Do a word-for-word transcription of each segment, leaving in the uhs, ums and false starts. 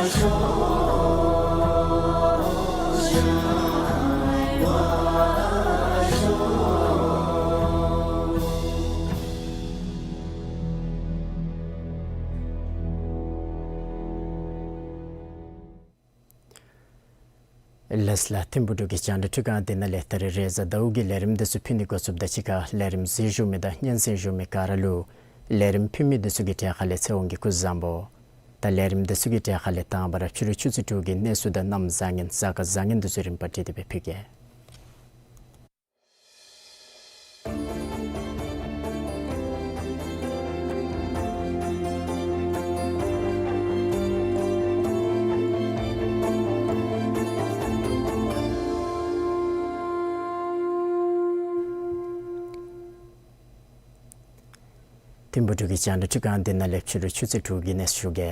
ལགས་ལགས། ཐིམ་ཕུག་འབྲུག་གི་རྒྱང་བསྒྲགས་འཕྲུལ་ཁང་འདི་ནང་ལས་ད་རིས་རེས་གཟའ་ཟླཝ་གི་ལས་རིམ་འདི་ཚུ་ཕུལ་ནི་འགོ་བཙུགསཔ་ད་གཅིག་ཁར་ལས་རིམ་གཟིགས་བཞུགས་མི་དང་སྙན་གསན་བཞུགས་མི་ག་ར་ལུ་ལས་རིམ་ཕུལ་མི་འདི་ཚུ་གི་གྲས་ཁ་ལས་ཚེ་དབང་གིས་སྐུ་གཟུགས་བཟང་པོ། ད་ལས་རིམ་འདི་ཚུ་གི་གྲས་ཁ་ལས་དང་པ་ར་ཕྱི་རུ་ཆུ་ཚོད་དྲུག་གི་གནས་ཚུལ་དང་གནམ་བཟང་ངན་གཟའ་སྐར་བཟང་ངན་འདི་ཚུ་རིམ་པ་བསྒྲིགས་ཏེ་སྦེ་ཕུལ་གེ། ཐིམ་ཕུག་འབྲུག་གི་རྒྱང་བསྒྲགས་འཕྲུལ་ཁང་འདི་ནང་ལས་ཕྱི་རུ་ཆུ་ཚོད་དྲུག་གི་གནས་ཚུལ་ཞུ་གེ།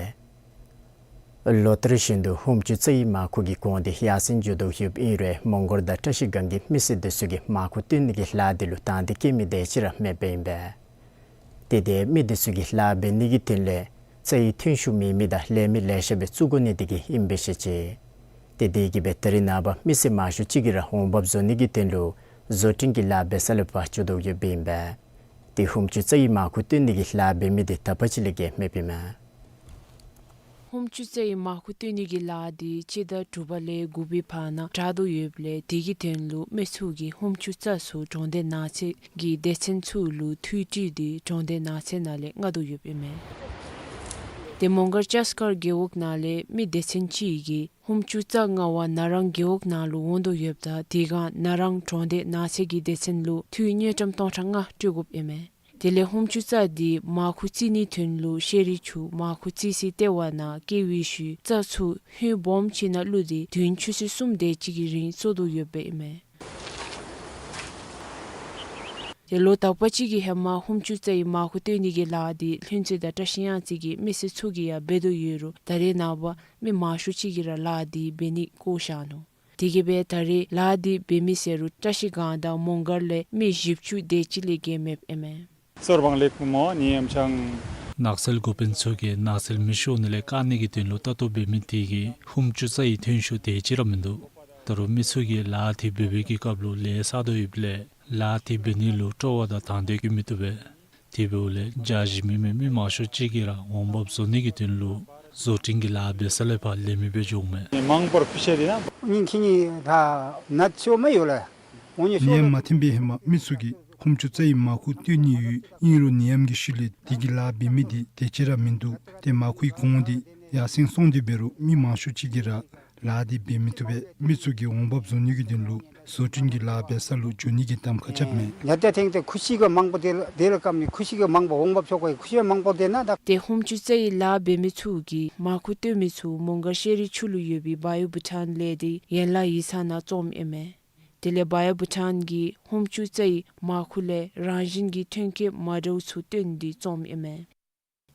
ལོ་ལྟར་བཞིན་དུ་ཧུམ་ཆུ་རྩ་བའི་མར་ཁུ་གི་གོང་འདི་ཡར་སེང་འགྱོ་དོ་ཡོདཔ་ཨིན་རུང་མོང་སྒར་དང་བཀྲ་ཤིས་སྒང་གི་མི་སེར་འདི་ཚུ་གིས་མར་ཁུ་བཏོན་ནི་གི་ལཱ་འདི་ལུ་དང་འདོད་བསྐྱེད་མི་དེ་ཅིག་ར་མེདཔ་ཨིན་པས། ཏེ་དེ་མི་འདི་ཚུ་གིས་ལཱ་འབད་ནི་གི་དོན་ལས་རྩ་བའི་ཐོན་ཤུགས་མེད་མི་དང་ལས་མི་ལེ་ཤ་སྦེ་བཙུགས་དགོ་ནི་དེ་གིས་ཨིན་པས་ཟེར་བཤད་ཅི། ཏེ་དེ་གིས་སྦེ་ད་རེས་ནངས་པ་མི་སེར་མང་ཤོས་ཅིག་གིས་ར་འོང་འབབ་བཟོ་ནི་གི་དོན་ལུ་བཟོ་སྐྲུན་གྱི་ལཱ་འབད་ས་ལས་ཕར་འགྱོ་དོ་ཡོདཔ་ཨིན་པས། ཏེ་ཧུམ་ཆུ་རྩ་བའི་མར་ཁུ་བཏོན་ནི་གི་ལཱ་འབད་མི་དེ་ད་པ་ཅིག་ལས་བརྒལ་མེདཔ་ཨིན་མས། ཧུམ་ཆུ་རྩ་བའི་མར་ཁུ་བཏོན་ནི་གི་ལཱ་འདི་སྤྱི་ཟླ་དྲུག་པ་ལས་དགུ་པའི་བར་ན་དྲག་དོ་ཡོདཔ་ལས་དེ་གི་དོན་ལུ་མི་ཚུ་གིས་ཧུམ་ཆུ་རྩ་ཚུ་གྲོང་སྡེ་ནགས་ཚལ་གྱི་སྡེ་ཚན་ཚུ་ལུ་འཐུས་སྤྲོད་དེ་གྲོང་སྡེ་ནགས་ཚལ་ནང་ལས་མངགས་དོ་ཡོདཔ་ཨིན་མས། ཏེ་མོང་སྒར་ལྕགས་མཁར་རྒེད་འོག་ནང་ལས་མི་སྡེ་ཚན་ཅིག་གིས་ཧུམ་ཆུ་རྩ་མངགས་པར་ན་རང་རྒེད་འོག་ནང་ལུ་འོང་དོ་ཡོདཔ་ད་དེ་སྒང་ན་རང་གྲོང་སྡེ་ནགས་ཚལ་གྱི་སྡེ་ཚན་ལུ་འཐུས་དངུལ་ཀྲམ་སྟོང་ཕྲག་ལྔ་སྤྲོད་དགོཔ་ཨིན་མས། དེ་ལས་ཧུམ་ཆུ་རྩ་འདི་མར་ཁུ་བཙིར་ནིའི་དོན་ལུ་ཤེལ་རིགས་ཚུ་མར་ཁུ་བཙིར་སའི་ལྟེ་བ་ནང་བསྐྱལ་བའི་ཤུལ་རྩ་ཚུ་ཧོད་སྦོམ་ཅིག་ནང་བླུགས་ཏེ་བདུན་ཆུ་ཚོད་གསུམ་དེ་ཅིག་གི་རིང་བཙོ་དོ་ཡོདཔ་ཨིན་མས། ཏེ་ལོ་དག་པ་ཅིག་གི་ཧེ་མ་ཧུམ་ཆུ་རྩ་བའི་མར་ཁུ་བཏོན་ནི་གི་ལཱ་འདི་ལྷུན་རྩེ་དང་བཀྲ་ཤིས་གཡང་རྩེ་གི་མི་སེར་ཚུ་གིས་ཡང་འབད་དོ་ཡོད་རུང་ད་རེས་ནངས་པ་མི་མང་ཤོས་ཅིག་གིས་ར་ལཱ་འདི་འབད་ནི་བཀོ་བཞག་ནུག། དེ་གིས་སྦེ་ད་རེས་ལཱ་འདི་འབད་མི་ཟེར་རུང་བཀྲ་ཤིས་སྒང་དང་མོང་སྒར་ལས་མི་བཞི་བཅུ་དེ་ཅིག་ལས་བརྒལ་མེདཔ་ཨིན་མས། གསོལ་བ་ལེགས་སྨོ་ནི་ཡམ་ཆང་། ནགས་ཚལ་འགོ་དཔོན་ཚུ་གིས་ནགས་ཚལ་མེ་ཤོར་ནི་ལས་བཀག་ནི་གི་དོན་ལུ་ལྟ་རྟོག་འབད་མི་དེ་གིས་ཧུམ་ཆུ་རྩ་ཡི་ཐོན་ཤུགས་དེ་ཅིག་ར་མིན་འདུག། ད་རུང་མི་ཚུ་གིས་ལཱ་དེ་འབད་བའི་གི་སྐབས་ལུ་ལས་བསགས་དོ་ཡོདཔ་ལས་ལཱ་དེ་འབད་ནི་ལུ་སྤྲོ་བ་དང་དང་འདོད་བསྐྱེད་མི་བཏུབ་པས། དེ་འབདཝ་ལས་རྒྱ་གཞིས་མི་མེད་མི་མང་ཤོས་ཅིག་གིས་ར་འོང་འབབ་བཟོ་ནི་གི་དོན་ལུ་བཟོ་སྐྲུན་གྱི་ལཱ་འབད་ས་ལས་ཕར་ལས་མི་སྦེ་འགྱོཝ་མས། མང་པོར་ཕུལ་ཤེས་དེ་ན། ཉིན་གཅིག་གཉིས་ད་ནད་ཤོར་མི་ཡོད་ལགས། འོང་ཉིན་ནད་ཤོར་ཡམས་མ་ཐོན་པའི་ཧེ་མ་མི་ཚུ་གིས་ཧུམ་ཆུ་རྩ་ཡི་མར་ཁུ་བཏོན་ནི་ཡོད། ཨིན་རུང་ནད་ཡམས་ཀྱི་ཤུལ་ལས་དེ་གི་ལཱ་འབད་མི་དེ་དེ་ཅིག་ར་མིན་འདུག། ཏེ་མར་ཁུའི་གོང་དེ་ཡར་སེང་སོང་སྟེ་འབད་རུང་མི་མང་ཤོས་ཅིག་གིས་ར་ལཱ་དེ་འབད་མི་བཏུབ་པས། མི་ཚུ་གིས་འོང་འབབ་བཟོ་ནི་གི་དོན་ལུ་བཟོ་སྐྲུན་གྱི་ལཱ་འབད་ས་ལུ་འགྱོ་ནི་གི་གདམ་ཁ་རྐྱབ་མས། ཉ་ཏ་ཐེངས་ཏེ་ཁུ་ཤི་གི་མང་པོ་དེ་ལ་དེ་ལ་བཀབ་ནི་ཁུ་ཤི་གི་མང་པོ་འོང་འབབ་ཆོག་གོ་ཁུ་ཤི་མང་པོ་དེ་ན་ད། ཏེ་ཧུམ་ཆུ་རྩ་ཡི་ལཱ་འབད་མི་ཚུ་གིས་མར་ཁུ་བཏོན་མི་ཚུ་མོང་སྒར་ཤེལ་རི་ཆུ་ལུ་ཡོད་པའི་བ་ཡོ་བུ་ཊཱན་ལས་སྡེ་ཡན་ལག་ཡིག་ཚང་ནང་བཙོངམ་ཨིན་མས། དེ་ལས་བ་ཡོ་བུ་ཊཱན་གྱིས་ཧུམ་ཆུ་རྩ་ཡི་མར་ཁུ་ལས་རང་བཞིན་གྱི་ཐོན་སྐྱེད་མ་འདྲཝ་ཚུ་བཏོན་ཏེ་བཙོངམ་ཨིན་མས།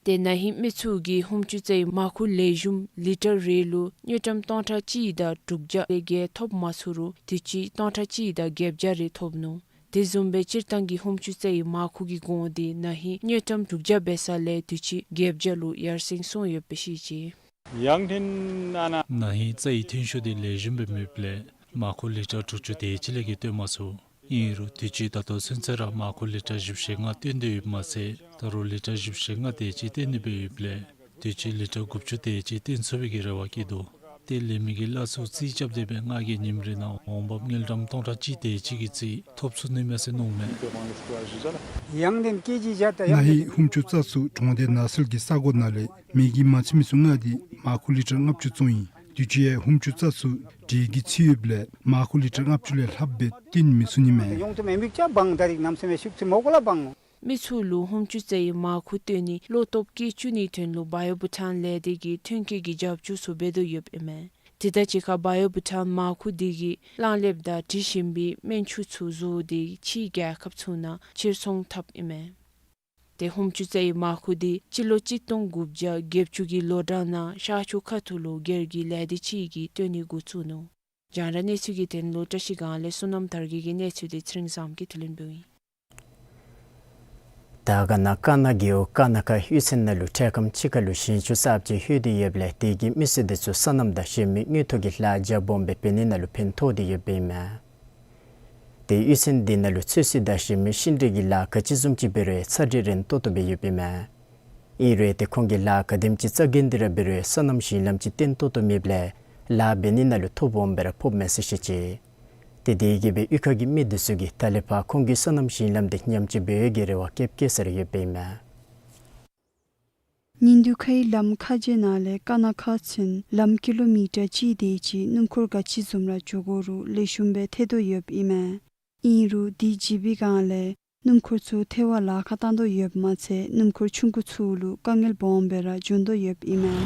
ཏེ་ན་ཧིང་མི་ཚུ་གིས་ཧུམ་ཆུ་རྩ་ཡི་མར་ཁུ་ལེགས་ཤོམ་ལི་ཊར་རེ་ལུ་དངུལ་ཀྲམ་སྟོང་ཕྲག་གཅིག་དང་དྲུག་བརྒྱ་ལས་བརྒལ་ཐོབ་མ་ཚུགས་རུང་དུས་ཅི་སྟོང་ཕྲག་གཅིག་དང་བརྒྱད་བརྒྱ་རེ་ཐོབ་ནུག། དེ་བཟུམ་སྦེ་སྤྱིར་བཏང་གི་ཧུམ་ཆུ་རྩ་ཡི་མར་ཁུ་གི་གོང་དེ་ན་ཧིང་དངུལ་ཀྲམ་དྲུག་བརྒྱ་འབད་ས་ལས་དུས་ཅི་བརྒྱད་བརྒྱ་ལུ་ཡར་སེང་སོང་ཡོདཔ་སྦེ་བཤད་ཅི། ཡང་ཐེངས་ཨ་ན་ན་ཧིང་རྩ་ཡི་ཐོན་ཤུགས་དེ་ལེགས་ཤོམ་སྦེ་མེདཔ་ལས་མར་ཁུ་ལི་ཊར་དྲུག་ཅུ་དེ་ཅིག་ལས་བརྒལ་བཏོན་མ་ཚུགས། ཨིན་རུང་དུས་ཅི་ད་ལྟོ་ཚུན་ཚོད་ར་མར་ཁུ་ལི་ཊར་བཞི་བཅུ་ཞེ་ལྔ་བཏོན་ཏེ་ཡོདཔ་མ་ཚད་ད་རུང་ལི་ཊར་བཞི་བཅུ་ཞེ་ལྔ་དེ་ཅིག་བཏོན་ནི་སྦེ་ཡོདཔ་ལས་དུས་ཅི་ལི་ཊར་དགུ་བཅུ་དེ་ཅིག་བཏོན་ཚུགས་པའི་གི་རེ་བ་བསྐྱེད་དོ། ཏེ་ལས་མི་གི་གླ་ཚུ་རྩིས་རྐྱབ་སྟེ་སྦེ་ལྔ་གི་ཉིནམ་རེ་ནང་འོང་འབབ་དངུལ་ཀྲམ་སྟོང་ཕྲག་གཅིག་དེ་ཅིག་གི་རྩིས་ཐོབ་ཚུགས་ནི་མས་ཟེར་མནོཝ་མས། ཡང་ཐེངས་ཀྱི་ཇི་ཇ་ད་ཡང་ན་ཧིང་ཧུམ་ཆུ་རྩ་ཚུ་གྲོང་སྡེ་ནགས་ཚལ་གྱི་ས་གོ་ནང་ལས་མེ་གིས་མ་ཚིག་མི་ཚུ་ལྔ་དེ་མར་ཁུ་ལི་ཊར་ལྔ་བཅུ་བཙོང་ཡི། དུས་ཅི་ཡང་ཧུམ་ཆུ་རྩ་ཚུ་འདྲེ་གིས་ཚིག་ཡོདཔ་ལས་མར་ཁུ་ལི་ཊར་ལྔ་བཅུ་ལས་ལྷགཔ་སྦེ་བཏོན་མི་ཚུགས་ནི་མས། ཡོང་དུ་མེ་མིག་ཅ་བང་ད་རིག་ནམ་སེམས་ཤུགས་ཚུ་མོ་གོ་ལ་བང་། མི་ཚུ་ལུ་ཧུམ་ཆུ་རྩ་ཡི་མར་ཁུ་བཏོན་ནི་བློ་སྟོབས་བསྐྱེད་བཅུག་ནིའི་དོན་ལུ་བ་ཡོ་བུ་ཊཱན་ལས་སྡེ་གིས་ཐོན་སྐྱེད་ཀྱི་རྒྱབ་སྐྱོར་ཚུ་འབད་དོ་ཡོདཔ་ཨིན་མས། དེ་དང་གཅིག་ཁར་བ་ཡོ་བུ་ཊཱན་མར་ཁུ་དེ་གིས་གླང་ལེབ་དང་དྲི་ཞིམ་པའི་སྨན་ཆུ་ཚུ་བཟོ་སྟེ་ཕྱིའི་རྒྱལ་ཁབ་ཚུ་ནང་ཕྱིར་ཚོང་འཐབ་ཨིན་མས། ཏེ་ཧུམ་ཆུ་རྩ་ཡི་མར་ཁུ་དེ་སྤྱི་ལོ་གཅིག་སྟོང་དགུ་བརྒྱ་བརྒྱད་ཅུ་གི་ལོ་གྲངས་ནང་ཤར་ཕྱོགས་ཁ་ཐུག་ལུ་སྒེར་གྱི་ལས་སྡེ་ཅིག་གིས་བཏོན་ནི་འགོ་བཙུགས་ནུག། རྒྱང་བསྒྲགས་གནས་ཚུལ་གྱི་དོན་ལུ་བཀྲ་ཤིས་སྒང་ལས་བསོད་ནམས་དར་རྒྱས་ཀྱི་གནས་ཚུལ་དེ་ཚེ་རིང་བཟངམོ་གིས་བསྡུ་ལེན་འབདཝ་ཨིན། དར་དཀར་ན་དཀར་ན་རྒེད་འོག་དཀར་ན་ཁ་གཡུས་ཚན་ནང་ལུ་འཕྲལ་ཁམས་ཕྱི་ཁ་ལུ་ཞིང་ཆུ་གསརཔ་ཅིག་ལྷོད་དེ་ཡོདཔ་ལས་དེ་གིས་མི་སེར་དེ་ཚུ་སོ་ནམ་དང་གཞན་མི་དངུལ་ཐོག་གི་ལཱ་རྒྱབ་སྦོམ་སྦེ་འབད་ནི་ནང་ལུ་ཕན་ཐོགས་ཏེ་ཡོདཔ་ཨིན་མས། ཏེ་གཡུས་ཚན་དེ་ནང་ལུ་ཚོད་བསྲེ་དང་གཞན་མི་ཤིང་འབྲས་ཀྱི་ལཱ་ག་ཅི་བཟུམ་ཅིག་འབད་རུང་ཚ་འདྲི་རན་ཏོག་ཏོ་སྦེ་ཡོདཔ་ཨིན་མས། ཨིན་རུང་ཏེ་ཁོང་གིས་ལཱ་ག་དེམ་ཅིག་རྩ་འགེངས་ཏེ་ར་འབད་རུང་སོ་ནམ་ཞིང་ལམ་ཅིག་བརྟན་ཏོག་ཏོ་མེདཔ་ལས་ལཱ་འབད་ནི་ནང་ལུ་ཐོ་འབོམ་སྦེ་ར་ཕོགཔ་མས་ཟེར་བཤད་ཅི། ཏེ་དེ་གིས་སྦེ་གཡུས་ཁ་གི་མི་དེ་ཚུ་གིས་ད་ལས་ཕར་ཁོང་གི་སོ་ནམ་ཞིང་ལམ་དེ་ཉམས་བཅོས་འབད་བའི་གི་རེ་བ་བསྐྱེདཔ་བསྐྱེད་ས་ར་ཡོདཔ་ཨིན་མས། ཉིན་དུ་ཁའི་ལམ་ཁ་རྗེ་ནང་ལས་དཀར་ན་ཁ་ཚུན་ལམ་ཀི་ལོ་མི་ཊར་གཅིག་དེ་ཅིག་སྣུམ་འཁོར་ག་ཅི་བཟུམ་ར་འགྱོ་དགོ་རུང་ལེགས་ཤོམ་སྦེ་ཐལ་དོ་ཡོདཔ་ཨིན་མས། ཨིན་རུང་དེ་བརྗེད་པའི་སྒང་ལས་སྣུམ་འཁོར་ཚུ་ཐལ་བར་ལཱ་ཁག་བཏང་དོ་ཡོདཔ་མ་ཚད་སྣུམ་འཁོར་ཆུང་ཀུ་ཚུ་ལུ་དཀའ་ངལ་སྦོམ་སྦེ་ར་འབྱུང་དོ་ཡོདཔ་ཨིན་མས།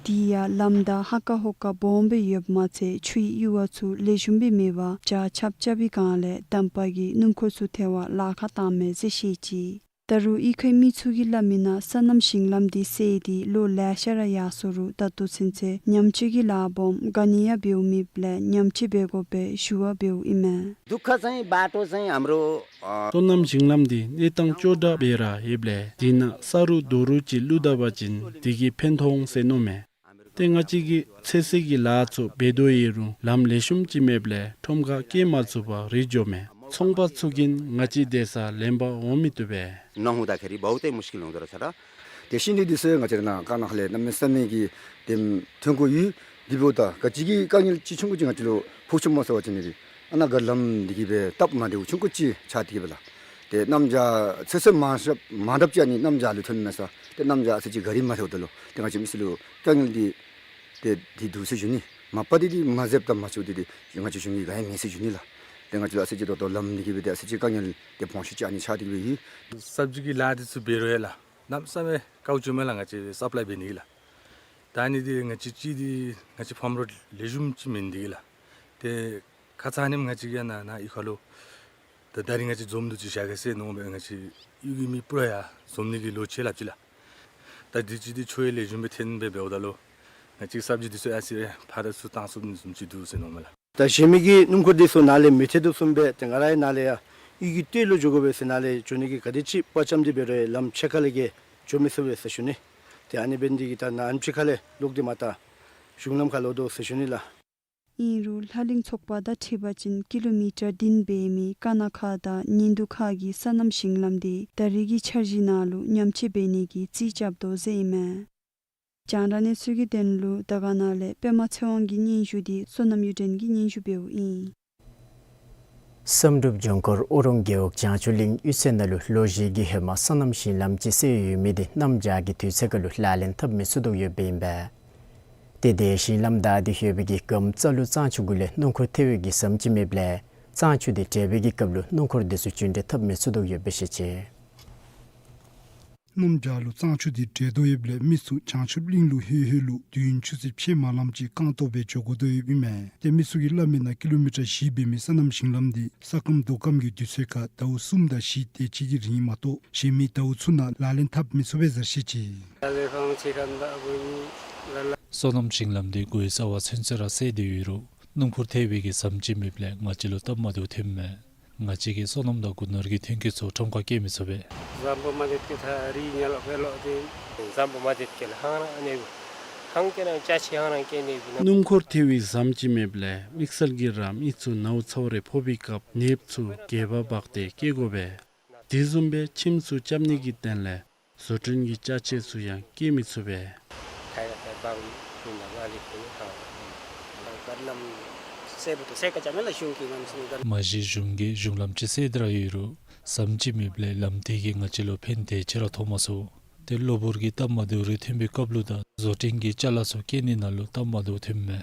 དེ་ཡང་ལམ་བདའ་ཧ་ཀ་ཧོ་ཀ་སྦོམ་སྦེ་ཡོདཔ་མ་ཚད་ཆུའི་གཡུར་བ་ཚུ་ལེགས་ཤོམ་སྦེ་མེད་པར་ཇ་ཆབ་རྐྱབ་པའི་སྒང་ལས་འདམ་པ་གིས་སྣུམ་འཁོར་ཚུ་ཐལ་བར་ལཱ་ཁག་བཏངམ་མས་ཟེར་བཤད་ཅི། ད་རུང་གཡུས་ཁའི་མི་ཚུ་གིས་སླབ་མི་ནང་སོ་ནམ་ཞིང་ལམ་དེ་བསལ་ཏེ་ལོ་ལེ་ཤ་ར་ཡར་སོ་རུང་ད་ལྟོ་ཚུན་ཚོད་ཉམས་བཅོས་ཀྱི་ལཱ་སྦོམ་ག་ནི་ཡང་འབདཝ་མེདཔ་ལས་ཉམས་བཅོས་འབད་དགོཔ་སྦེ་ཞུ་བ་འབདཝ་ཨིན་མས། दुःख चाहिँ बाटो चाहिँ हाम्रो, अ, སོ་ནམ་ཞིང་ལམ་འདི་གནས་སྟངས་ཅོག་འཐདཔ་སྦེ་ར་ཡོདཔ་ལས་དེ་ནང་ས་རུག་རྡོ་རུག་ཅིག་བླུགས་ད་པ་ཅིན་དེ་གིས་ཕན་ཐོགས་འོང་ཟེར་མནོཝ་མས། ཏེ་ང་བཅས་ཀྱིས་ཚོད་བསྲེ་གི་ལཱ་ཚུ་འབད་དོ་ཡོད་རུང་ལམ་ལེགས་ཤོམ་ཅིག་མེདཔ་ལས་ཁྲོམ་ཁར་སྐྱེལ་མ་ཚུགས་པར་རིལ་འགྱོཝ་མས། ཚོང་པ་ཚུ་གིས་ང་བཅས་དེ་སར་ལེན་པར་འོང་མི་བཏུབ་པས། नहुँदाखेरि बहुतै मुस्किल हुँदो रहेछ र त्यो सिँढी दिसो ང་བཅས་ར་ནཱ་དཀར་ན་ཁ་ལས་གནམ་མེད་ས་མེད་ཀྱི་དེམ་ཐོན་ཁུངས་ཡོད། དེ་འབདཝ་ད་ག་ཅི་གི་དཀའ་ངལ་ཅིག་ཆུང་ཀུ་ཅིག་ང་བཅས་ལུ་ཕོག་ཆི་སྨོ་ཟེར་བ་ཅིན་ནི་ཨ་ནཱ་ག་ལམ་འདི་གིས་སྦེ་སྟབས་མ་བདེཝ་ཆུང་ཀུ་ཅིག་ཆགས་ཏེ་གིས་སྦེ་ལགས། ཏེ་གནམ་བྱཱར་ཚོད་བསྲེ་མ་རྐྱབ་མ་རྐྱབ་ཅིག་ཨ་ནི་གནམ་བྱཱར་ལུ་ཐོནམ་མས་ས། ཏེ་གནམ་བྱཱར་ཨ་ཙི་ཅིག་ག་རི་མ་ཐལཝ་ད་ལུ་ཏེ་ང་བཅས་མི་སེར་ལུ་དཀའ་ངལ་འདི་ཏེ་འདི་འདུག་ཟེར་ཞུ་ནི། མ་པ་འདི་འདི་མ་བཟོཝ་ད་མ་ཆོག་འདི་འདི་ང་བཅས་གཞུང་གིས་ག་ཡང་མེད་ཟེར་ཞུ་ནི་ལགས། ཏེ་ང་བཅས་ལུ་ཨ་ཙི་ཅིག་ད་ལྟོ་ལམ་འདི་གིས་སྦེ་ཏེ་ཨ་ཙི་ཅིག་དཀའ་ངལ་ཏེ་སྦོམ་ཤོས་ཅིག་ཨ་ནི་ཆགས་ཏེ་གིས་སྦེ་ཡོད། སབ་ཇི་གི་ལཱ་འདི་ཚུ་འབད་རུང་ཡང་ལགས། གནམ་མེད་ས་མེད་དཀའཝ་བྱུངམ་མས་ལགས། ང་བཅས་སབ་ལའི་འབད་ནི་གི་ལགས། ད་ཨ་ནི་འདི་ང་བཅས་ཅིག་འདི་ང་བཅས་ཕམ་རོགས་ལེགས་ཤོམ་ཅིག་མེད་ནི་འདི་གིས་ལགས། ཏེ་ཁ་ཙ་ཨ་ནེམ་ང་བཅས་ཀྱིས་ཡང་ནཱ་ནཱ་གཡུས་ཁ་ལུ་ད་ད་རིས་ང་བཅས་འཛོམས་འདུ་ཅིག་བཞག་གེ་ཟེར་མནོ་སྦེ་ང་བཅས་གཡུས་ཀྱི་མི་པུ་ར་ཡང་འཛོམས་ནི་གི་ལོ་ཅིག་སླབ་ཅི་ལགས། ད་འདི་ཅིག་འདི་ཆུ་ཡང་ལེགས་ཤོམ་སྦེ་ཐོན་སྦེ་འབདཝ་ད་ལུ་ང་བཅས་སབ་ཇི་འདི་ཚུ་ཡང་ཨ་ཙི་ཕར་ཚུར་བཏང་ཚུགས་ནི་བཟུམ་ཅིག་འདུག་ཟེར་མནོཝ་མས་ལགས། ད་གཞན་མི་གི་སྣུམ་འཁོར་འདི་ཚུ་ནཱ་ལས་མི་ཐལ་དོ་བཟུམ་སྦེ་ཏེ་ང་རའི་ནཱ་ལས་ཡང་གཡུས་ཀྱི་སྟོད་ལུ་འགྱོ་དགོ་པས་ཟེར་ནཱ་ལས་འགྱོ་ནི་གི་ག་དེ་ཅིག་དཔའ་བཅམ་སྟེ་འབད་རུང་ལམ་ཕྱེད་ཀ་ལས་བརྒལ་འགྱོ་མི་ཚུགས་པས་ཟེར་ཞུ་ནི། ཏེ་ཨ་ནི་འབད་ནི་འདི་གིས་ད་ནཱ་ཨ་ནི་ཕྱེད་ཀ་ལས་ལོག་སྟེ་མར་ད་གཞུང་ལམ་ཁར་ལོག་དོ་ཟེར་ཞུ་ནི་ལགས། ཨིན་རུང་ལྷ་གླིང་ཚོགས་པ་དང་འཁྲིལ་བ་ཅིན་ཀི་ལོ་མི་ཊར་བདུན་འབད་མི་དཀར་ན་ཁ་དང་ཉིན་དུ་ཁ་གི་སོ་ནམ་ཞིང་ལམ་འདི་ད་རིས་ཀྱི་འཆར་གཞི་ནང་ལུ་ཉམས་བཅོས་འབད་ནི་གི་རྩིས་རྐྱབ་དོ་ཟེར་ཨིན་མས། རྒྱང་བསྒྲགས་གནས་ཚུལ་གྱི་དོན་ལུ་དར་དཀར་ན་ལས་པདྨ་ཚེ་དབང་གི་སྙན་ཞུ་འདི་བསོད་ནམས་གཡུ་སྒྲོན་གྱིས་སྙན་ཞུ་འབདཝ་ཨིན། བསམ་གྲུབ་ལྗོངས་སྐོར་ཨོ་རོང་རྒེད་འོག་བྱང་ཆུབ་གླིང་གཡུས་ཚན་ནང་ལུ་ལོ་བཞི་གི་ཧེ་མ་སོ་ནམ་ཞིང་ལམ་ཅིག་བསལ་ཡོད་མི་འདི་གནམ་བྱཱར་གྱི་དུས་ཚོད་ཁར་ལུ་ལག་ལེན་འཐབ་མི་ཚུགས་དོ་ཡོདཔ་ཨིན་པས། ཏེ་དེ་ཞིང་ལམ་བདའ་སྟེ་ཡོད་པའི་གི་སྒམ་རྩ་ལུ་གཙང་ཆུ་གུ་ལས་སྣུམ་འཁོར་ཐལ་བའི་གི་ཟམ་ཅིག་མེདཔ་ལས་གཙང་ཆུ་དེ་འདྲེན་པའི་གི་སྐབས་ལུ་སྣུམ་འཁོར་དེ་ཚུ་རྒྱུན་འགྲུལ་འཐབ་མི་ཚུགས་དོ་ཡོདཔ་སྦེ་བཤད་ཅི། གནམ་བྱཱར་ལུ་གཙང་ཆུ་དེ་འདྲེན་དོ་ཡོདཔ་ལས་མི་ཚུ་བྱང་ཆུབ་གླིང་ལུ་ལྷོད་ལྷོད་ལུ་དུས་ཡུན་ཆུ་ཚོད་ཕྱེད་མ་ལངམ་ཅིག་རྐང་སྟོང་སྦེ་འགྱོ་དགོ་དོ་ཡོདཔ་ཨིན་མས། ཏེ་མི་ཚུ་གིས་སླབ་མི་ནང་ཀི་ལོ་མི་ཊར་བཞི་འབད་མི་སོ་ནམ་ཞིང་ལམ་འདི་ས་སྐམ་རྡོ་སྐམ་གྱི་དུས་ཚོད་ཁར་ཟླཝ་གསུམ་དང་བཞི་དེ་ཅིག་གི་རིང་མ་གཏོགས་གཞན་མི་ཟླཝ་ཚུ་ནང་ལག་ལེན་འཐབ་མི་ཚུགས་པས་ཟེར་བཤད་ཅི། སོ་ནམ་ཞིང་ལམ་འདི་གོའི་རྩ་བར་ཚུན་ཚོད་ར་བསལ་ཏེ་ཡོད་རུང་སྣུམ་འཁོར་ཐལ་བའི་གི་ཟམ་ཅིག་མེདཔ་ལས་ང་བཅས་ལུ་སྟབས་མ་བདེཝ་ཐོནམ་མས། ང་བཅས་ཀྱིས་སོ་ནམ་དང་སྒོ་ནོར་གྱི་ཐོན་སྐྱེད་ཚུ་ཁྲོམ་ཁར་སྐྱེལ་མི་ཚུགས་པས། སྣུམ་འཁོར་ཐལ་བའི་ཟམ་ཅིག་མེདཔ་ལས་དམིགས་བསལ་གྱི་ར་མི་སེར་གྱིས་ར་མི་ཚུ་ནཝ་ཚཝ་རེ་ཕོག་པའི་སྐབས་ནདཔ་ཚུ་སྒལ་པ་འབག་སྟེ་སྐྱེལ་དགོ་པས། དེ་བཟུམ་སྦེ་ཁྱིམ་ཚུ་རྐྱབ་ནི་གི་དོན་ལས་བཟོ་སྐྲུན་གྱི་ཅ་ཆས་ཚུ་ཡང་སྐྱེལ་མི་ཚུགས་པས། མ་གཞི་གཞུང་གིས་གཞུང་ལམ་ཅིག་བསལ་ཏེ་ར་ཡོད་རུང་ཟམ་ཅིག་མེདཔ་ལས་ལམ་དེ་གིས་ང་བཅས་ལུ་ཕན་དེ་ཅིག་ར་ཐོགས་མ་ཚུགས། ཏེ་གློ་བུར་གྱི་སྟབས་མ་བདེཝ་རེ་ཐོན་པའི་སྐབས་ལུ་དང་བཟོ་སྐྲུན་གྱི་ཅ་ལ་ཚུ་སྐྱེལ་ནི་ནང་ལུ་སྟབས་མ་བདེཝ་ཐོནམ་མས།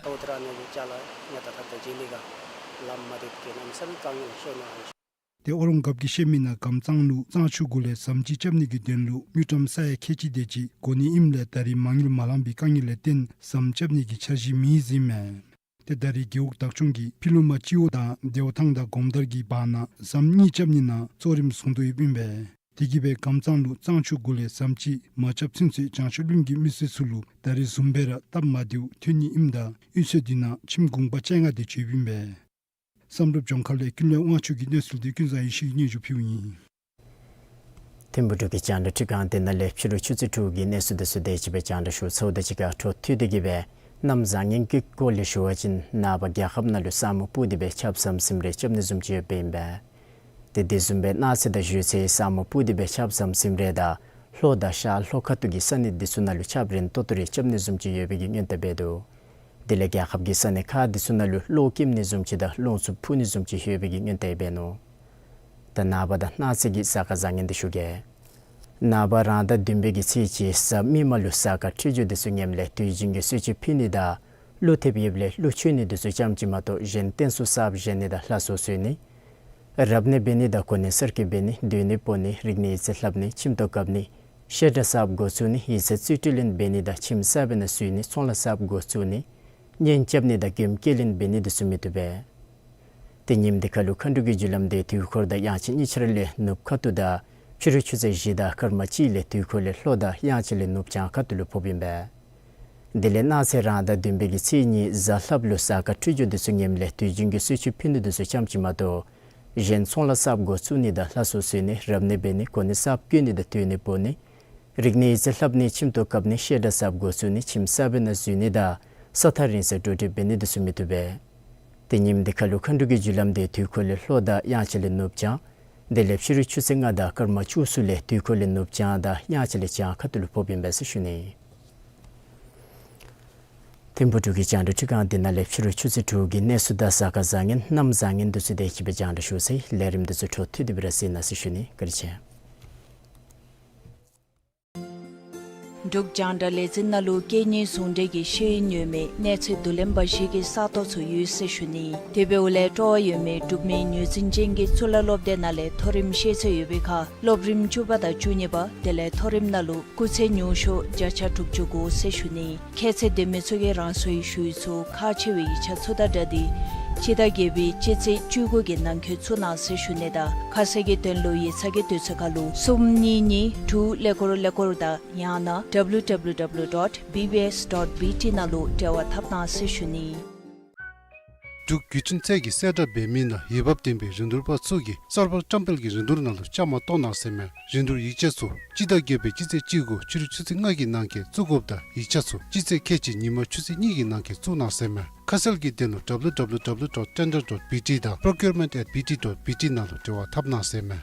ཏེ་ཨོ་རོང་རྒཔོ་གིས་བཤད་མི་ནང་སྒམ་གཙང་ལུ་གཙང་ཆུ་གུ་ལས་ཟམ་ཅིག་རྐྱབ་ནི་གི་དོན་ལུ་དངུལ་ཀྲམ་ས་ཡ་ཁལ་གཅིག་དེ་ཅིག་དགོ་ནི་ཨིནམ་ལས་ད་རིས་མ་དངུལ་མ་ལང་པའི་དཀའ་ངལ་ལས་བརྟེན་ཟམ་རྐྱབ་ནི་གི་འཆར་གཞི་མེད་ཟེར་ཨིན་མས། ཏེ་ད་རིས་རྒེད་འོག་བདག་སྐྱོང་གིས་ཕྱི་ལུ་མ་སྤྱི་འོག་དང་བདེ་བ་ཐང་དང་སྒོམ་དར་གྱི་བར་ན་ཟམ་གཉིས་རྐྱབ་ནི་ནང་གཙོ་རིམ་བཟུང་དོ་ཡོདཔ་ཨིན་པས། དེ་གིས་སྦེ་སྒམ་གཙང་ལུ་གཙང་ཆུ་གུ་ལས་ཟམ་ཅིག་མ་རྐྱབ་ཚུན་ཚོད་བྱང་ཆུབ་གླིང་གི་མི་སེར་ཚུ་ལུ་ད་རིས་བཟུམ་སྦེ་ར་སྟབས་མ་བདེཝ་ཐོན་ནི་ཨིནམ་ད་གཡུས་ཚན་དེ་ནང་ཁྱིམ་གུང་པ་བཅོ་ལྔ་དེ་ཅིག་ཡོདཔ་ཨིན་པས། བསམ་གྲུབ་ལྗོངས་མཁར་ལས་ཀུན་ལེགས་དབང་ཕྱུག་གི་གནས་ཚུལ་འདི་ཀུན་བཟང་ཡེ་ཤེས་ཀྱིས་སྙན་ཞུ་ཕུལཝ་ཨིན། ཐིམ་ཕུག་འབྲུག་གི་རྒྱང་བསྒྲགས་ཁྲི་ཁང་འདི་ནང་ལས་ཕྱི་རུ་ཆུ་ཚོད་དྲུག་གི་གནས་ཚུལ་འདི་ཚུ་དེ་ཅིག་སྦེ་རྒྱང་བསྒྲགས་ཞུ་ཚརཝ་དང་གཅིག་ཁར་འཕྲོ་མཐུད་དེ་གིས་སྦེ་གནམ་བཟང་ངན་གྱི་སྐོར་ལས་ཞུ་བ་ཅིན་ནངས་པ་རྒྱལ་ཁབ་ནང་ལུ་ས་སྨུག་སྤུབས་ཏེ་སྦེ་ཆརཔ་ཟམ་ཟིམ་རེ་རྐྱབ་ནི་བཟུམ་ཅིག་ཡོདཔ་ཨིན་པས། དེ་དེ་བཟུམ་སྦེ་གནངས་ཚེ་དང་གཞེས་ཚེ་ས་སྨུག་སྤུབས་ཏེ་སྦེ་ཆརཔ་ཟམ་ཟིམ་རེ་དང་ལྷོ་དང་ཤར་ལྷོ་ཁ་ཐུག་གི་ས་གནས་འདི་ཚུ་ནང་ལུ་ཆརཔ་རན་ཏོག་ཏོ་རེ་རྐྱབ་ནི་བཟུམ་ཅིག་ཡོད་པའི་གི་སྔོན་བརྡ་འབད་འདུག། དེ་ལས་རྒྱལ་ཁབ་ཀྱི་ས་གནས་ཁག་འདི་ཚུ་ནང་ལུ་གློག་ཀྱིམ་ནི་བཟུམ་ཅིག་དང་རླུང་འཚུབ་འཕུ་ནི་བཟུམ་ཅིག་ཡོད་པའི་གི་སྔོན་བརྡ་འབད་ནུག། ད་ནངས་པ་དང་གནངས་ཚེ་གི་གཟའ་སྐར་བཟང་ངན་འདི་ཞུ་གེ། ནངས་པ་རང་ཟླ་བདུན་པའི་གི་ཚེས་གཅིག་གཟའ་མིག་དམར་ལུ་གཟའ་སྐར་འཕྲོད་སྦྱོར་འདི་ཚུ་ངནམ་ལས་དུས་རྒྱུན་གྱི་གསོལ་མཆོད་ཕུལ་ནི་དང་ཀླུ་ཐེབས་ཡོདཔ་ལས་ཀླུ་མཆོད་ནི་འདི་ཚུ་ཙམ་ཅིག་མ་གཏོགས་གཞན་རྟེན་གསུམ་གསརཔ་བཞེངས་ནི་དང་ལྷ་གསོལ་གསོལ་ནི། རབ་གནས་འབད་ནི་དང་གོ་གནས་གསར་བསྐོ་འབད་ནི་སྡོད་གནས་སྤོ་ནི་རིག་གནས་ཡིག་ཚད་ལྷབ་ནི་ཁྱིམ་ཐོག་བཀབ་ནི་བཤད་གྲྭ་གསརཔ་འགོ་བཙུགས་ནི་ཡིག་ཚད་རྩིས་སྤྲོད་ལེན་འབད་ནི་དང་ཁྱིམ་གསར་པའི་ནང་བཙུགས་ནི་ཚོང་ལཱ་གསརཔ་འགོ་བཙུགས་ནི་གཉེན་རྐྱབ་ནི་དང་མགྱོནམ་སྐྱེལ་ལེན་འབད་ནི་འདི་ཚུ་མི་བཏུབ་པས། དེ་ཉིནམ་འདི་ཁར་ལུ་མཁའ་འགྲོ་གི་རྒྱུ་ལམ་འདི་དུས་འཁོར་དང་དབྱངས་ཅན་གཉིས་ཆ་ར་ལས་ནུབ་ཁ་ཐུག་དང་ཕྱི་རུ་ཆུ་ཚོད་བཞི་དང་སྐར་མ་གཅིག་ལས་དུས་འཁོར་ལས་ལྷོ་དང་དབྱངས་ཅན་ལས་ནུབ་བྱང་ཁ་ཐུག་ལུ་ཕོགཔ་ཨིན་པས། དེ་ལས་གནངས་ཚེ་རང་ཟླ་བདུན་པའི་གི་ཚེས་གཉིས་གཟའ་ལྷགཔ་ལུ་གཟའ་སྐར་འཕྲོད་སྦྱོར་འདི་ཚུ་ངནམ་ལས་དུས་རྒྱུན་གྱི་གསོལ་མཆོད་ཕུལ་ནི་འདི་ཚུ་ཙམ་ཅིག་མ་གཏོགས་གཞན་ཚོང་ལཱ་གསརཔ་འགོ་བཙུགས་ནི་དང་ལྷ་གསོལ་གསོལ་ནི་རབ་གནས་འབད་ནི་གོ་གནས་གསརཔ་བསྐོ་ནི་དང་སྡོད་གནས་སྤོ་ནི་རིག་གནས་ཡིག་ཚད་ལྷབ་ནི་ཁྱིམ་ཐོག་བཀབ་ནི་བཤད་གྲྭ་གསརཔ་འགོ་བཙུགས་ནི་ཁྱིམ་གསར་པའི་ནང་འཛུལ་ནི་དང་ས་ཐག་རིང་སར་འགྲོ་འགྲུལ་འབད་ནི་འདི་ཚུ་མི་བཏུབ་པས། དེ་ཉིནམ་འདི་ཁར་ལུ་མཁའ་འགྲོ་གི་རྒྱུ་ལམ་འདི་དུས་འཁོར་ལས་ལྷོ་དང་དབྱངས་ཅན་ལས་ནུབ་བྱང་དེ་ལས་ཕྱི་རུ་ཆུ་ཚོད་ལྔ་དང་སྐར་མ་བཅུ་གསུམ་ལས་དུས་འཁོར་ལས་ནུབ་བྱང་དང་དབྱངས་ཅན་ལས་བྱང་ཁ་ཐུག་ལུ་ཕོགཔ་ཨིན་པས་ཟེར་ཞུ་ནི། ཐིམ་ཕུག་འབྲུག་གི་རྒྱང་བསྒྲགས་ཁྲི་ཁང་འདི་ནང་ལས་ཕྱི་རུ་ཆུ་ཚོད་དྲུག་གི་གནས་ཚུལ་དང་གཟའ་སྐར་བཟང་ངན་གནམ་བཟང་ངན་འདི་ཚུ་དེ་ཅིག་སྦེ་རྒྱང་བསྒྲགས་ཞུ་ཚར་ཡི། ལས་རིམ་འདི་ཚུ་འཕྲོ་མཐུད་དེ་སྦེ་ར་གཟིགས་གནང་ཟེར་ཞུ་ནི། བཀའ་དྲིན་ཆེ། འབྲུག་རྒྱང་བསྒྲགས་ལས་འཛིན་ནང་ལུ་སྐད་གཉིས་ཟུང་འབྲེལ་གྱི་ཤེས་ཡོན་ཡོད་མེད་གནས་ཚད་བསྡུ་ལེན་འབའ་ཞིག་གི་ས་སྟོང་ཚུ་ཡོད་ཟེར་ཞུ་ནི། དེ་འབདཝ་ལས་སྤྲོ་བ་ཡོད་མི་འབྲུག་མི་ངོས་འཛིན་ཅན་གྱི་གཙུག་ལག་སློབ་སྡེ་ནང་ལས་མཐོ་རིམ་ཤེས་ཚད་ཡོད་པའི་ཁར་སློབ་རིམ་བཅུ་པ་དང་བཅུ་གཉིས་པ་དེ་ལས་མཐོ་རིམ་ནང་ལུ་སྐུགས་ཚད་ཉུང་ཤོས་བརྒྱ་ཆ་དྲུག་ཅུ་དགུ་ཟེར་ཞུ་ནི། ཁྱད་ཚད་ལྡན་མི་ཚུ་གིས་རང་སོའི་ཞུ་ཡིག་ཚུ་ཁག་ཆེ་བའི་ཡིག་ཆ་ཚུ་དང་སྦྲགས་ཏེ་སྤྱི་ཟླ་བརྒྱད་པའི་སྤྱི་ཚེས་བཅུ་དགུ་གི་ནང་འཁོད་བཙུགས་གནང་ཟེར་ཞུ་ནི་དང་ཁ་གསལ་གྱི་དོན་ལུ་ཡིག་ཚང་གི་དུས་ཚོད་ཁར་ལུ་གསུམ་གཉིས་གཉིས་དྲུག་ཀླད་ཀོར་ཀླད་ཀོར་དང་ཡང་ན་www dot bbs dot bt ནང་ལུ་འབྲེལ་བ་འཐབ་གནང་ཟེར་ཞུ་ནི། འབྲུག་བརྒྱུད་འཕྲིན་ཚད་ཀྱི་གསལ་བསྒྲགས་འབད་མི་ནང་འོས་འབབ་ལྡན་པའི་རིན་བསྡུར་པ་ཚུ་གིས་གསར་པ་བཀྲམ་སྤེལ་གྱི་རིན་བསྡུར་ནང་ལུ་བཅའ་མར་གཏོགས་གནང་ཟེར་མས། རིན་བསྡུར་ཡིག་ཆ་ཚུ་སྤྱི་ཟླ་བརྒྱད་པའི་སྤྱི་ཚེས་བཅུ་དགུ་ཕྱི་རུ་ཆུ་ཚོད་ལྔ་གི་ནང་འཁོད་བཙུགས་དགོཔ་དང་ཡིག་ཆ་ཚུ་སྤྱི་ཚེས་ཁལ་གཅིག་ཉིན་མ་ཆུ་ཚོད་གཉིས་ཀྱི་ནང་འཁོད་བཙུགས་གནང་ཟེར་མས། ཁ་གསལ་གྱི་དོན་ལུ་www dot tender dot bt དང་procurement at bt dot bt ནང་ལུ་འབྲེལ་བ་འཐབ་གནང་ཟེར་མས།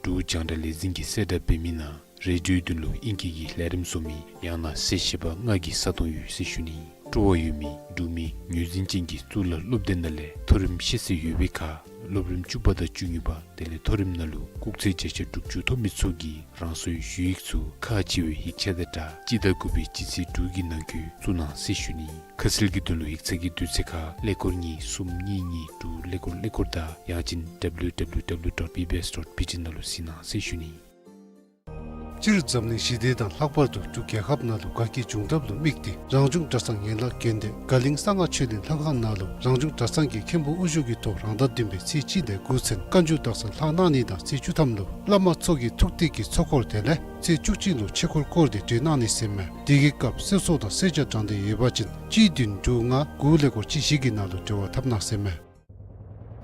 འབྲུག་རྒྱང་བསྒྲགས་ལས་འཛིན་གྱི་གསལ་བསྒྲགས་འབད་མི་ནང་རེ་ཌིའོའི་དོན་ལུ་ཨིང་སྐད་ཀྱི་ལས་རིམ་བཟོ་མི་ཡང་ན་གསལ་བཤད་པ་ལྔ་གི་ས་སྟོང་ཡོད་ཟེར་ཞུ་ནི། སྤྲོ་བ་ཡོད་མི་འབྲུག་མི་ངོས་འཛིན་ཅན་གྱི་གཙུག་ལག་སློབ་སྡེ་ནང་ལས་མཐོ་རིམ་ཤེས་ཚད་ཡོད་པའི་ཁར་སློབ་རིམ་བཅུ་པ་དང་བཅུ་གཉིས་པ་དེ་ལས་མཐོ་རིམ་ནང་ལུ་སྐུགས་ཚད་བརྒྱ་ཆ་དྲུག་ཅུ་ཐོབ་མི་ཚུ་གིས་རང་སོའི་ཞུ་ཡིག་ཚུ་ཁག་ཆེ་བའི་ཡིག་ཆ་དང་སྦྲགས་སྤྱི་ཟླ་དགུ་པའི་སྤྱི་ཚེས་དྲུག་གི་ནང་འཁོད་བཙུགས་གནང་ཟེར་ཞུ་ནི། ཁ་གསལ་གྱི་དོན་ལུ་ཡིག་ཚང་གི་དུས་ཚོད་ཁར་ཀླད་ཀོར་གཉིས་གསུམ་གཉིས་གཉིས་དྲུག་ཀླད་ཀོར་ཀླད་ཀོར་དང་ཡང་ཅིན་www dot bbs dot bt ནང་ལུ་གཟིགས་གནང་ཟེར་ཞུ་ནི། སྤྱིར་འཛམ་གླིང་ཞི་བདེ་དང་ལྷག་པར་དུ་འབྲུག་རྒྱལ་ཁབ་ནང་ལུ་དགའ་སྐྱིད་འབྱུང་ཐབས་ལུ་དམིགས་ཏེ་རང་བྱུང་གྲྭ་ཚང་ཡན་ལག་དགོན་སྡེ་དགའ་གླིང་གསང་སྔགས་ཆོས་གླིང་ལྷ་ཁང་ནང་ལུ་རང་བྱུང་གྲྭ་ཚང་གི་མཁན་པོ་དབུ་བཞུགས་ཀྱི་ཐོག་རང་ཟླ་བདུན་པའི་ཚེས་གཅིག་ལས་དགུ་ཚུན་བཀའ་འགྱུར་དག་ས་ལྷག་གནང་ནི་དང་ཚེས་བཅུ་ཐམ་ལུ་བླ་མ་ཚུ་གི་ཐུགས་ཏིག་གི་ཚོགས་འཁོར་དེ་ལས་ཚེས་བཅུ་གཅིག་ལུ་ཆོས་འཁོར་བསྐོར་ཏེ་གྲོལ་གནང་ནི་ཟེར་མས། དེ་གི་སྐབས་གསེར་སྲང་དང་སེར་སྐྱ་དྲང་ཏེ་ཡོད་པ་ཅིན་གཅིག་བདུན་དྲུག་ལྔ་དགུ་ཀླད་ཀོར་གཅིག་བཞི་གི་ནང་ལུ་འབྲེལ་བ་འཐབ་གནང་ཟེར་མས།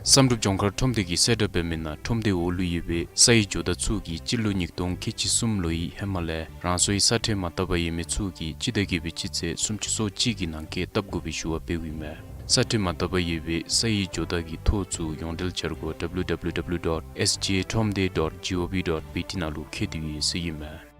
བསམ་གྲུབ་ལྗོངས་མཁར་ཁྲོམ་སྡེ་གི་གསལ་བསྒྲགས་འབད་མི་ནང་ཁྲོམ་སྡེ་འོག་ལུ་ཡོད་པའི་སའི་ཇོ་བདག་ཚུ་གིས་སྤྱི་ལོ་ཉིས་སྟོང་ཁལ་གཅིག་གསུམ་ལོའི་ཧེ་མ་ལས་རང་སོའི་ས་ཁྲལ་མ་བཏབ་པར་ཡོད་མི་ཚུ་གིས་སྤྱི་ཟླ་བརྒྱད་པའི་སྤྱི་ཚེས་སུམ་ཅུ་སོ་གཅིག་གི་ནང་འཁོད་བཏབ་དགོ་པའི་ཞུ་བ་འབདཝ་ཨིན་མས། ས་ཁྲལ་མ་བཏབ་པར་ཡོད་པའི་སའི་ཇོ་བདག་གི་ཐོ་ཚུ་ཡོངས་འབྲེལ་འཆར་སྒོ་www dot sgathromeday dot gov dot bt ནང་ལུ་འཁོད་དེ་ཡོད་ཟེར་ཨིན་མས།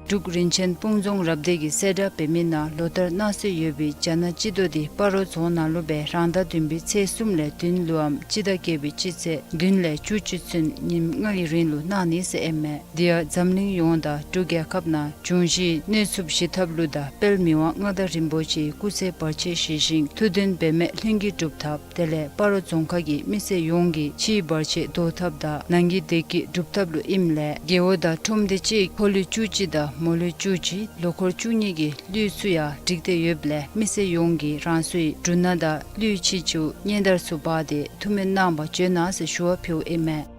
འབྲུག་རིན་ཆེན་སྤུངས་རྫོང་རབ་སྡེ་གི་གསལ་བསྒྲགས་འབད་མི་ནང་ལོ་ལྟར་གནང་སྲོལ་ཡོད་པའི་རྒྱ་ནག་སྤྱི་ཟླ་འདི་སྤ་རོ་རྫོང་ནང་ལུ་སྦེ་རང་ཟླ་བདུན་པའི་ཚེས་གསུམ་ལས་བདུན་ལུ་འམ་སྤྱི་ཟླ་བརྒྱད་པའི་སྤྱི་ཚེས་བདུན་ལས་བཅུ་གཅིག་ཚུན་ཉིནམ་ལྔ་གི་རིང་ལུ་གནང་ནི་ཟེར་ཨིན་མས། དེ་ཡང་འཛམ་གླིང་ཡོངས་དང་འབྲུག་རྒྱལ་ཁབ་ནང་འབྱུང་བཞིའི་གནོད་འཚེ་ཞི་ཐབས་ལུ་དང་དཔལ་མི་དབང་མངའ་བདག་རིན་པོ་ཆེའི་སྐུ་ཚེ་བར་ཆད་ཞི་ཞིང་ཐུགས་དོན་འབད་མེད་ལྷུན་གྱིས་གྲུབ་ཐབས། དེ་ལས་སྤ་རོ་རྫོང་ཁག་གི་མི་སེར་ཡོངས་ཀྱི་ཕྱིའི་བར་ཆད་བཟློག་ཐབས་དང་ནང་གི་བདེ་སྐྱིད་སྒྲུབ་ཐབས་ལུ་ཨིནམ་ལས་རྒེད་འོག་དང་ཁྲོམ་སྡེ་གཅིག་ཕོ་ལོ་བཅུ་གཅིག་དང་མོ་ལོ་བཅུ་གཅིག་ལོ་འཁོར་བཅུ་གཉིས་ཀྱི་གླུད་ཚུ་ཡང་སྒྲིག་སྟེ་ཡོདཔ་ལས་མི་སེར་ཡོངས་ཀྱིས་རང་སོའི་འབྲུ་སྣ་དང་གླུད་ཆེ་ཆུང་སྙན་དར་ཚུ་འབག་སྟེ་ཐུགས་སྨོན་གནང་བར་བྱོན་གནང་ཟེར་ཞུ་བ་ཕུལཝ་ཨིན་མས།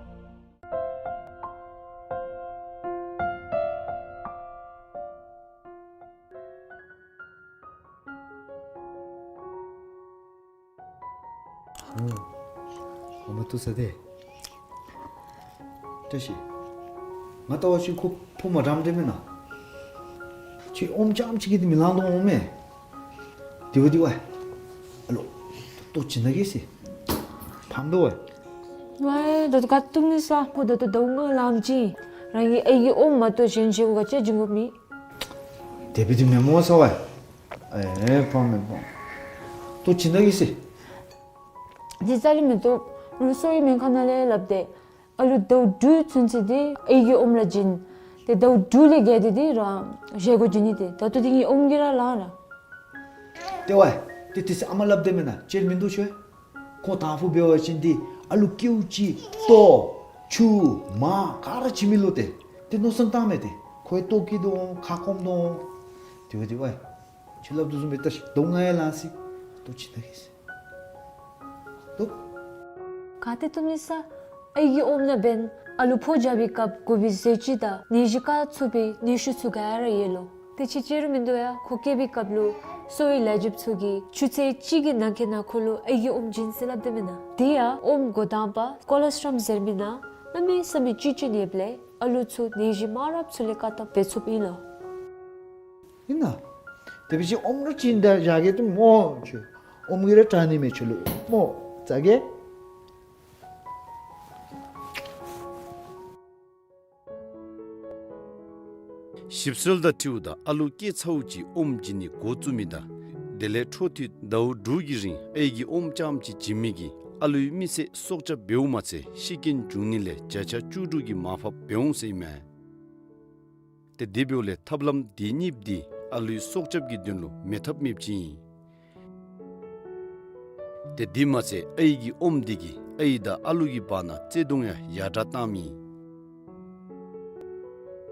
ཨོ། ཨོ་མ་བཏུབ་ས་དེ། བཀྲ་ཤིས། ང་ལྟ་བ་ཅིན་ཁོ་ཕོ་མ་འདྲཝ་འདྲཝ་མེན་ན། ཁྱོད་ཨོམ་རྐྱངམ་ཅིག་གིས་འདི་མི་ལང་དོ་འོང་མས། དེ་བ་དེ་བ། ཨ་ལོ། ལྟོ་བྱིན་ན་གེ་ཟེར། ཕམ་དོ་བ། ཝའི་ད་ལྟོ་ག་བཏུབ་ནི་ས་ཁོ་ད་ལྟོ་ཟླཝ་ལྔ་ལང་ཅི། རང་གི་ཨའི་གི་ཨོམ་མ་གཏོགས་གཞན་བྱིན་ག་ཅི་བྱིན་དགོཔ་མེད། དེ་བ་དེ་མེན་མོ་ས་བ། ཨེ་ཕམ་མེན་ཕམ། ལྟོ་བྱིན་ན་གེ་ཟེར། འདི་རྩ་ལས་མི་བཏུབ། ལུ་གསོ་བའི་སྨན་ཁང་ནང་ལས་སླབ་སྟེ། ཨ་ལུ་ཟླཝ་དྲུག་ཚུན་ཚོད་འདི་ཨའི་གི་ཨོམ་ར་བྱིན། ཏེ་ཟླཝ་དྲུག་ལས་བརྒལ་ཏེ་འདི་རང་བཞེས་སྒོ་བྱིན་ནི་ཏེ། ད་ལྟོ་འདི་ངེའི་ཨོམ་གྱིས་ར་ལང་ར། ཏེ་ཝའི། ཏེ་དེ་ཚེ་ཨ་མ་སླབ་དེས་མེན་ན་ཅིག་མིན་འདུག་ཤོ། ཁོང་དང་ཕུ་འབད་བ་ཅིན་འདི་ཨ་ལུ་ཀེའུ་ཅིག་ལྟོ་ཆུ་མར་ག་ར་བྱིན་མི་ལུ་ཏེ། ཏེ་མནོ་བསམ་བཏངམ་མས་ཏེ། ཁོ་ཡང་ལྟོ་སྐྱེ་དོ་འོང་ཁ་སྐོམ་དོ་འོང་། དེ་བ་དེ་ཝའི། ཁྱོད་སླབ་དོ་བཟུམ་སྦེ་ད་ཟླཝ་ལྔ་ཡང་ལང་ཅི། ལྟོ་བྱིན་ན་གེ་ཟེར། ལྟོ། ག་ཏེ་བཏུབ་ནི་ས། ཨའི་གི་ཨོམ་ནང་འབདན་ཨ་ལུ་ཕོ་རྒྱབ་པའི་སྐབས་དགོ་པའི་ཟས་བཅུད་དང་ནད་གཞི་བཀག་ཚུགས་པའི་ནད་ཤུགས་ཚུ་ག་ར་ཡོད་ལོ། ཏེ་ཕྱི་ཅི་རུང་མིན་འདུག་ཡ། ཁོ་སྐྱེ་བའི་སྐབས་ལུ་གསོ་བའི་ལས་བྱེདཔ་ཚུ་གིས་ཆུ་ཚོད་གཅིག་གི་ནང་འཁོད་ནང་ཁོ་ལུ་ཨའི་གི་ཨོམ་བྱིན་ཟེར་སླབ་དེས་མེན་ན། དེ་ཡང་ཨོམ་འགོ་དང་པ་ཀོ་ལོ་སི་ཊོམ་ཟེར་མི་ནང་གནམ་མེད་ས་མེད་བཅུད་ཅིག་ཡོདཔ་ལས་ཨ་ལུ་ཚུ་ནད་གཞི་མང་རབས་ཚུ་ལས་བཀག་ཐབས་འབད་ཚུགསཔ་ཨིན་ལོ། ཨིན་ན། དེ་འབད་བ་ཅིན་ཨོམ་ར་བྱིན་ད་བཞག་གེ་ཏེ་མོ་ཁྱོད། ཨོམ་གྱིས་ར་དྲག་ནི་མས་ཁྱོད་ལུ་མོ། ཟ་གེ། ཞིབ་འཚོལ་དང་འཁྲིལཝ་ད་ཨ་ལུ་སྐྱེས་ཚརཝ་ཅིག་ཨོམ་བྱིན་ནི་འགོ་བཙུགས་མི་དང་དེ་ལས་འཕྲོ་མཐུད་ཟླཝ་དྲུག་གི་རིང་ཨའི་གི་ཨོམ་རྐྱངམ་ཅིག་བྱིན་མི་གིས་ཨ་ལུའི་མི་ཚེ་སྲོག་སྐྱབས་འབདཝ་མ་ཚད་ཤི་རྐྱེན་འབྱུང་ནི་ལས་བརྒྱ་ཆ་བཅུ་དྲུག་གི་མར་ཕབ་འབད་འོང་ཟེར་ཨིན་མས། ཏེ་དེ་འབདཝ་ལས་ཐབས་ལམ་འདི་གཉིས་འདི་ཨ་ལུའི་སྲོག་སྐྱབས་ཀྱི་དོན་ལུ་མེད་ཐབས་མེདཔ་ཅིག་ཨིན། ཏེ་དེ་མ་ཚད་ཨའི་གི་ཨོམ་འདི་གིས་ཨའི་དང་ཨ་ལུ་གི་བར་ན་བརྩེ་གདུང་ཡང་ཡར་དྲག་བཏངམ་ཨིན།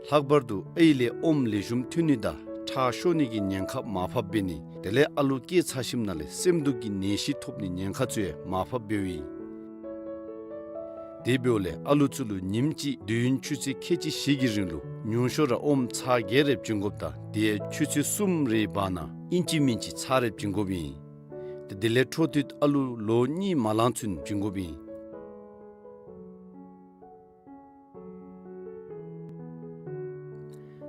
ལྷག་པར་དུ་ཨའི་ལས་ཨོམ་ལེགས་ཤོམ་ཐོན་ནི་དང་ཁྲག་ཤོར་ནི་གི་ཉེན་ཁ་མར་ཕབ་འབད་ནི་དེ་ལས་ཨ་ལུ་སྐྱེས་ཚར་ཞིནམ་ལས་སེམས་སྡུག་གི་ནད་གཞི་ཐོབ་ནི་ཉེན་ཁ་ཚུ་ཡང་མར་ཕབ་འབདཝ་ཨིན། དེ་འབདཝ་ལས་ཨ་ལུ་ཚུ་ལུ་ཉིནམ་གཅིག་དུས་ཡུན་ཆུ་ཚོད་ཁལ་གཅིག་བཞི་གི་རིང་ལུ་ཉུང་ཤོས་ར་ཨོམ་ཚར་བརྒྱད་རེ་བྱིན་དགོཔ་དང་དེ་ཡང་ཆུ་ཚོད་གསུམ་རེའི་བར་ན་ཨིན་ཅི་མིན་ཅི་ཚར་རེ་བྱིན་དགོཔ་ཨིན། ཏེ་དེ་ལས་འཕྲོ་མཐུད་ཨ་ལུ་ལོ་གཉིས་མ་ལང་ཚུན་བྱིན་དགོཔ་ཨིན།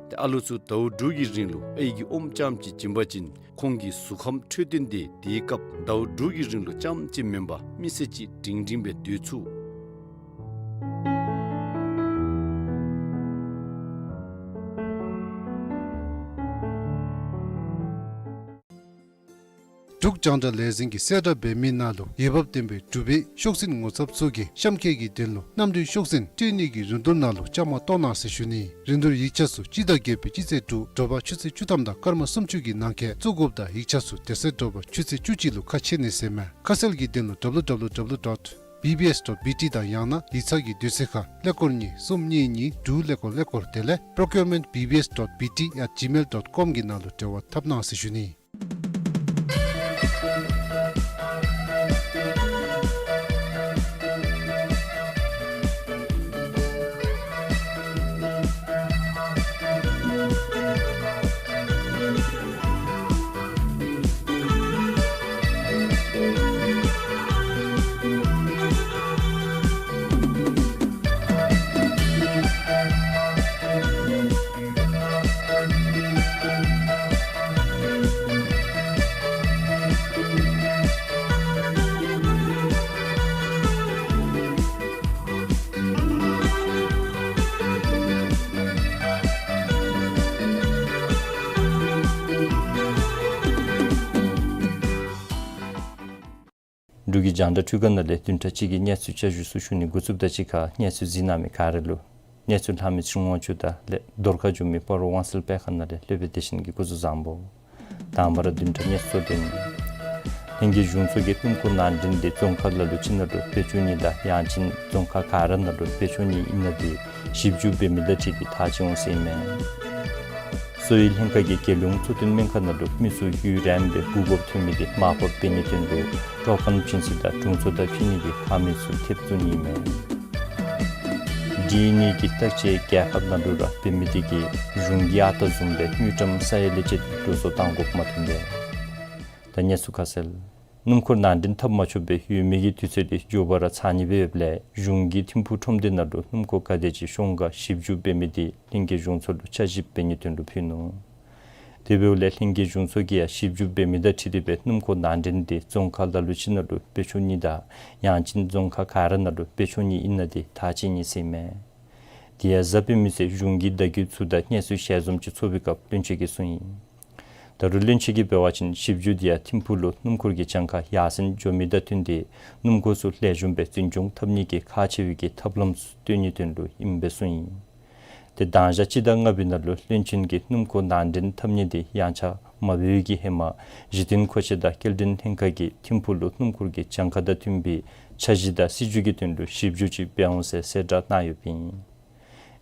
ཏེ་ཨ་ལུ་ཚུ་ཟླཝ་དྲུག་གི་རིང་ལུ་ཨའི་གི་ཨོམ་རྐྱངམ་ཅིག་བྱིན་པ་ཅིན་ཁོང་གི་གཟུགས་ཁམས་འཕྲོད་བསྟེན་འདི་དེའི་སྐབས་ཟླཝ་དྲུག་གི་རིང་ལུ་རྐྱངམ་ཅིག་མེན་པར་མི་ཚེ་གཅིག་སྒྲིང་སྒྲིང་སྦེ་སྡོད་ཚུགས། འབྲུག་རྒྱང་བསྒྲགས་ལས་འཛིན་གྱིས་གསལ་བསྒྲགས་འབད་མི་ནང་ལུ་འོས་འབབ་ལྡན་པའི་འབྲུག་པའི་ཤོག་འཛིན་ངོ་ཚབ་ཚུ་གིས་གཤམ་འཁོད་ཀྱི་དོན་ལུ་གནམ་གྲུའི་ཤོག་འཛིན་སྤྲོད་ནི་གི་རིན་བསྡུར་ནང་ལུ་བཅའ་མར་གཏོགས་གནང་ཟེར་ཞུ་ནི། རིན་བསྡུར་ཡིག་ཆ་ཚུ་སྤྱི་ཟླ་བརྒྱད་པའི་སྤྱི་ཚེས་དྲུག་དྲོ་པ་ཆུ་ཚོད་བཅུ་ཐམ་དང་སྐར་མ་སུམ་ཅུ་གི་ནང་འཁོད་བཙུགས་དགོཔ་དང་ཡིག་ཆ་ཚུ་དེ་ཚེ་དྲོ་པ་ཆུ་ཚོད་བཅུ་གཅིག་ལུ་ཁ་ཕྱེ་ནི་ཟེར་མས། ཁ་གསལ་གྱི་དོན་ལུ་W W W dot B B S dot B T དང་ཡང་ན་ཡིག་ཚང་གི་དུས་ཚོད་ཁར་ཀླད་ཀོར་གཉིས་གསུམ་གཉིས་གཉིས་དྲུག་ཀླད་ཀོར་ཀླད་ཀོར་དེ་ལས་procurement B B S dot B T at gmail dot com གི་ནང་ལུ་འབྲེལ་བ་འཐབ་གནང་ཟེར་ཞུ་ནི། འབྲུག་གི་རྒྱང་བསྒྲགས་འཕྲུལ་ཁང་ནང་ལས་བདུན་ཕྲག་གཅིག་གི་གནས་ཚུལ་བསྐྱར་ཞུ་ཚུ་ཞུ་ནི་འགོ་བཙུགསཔ་དང་གཅིག་ཁར་གནས་ཚུལ་གཟིགས་གནང་མི་ག་ར་ལུ་གནས་ཚུལ་ལྷག་མི་ཚེ་རིང་དབང་ཕྱུག་དང་ལས་བརྡ་ཁ་བསྒྱུར་མི་སྤ་རོ་དབང་གསལ་དཔེ་ཁང་ནང་ལས་སློབ་དཔོན་བདེ་ཆེན་གྱིས་སྐུ་གཟུགས་བཟང་པོ། དང་པ་ར་བདུན་ཕྲག་གནས་ཚུལ་གཙོ་དོན། ལྷན་རྒྱས་གཞུང་ཚོགས་ཀྱིས་སྣུམ་འཁོར་ནང་འདྲེན་ཏེ་རྫོང་ཁག་ལ་ལུ་ཅིག་ནང་ལུ་སྤེལ་བཅུག་ནི་དང་ཡང་ཅིན་རྫོང་ཁག་ག་ར་ནང་ལུ་སྤེལ་བཅུག་ནི་ཨིན་ན་འདི་ཞིབ་འཇུག་འབད་མི་དང་འཁྲིལ་ཏེ་ཐག་བཅད་འོང་ཟེར་ཨིན་མས། གསོ་བའི་ལྷན་ཁག་གིས་རྒྱལ་ཡོངས་འཚོ་རྟེན་སྨན་ཁང་ནང་ལུ་མི་ཚུ་ཡུན་རིངམོ་སྦེ་འབུབ་འབུབ་ཐོན་མི་འདི་མར་ཕབ་འབད་ནིའི་དོན་ལུ་དཀྲོག་མཁན་བྱིན་ས་དང་དྲུང་འཚོ་དང་འཕྱད་ནི་གི་ཁང་མིག་ཚུ་ཐེབས་བཙུགས་ནི་ཨིན་མས། འདི་ནི་གི་བརྟག་དཔྱད་རྒྱལ་ཁབ་ནང་ལུ་ར་འབད་མི་འདི་གིས་གཞུང་གི་ཨ་རྟག་བཟུམ་སྦེ་དངུལ་ཀྲམ་ས་ཡ་ལས་བཅད་དེ་འགྲོ་སོང་བཏང་དགོཔ་མ་ཐོན་པས། ད་གནས་ཚུལ་ཁ་གསལ། སྣུམ་འཁོར་ནང་འདྲེན་འཐབ་མ་ཆོགཔ་སྦེ་ཡོད་མི་གི་དུས་ཚོད་འདི་མགྱོགས་པ་ར་ཚང་ནི་སྦེ་ཡོདཔ་ལས་གཞུང་གིས་ཐིམ་ཕུག་ཁྲོམ་སྡེ་ནང་ལུ་སྣུམ་འཁོར་ག་དེ་ཅིག་ཤོང་ག་ཞིབ་འཇུག་འབད་མི་འདི་ལྷན་རྒྱས་གཞུང་ཚོགས་ལུ་འཆར་གཞི་འབད་ནིའི་དོན་ལུ་ཕུལ་ནུག། དེ་འབདཝ་ལས་ལྷན་རྒྱས་གཞུང་ཚོགས་ཀྱིས་ཡང་ཞིབ་འཇུག་འབད་མི་དང་འཁྲིལ་ཏེ་སྦེ་སྣུམ་འཁོར་ནང་འདྲེན་འདི་རྫོང་ཁག་ལ་ལུ་ཅིག་ནང་ལུ་འབད་ཆོག་ནི་དང་ཡང་ཅིན་རྫོང་ཁག་ག་ར་ནང་ལུ་འབད་ཆོག་ནི་ཨིན་ན་འདི་ཐག་བཅད་ནི་ཟེར་ཨིན་མས། དེ་ཡང་གཟའ་སྤེན་པའི་ཚེ་གཞུང་གི་བརྡ་བརྒྱུད་ཚུ་དང་གནས་ཚུལ་ཞལ་འཛོམས་ཅིག་ཚོགས་པའི་སྐབས་བློན་ཆེན་གྱིས་གསུངས་ཡི། ད་རུང་བློན་ཆེན་གྱིས་འབད་བ་ཅིན་ཞིབ་འཇུག་འདི་ཡང་ཐིམ་ཕུག་ལུ་སྣུམ་འཁོར་གྱི་གྱངས་ཁ་ཡར་སེང་འགྱོ་མི་དང་བསྟུན་ཏེ་སྣུམ་འཁོར་ཚུ་ལེགས་ཤོམ་སྦེ་འཛིན་སྐྱོང་འཐབ་ནི་གི་ཁག་ཆེ་བའི་གི་ཐབས་ལམ་ཚུ་བཏོན་ནིའི་དོན་ལུ་ཨིནམ་སྦེ་གསུངས་ཡི། ཏེ་གདང་ཞག་སྤྱི་ཟླ་ལྔ་པའི་ནང་ལུ་བློན་ཆེན་གྱིས་སྣུམ་འཁོར་ནང་འདྲེན་འཐབ་ནི་འདི་ཡངས་ཆག་མ་འབད་བའི་གི་ཧེ་མ་གཞི་རྟེན་མཁོ་ཆས་དང་སྐྱེལ་འདྲེན་ལྷན་ཁག་གིས་ཐིམ་ཕུག་ལུ་སྣུམ་འཁོར་གྱི་གྱངས་ཁ་དང་བསྟུན་པའི་འཆར་གཞི་དང་སྲིད་བྱུས་ཀྱི་དོན་ལུ་ཞིབ་འཇུག་ཅིག་འབད་འོང་ཟེར་གསལ་བསྒྲགས་གནང་ཡོདཔ་ཨིན།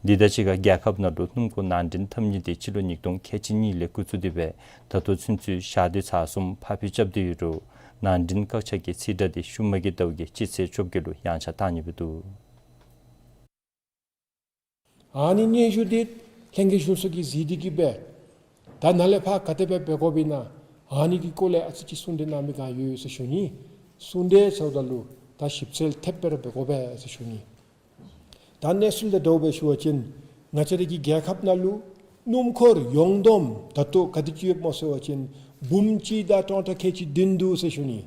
འདི་དང་གཅིག་ཁར་རྒྱལ་ཁབ་ནང་ལུ་སྣུམ་འཁོར་ནང་འདྲེན་འཐབ་ནི་འདི་སྤྱི་ལོ་ཉིས་སྟོང་ཁལ་གཅིག་གཉིས་ལས་འགོ་བཙུགས་ཏེ་སྦེ་ད་ལྟོ་ཚུན་ཚོད་ཞག་སྡེ་ཚར་གསུམ་ཕར་འགྱངས་རྐྱབ་སྟེ་ཡོད་རུང་ནང་འདྲེན་བཀག་ཆ་གི་ཚིག་སྒྲ་འདི་ཤུལ་མ་གི་ཟླཝ་གི་སྤྱི་ཚེས་བཅོ་བརྒྱད་ལུ་ཡངས་ཆག་བཏང་ནི་སྦེ་འདུག། ཨ་ནི་སྙན་ཞུ་འདི་ལྷན་རྒྱས་གཞུང་ཚོགས་ཀྱིས་གཟིགས་ཏེ་གི་སྦེ་ད་ནཱ་ལས་ཕར་ག་དེ་སྦེ་འབད་དགོཔ་ཨིན་ན་ཨ་ནི་གི་སྐོར་ལས་ཨ་ཙི་ཅིག་གསུང་གྲོས་གནང་མི་ག་ཡོད་ཟེར་ཞུ་ནི། གསུང་གྲོས་ཟེརཝ་ད་ལུ་ད་ཞིབ་འཚོལ་ཐེབས་སྦེ་ར་འབད་དགོ་པས་ཟེར་ཞུ་ནི། ད་གནས་ཚུལ་དང་འདྲཝ་སྦེ་ཞུ་བ་ཅིན་ང་བཅས་རའི་གི་རྒྱལ་ཁབ་ནང་ལུ་སྣུམ་འཁོར་ཡོངས་བསྡོམས་ད་ལྟོ་ག་དེ་ཅིག་ཡོདཔ་སྨོ་ཟེར་བ་ཅིན་འབུམ་གཅིག་དང་སྟོང་ཕྲག་ཁལ་གཅིག་བདུན་འདུག་ཟེར་ཞུ་ནི།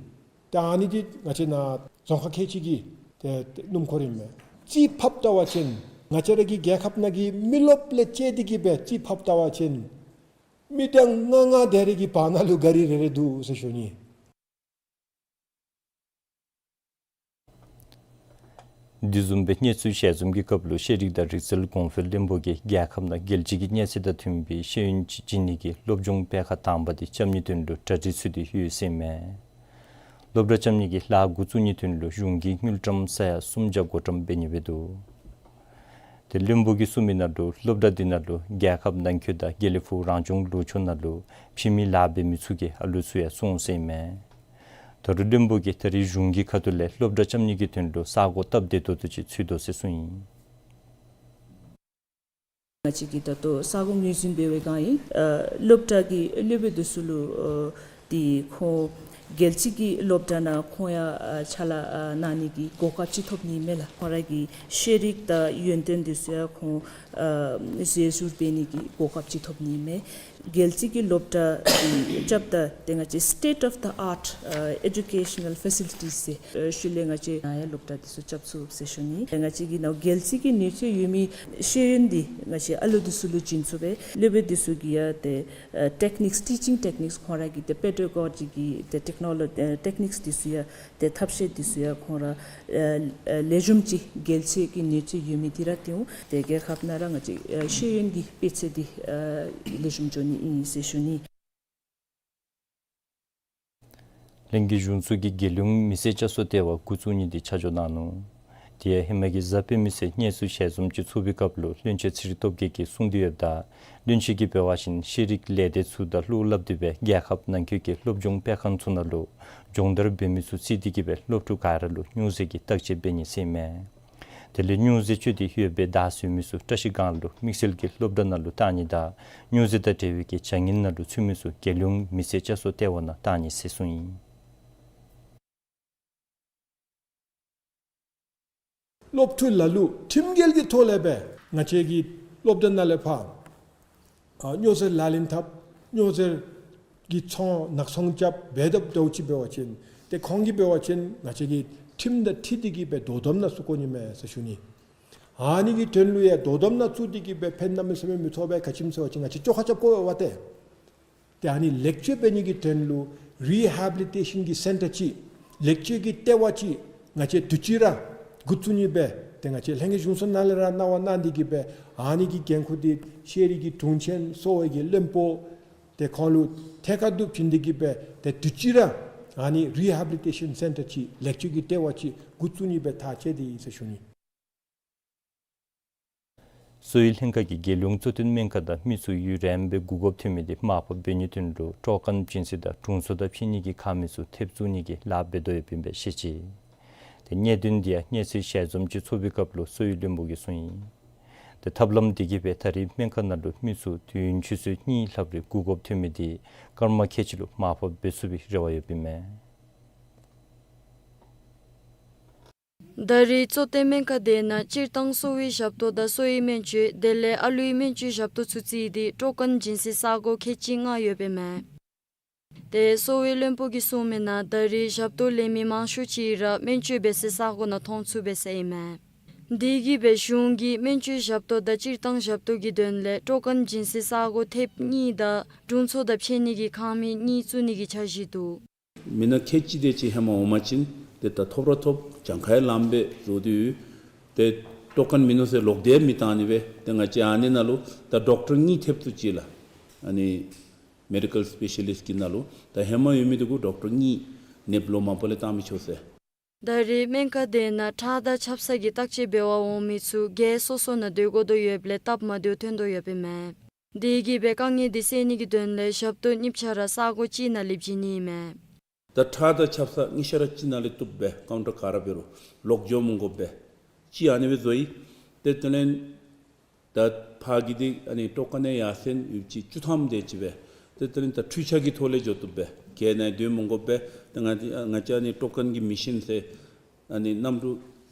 ཏེ་ཨ་ནི་འདི་ང་བཅས་ནཱ་རྫོང་ཁག་ཁལ་གཅིག་གི་ཏེ་སྣུམ་འཁོར་ཨིན་མས། རྩིས་ཕབ་བལྟ་བ་ཅིན་ང་བཅས་རའི་གི་རྒྱལ་ཁབ་ནང་གི་མི་རློབས་ལས་བཅད་དེ་གི་སྦེ་རྩིས་ཕབ་བལྟ་བ་ཅིན་མི་གྲངས་ལྔ་ལྔ་དེ་རེ་གི་བར་ན་ལུ་གཱ་རི་རེ་རེ་འདུག་ཟེར་ཞུ་ནི། དེ་བཟུམ་སྦེ་གནས་ཚུལ་ཞལ་འཛོམས་ཀྱི་སྐབས་ལུ་ཤེས་རིག་དང་རིག་རྩལ་གོང་འཕེལ་བློན་པོ་གིས་རྒྱལ་ཁབ་ནང་རྒྱལ་སྤྱི་གི་གནས་ཚད་དང་མཐུན་པའི་ཤེས་ཡོན་ཅིག་བྱིན་ནི་གི་སློབ་སྦྱོང་སྤེལ་ཁང་དང་པ་འདི་རྐྱབ་ནིའི་དོན་ལུ་གྲ་སྒྲིག་ཚུད་དེ་ཡོད་ཟེར་ཨིན་མས། སློབ་གྲྭ་རྐྱབ་ནི་གི་ལཱ་འགོ་བཙུགས་ནིའི་དོན་ལུ་གཞུང་གིས་དངུལ་ཀྲམ་ས་ཡ་སུམ་བརྒྱ་བགོ་བཀྲམ་འབད་ནི་སྦེ་འདུག། ཏེ་བློན་པོ་གིས་གསུངས་མི་ནང་ལུ་སློབ་གྲྭ་འདི་ནང་ལུ་རྒྱལ་ཁབ་ནང་འཁོད་དང་དགེ་ལེགས་ཕུག་རང་སྐྱོང་ལུང་ཕྱོགས་ནང་ལུ་ཕྱི་མི་ལཱ་འབད་མི་ཚུ་གི་ཨ་ལུ་ཚུ་ཡང་སོང་ཟེར་ཨིན་མས། ད་རུང་བློན་པོ་གིས་ད་རེས་གཞུང་གི་ཁ་ཐུག་ལས་སློབ་གྲྭ་རྐྱབ་ནི་གི་དོན་ལུ་ས་གོ་སྟབས་བདེ་ཏོག་ཏོ་ཅིག་ཚུད་དོ་ཟེར་གསུངས་ཡི། ང་བཅས་ཀྱིས་ད་ལྟོ་ས་གོ་ངོས་འཛིན་འབད་བའི་སྒང་ཨིན། ཨ་སློབ་གྲྭ་གི་སློབ་དཔོན་འདི་ཚུ་ལུ་ཨ་ཏེ་ཁོང་རྒྱལ་སྤྱི་གི་སློབ་གྲྭ་ནང་ཁོང་ཡང་ཨ་ཕྱག་ལཱ་ཨ་གནང་ནི་གི་གོ་སྐབས་ཅིག་ཐོབ་ནི་མས་ལགས། ཁོང་ར་གི་ཤེས་རིག་དང་ཡོན་ཏན་འདི་ཚུ་ཡང་ཁོང་ཨ་རྗེས་སུ་འབད་ནི་གི་གོ་སྐབས་ཅིག་ཐོབ་ནི་མས། རྒྱལ་སྤྱི་གི་སློབ་གྲྭ་འདི་རྐྱབ་ད་ཏེ་ང་བཅས་state of the art ཨ་educational facilities ཟེར་ཨ་ཤུལ་ལས་ང་བཅས་ནཱ་ཡང་སློབ་གྲྭ་འདི་ཚུ་རྐྱབ་ཚུགས་ཟེར་ཞུ་ནི། ཏེ་ང་བཅས་ཀྱི་ནཱ་རྒྱལ་སྤྱི་གི་ནུས་ཚད་ཡོད་མི་ཤེས་ཡོན་འདི་ང་བཅས་ཨ་ལུ་འདི་ཚུ་ལུ་བྱིན་ཚུགས་པས། སློབ་དཔོན་འདི་ཚུ་གིས་ཡང་ཏེ་ཨ་ཊེཀ་ནིཀསི་ཊི་ཅིང་ཊེཀ་ནིཀསི་ཁོང་ར་གི་ཏེ་པེ་ཌ་གོ་ཇི་གི་ཏེ་ཊེཀ་ནོ་ལོ་ཨ་ཊེཀ་ནིཀསི་འདི་ཚུ་ཡང་ཏེ་ཐབས་ཤེས་འདི་ཚུ་ཡང་ཁོང་ར་ཨ་ཨ་ལེགས་ཤོམ་ཅིག་རྒྱལ་སྤྱི་གི་ནུས་ཚད་ཡོད་མི་འདི་ར་ཏེ་འོང་། ཏེ་རྒྱལ་ཁབ་ནང་ར་ང་བཅས་ཨ་ཤེས་ཡོན་གྱི་སྤུས་ཚད་འདི་ཨ་ལེགས་ཤོམ་འགྱོ་ནི་ཨིན་ཟེར་ཞུ་ནི། ལྷན་རྒྱས་གཞུང་ཚོགས་ཀྱིས་རྒྱལ་ཡོངས་མི་སེར་བཅའ་སྲོལ་ལྟེ་བ་འགོ་བཙུགས་ནི་འདི་ཆ་འཇོག་གནང་ནུག། དེ་ཡང་ཧེ་མ་གི་གཟའ་སྤེན་པའི་ཚེ་གནས་ཚུལ་ཞལ་འཛོམས་ཅིག་ཚོགས་པའི་སྐབས་ལུ་བློན་ཆེན་ཚེ་རིང་སྟོབས་རྒྱས་ཀྱིས་གསུངས་ཏེ་ཡོདཔ་ད་བློན་ཆེན་གྱིས་འབད་བ་ཅིན་ཤེས་རིག་ལས་སྡེ་ཚུ་དང་བློ་སླབ་སྟེ་སྦེ་རྒྱལ་ཁབ་ནང་འཁོད་ཀྱི་སློབ་སྦྱོང་སྤེལ་ཁང་ཚུ་ནང་ལུ་སྦྱོང་བརྡར་འབད་མི་ཚུ་བརྩིས་ཏེ་གི་སྦེ་སློབ་ཕྲུག་ག་ར་ལུ་སྨྱོ་རྫས་ཀྱི་བརྟག་དཔྱད་འབད་ནི་ཟེར་ཨིན་མས། དེ་ལས་སྨྱོ་རྫས་སྤྱོད་དེ་ཡོད་པའི་བརྡ་བཟོ་མི་ཚུ་བཀྲ་ཤིས་སྒང་ལུ་དམིགས་བསལ་གྱི་སློབ་གྲྭ་ནང་ལུ་བཏང་ནི་དང་སྨྱོ་རྫས་དང་འབྲེལ་བའི་གི་བྱ་ངན་ནང་ལུ་ཚུད་མི་ཚུ་རྒྱལ་ཡོངས་མི་སེར་བཅའ་སྲོལ་ལྟེ་བ་ནང་བཏང་ནི་ཟེར་གསུངས་ཡི། སློབ་ཕྲུག་ལ་ལུ་ཁྲིམས་འགལ་གྱི་ཐོག་ལས་སྦེ་ང་བཅས་ཀྱི་སློབ་གྲྭ་ནང་ལས་ཕར་ཨ་སྨྱོ་རྫས་ལག་ལེན་འཐབ་སྨྱོ་རྫས་ཀྱི་ཚོང་ནག་ཚོང་རྐྱབ་འབད་དཔ་འདྲཝ་ཅིག་འབད་བ་ཅིན་ཏེ་ཁོང་གིས་འབད་བ་ཅིན་ང་བཅས་ཀྱིས་ཁྲིམས་དང་འཁྲིལ་ཏེ་གི་སྦེ་དོ་དམ་ནང་བཙུགས་དགོ་ནི་མས་ཟེར་ཞུ་ནི། ཨ་ནི་གི་དོན་ལུ་ཡང་དོ་དམ་ནང་བཙུགས་ཏེ་གི་སྦེ་ཕན་གནམ་མེད་ས་མེད་མི་ཐོགས་པས། ག་ཅི་སྨོ་ཟེར་བ་ཅིན་ང་བཅས་བཅོ་ཁ་རྐྱབ་དགོ་པས་ཏེ། ཏེ་ཨ་ནི་ལེགས་བཅོས་འབད་ནི་གི་དོན་ལུ་རི་ཧེ་བི་ལི་ཊེ་ཤཱན་གྱི་སེན་ཊར་ཅིག་ལེགས་བཅོས་ཀྱི་ལྟེ་བ་ཅིག་ང་བཅས་དུས་ཅི་ར་འགོ་བཙུགས་ནི་སྦེ་ཏེ་ང་བཅས་ལྷན་རྒྱས་གཞུང་ཚོགས་ནང་ལས་ར་གནང་བ་གནང་སྟེ་གི་སྦེ་ཨ་ནི་གི་འགན་ཁུར་འདི་ཤེས་རིག་གི་དྲུང་ཆེན་གསོ་བའི་གི་བློན་པོ་ཏེ་ཁོང་ལུ་ཐད་ཀར་དུ་བྱིན་ཏེ་གི་སྦེ་ཏེ་དུས་ཅི་ར་ཨ་ནི་རི་ཧེ་བི་ལི་ཊེ་ཤཱན་སེན་ཊར་ཅིག་ལེགས་བཅོས་ཀྱི་ལྟེ་བ་ཅིག་འགོ་བཙུགས་ནི་སྦེ་ཐག་བཅད་དེ་ཡི་ཟེར་ཞུ་ནི། གསོ་བའི་ལྷན་ཁག་གིས་རྒྱལ་ཡོངས་གཙོ་བསྟེན་སྨན་ཁང་དང་མི་ཚུ་ཡུན་རིངམོ་སྦེ་གོ་སྐབས་ཐོན་མི་འདི་མར་ཕབ་འབད་ནིའི་དོན་ལུ་དཀྲོག་མཁན་བྱིན་ས་དང་དྲུང་འཚོ་དང་ཕྱི་ནི་གི་ཁང་མིག་ཚུ་ཐེབས་བཙུགས་ནི་གི་ལཱ་འབད་དོ་ཡོདཔ་ཨིན་པས་ཤེས་ཅི། ཏེ་གནད་དོན་འདི་ཡང་གནས་ཚུལ་ཞལ་འཛོམས་ཅིག་ཚོགས་པའི་སྐབས་ལུ་གསོ་བའི་བློན་པོ་གིས་གསུངས་ཡི། ཏེ་ཐབས་ལམ་འདི་གིས་སྦེ་ད་རེས་སྨན་ཁང་ནང་ལུ་མི་ཚུ་དུས་ཡུན་ཆུ་ཚོད་གཉིས་ལྷགཔ་རེ་གོ་སྐབས་ཐོན་མི་འདི་སྐར་མ་ཁལ་གཅིག་ལུ་མར་ཕབ་འབད་ཚུགས་པའི་རེ་བ་ཡོདཔ་ཨིན་མས། ད་རེས་གཙོ་བསྟེན་སྨན་ཁང་དེ་ནང་སྤྱིར་བཏང་གསོ་བའི་ཞབས་ཏོག་དང་གསོ་བའི་སྨན་བཅོས་དེ་ལས་ཨ་ལུའི་སྨན་བཅོས་ཞབས་ཏོག་ཚུ་བརྩིས་ཏེ་སྤྲོ་དཀོན་སྦྱིན་སའི་ས་གོ་ཁལ་གཅིག་ལྔ་ཡོདཔ་ཨིན་མས། ཏེ་གསོ་བའི་བློན་པོ་གིས་གསུངས་མི་ནང་ད་རེས་ཞབས་ཏོག་ལེན་མི་མང་ཤོས་ཅིག་ར་སྨན་བཅོས་འབད་སའི་ས་གོ་ནང་མཐོང་ཚུགས་པས་ཟེར་ཨིན་མས། དེ་གིས་སྦེ་གཞུང་གིས་སྨན་བཅོས་ཞབས་ཏོག་དང་སྤྱིར་བཏང་ཞབས་ཏོག་གི་དོན་ལས་སྤྲོ་དཀོན་སྦྱིན་སའི་ས་གོ་ཐེབས་གཉིས་དང་དྲུང་འཚོ་དང་ཕྱད་ནི་གི་ཁང་མིག་གཉིས་བཙུགས་ནི་གི་འཆར་གཞི་འདུག། མི་སྣ་ཁལ་གཅིག་དེ་ཅིག་ཧེ་མ་འོང་པ་ཅིན་ཏེ་ད་ཐོབ་ར་ཐོབ། གྱངས་ཁ་ཡང་ལངམ་སྦེ་བཟོ་སྟེ་ཡོད། ཏེ་སྤྲོ་དཀོན་མིན་ནུག་ཟེར་ལོག་སྟེ་མི་བཏང་ནི་སྦེ། ཏེ་ང་བཅས་ཨ་ནི་ནང་ལུ་ད་ཌོག་ཊར་གཉིས་ཐེབས་བཙུགས་ཅི་ལགས། ཨ་ནི་མེ་ཌི་ཀཱལ་སི་པེ་ཤ་ལིསཊ་གི་ནང་ལུ་ད་ཧེ་མ་ཡོད་མི་དེ་གུ་ཌོག་ཊར་གཉིས་ནདཔ་ལོ་མ་པ་ལས་བཏང་མི་ཆོག་ཟེར། ད་རེས་སྨན་ཁང་དེ་ནང་ཁྲག་དང་ཆབ་གསང་གི་བརྟག་དཔྱད་འབད་བར་འོང་མི་ཚུ་སྒེར་སོ་སོ་ནང་སྡོད་དགོ་དོ་ཡོདཔ་ལས་སྟབས་མ་བདེཝ་ཐོན་དོ་ཡོདཔ་ཨིན་མས། དེ་གིས་སྦེ་དཀའ་ངལ་དེ་སེལ་ནི་གི་དོན་ལས་ཞབས་ཏོག་གཉིས་ཆ་ར་ས་གོ་གཅིག་ནང་ལེབ་བྱིན་ནི་ཨིན་མས། ད་ཁྲག་དང་ཆབ་གསང་གཉིས་ཆ་ར་གཅིག་ནང་ལས་བཏུབ་པས། ཀའུན་ཊར་ག་ར་འབད་རུང་ལོག་འགྱོ་མི་དགོ་པས། གཅིག་ཨ་ནི་སྦེ་བཟོ་ཡི། ཏེ་དེ་ལས་ད་ཕར་གྱི་དེ་ཨ་ནི་སྤྲོ་དཀོན་ཡར་སེང་ཡོདཔ་ཅིག་བཅུ་ཐམ་དེ་ཅིག་སྦེ། ཏེ་དེ་ལས་ད་འཕྲུལ་ཆས་ཀྱི་ཐོག་ལས་འགྱོ་བཏུབ་པས། ག་ནི་སྡོད་མི་དགོ་པས། ཏེ་ང་ང་བཅས་ཨ་ནི་སྤྲོ་དཀོན་གྱི་མེ་ཤིན་ཟེར་ཨ་ནི་གནམ་གྲུ་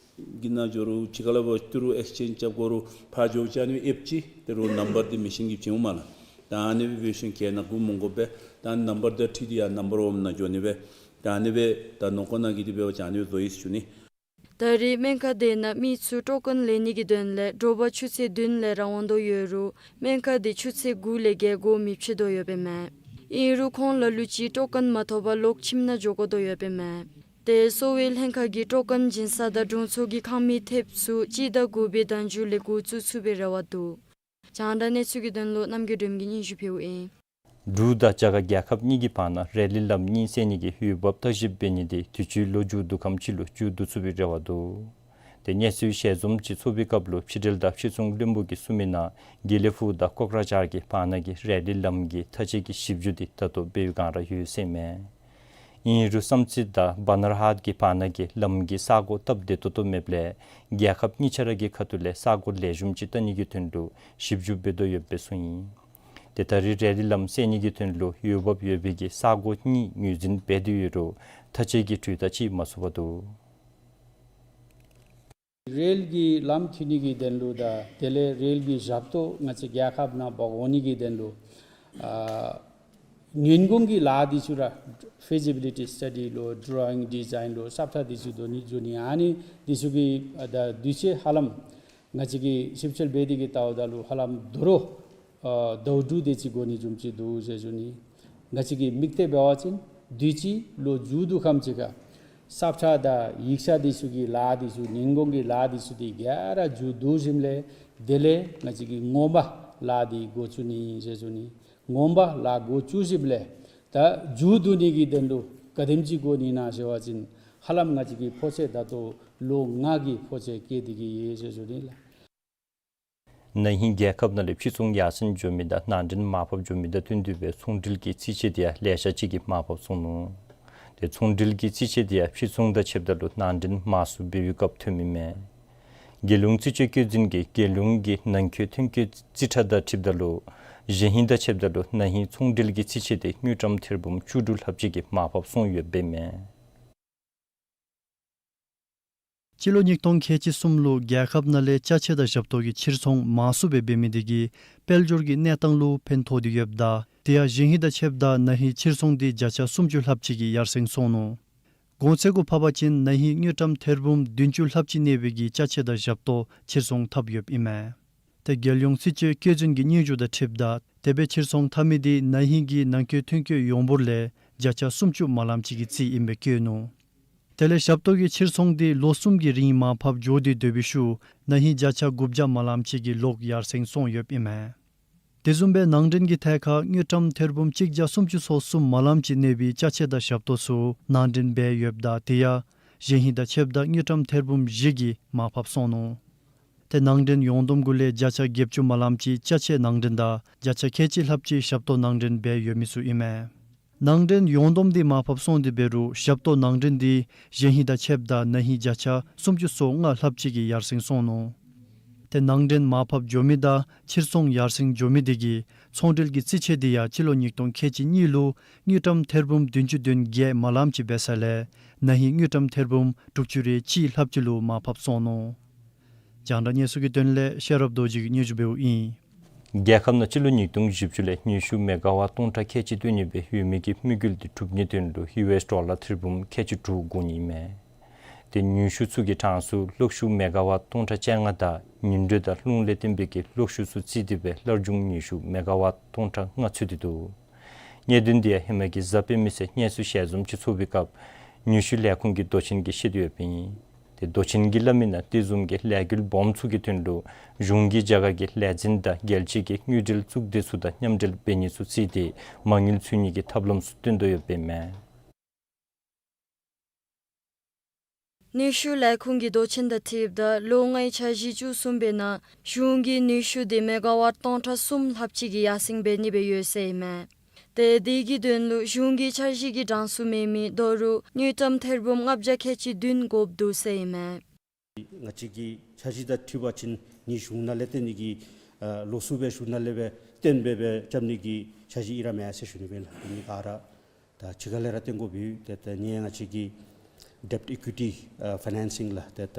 གི་ནང་འགྱོ་རུང་ཕྱི་ཁ་ལས་འབད་ཏི་རུ་ཨེགསི་ཅེནཇ་རྐྱབ་དགོ་རུང་ཕར་འགྱོ་བཅུག་ནི་ཨེབ་ཅིག། ཏི་རུ་ནམ་བར་དེ་མེ་ཤིན་གྱིས་བྱིན་འོང་མས་ལགས། ད་ཨ་ནི་སྦེ་འབད་ཞིནམ་ག་ནི་སྒུག་མི་དགོ་པས། ད་ནམ་བར་དེ་འཁྲིལ་ཏེ་ཡར་ནམ་བར་ཝོམ་ནང་འགྱོ་ནི་སྦེ། ད་ཨ་ནི་སྦེ་ད་ནང་ཁོག་ནང་གི་དེ་འབད་བ་ཅིན་ཨ་ནི་སྦེ་བཟོ་ཡི་ཟེར་ཞུ་ནི། ད་རེས་སྨན་ཁང་དེ་ནང་མི་ཚུ་སྤྲོ་དཀོན་ལེན་ནི་གི་དོན་ལས་དྲོ་པ་ཆུ་ཚོད་བདུན་ལས་ར་འོང་དོ་ཡོད་རུང་སྨན་ཁང་དེ་ཆུ་ཚོད་དགུ་ལས་བརྒལ་སྒོ་མི་ཕྱེ་དོ་ཡོདཔ་ཨིན་མས། ཨིན་རུང་ཁོང་ལ་ལུ་ཅིག་སྤྲོ་དཀོན་མ་ཐོབ་པར་ལོག་ཁྱིམ་ནང་འགྱོ་དགོ་དོ་ཡོདཔ་ཨིན་མས། ཏེ་གསོ་བའི་ལྷན་ཁག་གིས་སྤྲོ་དཀོན་སྦྱིན་ས་དང་དྲུང་འཚོ་གི་ཁང་མིག་ཐེབས་ཚུ་སྤྱི་ཟླ་དགུ་པའི་ཟླ་མཇུག་ལས་འགོ་བཙུགས་ཚུགས་པའི་རེ་བ་འདུག། རྒྱང་བསྒྲགས་གནས་ཚུལ་གྱི་དོན་ལུ་རྣམ་རྒྱལ་སྒྲོལམ་གྱིས་སྙན་ཞུ་ཕུལཝ་ཨིན། འབྲུག་དང་རྒྱ་གར་རྒྱལ་ཁབ་གཉིས་ཀྱི་བར་ན་རེ་ལི་ལམ་གཉིས་བསལ་ནི་གི་འོས་འབབ་བརྟག་ཞིབ་འབད་ནི་དེ་དུས་ཅི་ལོ་མཇུག་བསྡུ་ཁམས་ཅིག་ལུ་མཇུག་བསྡུ་ཚུགས་པའི་རེ་བ་འདུག། ཏེ་གནས་ཚུལ་ཞལ་འཛོམས་ཅིག་ཚོགས་པའི་སྐབས་ལུ་ཕྱི་འབྲེལ་དང་ཕྱིར་ཚོང་བློན་པོ་གིས་གསུངས་མི་ནང་དགེ་ལེགས་ཕུག་དང་ཀོག་ར་ཇཱར་གྱི་བར་ན་གི་རེ་ལི་ལམ་གྱི་མཐའ་དཔྱད་ཀྱི་ཞིབ་འཇུག་དེ་ད་ལྟོ་འབད་བའི་སྒང་ར་ཡོད་ཟེར་མས། ཨིན་རུང་བསམ་རྩེ་དང་བ་ན་ར་ཧད་ཀྱི་བར་ན་གི་ལམ་གྱི་ས་གོ་སྟབས་བདེ་ཏོག་ཏོ་མེདཔ་ལས་རྒྱལ་ཁབ་གཉིས་ཆ་ར་གི་ཁ་ཐུག་ལས་ས་གོ་ལེགས་ཤོམ་ཅིག་བལྟ་ནི་གི་དོན་ལུ་ཞིབ་འཇུག་འབད་དོ་ཡོདཔ་སྦེ་གསུངས་ཡི། ཏེ་ད་རེས་རེ་ལི་ལམ་བསལ་ནི་གི་དོན་ལུ་འོས་འབབ་ཡོད་པའི་གི་ས་གོ་གཉིས་ངོས་འཛིན་འབད་དེ་ཡོད་རུང་མཐའ་དཔྱད་ཀྱི་གྲོས་ཐག་ཅིག་མ་ཚོགས་པར་འདུག། རེལ་གྱི་ལམ་མཐུད་ནི་གི་དོན་ལུ་དང་དེ་ལས་རེལ་གྱི་ཞབས་ཏོག་ང་བཅས་རྒྱལ་ཁབ་ནང་འབག་འོང་ནི་གི་དོན་ལུ་ཨ་ཉིན་གུང་གི་ལཱ་འདི་ཚུ་ར་ཕི་ཛི་བི་ལི་ཊི་སི་ཊ་ཌི་ལུ་ཌོ་རོ་ཡིང་ཌི་ཛའིན་ལུ་ས་ཁྲ་འདི་ཚུ་བཟོ་ནི་བཟོ་ནི་ཨ་ནི་འདི་ཚུ་གི་ཨ་ད་དུས་ཚོད་ཧ་ལམ་ང་བཅས་ཀྱིས་ཞིབ་འཚོལ་འབད་དེ་གི་བལྟཝ་ད་ལུ་ཧ་ལམ་དོ་རུང་ཨ་ཟླཝ་དྲུག་དེ་ཅིག་འགོར་ནི་བཟུམ་ཅིག་འདུག་ཟེར་ཞུ་ནི། ང་བཅས་ཀྱིས་དམིགས་གཏད་འབད་བ་ཅིན་དུས་ཅི་ལོ་མཇུག་བསྡུ་ཁམས་ཅིག་ཁར་ས་ཁྲ་དང་ཡིག་ཆ་འདི་ཚུ་གི་ལཱ་འདི་ཚུ་ཉིན་གུང་གི་ལཱ་འདི་ཚུ་དེ་ག་ར་མཇུག་བསྡུ་ཞིནམ་ལས་དེ་ལས་ང་བཅས་ཀྱིས་ངོ་མ་ལཱ་འདི་འགོ་བཙུགས་ནི་ཟེར་ཞུ་ནི། ངོ་མ་ལཱ་འགོ་བཙུགས་ཞིནམ་ལས་ད་མཇུག་བསྡུ་ནི་གི་དོན་ལུ་ག་དེམ་ཅིག་འགོར་ནི་ན་ཟེར་བ་ཅིན་ཧ་ལམ་ང་བཅས་ཀྱི་ཕོ་ཚོད་ད་ལྟོ་ལོ་ལྔ་གི་ཕོ་ཚོད་བཀལ་ཏེ་གི་ཡོད་ཟེར་ཞུ་ནི་ལགས། ན་ཧིང་རྒྱལ་ཁབ་ནང་ལས་ཕྱིར་ཚོང་ཡར་སེང་འགྱོ་མི་དང་ནང་འདྲེན་མར་ཕབ་འགྱོ་མི་དང་བསྟུན་ཏེ་སྦེ་ཚོང་འབྲེལ་གྱི་རྩིས་ཆད་དེ་ཡང་ལེ་ཤ་ཅིག་གིས་མར་ཕབ་སོང་ནུག། ཏེ་ཚོང་འབྲེལ་གྱི་རྩིས་ཆད་དེ་ཡང་ཕྱིར་ཚོང་དང་ཕྱདཔ་ད་ལུ་ནང་འདྲེན་མར་སུ་འབད་བའི་སྐབས་ཐོན་མི་མས། རྒྱལ་ཡོངས་རྩིས་དཔྱོད་བཀོད་འཛིན་གྱིས་རྒྱལ་ཡོངས་ཀྱི་ནང་འཁོད་ཐོན་སྐྱེད་རྩིས་ཁྲ་དང་འཁྲིལཝ་ད་ལུ་གཞེས་ཧིང་དང་ཕྱདཔ་ད་ལུ་ན་ཧིང་ཚོང་འབྲེལ་གྱི་རྩིས་ཆད་དེ་དངུལ་ཀྲམ་ཐེར་འབུམ་བཅུ་དྲུག་ལྷགཔ་ཅིག་གིས་མར་ཕབ་སོང་ཡོདཔ་ཨིན་མས། སྤྱི་ལོ་ཉིས་སྟོང་ཁལ་གཅིག་གསུམ་ལུ་རྒྱལ་ཁབ་ནང་ལས་ཅ་ཆས་དང་ཞབས་ཏོག་གི་ཕྱིར་ཚོང་མང་སུ་སྦེ་འབད་མི་དེ་གིས་དཔལ་འབྱོར་གྱི་གནས་སྟངས་ལུ་ཕན་ཐོགས་ཏེ་ཡོདཔ་ད་དེ་ཡང་གཞེས་ཧིང་དང་ཕྱདཔ་ད་ན་ཧིང་ཕྱིར་ཚོང་དེ་བརྒྱ་ཆ་སུམ་ཅུ་ལྷགཔ་ཅིག་གིས་ཡར་སེང་སོང་ནུག། གོང་ཚད་གུ་ཕབ་པ་ཅིན་ན་ཧིང་དངུལ་ཀྲམ་ཐེར་འབུམ་བདུན་ཅུ་ལྷགཔ་ཅིག་གནས་པའི་གི་ཅ་ཆས་དང་ཞབས་ཏོག་ཕྱིར་ཚོང་འཐབ་ཡོདཔ་ཨིན་མས། ཏེ་རྒྱལ་ཡོངས་རྩིས་དཔྱོད་བཀོད་འཛིན་གྱི་སྙན་ཞུ་དང་འཁྲིལཝ་ད་དེ་སྦེ་ཕྱིར་ཚོང་འཐབ་མི་དེ་ན་ཧིང་གི་ནང་འཁོད་ཐོན་སྐྱེད་ཡོངས་འབོར་ལས་བརྒྱ་ཆ་སུམ་ཅུ་མ་ལངམ་ཅིག་གི་རྩིས་ཨིན་པའི་བཀོད་ནུག། དེ་ལས་ཞབས་ཏོག་གི་ཕྱིར་ཚོང་དེ་ལོ་གསུམ་གྱི་རིང་མར་ཕབ་འགྱོ་སྟེ་སྡོད་པའི་ཤུལ་ན་ཧིང་བརྒྱ་ཆ་དགུ་བརྒྱ་མ་ལངམ་ཅིག་གིས་ལོག་ཡར་སེང་སོང་ཡོདཔ་ཨིན་མས། དེ་བཟུམ་སྦེ་ནང་འདྲེན་གྱི་ཐད་ཁར་དངུལ་ཀྲམ་ཐེར་འབུམ་གཅིག་བརྒྱ་སུམ་ཅུ་སོ་གསུམ་མ་ལངམ་ཅིག་གནས་པའི་ཅ་ཆས་དང་ཞབས་ཏོག་ཚུ་ནང་འདྲེན་འབད་ཡོདཔ་ད་དེ་ཡང་གཞེས་ཧིང་དང་ཕྱདཔ་ད་དངུལ་ཀྲམ་ཐེར་འབུམ་བཞི་གིས་མར་ཕབ་སོང་ནུག། ཏེ་ནང་འདྲེན་ཡོངས་བསྡོམས་གུ་ལས་བརྒྱ་ཆ་བརྒྱད་ཅུ་མ་ལངམ་ཅིག་ཅ་ཆས་ནང་འདྲེན་དང་བརྒྱ་ཆ་ཁལ་གཅིག་ལྷགཔ་ཅིག་ཞབས་ཏོག་ནང་འདྲེན་འབད་ཡོད་མི་ཚུ་ཨིན་མས། ནང་འདྲེན་ཡོངས་བསྡོམས་དེ་མར་ཕབ་སོང་སྟེ་འབད་རུང་ཞབས་ཏོག་ནང་འདྲེན་དེ་གཞེས་ཧིང་དང་ཕྱདཔ་ད་ན་ཧིང་བརྒྱ་ཆ་སུམ་ཅུ་སོ་ལྔ་ལྷགཔ་ཅིག་གིས་ཡར་སེང་སོང་ནུག། ཏེ་ནང་འདྲེན་མར་ཕབ་འགྱོ་མི་དང་ཕྱིར་ཚོང་ཡར་སེང་འགྱོ་མི་དེ་གིས་ཚོང་འབྲེལ་གྱི་རྩིས་ཆད་དེ་ཡང་སྤྱི་ལོ་ཉིས་སྟོང་ཁལ་གཅིག་གཉིས་ལུ་དངུལ་ཀྲམ་ཐེར་འབུམ་བདུན་ཅུ་དོན་བརྒྱད་མ་ལངམ་ཅིག་འབད་ས་ལས་ན་ཧིང་དངུལ་ཀྲམ་ཐེར་འབུམ་དྲུག་ཅུ་རེ་གཅིག་ལྷགཔ་ཅིག་ལུ་མར་ཕབ་སོང་ནུག། རྒྱང་བསྒྲགས་གནས་ཚུལ་གྱི་དོན་ལས་ཤེས་རབ་རྡོ་རྗེ་གིས་སྙན་ཞུ་འབདཝ་ཨིན། རྒྱལ་ཁབ་ནང་སྤྱི་ལོ་ཉིས་སྟོང་བཞི་བཅུ་ལས་ནུས་ཤུགས་མེ་ག་ཝཊ་སྟོང་ཕྲག་ཁལ་གཅིག་བཏོན་ནི་སྦེ་ཡོད་མི་གི་དམིགས་ཡུལ་དེ་གྲུབ་ནིའི་དོན་ལུ་ཡུ་ཨེསི་ཌོ་ལར་ཐེར་འབུམ་ཁལ་གཅིག་དྲུག་དགོ་ནི་མས། ཏེ་ནུས་ཤུགས་ཚུ་གི་གྲངས་སུ་གློག་ཤུགས་མེ་ག་ཝཊ་སྟོང་ཕྲག་བཅོ་ལྔ་དང་ཉིང་རྡུལ་དང་རླུང་ལས་བརྟེན་པའི་གི་གློག་ཤུགས་ཚུ་རྩིས་ཏེ་སྦེ་སླར་འབྱུང་ནུས་ཤུགས་མེ་ག་ཝཊ་སྟོང་ཕྲག་ལྔ་ཚུད་དེ་འདུག། གནད་དོན་དེ་ཡང་ཧེ་མ་གི་གཟའ་སྤེན་པའི་ཚེ་གནས་ཚུལ་ཞལ་འཛོམས་ཅིག་ཚོགས་པའི་སྐབས་ནུས་ཤུགས་ལས་ཁུངས་ཀྱི་མདོ་ཆེན་གྱིས་བཤད་དེ་ཡོདཔ་ཨིན། ཏེ་མདོ་ཆེན་གྱིས་སླབ་མི་ནང་དེ་བཟུམ་གྱི་ལས་འགུལ་སྦོམ་ཚུ་གི་དོན་ལུ་གཞུང་གིས་རྒྱ་གར་གྱི་ལས་འཛིན་དང་རྒྱལ་སྤྱི་གི་དངུལ་འབྲེལ་གཙུག་སྡེ་ཚུ་དང་མཉམ་འབྲེལ་འབད་ནི་ཚུ་རྩིས་ཏེ་མ་དངུལ་འཚོལ་ནི་གི་ཐབས་ལམ་ཚུ་སྟོན་དོ་ཡོདཔ་ཨིན་མས། ནུས་ཤུགས་ལས་ཁུངས་ཀྱི་མདོ་ཆེན་དང་འཁྲིལཝ་ད་ལོ་ལྔའི་འཆར་གཞི་བཅུ་གསུམ་པའི་ནང་གཞུང་གིས་ནུས་ཤུགས་དེ་མེ་ག་ཝཊ་སྟོང་ཕྲག་གསུམ་ལྷགཔ་ཅིག་གི་ཡར་སེང་འབད་ནི་སྦེ་ཡོད་ཟེར་ཨིན་མས། ཏེ་དེ་གི་དོན་ལུ་གཞུང་གི་འཆར་གཞི་གི་གྲངས་སུ་མེད་མི་ད་རུང་དངུལ་ཀྲམ་ཐེར་འབུམ་ལྔ་བརྒྱ་ཁལ་གཅིག་བདུན་དགོཔ་འདུག་ཟེར་ཨིན་མས། ང་བཅས་ཀྱི་འཆར་གཞི་དང་འཁྲིལ་བ་ཅིན་ནི་གཞུང་ནང་ལས་བཏོན་ནི་གི་ཨ་ལོགས་སུ་སྦེ་གཞུང་ནང་ལས་སྦེ་བཏོན་སྦེ་སྦེ་རྐྱབ་ནི་གི་འཆར་གཞི་ཨིན་ར་མེན་ཟེར་ཞུ་ནི་སྦེ་ལགས། ཨ་ནི་ག་ར་ད་ཕྱི་ཁ་ལས་ར་བཏོན་དགོཔ་ཨིན། ཏེ་ད་ནི་ང་བཅས་ཀྱི་ཌེབཊ་ཨི་ཀུའི་ཊི་ཨ་ཕའི་ནཱན་སིང་ལགས། ཏེ་ད་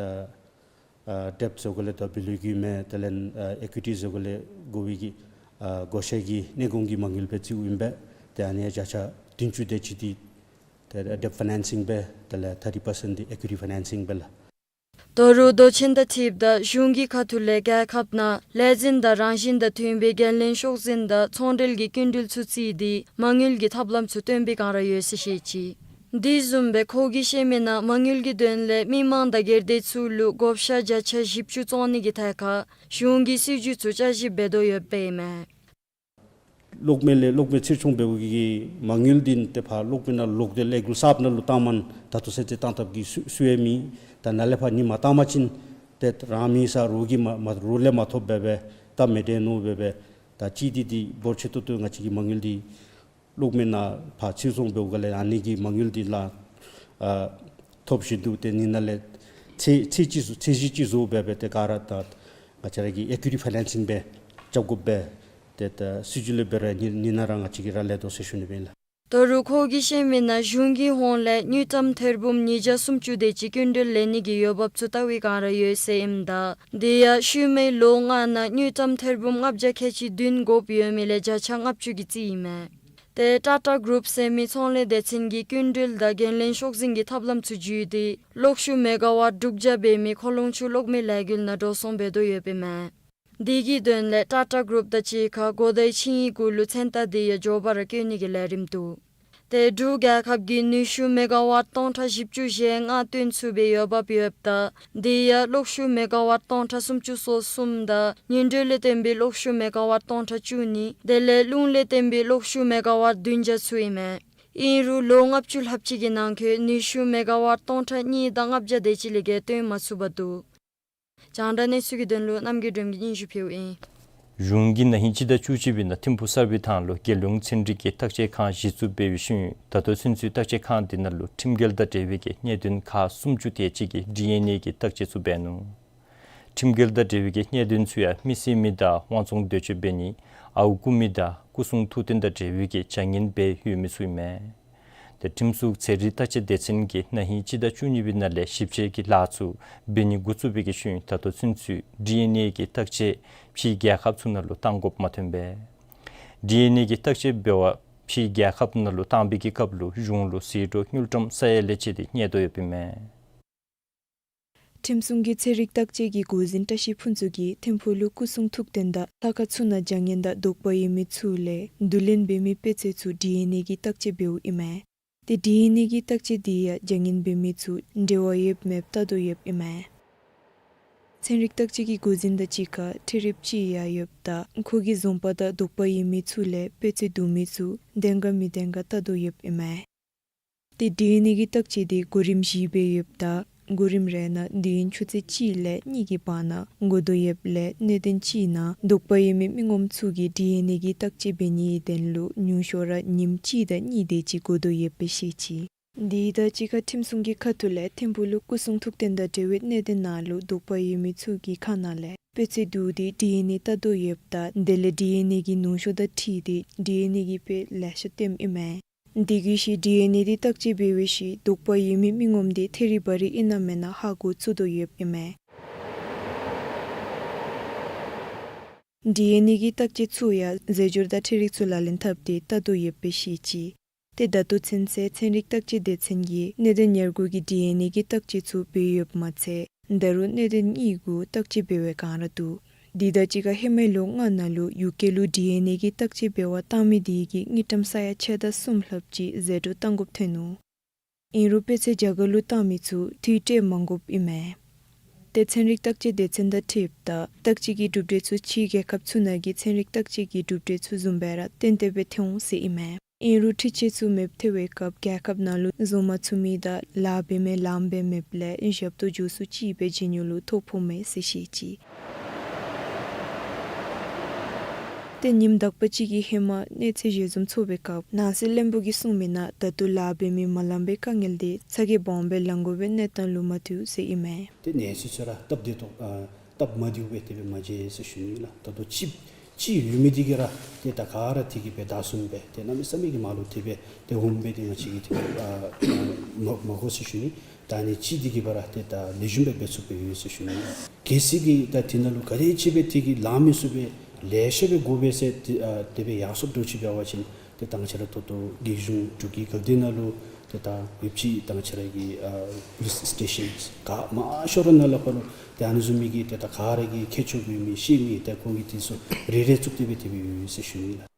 ཨ་ཌེབཊ་ཟེར་དགོ་ལས་ད་བི་ལུ་གི་མེན། དེ་ལས་ཨ་ཨི་ཀུའི་ཊི་ཟེར་དགོ་ལས་དགོ་པའི་གི་ཨ་བགོ་བཤའ་གི་གནས་སྐོང་གི་མ་དངུལ་སྦེ་རྩིཝ་ཨིན་པས། ཏེ་ཨ་ནི་བརྒྱ་ཆ་བདུན་ཅུ་དེ་ཅིག་འདི་ཏེ་ཌེབཊ་ཕའི་ནཱན་སིང་སྦེ་དེ་ལས་ཐར་ཊི་པར་སེནཊ་འདི་ཨི་ཀུའི་ཊི་ཕའི་ནཱན་སིང་སྦེ་ལགས། ད་རུང་མདོ་ཆེན་དང་འཁྲིལཝ་ད་གཞུང་གི་ཁ་ཐུག་ལས་རྒྱལ་ཁབ་ནང་ལས་འཛིན་དང་རང་བཞིན་དང་མཐུན་པའི་འགན་ལེན་ཤོག་འཛིན་དང་ཚོང་འབྲེལ་གྱི་སྐྱིན་འགྲུལ་ཚུ་རྩིས་ཏེ་མ་དངུལ་གྱི་ཐབས་ལམ་ཚུ་སྟོན་པའི་བསྒང་ར་ཡོད་ཟེར་བཤད་ཅི། དེ་བཟུམ་སྦེ་ཁོ་གིས་བཤད་མི་ནང་མ་དངུལ་གྱི་དོན་ལས་མི་མང་དང་སྒེར་སྡེ་ཚུ་ལུ་བགོ་བཤའ་བརྒྱ་ཆ་བཞི་བཅུ་བཙོང་ནི་གི་ཐད་ཁར་གཞུང་གིས་སྲིད་བྱུས་ཚུ་བསྐྱར་ཞིབ་འབད་དོ་ཡོདཔ་ཨིན་མས། གློག་མེ་ལས་གློག་མེ་ཚེར་ཚོང་འབདཝ་གི་མ་དངུལ་འདི་ཏེ་ཕར་གློག་མེ་ནང་ལོག་སྟེ་ལས་འགུལ་གསརཔ་ནང་ལུ་བཏངམ་ད་ལྟོ་ཚུན་ཚོད་བཏང་ཐབས་ཀྱི་སྲོལ་སྲོལ་ཡང་མེད། ད་ནཱ་ལས་ཕར་ནི་མ་བཏང་པ་ཅིན་ཏེ་རང་མེད་ས་རོགས་ཀྱིས་མ་མ་རོགས་ལས་མ་ཐོབ་སྦེ་སྦེ་ད་མི་འདྲ་ནོ་སྦེ་སྦེ་ད་ཅིག་འདི་འདི་འབོར་ཆེ་ཏོག་ཏོ་ང་བཅས་ཀྱི་མ་དངུལ་འདི་གློག་མེ་ནང་ཕར་ཚེར་ཚོང་འབདཝ་ག་ལས་ཨ་ནི་གི་མ་དངུལ་འདི་ལགས་ཨ་ཐོབ་བཞིན་འདུག། ཏེ་ནི་ནཱ་ལས་ཚད་ཚད་ཅིག་བཟོ་ཚད་གཞི་ཅིག་བཟོ་སྦེ་སྦེ་ཏེ་ག་ར་ད་ང་བཅས་ར་གིས་ཨི་ཀུའི་ཊི་ཕའི་ནཱན་སིང་སྦེ་རྐྱབ་དགོ་པས། ཏེ་ད་སྲིད་བྱུས་ལས་འབད་ར་ནི་ནི་ནཱ་ར་ང་བཅས་ཀྱིས་ར་ལས་དོ་ཟེར་ཞུ་ནི་སྦེ་ལགས། ད་རུང་ཁོ་གིས་བཤད་མི་ནང་གཞུང་གི་ཧོངས་ལས་དངུལ་ཀྲམ་ཐེར་འབུམ་ཉིས་བརྒྱ་སུམ་ཅུ་དེ་ཅིག་སྐྱིན་འགྲུལ་ལེན་ནི་གི་འོས་འབབ་ཚུ་བལྟ་བའི་བསྒང་ར་ཡོད་ཟེར་ཨིནམ་ད་དེ་ཡང་ཤུལ་མའི་ལོ་ལྔ་ནང་དངུལ་ཀྲམ་ཐེར་འབུམ་ལྔ་བརྒྱ་ཁལ་གཅིག་བདུན་དགོཔ་ཡོད་མི་ལས་བརྒྱ་ཆ་ལྔ་བཅུ་གི་རྩིས་ཨིན་མས། ཏེ་ཊ་ཊ་གུ་རུབ་ཟེར་མི་ཚོང་ལས་སྡེ་ཚན་གྱིས་སྐྱིན་འགྲུལ་དང་འགན་ལེན་ཤོག་འཛིན་གྱི་ཐབས་ལམ་ཚུ་བརྒྱུད་དེ་གློག་ཤུགས་མེ་ག་ཝཊ་དྲུག་བརྒྱ་འབད་མི་ཁོ་ལོང་ཆུ་གློག་མེ་ལས་འགུལ་ནང་འགྲོ་སོང་འབད་དོ་ཡོདཔ་ཨིན་མས། དེ་གི་དོན་ལས་ཊ་ཊ་གུ་རུབ་དང་གཅིག་ཁར་གོ་དཱའི་ཆིངས་ཡིག་གུ་ལུ་མཚན་རྟགས་དེ་ཡང་མགྱོགས་པ་ར་བཀོད་ནི་གི་ལས་རིམ་འདུག། ཏེ་འབྲུག་རྒྱལ་ཁབ་ཀྱིས་ནུས་ཤུགས་མེ་ག་ཝཊ་སྟོང་ཕྲག་བཞི་བཅུ་ཞེ་ལྔ་བཏོན་ཚུགས་པའི་འོས་འབབ་ཡོདཔ་ད་དེ་ཡང་གློག་ཤུགས་མེ་ག་ཝཊ་སྟོང་ཕྲག་སུམ་ཅུ་སོ་གསུམ་དང་ཉིང་རྡུལ་ལས་བརྟེན་པའི་གློག་ཤུགས་མེ་ག་ཝཊ་སྟོང་ཕྲག་བཅུ་གཉིས་དེ་ལས་རླུང་ལས་བརྟེན་པའི་གློག་ཤུགས་མེ་ག་ཝཊ་བདུན་བརྒྱ་ཚུ་ཨིན་མས། ཨིན་རུང་ལོ་ལྔ་བཅུ་ལྷགཔ་ཅིག་གི་ནང་འཁོད་ནུས་ཤུགས་མེ་ག་ཝཊ་སྟོང་ཕྲག་གཉིས་དང་ལྔ་བརྒྱ་དེ་ཅིག་ལས་བརྒལ་བཏོན་མ་ཚུགས་པ་འདུག། རྒྱང་བསྒྲགས་གནས་ཚུལ་གྱི་དོན་ལུ་རྣམ་རྒྱལ་སྒྲོལམ་གིས་སྙན་ཞུ་ཕུལཝ་ཨིན། གཞུང་གིས་ན་ཧིང་སྤྱི་ཟླ་བཅུ་གཅིག་པའི་ནང་ཐིམ་ཕུག་གསར་སྤེལ་ཐང་ལུ་རྒྱལ་ཡོངས་ཚན་རིག་གི་བརྟག་དཔྱད་ཁང་གཞི་བཙུགས་འབད་བའི་ཤུལ་ད་ལྟོ་ཚུན་ཚོད་བརྟག་དཔྱད་ཁང་དེ་ནང་ལུ་ཁྲིམས་འགལ་དང་འབྲེལ་བའི་གི་གནད་དོན་ཁག་སུམ་ཅུ་དེ་ཅིག་གི་ཌི་ཨེན་ཨེ་གི་བརྟག་དཔྱད་ཚུ་འབད་ནུག། ཁྲིམས་འགལ་དང་འབྲེལ་བའི་གི་གནད་དོན་ཚུ་ཡང་མི་བསད་མི་དང་དབང་བཙོང་འདོད་སྤྱོད་འབད་ནི་ཨརཝ་རྐུ་མི་དང་སྐུ་སྲུང་ཐུགས་རྟེན་དང་འབྲེལ་བའི་གི་བྱ་ངན་འབད་ཡོད་མི་ཚུ་ཨིན་མས། ཏེ་ཁྲིམས་སྲུང་ཚན་རིག་བརྟག་དཔྱད་སྡེ་ཚན་གྱིས་ན་ཧིང་སྤྱི་ཟླ་བཅུ་གཉིས་པའི་ནང་ལས་ཞིབ་དཔྱད་ཀྱི་ལཱ་ཚུ་འབད་ནི་འགོ་བཙུགས་པའི་གི་ཤུལ་ད་ལྟོ་ཚུན་ཚོད་ཌི་ཨེན་ཨེ་གི་བརྟག་དཔྱད་ཕྱིའི་རྒྱལ་ཁབ་ཚུ་ནང་ལུ་བཏང་དགོཔ་མ་ཐོན་པས། ཌི་ཨེན་ཨེ་གི་བརྟག་དཔྱད་འབད་བར་ཕྱིའི་རྒྱལ་ཁབ་ནང་ལུ་བཏང་པའི་གི་སྐབས་ལུ་གཞུང་ལུ་ཟད་འགྲོ་དངུལ་ཀྲམ་ས་ཡ་ལས་བཅད་དེ་གཉེར་དོ་ཡོདཔ་ཨིན་མས། ཁྲིམས་སྲུང་གི་ཚན་རིག་བརྟག་དཔྱད་ཀྱི་འགོ་འཛིན་བཀྲ་ཤིས་ཕུན་ཚོགས་ཀྱིས་ཐིམ་ཕུག་ལུ་སྐུ་སྲུང་ཐུགས་རྟེན་དང་ལྷ་ཁང་ཚུ་ནང་བྱ་ངན་དང་དོགས་པ་ཡོད་མི་ཚུ་ལས་བསྡུ་ལེན་འབད་མི་དཔེ་ཆ་ཚུ་ཌི་ཨེན་ཨེ་གིས་བརྟག་དཔྱད་འབདཝ་ཨིན་མས། ཏེ་ཌི་ཨེན་ཨེ་གིས་བརྟག་དཔྱད་དེ་ཡང་བྱ་ངན་འབད་མི་ཚུ་འབྲེལ་བ་ཡོདཔ་མེདཔ་བལྟ་དོ་ཡོདཔ་ཨིན་མས། ཚན་རིག་བརྟག་དཔྱད་ཀྱི་འགོ་འཛིན་དང་གཅིག་ཁར་ཁྲལ་རིཔ་ཅིག་ཡང་ཡོདཔ་ད་ཁོ་གིས་བཟུམ་པ་དང་དོགས་པ་ཡོད་མི་ཚུ་ལས་དཔེ་ཆ་བསྡུ་མི་ཚུ་བདེན་ག་མི་བདེན་ག་བལྟ་དོ་ཡོདཔ་ཨིན་མས། ཏེ་ཌི་ཨེན་ཨེ་གི་བརྟག་དཔྱད་དེ་གོ་རིམ་བཞི་སྦེ་ཡོདཔ་ད་གོ་རིམ་རེ་ནང་དུས་ཡུན་ཆུ་ཚོད་གཅིག་ལས་གཉིས་ཀྱི་བར་ན་འགོར་དོ་ཡོདཔ་ལས་གནད་དོན་གཅིག་ནང་དོགས་པ་ཡོད་མི་མི་ངོམ་ཚུ་གིས་ཌི་ཨེན་ཨེ་གི་བརྟག་དཔྱད་འབད་ནིའི་དོན་ལུ་ཉུང་ཤོས་ར་ཉིནམ་གཅིག་དང་གཉིས་དེ་ཅིག་འགོར་དོ་ཡོདཔ་སྦེ་བཤད་ཅི། དེ་དང་གཅིག་ཁར་ཁྲིམས་སྲུང་གི་ཁ་ཐུག་ལས་ཐིམ་ཕུག་ལུ་སྐུ་སྲུང་ཐུགས་རྟེན་དང་འབྲེལ་བའི་གནད་དོན་ནང་ལུ་དོགས་པ་ཡོད་མི་ཚུ་གི་ཁ་ནང་ལས་ དཔེ་ཆ་བསྡུ་སྟེ་ཌི་ཨེན་ཨེ་བལྟ་དོ་ཡོདཔ་ད་དེ་ལས་ཌི་ཨེན་ཨེ་གི་ནུ་གཞི་དང་འཁྲིལ་ཏེ་ཌི་ཨེན་ཨེ་གི་དཔེ་ལེ་ཤ་སྟོནམ་ཨིན་མས། དེ་གིས་ཤི་ཌི་ཨེན་ཨེ་འདི་བརྟག་དཔྱད་འབད་བའི་ཤུལ་དོགས་པ་ཡོད་མི་མི་ངོམ་འདི་ཐད་རི་བ་རི་ཨིན་ན་མེན་ན་ཧ་གོ་ཚུགས་དོ་ཡོདཔ་ཨིན་མས། ཌི་ཨེན་ཨེ་གི་བརྟག་དཔྱད་ཚུ་ཡང་རྫས་སྦྱོར་དང་འཕྲུལ་རིག་ཚུ་ལག་ལེན་འཐབ་སྟེ་བལྟ་དོ་ཡོདཔ་སྦེ་ཤེས་ཅི། ཏེ་ད་ལྟོ་ཚུན་ཚོད་ཚན་རིག་བརྟག་དཔྱད་སྡེ་ཚན་གྱིས་གནད་དོན་ཉེར་དགུ་གི་ཌི་ཨེན་ཨེ་གི་བརྟག་དཔྱད་ཚུ་འབད་ཡོདཔ་མ་ཚད་ད་རུང་གནད་དོན་གཉིས་གུ་བརྟག་དཔྱད་འབད་བའི་བསྒང་ར་འདུག། དེ་དང་གཅིག་ཁར་ཧེ་མའི་ལོ་ལྔ་ནང་ལུ་ཡུ་ཀེ་ལུ་ཌི་ཨེན་ཨེ་གི་བརྟག་དཔྱད་འབད་བར་བཏང་མི་དེ་གིས་དངུལ་ཀྲམ་ས་ཡ་ཕྱེད་དང་གསུམ་ལྷགཔ་ཅིག་ཟད་འགྲོ་བཏང་དགོཔ་ཐོན་ནུག། ཨིན་རུང་དཔེ་ཆ་རྒྱ་གར་ལུ་བཏང་མི་ཚུ་དུས་སྤྲོད་མ་དགོཔ་ཨིན་མས། ཏེ་ཚན་རིག་བརྟག་དཔྱད་སྡེ་ཚན་དང་འཁྲིལཝ་ད་བརྟག་དཔྱད་ཀྱི་གྲུབ་འབྲས་ཚུ་ཕྱིའི་རྒྱལ་ཁབ་ཚུ་ནང་གི་ཚན་རིག་བརྟག་དཔྱད་ཀྱི་གྲུབ་འབྲས་ཚུ་བཟུམ་སྦེ་ར་ཏན་ཏན་སྦེ་ཐོན་འོང་ཟེར་ཨིན་མས། ཨིན་རུང་འཕྲུལ་ཆས་ཚུ་མེདཔ་ཐལ་བའི་སྐབས་རྒྱལ་ཁབ་ནང་ལུ་བཟོ་མ་ཚུགས་མི་དང་ལཱ་འབད་མི་ལངམ་སྦེ་མེདཔ་ལས་ཞབས་ཏོག་མགྱོགས་སུ་ཅིག་སྦེ་བྱིན་ནི་ལུ་ཐོ་ཕོགཔ་མས་ཟེར་བཤད་ཅི། ཏེ་ཉིནམ་དག་པ་ཅིག་གི་ཧེ་མ་གནས་ཚུལ་ཞལ་འཛོམས་ཚོགས་པའི་སྐབས་ནང་སྲིད་བློན་པོ་གིས་གསུངས་མི་ནང་ད་ལྟོ་ལཱ་འབད་མི་མ་ལངམ་སྦེ་དཀའ་ངལ་འདི་ཚ་གྱང་སྦོམ་སྦེ་ལང་དགོ་པའི་གནས་སྟངས་ལུ་མ་ཐུག་ཟེར་ཨིན་མས། ཏེ་གནས་ཚུལ་ཚུ་ར་སྟབས་བདེ་ཏོག་ཨ་སྟབས་མ་བདེཝ་སྦེ་དེ་སྦེ་མ་མཇལ་ཟེར་ཞུ་ནི་ལགས། ད་ལྟོ་ཅིག་ཅིག་ཡོད་མི་འདི་གིས་ར་ཏེ་ད་ག་ར་དེ་གིས་སྦེ་བདའ་ཟུན་སྦེ་ཏེ་གནམ་མེད་ས་མེད་ཀྱི་མར་ལུ་དེ་སྦེ་ཏེ་འོངམ་སྦེ་ཏེ་ང་བཅས་ཀྱིས་དེ་སྦེ་ཨ་མ་མ་གོ་ཟེར་ཞུ་ནི། ད་ཨ་ནི་ཅིག་འདི་གིས་འབད་ར་ཏེ་ད་ལེགས་ཤོམ་སྦེ་འབད་ཚུགསཔ་སྦེ་ཡོད་ཟེར་ཞུ་ནི་ལགས། གལ་སྲིད་ཀྱི་ད་དེ་ནང་ལུ་ག་དེ་ཅིག་སྦེ་དེ་གིས་ལང་མི་ཚུགས་པས་ལེ་ཤ་སྦེ་དགོ་པས་ཟེར་ཏེ་ཨ་དེ་སྦེ་ཡར་སོངམ་འདྲཝ་ཅིག་འབད་བ་ཅིན་ཏེ་ད་ང་བཅས་ར་ད་ལྟོ་རྒྱལ་གཞུང་འབྲུག་གི་ག་དེ་ནང་ལུ་ཏེ་ད་ཡོདཔ་ཅིག་ད་ང་བཅས་ར་གི་ཨ་པོ་ལིསི་སི་ཊེ་ཤཱནསི་ག་མང་ཤོས་ར་ནང་ལུ་ཁར་ལུ་ཏེ་ཨ་ནི་བཟུམ་མའི་གི་ཏེ་ད་ག་ར་གིས་མཁྱེན་ཆོག་པའི་མི་ཤེས་མི་ཏེ་ཁོང་གིས་དེ་ཚུ་རེ་རེ་བཙུགས་ཏེ་སྦེ་དེ་སྦེ་ཡོད་ཟེར་ཞུ་ནི་ལགས།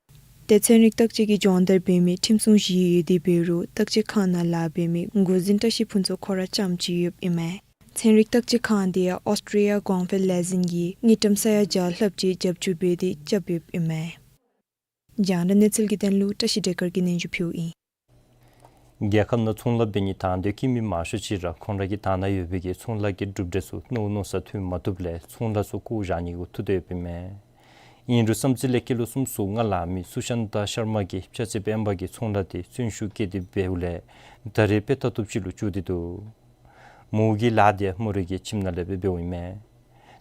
ཏེ་ཚན་རིག་བརྟག་དཔྱད་ཀྱི་སྦྱོང་བརྡར་འབད་མི་ཁྲིམས་སྲུང་ཞི་ཡོད་དེ་འབད་རུང་བརྟག་དཔྱད་ཁང་ནང་ལཱ་འབད་མི་འགོ་འཛིན་བཀྲ་ཤིས་ཕུན་ཚོགས་ཁོ་ར་རྐྱངམ་ཅིག་ཡོདཔ་ཨིན་མས། ཚན་རིག་བརྟག་དཔྱད་ཁང་འདི་ཡང་ཨོསི་ཊེ་ལི་ཡ་གོང་འཕེལ་ལས་འཛིན་གྱིས་དངུལ་ཀྲམ་ས་ཡ་བརྒྱ་ལྷགཔ་ཅིག་རྒྱབ་སྐྱོར་འབད་དེ་རྐྱབ་ཡོདཔ་ཨིན་མས། རྒྱང་བསྒྲགས་གནས་ཚུལ་གྱི་དོན་ལུ་བཀྲ་ཤིས་བདེ་དཀར་གྱིས་སྙན་ཞུ་ཕུལཝ་ཨིན། རྒྱལ་ཁབ་ནང་ཚོང་ལཱ་འབད་ནི་དང་འདོད་ཀྱི་མི་མང་ཤོས་ཅིག་ར་ཁོང་ར་གི་དང་ན་ཡོད་པའི་གི་ཚོང་ལཱ་གི་གྲུབ་འབྲས་ཚུ་མནོ་མནོ་སར་ཐོན་མ་བཏུབ་ལས་ཚོང་ལཱ་ཚུ་བཀོ་བཞག་ནི་གུ་ཐུག་སྟེ་ཡོདཔ་ཨིན་མས། ཨིན་རུང་བསམ་རྩེ་ལས་སྐྱེས་ལོ་གསུམ་སོ་ལྔ་ལང་མི་སུ་ཤཱན་ཏ་ཤར་མ་གིས་སྤྱི་ཚེས་སྤེན་པ་གི་ཚོང་ལཱ་འདི་བརྩོན་ཤུགས་བསྐྱེད་དེ་འབདཝ་ལས་ད་རེས་དཔེ་ལྟ་བཏུབ་ཅིག་ལུ་འགྱུར་ཏེ་འདུག། མོ་གི་ལཱ་འདི་མོ་རའི་གི་ཁྱིམ་ནང་ལས་སྦེ་འབདཝ་ཨིན་མས།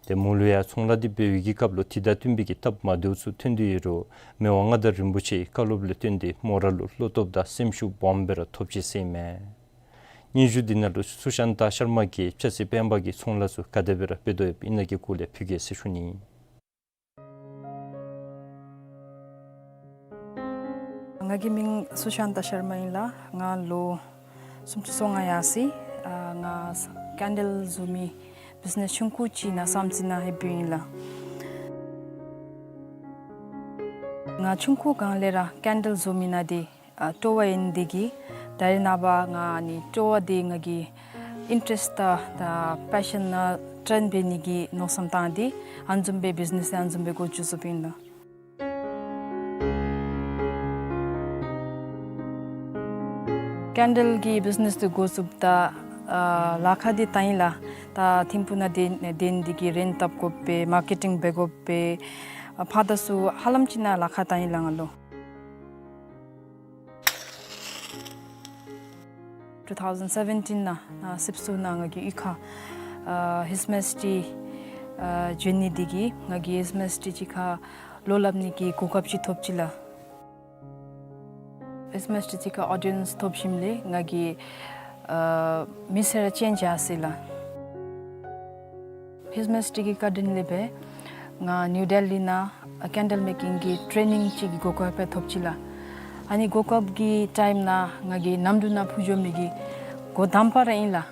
ཏེ་མོ་ལུ་ཡང་ཚོང་ལཱ་འདི་འབད་བའི་གི་སྐབས་ལུ་དེ་དང་བསྟུན་པའི་གི་སྟབས་མ་བདེཝ་ཚུ་ཐོན་ཏེ་ཡོད་རུང་མི་དབང་མངའ་བདག་རིན་པོ་ཆེའི་བཀའ་སློབ་ལས་བརྟེན་ཏེ་མོ་ར་ལུ་བློ་སྟོབས་དང་སེམས་ཤུགས་སྦོམ་སྦེ་ར་ཐོབ་ཅི་ཟེར་ཨིན་མས། སྙན་ཞུ་འདི་ནང་ལུ་སུ་ཤཱན་ཏ་ཤར་མ་གིས་སྤྱི་ཚེས་སྤེན་པ་གི་ཚོང་ལཱ་ཚུ་ག་དེ་སྦེ་ར་འབད་དོ་ཡོདཔ་ཨིན་ན་གི་སྐོར་ལས་ཕུལ་གེ་ཟེར་ཞུ་ནི། ང་གི་མིང་སུ་ཤཱན་ཏ་ཤར་མ་ཨིན་ལགས། ང་ལོ་སུམ་ཅུ་སོ་ལྔ་ཡར་སོ་ཡི། ཨ་ང་ཀེན་ཌལ་བཟོ་མི་བིཛི་ནེསི་ཆུང་ཀུ་ཅིག་ནང་བསམ་རྩེ་ནང་ལྷོདཔ་ཨིན་ལགས། ང་ཆུང་ཀུ་སྒང་ལས་ར་ཀེན་ཌལ་བཟོ་མི་ནང་འདི་ཨ་སྤྲོ་བ་ཨིན་དེ་གིས་ད་རེས་ནངས་པ་ང་ཨ་ནི་སྤྲོ་བ་འདི་ང་གི་ཨིན་ཊེ་རེསཊ་དང་ད་པེ་ཤཱན་ནང་ཊརན་འབད་ནི་གི་མནོ་བསམ་བཏང་སྟེ་ཨ་ནི་བཟུམ་སྦེ་བིཛི་ནེསི་ཨ་ནི་བཟུམ་སྦེ་འགོ་བཙུགས་བཙུགསཔ་ཨིན་ལགས། ཀེན་ཌལ་གྱི་བིཛི་ནེསི་འདི་འགོ་བཙུགསཔ་ད་ཨ་ལཱ་ཁག་འདི་བཏང་ཡི་ལགས། ད་ཐིམ་ཕུག་ནང་སྡོད་སྡོད་ནི་འདི་གིས་རེནཊ་བཏབ་དགོ་པས། མར་ཀེ་ཊིང་འབད་དགོ་པས། ཨ་ཕར་དང་ཚུར་ཧ་ལམ་ཅིག་ནང་ལཱ་ཁག་བཏང་ཡི་ལགས་ང་ལུ། ཊུ་ཐའུ་ཟེན་སེ་བེན་ཊིན་ནང་ཨ་སིབ་སུ་ནང་ང་གི་གཡུས་ཁར་ཨ་ཧིསི་མེ་སི་ཊི་ཨ་འབྱོན་ནི་འདི་གིས་ང་གིས་ཧིསི་མེ་སི་ཊི་ཅིག་ཁར་ལོ་ལྷབ་ནི་གི་གོ་སྐབས་ཅིག་ཐོབ་ཅི་ལགས། ཧིསི་མེ་སི་ཊི་ཅིག་ཁར་ཨོ་ཌི་ཡེནསི་ཐོབ་ཞིནམ་ལས་ང་གི་ཨ་མི་ཚེ་ར་ཅེནཇི་ཡར་སོ་ཡི་ལགས། ཧིསི་མེ་སི་ཊི་གི་བཀའ་དྲིན་ལས་སྦེ་ང་ནིའུ་ཌེ་ལི་ནང་ཨ་ཀེན་ཌལ་མེ་ཀིང་གི་ཊེ་ནིང་ཅིག་གི་གོ་སྐབས་སྦེ་ཐོབ་ཅི་ལགས། ཨ་ནི་གོ་སྐབས་ཀྱི་ཊའིམ་ནང་ང་གི་གནམ་གྲུ་ནང་འཕུར་འགྱོ་མི་གི་འགོ་དང་པ་ར་ཨིན་ལགས།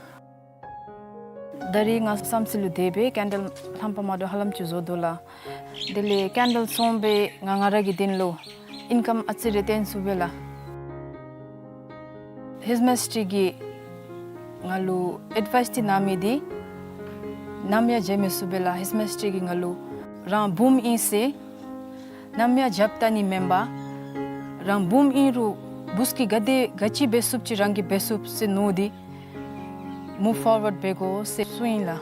ད་རེས་ང་བསམ་རྩེ་ལུ་སྡོད་སྦེ་ཀེན་ཌལ་ལྷམ་པ་མ་འདྲཝ་ཧ་ལམ་ཅིག་བཟོ་དོ་ལགས། དེ་ལས་ཀེན་ཌལ་བཙོང་སྦེ་ང་ང་ར་གི་དོན་ལུ་ཨིན་ཀམ་ཨ་ཙི་རེ་བཏོན་ཚུགས་པས་ལགས། ཧིསི་མེ་སི་ཊི་གིས་ང་ལུ་ཨེཌ་ཝའིསི་འདི་གནང་མི་འདི་ནམ་ཡང་བརྗེད་མི་ཚུགས་པས་ལགས། ཧིསི་མེ་སི་ཊི་གིས་ང་ལུ་རང་བུམོ་ཨིན་ཟེར་ནམ་ཡང་རྒྱབ་བལྟ་ནི་མེན་པར་རང་བུམོ་ཨིན་རུང་བུཚ་གིས་ག་དེ་ག་ཅི་འབད་ཚུགསཔ་ཅིག་རང་གིས་འབད་ཚུགས་ཟེར་མནོ་སྟེ་མུབ་ཕོར་ཝརཌ་འབད་དགོ་ཟེར་གསུངས་ཡི་ལགས།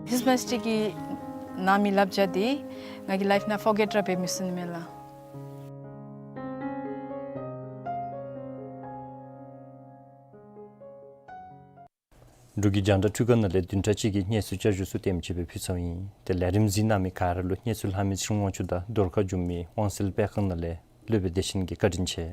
ཧིསི་མེ་སི་ཊི་གིས་གནང་མི་བསླབ་བྱ་འདི་ང་གི་ལའིཕ་ནང་ཕོར་གེཊ་ར་འབད་མི་ཚུགས་ནི་མས་ལགས། འབྲུག་གི་རྒྱང་བསྒྲགས་ཐོག་ཁ་ནང་ལས་བདུན་ཕྲག་གཅིག་གི་གནས་ཚུལ་བསྐྱར་ཞུ་ཚུ་དེམ་ཅིག་སྦེ་ཕུལ་ཚརཝ་ཨིན། ཏེ་ལས་རིམ་གཟིགས་གནང་མི་ག་ར་ལུ་གནས་ཚུལ་ལྷག་མི་ཚེ་རིང་དབང་ཕྱུག་དང་རྡོར་ཁ་འཇུ་མི་དབང་གསལ་དཔེ་ཁང་ནང་ལས་སློབ་དཔོན་བདེ་ཆེན་གྱིས་བཀའ་དྲིན་ཆེ།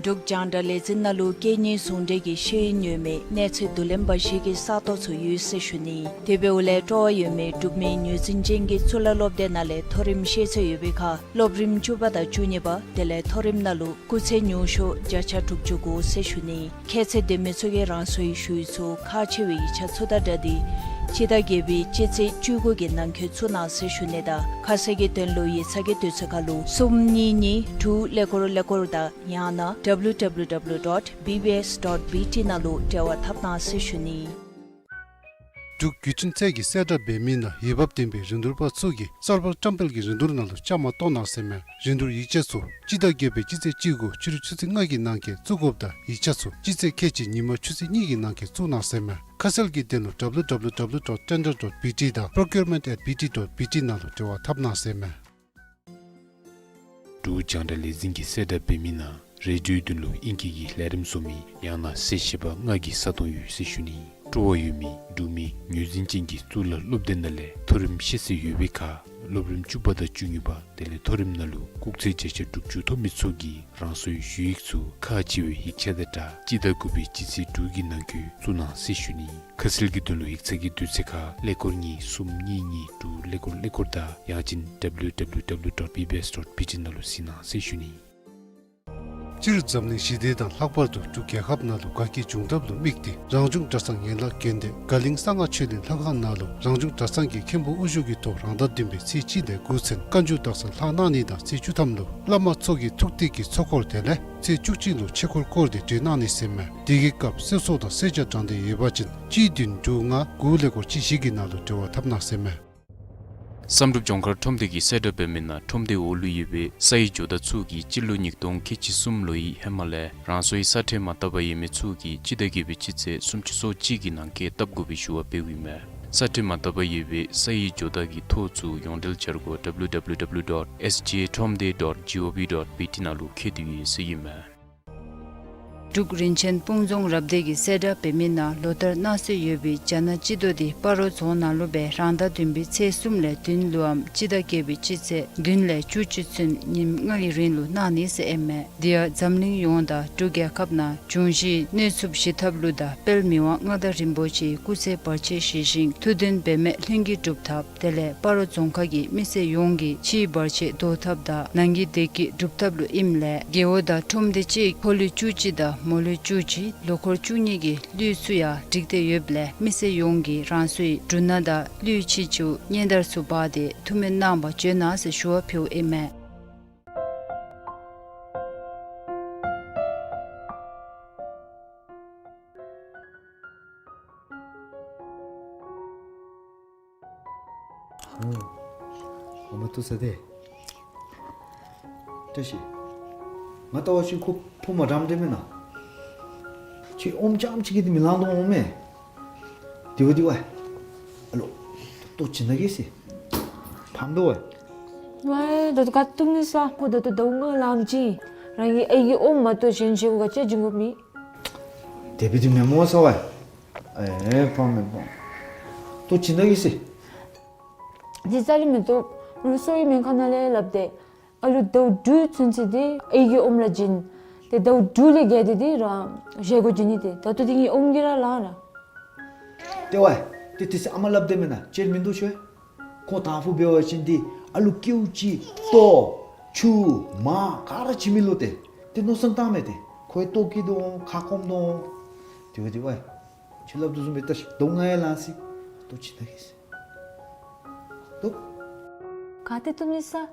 འབྲུག་རྒྱང་བསྒྲགས་ལས་འཛིན་ནང་ལུ་སྐད་གཉིས་ཟུང་འབྲེལ་གྱི་ཤེས་ཡོན་ཡོད་མི་གནས་ཚད་བསྡུ་ལེན་འབའ་ཞིག་གི་ས་སྟོང་ཚུ་ཡོད་ཟེར་ཞུ་ནི། དེ་འབདཝ་ལས་སྤྲོ་བ་ཡོད་མི་འབྲུག་མི་ངོས་འཛིན་ཅན་གྱི་གཙུག་ལག་སློབ་སྡེ་ནང་ལས་མཐོ་རིམ་ཤེས་ཚད་ཡོད་པའི་ཁར་སློབ་རིམ་བཅུ་པ་དང་བཅུ་གཉིས་པ་དེ་ལས་མཐོ་རིམ་ནང་ལུ་སྐུགས་ཚད་ཉུང་ཤོས་བརྒྱ་ཆ་དྲུག་ཅུ་དགོ་ཟེར་ཞུ་ནི། ཁྱད་ཚད་ལྡན་མི་ཚུ་གིས་རང་སོའི་ཞུ་ཡིག་ཚུ་ཁག་ཆེ་བའི་ཡིག་ཆ་ཚུ་དང་སྦྲགས་ཏེ་སྤྱི་ཟླ་བརྒྱད་པའི་སྤྱི་ཚེས་བཅུ་དགུ་གི་ནང་འཁོད་བཙུགས་གནང་ཟེར་ཞུ་ནི་དང་ཁ་གསལ་གྱི་དོན་ལུ་ཡིག་ཚང་གི་དུས་ཚོད་ཁར་ལུ་གསུམ་གཉིས་གཉིས་དྲུག་ཀླད་ཀོར་ཀླད་ཀོར་དང་ཡང་ན་W W W dot B B S dot B T ནང་ལུ་འབྲེལ་བ་འཐབ་གནང་ཟེར་ཞུ་ནི། འབྲུག་བརྒྱུད་འཕྲིན་ཚད་ཀྱི་གསལ་བསྒྲགས་འབད་མི་ནང་འོས་འབབ་ལྡན་པའི་རིན་བསྡུར་པ་ཚུ་གིས་གསར་པ་བཀྲམ་སྤེལ་གྱི་རིན་བསྡུར་ནང་ལུ་བཅའ་མར་གཏོགས་གནང་ཟེར་མས། རིན་བསྡུར་ཡིག་ཆ་ཚུ་སྤྱི་ཟླ་བརྒྱད་པའི་སྤྱི་ཚེས་བཅུ་དགུ་ཕྱི་རུ་ཆུ་ཚོད་ལྔ་གི་ནང་འཁོད་བཙུགས་དགོཔ་དང་ཡིག་ཆ་ཚུ་སྤྱི་ཚེས་ཁལ་གཅིག་ཉིན་མ་ཆུ་ཚོད་གཉིས་ཀྱི་ནང་འཁོད་བཙུགས་གནང་ཟེར་མས། ཁ་གསལ་གྱི་དོན་ལུ་W W W dot tender dot B T དང་procurement at B T dot B T ནང་ལུ་འབྲེལ་བ་འཐབ་གནང་ཟེར་མས། འབྲུག་རྒྱང་བསྒྲགས་ལས་འཛིན་གྱི་གསལ་བསྒྲགས་འབད་མི་ནང་རེ་ཌིའོའི་དོན་ལུ་ཨིང་སྐད་ཀྱི་ལས་རིམ་བཟོ་མི་ཡང་ན་གསལ་བཤད་པ་ལྔ་གི་ས་སྟོང་ཡོད་ཟེར་ཞུ་ནི། སྤྲོ་བ་ཡོད་མི་འབྲུག་མི་ངོས་འཛིན་ཅན་གྱི་གཙུག་ལག་སློབ་སྡེ་ནང་ལས་མཐོ་རིམ་ཤེས་ཚད་ཡོད་པའི་ཁར་སློབ་རིམ་བཅུ་པ་དང་བཅུ་གཉིས་པ་དེ་ལས་མཐོ་རིམ་ནང་ལུ་སྐུགས་ཚད་བརྒྱ་ཆ་དྲུག་ཅུ་ཐོབ་མི་ཚུ་གིས་རང་སོའི་ཞུ་ཡིག་ཚུ་ཁག་ཆེ་བའི་ཡིག་ཆ་དང་སྦྲགས་སྤྱི་ཟླ་དགུ་པའི་སྤྱི་ཚེས་དྲུག་གི་ནང་འཁོད་བཙུགས་གནང་ཟེར་ཞུ་ནི། ཁ་གསལ་གྱི་དོན་ལུ་ཡིག་ཚང་གི་དུས་ཚོད་ཁར་ཀླད་ཀོར་གཉིས་གསུམ་གཉིས་གཉིས་དྲུག་ཀླད་ཀོར་ཀླད་ཀོར་དང་ཡང་ཅིན་W W W dot B B S dot B T ནང་ལུ་གཟིགས་གནང་ཟེར་ཞུ་ནི། སྤྱིར་འཛམ་གླིང་ཞི་བདེ་དང་ལྷག་པར་དུ་འབྲུག་རྒྱལ་ཁབ་ནང་ལུ་དགའ་སྐྱིད་འབྱུང་ཐབས་ལུ་དམིགས་ཏེ་རང་བྱུང་གྲྭ་ཚང་ཡན་ལག་དགོན་སྡེ་དགའ་གླིང་གསང་སྔགས་ཆོས་གླིང་ལྷ་ཁང་ནང་ལུ་རང་བྱུང་གྲྭ་ཚང་གི་མཁན་པོ་དབུ་བཞུགས་ཀྱི་ཐོག་རང་ཟླ་བདུན་པའི་ཚེས་གཅིག་ལས་འགོ་བཙུགས་བཀའ་འགྱུར་དག་ས་ལྷག་གནང་ནི་དང་ཚེས་བཅུ་ཐམ་ལུ་བླ་མ་ཚུ་གི་ཐུགས་གཏད་ཀྱི་ཚོགས་འཁོར་དེ་ལས་ཚེས་བཅུ་གཅིག་ལུ་ཆོས་འཁོར་བསྐོར་ཏེ་གྲོལ་གནང་ནི་ཟེར་མས། དེ་གི་སྐབས་གསེར་སོགས་དང་གསེར་ཇ་དྲང་སྟེ་ཡོད་པ་ཅིན་གཅིག་བདུན་དྲུག་ལྔ་དགུ་ཀླད་ཀོར་གཅིག་བཞི་གི་ནང་ལུ་འབྲེལ་བ་འཐབ་གནང་ཟེར་མས། བསམ་གྲུབ་ལྗོངས་མཁར་ཁྲོམ་སྡེ་གི་གསལ་བསྒྲགས་འབད་མི་ནང་ཁྲོམ་སྡེ་འོག་ལུ་ཡོད་པའི་སའི་ཇོ་བདག་ཚུ་གིས་སྤྱི་ལོ་ཉིས་སྟོང་ཁལ་གཅིག་གསུམ་ལོའི་ཧེ་མ་ལས་རང་སོའི་ས་ཁྲལ་མ་བཏབ་པར་ཡོད་མི་ཚུ་གིས་སྤྱི་ཟླ་བརྒྱད་པའི་སྤྱི་ཚེས་སུམ་ཅུ་སོ་གཅིག་གི་ནང་འཁོད་བཏབ་དགོ་པའི་ཞུ་བ་འབདཝ་ཨིན་མས། ས་ཁྲལ་མ་བཏབ་པར་ཡོད་པའི་སའི་ཇོ་བདག་གི་ཐོ་ཚུ་ཡོངས་འབྲེལ་འཆར་སྒོ་W W W dot S J Thromde dot G O V dot B T ནང་ལུ་འཁོད་དེ་ཡོད་ཟེར་ཨིན་མས། འབྲུག་རིན་ཆེན་སྤུངས་རྫོང་རབ་སྡེ་གི་གསལ་བསྒྲགས་འབད་མི་ནང་ལོ་ལྟར་གནང་སྲོལ་ཡོད་པའི་རྒྱ་ནག་སྤྱི་ཟླ་འདི་སྤ་རོ་རྫོང་ནང་ལུ་སྦེ་རང་ཟླ་བདུན་པའི་ཚེས་གསུམ་ལས་བདུན་ལུའམ་སྤྱི་ཟླ་བརྒྱད་པའི་སྤྱི་ཚེས་བདུན་ལས་བཅུ་གཅིག་ཚུན་ཉིནམ་ལྔ་གི་རིང་ལུ་གནང་ནི་ཟེར་ཨིན་མས། དེ་ཡང་འཛམ་གླིང་ཡོངས་དང་འབྲུག་རྒྱལ་ཁབ་ནང་འབྱུང་བཞིའི་གནོད་འཚེ་ཞི་ཐབས་ལུ་དང་དཔལ་མི་དབང་མངའ་བདག་རིན་པོ་ཆེའི་སྐུ་ཚེ་བར་ཆད་ཞི་ཞིང་ཐུགས་དོན་འབད་མེད་ལྷུན་གྱིས་འགྲུབ་ཐབས། དེ་ལས་སྤ་རོ་རྫོང་ཁག་གི་མི་སེར་ཡོངས་ཀྱི་ཕྱིའི་བར་ཆད་བཟློག་ཐབས་དང་ནང་གི་བདེ་སྐྱིད་སྒྲུབ་ཐབས་ལུ་ཨིནམ་ལས་རྒེད་འོག་དང་ཁྲོམ་སྡེ་གཅིག་ཕོ་ལུས་བཅུ་གཅིག་དང་མོ་ལུས་བཅུ་གཅིག་ལོ་འཁོར་བཅུ་གཉིས་ཀྱི་ལུས་ཚུ་ཡང་བསྒྲིགས་ཏེ་ཡོདཔ་ལས་མི་སེར་ཡོངས་ཀྱིས་རང་སོའི་འབྲུ་སྣ་དང་ལུས་ཕྱི་ཕྱིའུ་སྙན་དར་ཚུ་འབག་སྟེ་ཐུགས་སྨོན་གནང་བར་བྱོན་གནང་ཟེར་ཞུ་བ་ཕུལཝ་ཨིན་མས། ཨ་མ་ཐུག་ས་དེ། བཀྲ་ཤིས། ང་ལྟ་བ་ཅིན་ཁོ་ཕོ་མོ་འདྲན་འདྲ་མེན་ན། ཁྱོད་ཨོམ་རྐྱངམ་ཅིག་གིས་དེ་མི་ལང་དོ་འོང་མས། དེ་བ་དེ་བ། ཨ་ལོ། ལྟོ་བྱིན་ན་གེ་ཟེར། ཕམ་དོ་བ། ཝའི་ད་ལྟོ་ག་ཏུམ་ནི་ས་ཕོ་ད་ལྟོ་ད་ངོ་ལམ་ཅིག་རང་གི་ཨའི་གི་ཨོམ་མ་གཏོགས་གཞན་ཅིག་གུ་ག་ཅི་བྱིན་དགོ་མི། དེ་བ་དེ་མེན་མོ་ས་བ། ཨེ་ཕམ་མེན་ཕམ། ལྟོ་བྱིན་ན་གེ་ཟེར། དེ་རྩ་ལས་མི་བཏུབ། ང་ལུ་སོ་ཡི་སྨན་ཁང་ནང་ལས་སླབ་སྟེ། ཨ་ལུ་ཟླཝ་དྲུག་ཚུན་ཚོད་དེ་ཨའི་གི་ཨོམ་ལ་བྱིན། ཏེ་ཟླཝ་དྲུག་ལས་བརྒལ་ཏེ་དེ་རང་བཞེས་སྒོ་བྱིན་ནི་ཏེ། ད་ལྟོ་དེ་ངེའི་ཨོམ་གྱིས་ར་ལང་ར། ཏེ་ཝའི། ཏེ་དེ་ཚེ་ཨ་མ་སླབ་སྟེ་མེན་ན་ཅིག་མིན་འདུག་ཤོ། ཁོ་དང་ཕུ་འབད་བ་ཅིན་དེ་ཨ་ལུ་ཀེའུ་ཅིག་ལྟོ། ཆུ་མ་ག་ར་བྱིན་མི་ལུ་ཏེ་ཏེ་མནོ་བསམ་བཏངམ་མས། ཏེ་ཁོ་ཡང་ལྟོཝ་བཀྱེས་དོ་འོང་། ཁ་སྐོམ་དོ་འོང་། དེ་སྦེ་དེ་སྦེ་ཁྱོད་སླབ་དོ་བཟུམ་སྦེ་ད་ཞིག་གདོང་ང་ཡང་ལང་སི་ལྟོ་ཅིག་ད་གེ་ཟེར། ལྟོ། ག་ཏེ་བཏུབ་ནི་ས།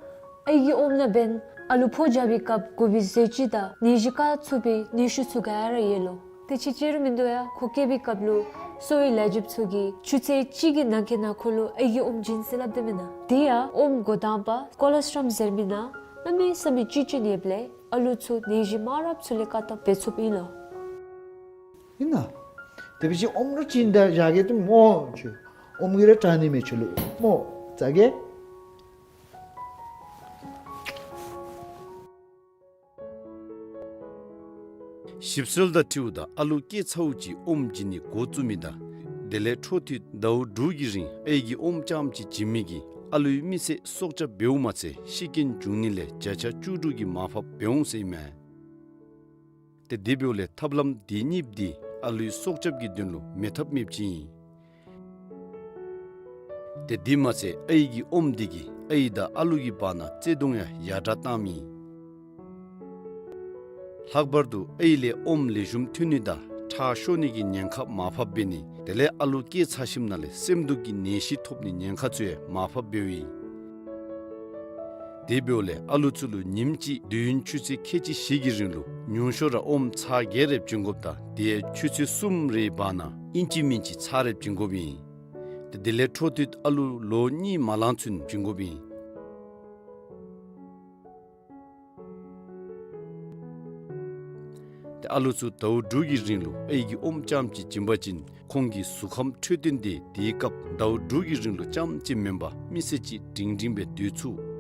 ཨའི་གི་ཨོམ་ནང་འབདན་ཨ་ལུ་ཕོ་རྒྱས་པའི་སྐབས་དགོ་པའི་ཟས་བཅུད་དང་ནད་གཞི་བཀག་ཚུགས་པའི་ནུས་ཤུགས་ཚུ་ག་ར་ཡོད་ལོ། དེ་ཅིག་ཅིག་ར་མིན་འདུག་ཡ། ཁོ་སྐྱེས་པའི་སྐབས་ལུ་གསོ་བའི་ལས་བྱེདཔ་ཚུ་གིས་ཆུ་ཚོད་གཅིག་གི་ནང་འཁོད་ནང་ཁོ་ལུ་ཨའི་གི་ཨོམ་བྱིན་ཟེར་སླབ་དོ་མེན་ན། དེ་ཡང་ཨོམ་འགོ་དང་པ་ཀོ་ལོ་སི་ཊོམ་ཟེར་མི་ནང་གནམ་མེད་ས་མེད་བཅུད་ཅིག་ཡོདཔ་ལས་ཨ་ལུ་ཚུ་ནད་གཞི་མང་རབས་ཚུ་ལས་བཀག་ཐབས་འབད་ཚུགསཔ་ཨིན་ལོ། ཨིན་ན། དེ་འབད་བ་ཅིན་ཨོམ་ར་བྱིན་ད་བཞག་གེ་ཏེ་སྨོ་ཁྱོད། ཨོམ་གྱིས་ར་དྲག་ནི་མས་ཁྱོད་ལུ་སྨོ། བཟའ་གེ། ཞིབ་འཚོལ་དང་འཁྲིལཝ་ད་ཨ་ལུ་སྐྱེས་ཚརཝ་ཅིག་ཨོམ་བྱིན་ནི་འགོ་བཙུགས་མི་དང་དེ་ལས་འཕྲོ་མཐུད་ཟླཝ་དྲུག་གི་རིང་ཨའི་གི་ཨོམ་རྐྱངམ་ཅིག་བྱིན་མི་གིས་ཨ་ལུའི་མི་ཚེ་སྲོག་སྐྱབས་འབདཝ་མ་ཚད་ཤི་རྐྱེན་འབྱུང་ནི་ལས་བརྒྱ་ཆ་བཅུ་དྲུག་གི་མར་ཕབ་འབད་འོང་ཟེར་ཨིན་མས། ཏེ་དེ་འབདཝ་ལས་ཐབས་ལམ་དེ་གཉིས་འདི་ཨ་ལུའི་སྲོག་སྐྱབས་ཀྱི་དོན་ལུ་མེད་ཐབས་མེདཔ་ཅིག་ཨིན། ཏེ་དེ་མ་ཚད་ཨའི་གི་ཨོམ་འདི་གིས་ཨའི་དང་ཨ་ལུ་གི་བར་ན་བརྩེ་གདུང་ཡང་ཡར་དྲག་བཏངམ་ཨིན། ལྷག་པར་དུ་ཨའི་ལས་ཨོམ་ལེགས་ཤོམ་ཐོན་ནི་དང་ཁྲག་ཤོར་ནི་གི་ཉེན་ཁ་མར་ཕབ་འབད་ནི་དེ་ལས་ཨ་ལུ་སྐྱེས་ཚར་ཞིནམ་ལས་སེམས་སྡུག་གི་ནད་གཞི་ཐོབ་ནི་ཉེན་ཁ་ཚུ་ཡང་མར་ཕབ་འབདཝ་ཨིན། དེ་འབདཝ་ལས་ཨ་ལུ་ཚུ་ལུ་ཉིནམ་གཅིག་དུས་ཡུན་ཆུ་ཚོད་ཁལ་གཅིག་བཞི་གི་རིང་ལུ་ཉུང་ཤོས་ར་ཨོམ་ཚར་བརྒྱད་རེ་བྱིན་དགོཔ་དང་དེ་ཡང་ཆུ་ཚོད་གསུམ་རེའི་བར་ན་ཨིན་ཅི་མིན་ཅི་ཚར་རེ་བྱིན་དགོཔ་ཨིན། ཏེ་དེ་ལས་འཕྲོ་མཐུད་ཨ་ལུ་ལོ་གཉིས་མ་ལང་ཚུན་བྱིན་དགོཔ་ཨིན། ཏེ་ཨ་ལུ་ཚུ་ཟླཝ་དྲུག་གི་རིང་ལུ་ཨའི་གི་ཨོམ་རྐྱངམ་ཅིག་བྱིན་པ་ཅིན་ཁོང་གི་གཟུགས་ཁམས་འཕྲོད་བསྟེན་དེ་དེའི་སྐབས་ཟླཝ་དྲུག་གི་རིང་ལུ་རྐྱངམ་ཅིག་མེན་པར་མི་ཚེ་གཅིག་སྒྲིང་སྒྲིང་སྦེ་སྡོད་ཚུགས།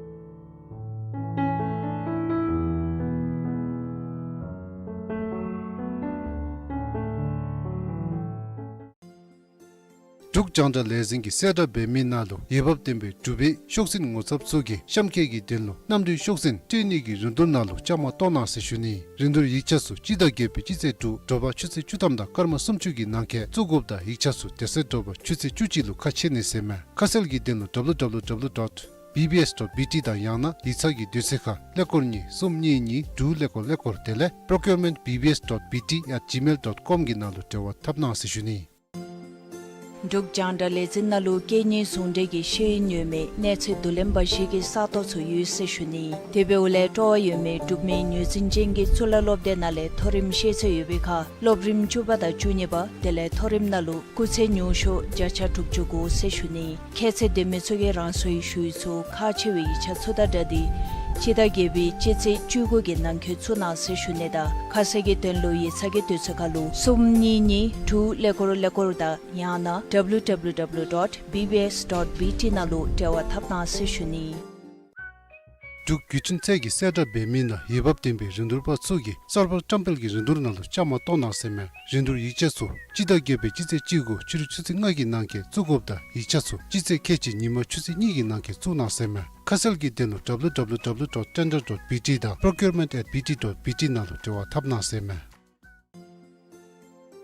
འབྲུག་རྒྱང་བསྒྲགས་ལས་འཛིན་གྱིས་གསལ་བསྒྲགས་འབད་མི་ནང་ལུ་འོས་འབབ་ལྡན་པའི་འབྲུག་པའི་ཤོག་འཛིན་ངོ་ཚབ་ཚུ་གིས་གཤམ་འཁོད་ཀྱི་དོན་ལུ་གནམ་གྲུའི་ཤོག་འཛིན་སྤྲོད་ནི་གི་རིན་བསྡུར་ནང་ལུ་བཅའ་མར་གཏོགས་གནང་ཟེར་ཞུ་ནི། རིན་བསྡུར་ཡིག་ཆ་ཚུ་སྤྱི་ཟླ་བརྒྱད་པའི་སྤྱི་ཚེས་དྲུག་དྲོ་པ་ཆུ་ཚོད་བཅུ་ཐམ་དང་སྐར་མ་སུམ་ཅུ་གི་ནང་འཁོད་བཙུགས་དགོཔ་དང་ཡིག་ཆ་ཚུ་དེ་ཚེ་དྲོ་པ་ཆུ་ཚོད་བཅུ་གཅིག་ལུ་ཁ་ཕྱེ་ནི་ཟེར་མས། ཁ་གསལ་གྱི་དོན་ལུ་W W W dot B B S dot B T དང་ཡང་ན་ཡིག་ཚང་གི་དུས་ཚོད་ཁར་ཀླད་ཀོར་གཉིས་གསུམ་གཉིས་གཉིས་དྲུག་ཀླད་ཀོར་ཀླད་ཀོར་དེ་ལས་procurement B B S dot B T at gmail dot com གི་ནང་ལུ་འབྲེལ་བ་འཐབ་གནང་ཟེར་ཞུ་ནི། འབྲུག་རྒྱང་བསྒྲགས་ལས་འཛིན་ནང་ལུ་སྐད་གཉིས་ཟུང་འབྲེལ་གྱི་ཤེས་ཡོན་ཡོད་མི་གནས་ཚད་བསྡུ་ལེན་འབའ་ཞིག་གི་ས་སྟོང་ཚུ་ཡོད་ཟེར་ཞུ་ནི། དེ་འབདཝ་ལས་སྤྲོ་བ་ཡོད་མི་འབྲུག་མི་ངོས་འཛིན་ཅན་གྱི་གཙུག་ལག་སློབ་སྡེ་ནང་ལས་མཐོ་རིམ་ཤེས་ཚད་ཡོད་པའི་ཁར་སློབ་རིམ་བཅུ་པ་དང་བཅུ་གཉིས་པ་དེ་ལས་མཐོ་རིམ་ནང་ལུ་སྐུགས་ཚད་ཉུང་ཤོས་བརྒྱ་ཆ་དྲུག་ཅུ་དགོ་ཟེར་ཞུ་ནི། ཁྱད་ཚད་ལྡན་མི་ཚུ་གིས་རང་སོའི་ཞུ་ཡིག་ཚུ་ཁག་ཆེ་བའི་ཡིག་ཆ་ཚུ་དང་སྦྲགས་ཏེ་སྤྱི་ཟླ་བརྒྱད་པའི་སྤྱི་ཚེས་བཅུ་དགུ་གི་ནང་འཁོད་བཙུགས་གནང་ཟེར་ཞུ་ནི་དང་ཁ་གསལ་གྱི་དོན་ལུ་ཡིག་ཚང་གི་དུས་ཚོད་ཁར་ལུ་གསུམ་གཉིས་གཉིས་དྲུག་ཀླད་ཀོར་ཀླད་ཀོར་དང་ཡང་ན W W W dot B B S dot B T ནང་ལུ་འབྲེལ་བ་འཐབ་གནང་ཟེར་ཞུ་ནི། འབྲུག་བརྒྱུད་འཕྲིན་ཚད་ཀྱིས་གསལ་བསྒྲགས་འབད་མི་ནང་འོས་འབབ་ལྡན་པའི་རིན་བསྡུར་པ་ཚུ་གིས་གསར་པ་བཀྲམ་སྤེལ་གྱི་རིན་བསྡུར་ནང་ལུ་བཅའ་མར་གཏོགས་གནང་ཟེར་མས། རིན་བསྡུར་ཡིག་ཆ་ཚུ་སྤྱི་ཟླ་བརྒྱད་པའི་སྤྱི་ཚེས་བཅུ་དགུ་ཕྱི་རུ་ཆུ་ཚོད་ལྔ་གི་ནང་འཁོད་བཙུགས་དགོཔ་དང་ཡིག་ཆ་ཚུ་སྤྱི་ཚེས་ཁལ་གཅིག་ཉིན་མ་ཆུ་ཚོད་གཉིས་ཀྱི་ནང་འཁོད་བཙུགས་གནང་ཟེར་མས། ཁ་གསལ་གྱི་དོན་ལུ W W W dot tender dot B T དང་procurement at B T dot B T ནང་ལུ་འབྲེལ་བ་འཐབ་གནང་ཟེར་མས།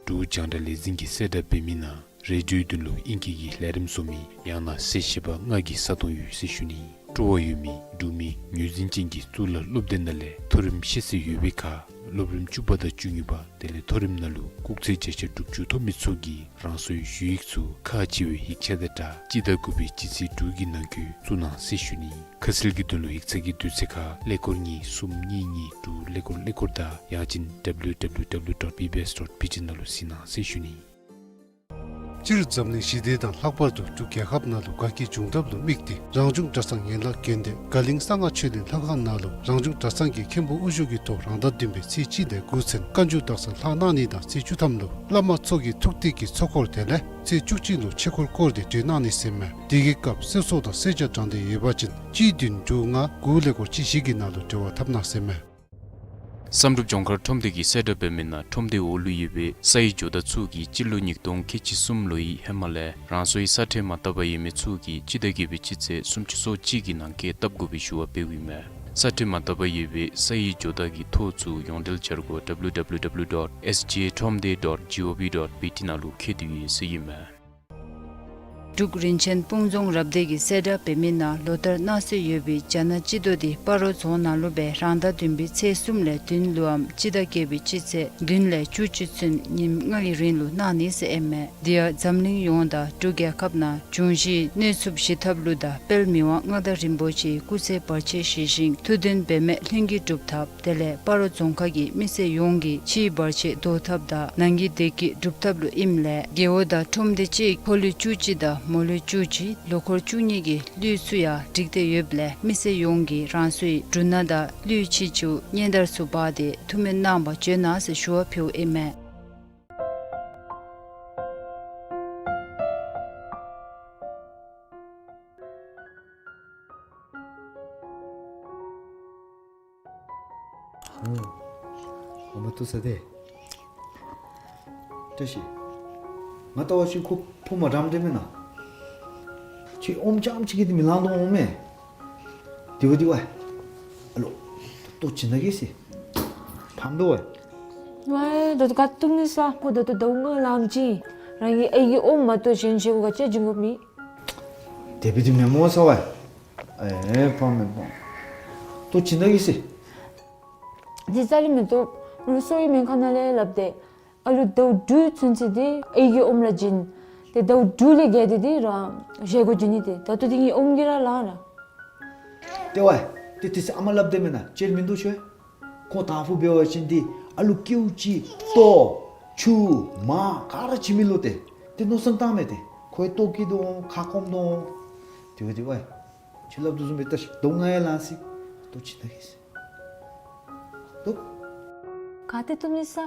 འབྲུག་རྒྱང་བསྒྲགས་ལས་འཛིན་གྱིས་གསལ་བསྒྲགས་འབད་མི་ནང་རེ་ཌིའོའི་དོན་ལུ་ཨིང་སྐད་ཀྱི་ལས་རིམ་སོ་མི་ཡང་ན་གསལ་བཤད་པ་ལྔ་གི་ས་སྟོང་ཡོད་ཟེར་ཞུ་ནི། སྤྲོ་བ་ཡོད་མི་འབྲུག་མི་ངོས་འཛིན་ཅན་གྱི་གཙུག་ལག་སློབ་སྡེ་ནང་ལས་མཐོ་རིམ་ཤེས་ཚད་ཡོད་པའི་ཁར་སློབ་རིམ་བཅུ་པ་དང་བཅུ་གཉིས་པ་དེ་ལས་མཐོ་རིམ་ནང་ལུ་སྐུགས་ཚད་བརྒྱ་ཆ་དྲུག་ཅུ་ཐོབ་མི་ཚུ་གིས་རང་སོའི་ཞུ་ཡིག་ཚུ་ཁག་ཆེ་བའི་ཡིག་ཆ་དང་སྦྲགས་སྤྱི་ཟླ་དགུ་པའི་སྤྱི་ཚེས་དྲུག་གི་ནང་འཁོད་བཙུགས་གནང་ཟེར་ཞུ་ནི། ཁ་གསལ་གྱི་དོན་ལུ་ཡིག་ཚང་གི་དུས་ཚོད་ཁར་ཀླད་ཀོར་གཉིས་གསུམ་གཉིས་གཉིས་དྲུག་ཀླད་ཀོར་ཀླད་ཀོར་དང་ཡང་ཅིན་W W W dot B B S dot B T ནང་ལུ་གཟིགས་གནང་ཟེར་ཞུ་ནི། སྤྱིར་འཛམ་གླིང་ཞི་བདེ་དང་ལྷག་པར་དུ་འབྲུག་རྒྱལ་ཁབ་ནང་ལུ་དགའ་སྐྱིད་འབྱུང་ཐབས་ལུ་དམིགས་ཏེ་རང་བྱུང་གྲྭ་ཚང་ཡན་ལག་དགོན་སྡེ་དགའ་གླིང་གསང་སྔགས་ཆོས་གླིང་ལྷ་ཁང་ནང་ལུ་རང་བྱུང་གྲྭ་ཚང་གི་མཁན་པོ་དབུ་བཞུགས་ཀྱི་ཐོག་རང་ཟླ་བདུན་པའི་ཚེས་གཅིག་ལས་འགོ་བཙུགས་བཀའ་འགྱུར་དག་ས་ལྷག་གནང་ནི་དང་ཚེས་བཅུ་ཐམ་ལུ་བླ་མ་ཚུ་གི་ཐུགས་གཏད་ཀྱི་ཚོགས་འཁོར་དེ་ལས་ཚེས་བཅུ་གཅིག་ལུ་ཆོས་འཁོར་བསྐོར་ཏེ་གྲོལ་གནང་ནི་ཟེར་མས། དེ་གི་སྐབས་གསོལ་ཚོགས་དང་གསོལ་ཇ་དྲང་སྟེ་ཡོད་པ་ཅིན་གཅིག་བདུན་དྲུག་ལྔ་དགུ་ཀླད་ཀོར་གཅིག་བཞི་གི་ནང་ལུ་འབྲེལ་བ་འཐབ་གནང་ཟེར་མས། བསམ་གྲུབ་ལྗོངས་མཁར་ཁྲོམ་སྡེ་གིས་གསལ་བསྒྲགས་འབད་མི་ནང་ཁྲོམ་སྡེའི་འོག་ལུ་ཡོད་པའི་སའི་ཇོ་བདག་ཚུ་གིས་སྤྱི་ལོ་ཉིས་སྟོང་ཁལ་གཅིག་གསུམ་ལོའི་ཧེ་མ་ལས་རང་སོའི་ས་ཁྲལ་མ་བཏབ་པར་ཡོད་མི་ཚུ་གིས་སྤྱི་ཟླ་བརྒྱད་པའི་སྤྱི་ཚེས་སུམ་ཅུ་སོ་གཅིག་གི་ནང་འཁོད་བཏབ་དགོ་པའི་ཞུ་བ་འབདཝ་ཨིན་མས། ས་ཁྲལ་མ་བཏབ་པར་ཡོད་པའི་སའི་ཇོ་བདག་གི་ཐོ་ཚུ་ཡོངས་འབྲེལ་འཆར་སྒོ་W W W dot S J Thromde dot G O V dot B T ནང་ལུ་བཀོད་དེ་ཡོད་ཟེར་ཨིན་མས། འབྲུག་རིན་ཆེན་སྤུངས་རྫོང་རབ་སྡེ་གིས་གསལ་བསྒྲགས་འབད་མི་ནང་ལོ་ལྟར་གནང་སྲོལ་ཡོད་པའི་རྒྱ་ནག་སྤྱི་ཟླ་འདི་སྤ་རོ་རྫོང་ནང་ལུ་སྦེ་རང་ཟླ་བདུན་པའི་ཚེས་གསུམ་ལས་བདུན་ལུའམ་སྤྱི་ཟླ་བརྒྱད་པའི་སྤྱི་ཚེས་བདུན་ལས་བཅུ་གཅིག་ཚུན་ཉིནམ་ལྔ་གི་རིང་ལུ་གནང་ནི་ཟེར་ཨིན་མས། དེ་ཡང་འཛམ་གླིང་ཡོངས་དང་འབྲུག་རྒྱལ་ཁབ་ནང་འབྱུང་བཞིའི་གནོད་འཚེ་ཞི་ཐབས་ལུ་དང་དཔལ་མི་དབང་མངའ་བདག་རིན་པོ་ཆེའི་སྐུ་ཚེ་བར་ཆད་ཞི་ཞིང་ཐུགས་འདུན་འབད་མེད་ལྷུན་གྱིས་འགྲུབ་ཐབས། དེ་ལས་སྤ་རོ་རྫོང་ཁག་གི་མི་སེར་ཡོངས་ཀྱི་ཕྱིའི་བར་ཆད་བཟློག་ཐབས་དང་ནང་གི་བདེ་སྐྱིད་སྒྲུབ་ཐབས་ལུ་ཨིནམ་ལས་རྒེད་འོག་དང་ཁྲོམ་སྡེ་གཅིག་ཕོ་ལུས་བཅུ་གཅིག་དང་མོ་ལུས་བཅུ་གཅིག་ལོ་འཁོར་བཅུ་གཉིས་ཀྱི་ལུས་ཚུ་ཡང་བསྒྲིགས་ཏེ་ཡོདཔ་ལས་མི་སེར་ཡོངས་ཀྱིས་རང་སོའི་འབྲུ་སྣ་དང་ལུས་ཕྱེ་ཆུ་སྙན་དར་ཚུ་འབག་སྟེ་ཐུགས་སྨོན་གནང་བར་བྱོན་གནང་ཟེར་ཞུ་བ་ཕུལཝ་ཨིན་མས། ཨོ། ཨོ་མ་བཏུབ་ས་ཏེ། བཀྲ་ཤིས། ང་བལྟ་བ་ཅིན་ཁོ་ཕོ་མ་འདྲཝ་འདྲ་མེན་ན། ཁྱོད་ཨོམ་རྐྱངམ་ཅིག་གིས་འདི་མི་ལང་དོ་འོང་མས། དེ་བ་དེ་བ། ཨ་ལོ། ལྟོ་བྱིན་ད་གེ་ཟེར། ཕམ་དོ་བ། ཝའི་ད་ལྟོ་ག་བཏུབ་ནི་ས། ཁོ་ད་ལྟོ་ཟླཝ་ལྔ་ལངམ་ཅིག་རང་གི་ཨའི་གི་ཨོམ་མ་གཏོགས་གཞན་ཅིག་གུ་ག་ཅི་བྱིན་དགོཔ་མེད། དེ་སྦེ་འདི་མེན་མོ་ས་བ། ཨེ་ཕམ་མེན་ཕམ། ལྟོ་བྱིན་ད་གེ་ཟེར། འདི་རྩ་ལས་མི་བཏུབ། ང་གསོ་བའི་སྨན་ཁང་ནང་ལས་སླབ་སྟེ། ཨ་ལུ་ཟླཝ་དྲུག་ཚུན་ཚོད་འདི་ཨའི་གི་ཨོམ་ར་བྱིན། ཏེ་ཟླཝ་དྲུག་ལས་བརྒལ་ཏེ་འདི་རང་བཞེས་སྒོ་བྱིན་ནི་ཏེ། ད་ལྟོ་འདི་ངེའི་ཨོམ་གྱིས་ར་ལང་ར། ཏེ་ཝའི། ཏེ་ཏེ་ཟེར་ཨ་མ་སླབ་སྟེ་མེན་ན། ཅིག་མིན་འདུག་ཤོ། ཁོ་དང་ཕུ་འབད་བ་ཅིན་འདི་ཨ་ལུ་ཀེའུ་ཅིག་ལྟོ་ཆུ་མར་ག་ར་བྱིན་མི་ལུ་ཏེ། ཏེ་མནོ་བསམ་བཏང་མས་ཏེ། ཁོ་ཡང་ལྟོ་སྐྱེ་དོ་འོང་ཁ་སྐོམ་དོ་འོང་། དེ་བ་དེ་ཝའི། ཁྱོད་སླབ་དོ་བཟུམ་སྦེ་བལྟ་ཤིག། ཟླཝ་ལྔ་ཡང་ལང་ཟེར། ལྟོ་བྱིན་ད་གེ་ཟེར། ལྟོ། ག་ཏེ་བཏུབ་ནི་ས།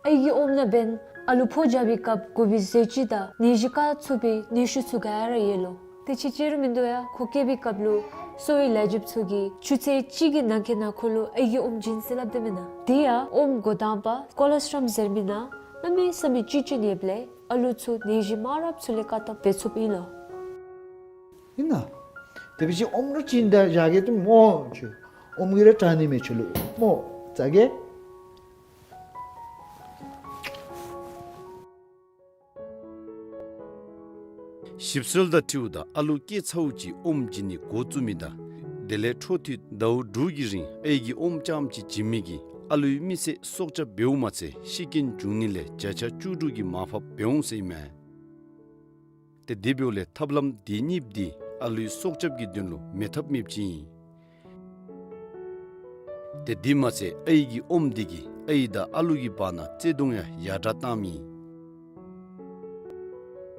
ཨའི་གི་ཨོམ་ནང་འབདན་ཨ་ལུ་ཕོ་རྒྱས་པའི་སྐབས་དགོ་པའི་ཟས་བཅུད་དང་ནད་གཞི་བཀག་ཚུགས་པའི་གནོད་ཤུགས་ཚུ་ག་ར་ཡོད་ལོ། ཏེ་ཅིག་ཅིག་རུང་མིན་འདུག་ཡ། ཁོ་སྐྱེས་པའི་སྐབས་ལུ་གསོ་བའི་ལས་བྱེདཔ་ཚུ་གིས་ཆུ་ཚོད་གཅིག་གི་ནང་འཁོད་ནང་ཁོ་ལུ་ཨའི་གི་ཨོམ་བྱིན་ཟེར་སླབ་སྟེ་མེན་ན། དེ་ཡང་ཨོམ་འགོ་དང་པ་ཀོ་ལོ་སི་ཊོམ་ཟེར་མི་ནང་གནམ་མེད་ས་མེད་བཅུད་བྱིན་ཡོདཔ་ལས་ཨ་ལུ་ཚུ་ནད་གཞི་མང་རབས་ཚུ་ལས་བཀག་ཐབས་འབད་ཚུགསཔ་ཨིན་ལོ། ཨིན་ན། དེ་སྦེ་ཅིག་ཨོམ་ར་བྱིན་ད་བཞག་གེ་ཏེ་མོ་ཁྱོད། ཨོམ་གྱིས་ར་དྲག་ནི་མས་ཁྱོད་ལུ། མོ་བཟའ་གེ། ཞིབ་འཚོལ་དང་འཁྲིལཝ་ད་ཨ་ལུ་སྐྱེས་ཚརཝ་ཅིག་ཨོམ་བྱིན་ནི་འགོ་བཙུགས་མི་དང་དེ་ལས་འཕྲོ་མཐུད་ཟླཝ་དྲུག་གི་རིང་ཨའི་གི་ཨོམ་རྐྱངམ་ཅིག་བྱིན་མི་གིས་ཨ་ལུའི་མི་ཚེ་སྲོག་སྐྱབས་འབདཝ་མ་ཚད་ཤི་རྐྱེན་འབྱུང་ནི་ལས་བརྒྱ་ཆ་བཅུ་དྲུག་གི་མར་ཕབ་འབད་འོང་ཟེར་ཨིན་མས། ཏེ་དེ་འབདཝ་ལས་ཐབས་ལམ་དེ་གཉིས་འདི་ཨ་ལུའི་སྲོག་སྐྱབས་ཀྱི་དོན་ལུ་མེད་ཐབས་མེདཔ་ཅིག་ཨིན། ཏེ་དེ་མ་ཚད་ཨའི་གི་ཨོམ་འདི་གིས་ཨའི་དང་ཨ་ལུ་གི་བར་ན་བརྩེ་གདུང་ཡང་ཡར་དྲག་བཏངམ་ཨིན།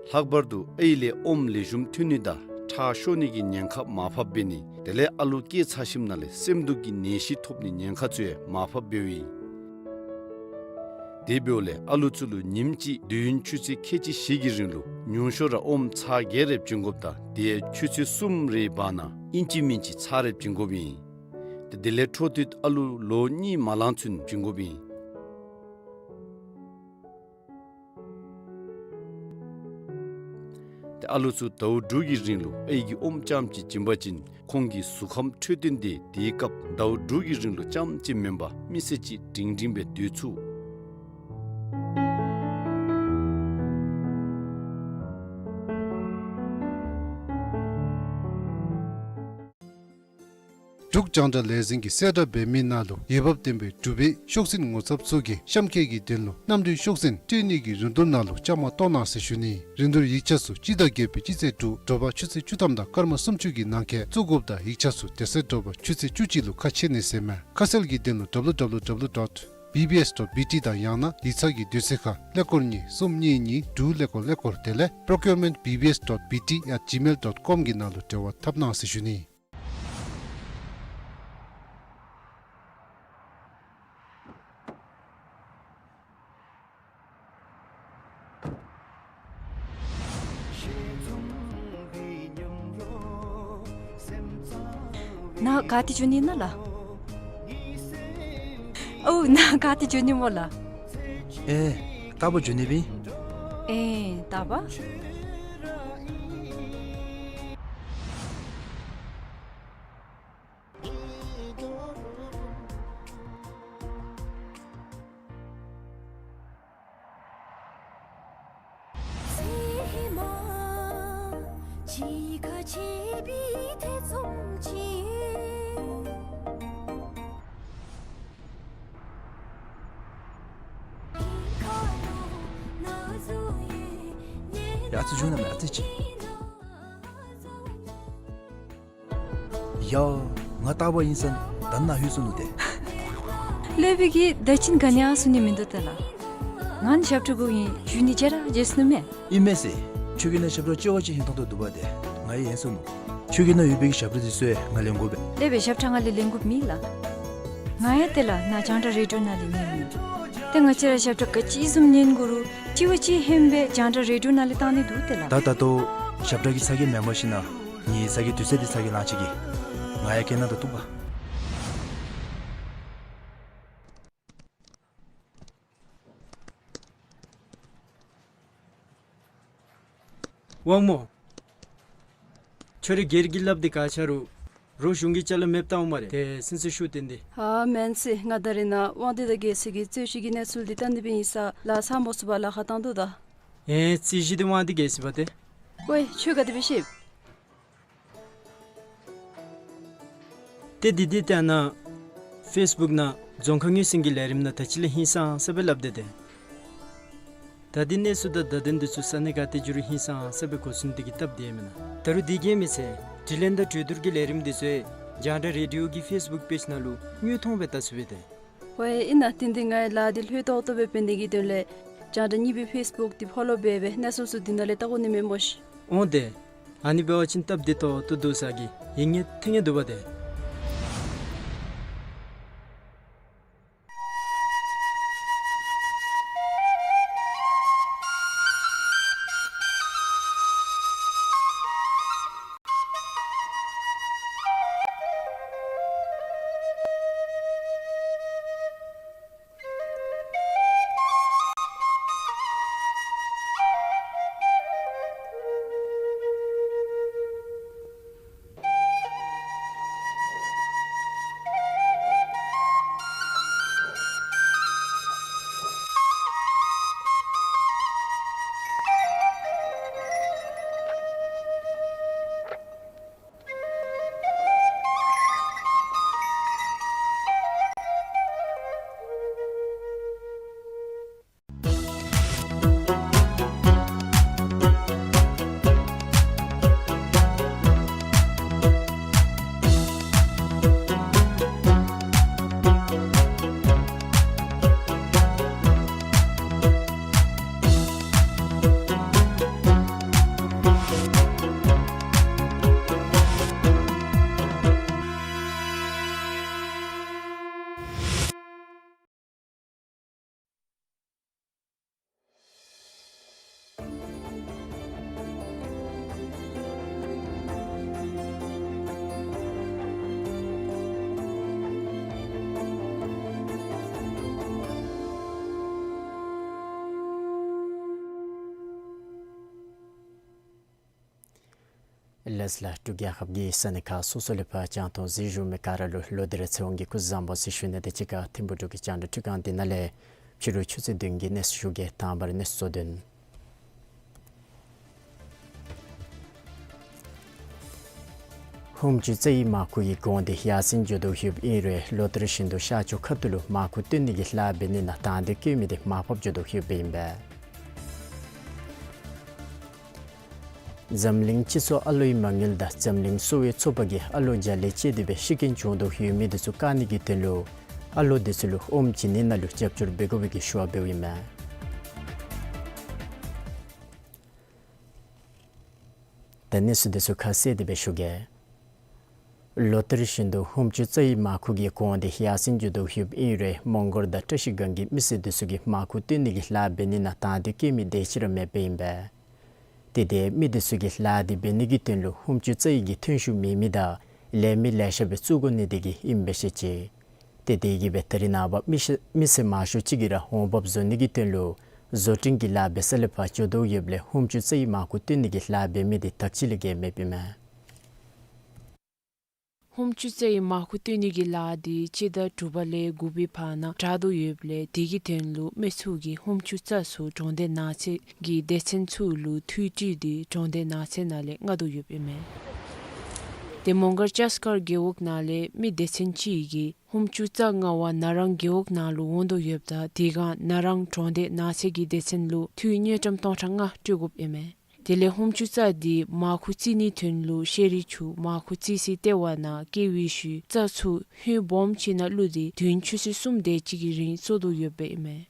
ལྷག་པར་དུ་ཨའི་ལས་ཨོམ་ལེགས་ཤོམ་ཐོན་ནི་དང་ཁྲག་ཤོར་ནི་གི་ཉེན་ཁ་མར་ཕབ་འབད་ནི་དེ་ལས་ཨ་ལུ་སྐྱེས་ཚར་ཞིནམ་ལས་སེམས་སྡུག་གི་ནད་གཞི་ཐོབ་ནི་ཉེན་ཁ་ཚུ་ཡང་མར་ཕབ་འབདཝ་ཨིན། དེ་འབདཝ་ལས་ཨ་ལུ་ཚུ་ལུ་ཉིནམ་གཅིག་དུས་ཡུན་ཆུ་ཚོད་ཁལ་གཅིག་བཞི་གི་རིང་ལུ་ཉུང་ཤོས་ར་ཨོམ་ཚར་བརྒྱད་རེ་བྱིན་དགོཔ་དང་དེ་ཡང་ཆུ་ཚོད་གསུམ་རེའི་བར་ན་ཨིན་ཅི་མིན་ཅི་ཚར་རེ་བྱིན་དགོཔ་ཨིན། ཏེ་དེ་ལས་འཕྲོ་མཐུད་ཨ་ལུ་ལོ་གཉིས་མ་ལང་ཚུན་བྱིན་དགོཔ་ཨིན། ཏེ་ཨ་ལུ་ཚུ་ཟླཝ་དྲུག་གི་རིང་ལུ་ཨའི་གི་ཨོམ་རྐྱངམ་ཅིག་བྱིན་པ་ཅིན་ཁོང་གི་གཟུགས་ཁམས་འཕྲོད་བསྟེན་འདི་དེའི་སྐབས་ཟླཝ་དྲུག་གི་རིང་ལུ་རྐྱངམ་ཅིག་མེན་པར་མི་ཚེ་གཅིག་སྒྲིང་སྒྲིང་སྦེ་སྡོད་ཚུགས། འབྲུག་རྒྱང་བསྒྲགས་ལས་འཛིན་གྱིས་གསལ་བསྒྲགས་འབད་མི་ནང་ལུ་འོས་འབབ་ལྡན་པའི་འབྲུག་པའི་ཤོག་འཛིན་ངོ་ཚབ་ཚུ་གིས་གཤམ་འཁོད་ཀྱི་དོན་ལུ་གནམ་གྲུའི་ཤོག་འཛིན་སྤྲོད་ནི་གི་རིན་བསྡུར་ནང་ལུ་བཅའ་མར་གཏོགས་གནང་ཟེར་ཞུ་ནི། རིན་བསྡུར་ཡིག་ཆ་ཚུ་སྤྱི་ཟླ་བརྒྱད་པའི་སྤྱི་ཚེས་དྲུག་དྲོ་པ་ཆུ་ཚོད་བཅུ་ཐམ་དང་སྐར་མ་སུམ་ཅུ་གི་ནང་འཁོད་བཙུགས་དགོཔ་དང་ཡིག་ཆ་ཚུ་དེ་ཚེ་དྲོ་པ་ཆུ་ཚོད་བཅུ་གཅིག་ལུ་ཁ་ཕྱེ་ནི་ཟེར་མས། ཁ་གསལ་གྱི་དོན་ལུ་W W W dot B B S dot B T དང་ཡང་ན་ཡིག་ཚང་གི་དུས་ཚོད་ཁར་ཀླད་ཀོར་གཉིས་གསུམ་གཉིས་གཉིས་དྲུག་ཀླད་ཀོར་ཀླད་ཀོར་དེ་ལས་procurement B B S dot B T at gmail dot com གི་ནང་ལུ་འབྲེལ་བ་འཐབ་གནང་ཟེར་ཞུ་ནི། ནཱ་ག་ཏེ་འགྱོ་ནི་ཨིན་ན་ལགས། ཨོ་ནཱ་ག་ཏེ་འགྱོ་ནི་སྨོ་ལགས། ཨེ་རྟག་པར་འགྱོ་ནི་སྦེ་ཨིན། ཨེ་རྟག་པར། ཡ་ཨ་ཙི་བྱུང་ན་མེད་ཨ་ཙི་ཅིག། ཡ་ང་རྟག་པར་ཨིན་ས་ན་ད་ནཱ་ལྷོད་སོ་ནུག་ཏེ། ལྷོད་པའི་གི་ད་ཅི་ག་ནི་ཡང་གསུང་ནི་མིན་འདུག་ཏེ་ལགས། ང་ནི་ཞབས་ཁྲ་དགོ་ཨིན་ཞུ་ནི་བརྗེད་ར་བརྗེད་སོ་ནུག་མས། ཨིན་མས་ཟེར། ཁྱོད་ཀྱིས་ནཱ་ཞབས་ཁྲ་ལྕེ་བ་ཅིག་ཧིང་ཐོང་དོ་འདུག་པ་ཏེ། ང་ཡང་ཡེངས་སོ་ནུག། ཁྱོད་ཀྱི་ནཱ་ཡོད་པའི་གི་ཞབས་ཁྲ་འདི་ཚུ་ཡང་ང་ལེན་དགོ་པས། ལེགས་པའི་ཞབས་ཁྲ་ང་ལས་ལེན་དགོཔ་མེད་ལགས། ང་ཡང་ཏེ་ལགས་ནཱ་རྒྱང་བསྒྲགས་རེ་ཌི་ཡོ་ནང་ལས་ཉན་མི་ཏེ་ང་བཅས་ར་ཞབས་ཁྲ་ག་ཅི་བཟུམ་ཉན་དགོ་རུང་ལྕེ་བ་ཅིག་ཧན་སྦེ་རྒྱང་བསྒྲགས་རེ་ཌི་ཡོ་ནང་ལས་བཏང་ནི་འདུག་ཏེ་ལགས། ད་ད་ལྟོ་ཞབས་ཁྲ་གི་ཚ་གྱང་མེན་པར་ཞིན་ན་ངེའི་ཚ་གྱང་དུས་ཚོད་འདི་ཚ་གྱང་ལང་ཅི་གི། ང་ཡང་སྐད་ནང་ད་བཏུབ་པ། དབང་མོ། ཁྱོད་རའི་སྒེར་གྱི་ལགཔ་འདི་ག་ཆ་རུང་རོགས་གཞུང་གི་ཅ་ལ་མེདཔ་བཏང་འོང་སྨ་རེ། ཏེ་སེམས་ཚུ་ཤུགས་བཏོན་ཏེ། ཨ་མེན་ཟེར། ང་ད་རེས་ནཱ་དབང་འདུས་དང་རྒྱལ་སྲས་ཀྱི་རྩོད་གཞི་གི་གནས་ཚུལ་འདི་བལྟ་ནི་སྦེ་ཨིན་ས། ལཱ་ཚང་མོ་སུ་བ་ལཱ་ཁག་བཏང་དོ་ད། ཨེ་རྩོད་གཞི་འདི་དབང་འདུས་རྒྱལ་སྲས་པ་ཏེ། ཝའེ་ཁྱོད་ག་དེ་སྦེ་ཤེས། ཏེ་འདི་འདི་ཏེ་ནཱ་ཕེསི་བུཀ་ནང་རྫོང་ཁ་ངོས་ཟིན་གྱི་ལས་རིམ་ནང་ད་ཅི་ལས་ཧིང་སངས་ས་སྦེ་སླབ་སྟེ་ཏེ། ད་འདི་གནས་ཚུལ་དང་བརྡ་དོན་འདི་ཚུ་ས་གནས་ག་ཏེ་འགྱོ་རུང་ཧིང་སངས་ས་སྦེ་གོ་ཚུགས་ནི་དེ་གིས་སྟབས་བདེ་མེན་ན། ད་རུང་འདི་གིས་མི་ཚད་དྲི་ལན་དང་གྲོས་བསྡུར་གྱི་ལས་རིམ་འདི་ཚུ་ཡང་རྒྱང་བསྒྲགས་རེ་ཌི་ཡོ་གི་ཕེསི་བུཀ་པེཇ་ནང་ལུ་དངོས་མཐོང་སྦེ་བལྟ་ཚུགས་པས་ཏེ། ཝའེ་ཨིན་ན། ཏེ་འདི་ངེའི་ལཱ་འདི་ལྷོད་ཏོག་ཏོ་སྦེ་འབད་ནི་གི་དོན་ལས་རྒྱང་བསྒྲགས་གཉིས་པའི་ཕེསི་བུཀ་འདི་ཕོ་ལོ་འབད་སྦེ་གནས་ཚུལ་ཚུ་འདི་ནང་ལས་བལྟ་དགོ་ནི་མས་སྨོ་ཤིག། འོང་ཏེ། ཨ་ནི་འབད་བ་ཅིན་སྟབས་བདེ་ཏོག་ཏོ་འདུག་ས་གི་ཡིད་ངོ་ཐིང་ངེ་འདུག་པ་ཏེ། ལགས་ལགས། འབྲུག་རྒྱལ་ཁབ་ཀྱི་ས་གནས་ཁག་སོ་སོ་ལས་ཕར་རྒྱང་མཐོང་གཟིགས་བཞུགས་མི་ག་ར་ལུ་ལོ་དེར་ཚེ་དབང་གི་སྐུ་གཟུགས་བཟང་པོ་ཟེར་ཞུ་ནི་དང་གཅིག་ཁར་ཐིམ་ཕུག་འབྲུག་གི་རྒྱང་བསྒྲགས་སྒྲིག་ཁང་འདི་ནང་ལས་ཕྱི་རུ་ཆུ་ཚོད་བདུན་གྱི་གནས་ཚུལ་ཞུ་གེ། དང་པ་ར་གནས་ཚུལ་གཙོ་དོན། ཧུམ་ཅུ་རྩ་བའི་མར་ཁུ་གི་གོང་འདི་ཡར་སེང་འགྱོ་དོ་ཡོདཔ་ཨིན་རུང་ལོ་ལྟར་བཞིན་དུ་ཤར་ཕྱོགས་ཁ་ཐུག་ལུ་མར་ཁུ་བཏོན་ནི་གི་ལཱ་འབད་ནི་ནང་དང་འདོད་བསྐྱེད་མི་འདི་མར་ཕབ་འགྱོ་དོ་ཡོདཔ་ཨིན་པས། འཛམ་གླིང་སྤྱི་ཚོགས་ཨ་ལོའི་མ་དངུལ་དང་འཛམ་གླིང་གསོ་བའི་ཚོགས་པ་གིས་ཨ་ལོ་བརྒྱ་ལས་བཅད་དེ་སྦེ་ཤི་རྐྱེན་བྱུང་དོ་ཡོད་མི་འདི་ཚུ་བཀག་ནི་གི་དོན་ལུ་ཨ་ལོ་འདི་ཚུ་ལུ་ཨོམ་བྱིན་ནི་ནང་ལུ་རྒྱབ་སྐྱོར་འབད་དགོ་པའི་གི་ཞུ་བ་འབདཝ་ཨིན་མས། ད་གནས་ཚུལ་འདི་ཚུ་ཁ་གསལ་དེ་སྦེ་ཞུ་གེ། ལོ་ལྟར་བཞིན་དུ་ཧུམ་ཅུ་རྩ་བའི་མར་ཁུ་གི་གོང་འདི་ཡར་སེང་འགྱོ་དོ་ཡོདཔ་ཨིན་རུང་མོང་གོལ་དང་བཀྲ་ཤིས་སྒང་གི་མི་སེར་འདི་ཚུ་གིས་མར་ཁུ་བཏོན་ནི་གི་ལཱ་འབད་ནི་ནང་དང་འདོད་བསྐྱེད་མི་དེ་ཅིག་ར་མེདཔ་ཨིན་པས། ཏེ་དེ་མི་འདི་ཚུ་གིས་ལཱ་འདི་འབད་ནི་གི་དོན་ལུ་ཧུམ་ཅུ་རྩ་བའི་གི་ཐོན་ཤུགས་མེད་མི་དང་ལས་མི་ལེ་ཤ་སྦེ་བཙུགས་དགོ་ནི་དེ་གིས་ཨིནམ་སྦེ་བཤད་ཅི། ཏེ་དེ་གིས་སྦེ་ད་རེས་ནངས་པ་མི་ཤི་མི་སེར་མང་ཤོས་ཅིག་གིས་ར་འོང་འབབ་བཟོ་ནི་གི་དོན་ལུ་བཟོ་སྐྲུན་གྱི་ལཱ་འབད་ས་ལས་ཕར་འགྱོ་དོ་ཡོདཔ་ལས་ཧུམ་ཅུ་རྩ་བའི་མར་ཁུ་བཏོན་ནི་གི་ལཱ་འབད་མི་དེ་དག་ཅི་ལས་བརྒལ་མེདཔ་ཨིན་མས། ཧུམ་ཅུ་རྩྭ་ཡི་མར་ཁུ་བཏོན་ནི་གི་ལཱ་འདི་སྤྱི་ཟླ་དྲུག་པ་ལས་དགུ་པའི་བར་ན་དྲག་དོ་ཡོདཔ་ལས་དེ་གི་དོན་ལུ་མི་ཚུ་གིས་ཧུམ་ཅུ་རྩྭ་ཚུ་གྲོང་སྡེ་ནགས་ཚལ་གྱི་སྡེ་ཚན་ཚུ་ལུ་འཐུས་སྤྲོད་དེ་གྲོང་སྡེ་ནགས་ཚལ་ནང་ལས་མངག་དོ་ཡོདཔ་ཨིན་མས། ཏེ་མོང་སྒར་ལྕགས་མཁར་རྒེད་འོག་ནང་ལས་མི་སྡེ་ཚན་ཅིག་གིས་ཧུམ་ཅུ་རྩྭ་མངགས་པར་ན་རང་རྒེད་འོག་ནང་ལུ་འོང་དོ་ཡོདཔ་ད་དེ་སྒང་ན་རང་གྲོང་སྡེ་ནགས་ཚལ་གྱི་སྡེ་ཚན་ལུ་འཐུས་དངུལ་ཀྲམ་སྟོང་ཕྲག་ལྔ་སྤྲོད་དགོཔ་ཨིན་མས། དེ་ལས་ཧུམ་ཅུ་རྩྭ་འདི་མར་ཁུ་བཙིར་ནིའི་དོན་ལུ་ཤེལ་རིགས་ཚུ་མར་ཁུ་བཙིར་སའི་ལྟེ་བ་ནང་བསྐྱལ་བའི་ཤུལ་རྩྭ་ཚུ་ཧོད་སྦོམ་ཅིག་ནང་བླུགས་ཏེ་བདུན་ཆུ་ཚོད་གསུམ་དེ་ཅིག་གི་རིང་བཙོ་དོ་ཡོདཔ་ཨིན་མས།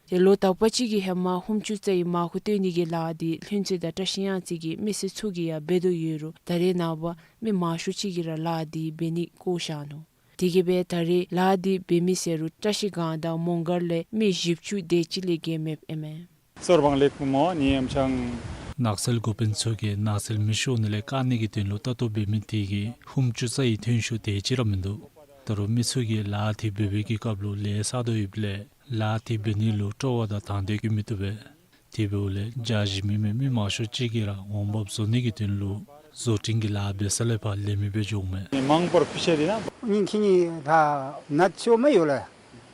ཏེ་ལོ་དག་པ་ཅིག་གི་ཧེ་མ་ཧུམ་ཅུ་རྩྭ་ཡི་མར་ཁུ་བཏོན་ནི་གི་ལཱ་འདི་ལྷུན་རྩེ་དང་བཀྲ་ཤིས་གཡང་རྩེ་གི་མི་སེར་ཚུ་གིས་ཡང་འབད་དོ་ཡོད་རུང་ད་རེས་ནངས་པ་མི་མང་ཤོས་ཅིག་གིས་ར་ལཱ་འདི་འབད་ནི་བཀོ་བཞག་ནུག། དེ་གིས་སྦེ་ད་རེས་ལཱ་འདི་འབད་མི་ཟེར་རུང་བཀྲ་ཤིས་སྒང་དང་མོང་སྒར་ལས་མི་བཞི་བཅུ་དེ་ཅིག་ལས་བརྒལ་མེདཔ་ཨིན་མས། གསོལ་བ་སླབ་མི་མོ་ནི་ཡམ་ཆང་། ནགས་ཚལ་འགོ་དཔོན་ཚུ་གིས་ནགས་ཚལ་མེ་ཤོར་ནི་ལས་བཀག་ནི་གི་དོན་ལུ་ལྟ་རྟོག་འབད་མི་དེ་གིས་ཧུམ་ཅུ་རྩྭ་ཡི་ཐོན་ཤུགས་དེ་ཅིག་ར་མིན་འདུག། ད་རུང་མི་ཚུ་གིས་ལཱ་དེ་འབད་བའི་གི་སྐབས་ལུ་ལས་བསགས་དོ་ཡོདཔ་ལས་ལཱ་དེ་འབད་ནི་ལུ་སྤྲོ་བ་དང་དང་འདོད་ཀྱིས་མི་བཏུབ་པས། དེ་འབདཝ་ལས་རྒྱ་གཞིས་མི་མེད་མི་མང་ཤོས་ཅིག་གིས་ར་འོང་འབབ་བཟོ་ནི་གི་དོན་ལུ་བཟོ་སྐྲུན་གྱི་ལཱ་འབད་ས་ལས་ཕར་ལས་མི་སྦེ་འགྱོཝ་མས། མང་པོར་ཕུལ་ཤེས་རེ་ན། ཉིན་ཁྱིན་ནི་ད་ནད་ཆེཝ་མས་ཡོད་ལ།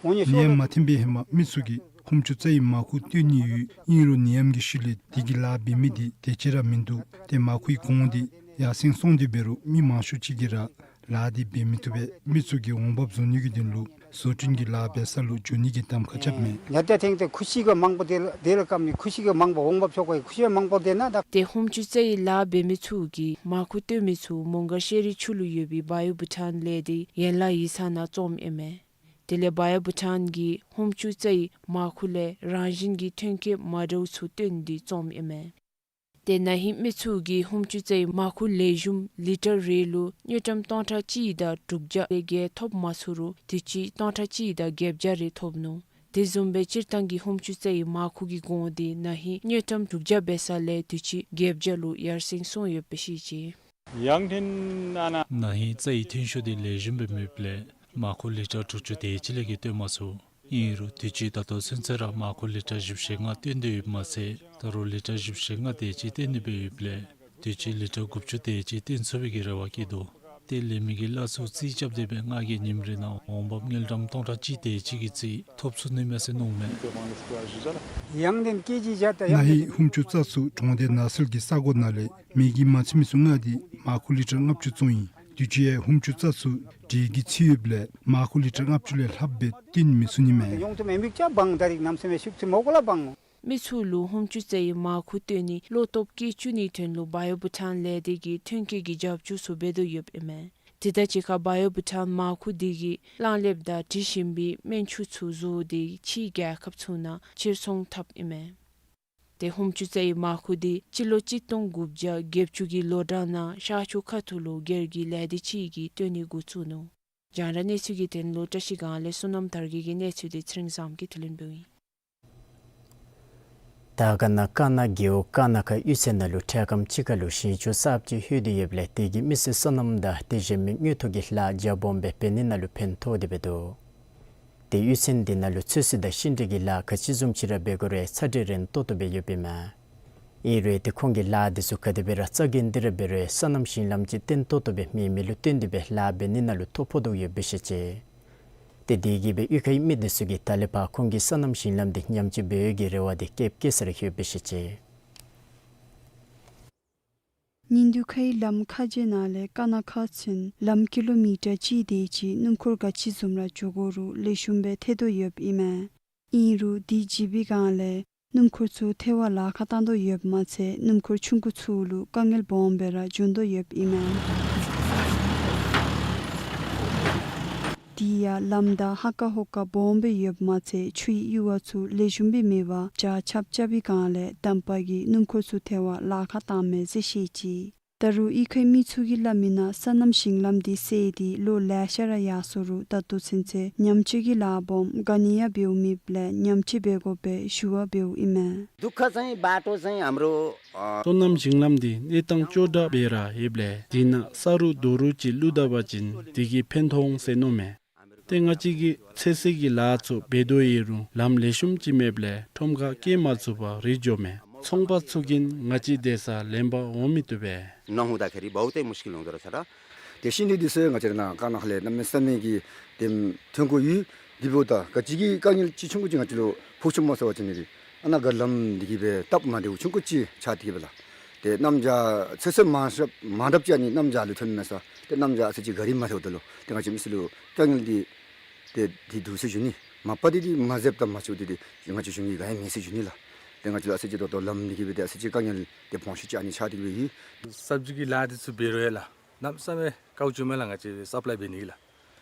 འོང་ནི་ཤོ་ནི་མ་ཐོན་པའི་ཧེ་མ་མི་ཚུ་གིས་ཧུམ་ཅུ་རྩྭ་ཡི་མར་ཁུ་བཏོན་ནི་ཡོད། ཨིན་རུང་ནད་ཡམས་ཀྱི་ཤུལ་ལས་དེ་གི་ལཱ་འབད་མི་དེ་དེ་ཅིག་ར་མིན་འདུག། ཏེ་མར་ཁུའི་གོང་དེ་ཡར་སེང་སོང་སྟེ་འབད་རུང་མི་མང་ཤོས་ཅིག་གིས་ར་ལཱ་དེ་འབད་མི་བཏུབ་པས། མི་ཚུ་གིས་འོང་འབབ་བཟོ་ནི་གི་དོན་ལུ་བཟོ་སྐྲུན་གྱི་ལཱ་འབད་ས་ལུ་འགྱོ་ནི་གི་གདམ་ཁ་རྐྱབ་མས། ཉ་ཏ་ཐེངས་ཏེ་ཁུ་ཤི་ག་མང་པོ་དེ་ལ་དེ་ལ་ཀམ་ནི་ཁུ་ཤི་ག་མང་པོ་འོང་འབབ་ཆོག་ག་ཁུ་ཤི་ག་མང་པོ་དེ་ན་ད། ཏེ་ཧུམ་ཅུ་རྩྭ་ཡི་ལཱ་འབད་མི་ཚུ་གིས་མར་ཁུ་བཏོན་མི་ཚུ་མོང་སྒར་ཤེས་རིག་ཆུ་ལུ་ཡོད་པའི་བ་ཡོ་བུ་ཊཱན་ལས་སྡེ་ཡན་ལག་ཡིག་ཚང་ནང་བཙོཝ་ཨིན་མས། དེ་ལས་བ་ཡོ་བུ་ཊཱན་གྱིས་ཧུམ་ཅུ་རྩྭ་ཡི་མར་ཁུ་ལས་རང་བཞིན་གྱི་ཐོན་སྐྱེད་མ་འདྲཝ་ཚུ་བཏོན་ཏེ་བཙོཝ་ཨིན་མས། ཏེ་ན་ཧིང་མི་ཚུ་གིས་ཧུམ་ཅུ་རྩྭ་ཡི་མར་ཁུ་ལེགས་ཤོམ་ལི་ཊར་རེ་ལུ་དངུལ་ཀྲམ་སྟོང་ཕྲག་གཅིག་དང་དྲུག་བརྒྱ་ལས་བརྒལ་ཐོབ་མ་ཚུགས་རུང་དུས་ཅི་སྟོང་ཕྲག་གཅིག་དང་བརྒྱད་བརྒྱ་རེ་ཐོབ་ནུག། དེ་བཟུམ་སྦེ་སྤྱིར་བཏང་གི་ཧུམ་ཅུ་རྩྭ་ཡི་མར་ཁུ་གི་གོང་དེ་ན་ཧིང་དངུལ་ཀྲམ་དྲུག་བརྒྱ་འབད་ས་ལས་དུས་ཅི་བརྒྱད་བརྒྱ་ལུ་ཡར་སེང་སོང་ཡོདཔ་སྦེ་བཤད་ཅི། ཡང་ཐེན་ཨ་ན། ན་ཧིང་རྩྭ་ཡི་ཐོན་ཤུགས་དེ་ལེགས་ཤོམ་སྦེ་མེདཔ་ལས་མར་ཁུ་ལི་ཊར་དྲུག་ཅུ་དེ་ཅིག་ལས་བརྒལ་བཏོན་མ་ཚུགས། ཨིན་རུང་དུས་ཅི་ད་ལྟོ་ཚུན་ཚོད་ར་མར་ཁུ་ལི་ཊར་བཞི་བཅུ་ཞེ་ལྔ་བཏོན་ཏེ་ཡོདཔ་མ་ཚད་ད་རུང་ལི་ཊར་བཞི་བཅུ་ཞེ་ལྔ་དེ་ཅིག་བཏོན་ནི་སྦེ་ཡོདཔ་ལས་དུས་ཅི་ལི་ཊར་དགུ་བཅུ་དེ་ཅིག་བཏོན་ཚུགས་པའི་གི་རེ་བ་བསྐྱེད་དོ། ཏེ་ལས་མི་གི་ལཱ་ཚུ་རྩིས་རྐྱབ་སྟེ་སྦེ་ང་གིས་ཉིནམ་རེ་ནང་འོང་འབབ་དངུལ་ཀྲམ་སྟོང་ཕྲག་གཅིག་དེ་ཅིག་གི་རྩིས་ཐོབ་ཚུགས་ནི་མས་ཟེར་མནོཝ་མས། ཡང་ཐེན་ཀེ་ཇི་བརྒྱ་དང་ན་ཡང་ཧིང་ཧུམ་ཅུ་རྩྭ་ཚུ་གྲོང་སྡེ་ནགས་ཚལ་གྱི་ས་གོ་ནང་ལས་མེ་གིས་མ་ཚིག་མི་ཚུ་མངགས་ཏེ་མར་ཁུ་ལི་ཊར་ལྔ་བཅུ་བཙོཝ་ཨིན། དུས་ཅི་ཡང་ཧུམ་ཅུ་རྩྭ་ཚུ་འབྲས་ཀྱིས་ཚིག་ཡོདཔ་ལས་མར་ཁུ་ལི་ཊར་ལྔ་བཅུ་ལས་ལྷགཔ་སྦེ་བཏོན་མི་ཚུགས་ནི་མས། ཡོང་དུ་མེ་མིག་ཅ་བང་ད་རིག་ནམ་སེ་མེ་ཤུགས་ཚུ་མོ་གོ་ལ་བང་། མི་ཚུ་ལུ་ཧུམ་ཅུ་རྩྭ་ཡི་མར་ཁུ་བཏོན་ནི་བློ་སྟོབས་བསྐྱེད་བཅུག་ནིའི་དོན་ལུ་བ་ཡོ་བུ་ཊཱན་ལས་སྡེ་གིས་ཐོན་སྐྱེད་ཀྱི་རྒྱབ་སྐྱོར་ཚུ་འབད་དོ་ཡོདཔ་ཨིན་མས། དེ་དང་གཅིག་ཁར་བ་ཡོ་བུ་ཊཱན་མར་ཁུ་དེ་གིས་གླང་ལེབ་དང་དྲི་ཞིམ་པའི་སྨན་ཆུ་ཚུ་བཟོ་སྟེ་ཕྱིའི་རྒྱལ་ཁབ་ཚུ་ནང་ཕྱིར་ཚོང་འཐབ་ཨིན་མས། ཏེ་ཧུམ་ཅུ་རྩྭ་ཡི་མར་ཁུ་དེ་སྤྱི་ལོ་གཅིག་སྟོང་དགུ་བརྒྱ་བརྒྱད་ཅུ་གི་ལོ་གྲངས་ནང་ཤར་ཕྱོགས་ཁ་ཐུག་ལུ་སྒེར་གྱི་ལས་སྡེ་ཅིག་གིས་བཏོན་ནི་འགོ་བཙུགས་ནུག། རྒྱང་བསྒྲགས་གནས་ཚུལ་གྱི་དོན་ལུ་བཀྲ་ཤིས་སྒང་ལས་བསོད་ནམས་དར་རྒྱས་ཀྱི་གནས་ཚུལ་དེ་ཚེ་རིང་བཟངམོ་གིས་བསྡུ་ལེན་འབདཝ་ཨིན། དར་དཀར་ན་ཀ་ན་རྒེད་འོག་ཀ་ན་ཁ་གཡུས་ཚན་ནང་ལུ་འཕྲལ་ཁམས་ཅིག་ཁར་ལུ་ཞིང་ཆུ་གསརཔ་ཅིག་ལྷོད་དེ་ཡོདཔ་ལས་དེ་གིས་མི་སེར་སོ་ནམ་དང་དེ་བཟུམ་མའི་དངོས་ཐོག་གི་ལཱ་རྒྱ་སྦོམ་སྦེ་འབད་ནི་ནང་ལུ་ཕན་ཐོགས་ཏེ་འབད་དོ། ཏེ་གཡུས་ཚན་འདི་ནང་ལུ་ཚོད་བསྲེ་དང་ཤིང་འབྲས་ཀྱི་ལཱ་ག་ཅི་བཟུམ་ཅིག་ར་འབད་དགོ་རུང་ཚ་འདྲི་རན་ཏོག་ཏོ་སྦེ་ཡོདཔ་ཨིན་མས། ཨིན་རུང་ཏེ་ཁོང་གིས་ལཱ་འདི་ཚུ་ག་དེ་སྦེ་ར་རྩ་འགེངས་ཏེ་ར་འབད་རུང་སོ་ནམ་ཞིང་ལམ་ཅིག་བརྟན་ཏོག་ཏོ་སྦེ་མེད་མི་ལུ་བརྟེན་ཏེ་སྦེ་ལཱ་འབད་ནི་ནང་ལུ་ཐོ་ཕོག་དོ་ཡོདཔ་སྦེ་བཤད་ཅི། ཏེ་དེ་གིས་སྦེ་གཡུས་ཁའི་མི་འདི་ཚུ་གིས་ད་ལས་ཕར་ཁོང་གི་སོ་ནམ་ཞིང་ལམ་འདི་ཉམས་བཅོས་འབད་བའི་གི་རེ་བ་འདི་བསྐྱེད་བསྐྱེད་ས་ར་ཡོདཔ་སྦེ་བཤད་ཅི། ཉིན་དུ་ཁའི་ལམ་ཁ་རྗེ་ནང་ལས་ཀ་ན་ཁ་ཚུན་ལམ་ཀི་ལོ་མི་ཊར་གཅིག་དེ་ཅིག་སྣུམ་འཁོར་ག་ཅི་བཟུམ་ར་འགྱོ་དགོ་རུང་ལེགས་ཤོམ་སྦེ་ཐལ་དོ་ཡོདཔ་ཨིན་མས། ཨིན་རུང་དེ་བརྗེ་བའི་སྒང་ལས་སྣུམ་འཁོར་ཚུ་ཐལ་བར་ལཱ་ཁག་བཏང་དོ་ཡོདཔ་མ་ཚད་སྣུམ་འཁོར་ཆུང་ཀུ་ཚུ་ལུ་དཀའ་ངལ་སྦོམ་སྦེ་ར་འབྱུང་དོ་ཡོདཔ་ཨིན་མས། དེ་ཡང་ལམ་བདའ་ཧ་ཀ་ཧོ་ཀ་སྦོམ་སྦེ་ཡོདཔ་མ་ཚད་ཆུའི་གཡུར་བ་ཚུ་ལེགས་ཤོམ་སྦེ་མེད་པར་ཇ་ཆབ་རྐྱབ་པའི་སྒང་ལས་འདམ་པ་གིས་སྣུམ་འཁོར་ཚུ་ཐལ་བར་ལཱ་ཁག་བཏངམ་མས་ཟེར་བཤད་ཅི། ད་རུང་གཡུས་ཁའི་མི་ཚུ་གིས་སླབ་མི་ནང་སོ་ནམ་ཞིང་ལམ་འདི་བསལ་ཏེ་ལོ་ལེ་ཤ་ར་ཡར་སོ་རུང་ད་ལྟོ་ཚུན་ཚོད་ཉམས་བཅོས་ཀྱི་ལཱ་སྦོམ་ག་ནི་ཡང་འབདཝ་མེདཔ་ལས་ཉམས་བཅོས་འབད་དགོ་པའི་ཞུ་བ་འབདཝ་ཨིན་མས། दुःख चाहिँ बाटो चाहिँ हाम्रो, अ, སོ་ནམ་ཞིང་ལམ་འདི་གནས་སྟངས་ཅོག་འཐདཔ་སྦེ་ར་ཡོདཔ་ལས་དེ་ནང་ས་རུག་རྡོ་རུག་ཅིག་བླུག་ད་པ་ཅིན་དེ་གིས་ཕན་ཐོགས་འོང་ཟེར་མནོཝ་མས། ཏེ་ང་བཅས་ཀྱིས་ཚོད་བསྲེ་གི་ལཱ་ཚུ་འབད་དོ་ཡོད་རུང་ལམ་ལེགས་ཤོམ་ཅིག་མེདཔ་ལས་ཁྲོམ་ཁར་སྐྱེལ་མ་ཚུགས་པར་རིལ་འགྱོཝ་མས། ཚོང་པ་ཚུ་གིས་ང་བཅས་སྡོད་ས་ལེན་པར་འོང་མི་བཏུབ་པས། ནང་ཧུ་ད་ཁེ་རི་བའུ་ཏེ་མུཤ་ཀིལ་འོང་དོ་ར་ས་ར། ཏེ་ཤིང་འདི་འདི་ཚུ་ང་བཅས་ར་ནཱ་ཀ་ན་ཁ་ལས་གནམ་མེད་ས་མེད་ཀྱི་དེམ་ཐོན་ཁུངས་ཡོད། འདི་འབདཝ་ད་ག་ཅི་གི་དཀའ་ངལ་ཅིག་ཆུང་ཀུ་ཅིག་ང་བཅས་ལུ་ཕོག་ཆུག་མ་ཚུགས་པ་ཅིན་ནི་ར་ཨ་ནཱ་ག་ལམ་འདི་གིས་སྦེ་སྟབས་མ་བདེཝ་ཆུང་ཀུ་ཅིག་ཆགས་ཏེ་གི་སྦེ་ལགས། ཏེ་གནམ་བྱཱར་ཚོད་བསྲེ་མ་རྐྱབ་མ་རྐྱབ་ཅིག་ཨ་ནི་གནམ་བྱཱར་ལུ་ཐོན་མས་ས། ཏེ་གནམ་བྱཱར་ཨ་ཙི་ཅིག་ག་རི་མ་ཐོན་ད་ལུ་ཏེ་ང་བཅས་མི་སེར་ལུ་དཀའ་ངལ་འདི་ཏེ་འདི་འདུག་ཟེར་ཞུ་ནི། མ་པ་འདི་འདི་མ་འཛེམ་ད་མ་ཆོག་འདི་འདི་ང་བཅས་གཞུང་གིས་ག་ཡང་མེད་ཟེར་ཞུ་ནི་ལགས། ཏེ་ང་བཅས་ལུ་ཨ་ཙི་ཅིག་ད་ལྟོ་ལམ་འདི་གིས་སྦེ་ཏེ་ཨ་ཙི་ཅིག་དཀའ་ངལ་ཏེ་སྦོམ་ཤོས་ཅིག་ཨ་ནི་ཆགས་ཏེ་གི་སྦེ་ཡོད། སབ་ཇི་གི་ལཱ་འདི་ཚུ་འབད་རུང་ཡང་ལགས། གནམ་མེད་ས་མེད་དཀའཝ་བྱུངམ་མས་ལགས། ང་བཅས་སཔ་ལའི་འབད་ནི་གི་ལགས།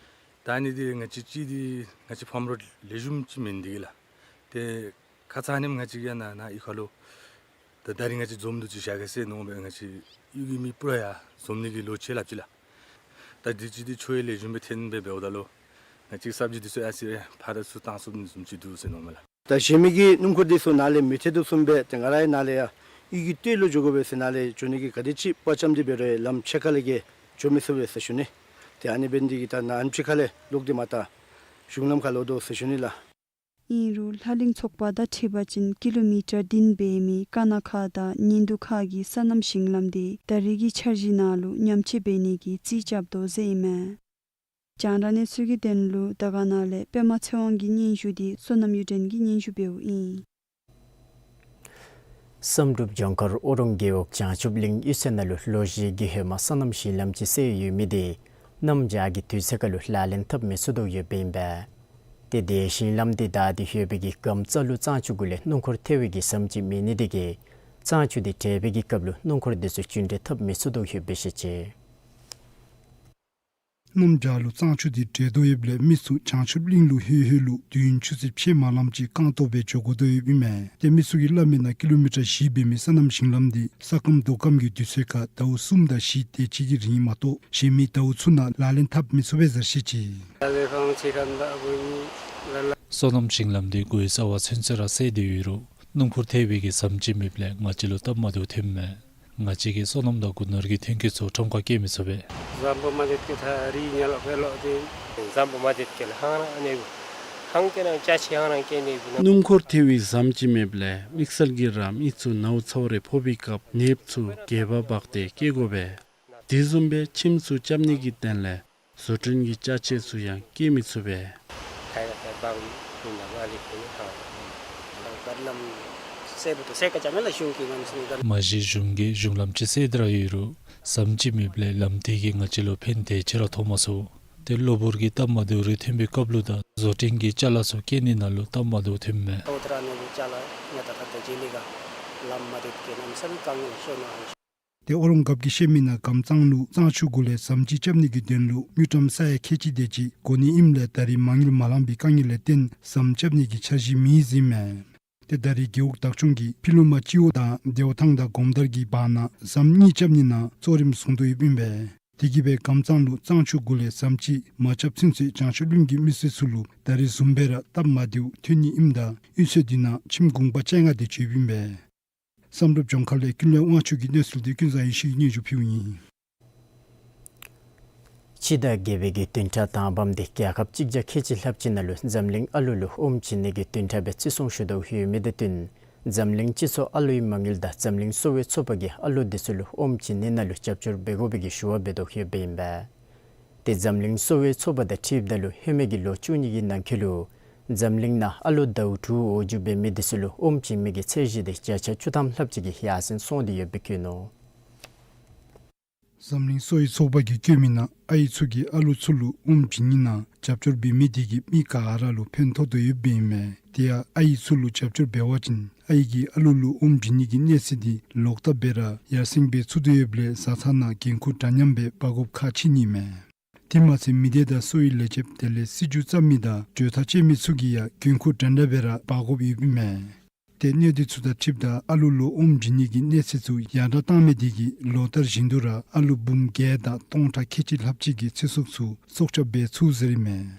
ད་ཨ་ནི་འདི་ང་བཅས་ཅིག་འདི་ང་བཅས་ཕམ་རོགས་ལེགས་ཤོམ་ཅིག་མེད་ནི་འདི་གིས་ལགས། ཏེ་ཁ་ཙ་ཨ་ནེམ་ང་བཅས་ཀྱིས་ཡང་ནཱ་ནཱ་གཡུས་ཁ་ལུ་ད་ད་རིས་ང་བཅས་འཛོམས་འདུ་ཅིག་བཞག་གེ་ཟེར་མནོ་སྦེ་ང་བཅས་གཡུས་ཀྱི་མི་པུ་ར་ཡང་འཛོམས་ནི་གི་ལོ་ཕྱེད་ལྷགཔ་ཅིག་ལགས། ད་འདི་ཅིག་འདི་ཆུ་ཡང་ལེགས་ཤོམ་སྦེ་ཐོན་སྦེ་འབདཝ་ད་ལུ་ང་བཅས་སབ་ཇི་འདི་ཚུ་ཡང་ཨ་ཙི་ཕར་ཚུར་བཏང་ཚུགས་ནི་བཟུམ་ཅིག་འདུག་ཟེར་མནོཝ་མས་ལགས། ད་གཞན་མི་གི་སྣུམ་འཁོར་འདི་ཚུ་ནཱ་ལས་མི་ཐོན་དོ་བཟུམ་སྦེ་ཏེ་ང་རའི་ནཱ་ལས་ཡང་གཡུས་ཀྱི་སྟོད་ལུ་འགྱོ་དགོ་པས་ཟེར་ནཱ་ལས་འགྱོ་ནི་གི་ག་དེ་ཅིག་དཔའ་བཅམ་སྟེ་འབད་རུང་ལམ་ཕྱེད་ཀ་ལས་བརྒལ་འགྱོ་མི་ཚུགས་པས་ཟེར་ཞུ་ནི། ཏེ་ཨ་ནི་འབད་ནི་འདི་གིས་ད་ནཱ་ཨ་ནེམ་ཅིག་ཁ་ལས་ལོག་སྟེ་མར་ད་གཞུང་ལམ་ཁར་ལོག་དོ་ཟེར་ཞུ་ནི་ལགས། ཨིན་རུང་ལྷ་གླིང་ཚོགས་པ་དང་འཁྲིལ་བ་ཅིན་ཀི་ལོ་མི་ཊར་བདུན་འབད་མི་ཀ་ན་ཁ་དང་ཉིན་དུ་ཁ་གི་སོ་ནམ་ཞིང་ལམ་འདི་ད་རིས་ཀྱི་འཆར་གཞི་ནང་ལུ་ཉམས་བཅོས་འབད་ནི་གི་རྩིས་རྐྱབ་དོ་ཟེར་ཨིན་མས། རྒྱང་བསྒྲགས་གནས་ཚུལ་གྱི་དོན་ལུ་དར་དཀར་ན་ལས་པདྨ་ཚེ་དབང་གི་སྙན་ཞུ་འདི་བསོད་ནམས་གཡུ་སྒྲོན་གྱིས་སྙན་ཞུ་འབདཝ་ཨིན། བསམ་གྲུབ་ལྗོངས་མཁར་ཨོ་རོང་རྒེད་འོག་བྱང་ཆུབ་གླིང་གཡུས་ཚན་ནང་ལུ་ལོ་བཞིའི་རྒྱུན་ཧེ་མ་སོ་ནམ་ཞིང་ལམ་ཅིག་བསལ་ཡོད་མི་འདི་གནམ་བྱཱར་གྱི་དུས་ཚོད་ཁར་ལུ་ལག་ལེན་འཐབ་མི་ཚུགས་དོ་ཡོདཔ་ཨིན་པས། ཏེ་དེ་ཞིང་ལམ་འདི་བདའ་སྟེ་ཡོད་པའི་གི་སྒམ་རྩ་ལུ་གཙང་ཆུ་གུ་ལས་སྣུམ་འཁོར་ཐལ་བའི་གི་ཟམ་ཅིག་མེད་ནི་འདི་གིས་གཙང་ཆུ་འདི་འདྲེན་པའི་གི་སྐབས་ལུ་སྣུམ་འཁོར་འདི་ཚུ་རྒྱུན་འགྲུལ་འཐབ་མི་ཚུགས་དོ་ཡོདཔ་སྦེ་བཤད་ཅི། གནམ་བྱཱར་ལུ་གཙང་ཆུ་འདི་འདྲེན་དོ་ཡོདཔ་ལས་མི་ཚུ་བྱང་ཆུབ་གླིང་ལུ་ལྷོད་ལྷོད་ལུ་དུས་ཡུན་ཆུ་ཚོད་ཕྱེད་མ་ལངམ་ཅིག་རྐང་སྟོང་སྦེ་འགྱོ་དགོ་དོ་ཡོདཔ་ཨིན་མས། ཏེ་མི་ཚུ་གིས་སླབ་མིའི་ནང་ཀི་ལོ་མི་ཊར་བཞི་འབད་མི་སོ་ནམ་ཞིང་ལམ་འདི་ས་སྐམ་རྡོ་སྐམ་གྱི་དུས་ཚོད་ཁར་ཟླཝ་གསུམ་དང་བཞི་དེ་ཅིག་གི་རིང་མ་གཏོགས་གཞན་མི་ཟླཝ་ཚུ་ནང་ལག་ལེན་འཐབ་མི་ཚུགས་པས་ཟེར་བཤད་ཅི། སོ་ནམ་ཞིང་ལམ་འདི་གོ་བའི་རྩ་བ་ཚུན་ཚོད་ར་བསལ་ཏེ་ཡོད་རུང་སྣུམ་འཁོར་ཐལ་བའི་གི་ཟམ་ཅིག་མེདཔ་ལས་ང་བཅས་ལུ་སྟབས་མ་བདེཝ་ཐོནམ་མས། ང་བཅས་ཀྱིས་སོ་ནམ་དང་སྒོ་ནོར་གྱི་ཐོན་སྐྱེད་ཚུ་ཁྲོམ་ཁར་བསྐྱལ་མི་ཚུགས་པས། ཟམ་པ་མ་དེད་ཀྱི་ཐ་རི་ཉ་ལོ་བེ་ལོ་དེ། ཟམ་པ་མ་དེད་ཀྱི་ལ་ཧང་རང་ཨ་ནེ་གུ། ཧང་ཀྱི་ན་ཅ་ཆི་ཧང་རང་ཀྱི་ནེ་གུ་ན། སྣུམ་འཁོར་ཐལ་བའི་ཟམ་ཅིག་མེདཔ་ལས་དམིགས་བསལ་གྱིས་ར་མི་ཚུ་ནཝ་ཚཝ་རེ་ཕོག་པའི་སྐབས་ནདཔ་ཚུ་སྒལ་པ་འབག་སྟེ་སྐྱེལ་དགོ་པས། དེ་བཟུམ་སྦེ་ཁྱིམ་ཚུ་རྐྱབ་ནི་གི་དོན་ལས་བཟོ་སྐྲུན་གྱི་ཅ་ཆས་ཚུ་ཡང་སྐྱེལ་མི་ཚུགས་པས། མ་གཞི་གཞུང་གིས་གཞུང་ལམ་ཅིག་བསལ་ཏེ་ར་ཡོད་རུང་ཟམ་ཅིག་མེདཔ་ལས་ལམ་འདི་གིས་ང་བཅས་ལུ་ཕན་དེ་ཅིག་ར་ཐོགས་མ་ཚུགས། ཏེ་གློ་བུར་གྱི་སྟབས་མ་བདེཝ་རེ་ཐོན་པའི་སྐབས་ལུ་དང་བཟོ་སྐྲུན་གྱི་ཅ་ལ་ཚུ་སྐྱེལ་ནི་ནང་ལུ་སྟབས་མ་བདེཝ་ཐོནམ་མས། ཏེ་ཨོ་རོང་རྒཔོ་གིས་བཤད་མིའི་ནང་སྒམ་གཙང་ལུ་གཙང་ཆུ་གུ་ལས་ཟམ་ཅིག་རྐྱབ་ནི་གི་དོན་ལུ་དངུལ་ཀྲམ་ས་ཡ་ཁལ་གཅིག་དེ་ཅིག་དགོ་ནི་ཨིནམ་ལས་ད་རིས་མ་དངུལ་མ་ལང་པའི་དཀའ་ངལ་ལས་བརྟེན་ཟམ་རྐྱབ་ནི་གི་འཆར་གཞི་མེད་ཟེར་ཨིན་མས། ཏེ་ད་རིས་རྒེད་འོག་བདག་སྐྱོང་གིས་ཕྱི་ལུ་མ་སྤྱི་འོག་དང་རྡེའུ་ཐང་དང་སྒོམ་དར་གྱི་བར་ན་ཟམ་གཉིས་རྐྱབ་ནི་ནང་གཙོ་རིམ་བཟུང་དོ་ཡོདཔ་ཨིན་པས། དེ་གིས་སྦེ་སྒམ་གཙང་ལུ་གཙང་ཆུ་གུ་ལས་ཟམ་ཅིག་མ་རྐྱབ་ཚུན་ཚོད་བྱང་ཆུབ་གླིང་གི་མི་སེར་ཚུ་ལུ་ད་རིས་བཟུམ་སྦེ་ར་སྟབས་མ་བདེཝ་ཐོན་ནི་ཨིནམ་ད་གཡུས་ཚན་འདི་ནང་ཁྱིམ་གུང་པ་བཅོ་ལྔ་དེ་ཅིག་ཡོདཔ་ཨིན་པས། བསམ་གྲུབ་ལྗོངས་མཁར་ལས་ཀུན་ལེགས་དབང་ཕྱུག་གི་གནས་ཚུལ་འདི་ཀུན་བཟང་ཡེ་ཤེས་ཀྱིས་སྙན་ཞུ་ཕུལཝ་ཨིན། སྤྱི་ཟླ་བརྒྱད་པའི་གི་བདུན་ཕྲག་དང་པམ་འདི་རྒྱལ་ཁབ་གཅིག་བརྒྱ་ཁལ་གཅིག་ལྷགཔ་ཅིག་ནང་ལུ་འཛམ་གླིང་ཨ་ལུ་ལུ་ཨོམ་བྱིན་ནི་གི་བདུན་ཕྲག་སྦེ་བརྩི་སྲུང་ཞུ་དོ་ཡོད་མི་དེ་བསྟུན་འཛམ་གླིང་སྤྱི་ཚོགས་ཨ་ལུའི་མ་དངུལ་དང་འཛམ་གླིང་གསོ་བའི་ཚོགས་པ་གིས་ཨ་ལུ་འདི་ཚུ་ལུ་ཨོམ་བྱིན་ནི་ནང་ལུ་རྒྱབ་སྐྱོར་འབད་དགོ་པའི་གི་ཞུ་བ་འབད་དོ་ཡོདཔ་ཨིན་པས། ཏེ་འཛམ་གླིང་གསོ་བའི་ཚོགས་པ་དང་འཁྲིལཝ་ད་ལུ་ཧེ་མའི་གི་ལོ་བཅུ་གཉིས་ཀྱི་ནང་འཁོད་ལུ་འཛམ་གླིང་ནང་ཨ་ལུ་ཟླཝ་དྲུག་འོག་འགྱོ་འབད་མི་འདི་ཚུ་ལུ་ཨོམ་བྱིན་མི་གི་ཚད་གཞི་འདི་བརྒྱ་ཆ་བཅུ་ཐམ་ལྷགཔ་ཅིག་གི་ཡར་སེང་སོང་སྟེ་ཡོདཔ་སྦེ་བཀོད་ནུག། འཛམ་གླིང་གསོ་བའི་ཚོགས་པ་གིས་བཀོད་མིའི་ནང་ཨའི་ཚུ་གིས་ཨ་ལུ་ཚུ་ལུ་ཨོམ་བྱིན་ནི་ནང་རྒྱབ་སྐྱོར་འབད་མི་དེ་གིས་མི་ག་ར་ལུ་ཕན་ཐོགས་དོ་ཡོདཔ་ཨིན་མས། དེ་ཡང་ཨའི་ཚུ་ལུ་རྒྱབ་སྐྱོར་འབད་བ་ཅིན་ཨའི་གིས་ཨ་ལུ་ལུ་ཨོམ་བྱིན་ནི་གི་གནས་ཚད་འདི་ལོག་ལྟབ་སྦེ་ར་ཡར་སེང་འབད་ཚུགས་དོ་ཡོདཔ་ལས་བཟའ་ཚང་ནང་འགན་ཁུར་འདྲ་མཉམ་སྦེ་འབག་དགོཔ་ཁག་ཆེ་ནི་མས། དེ་མ་ཚད་མི་སྡེ་དང་གསོ་བའི་ལས་བྱེདཔ་དེ་ལས་སྲིད་བྱུས་བརྩམ་མི་དང་གྲོས་ཐག་བཅད་མི་ཚུ་གིས་ཡང་འགན་ཁུར་འདྲ་འདྲ་སྦེ་ར་འབག་དགོཔ་ཡོདཔ་ཨིན་མས། ཏེ་གནད་དོན་ཚུ་དང་འཁྲིལཝ་ད་ཨ་ལུ་ལུ་ཨོམ་བྱིན་ནི་གི་གནས་ཚད་ཚུ་ཡར་དྲག་བཏང་མི་དེ་གིས་ལོ་ལྟར་བཞིན་དུ་ར་ཨ་ལུ་འབུམ་བརྒྱད་དང་སྟོང་ཕྲག་ཁལ་གཅིག་ལྷགཔ་ཅིག་གི་ཚེ་སྲོག་ཚུ་སྲོག་སྐྱབས་འབད་ཚུགས་ཟེར་ཨིན་མས།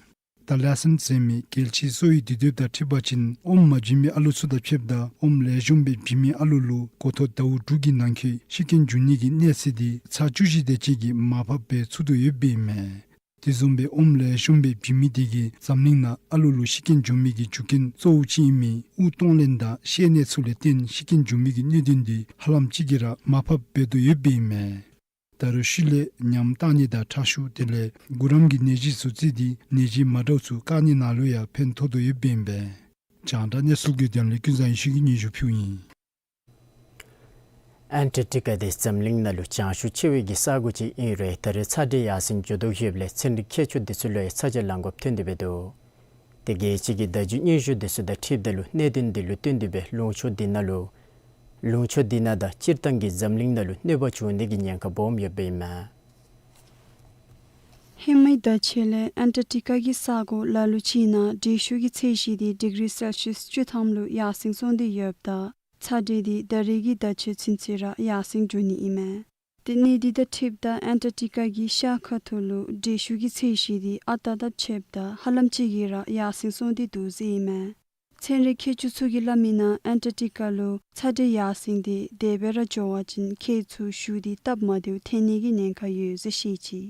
ད་ལེ་སན་ཟེར་མི་རྒྱལ་སྤྱིའི་གསོ་བའི་དུས་དེབ་དང་འཁྲིལ་བ་ཅིན་ཨོམ་མ་བྱིན་མི་ཨ་ལུ་ཚུ་དང་ཕྱདཔ་ད་ཨོམ་ལེགས་ཤོམ་སྦེ་བྱིན་མི་ཨ་ལུ་ལུ་འགོ་ཐོག་ཟླཝ་དྲུག་གི་ནང་འཁོད་ཤི་རྐྱེན་འབྱུང་ནི་གི་གནས་ཚད་འདི་ཚག་བཅུ་བཞི་དེ་ཅིག་གིས་མར་ཕབ་འབད་ཚུགས་དོ་ཡོདཔ་ཨིན་མས། དེ་བཟུམ་སྦེ་ཨོམ་ལེགས་ཤོམ་སྦེ་བྱིན་མི་དེ་གིས་འཛམ་གླིང་ནང་ཨ་ལོ་ལུ་ཤི་རྐྱེན་འབྱུང་མི་གི་རྒྱུ་རྐྱེན་གཙོ་བོ་ཅིག་ཨིན་མི་དབུགས་གཏོང་ལེན་དང་བཤལ་ནད་ཚུ་ལས་བརྟེན་ཤི་རྐྱེན་འབྱུང་མི་གི་གནད་དོན་འདི་ཧ་ལམ་ཅིག་གིས་ར་མར་ཕབ་འབད་དོ་ཡོདཔ་ཨིན་མས། ད་རུང་ཤུལ་ལས་ཉམས་བཏང་ནི་དང་ཁྲག་ཤུགས་དེ་ལས་གུ་རམ་གྱི་ནད་གཞི་ཚུ་བརྩིས་ཏེ་ནད་གཞི་མ་འདྲཝ་ཚུ་བཀག་ནི་ནང་ལུ་ཡང་ཕན་ཐོགས་དོ་ཡོདཔ་ཨིན་པས། རྒྱང་བསྒྲགས་གནས་ཚུལ་གྱི་དོན་ལས་ཀུན་བཟང་ཡེ་ཤེས་ཀྱིས་སྙན་ཞུ་ཕུལཝ་ཨིན། ཨན་ཊར་ཊི་ཀ་དེ་འཛམ་གླིང་ནང་ལུ་གྱང་ཤུགས་ཆེ་བའི་གི་ས་གོ་ཅིག་ཨིན་རུང་ད་རེས་ཚ་དྲོད་ཡར་སེང་འགྱོ་དོ་ཡོདཔ་ལས་ཚན་རིག་མཁས་མཆོག་དེ་ཚུ་ལུ་ཡང་ཚ་གྱང་ལང་དགོཔ་ཐོན་ཏེ་འབད་དོ། དེ་གིས་ཅིག་གིས་བརྡ་བརྒྱུད་སྙན་ཞུ་དེ་ཚུ་དང་འཁྲིལཝ་ད་ལུ་གནད་དོན་དེ་ལུ་བརྟེན་ཏེ་སྦེ་ལུང་ཕྱོགས་འདི་ནང་ལུ་ལུང་ཕྱོགས་འདི་ནང་དང་སྤྱིར་བཏང་གི་འཛམ་གླིང་ནང་ལུ་གནོད་པ་བྱུང་ནི་གི་ཉེན་ཁ་སྦོམ་ཡོདཔ་ཨིན་མས། ཧེ་མའི་བརྡ་ཆད་ལས་ཨན་ཊར་ཊི་ཀ་གི་ས་གོ་ལ་ལུ་ཅིག་ནང་དྲོད་ཤུགས་ཀྱི་ཚད་གཞི་དེ་ཌིག་རི་སེལ་ཤི་ཡཱས་བཅུ་ཐམ་ལུ་ཡར་སེང་སོང་སྟེ་ཡོདཔ་ད་ཚ་དྲོད་དེ་ད་རེས་ཀྱི་བརྡ་ཆད་ཚུན་ཚོད་ར་ཡར་སེང་འགྱོ་ནི་ཨིན་མས། དེ་ནི་དེ་དང་འཁྲིལཝ་ད་ཨན་ཊར་ཊི་ཀ་གི་ཤར་ཁ་ཐུག་ལུ་དྲོད་ཤུགས་ཀྱི་ཚད་གཞི་དེ་ཨ་རྟག་རྟག་ཆདཔ་ད་ཧ་ལམ་ཅིག་གིས་ར་ཡར་སེང་སོང་སྟེ་འདུག་ཟེར་ཨིན་མས། ཚན་རིག་མཁས་མཆོག་ཚུ་གིས་སླབ་མིའི་ནང་ཨན་ཊར་ཊི་ཀ་ལུ་ཚ་དྲོད་ཡར་སེང་དེ་དེ་སྦེ་ར་འགྱོ་བ་ཅིན་ཁྱེགས་ཚུ་ཞུ་སྟེ་སྟབས་མ་བདེཝ་ཐོན་ནི་གི་ཉེན་ཁ་ཡོད་ཟེར་བཤད་ཅི།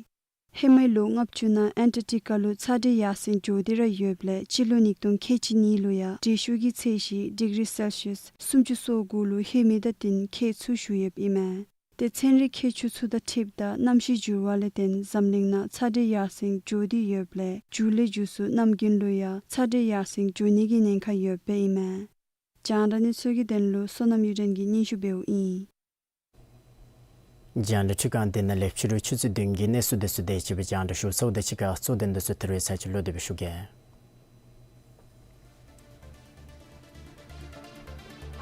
ཧེ་མའི་ལོ་ལྔ་བཅུ་ནང་ཨན་ཊར་ཊི་ཀ་ལུ་ཚ་དྲོད་ཡར་སེང་འགྱོ་སྟེ་ར་ཡོདཔ་ལས་སྤྱི་ལོ་ཉིས་སྟོང་ཁལ་གཅིག་གཉིས་ལུ་ཡང་དྲོད་ཤུགས་ཀྱི་ཚད་གཞི་ཌིག་རི་སེལ་ཤི་ཡཱས་སུམ་ཅུ་སོ་དགུ་ལུ་ལྷོད་མི་དང་བསྟུན་ཁྱེགས་ཚུ་ཞུ་ཡོདཔ་ཨིན་མས། དེ་ཚན་རིག་མཁས་མཆོག་ཚུ་དང་འཁྲིལཝ་ད་གནམ་གཤིས་འགྱུར་བ་ལས་བརྟེན་འཛམ་གླིང་ནང་ཚ་དྲོད་ཡར་སེང་འགྱོ་སྟེ་ཡོདཔ་ལས་མཇུག་ལས་མཇུག་སུ་གནམ་དགུན་ལུ་ཡང་ཚ་དྲོད་ཡར་སེང་འགྱོ་ནི་གི་ཉེན་ཁ་ཡོདཔ་ཨིན་མས། རྒྱང་བསྒྲགས་གནས་ཚུལ་གྱི་དོན་ལུ་བསོད་ནམས་གཡུ་སྒྲོན་གྱིས་སྙན་ཞུ་འབདཝ་ཨིན། རྒྱང་བསྒྲགས་འཕྲུལ་ཁང་འདི་ནང་ལས་ཕྱི་རུ་ཆུ་ཚོད་བདུན་གྱི་གནས་ཚུལ་དེ་ཚུ་དེ་ཅིག་སྦེ་རྒྱང་བསྒྲགས་ཞུ་ཚརཝ་ད་གཅིག་ཁར་གཙོ་དོན་དེ་ཚུ་ད་རེས་ཚར་གཅིག་ལོག་སྟེ་སྦེ་ཞུ་གེ།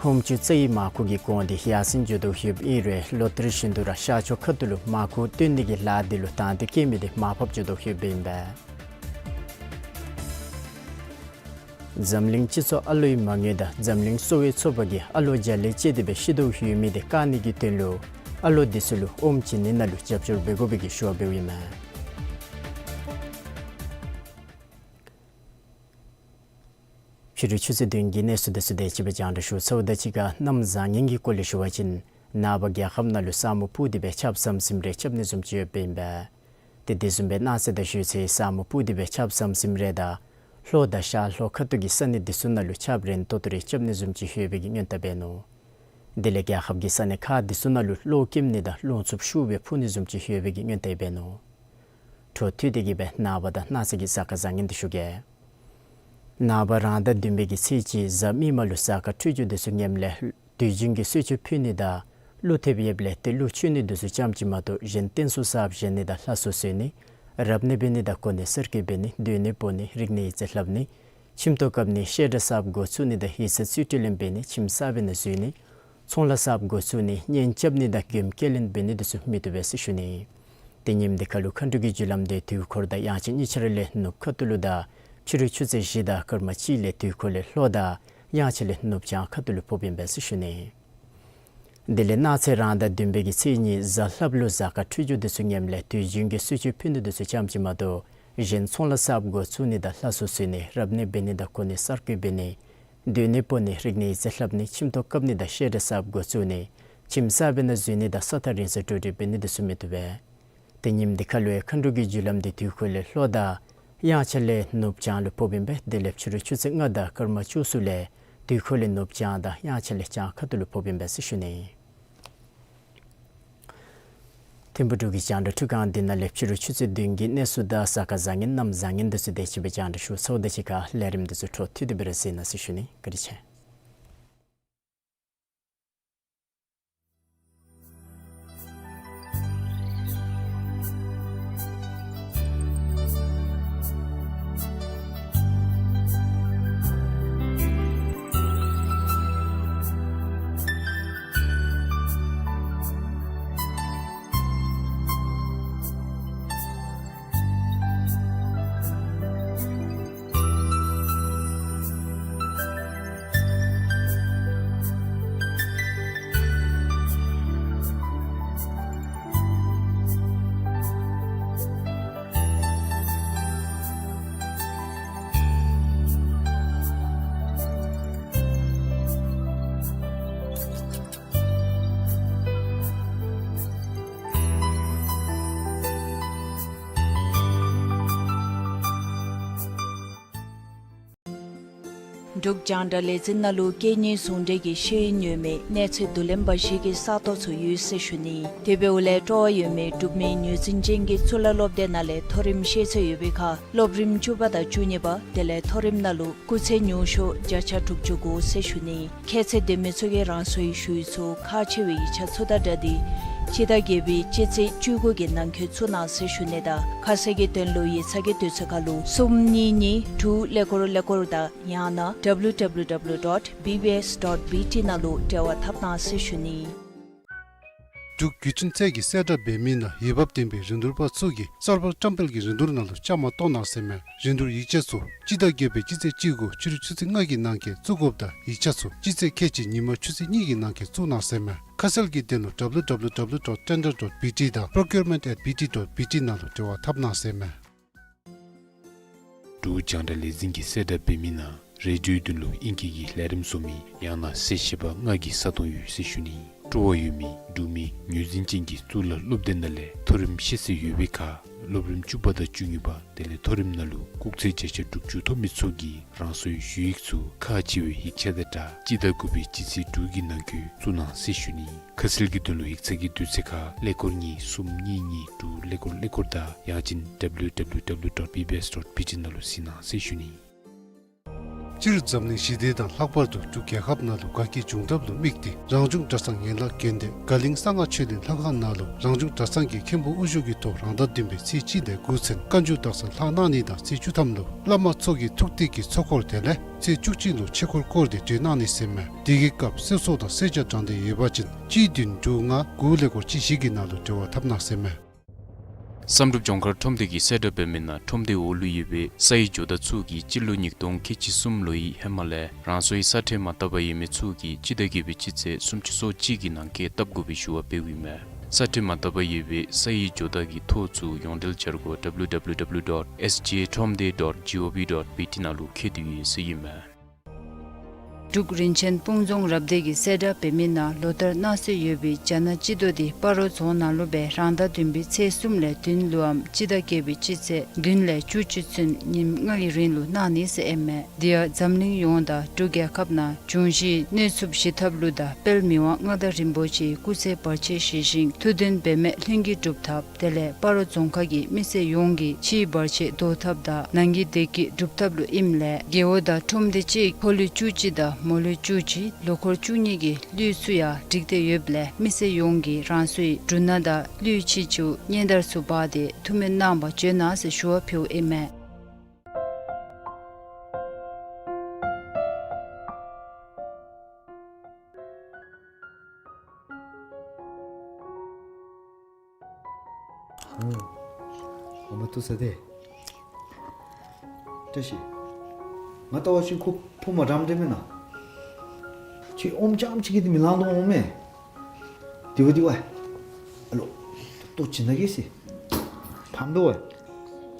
ཧོམ་ཆུ་རྩ་བའི་མར་ཁུ་གི་གོང་དེ་ཡར་སེང་འགྱོ་དོ་ཡོདཔ་ཨིན་རུང་ལོ་ལྟར་བཞིན་དུ་ར་ཤར་ཕྱོགས་ཁ་ཐུག་ལུ་མར་ཁུ་བཏོན་ནི་གི་ལཱ་དེ་ལུ་དང་འདོད་བསྐྱེད་མི་དེ་མར་ཕབ་འགྱོ་དོ་ཡོདཔ་ཨིན་པས། འཛམ་གླིང་སྤྱི་ཚོགས་ཨ་ལོའི་མ་དངུལ་དང་འཛམ་གླིང་གསོ་བའི་ཚོགས་པ་གིས་ཨ་ལོ་བརྒྱ་ལས་བཅད་དེ་སྦེ་ཤི་དོ་ཡོད་མི་དེ་བཀག་ནི་གི་དོན་ལུ་ཨ་ལོ་དེ་ཚུ་ལུ་ཨོམ་བྱིན་ནི་ནང་ལུ་རྒྱབ་སྐྱོར་འབད་དགོ་པའི་གི་ཞུ་བ་འབདཝ་ཨིན་མས། ཕྱི་རུ་ཆུ་ཚོད་བདུན་གྱི་གནས་ཚུལ་དེ་ཚུ་དེ་ཅིག་སྦེ་རྒྱང་བསྒྲགས་ཞུ་ཚརཝ་ད་གཅིག་ཁར་གནམ་བཟང་ངན་གྱི་སྐོར་ལས་ཞུ་བ་ཅིན་ནངས་པ་རྒྱལ་ཁབ་ནང་ལུ་ས་སྨུག་སྤུབས་ཏེ་སྦེ་ཆརཔ་ཟམ་ཟིམ་རེ་རྐྱབ་ནི་བཟུམ་ཅིག་ཡོདཔ་ཨིན་པས། དེ་དེ་བཟུམ་སྦེ་གནངས་ཚེ་དང་ཞོལ་ཚེ་ས་སྨུག་སྤུབས་ཏེ་སྦེ་ཆརཔ་ཟམ་ཟིམ་རེ་དང་ལྷོ་དང་ཤར་ལྷོ་ཁ་ཐུག་གི་ས་གནས་དེ་ཚུ་ནང་ལུ་ཆརཔ་རན་ཏོག་ཏོ་རེ་རྐྱབ་ནི་བཟུམ་ཅིག་ཡོད་པའི་གི་སྔོན་བརྡ་འབད་ནུག། དེ་ལས་རྒྱལ་ཁབ་ཀྱི་ས་གནས་ཁག་དེ་ཚུ་ནང་ལུ་གློག་ཀེམ་ནི་དང་རླུང་འཚུབ་ཤུགས་སྦེ་འཕུ་ནི་བཟུམ་ཅིག་ཡོད་པའི་གི་སྔོན་བརྡ་འབད་ནུག། འཕྲོ་མཐུད་དེ་གི་སྦེ་ནངས་པ་དང་གནངས་ཚེ་གི་གཟའ་སྐར་བཟང་ངན་དེ་ཞུ་གེ། ནངས་པ་རང་ཟླ་བདུན་པའི་གི་ཚེས་གཅིག་གཟའ་མིག་དམར་ལུ་གཟའ་སྐར་འཕྲོད་སྦྱོར་དེ་ཚུ་ངནམ་ལས་དུས་རྒྱུན་གྱི་གསོལ་མཆོད་ཕུལ་ནི་དང་གླུ་ཐེབས་ཡོདཔ་ལས་དེ་གླུ་མཆོད་ནི་དེ་ཚུ་ཙམ་ཅིག་མ་གཏོགས་གཞན་རྟེན་གསུམ་གསརཔ་བཞེངས་ནི་དང་ལྷ་གསོལ་གསོལ་ནི་རབ་གནས་འབད་ནི་དང་གོ་གནས་གསར་བསྐོ་འབད་ནི་སྡོད་གནས་སྤོ་ནི་རིག་གནས་ཡིག་རྩིས་ལྷབ་ནི་ཁྱིམ་ཐོག་བཀབ་ནི་བཤད་གྲྭ་གསརཔ་འགོ་བཙུགས་ནི་དང་ཡིག་ཚང་རྩིས་སྤྲོད་ལེན་འབད་ནི་ཁྱིམ་གསར་པའི་ནང་འཛུལ་ནི་ཚོང་ལཱ་གསརཔ་འགོ་བཙུགས་ནི་གཉེན་རྐྱབ་ནི་དང་མགྱོནམ་སྐྱེལ་ལེན་འབད་ནི་དེ་ཚུ་མི་བཏུབ་པས་ཟེར་ཞུ་ནི། དེ་ཉིནམ་དེ་ཁར་ལུ་མཁའ་འགྲོ་གི་རྒྱུ་ལམ་དེ་དུས་འཁོར་དང་དབྱངས་འཆར་གཉིས་ཆ་ར་ལས་ནུབ་ཁ་ཐུག་ལུ་དང་ཕྱི་རུ་ཆུ་ཚོད་བཞི་དང་སྐར་མ་གཅིག་ལས་དུས་འཁོར་ལས་ལྷོ་དང་དབྱངས་འཆར་ལས་ནུབ་བྱང་ཁ་ཐུག་ལུ་ཕོགཔ་ཨིན་པས་ཟེར་ཞུ་ནི། དེ་ལས་གནངས་ཚེ་རང་ཟླ་བདུན་པའི་གི་ཚེས་གཉིས་གཟའ་ལྷགཔ་ལུ་གཟའ་སྐར་འཕྲོད་སྦྱོར་དེ་ཚུ་ངནམ་ལས་དུས་རྒྱུན་གྱི་གསོལ་མཆོད་ཕུལ་ནི་དེ་ཚུ་ཙམ་ཅིག་མ་གཏོགས་གཞན་ཚོང་ལཱ་གསརཔ་འགོ་བཙུགས་ནི་དང་ལྷ་གསོལ་གསོལ་ནི་རབ་གནས་འབད་ནི་དང་གོ་གནས་གསར་བསྐོ་འབད་ནི་སྡོད་གནས་སྤོ་ནི་རིག་གནས་ཡིག་རྩིས་ལྷབ་ནི་ཁྱིམ་ཐོག་བཀབ་ནི་དང་བཤད་གྲྭ་གསརཔ་འགོ་བཙུགས་ནི་ཁྱིམ་གསར་པའི་ནང་འཛུལ་ནི་དང་ས་ཐག་རིང་སར་འགྲོ་འགྲུལ་འབད་ནི་དེ་ཚུ་མི་བཏུབ་པས། དེ་ཉིནམ་དེ་ཁར་ལུ་ཡང་མཁའ་འགྲོ་གི་རྒྱུ་ལམ་དེ་དུས་འཁོར་ལས་ལྷོ་དང་དབྱངས་འཆར་ལས་ནུབ་བྱང་ལུ་ཕོགཔ་ཨིན་པས། དེ་ལས་ཕྱི་རུ་ཆུ་ཚོད་ལྔ་དང་སྐར་མ་བཅུ་གསུམ་ལས་དུས་འཁོར་ལས་ནུབ་བྱང་དང་དབྱངས་འཆར་ལས་བྱང་ཁ་ཐུག་ལུ་ཕོགཔ་ཨིན་པས་ཟེར་ཞུ་ནི། ཐིམ་ཕུག་འབྲུག་གི་རྒྱང་བསྒྲགས་འཕྲུལ་ཁང་འདི་ནང་ལས་ཕྱི་རུ་ཆུ་ཚོད་བདུན་གྱི་གནས་ཚུལ་དང་གཟའ་སྐར་བཟང་ངན་གནམ་བཟང་ངན་དེ་ཚུ་དེ་ཅིག་སྦེ་རྒྱང་བསྒྲགས་ཞུ་ཚརཝ་ད་གཅིག་ཁར་ལས་རིམ་དེ་ཚུ་འཕྲོ་མཐུད་དེ་སྦེ་ར་གཟིགས་གནང་ཟེར་ཞུ་ནི། བཀའ་དྲིན་ཆེ། འབྲུག་རྒྱང་བསྒྲགས་ལས་འཛིན་ནང་ལུ་སྐད་གཉིས་ཟུང་འབྲེལ་གྱི་ཤེས་ཡོན་ཡོད་མི་གནས་ཚད་བསྡུ་ལེན་པ་ཞིག་གི་ས་སྟོང་ཚུ་ཡོད་ཟེར་ཞུ་ནི། དེ་འབདཝ་ལས་སྤྲོ་བ་ཡོད་མི་འབྲུག་མི་ངོས་འཛིན་ཅན་གྱི་གཙུག་ལག་སློབ་སྡེ་ནང་ལས་མཐོ་རིམ་ཤེས་ཚད་ཡོད་པའི་ཁར་སློབ་རིམ་བཅུ་པ་དང་བཅུ་གཉིས་པ་དེ་ལས་མཐོ་རིམ་ནང་ལུ་སྐུགས་ཚད་ཉུང་ཤོས་བརྒྱ་ཆ་དྲུག་ཅུ་དགོ་ཟེར་ཞུ་ནི། ཁྱད་ཚད་ལྡན་མི་ཚུ་གིས་རང་སོའི་ཞུ་ཡིག་ཚུ་ཁག་ཆེ་བའི་ཡིག་ཆ་ཚུ་དང་སྦྲགས་ཏེ་སྤྱི་ཟླ་བརྒྱད་པའི་སྤྱི་ཚེས་བཅུ་དགུ་གི་ནང་འཁོད་བཙུགས་གནང་ཟེར་ཞུ་ནི་དང་ཁ་གསལ་གྱི་དོན་ལུ་ཡིག་ཚང་གི་དུས་ཚོད་ཁར་ལུ་གསུམ་གཉིས་གཉིས་དྲུག་ཀླད་ཀོར་ཀླད་ཀོར་དང་ཡང་ན་W W W dot B B S dot B T ནང་ལུ་འབྲེལ་བ་འཐབ་གནང་ཟེར་ཞུ་ནི། འབྲུག་བརྒྱུད་འཕྲིན་ཚད་ཀྱི་གསལ་བསྒྲགས་འབད་མི་ནང་འོས་འབབ་ལྡན་པའི་རིན་བསྡུར་པ་ཚུ་གིས་གསར་པ་བཀྲམ་སྤེལ་གྱི་རིན་བསྡུར་ནང་ལུ་བཅའ་མར་གཏོགས་གནང་ཟེར་མས། རིན་བསྡུར་ཡིག་ཆ་ཚུ་སྤྱི་ཟླ་བརྒྱད་པའི་སྤྱི་ཚེས་བཅུ་དགུ་ཕྱི་རུ་ཆུ་ཚོད་ལྔ་གི་ནང་འཁོད་བཙུགས་དགོཔ་དང་ཡིག་ཆ་ཚུ་སྤྱི་ཚེས་ཁལ་གཅིག་ཉིན་མ་ཆུ་ཚོད་གཉིས་ཀྱི་ནང་འཁོད་བཙུགས་གནང་ཟེར་མས། ཁ་གསལ་གྱི་དོན་ལུ་W W W dot tender dot B T དང་procurement at B T dot B T ནང་ལུ་འབྲེལ་བ་འཐབ་གནང་ཟེར་མས། འབྲུག་རྒྱང་བསྒྲགས་ལས་འཛིན་གྱི་གསལ་བསྒྲགས་འབད་མི་ནང་རེ་ཌིའོའི་དོན་ལུ་ཨིང་སྐད་ཀྱི་ལས་རིམ་བཟོ་མི་ཡང་ན་གསལ་བཤད་པ་ལྔ་གི་ས་སྟོང་ཡོད་ཟེར་ཞུ་ནི། སྤྲོ་བ་ཡོད་མི་འབྲུག་མི་ངོས་འཛིན་ཅན་གྱི་གཙུག་ལག་སློབ་སྡེ་ནང་ལས་མཐོ་རིམ་ཤེས་ཚད་ཡོད་པའི་ཁར་སློབ་རིམ་བཅུ་པ་དང་བཅུ་གཉིས་པ་དེ་ལས་མཐོ་རིམ་ནང་ལུ་སྐུགས་ཚད་བརྒྱ་ཆ་དྲུག་ཅུ་ཐོབ་མི་ཚུ་གིས་རང་སོའི་ཞུ་ཡིག་ཚུ་ཁག་ཆེ་བའི་ཡིག་ཆ་དང་སྦྲགས་སྤྱི་ཟླ་དགུ་པའི་སྤྱི་ཚེས་དྲུག་གི་ནང་འཁོད་བཙུགས་གནང་ཟེར་ཞུ་ནི། ཁ་གསལ་གྱི་དོན་ལུ་ཡིག་ཚང་གི་དུས་ཚོད་ཁར་ཀླད་ཀོར་གཉིས་གསུམ་གཉིས་གཉིས་དྲུག་ཀླད་ཀོར་ཀླད་ཀོར་དང་ཡང་ཅིན་W W W dot B B S dot B T ནང་ལུ་གཟིགས་གནང་ཟེར་ཞུ་ནི། སྤྱིར་འཛམ་གླིང་ཞི་བདེ་དང་ལྷག་པར་དུ་འབྲུག་རྒྱལ་ཁབ་ནང་ལུ་དགའ་སྐྱིད་འབྱུང་ཐབས་ལུ་དམིགས་ཏེ་རང་བྱུང་གྲྭ་ཚང་ཡན་ལག་དགོན་སྡེ་དགའ་གླིང་གསང་སྔགས་ཆོས་གླིང་ལྷ་ཁང་ནང་ལུ་རང་བྱུང་གྲྭ་ཚང་གི་མཁན་པོ་དབུ་བཞུགས་ཀྱི་ཐོག་རང་ཟླ་བདུན་པའི་ཚེས་གཅིག་ལས་འགོ་བཙུགས་བཀའ་འགྱུར་དག་ས་ལྷག་གནང་ནི་དང་ཚེས་བཅུ་ཐམ་ལུ་བླ་མ་ཚུ་གི་ཐུགས་གཏད་ཀྱི་ཚོགས་འཁོར་དེ་ལས་ཚེས་བཅུ་གཅིག་ལུ་ཆོས་འཁོར་བསྐོར་ཏེ་སྡོད་གནང་ནི་ཟེར་མས། དེ་གི་སྐབས་གསོལ་ཚོགས་དང་གསོལ་ཇ་དྲང་སྟེ་ཡོད་པ་ཅིན་གཅིག་བདུན་དྲུག་ལྔ་དགུ་ཀླད་ཀོར་གཅིག་བཞི་གི་ནང་ལུ་འབྲེལ་བ་འཐབ་གནང་ཟེར་མས། བསམ་གྲུབ་ལྗོངས་མཁར་ཁྲོམ་སྡེ་གི་གསལ་བསྒྲགས་འབད་མི་ནང་ཁྲོམ་སྡེའི་འོག་ལུ་ཡོད་པའི་སའི་ཇོ་བདག་ཚུ་གིས་སྤྱི་ལོ་ཉིས་སྟོང་ཁལ་གཅིག་གསུམ་ལོ་ཡི་ཧེ་མ་ལས་རང་སོའི་ས་ཁྲལ་མ་བཏབ་པར་ཡོད་མི་ཚུ་གིས་སྤྱི་ཟླ་བརྒྱད་པའི་སྤྱི་ཚེས་སུམ་ཅུ་སོ་གཅིག་གི་ནང་འཁོད་བཏབ་དགོ་པའི་ཞུ་བ་འབདཝ་ཨིན་མས། ས་ཁྲལ་མ་བཏབ་པར་ཡོད་པའི་སའི་ཇོ་བདག་གི་ཐོ་ཚུ་ཡོངས་འབྲེལ་འཆར་སྒོ་W W W dot S G A ཁྲོམ་སྡེ་dot G O V dot B T ནང་ལུ་བཀོད་དེ་ཡོད་ཟེར་ཨིན་མས། འབྲུག་རིན་ཆེན་སྤུངས་རྫོང་རབ་སྡེ་གི་གསལ་བསྒྲགས་འབད་མི་ནང་ལོ་ལྟར་གནང་སྲོལ་ཡོད་པའི་རྒྱ་ནག་སྤྱི་ཟླ་འདི་སྤ་རོ་རྫོང་ནང་ལུ་སྦེ་རང་ཟླ་བདུན་པའི་ཚེས་གསུམ་ལས་བདུན་ལུའམ་སྤྱི་ཟླ་བརྒྱད་པའི་སྤྱི་ཚེས་བདུན་ལས་བཅུ་གཅིག་ཚུན་ཉིནམ་ལྔ་གི་རིང་ལུ་གནང་ནི་ཟེར་ཨིན་མས། དེ་ཡང་འཛམ་གླིང་ཡོངས་དང་འབྲུག་རྒྱལ་ཁབ་ནང་འབྱུང་བཞི་གནོད་འཚུབ་ཞི་ཐབས་ལུ་དང་དཔལ་མི་དབང་མངའ་བདག་རིན་པོ་ཆེའི་སྐུ་ཚེ་བར་ཆད་ཞི་ཞིང་ཐུགས་འདུན་འབད་མེད་ལྷུན་གྱིས་གྲུབ་ཐབས། དེ་ལས་སྤ་རོ་རྫོང་ཁག་གི་མི་སེར་ཡོངས་ཀྱི་ཕྱིའི་བར་ཆད་བཟློག་ཐབས་དང་ནང་གི་བདེ་སྐྱིད་སྒྲུབ་ཐབས་ལུ་ཨིནམ་ལས་རྒེད་འོག་དང་ཁྲོམ་སྡེ་གཅིག་ཕོ་ལུས་བཅུ་གཅིག་དང་མོ་ལུས་བཅུ་གཅིག་ལོ་འཁོར་བཅུ་གཉིས་ཀྱི་ལུས་ཚུ་ཡང་བསྒྲིགས་ཏེ་ཡོདཔ་ལས་མི་སེར་ཡོངས་ཀྱིས་རང་སོའི་འབྲུ་སྣ་དང་ལུས་ཕྱེད་ཅིག་སྙན་དར་ཚུ་འབག་སྟེ་ཐུགས་སྨོན་གནང་བར་བྱོན་གནང་ཟེར་ཞུ་བ་ཕུལཝ་ཨིན་མས། ཨོ། ཨོ་མ་ཐུག་ས་དེ། བཀྲ་ཤིས། ང་ལྟ་བ་ཅིན་ཁོ་ཕོ་མ་འདྲཝ་འདྲ་མེན་ན། ཁྱོད་ཨོམ་རྐྱངམ་ཅིག་གིས་འདི་མི་ལང་དོ་འོང་མས། དེ་བ་དེ་བ། ཨ་ལོ། ལྟོ་བྱིན་ད་གེ་ཟེར། ཕམ་འདུག་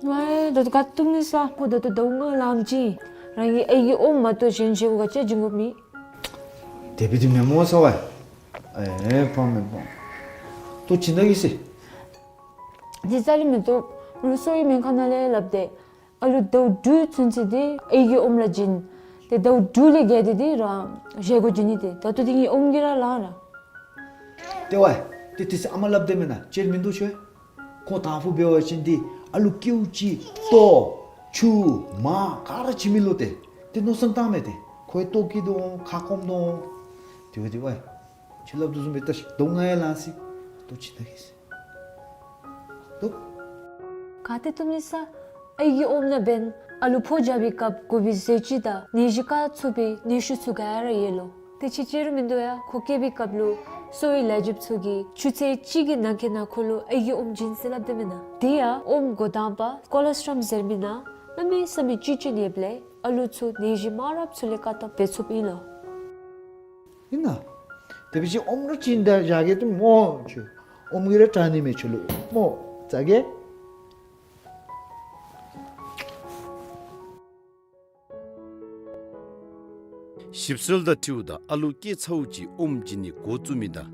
བ། ཝའི་ད་ལྟོ་ག་བཏུབ་ནི་ས། ཁོ་ད་ལྟོ་ཟླཝ་ལྔ་ལངམ་ཅིག་རང་གི་ཨའི་གི་ཨོམ་མ་གཏོགས་གཞན་བཞེས་སྒོ་ག་ཅི་བྱིན་དགོཔ་མེད། དེ་སྦེ་འདི་མེན་མོ་ས་བ། ཨེ་ཕམ་མེན་ཕམ། ལྟོ་བྱིན་ད་གེ་ཟེར། འདི་རྩ་ལས་མི་བཏུབ། ལུ་གསོ་བའི་སྨན་ཁང་ནང་ལས་སླབ་སྟེ། ཨ་ལུ་ཟླཝ་དྲུག་ཚུན་ཚོད་འདི་ཨའི་གི་ཨོམ་ར་བྱིན། ཏེ་ཟླཝ་དྲུག་ལས་བརྒལ་ཏེ་འདི་རང་བཞེས་སྒོ་བྱིན་ནི་ཏེ། ད་ལྟོ་འདི་ངེའི་ཨོམ་གྱིས་ར་ལང་ར། ཏེ་ཝའི། ཏེ་དེ་ཚེ་ཨ་མ་སླབ་དེས་མེན་ན་ཅིག་མིན་འདུག་ཤོ། ཁོ་དང་ཕུ་འབད་བ་ཅིན་འདི་ཨ་ལུ་ཀེའུ་ཅིག་ལྟོ་ཆུ་མར་ག་ར་བྱིན་མི་ལོ་ཏེ། ཏེ་མནོ་བསམ་བཏངམ་མས་ཏེ། ཁོ་ཡང་ལྟོ་སྐྱེ་དོ་འོང་ཁ་སྐོམ་དོ་འོང་། དེ་བ་དེ་ཝའི། ཁྱོད་སླབ་དོ་བཟུམ་སྦེ་ལྟ་ཤིག། ཟླཝ་ལྔ་ཡང་ལང་སི། ལྟོ་བྱིན་ད་གེ་ཟེར། ལྟོ། ག་ཏེ་བཏུབ་ནི་ས། ཨའི་གི་ཨོམ་ནང་འབདན་ཨ་ལུ་ཕོ་རྒྱབ་པའི་སྐབས་དགོ་པའི་ཟས་བཅུད་དང་ནད་གཞི་བཀག་ཚུགས་པའི་ནད་གཞི་ཚུ་ག་ར་ཡོད་ལོ། ཏེ་ཕྱི་ཅི་རུང་མིན་འདུག་ཡ། ཁོ་སྐྱེ་བའི་སྐབས་ལུ་གསོ་བའི་ལས་བྱེདཔ་ཚུ་གིས་ཆུ་ཚོད་གཅིག་གི་ནང་འཁོད་ནང་ཁོ་ལུ་ཨའི་གི་ཨོམ་བྱིན་ཟེར་སླབ་དེས་མེན་ན། དེ་ཡང་ཨོམ་འགོ་དང་པ་ཀོ་ལོ་སི་ཊོམ་ཟེར་མི་ནང་གནམ་མེད་ས་མེད་བཅུད་ཅིག་ཡོདཔ་ལས་ཨ་ལུ་ཚུ་ནད་གཞི་མང་རབས་ཚུ་ལས་བཀག་ཐབས་འབད་ཚུགསཔ་ཨིན་ལོ། ཨིན་ན། དེ་སྦེ་ཅིག་ཨོམ་ར་བྱིན་ད་བཞག་གེ་ཏེ་མོ་ཁྱོད། ཨོམ་གྱིས་ར་དྲག་ནི་མས་ཁྱོད་ལུ་མོ། ཟ་གེ། ཞིབ་འཚོལ་དང་འཁྲིལཝ་ད་ཨ་ལུ་སྐྱེས་ཚརཝ་ཅིག་ཨོམ་བྱིན་ནི་འགོ་བཙུགས་མི་དང་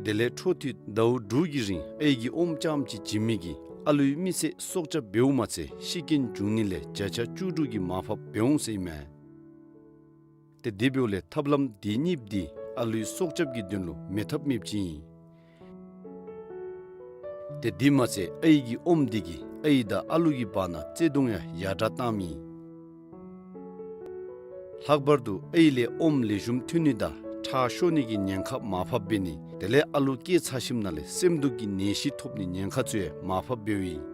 དེ་ལས་འཕྲོ་མཐུད་ཟླཝ་དྲུག་གི་རིང་ཨའི་གི་ཨོམ་རྐྱངམ་ཅིག་བྱིན་མི་གིས་ཨ་ལུའི་མི་ཚེ་སྲོག་སྐྱབས་འབདཝ་མ་ཚད་ཤི་རྐྱེན་འབྱུང་ནི་ལས་བརྒྱ་ཆ་བཅུ་དྲུག་གི་མར་ཕབ་འབད་འོང་ཟེར་ཨིན་མས། ཏེ་དེ་འབདཝ་ལས་ཐབས་ལམ་དེ་གཉིས་འདི་ཨ་ལུའི་སྲོག་སྐྱབས་ཀྱི་དོན་ལུ་མེད་ཐབས་མེདཔ་ཅིག་ཨིན། ཏེ་དེ་མ་ཚད་ཨའི་གི་ཨོམ་འདི་གིས་ཨའི་དང་ཨ་ལུ་གི་བར་ན་བརྩེ་གདུང་ཡང་ཡར་དྲག་བཏངམ་ཨིན། ལྷག་པར་དུ་ཨའི་ལས་ཨོམ་ལེགས་ཤོམ་ཐོན་ནི་དང་ཁྲག་ཤོར་ནི་གི་ཉེན་ཁ་མར་ཕབ་འབད་ནི་དེ་ལས་ཨ་ལུ་སྐྱེས་ཚར་ཞིནམ་ལས་སེམས་སྡུག་གི་ནད་གཞི་ཐོབ་ནི་ཉེན་ཁ་ཚུ་ཡང་མར་ཕབ་འབདཝ་ཨིན།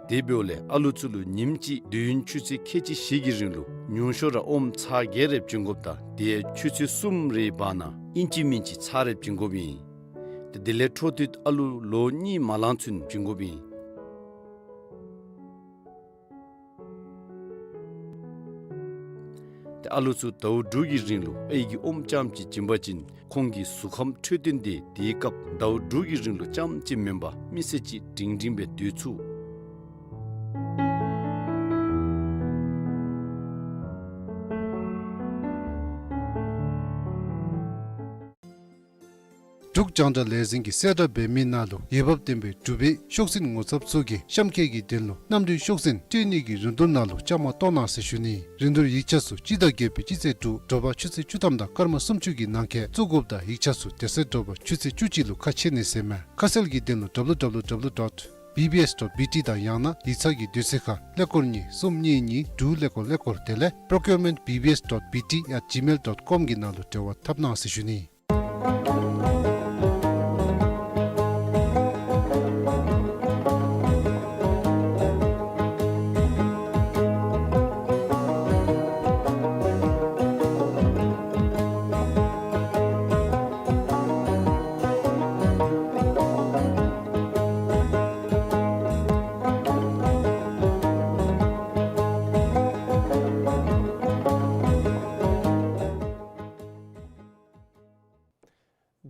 དེ་འབདཝ་ལས་ཨ་ལུ་ཚུ་ལུ་ཉིནམ་གཅིག་དུས་ཡུན་ཆུ་ཚོད་ཁལ་གཅིག་བཞི་གི་རིང་ལུ་ཉུང་ཤོས་ར་ཨོམ་ཚར་བརྒྱད་རེ་བྱིན་དགོཔ་དང་དེ་ཡང་ཆུ་ཚོད་གསུམ་རེའི་བར་ན་ཨིན་ཅི་མིན་ཅི་ཚར་རེ་བྱིན་དགོཔ་ཨིན། ཏེ་དེ་ལས་འཕྲོ་མཐུད་ཨ་ལུ་ལོ་གཉིས་མ་ལང་ཚུན་བྱིན་དགོཔ་ཨིན། ཏེ་ཨ་ལུ་ཚུ་ཟླཝ་དྲུག་གི་རིང་ལུ་ཨའི་གི་ཨོམ་རྐྱངམ་གཅིག་བྱིན་པ་ཅིན་ཁོང་གི་གཟུགས་ཁམས་འཕྲོད་བསྟེན་འདི་དེའི་སྐབས་ཟླཝ་དྲུག་གི་རིང་ལུ་རྐྱངམ་གཅིག་མེན་པར་མི་སེར་ཅིག་སྒྲིང་སྒྲིང་སྦེ་སྡོད་ཚུགས། འབྲུག་རྒྱང་བསྒྲགས་ལས་འཛིན་གྱི་གསལ་བསྒྲགས་འབད་མི་ནང་ལུ་འོས་འབབ་ལྡན་པའི་འབྲུག་པའི་ཤོག་འཛིན་ངོ་ཚབ་ཚུ་གིས་གཤམ་འཁོད་ཀྱི་དོན་ལུ་གནམ་གྲུའི་ཤོག་འཛིན་སྤྲོད་ནི་གི་རིན་བསྡུར་ནང་ལུ་བཅའ་མར་གཏོགས་གནང་ཟེར་ཞུ་ནི། རིན་བསྡུར་ཡིག་ཆ་ཚུ་སྤྱི་ཟླ་བརྒྱད་པའི་སྤྱི་ཚེས་དྲུག་དྲོ་པ་ཆུ་ཚོད་བཅུ་ཐམ་དང་སྐར་མ་སུམ་ཅུ་གི་ནང་འཁོད་བཙུགས་དགོཔ་དང་ཡིག་ཆ་ཚུ་དེ་ཚེ་དྲོ་པ་ཆུ་ཚོད་བཅུ་གཅིག་ལུ་ཁ་ཕྱེ་ནི་ཟེར་མས། ཁ་གསལ་གྱི་དོན་ལུ་W W W dot B B S dot B T དང་ཡང་ན་ཡིག་ཚང་གི་དུས་ཚོད་ཁར་ཀླད་ཀོར་གཉིས་གསུམ་གཉིས་གཉིས་དྲུག་ཀླད་ཀོར་ཀླད་ཀོར་དེ་ལས་procurement B B S dot B T at gmail dot com གི་ནང་ལུ་འབྲེལ་བ་འཐབ་གནང་ཟེར་ཞུ་ནི།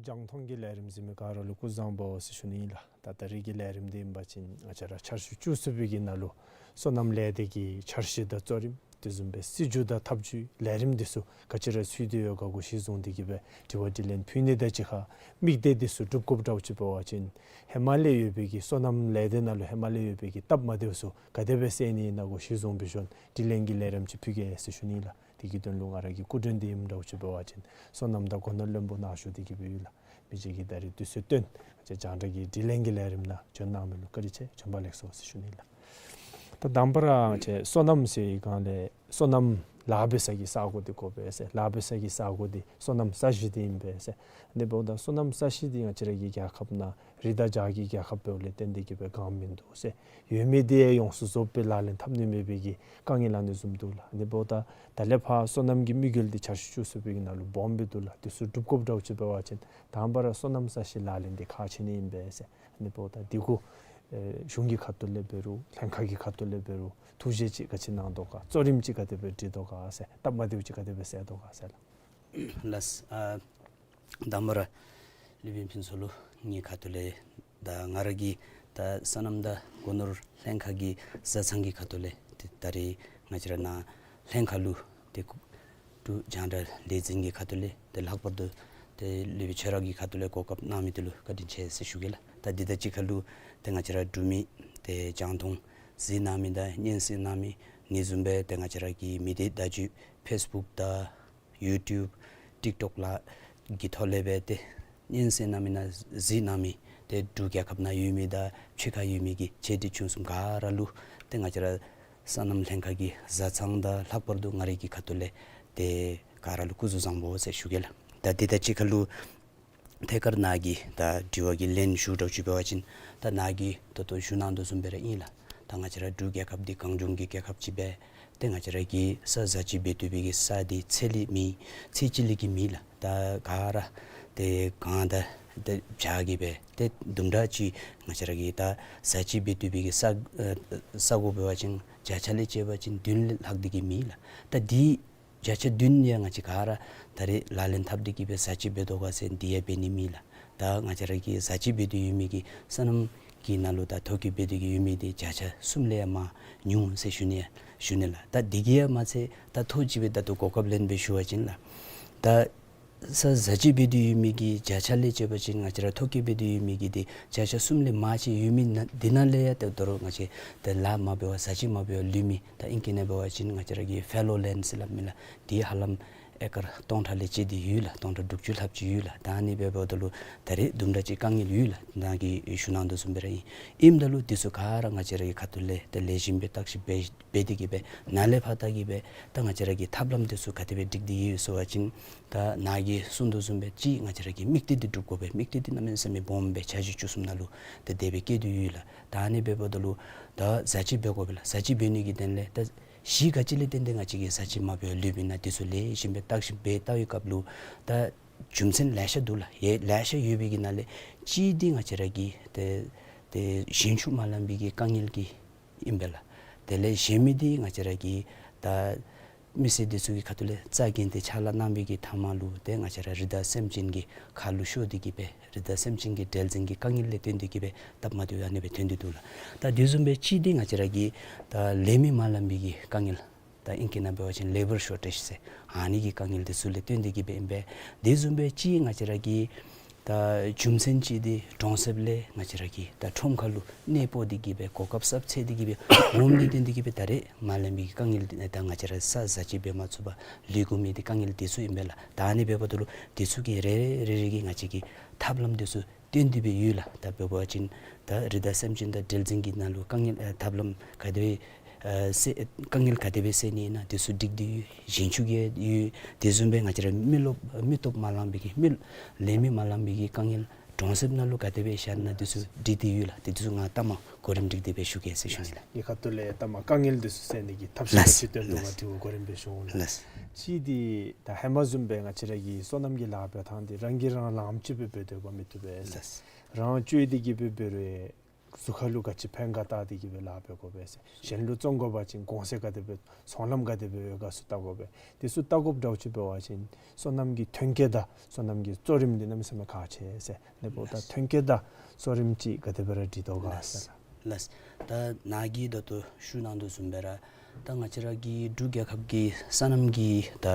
རྒྱང་མཐོང་གི་ལས་རིམ་གཟིགས་མི་ག་ར་ལུ་སྐུ་གཟུགས་བཟང་པོ་ཟེར་ཞུ་ནི་ཨིན་ལགས། ད་ད་རིས་ཀྱི་ལས་རིམ་འདི་ཨིན་པ་ཅིན་ང་བཅས་ར་ཆར་ཞུ་བཅུ་གསུམ་པའི་གི་ནང་ལུ་སོ་ནམ་ལས་སྡེ་གི་འཆར་གཞི་དང་གཙོ་རིམ་དེ་བཟུམ་སྦེ་སྲིད་བྱུས་དང་ཐབས་བྱུས་ལས་རིམ་འདི་ཚུ་ག་ཅི་ར་ཚུད་དེ་ཡོད་ག་གུ་གཞི་བཟུང་སྟེ་གི་སྦེ་དྲི་བ་དྲིས་ལན་ཕུལ་ནི་དང་གཅིག་ཁར་དམིགས་གཏད་འདི་ཚུ་སྒྲུབ་དགོཔ་འདྲཝ་ཅིག་འབད་བ་ཅིན་ཧེ་མ་ལས་ཡོད་པའི་གི་སོ་ནམ་ལས་སྡེ་ནང་ལུ་ཧེ་མ་ལས་ཡོད་པའི་གི་སྟབས་མ་བདེཝ་ཚུ་ག་དེ་སྦེ་སེལ་ནི་ཨིན་ན་གུ་གཞི་བཟུང་སྦེ་ཞུ་ནི་དྲིས་ལན་གྱི་ལས་རིམ་ཅིག་ཕུལ་གེ་ཟེར་ཞུ་ནི་ལགས། དེ་གི་དོན་ལུ་ང་ར་གི་སྐུ་མགྲོན་འདི་ཨིནམ་འདྲཝ་ཅིག་འབད་བ་ཅིན་སོ་ནམ་དང་སྒོ་ནོར་བློན་པོ་ནཱ་བཞུགས་ཏེ་གི་སྦེ་ཡོད་ལགས། མི་རྗེ་གིས་ད་རིས་དུས་ཚོད་བཏོན་ང་བཅས་རྒྱང་བསྒྲགས་ཀྱི་དྲིས་ལན་གྱི་ལས་རིམ་ནང་བྱོན་གནང་མི་ལུ་བཀའ་དྲིན་ཆེ། བྱོན་པ་ལེགས་སོ་ཟེར་ཞུ་ནི་ལགས། ད་དང་པ་ར་ང་བཅས་སོ་ནམ་ཟེར་བའི་སྒང་ལས་སོ་ནམ་ལཱ་འབད་ས་གི་ས་གོ་འདི་གོ་བས་ཟེར། ལཱ་འབད་ས་གི་ས་གོ་འདི་སོ་ནམ་ས་གཞི་འདི་ཨིན་པས་ཟེར། ཨ་ནི་འབདཝ་ད་སོ་ནམ་ས་གཞི་འདི་ང་བཅས་ར་གི་རྒྱལ་ཁབ་ནང་རི་དང་བྱག་གི་རྒྱལ་ཁབ་འབདཝ་ལས་བརྟེན་ཏེ་གི་སྦེ་གང་མིན་འདུག་ཟེར། ཡོད་མི་འདི་ཡང་ཡོངས་སུ་རྫོགསཔ་སྦེ་ལག་ལེན་འཐབ་ནི་མེད་པའི་གི་དཀའ་ངལ་ཨ་ནི་བཟུམ་འདུག་ལགས། ཨ་ནི་འབདཝ་ད་ད་ལས་ཕར་སོ་ནམ་གྱི་དམིགས་ཡུལ་འདི་ཆར་ཞུ་བཅུ་གསུམ་པའི་གི་ནང་ལུ་སྦོམ་སྦེ་འདུག་ལགས། དེ་ཚུ་སྒྲུབ་དགོཔ་འདྲཝ་ཅིག་འབད་བ་ཅིན་དང་པ་ར་སོ་ནམ་ས་གཞི་ལག་ལེན་འདི་ཁག་ཆེ་ནི་ཨིན་པས་ཟེར། ཨ་ནི་འབདཝ་ད་འདི་གུ་ཨེ་གཞུང་གི་ཁ་ཐུག་ལས་འབད་རུང་ལྷན་ཁག་གི་ཁ་ཐུག་ལས་འབད་རུང་ཐུགས་བཞེད་ཅིག་ག་ཅི་གནང་དོ་ག། གཙོ་རིམ་ཅིག་ག་དེ་སྦེ་སྒྲིག་དོ་ག་ཟེར། སྟབས་མ་བདེཝ་ཅིག་ག་དེ་སྦེ་སེལ་དོ་ག་ཟེར་ལགས། ལགས། ཨ་དང་པ་ར་སློབ་དཔོན་ཕུན་ཚོགས་ལུ་ངེའི་ཁ་ཐུག་ལས་ད་ང་ར་གི་ད་སོ་ནམ་དང་སྒོ་ནོར་ལྷན་ཁག་གི་བཟའ་ཚང་གི་ཁ་ཐུག་ལས་ཏེ་ད་རིས་ང་བཅས་ར་ནཱ་ལྷན་ཁག་ལུ་ཏེ་འབྲུག་རྒྱང་བསྒྲགས་ལས་འཛིན་གྱི་ཁ་ཐུག་ལས་ཏེ་ལྷག་པར་དུ་ཏེ་སློབ་དཔོན་ཁྱོད་ར་གི་ཁ་ཐུག་ལས་གོ་སྐབས་གནང་མི་འདི་ལུ་བཀའ་དྲིན་ཆེ་ཟེར་ཞུ་གེ་ལགས། ད་འདི་དང་གཅིག་ཁར་ལུ་ཏེ་ང་བཅས་ར་འབྲུག་མི་ཏེ་རྒྱང་མཐོང་གཟིགས་གནང་མི་དང་སྙན་གསན་གནང་མི་ཨ་ནི་བཟུམ་སྦེ་ཏེ་ང་བཅས་ར་གི་མི་སྡེ་བརྡ་བརྒྱུད་ཕེསི་བུཀ་དང་ཡུ་ཊུབ་ཊིཀ་ཊོཀ་ལ་གི་ཐོག་ལས་སྦེ་ཏེ་སྙན་གསན་གནང་མི་ནང་གཟིགས་གནང་མི་ཏེ་འབྲུག་རྒྱལ་ཁབ་ནང་ཡོད་མི་དང་ཕྱི་ཁར་ཡོད་མི་གི་ཆེ་འབྲིང་ཆུང་གསུམ་ག་ར་ལུ་ཏེ་ང་བཅས་ར་སོ་ནམ་ལྷན་ཁག་གི་བཟའ་ཚང་དང་ལྷག་པར་དུ་ང་རའི་གི་ཁ་ཐུག་ལས་ཏེ་ག་ར་ལུ་སྐུ་གཟུགས་བཟང་པོ་ཟེར་ཞུ་གེ་ལགས། ད་འདི་དང་གཅིག་ཁར་ལུ་ཐད་ཀར་ནཱ་གི་ད་དྲི་བ་གི་ལན་ཞུ་འདྲཝ་ཅིག་འབད་བ་ཅིན་ད་ནཱ་གིས་ད་ལྟོ་ཞུ་གནང་དོ་བཟུམ་སྦེ་ར་ཨིན་ལགས། ད་ང་བཅས་ར་འབྲུག་རྒྱལ་ཁབ་འདི་གངས་ལྗོངས་ཀྱི་རྒྱལ་ཁབ་ཅིག་སྦེ་ཏེ་ང་བཅས་ར་གི་ས་བཟའ་སྤྱོད་འབད་བཏུབ་པའི་གི་ས་འདི་ཚད་ལས་མེད་ཚད་ཅིག་ལས་ཀྱི་མེད་ལགས། ད་ག་ར་ཏེ་གངས་དང་ཏེ་བྱག་གིས་སྦེ་ཏེ་དུམ་གྲ་ཅིག་ང་བཅས་ར་གི་ད་བཟའ་སྤྱོད་འབད་བཏུབ་པའི་གི་ས་ཨེ་ས་གོ་འབད་བ་ཅིན་བརྒྱ་ཆ་ལས་བཅད་པ་ཅིན་བདུན་ལས་ལྷག་སྟེ་གི་མེད་ལགས། ད་འདི་བརྒྱ་ཆ་བདུན་ཡང་ང་བཅས་ག་ར་ད་རེས་ལག་ལེན་འཐབ་སྟེ་གི་སྦེ་བཟའ་སྤྱོད་འབད་དོ་ག་ཟེར་འདི་ཡང་འབད་ནི་མེད་ལགས། ད་ང་བཅས་ར་གི་བཟའ་སྤྱོད་འབད་དེ་ཡོད་མི་གི་སོ་ནམ་གྱི་ནང་ལུ་ད་ཐོ་བཀོད་འབད་དེ་གི་ཡོད་མི་འདི་བརྒྱ་ཆ་གསུམ་ལས་ཡང་མར་ཉུང་ཟེར་ཞུ་ནི་ཡང་ཞུ་ནི་ལགས། ད་འདི་གིས་ཡང་མ་ཚད་ད་ཐོག་ཅིག་སྦེ་ད་ལྟོ་གོ་སྐབས་ལེན་སྦེ་ཞུ་བ་ཅིན་ལགས། ད་ ས་བཟའ་སྤྱོད་འབད་དེ་ཡོད་མི་གི་བརྒྱ་ཆ་ལས་བཅད་པ་ཅིན་ང་བཅས་ར་ཐོ་བཀོད་འབད་དེ་ཡོད་མི་གི་འདི་བརྒྱ་ཆ་གསུམ་ལས་མར་ཅིག་ཡོད་མི་ནང་འདི་ནང་ལས་ཡང་ཏེ་ད་རུང་ང་བཅས་ཏེ་ལཱ་མ་འབད་བར་བཟའ་སྤྱོད་མ་འབད་བར་ལུས་མི་ད་ཨིང་སྐད་ནང་འབད་བ་ཅིན་ང་བཅས་ར་གི་ཕེ་ལོ་ལེནཌ་ཟེར་སླབ་མི་ལགས། འདི་ཧ་ལམ་ཨེ་ཀར་སྟོང་ཕྲག་ལས་བཅད་དེ་ཡོད་ལགས། སྟོང་ཕྲག་དྲུག་ཅུ་ལྷགཔ་ཅིག་ཡོད་ལགས། ད་ཨ་ནི་འབདཝ་ད་ལུ་ད་རེས་དུམ་གྲ་ཅིག་དཀའ་ངལ་ཡོད་ལགས། ནཱ་གིས་ཞུ་གནང་དོ་བཟུམ་སྦེ་ར་ཨིན། ཨིནམ་ད་ལུ་འདི་ཚུ་ག་ར་ང་བཅས་ར་གི་ཁ་ཐུག་ལས་ཏེ་ལེགས་ཤོམ་སྦེ་བརྟག་ཞིབ་འབད་འབད་དེ་གིས་སྦེ་ནཱ་ལས་ཕར་ད་གིས་སྦེ་ད་ང་བཅས་ར་གི་ཐབས་ལམ་འདི་ཚུ་ག་དེ་སྦེ་སྒྲིག་སྟེ་ཡོད་ཟེར་བ་ཅིན་ད་ནཱ་གིས་གསུང་དོ་བཟུམ་སྦེ་གཅིག་ང་བཅས་ར་གི་དམིགས་གཏད་འདི་སྒྲུབ་དགོ་པས། དམིགས་གཏད་འདི་གནམ་མེད་ས་མེད་སྦོམ་སྦེ་འཆར་གཞི་བཅུ་གསུམ་ནང་ལུ་ཏེ་དེ་སྦེ་བཀོད་དེ་ཡོད་ལགས། ད་ཨ་ནི་འབདཝ་ད་ལུ་ད་བཟའ་སྤྱོད་འབད་དགོ་པས་ལགས། བཟའ་སྤྱོད་འབད་ནི་གི་དོན་ལས་ད་གཞི་ག་ཅི་ལས་བརྟེན་ཏེ་ང་བཅས་ཀྱིས་བཟའ་སྤྱོད་མ་འབད་བར་ལུས་མི་ན་འདི་ཚུ་ལེགས་ཤོམ་སྦེ་བརྟག་ཞིབ་འབད་བལྟ་བའི་སྐབས་ལུ་ད་རྒྱུ་མཚན་ལེ་ཤ་འདུག་ལགས། ཡེ་ལེ་ཤ་ཡོད་པའི་གི་ནང་ལས་གཅིག་འདི་ང་བཅས་ར་གི་ཏེ་ཏེ་གཞན་ཕྱུག་མ་ལང་པའི་གི་དཀའ་ངལ་གྱིས་ཨིན་པས་ལགས། དེ་ལས་གཞན་མི་འདི་ང་བཅས་ར་གི་ད་མི་སེར་འདི་ཚུ་གི་ཁ་ཐུག་ལས་རྩ་འགེངས་ཏེ་ཕྱག་ལཱ་གནང་བའི་གི་མཐའ་མ་ལུ་ཏེ་ང་བཅས་ར་རི་དྭགས་སེམས་ཅན་གྱི་ཁ་ལུ་ཤོར་ཏེ་གིས་སྦེ་རི་དྭགས་སེམས་ཅན་གྱི་འབྲེལ་འཛིང་གི་དཀའ་ངལ་ལས་བརྟེན་ཏེ་གིས་སྦེ་སྟབས་མ་བདེཝ་ཨ་ནི་སྦེ་ཐོན་ཏེ་འདུག་ལགས། ད་དེ་བཟུམ་སྦེ་གཅིག་འདི་ང་བཅས་ར་གི་ད་ལས་མི་མ་ལང་པའི་གི་དཀའ་ངལ། ད་ཨིང་སྐད་ནང་འབད་བ་ཅིན་ལེ་བར་ཤོར་ཊེཇ་ཟེར་ཨ་ནི་གི་དཀའ་ངལ་འདི་ཚུ་ལས་བརྟེན་ཏེ་གིས་སྦེ་ཨིན་པས། དེ་བཟུམ་སྦེ་གཅིག་ང་བཅས་ར་གི་ད་རྒྱུ་མཚན་ཅིག་འདི་གྲོང་གསེབ་ལས་ང་བཅས་ར་གི་ད་ཁྲོམ་ཁ་ལུ་གནས་སྤོ་སྟེ་གིས་སྦེ་གོ་སྐབས་གསརཔ་འཚོལ་ཏེ་གིས་སྦེ་འོངམ་ལས་བརྟེན་ཏེ་གིས་སྦེ་ད་རེས་མ་ལང་པའི་གི་དཀའ་ངལ་འདི་ད་ང་བཅས་ར་ས་བཟའ་སྤྱོད་འབད་མ་ཚུགས་པར་ལུས་དགོ་མི་འདི་དཀའ་ངལ་འདི་ཚུ་ཨིན་པས་ལགས། ད་ཨ་ནི་འབདཝ་ད་ལུ་འདི་ཚུ་གི་རེ་རེ་རེ་རེ་གི་ང་བཅས་ཀྱིས་ཐབས་ལམ་འདི་ཚུ་བཏོན་ཏེ་སྦེ་ཡོད་ལགས། ད་འབད་བ་ཅིན་ད་རི་དྭགས་སེམས་ཅན་དང་འབྲེལ་འཛིང་གི་ནང་ལུ་དཀའ་ངལ་ཨ་ཐབས་ལམ་ག་དེ་སྦེ་ཨ་སེལ་དཀའ་ངལ་ག་དེ་སྦེ་སེལ་ནི་ཨིན་ན་འདི་ཚུ་སྒྲིག་སྟེ་ཡོད། གཞན་ཕྱུག་གི་ཡོད། དེ་བཟུམ་སྦེ་ང་བཅས་ར་མི་རློབས་མི་སྟོབས་མ་ལང་པའི་གི་མི་ལས་མི་མ་ལང་པའི་གི་དཀའ་ངལ་གྲོང་གསེབ་ནང་ལུ་ག་དེ་སྦེ་ཤར་ན་འདི་ཚུ་སྒྲིག་སྟེ་ཡོད་ལགས། དེ་ཚུ་ང་ལྟ་མ་གོ་རིམ་སྒྲིག་སྟེ་སྦེ་ཞུ་གེ་ཟེར་ཞུ་ནི་ལགས། ངེའི་ཁ་ཐུག་ལས་ལྟ་མ་དཀའ་ངལ་འདི་ཚུ་སེལ་ནི་གི་ཐབས་ཤེས་ལགས། ཅིག་བཏོན་དོ་ལགས། ང་དྲི་བ་གོ་རིམ་སྦེ་ཞུ་འོང་ལགས། ལགས། གཅིག་འདི་ད་ཧེ་མ་བཟུམ་སྦེ་ང་བཅས་ར་གི་སོ་ནམ་གྱི་ལཱ་འབད་ཐངས་འདི་རང་གིས་རང་ལངམ་ཅིག་སྦེ་འབད་སྡོད་པ་མི་བཏུབ་པས་ཟེར། ལགས། རང་བཅོས་ཏེ་གིས་སྦེ་འབད་རུང་གཟུགས་ཁ་ལུ་ག་ཅི་ཕན་ག་བལྟ་སྟེ་གིས་སྦེ་ལཱ་འབད་དགོ་པས་ཟེར། གཞན་ལུ་བཙོང་དགོ་པ་ཅིན་གོང་ཚད་ག་དེ་སྦེ་ཚོང་ལམ་ག་དེ་སྦེ་ཡོད་ག་ཚུ་བལྟ་དགོ་པས། དེ་ཚུ་བལྟ་དགོཔ་འདྲཝ་ཅིག་འབད་བ་ཅིན་སོ་ནམ་གྱི་ཐོན་སྐྱེད་དང་སོ་ནམ་གྱི་གཙོ་རིམ་འདི་གནམ་མེད་ས་མེད་ཁག་ཆེ་ཟེར། ལགས། འབདཝ་ད་ཐོན་སྐྱེད་དང་གཙོ་རིམ་ཅིག་ག་དེ་སྦེ་ར་སྒྲིག་དོ་ག་ཟེར། ལགས། ལགས། ད་ནཱ་གིས་ད་ལྟོ་ཞུ་གནང་དོ་བཟུམ་སྦེ་ར་ད་ང་བཅས་ར་གི་འབྲུག་རྒྱལ་ཁབ་ཀྱི་སོ་ནམ་གྱི་ད་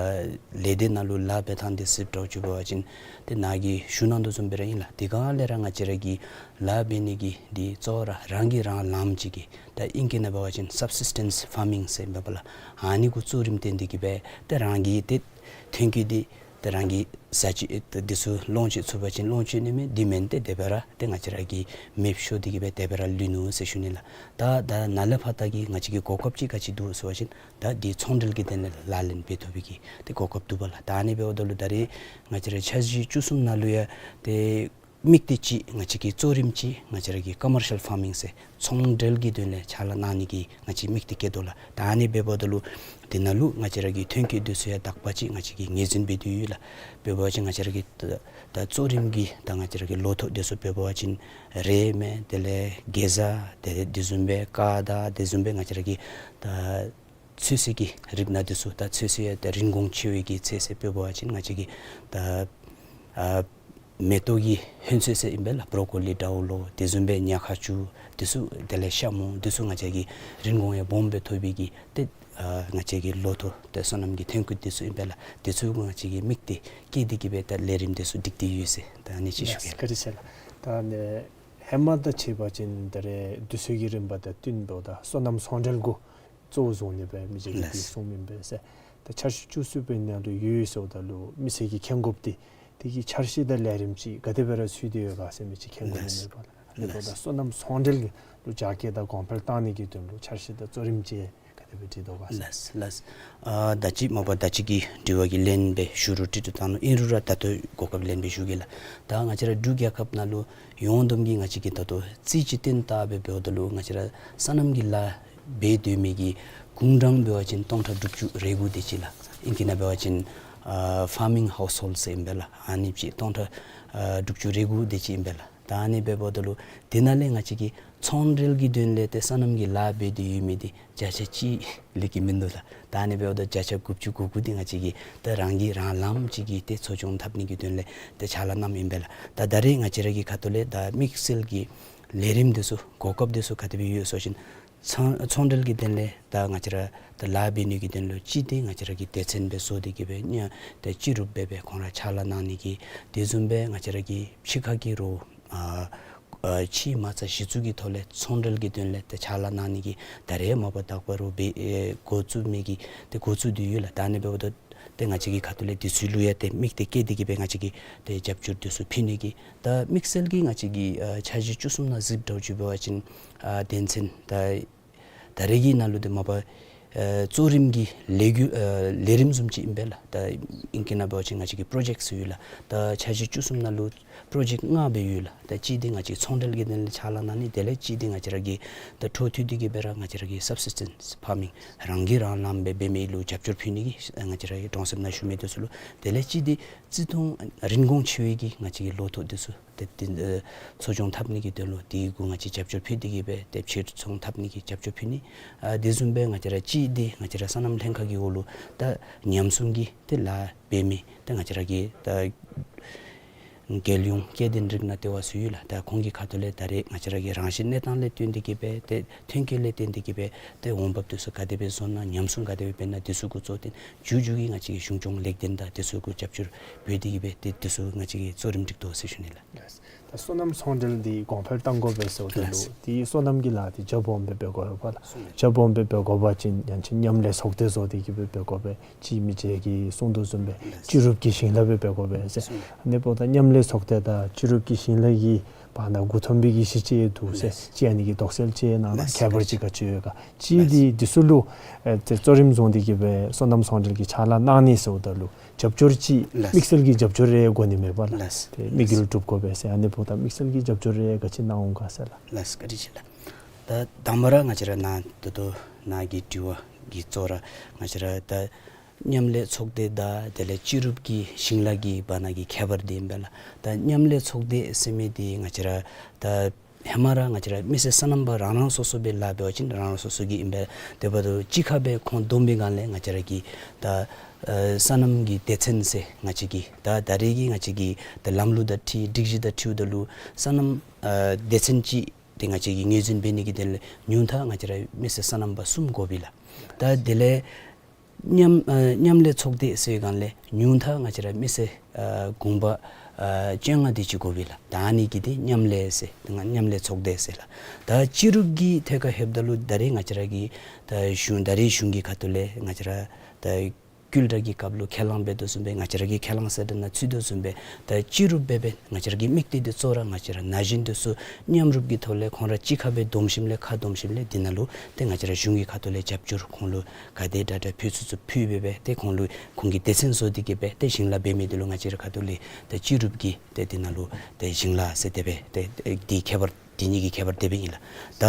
ལས་སྡེ་ནང་ལུ་ལཱ་འབད་ཐངས་འདི་ཟེརཝ་འདྲཝ་ཅིག་འབད་བ་ཅིན་ཏེ་ནཱ་གིས་ཞུ་གནང་དོ་བཟུམ་སྦེ་ར་ཨིན་ལགས། དེ་སྒང་ལས་ར་ང་བཅས་ར་གི་ལཱ་འབད་ནི་གི་འདི་གཙོ་བོ་ར་རང་གིས་རང་ལངམ་ཅིག་གི་ད་ཨིང་སྐད་ནང་འབད་བ་ཅིན་སབ་སིས་ཊེནསི་ཕར་མིང་ཟེར་ཨིན་པས་ལགས། ཨ་ནི་གུ་གཙོ་རིམ་བཏོན་ཏེ་གིས་སྦེ་ཏེ་རང་གི་ཏེ་ཐོན་སྐྱེད་འདི་ཏེ་རང་གི་བཟའ་སྤྱོད་ཏེ་འདི་ཚུ་ལོངས་སྤྱོད་ཚུགས་པ་ཅིན་ལོངས་སྤྱོད་ནི་མས། དེ་མེན་ཏེ་དེ་སྦེ་ར་ཏེ་ང་བཅས་ར་གི་མེདཔ་ཤོར་ཏེ་གིས་སྦེ་དེ་སྦེ་ར་ལུས་ནུག་ཟེར་ཞུ་ནི་ལགས། ད་ད་ནཱ་ལས་ཕར་ད་གི་ང་བཅས་ཀྱི་གོ་སྐབས་ཅིག་ག་ཅི་འདུག་ཟེར་བ་ཅིན་ད་འདི་ཚོང་འབྲེལ་གྱི་དོན་ལས་ལག་ལེན་འབད་ཐོབ་པའི་གི་ཏེ་གོ་སྐབས་འདུག་པ་ལགས། ད་ཨ་ནི་འབདཝ་ད་ལུ་ད་རེས་ང་བཅས་ར་འཆར་གཞི་བཅུ་གསུམ་ནང་ལུ་ཡང་ཏེ་དམིགས་གཏད་ཅིག་ང་བཅས་ཀྱི་གཙོ་རིམ་ཅིག་ང་བཅས་ར་གི་ཀོ་མར་ཤལ་ཕར་མིང་ཟེར་ཚོང་འབྲེལ་གྱི་དོན་ལས་ཕྱག་ལཱ་གནང་ནི་གི་ང་བཅས་དམིགས་གཏད་བསྐྱེད་དོ་ལགས། ད་ཨ་ནི་འབདཝ་ད་ལུ་དེ་ནང་ལུ་ང་བཅས་ར་གི་ཐོན་སྐྱེད་འདི་ཚུ་ཡང་དག་པ་ཅིག་ང་བཅས་ཀྱིས་ངོས་འཛིན་འབད་དེ་ཡོད་ལགས། འབད་བ་ཅིན་ང་བཅས་ར་གི་ད་ད་གཙོ་རིམ་གྱི་ད་ང་བཅས་ར་གི་ལོ་ཐོག་འདི་ཚུ་འབད་བ་ཅིན་རས་མས། དེ་ལས་གེ་ཛ་དེ་ལས་དེ་བཟུམ་སྦེ་ཀ་དང་དེ་བཟུམ་སྦེ་ང་བཅས་ར་གི་ད་ཚོད་བསྲེ་གི་རིགས་སྣ་འདི་ཚུ་ད་ཚོད་བསྲེ་ཡང་ད་རིན་གོང་ཆེ་བའི་གི་ཚོད་བསྲེ་འབད་བ་ཅིན་ང་བཅས་ཀྱི་ད་ཨ་མེ་ཏོག་གི་ཧོན་ཚོད་ཟེར་ཨིན་པས་ལགས། བོ་རོ་ཀོ་ལི་འདྲཝ་ལོ་དེ་བཟུམ་སྦེ་ཉ་ཁ་ཆུ་འདི་ཚུ་དེ་ལས་ཤ་མོང་འདི་ཚུ་ང་བཅས་ཀྱིས་རིན་གོང་ཡང་སྦོམ་སྦེ་ཐོབ་པའི་གི་ཏེ་ཨ་ང་བཅས་ཀྱི་ལོ་ཐོག་ཏེ་སོ་ནམ་གྱི་ཐོན་སྐྱེད་འདི་ཚུ་ཨིན་པས་ལགས། འདི་ཚུ་ང་བཅས་ཀྱིས་དམིགས་གཏད་བསྐྱེད་དེ་གིས་སྦེ་ད་ལས་རིམ་འདི་ཚུ་སྒྲིག་སྟེ་ཡོད་ཟེར་ད་ཨ་ནི་ཅིག་ཞུ་གེ་ལགས། བཀའ་དྲིན་ཆེ་ལགས། ད་ནི་ཧེ་མ་དང་ཕྱད་པ་ཅིན་ད་རེས་དུས་ཚོད་ཀྱི་རིམ་པ་དང་བསྟུན་དོ་ད་སོ་ནམ་ཚོང་འབྲེལ་གུ་གཙོ་བོ་བཟུང་ནི་སྦེ་མི་རྗེ་གིས་ལགས། འདི་གསུངམ་ཨིན་པས་ཟེར། ད་འཆར་གཞི་བཅུ་གསུམ་པའི་ནང་དུ་ཡོད་ཟེརཝ་ད་ལུ་མི་སེར་གྱིས་མཁྱེན་དགོཔ་འདི་དེ་གི་འཆར་གཞི་དང་ལས་རིམ་ཅིག་ག་དེ་སྦེ་ར་ཚུད་དེ་ཡོད་ག་ཟེར་མི་ཅིག་མཁྱེན་དགོ་ནི་ལགས། མས་པ་ལགས། ལགས། ལགས། ད་སོ་ནམ་ཚོང་འབྲེལ་གྱི་ལུ་རྒྱ་སྐྱེད་དང་གོང་འཕེལ་གཏང་ནི་གི་དོན་ལུ་འཆར་གཞི་དང་གཙོ་རིམ་ཅིག་ག་དེ་སྦེ་སྒྲིག་དོ་ག་ཟེར། ལགས་ལགས། ཨ་ད་ཅི་མ་པ་ད་ཅི་གི་དྲི་བ་གི་ལན་སྦེ་ཞུ་རུང་དྲི་དོ་བཏང་ནུག། ཨིན་རུང་ར་ད་ལྟོ་གོ་སྐབས་ལེན་སྦེ་ཞུ་གེ་ལགས། ད་ང་བཅས་ར་འབྲུག་རྒྱལ་ཁབ་ནང་ལུ་ཡོངས་བསྡོམས་ཀྱིས་ང་བཅས་ཀྱིས་ད་ལྟོ་རྩིས་ཅིག་བཏོན་བལྟ་སྦེ་འབདཝ་ད་ལུ་ང་བཅས་ར་སོ་ནམ་གྱི་ལཱ་འབད་སྡོད་མི་གི་གུང་གྲངས་འབད་བ་ཅིན་སྟོང་ཕྲག་དྲུག་ཅུ་རེ་དགུ་དེ་ཅིག་ལགས། ཨིང་སྐད་ནང་འབད་བ་ཅིན་ཨ་ཕར་མིང་ཧའུསི་ཧོལཌ་ཟེར་ཨིན་པས་ལགས། ཨ་ནི་ཅིག་སྟོང་ཕྲག་ཨ་དྲུག་ཅུ་རེ་དགུ་དེ་ཅིག་ཨིན་པས་ལགས། ད་ཨ་ནི་སྦེ་འབདཝ་ད་ལུ་དེ་ནང་ལས་ང་བཅས་ཀྱིས་ཚོང་འབྲེལ་གྱི་དོན་ལས་ཏེ་སོ་ནམ་གྱི་ལཱ་འབད་དེ་ཡོད་མི་འདི་བརྒྱ་ཆ་གཅིག་ལས་བརྒལ་མིན་འདུག་ལགས། ད་ཨ་ནི་འབདཝ་ད་བརྒྱ་ཆ་དགུ་བཅུ་གོ་དགུ་འདི་ང་བཅས་ཀྱིས་ཏེ་རང་གིས་རང་ལངམ་ཅིག་གི་ཏེ་འཚོ་སྐྱོང་འཐབ་ནི་གི་དོན་ལས་ཏེ་ཕྱག་ལཱ་གནངམ་ཨིན་པས་ལགས། ད་ད་རེས་ང་བཅས་ར་གི་ཁ་ཐུག་ལས་ད་དམིགས་བསལ་གྱི་ལས་རིམ་འདི་ཚུ་གོ་སྐབས་འདི་ཚུ་ག་དེ་སྦེ་ཡོད་ཟེར་བ་ཅིན་ ཚོང་ཚོང་འབྲེལ་གྱི་དོན་ལས་ད་ང་བཅས་ར་ད་ལཱ་འབད་ནི་གི་དོན་ལུ་གཅིག་འདི་ང་བཅས་ར་གིས་སྡེ་ཚན་སྦེ་བཟོ་སྟེ་གི་སྦེ་ནི་ད་སྤྱི་རུབ་སྦེ་སྦེ་ཁོང་ར་ཕྱག་ལཱ་གནང་ནི་གི། དེ་བཟུམ་སྦེ་ང་བཅས་ར་གི་ཕྱི་ཁ་གི་རོགས་ཨ་ཨ་ཕྱི་མ་རྩ་གཞི་བཙུགས་ཀྱི་ཐོག་ལས་ཚོང་འབྲེལ་གྱི་དོན་ལས་ད་ཕྱག་ལཱ་གནང་ནི་གི་ད་རེས་མ་པ་དག་པ་རོགས་འབད་ཨེ་འགོ་བཙུགས་མི་གི་ཏེ་འགོ་བཙུགས་ཏེ་ཡོད་ལགས། ད་ཨ་ནི་འབདཝ་ད་ཏེ་ང་བཅས་ཀྱི་ཁ་ཐུག་ལས་དེ་ཚུ་ལུ་ཡང་ཏེ་དམིགས་གཏད་བསྐྱེད་དེ་གི་སྦེ་ང་བཅས་ཀྱིས་ཏེ་རྒྱབ་སྐྱོར་དེ་ཚུ་ཕུལ་ནི་གི། ད་དམིགས་བསལ་གྱིས་ང་བཅས་ཀྱི་ཨ་འཆར་གཞི་བཅུ་གསུམ་ནང་གཟིགས་འདྲཝ་ཅིག་འབད་བ་ཅིན་ཨ་དོན་ཚན་ད་ད་རེས་ཀྱི་ནང་ལུ་ཏེ་མ་པ་ཨ་གཙོ་རིམ་གྱི་ལས་འགུལ་ཨ་ལས་རིམ་བཟུམ་ཅིག་ཨིན་པས་ལགས། ད་ཨིང་སྐད་ནང་འབད་བ་ཅིན་ང་བཅས་ཀྱི་པྲོ་ཇེཀཊ་ཟེར་ཡོད་ལགས། ད་འཆར་གཞི་བཅུ་གསུམ་ནང་ལུ་པྲོ་ཇེཀཊ་ལྔ་སྦེ་ཡོད་ལགས། ད་གཅིག་འདི་ང་བཅས་ཚོང་འབྲེལ་གྱི་དོན་ལས་ཕྱག་ལཱ་གནང་ནི། དེ་ལས་གཅིག་འདི་ང་བཅས་ར་གི་ད་འཕྲོ་མཐུད་དེ་གི་སྦེ་ར་ང་བཅས་ར་གི་སབ་སིས་ཊེནསི་ཕར་མིང་རང་གིས་རང་ལངམ་སྦེ་འབད་མི་ལུ་རྒྱབ་སྐྱོར་ཕུལ་ནི་གི་ང་བཅས་ར་གི་གྲོང་གསེབ་ནང་བཞུགས་མི་དེ་ཚུ་ལུ། དེ་ལས་གཅིག་འདི་བརྩི་མཐོང་རིན་གོང་ཆེ་བའི་གི་ང་བཅས་ཀྱི་ལོ་ཐོག་དེ་ཚུ་ཏེ་ཏེ་ཨ་འཚོ་སྐྱོང་འཐབ་ནི་གི་དོན་ལུ་དེ་གུ་ང་བཅས་རྒྱབ་སྐྱོར་ཕུལ་ཏེ་གི་སྦེ་ཏེ་ཕྱིར་ཚོང་འཐབ་ནི་གི་རྒྱབ་སྐྱོར་ཕུལ་ནི། ཨ་དེ་བཟུམ་སྦེ་ང་བཅས་ར་གཅིག་འདི་ང་བཅས་ར་སོ་ནམ་ལྷན་ཁག་གི་འོག་ལུ་ད་ཉམས་སྲུང་གི་ཏེ་ལཱ་འབད་མི་ཏེ་ང་བཅས་ར་གི་ད་རྒྱལ་ཡོངས་སྐྱེ་ལྡན་རིགས་སྣ་ལྟེ་བ་ཟེར་ཡོད་ལགས། ད་ཁོང་གི་ཁ་ཐུག་ལས་ད་རེས་ང་བཅས་ར་གི་རང་བཞིན་གནས་སྟངས་ལས་བརྟེན་ཏེ་གི་སྦེ་ཏེ་ཐོན་སྐྱེད་ལས་བརྟེན་ཏེ་གི་སྦེ་ཏེ་འོང་འབབ་དེ་ཚུ་ག་དེ་སྦེ་བཟོ་ན་ཉམས་སྲུང་ག་དེ་སྦེ་འབད་ན་དེ་ཚུ་གུ་གཙོ་བོ་བཏོན་མཇུག་མཇུག་གི་ང་བཅས་ཀྱི་གཞུང་སྐྱོང་ལེགས་ལྡན་དང་དེ་ཚུ་གུ་རྒྱབ་སྐྱོར་འབད་དེ་གི་སྦེ་ཏེ་དེ་ཚུ་ང་བཅས་ཀྱིས་གཙོ་རིམ་སྒྲིག་དོ་ཟེར་ཞུ་ནི་ལགས། ལགས། ད་སོ་ནམ་ཚོང་འབྲེལ་འདི་གོང་འཕེལ་གཏང་དགོ་པས་ཟེརཝ་ད་ལུ་ལགས། དེ་སོ་ནམ་གྱི་ལཱ་འདི་རྒྱབ་དཔུང་སྦེ་འབད་དགོ་པས་ལགས། རྒྱབ་དཔུང་སྦེ་འབད་དགོ་པ་ཅིན་ཡང་ཅིན་མཉམ་ལས་ཚོགས་སྡེ་བཟོ་སྟེ་གི་སྦེ་འབད་དགོ་པས། ཅིག་མི་རྗེ་གིས་གསུངས་དོ་བཟུམ་སྦེ་ལགས། སྤྱི་རུབ་ཀྱི་ཞིང་ལཱ་སྦེ་འབད་དགོ་པས་ཟེར། ལགས། ཨ་ནི་འབདཝ་ད་མཉམ་ལས་ཚོགས་སྡེ་དང་སྤྱི་རུབ་ཀྱི་ཞིང་ལཱ་གི་བར་ན་མགུ་འཐོམ་པའི་གི་གཞི་ཅིག་འདུག་ཟེར། ལགས། ཅིག་ཨ་ནི་གི་དོགས་སེལ་ཅིག་གནང་ན། ལགས། ཁྱད་པར་ཅིག་ག་ཅི་ཡོད་ག། ཅིག་ལགས། འདི་འདི་ཚུ་ལུ་ཨེ་ཏེ་གཙོ་རིམ་བཟུང་སྟེ་གི་སྦེ་སོ་ནམ་ཚོང་འབྲེལ་གྱི་ཕྱག་ལཱ་གནང་ནི་ཟེརཝ་ད་ལུ་རྒྱབ་སྐྱོར་ཅིག་ལགས། དམིགས་བསལ་གྱི་རྒྱབ་སྐྱོར་རེ་དགོ་ནི་མེད་པ་ལགས། ལགས། ཏེ་དམིགས་ཡུལ་འགྲུབ་དགོ་པས་ཟེར། ཨ་ནི་འབདཝ་ད་དམིགས་བསལ་གྱི་རྒྱབ་སྐྱོར་རེ་ག་ཅི་གནང་འོང་ག་ཟེར་ལགས། ལགས། བཀའ་དྲིན་ཆེ་ལགས། ད་དང་པ་ར་ང་བཅས་ར་ནཱ་ད་ལྟོ་ནཱ་གི་དྲི་བ་གི་གཙོ་བོ་ར་ང་བཅས་ར་ད་མཉམ་ལས་ཚོགས་སྡེ་དང་དེ་ལས་སྤྱི་རུབ་ཀྱི་ཞིང་ལཱ་གི་བར་ན་གི་ཁྱད་པར་འདི་ཨིན་པས་ལགས། ད་མཉམ་ལས་ཚོགས་སྡེ་ཟེར་མི་འདི་ང་བཅས་ར་ད་ཧེ་མ་ར་ང་བཅས་ར་མི་སེར་སོ་ནམ་པ་རང་རང་སོ་སོ་སྦེ་ལཱ་འབད་བ་ཅིན་རང་རང་སོ་སོ་གི་ཨིན་པས། དེ་འབདཝ་ད་གཅིག་ཁར་སྦེ་ཁོང་བསྡོམས་པའི་སྒང་ལས་ང་བཅས་ར་གི་ད་ཨ་སོ་ནམ་གྱི་སྡེ་ཚན་ཟེར་ང་བཅས་ཀྱི་ད་ད་རེས་ཀྱི་ང་བཅས་ཀྱི་ད་ལམ་ལུགས་དང་འཁྲིལ་སྒྲིག་གཞི་དང་འཁྲིལཝ་ད་ལུ་སོ་ནམ་ཨ་སྡེ་ཚན་ཅིག་ཏེ་ང་བཅས་ཀྱིས་ངོས་འཛིན་འབད་ནི་གི་དོན་ལས་ཉུང་མཐའ་ང་བཅས་ར་མི་སེར་སོ་ནམ་པ་གསུམ་དགོ་པས་ལགས། ད་དེ་ལས་མཉམ་ཨ་མཉམ་ལས་ཚོགས་སྡེ་ཟེར་བའི་སྒང་ལས་ཉུང་མཐའ་ང་བཅས་ར་མི་སེར་ཨ་གུང་པ་ཨ་བཅོ་ལྔ་དེ་ཅིག་དགོ་པས་ལགས། ད་ཨ་ནི་གི་འདི་མཉམ་ལས་ཟེར། ད་ང་མཉམ་ལས་ཚོགས་སྡེ་ཟེར་ལགས། ད་སྤྱི་རུབ་ཀྱི་ཐད་ཁར་ལྷོདཔ་ད་ལུ་ད་རེས་ང་བཅས་ར་གི་ད་གཞུང་ད་རེས་གཞུང་གི་ཁ་ཐུག་ལས་ང་བཅས་ར་ད་བསྐུལ་བསྒྲགས་ཀྱི་སྐབས་ལུ་ཁས་བླངས་འབད་དོ་བཟུམ་སྦེ་ང་བཅས་ར་གི་ཁས་བླངས་གསལ་བསྒྲགས་ནང་ཚུད་དོ་བཟུམ་སྦེ་ད་སྤྱི་རུབ་སྦེ་སྦེ་ང་བཅས་ར་གི་དམིགས་གཏད་འདི་གཙོ་བོ་ར་ང་བཅས་ར་ན་གཞོན་འདི་ཚུ་མཉམ་རུབ་ཀྱི་ཐོག་ལས་ཁོང་ར་གཅིག་ཁར་སྦེ་བསྡོམས་ཞིནམ་ལས་ཁ་བསྡོམས་ཞིནམ་ལས་འདི་ནང་ལུ་ཏེ་ང་བཅས་ར་གཞུང་གི་ཁ་ཐུག་ལས་རྒྱབ་སྐྱོར་ཁོང་ལུ་ག་དེ་དྲག་དྲག་ཕུལ་ཚུགས་ཚུགས་ཕུལ་སྦེ་སྦེ་ཏེ་ཁོང་ལུ་ཁོང་གི་སྡེ་ཚན་བཟོ་སྟེ་གི་སྦེ་ཏེ་ཞིང་ལཱ་འབད་མི་འདི་ལུ་ང་བཅས་ར་ཁ་ཐུག་ལས་ཏེ་སྤྱི་རུབ་ཀྱི་ཏེ་འདི་ནང་ལུ་ཏེ་ཞིང་ལཱ་ཟེར་དེ་སྦེ་ཏེ་ཏེ་འདི་ཁྱད་པར་འདི་གཉིས་ཀྱི་ཁྱད་པར་དེ་སྦེ་ཨིན་ལགས། ད་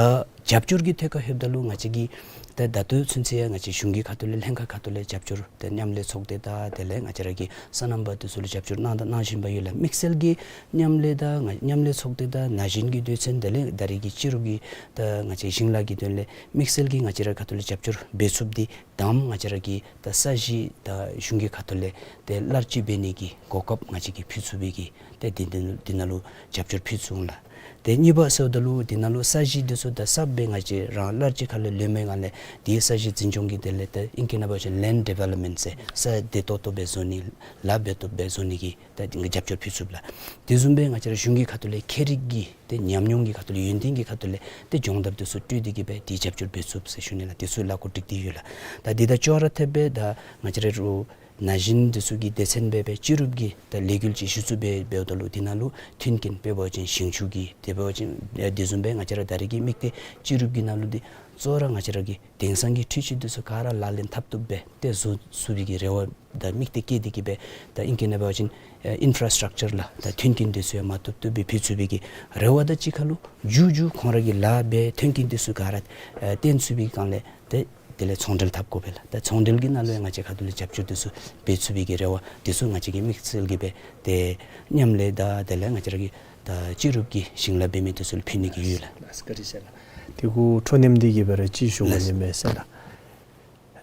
རྒྱབ་སྐྱོར་གྱི་ཐད་ཁར་ལྷོདཔ་ད་ལུ་ང་བཅས་ཀྱིས་ད་ད་ལྟོ་ཚུན་ཚོད་ཡང་ང་བཅས་གཞུང་གི་ཁ་ཐུག་ལས་ལྷན་ཁག་ཁ་ཐུག་ལས་རྒྱབ་སྐྱོར་ཏེ་མཉམ་ལས་ཚོགས་སྡེ་དང་དེ་ལས་ང་བཅས་ར་གི་སོ་ནམ་པ་དེ་ཚུ་ལུ་རྒྱབ་སྐྱོར་གནང་དང་གནང་བཞིན་པ་ཡོད་ལགས། དམིགས་བསལ་གྱི་མཉམ་ལས་དང་ང་མཉམ་ལས་ཚོགས་སྡེ་དང་ན་གཞོན་གྱི་དུས་ཚོད་དེ་ལས་ད་རེས་ཀྱི་སྤྱི་རུབ་ཀྱི་ད་ང་བཅས་ཞིང་ལཱ་གི་དོན་ལས་དམིགས་བསལ་གྱི་ང་བཅས་ར་ཁ་ཐུག་ལས་རྒྱབ་སྐྱོར་འབད་ཚུགསཔ་འདི་དང་པ་ང་བཅས་ར་གི་ད་ས་གཞི་ད་གཞུང་གི་ཁ་ཐུག་ལས་ཏེ་གླར་སྤྱོད་འབད་ནི་གི་གོ་སྐབས་ང་བཅས་ཀྱིས་ཕུལ་ཚུགས་པའི་གི་ཏེ་འདི་འདི་འདི་ནང་ལུ་རྒྱབ་སྐྱོར་ཕུལ་ཚུགས་འོང་ལགས། ཏེ་གཉིས་པ་ཟེརཝ་ད་ལུ་འདི་ནང་ལུ་ས་གཞི་འདི་ཚུ་ད་གསརཔ་སྦེ་ང་བཅས་རང་གླར་སྤྱོད་ཁ་ལས་ལེན་མི་སྒང་ལས་འདི་ས་གཞི་འཛིན་སྐྱོང་གི་དེ་ལས་ཏེ་ཨིང་སྐད་ནང་འབད་བ་ཅིན་ལེནཌ་ཌི་ཝེ་ལོབ་མེནཊ་ཟེར་ས་བདེ་ཏོག་ཏོ་སྦེ་བཟོ་ནི་ལཱ་འབད་བཏུབ་སྦེ་བཟོ་ནི་གི་ཏེ་རྒྱབ་སྐྱོར་ཕུལ་ཚུགསཔ་ལགས། དེ་བཟུམ་སྦེ་ང་བཅས་ར་གཞུང་གི་ཁ་ཐུག་ལས་ཁྱད་རིག་གི་ཏེ་ཉམས་མྱོང་གི་ཁ་ཐུག་ལས་ཡོན་ཏན་གྱི་ཁ་ཐུག་ལས་ཏེ་སྦྱོང་བརྡར་དེ་ཚུ་སྤྲོད་དེ་གི་སྦེ་ཏེ་རྒྱབ་སྐྱོར་འབད་ཚུགས་ཟེར་ཞུ་ནི་ལགས། དེ་ཚུ་ལཱ་འགོ་འདྲེན་ཏེ་ཡོད་ལགས། ད་འདི་དང་ཅོག་ར་འཐདཔ་སྦེ་ད་ང་བཅས་ར་རུང་ན་གཞོན་དེ་ཚུ་གི་སྡེ་ཚན་སྦེ་སྦེ་སྤྱི་རུབ་ཀྱི་ད་ལས་འགུལ་ཅིག་གཞི་བཙུགས་འབད་འབདཝ་ད་ལུ་འདི་ནང་ལུ་མཐུན་རྐྱེན་དཔེ་འབད་བ་ཅིན་ཞིང་ཆུ་གི་དེ་འབད་བ་ཅིན་ཨེ་དེ་བཟུམ་སྦེ་ང་བཅས་ར་ད་རེས་ཀྱི་དམིགས་གཏད་སྤྱི་རུབ་ཀྱི་ནང་ལུ་འདི་གཙོ་བོ་ར་ང་བཅས་ར་གི་དེང་སང་གི་འཕྲུལ་ཆས་དེ་ཚུ་ག་ར་ལག་ལེན་འཐབ་བཏུབ་སྦེ་ཏེ་བཟོ་ཚུགས་པའི་གི་རེ་བ་དང་དམིགས་གཏད་བསྐྱེད་དེ་གི་སྦེ་ད་ཨིང་སྐད་ནང་འབད་བ་ཅིན་ཨེ་ཨིན་ཕ་ར་སི་ཊག་ཅར་ལགས། ད་མཐུན་རྐྱེན་དེ་ཚུ་ཡང་མ་བཏུབ་བཏུབ་སྦེ་ཕུལ་ཚུགས་པའི་གི་རེ་བ་དང་གཅིག་ཁར་ལུ་མཇུག་མཇུག་ཁོང་ར་གི་ལཱ་འབད་མཐུན་རྐྱེན་དེ་ཚུ་ག་ར་ཨེ་བཏོན་ཚུགས་པའི་སྒང་ལས་ཏེ་དེ་ལས་ཚོང་འབྲེལ་འཐབ་དགོ་པས་ལགས། ད་ཚོང་འབྲེལ་གྱི་ནང་ལུ་ཡང་ང་བཅས་ཁ་ཐུག་ལས་རྒྱབ་སྐྱོར་དེ་ཚུ་འབད་ཚུགས་པའི་གི་རེ་བ་དེ་ཚུ་ང་བཅས་ཀྱིས་དམིགས་བསལ་གྱི་སྦེ་ཏེ་མཉམ་ལས་དང་དེ་ལས་ང་བཅས་ར་གི་ད་སྤྱི་རུབ་ཀྱི་ཞིང་ལཱ་འབད་མི་དེ་ཚུ་ལུ་ཕུལ་ནི་གི་ཡོད་ལགས། ལགས་བཀའ་དྲིན་ཆེ་ལགས། དེ་གུ་འཕྲོ་མཉམ་འདི་གི་སྦེ་ར་ཅིག་ཞུ་དགོ་ནི་མས་ཟེར་ལགས།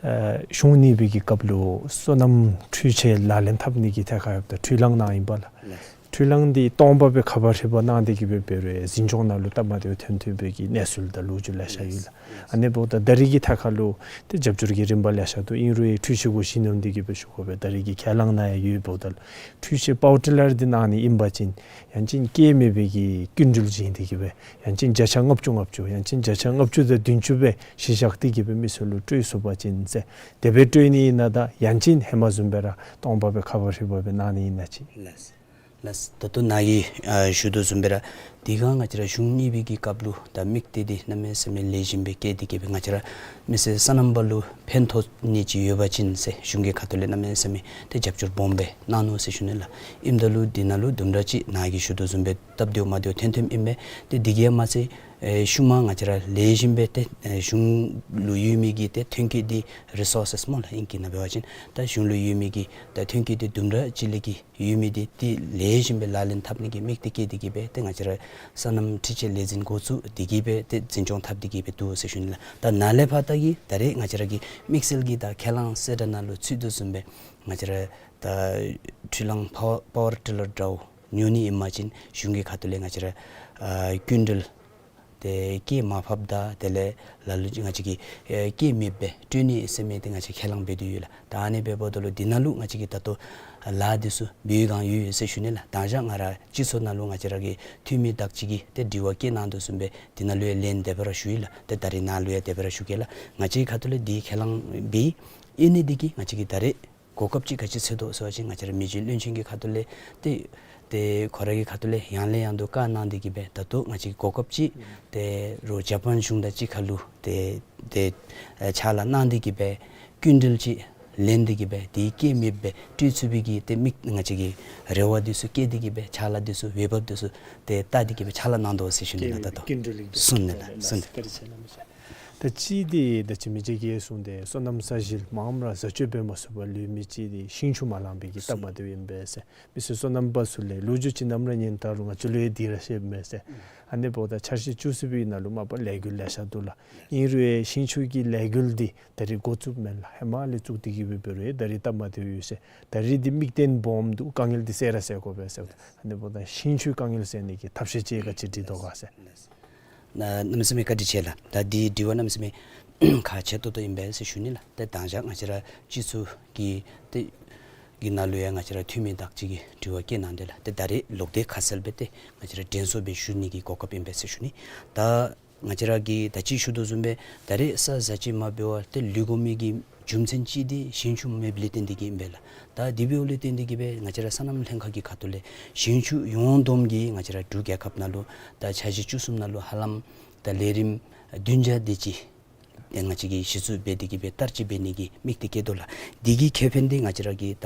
ཨ་གཞུང་གཉིས་པའི་གི་སྐབས་ལུ་སོ་ནམ་འཕྲུལ་ཆས་ལག་ལེན་འཐབ་ནི་གི་ཐད་ཁར་ཡོདཔ་ད་འཕྲུལ་གླང་གནང་ཡི་པ་ལགས། ལགས། འཕྲུལ་གླང་འདི་སྟོང་པ་སྦེ་ཁ་བ་ཧྲིལ་བ་གནང་སྟེ་གི་སྦེ་འབད་རུང་འཛིན་སྐྱོང་ནང་ལུ་སྟབས་མ་བདེཝ་ཐོན་ཐོན་པའི་གི་གནས་ཚུལ་དང་ལོ་རྒྱུས་ལེ་ཤ་ཡོད་ལགས། ཨ་ནི་འབདཝ་ད་ད་རེས་ཀྱི་ཐད་ཁར་ལུ་ཏེ་རྒྱབ་སྐྱོར་གྱི་རིམ་པ་ལེ་ཤ་འདུག། ཨིན་རུང་འཕྲུལ་ཆས་གུ་གཞི་བསྣམས་ཏེ་གི་སྦེ་ཞུ་དགོ་པས། ད་རེས་ཀྱི་ཁས་བླངས་ནང་ཡང་ཡོདཔ་འབདཝ་ད་ལུ་འཕྲུལ་ཆས་པ་ཝར་ཊི་ལར་འདི་གནང་ནི་ཨིན་པ་ཅིན་ཡང་ཅིན་སྐྱེད་མེད་པའི་གི་སྐྱིན་འགྲུལ་ཅིག་ཨིན་ཏེ་གི་སྦེ་ཡང་ཅིན་བརྒྱ་ཆ་ལྔ་བཅུ་ལྔ་བཅུ་ཡང་ཅིན་བརྒྱ་ཆ་ལྔ་བཅུ་དང་བདུན་ཅུ་སྦེ་གཞི་བཞག་སྟེ་གི་སྦེ་མི་ཚུ་ལུ་སྤྲོད་ཚུགས་པ་ཅིན་ཟེར། དེ་སྦེ་སྤྲོད་ནི་ཨིན་ན་དང་ཡང་ཅིན་ཧེ་མ་བཟུམ་སྦེ་ར་སྟོང་པ་སྦེ་ཁ་བ་ཧྲིལ་བ་སྦེ་གནང་ནི་ཨིན་ན་ཅིག། ལགས། ལགས། ད་ལྟོ་ནཱ་གིས་ཨ་ཞུ་དོ་བཟུམ་སྦེ་ར་དེ་སྒང་ང་བཅས་ར་གཞུང་གཉིས་པའི་གི་སྐབས་ལུ་ད་དམིགས་གཏད་འདི་གནམ་མེད་ས་མེད་ལེགས་ཤོམ་སྦེ་བསྐྱེད་དེ་གི་སྦེ་ང་བཅས་ར་མི་སེར་སོ་ནམ་པ་ལུ་ཕན་ཐོགས་ནི་ཅིག་ཡོད་པ་ཅིན་ཟེར་གཞུང་གི་ཁ་ཐུག་ལས་གནམ་མེད་ས་མེད་ཏེ་རྒྱབ་སྐྱོར་སྦོམ་སྦེ་གནང་ནུག་ཟེར་ཞུ་ནི་ལགས། ཨིནམ་ད་ལུ་འདི་ནང་ལུ་དུམ་གྲ་ཅིག་ནཱ་གིས་ཞུ་དོ་བཟུམ་སྦེ་སྟབས་བདེཝ་མ་བདེཝ་ཐོན་ཐོནམ་ཨིན་མས། ཏེ་དེ་གིས་མ་ཚད་ཨེ་ཤུལ་མ་ང་བཅས་ར་ལེགས་ཤོམ་སྦེ་ཏེ་ཨེ་གཞུང་ལུ་ཡོད་མི་གི་ཏེ་ཐོན་སྐྱེད་འདི་རི་སོར་སེས་སྨོ་ལགས། ཨིང་སྐད་ནང་འབད་བ་ཅིན་ད་གཞུང་ལུ་ཡོད་མི་གི་ད་ཐོན་སྐྱེད་འདི་དུམ་གྲ་ཅིག་ལས་ཀྱི་ཡོད་མི་འདི་ཏེ་ལེགས་ཤོམ་སྦེ་ལག་ལེན་འཐབ་ནི་གི་དམིགས་གཏད་བསྐྱེད་དེ་གི་སྦེ་ཏེ་ང་བཅས་ར་སོ་ནམ་འཕྲུལ་ཆས་ལས་འཛིན་འགོ་བཙུགས་ཏེ་གི་སྦེ་ཏེ་འཛིན་སྐྱོང་འཐབ་སྟེ་གི་སྦེ་འདུག་ཟེར་ཞུ་ནི་ལགས། ད་ནཱ་ལས་ཕར་ད་གི་ད་རེས་ང་བཅས་ར་གི་དམིགས་བསལ་གྱི་ད་ཁས་བླངས་གསལ་བསྒྲགས་ནང་ལུ་ཚུད་དོ་བཟུམ་སྦེ་ང་བཅས་ར་ད་འཕྲུལ་གླང་པ་ཝར་པ་ཝར་ཊི་ལར་འདྲཝ་ཉོ་ནི་ཨིན་པ་ཅིན་གཞུང་གི་ཁ་ཐུག་ལས་ང་བཅས་ར་ཨ་སྐྱིན་འགྲུལ་ཏེ་སྐྱེད་མ་ཕབ་ད་དེ་ལས་ལ་ལུ་ཅིག་ང་བཅས་ཀྱིས་ཨེ་སྐྱེད་མེདཔ་སྦེ་སྤྲོད་ནི་ཟེར་མི་འདི་ང་བཅས་ཁས་བླངས་འབད་དེ་ཡོད་ལགས། ད་ཨ་ནི་འབདཝ་ད་ལུ་འདི་ནང་ལུ་ང་བཅས་ཀྱིས་ད་ལྟོ་ལཱ་འདི་ཚུ་འབད་བའི་སྒང་ཡོད་ཟེར་ཞུ་ནི་ལགས། དང་ཞག་ང་ར་སྤྱི་ཚོགས་ནང་ལུ་ང་བཅས་ར་གི་འཐུས་མི་དག་ཅིག་གིས་ཏེ་དྲི་བ་བཀོད་གནང་དོ་བཟུམ་སྦེ་འདི་ནང་ལུ་ཡང་ལན་དེ་སྦེ་ར་ཞུ་ཡི་ལགས། ཏེ་ད་རེས་ནཱ་ལུ་ཡང་དེ་སྦེ་ར་ཞུ་གེ་ལགས། ང་བཅས་ཁ་ཐུག་ལས་འདི་ཁས་བླངས་འབད་ཨིན་ནི་འདི་གིས་ང་བཅས་ཀྱིས་ད་རེས་གོ་སྐབས་ཅིག་ག་ཅི་འཚོལ་དོ་ཟེར་བ་ཅིན་ང་བཅས་ར་མི་རྗེ་བློན་ཆེན་གྱི་ཁ་ཐུག་ལས་ཏེ་ཏེ་ཁོ་ར་གི་ཁ་ཐུག་ལས་ཡང་ལས་ཡང་དུ་བཀའ་གནང་སྟེ་གི་སྦེ་ད་ལྟོ་ང་བཅས་ཀྱིས་གོ་སྐབས་ཅིག་ཏེ་རོགས་ཇ་པཱན་གཞུང་དང་གཅིག་ཁར་ལུ་ཏེ་ཏེ་ཨེ་ཕྱག་ལཱ་གནང་སྟེ་གི་སྦེ་སྐྱིན་འགྲུལ་ཅིག་ལེན་ཏེ་གི་སྦེ་ཏེ་སྐྱེད་མེདཔ་སྦེ་སྤྲོད་ཚུགས་པའི་གི་ཏེ་དམིགས་ང་བཅས་ཀྱིས་རེ་བ་འདི་ཚུ་བསྐྱེད་དེ་གི་སྦེ་ཕྱག་ལཱ་འདི་ཚུ་འོས་འབབ་འདི་ཚུ་ཏེ་བལྟ་སྟེ་གི་སྦེ་ཕྱག་ལཱ་གནང་དོ་ཟེར་ཞུ་ནི་ལགས། ད་ལྟོ་སྐྱིན་འགྲུལ་ལེན་ཏེ་གསུངས་ནི་ལགས། གསུངས་ནི། བཀའ་དྲིན་ཆེ་ལགས། ད་ཅི་འདི་ད་ཅི་མི་རྗེ་གིས་གསུངས་ཏེ་སོ་ནམ་ས་གཞི་མངམ་ར་བཟའ་སྤྱོད་འབད་མ་ཚུགས་པར་ལུས་མི་ཅིག་འདི་ཤིང་ཆུ་མ་ལང་པའི་གི་སྟབས་མ་བདེཝ་ཨིན་པས་ཟེར། མི་སེར་སོ་ནམ་པ་ཚུ་ལས་ལོ་རྒྱུས་ཅིག་ནམ་ར་ཉན་ད་རུང་ང་བཅས་ལུ་ཡང་འདི་ར་བཤདཔ་མས་ཟེར། ཨ་ནི་འབདཝ་ད་འཆར་གཞི་བཅུ་གསུམ་པའི་ནང་ལུ་མ་པ་ལས་འགུལ་ལེ་ཤ་འདུག་ལགས། ཨིན་རུང་ཡང་ཤིང་ཆུ་གི་ལས་འགུལ་འདི་ད་རེས་འགོ་བཙུགསཔ་མེན་ལགས། ཧེ་མ་ལས་བཙུགས་ཏེ་གི་སྦེ་འབད་རུང་ད་རེས་སྟབས་མ་བདེཝ་ཡོད་ཟེར། ད་རེས་འདི་དམིགས་གཏད་སྦོམ་འདུག། དཀའ་ངལ་འདི་སེལ་ར་སེལ་དགོ་པས་ཟེར། ཨ་ནི་འབདཝ་ད་ཤིང་ཆུ་དཀའ་ངལ་སེལ་ནི་གི་ཐབས་ཤེས་ཅིག་ག་ཅི་སྒྲིག་དོ་ག་ཟེར། ན་གནམ་མེད་ས་མེད་བཀའ་དྲིན་ཆེ་ལགས། ད་འདི་དྲི་བ་གནམ་མེད་ས་མེད་ཁག་ཆེ་ཏོག་ཏོ་ཨིན་པས་ཟེར་ཞུ་ནི་ལགས། ཏེ་དང་ཞག་ང་བཅས་ར་སྤྱི་ཚོགས་ཀྱི་ཏེ་གི་ནང་ལུ་ཡང་ང་བཅས་ར་འཐུས་མི་དག་ཅིག་གིས་དྲི་བ་བཀོད་གནང་དེ་ལགས། ཏེ་ད་རེས་ལོག་སྟེ་ཁ་གསལ་སྦེ་ཏེ་ང་བཅས་ར་དྲན་གསོ་སྦེ་ཞུ་ནི་གི་གོ་སྐབས་ཨིན་པས་ཟེར་ཞུ་ནི། ད་ང་བཅས་ར་གིས་ད་ཅི་ཞུ་དོ་བཟུམ་སྦེ་ད་རེས་ས་བཟའ་ཅིག་མ་འབད་བར་ཏེ་ལུས་དགོ་མི་གི་རྒྱུ་མཚན་ཅིག་འདི་ཞིང་ཆུ་མེདཔ་ལས་བརྟེན་ཏེ་གི་ཨིན་པས་ལགས། ད་དེ་འབདཝ་ལས་བརྟེན་ཏེ་གི་སྦེ་ང་བཅས་ར་སོ་ནམ་ལྷན་ཁག་གི་ཁ་ཐུག་ལས་ཞིང་ཆུ་ཡོངས་བསྡོམས་ཀྱི་ང་བཅས་ར་འབྲུག་རྒྱལ་ཁབ་ནང་ལུ་ད་འཆར་གཞི་བཅུ་གསུམ་ནང་ལུ་ཧ་ལམ་ད་ལས་རིམ་བདུན་བརྒྱ་དེ་ཅིག་ཏེ་ང་བཅས་ཀྱིས་གཞི་བཙུགས་འབད་དེ་གི་སྦེ་བསྟར་སྤྱོད་འབད་ནི་གི་དམིགས་གཏད་བསྐྱེད་དོ་ལགས། དེ་གི་ཁེ་ཕན་འདི་ང་བཅས་ར་གི་ད་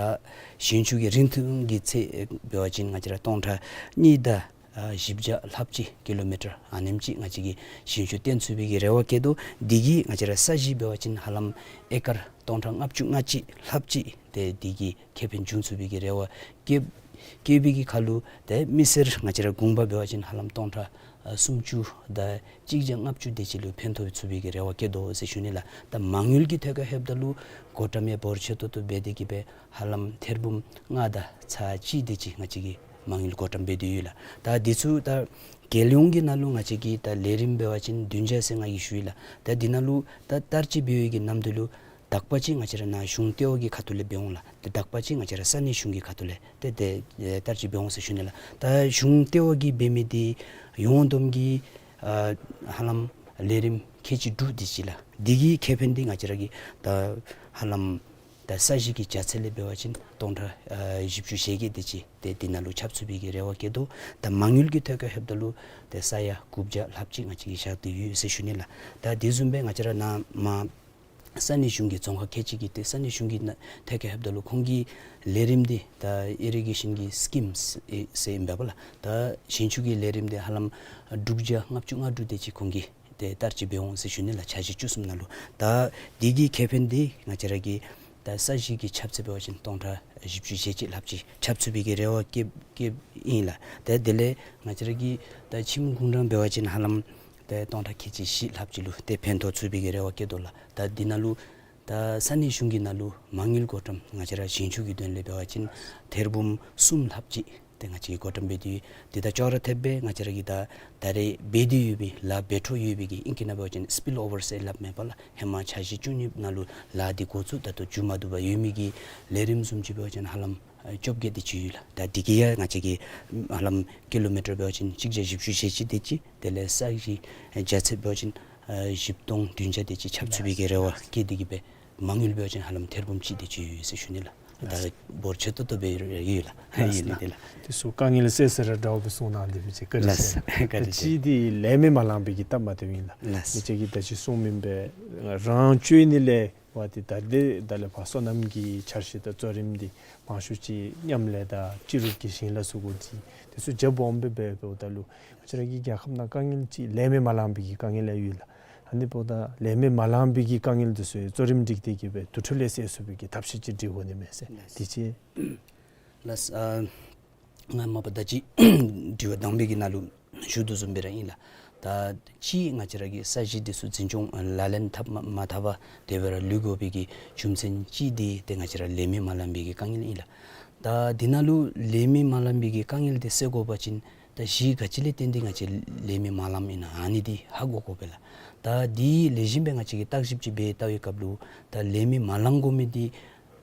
ཞིང་ཆུ་གི་རིང་ཐུང་གི་ཚད་འབད་བ་ཅིན་ང་བཅས་ར་སྟོང་ཕྲག་གཉིས་དང་ཨ་བཞི་བརྒྱ་ལྷགཔ་ཅིག་ཀི་ལོ་མི་ཊར་ཨ་ནེམ་ཅིག་ང་བཅས་ཀྱིས་ཞིང་ཆུ་བཏོན་ཚུགས་པའི་གི་རེ་བ་བསྐྱེད་དོ། དེ་གིས་ང་བཅས་ར་ས་གཞི་འབད་བ་ཅིན་ཧ་ལམ་ཨེ་ཀར་སྟོང་ཕྲག་ལྔ་བཅུ་ང་གཅིག་ལྷགཔ་ཅིག་ཏེ་དེ་གི་ཁེ་ཕན་འབྱུང་ཚུགས་པའི་གི་རེ་བ་བསྐྱེད་བསྐྱེད་པའི་གི་ཁར་ལུ་ཏེ་མི་སེར་ང་བཅས་ར་གུང་པ་འབད་བ་ཅིན་ཧ་ལམ་སྟོང་ཕྲག་ཨ་སུམ་ཅུ་དང་གཅིག་བརྒྱ་ལྔ་བཅུ་དེ་ཅིག་ལུ་ཕན་ཐོགས་ཚུགས་པའི་གི་རེ་བ་བསྐྱེད་དོ་ཟེར་ཞུ་ནི་ལགས། ད་མ་དངུལ་གྱི་ཐད་ཁར་ལྷོདཔ་ད་ལུ་གོ་ཏམ་ཡང་འབོར་ཆེ་ཏོག་ཏོ་འབད་དེ་གི་སྦེ་ཧ་ལམ་ཐེར་འབུམ་ལྔ་དང་ཚག་གཅིག་དེ་ཅིག་ང་བཅས་ཀྱིས་མ་དངུལ་གོ་ཏམ་འབད་དེ་ཡོད་ལགས། ད་འདི་ཚུ་ད་རྒྱལ་ཡོངས་ཀྱི་ནང་ལུ་ང་བཅས་ཀྱི་ད་ལས་རིམ་འབད་བ་ཅིན་བདུན་བརྒྱ་ཟེར་ང་གིས་ཞུ་ཡི་ལགས། ད་འདི་ནང་ལུ་ད་བསྟར་སྤྱོད་འབད་བའི་གི་ནམ་དུས་ལུ་དག་པ་ཅིག་ང་བཅས་ར་ནཱ་གཞུང་ལྟེ་བ་གི་ཁ་ཐུག་ལས་འབད་འོང་ལགས། ཏེ་དག་པ་ཅིག་ང་བཅས་ར་ས་གནས་གཞུང་གི་ཁ་ཐུག་ལས་ཏེ་ཏེ་ཨེ་བསྟར་སྤྱོད་འབད་འོང་ཟེར་ཞུ་ནི་ལགས། ད་གཞུང་ལྟེ་བ་གིས་འབད་མི་འདི་ཡོངས་བསྡོམས་ཀྱི་ཨ་ཧ་ལམ་ལས་རིམ་ཁལ་གཅིག་དྲུག་དེ་ཅིག་ལགས། འདི་གི་ཁེ་ཕན་འདི་ང་བཅས་ར་གི་ད་ཧ་ལམ་ད་ས་གཞི་གི་བྱ་ཚད་ལས་འབད་བ་ཅིན་སྟོང་ཕྲག་ཨ་བཞི་བཅུ་ཞེ་བརྒྱད་དེ་ཅིག་ཏེ་འདི་ནང་ལུ་ཁྱབ་ཚུགས་པའི་གི་རེ་བ་བསྐྱེད་དོ། ད་མ་དངུལ་གྱི་ཐད་ཁར་ལྷོདཔ་ད་ལུ་ཏེ་ས་ཡ་དགུ་བརྒྱ་ལྷགཔ་ཅིག་ང་བཅས་ཀྱིས་བཞག་སྟེ་ཡོད་ཟེར་ཞུ་ནི་ལགས། ད་དེ་བཟུམ་སྦེ་ང་བཅས་ར་ནཱ་མར་ས་གནས་གཞུང་གི་རྫོང་ཁག་ཁལ་གཅིག་གི་ཏེ་ས་གནས་གཞུང་གི་ནང་ཐད་ཁར་ལྷོདཔ་ད་ལུ་ཁོང་གི་ལས་རིམ་འདི་ད་ཨི་རི་གེ་ཤཱན་གྱི་སི་ཀིམས་ཟེར་ཨིན་པས་ལགས། ད་ཞིང་ཆུ་གི་ལས་རིམ་འདི་ཧ་ལམ་དྲུག་བརྒྱ་ལྔ་བཅུ་ང་དྲུག་དེ་ཅིག་ཁོང་གིས་ཏེ་བསྟར་སྤྱོད་འབད་འོང་ཟེར་ཞུ་ནི་ལགས། འཆར་གཞི་བཅུ་གསུམ་ནང་ལུ་ད་འདི་གི་ཁེ་ཕན་འདི་ང་བཅས་ར་གི་ད་ས་གཞི་གི་ཁྱབ་ཚད་འབད་བ་ཅིན་སྟོང་ཕྲག་བཞི་བཅུ་ཞེ་གཅིག་ལྷགཔ་ཅིག་ཁྱབ་ཚུགས་པའི་གི་རེ་བ་བསྐྱེད་བསྐྱེདཔ་ཨིན་ལགས། ཏེ་དེ་ལས་ང་བཅས་ར་གི་ད་ཁྱིམ་གུང་གྲངས་འབད་བ་ཅིན་ཧ་ལམ་ཏེ་སྟོང་ཕྲག་ཁལ་གཅིག་བཞི་ལྷགཔ་ཅིག་ལུ་ཏེ་ཕན་ཐོགས་ཚུགས་པའི་གི་རེ་བ་བསྐྱེད་དོ་ལགས། ད་འདི་ནང་ལུ་ད་ས་གནས་གཞུང་གི་ནང་ལུ་མ་དངུལ་གོ་ཏམ་ང་བཅས་ར་ཞིང་ཆུ་གི་དོན་ལས་འབད་བ་ཅིན་ཐེར་འབུམ་གསུམ་ལྷགཔ་ཅིག་ཏེ་ ང་བཅས་ཀྱིས་འགོ་འདྲེན་འབད་དེ་ཡོད། དེ་དང་ཅོག་ར་འཐདཔ་སྦེ་ང་བཅས་ར་གི་ད་ད་རེས་འབད་དེ་ཡོད་མི་ལཱ་འབད་འཕྲོ་ཡོད་པའི་གི་ཨིང་སྐད་ནང་འབད་བ་ཅིན་སི་པིལ་ཨོ་ཝར་ཟེར་སླབ་མས་པ་ལགས། ཧེ་མ་འཆར་གཞི་བཅུ་གཉིས་ནང་ལུ་ལཱ་འདི་འགོ་བཙུགས་ད་ལྟོ་མཇུག་མ་བསྡུ་བར་ཡོད་མི་གི་ལས་རིམ་བཟུམ་ཅིག་འབད་བ་ཅིན་ཧ་ལམ་ཨ་བཅོ་བརྒྱད་དེ་ཅིག་ཡོད་ལགས། ད་དེ་གི་ཡང་ང་བཅས་ཀྱིས་ཧ་ལམ་ཀི་ལོ་མི་ཊར་འབད་བ་ཅིན་གཅིག་བརྒྱ་བཞི་བཅུ་ཞེ་གཅིག་དེ་ཅིག་དེ་ལས་ས་གཞི་རྒྱ་ཚད་འབད་བ་ཅིན་ཨ་བཞི་སྟོང་བདུན་བརྒྱ་དེ་ཅིག་ཁྱབ་ཚུགས་པའི་གི་རེ་བ་བསྐྱེད་དེ་གི་སྦེ་མ་དངུལ་འབད་བ་ཅིན་ཧ་ལམ་ཐེར་འབུམ་གཅིག་དེ་ཅིག་ཡོད་ཟེར་ཞུ་ནི་ལགས། ད་འབོར་ཆེ་ཏོག་ཏོ་སྦེ་ཡོད་ལགས། ཡོད་ནི་དེ་ལགས། དེ་ཚུ་དཀའ་ངལ་སེལ་སེལ་ར་འདྲཝ་སྦེ་གསུངས་གནང་དེ་མི་ཅིག་བཀའ་དྲིན་ཆེ་ལགས། བཀའ་དྲིན་ཆེ། གཅིག་འདི་ལས་མི་མ་ལང་པའི་གི་སྟབས་མ་བདེཝ་ཨིན་ལགས། ལགས། མི་ཅིག་གིས་ད་ཅི་གསུངས་མི་སྦེ་རང་བཅོས་ནི་ལས་བ་དེ་ད་དེ་ད་ལས་ཕར་སོ་ནམ་གྱི་འཆར་གཞི་དང་གཙོ་རིམ་འདི་མང་ཤོས་ཅིག་མཉམ་ལས་དང་སྤྱི་རུབ་ཀྱི་ཞིང་ལཱ་ཚུ་གུ་འདི་དེ་ཚུ་རྒྱབ་འོང་སྦེ་འབད་འབདཝ་ད་ལུ་ང་བཅས་ར་གི་རྒྱལ་ཁབ་ནང་དཀའ་ངལ་ཅིག་ལས་མི་མ་ལང་པའི་གི་དཀའ་ངལ་ཡང་ཡོད་ལགས། ཨ་ནི་འབདཝ་ད་ལས་མི་མ་ལང་པའི་གི་དཀའ་ངལ་འདི་ཚུ་གཙོ་རིམ་སྒྲིག་སྟེ་གི་སྦེ་དུས་ཐོག་ལས་སེལ་ཚུགས་པའི་གི་ཐབས་ཤེས་ཅིག་སྒྲིག་དགོ་ནི་མས་ཟེར། ལགས། དེ་ཅིག་ལགས། ཨ་ང་མ་པ་ད་ཅི་དྲི་བ་དང་པའི་གི་ནང་ལུ་ཞུ་དོ་བཟུམ་སྦེ་ར་ཨིན་ལགས། ད་ཅི་ང་བཅས་ར་གི་ས་གཞི་འདི་ཚུ་འཛིན་སྐྱོང་ལག་ལེན་འཐབ་མ་མ་འཐབ་པར་དེ་སྦེ་ར་ལུས་དགོ་པའི་གི་རྒྱུ་མཚན་ཅིག་འདི་ཏེ་ང་བཅས་ར་ལས་མི་མ་ལང་པའི་གི་དཀའ་ངལ་ཨིན་ལགས། ད་འདི་ནང་ལུ་ལས་མི་མ་ལང་པའི་གི་དཀའ་ངལ་འདི་སེལ་དགོ་པ་ཅིན་ད་གཞི་ག་ཅི་ལས་བརྟེན་ཏེ་ང་བཅས་ལས་མི་མ་ལངམ་ཨིན་ན་ཨ་ནི་འདི་ཧ་གོ་དགོ་པས་ལགས། ད་འདི་ལེགས་ཤོམ་སྦེ་ང་བཅས་ཀྱིས་བརྟག་ཞིབ་ཅིག་འབད་བལྟ་བའི་སྐབས་ལུ་ད་ལས་མི་མ་ལང་དགོ་མི་འདི་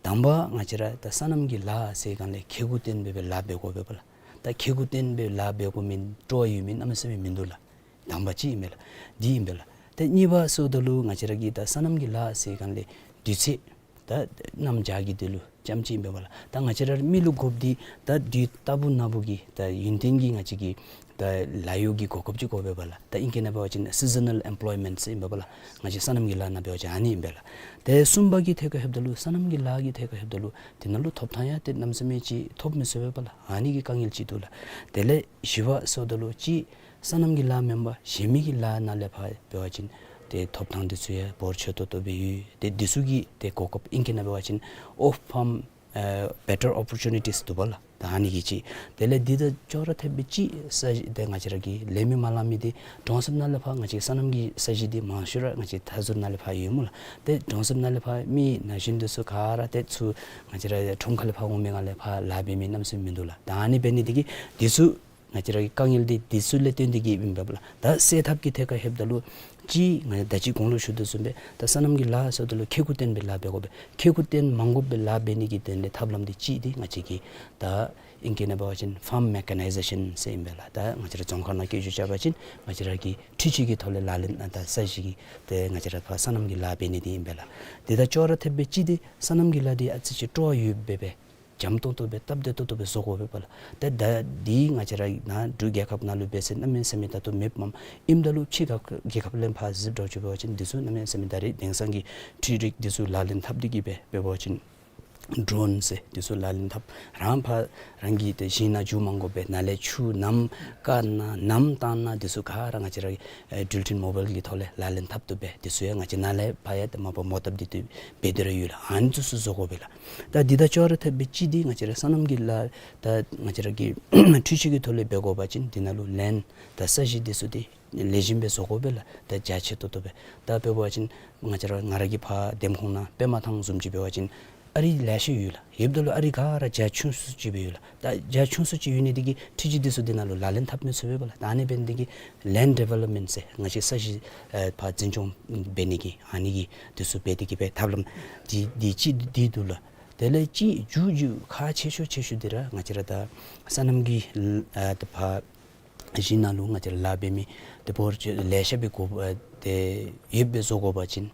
དང་པ་ང་བཅས་ར་ད་སོ་ནམ་གྱི་ལཱ་ཟེར་སྒང་ལས་ཁེ་གུ་བརྟེན་སྦེ་སྦེ་ལཱ་འབད་དགོ་པས་པ་ལགས། ད་ཁེ་གུ་བརྟེན་སྦེ་ལཱ་འབད་དགོ་མི་སྤྲོ་བ་ཡོད་མི་གནམ་མེད་ས་མེད་མིན་འདུག་ལགས། དང་པ་ཅིག་ཨིན་པས་ལགས། འདི་ཨིན་པས་ལགས། ད་གཉིས་པ་ཟེརཝ་ད་ལུ་ང་བཅས་ར་གི་ད་སོ་ནམ་གྱི་ལཱ་ཟེར་སྒང་ལས་དུས་ཚོད་ད་གནམ་བྱཱར་གྱི་དུས་ལུ་ཙམ་ཅིག་ཨིན་པས་པ་ལགས། ད་ང་བཅས་ར་མི་ལུ་དགོཔ་འདི་ད་དུས་རྟག་བུ་ནམ་བུ་གི་ད་ཡུན་བརྟན་གྱི་ང་བཅས་ཀྱི་ད་ལཱ་གཡོག་གི་གོ་སྐབས་ཅིག་དགོ་པས་པ་ལགས། ད་ཨིང་སྐད་ནང་འབད་བ་ཅིན་སི་ཛ་ནཱལ་ཨེམ་པོལོའི་མེནཊ་ཟེར་ཨིན་པས་པ་ལགས། ང་བཅས་སོ་ནམ་གྱི་ལཱ་ནང་འབད་བ་ཅིན་ཨ་ནི་ཨིན་པས་ལགས། ཏེ་གསུམ་པ་གི་ཐད་ཁར་ལྷོདཔ་ད་ལུ་སོ་ནམ་གྱི་ལཱ་གི་ཐད་ཁར་ལྷོདཔ་ད་ལུ་དེ་ནང་ལུ་ཐོབ་ཐང་ཡང་ཏེ་གནམ་མེད་ས་མེད་ཅིག་ཐོབ་མི་ཚུགས་པས་པ་ལགས། ཨ་ནི་གི་དཀའ་ངལ་ཅིག་འདུག་ལགས། དེ་ལས་བཞི་པ་ཟེརཝ་ད་ལུ་ཅིག་སོ་ནམ་གྱི་ལཱ་མེན་པར་གཞན་མི་གི་ལཱ་ནང་ལས་ཕར་འབད་བ་ཅིན་ཏེ་ཐོབ་ཐང་འདི་ཚུ་ཡང་འབོར་ཆེ་ཏོག་ཏོ་སྦེ་ཡོད། ཏེ་འདི་ཚུ་གི་ཏེ་གོ་སྐབས་ཨིང་སྐད་ནང་འབད་བ་ཅིན་off farm ཨ་better opportunities འདུག་པ་ལགས། ད་ཨ་ནི་གི་ཅིག་དེ་ལས་འདི་དང་ཅོག་ར་འཐདཔ་སྦེ་ཅིག་ས་གཞི་ཏེ་ང་བཅས་ར་གི་ལས་མི་མ་ལང་མི་འདི་གྲོང་གསེབ་ནང་ལས་ཕར་ང་བཅས་སོ་ནམ་གྱི་ས་གཞི་འདི་མང་ཤོས་ར་ང་བཅས་མཐའ་ཟུར་ནང་ལས་ཕར་ཡོད་སྨོ་ལགས། ཏེ་གྲོང་གསེབ་ནང་ལས་ཕར་མི་ན་གཞོན་འདི་ཚུ་ག་ར་ཏེ་ཚུར་ང་བཅས་ར་ཁྲོམ་ཁ་ལས་ཕར་འོང་མི་སྒང་ལས་ཕར་ལཱ་འབད་མི་གནམ་མེད་ས་མེད་མིན་འདུག་ལགས། ད་ཨ་ནི་འབད་ནི་འདི་གིས་འདི་ཚུ་ང་བཅས་ར་གི་དཀའ་ངལ་འདི་འདི་ཚུ་ལས་བརྟེན་ཏེ་གི་ཨིན་པས་པ་ལགས། ད་སེལ་ཐབས་ཀྱི་ཐད་ཁར་ལྷོདཔ་ད་ལུ་ཅིག་ང་ད་ཅི་གོང་ལུ་ཞུ་དོ་བཟུམ་སྦེ་ད་སོ་ནམ་གྱི་ལཱ་ཟེརཝ་ད་ལུ་ཁེ་གུ་བརྟེན་སྦེ་ལཱ་འབད་དགོ་པས། ཁེ་གུ་བརྟེན་མ་དགོཔ་སྦེ་ལཱ་འབད་ནི་གི་དོན་ལས་ཐབས་ལམ་འདི་ཅིག་འདི་ང་བཅས་ཀྱིས་ད་ཨིང་སྐད་ནང་འབད་བ་ཅིན་ཕཱརམ་མེ་ཀ་ནའི་ཟེ་ཤཱན་ཟེར་ཨིན་པས་ལགས། ད་ང་བཅས་ར་རྫོང་ཁ་ནང་སྐད་ཆ་བཤད་པ་ཅིན་ང་བཅས་ར་གི་འཕྲུལ་ཆས་ཀྱི་ཐོག་ལས་ལག་ལེན་ད་ས་གཞི་གི་ཏེ་ང་བཅས་ར་ཕར་སོ་ནམ་གྱི་ལཱ་འབད་ནི་འདི་ཨིན་པས་ལགས། དེ་དང་ཅོག་ར་འཐདཔ་སྦེ་ཅིག་འདི་སོ་ནམ་གྱི་ལཱ་འདི་ཨ་ཙི་ཅིག་སྤྲོ་བ་ཡོདཔ་སྦེ་འཇམ་ཏོང་ཏོ་སྦེ་སྟབས་བདེ་ཏོག་ཏོ་སྦེ་བཟོ་དགོ་པས་པ་ལགས། ཏེ་ད་འདི་ང་བཅས་ར་ནཱ་འབྲུག་རྒྱལ་ཁབ་ནང་ལུ་འབད་ཟེར་གནམ་མེད་ས་མེད་ད་ལྟོ་མེདཔ་མས། ཨིནམ་ད་ལུ་ཕྱི་ཁ་རྒྱལ་ཁབ་ལས་ཕར་གཟིགསཔ་འདྲཝ་ཅིག་འབད་བ་ཅིན་འདི་ཚུ་གནམ་མེད་ས་མེད་ད་རེས་དེང་སང་གི་འཕྲུལ་རིག་འདི་ཚུ་ལག་ལེན་འཐབ་སྟེ་གི་སྦེ་འབད་བ་ཅིན་ཌོ་རོན་ཟེར་འདི་ཚུ་ལག་ལེན་འཐབ་རང་ཕར་རང་གི་ཏེ་ཞིང་ནང་འགྱོ་མ་དགོ་པར་ནཱ་ལས་ཆུ་ནམ་བཀག་ན་ནམ་བཏང་ན་འདི་ཚུ་ག་ར་ང་བཅས་ར་ཨེ་ཌིལ་ཊིང་མོ་བཱའིལ་གྱི་ཐོག་ལས་ལག་ལེན་འཐབ་བཏུབ་པས། འདི་ཚུ་ཡང་ང་བཅས་ནཱ་ལས་ཕར་ཡང་ཏེ་མ་པ་མོ་བཏབ་སྟེ་འབད་དེ་ར་ཡོད་ལགས། ཨ་ནི་འདི་ཚུ་བཟོ་དགོ་པས་ལགས། ད་འདི་དང་ཅོག་ར་འཐདཔ་སྦེ་ཅིག་འདི་ང་བཅས་ར་སོ་ནམ་གྱི་ལཱ་ད་ང་བཅས་ར་གི་འཕྲུལ་ཆས་ཀྱི་ཐོག་ལས་འབད་དགོ་པ་ཅིན་འདི་ནང་ལུ་ལེནཌ་ད་ས་གཞི་འདི་ཚུ་འདི་ལེགས་ཤོམ་སྦེ་བཟོ་དགོ་པས་ལགས། ད་རྒྱ་ཆེ་ཏོག་ཏོ་སྦེ་ད་འབད་བ་ཅིན་ང་བཅས་ར་ང་ར་གི་ཕར་འདེམས་ཁོངས་ནང་པདྨ་ཐང་བཟུམ་ཅིག་འབད་བ་ཅིན་ཨ་རི་ལེ་ཤ་ཡོད་ལགས། ཡོདཔ་ད་ལུ་ཨ་རི་ག་ར་རྒྱ་ཆུང་སུ་ཅིག་སྦེ་ཡོད་ལགས། ད་རྒྱ་ཆུང་སུ་ཅིག་ཡོད་ནི་འདི་གིས་འཕྲུལ་ཆས་འདི་ཚུ་འདི་ནང་ལུ་ལག་ལེན་འཐབ་མི་ཚུགས་པས་པ་ལགས། ད་ཨ་ནི་འབད་ནི་འདི་གིས་ལེནཌ་ཌི་ཝེ་ལོབ་མེནཊ་ཟེར་ང་བཅས་ས་གཞི་ཨེ་ཕར་འཛིན་སྐྱོང་འབད་ནི་གི་ཨ་ནི་གི་འདི་ཚུ་འབད་དེ་གི་སྦེ་ཐབས་ལམ་འདི་འདི་ཅིག་འདི་འདུག་ལགས། དེ་ལས་ཅིག་མཇུག་མཇུག་ཁག་ཆེ་ཤོས་ཆེ་ཤོས་འདི་ར་ང་བཅས་ར་ད་སོ་ནམ་གྱི་ཨེ་ད་ཕར་ཞིང་ནང་ལུ་ང་བཅས་ར་ལཱ་འབད་མི་ཏེ་འབོར་ཆེ་ལེ་ཤ་སྦེ་དགོ་ཨ་ཏེ་ཡོདཔ་སྦེ་བཟོ་དགོ་པ་ཅིན་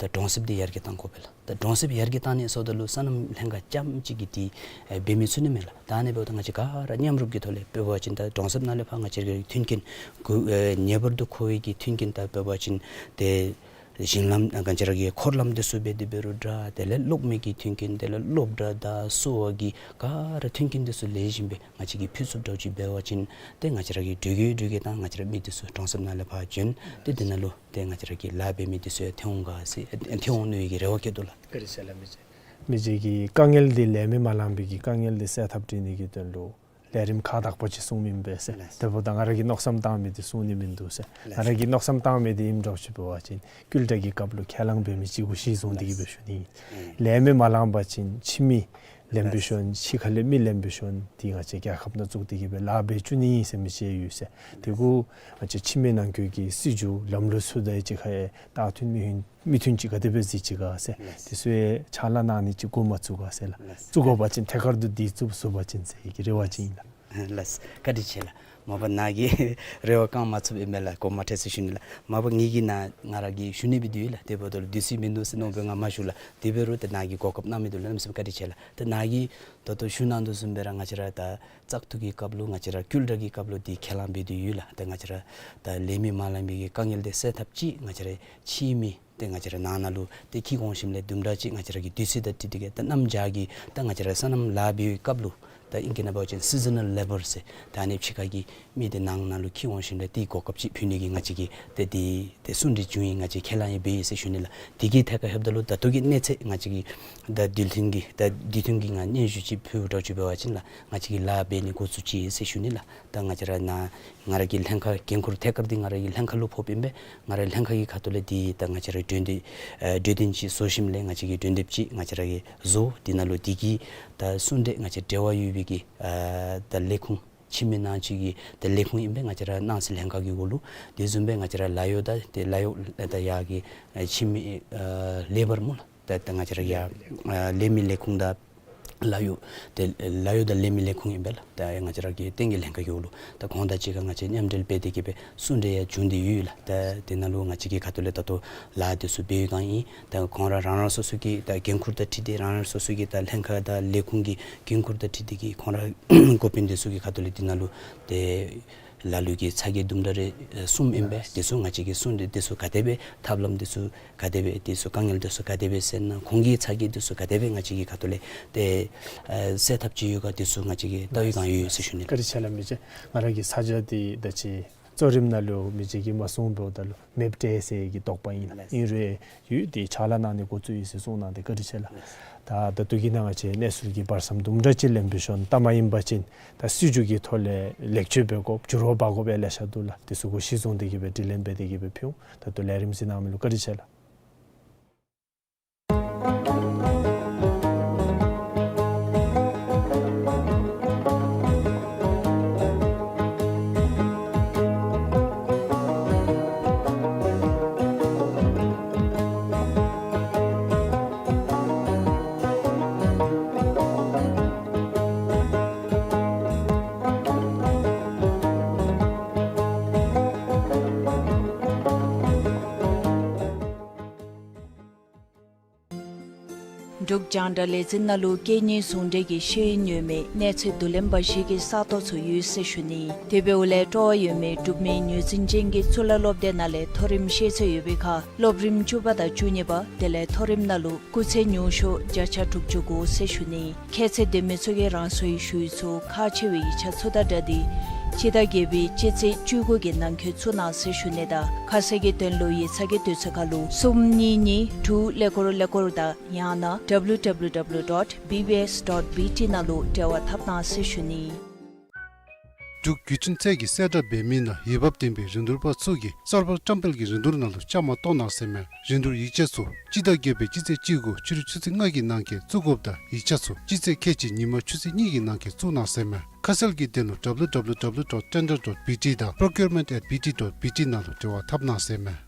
ད་གྲོང་གསེབ་འདི་ཡར་རྒྱས་གཏང་དགོ་པས་ལགས། ད་གྲོང་གསེབ་ཡར་རྒྱས་གཏང་ནི་ཟེརཝ་ད་ལུ་སོ་ནམ་ལྷན་ཁག་རྐྱངམ་གཅིག་གིས་འདི་ཨེ་འབད་མི་ཚུགས་ནི་མེན་ལགས། ད་ཨ་ནི་འབདཝ་ད་ང་བཅས་ག་ར་མཉམ་རུབ་ཀྱི་ཐོག་ལས་འབད་བ་ཅིན་ད་གྲོང་གསེབ་ནང་ལས་ཕར་ང་བཅས་ར་གི་མཐུན་རྐྱེན་གུ་ཨེ་ངེས་པར་དུ་མཁོ་བའི་གི་མཐུན་རྐྱེན་ད་འབད་བ་ཅིན་ཏེ་ཞིང་ལམ་ང་བཅས་ར་གི་འཁོར་ལམ་འདི་ཚུ་འབད་དེ་འབད་རུང་འདྲ། དེ་ལས་གློག་མེ་གི་མཐུན་རྐྱེན་དེ་ལས་སློབ་གྲྭ་དང་གསོ་བ་གི་ག་ར་མཐུན་རྐྱེན་འདི་ཚུ་ལེགས་ཤོམ་སྦེ་ང་བཅས་ཀྱིས་ཕུལ་ཚུགསཔ་འདྲཝ་ཅིག་འབད་བ་ཅིན་ཏེ་ང་བཅས་ར་གི་འགྲུལ་སྐྱོད་འགྲུལ་སྐྱོད་དང་ང་བཅས་ར་མི་འདི་ཚུ་གྲོང་གསེབ་ནང་ལས་ཕར་བྱོན་ཏེ་འདི་ནང་ལུ་ཏེ་ང་བཅས་ར་གི་ལཱ་འབད་མི་འདི་ཚུ་ཡང་ཐོན་འོང་ག་ཟེར་ཨེ་ཐོན་འོང་ནི་གི་རེ་བ་བསྐྱེད་དོ་ལགས། བཀའ་དྲིན་ཆེ་ལགས། མི་རྗེ་མི་རྗེ་གི་དཀའ་ངལ་འདི་ལས་མི་མ་ལང་པའི་གི་དཀའ་ངལ་འདི་སེལ་ཐབས་སྒྲིག་ནི་གི་དོན་ལུ་ལས་རིམ་ཁག་དག་པ་ཅིག་གསུངས་མི་ཨིན་པས་ཟེར། ལགས། དེ་འབདཝ་ད་ང་ར་གིས་མནོ་བསམ་བཏང་མི་འདི་གསུང་ནི་མིན་འདུག་ཟེར། ལགས། ང་ར་གིས་མནོ་བསམ་བཏང་མི་འདི་ཨིནམ་འདྲཝ་ཅིག་འབད་བ་ཅིན་ཀུན་ཏུ་གི་སྐབས་ལུ་ཁས་བླངས་འབད་མི་ཅིག་གུ་གཞི་བཟུང་སྟེ་གི་སྦེ་ཞུ་ནི་ཨིན། ལགས། ལས་མི་མ་ལང་པ་ཅིན་ཕྱི་མི་ ལེན་སྦེ་ཤོན་ཕྱི་ཁ་ལས་མི་ལེན་སྦེ་ཤོན་འདི་ང་བཅས་རྒྱལ་ཁབ་ནང་བཙུགས་ཏེ་གི་སྦེ་ལཱ་འབད་བཅུག་ནི་ཟེར་མི་ཅིག་ཡོད་ཟེར། དེ་གུ་ང་བཅས་ཕྱི་མི་ནང་འཁོད་ཀྱི་སྲིད་བྱུས་ལམ་ལུགས་ཚུ་དང་གཅིག་ཁར་བལྟ་མཐུན་མི་མཐུན་མི་མཐུན་ཅིག་ག་དེ་སྦེ་གཟིགས་ཅི་ག་ཟེར། ལགས། དེ་ཚུ་ཡང་ཕྱག་ལཱ་གནང་ནི་ཅིག་འགོ་མ་བཙུགས་ག་ཟེར་ལགས། ལགས། བཙུགས་དགོ་པ་ཅིན་ཐད་ཀར་དུ་འདི་བཙུགས་ཚུགས་པ་ཅིན་ཟེར་གྱི་རེ་བ་ཅིག་ཨིན་ལགས། ལགས། བཀའ་དྲིན་ཆེ་ལགས། མ་པ་ནཱ་གི་རེ་བ་བསྐང་མ་ཚུགསཔ་ཨིན་མས་ལགས། གོ་མ་ཐོས་ཟེར་ཞུ་ནི་ལགས། མ་པ་ངེ་གི་ནཱ་ང་ར་གིས་ཞུ་ནི་སྦེ་འདུག་ལགས། དེ་འབདཝ་ད་ལུ་དུས་ཚོད་མིན་འདུག་ཟེར་མནོ་སྦེ་ང་མ་ཞུ་ལགས། དེ་འབད་རུང་ཏེ་ནཱ་གིས་གོ་སྐབས་གནང་མི་འདུག་ལགས། གནམ་མེད་ས་མེད་བཀའ་དྲིན་ཆེ་ལགས། ཏེ་ནཱ་གིས་ད་ལྟོ་ཞུ་གནང་དོ་བཟུམ་སྦེ་ར་ང་བཅས་ར་ད་བཙག་འཐུ་གི་སྐབས་ལུ་ང་བཅས་ར་བསྐུལ་བསྒྲགས་ཀྱི་སྐབས་ལུ་འདི་ཁས་བླངས་འབད་དེ་ཡོད་ལགས། ཏེ་ང་བཅས་ར་ད་ལས་མི་མ་ལེན་པའི་གི་དཀའ་ངལ་འདི་སེལ་ཐབས་ཅིག་ང་བཅས་ར་ཕྱིའི་མི་ཏེ་ང་བཅས་ར་ནང་ན་ལུ་ཏེ་འཁྱིད་འོང་ཞིནམ་ལས་དུམ་གྲ་ཅིག་ང་བཅས་ར་གི་དུས་ཚོད་དང་འཁྲིལ་ཏེ་གི་ད་གནམ་བྱཱར་གྱི་ད་ང་བཅས་ར་སོ་ནམ་ལཱ་འབད་བའི་སྐབས་ལུ་ད་ཨིང་སྐད་ནང་འབད་བ་ཅིན་སི་ཛ་ནཱལ་ལེ་བར་ཟེར། ད་ཨ་ནི་ཕྱི་ཁ་གི་མི་འདི་ནང་ན་ལུ་འཁྱིད་འོང་ཞིནམ་ལས་ཏེ་གོ་སྐབས་ཅིག་ཕུལ་ནི་གི་ང་བཅས་ཀྱིས་ཏེ་འདི་ཏེ་གསུང་གྲོས་བྱུང་ཡི། ང་བཅས་ཁས་བླངས་ཡང་འབད་ཡི་ཟེར་ཞུ་ནི་ལགས། དེ་གི་ཐད་ཁར་ལྷོདཔ་ད་ལུ་ད་ལྟོ་གི་གནས་ཚད་ང་བཅས་ཀྱིས་ད་དུས་མཐུན་གྱི་ད་དུས་མཐུན་གྱི་ང་སྙན་ཞུ་ཅིག་ཕུལ་འགྱོ་ཅི་འབད་བ་ཅིན་ལགས། ང་བཅས་ཀྱིས་ལཱ་འབད་ནི་འགོ་བཙུགས་ཅི་ཟེར་ཞུ་ནི་ལགས། ད་ང་བཅས་ར་ནཱ་ང་ར་གི་ལྷན་ཁག་འགན་ཁུར་ཐད་ཀར་འདི་ང་ར་གི་ལྷན་ཁག་ལུ་ཕོགཔ་ཨིན་པས། ང་རའི་ལྷན་ཁག་གི་ཁ་ཐུག་ལས་འདི་ད་ང་བཅས་ར་གྲོས་འདེབས་ཨ་གྲོས་འདེབས་ཅིག་བཟོ་ཞིནམ་ལས་ང་བཅས་ཀྱིས་གྲོས་འདེབས་ཅིག་ང་བཅས་ར་གིས་བཟོ། དེ་ནང་ལུ་དེ་གི་ད་གསུང་གྲོས་ང་བཅས་འབྲེལ་བ་ཡོད་པའི་གི་ཨ་ད་ལས་ཁུངས་ཕྱི་མི་ནང་ཕྱི་གི་ད་ལས་ཁུངས་ཨིན་པས། ང་བཅས་ར་ནང་སྲིད་ལྷན་ཁག་གི་འོག་ལུ། དེ་བཟུམ་སྦེ་ང་བཅས་ར་ལཱ་གཡོག་དང་ཏེ་ལཱ་གཡོག་ད་ཡར་གྱི་ཨ་ཕྱི་མི་ཨ་ལེ་བར་སྨོ་ལགས། ད་ད་ང་བཅས་ར་ཡར་ཨ་ལས་མི་ལས་ཁུངས་དང་ལཱ་གཡོག་ཏེ་ལཱ་གཡོག་དང་ལས་མི་ལས་ཁུངས་ཨིན་པས་ལགས། ད་ང་བཅས་ར་གི་སྟེང་གི་ལྷན་ཁག་གི་འོག་ལུ་ད་ཁོང་དང་གཅིག་ཁར་ང་བཅས་མཉམ་འབྲེལ་འབད་དེ་གི་སྦེ་གསུང་གྲོས་ཡང་བྱུང་སྟེ་ཡོད་ལགས། ད་དེ་ནང་ལུ་ང་བཅས་ཀྱི་ཁ་ཐུག་ལས་ད་ལྟོ་ལཱ་འདི་ཚུ་འབད་བའི་སྒང་ཨིན། ད་ཁོང་ར་རང་རང་སོ་སོ་གི་ད་འགན་ཁུར་དང་འཁྲིལ་ཏེ་རང་རང་སོ་སོ་གི་ད་ལྷན་ཁག་དང་ལས་ཁུངས་ཀྱི་འགན་ཁུར་དང་འཁྲིལ་ཏེ་གི་ཁོང་ར་འགོ་དཔོན་འདི་ཚུ་གི་ཁ་ཐུག་ལས་དེ་ནང་ལུ་ཏེ་ལ་ལུ་གི་ཚ་གྱང་དུམ་གྲ་རེ་ཨེ་གསུམ་ཨིན་པས། དེ་ཚུ་ང་བཅས་ཀྱིས་གསུང་གྲོས་འདི་ཚུ་ག་དེ་སྦེ་ཐབས་ལམ་འདི་ཚུ་ག་དེ་སྦེ་དེ་ཚུ་དཀའ་ངལ་འདི་ཚུ་ག་དེ་སྦེ་སེལ་ན། ཁོང་གི་ཚ་གྱང་འདི་ཚུ་ག་དེ་སྦེ་ང་བཅས་ཀྱི་ཁ་ཐུག་ལས་ཏེ་ཨེ་སེལ་ཐབས་ཅིག་ཡོད་ག་དེ་ཚུ་ང་བཅས་ཀྱིས་བལྟ་བའི་སྒང་ཡོད་ཟེར་ཞུ་ནི། བཀའ་དྲིན་ཆེ་ལགས། མི་རྗེ་ང་ར་གི་ས་ཆ་འདི་ད་ཅི་གཙོ་རིམ་ནང་ལུ་མི་རྗེ་གིས་མ་གསུངས་འབདཝ་ད་ལུ་མེདཔ་ཏེ་ཟེར་གྱི་དོགས་པ་ཨིན་ལགས། ཨིན་རུང་ཡོད་དེ་ཕྱག་ལཱ་གནང་ནི་འགོ་བཙུགས་ཡི་ཟེར་གསུངས་གནང་སྟེ་བཀའ་དྲིན་ཆེ་ལགས། ད་ད་ལྟོ་གི་ནང་ང་བཅས་གནས་ཚུལ་གྱི་བར་མཚམས་དུམ་གྲ་ཅིག་ལེན་སྦེ་ཤོན། ལྟ་མ་ཡིན་པ་ཅིན་ད་སྲིད་བྱུས་ཀྱི་ཐོག་ལས་ལེགས་བཅོས་འབད་དགོ། འགྱུར་བ་འབག་དགོཔ་ཡང་ལེ་ཤ་འདུག་ལགས། དེ་ཚུ་གུ་གཞི་བཟུང་སྟེ་གི་སྦེ་དྲི་ལན་འབད་དེ་གི་སྦེ་ཕུལ་འོང་། ད་ལྟོ་ལས་རིམ་གཟིགས་གནང་མི་ལུ་བཀའ་དྲིན་ཆེ་ལགས། འབྲུག་རྒྱང་བསྒྲགས་ལས་འཛིན་ནང་ལུ་སྐད་གཉིས་ཟུང་འབྲེལ་གྱི་ཤེས་ཡོན་ཡོད་མི་གནས་ཚད་བསྡུ་ལེན་པ་ཞིག་གི་ས་སྟོང་ཚུ་ཡོད་ཟེར་ཞུ་ནི། དེ་འབདཝ་ལས་སྤྲོ་བ་ཡོད་མི་འབྲུག་མི་ངོས་འཛིན་ཅན་གྱི་གཙུག་ལག་སློབ་སྡེ་ནང་ལས་མཐོ་རིམ་ཤེས་ཚད་ཡོད་པའི་ཁར་སློབ་རིམ་བཅུ་པ་དང་བཅུ་གཉིས་པ་དེ་ལས་མཐོ་རིམ་ནང་ལུ་སྐུགས་ཚད་ཉུང་ཤོས་བརྒྱ་ཆ་དྲུག་ཅུ་དགུ་ཟེར་ཞུ་ནི། ཁྱད་ཚད་ལྡན་མི་ཚུ་གིས་རང་སོའི་ཞུ་ཡིག་ཚུ་ཁག་ཆེ་བའི་ཡིག་ཆ་ཚུ་དང་སྦྲགས་ཏེ་སྤྱི་ཟླ་བརྒྱད་པའི་སྤྱི་ཚེས་བཅུ་དགུ་གི་ནང་འཁོད་བཙུགས་གནང་ཟེར་ཞུ་ནི་དང་ཁ་གསལ་གྱི་དོན་ལུ་ཡིག་ཚང་གི་དུས་ཚོད་ཁར་ལུ་གསུམ་གཉིས་གཉིས་དྲུག་ཀླད་ཀོར་ཀླད་ཀོར་དང་ཡང་ན་W W W dot B B S dot B T ནང་ལུ་འབྲེལ་བ་འཐབ་གནང་ཟེར་ཞུ་ནི། འབྲུག་བརྒྱུད་འཕྲིན་ཚད་ཀྱི་གསལ་བསྒྲགས་འབད་མི་ནང་འོས་འབབ་ལྡན་པའི་རིན་བསྡུར་པ་ཚུ་གིས་གསར་པ་བཀྲམ་སྤེལ་གྱི་རིན་བསྡུར་ནང་ལུ་བཅའ་མར་གཏོགས་གནང་ཟེར་མས། རིན་བསྡུར་ཡིག་ཆ་ཚུ་སྤྱི་ཟླ་བརྒྱད་པའི་སྤྱི་ཚེས་བཅུ་དགུ་ཕྱི་རུ་ཆུ་ཚོད་ལྔ་གི་ནང་འཁོད་བཙུགས་དགོཔ་དང་ཡིག་ཆ་ཚུ་སྤྱི་ཚེས་ཁལ་གཅིག་ཉིན་མ་ཆུ་ཚོད་གཉིས་ཀྱི་ནང་འཁོད་བཙུགས་གནང་ཟེར་མས། ཁ་གསལ་གྱི་དོན་ལུ W W W dot tender dot B T དང་procurement at B T dot B T ནང་ལུ་འབྲེལ་བ་འཐབ་གནང་ཟེར་མས།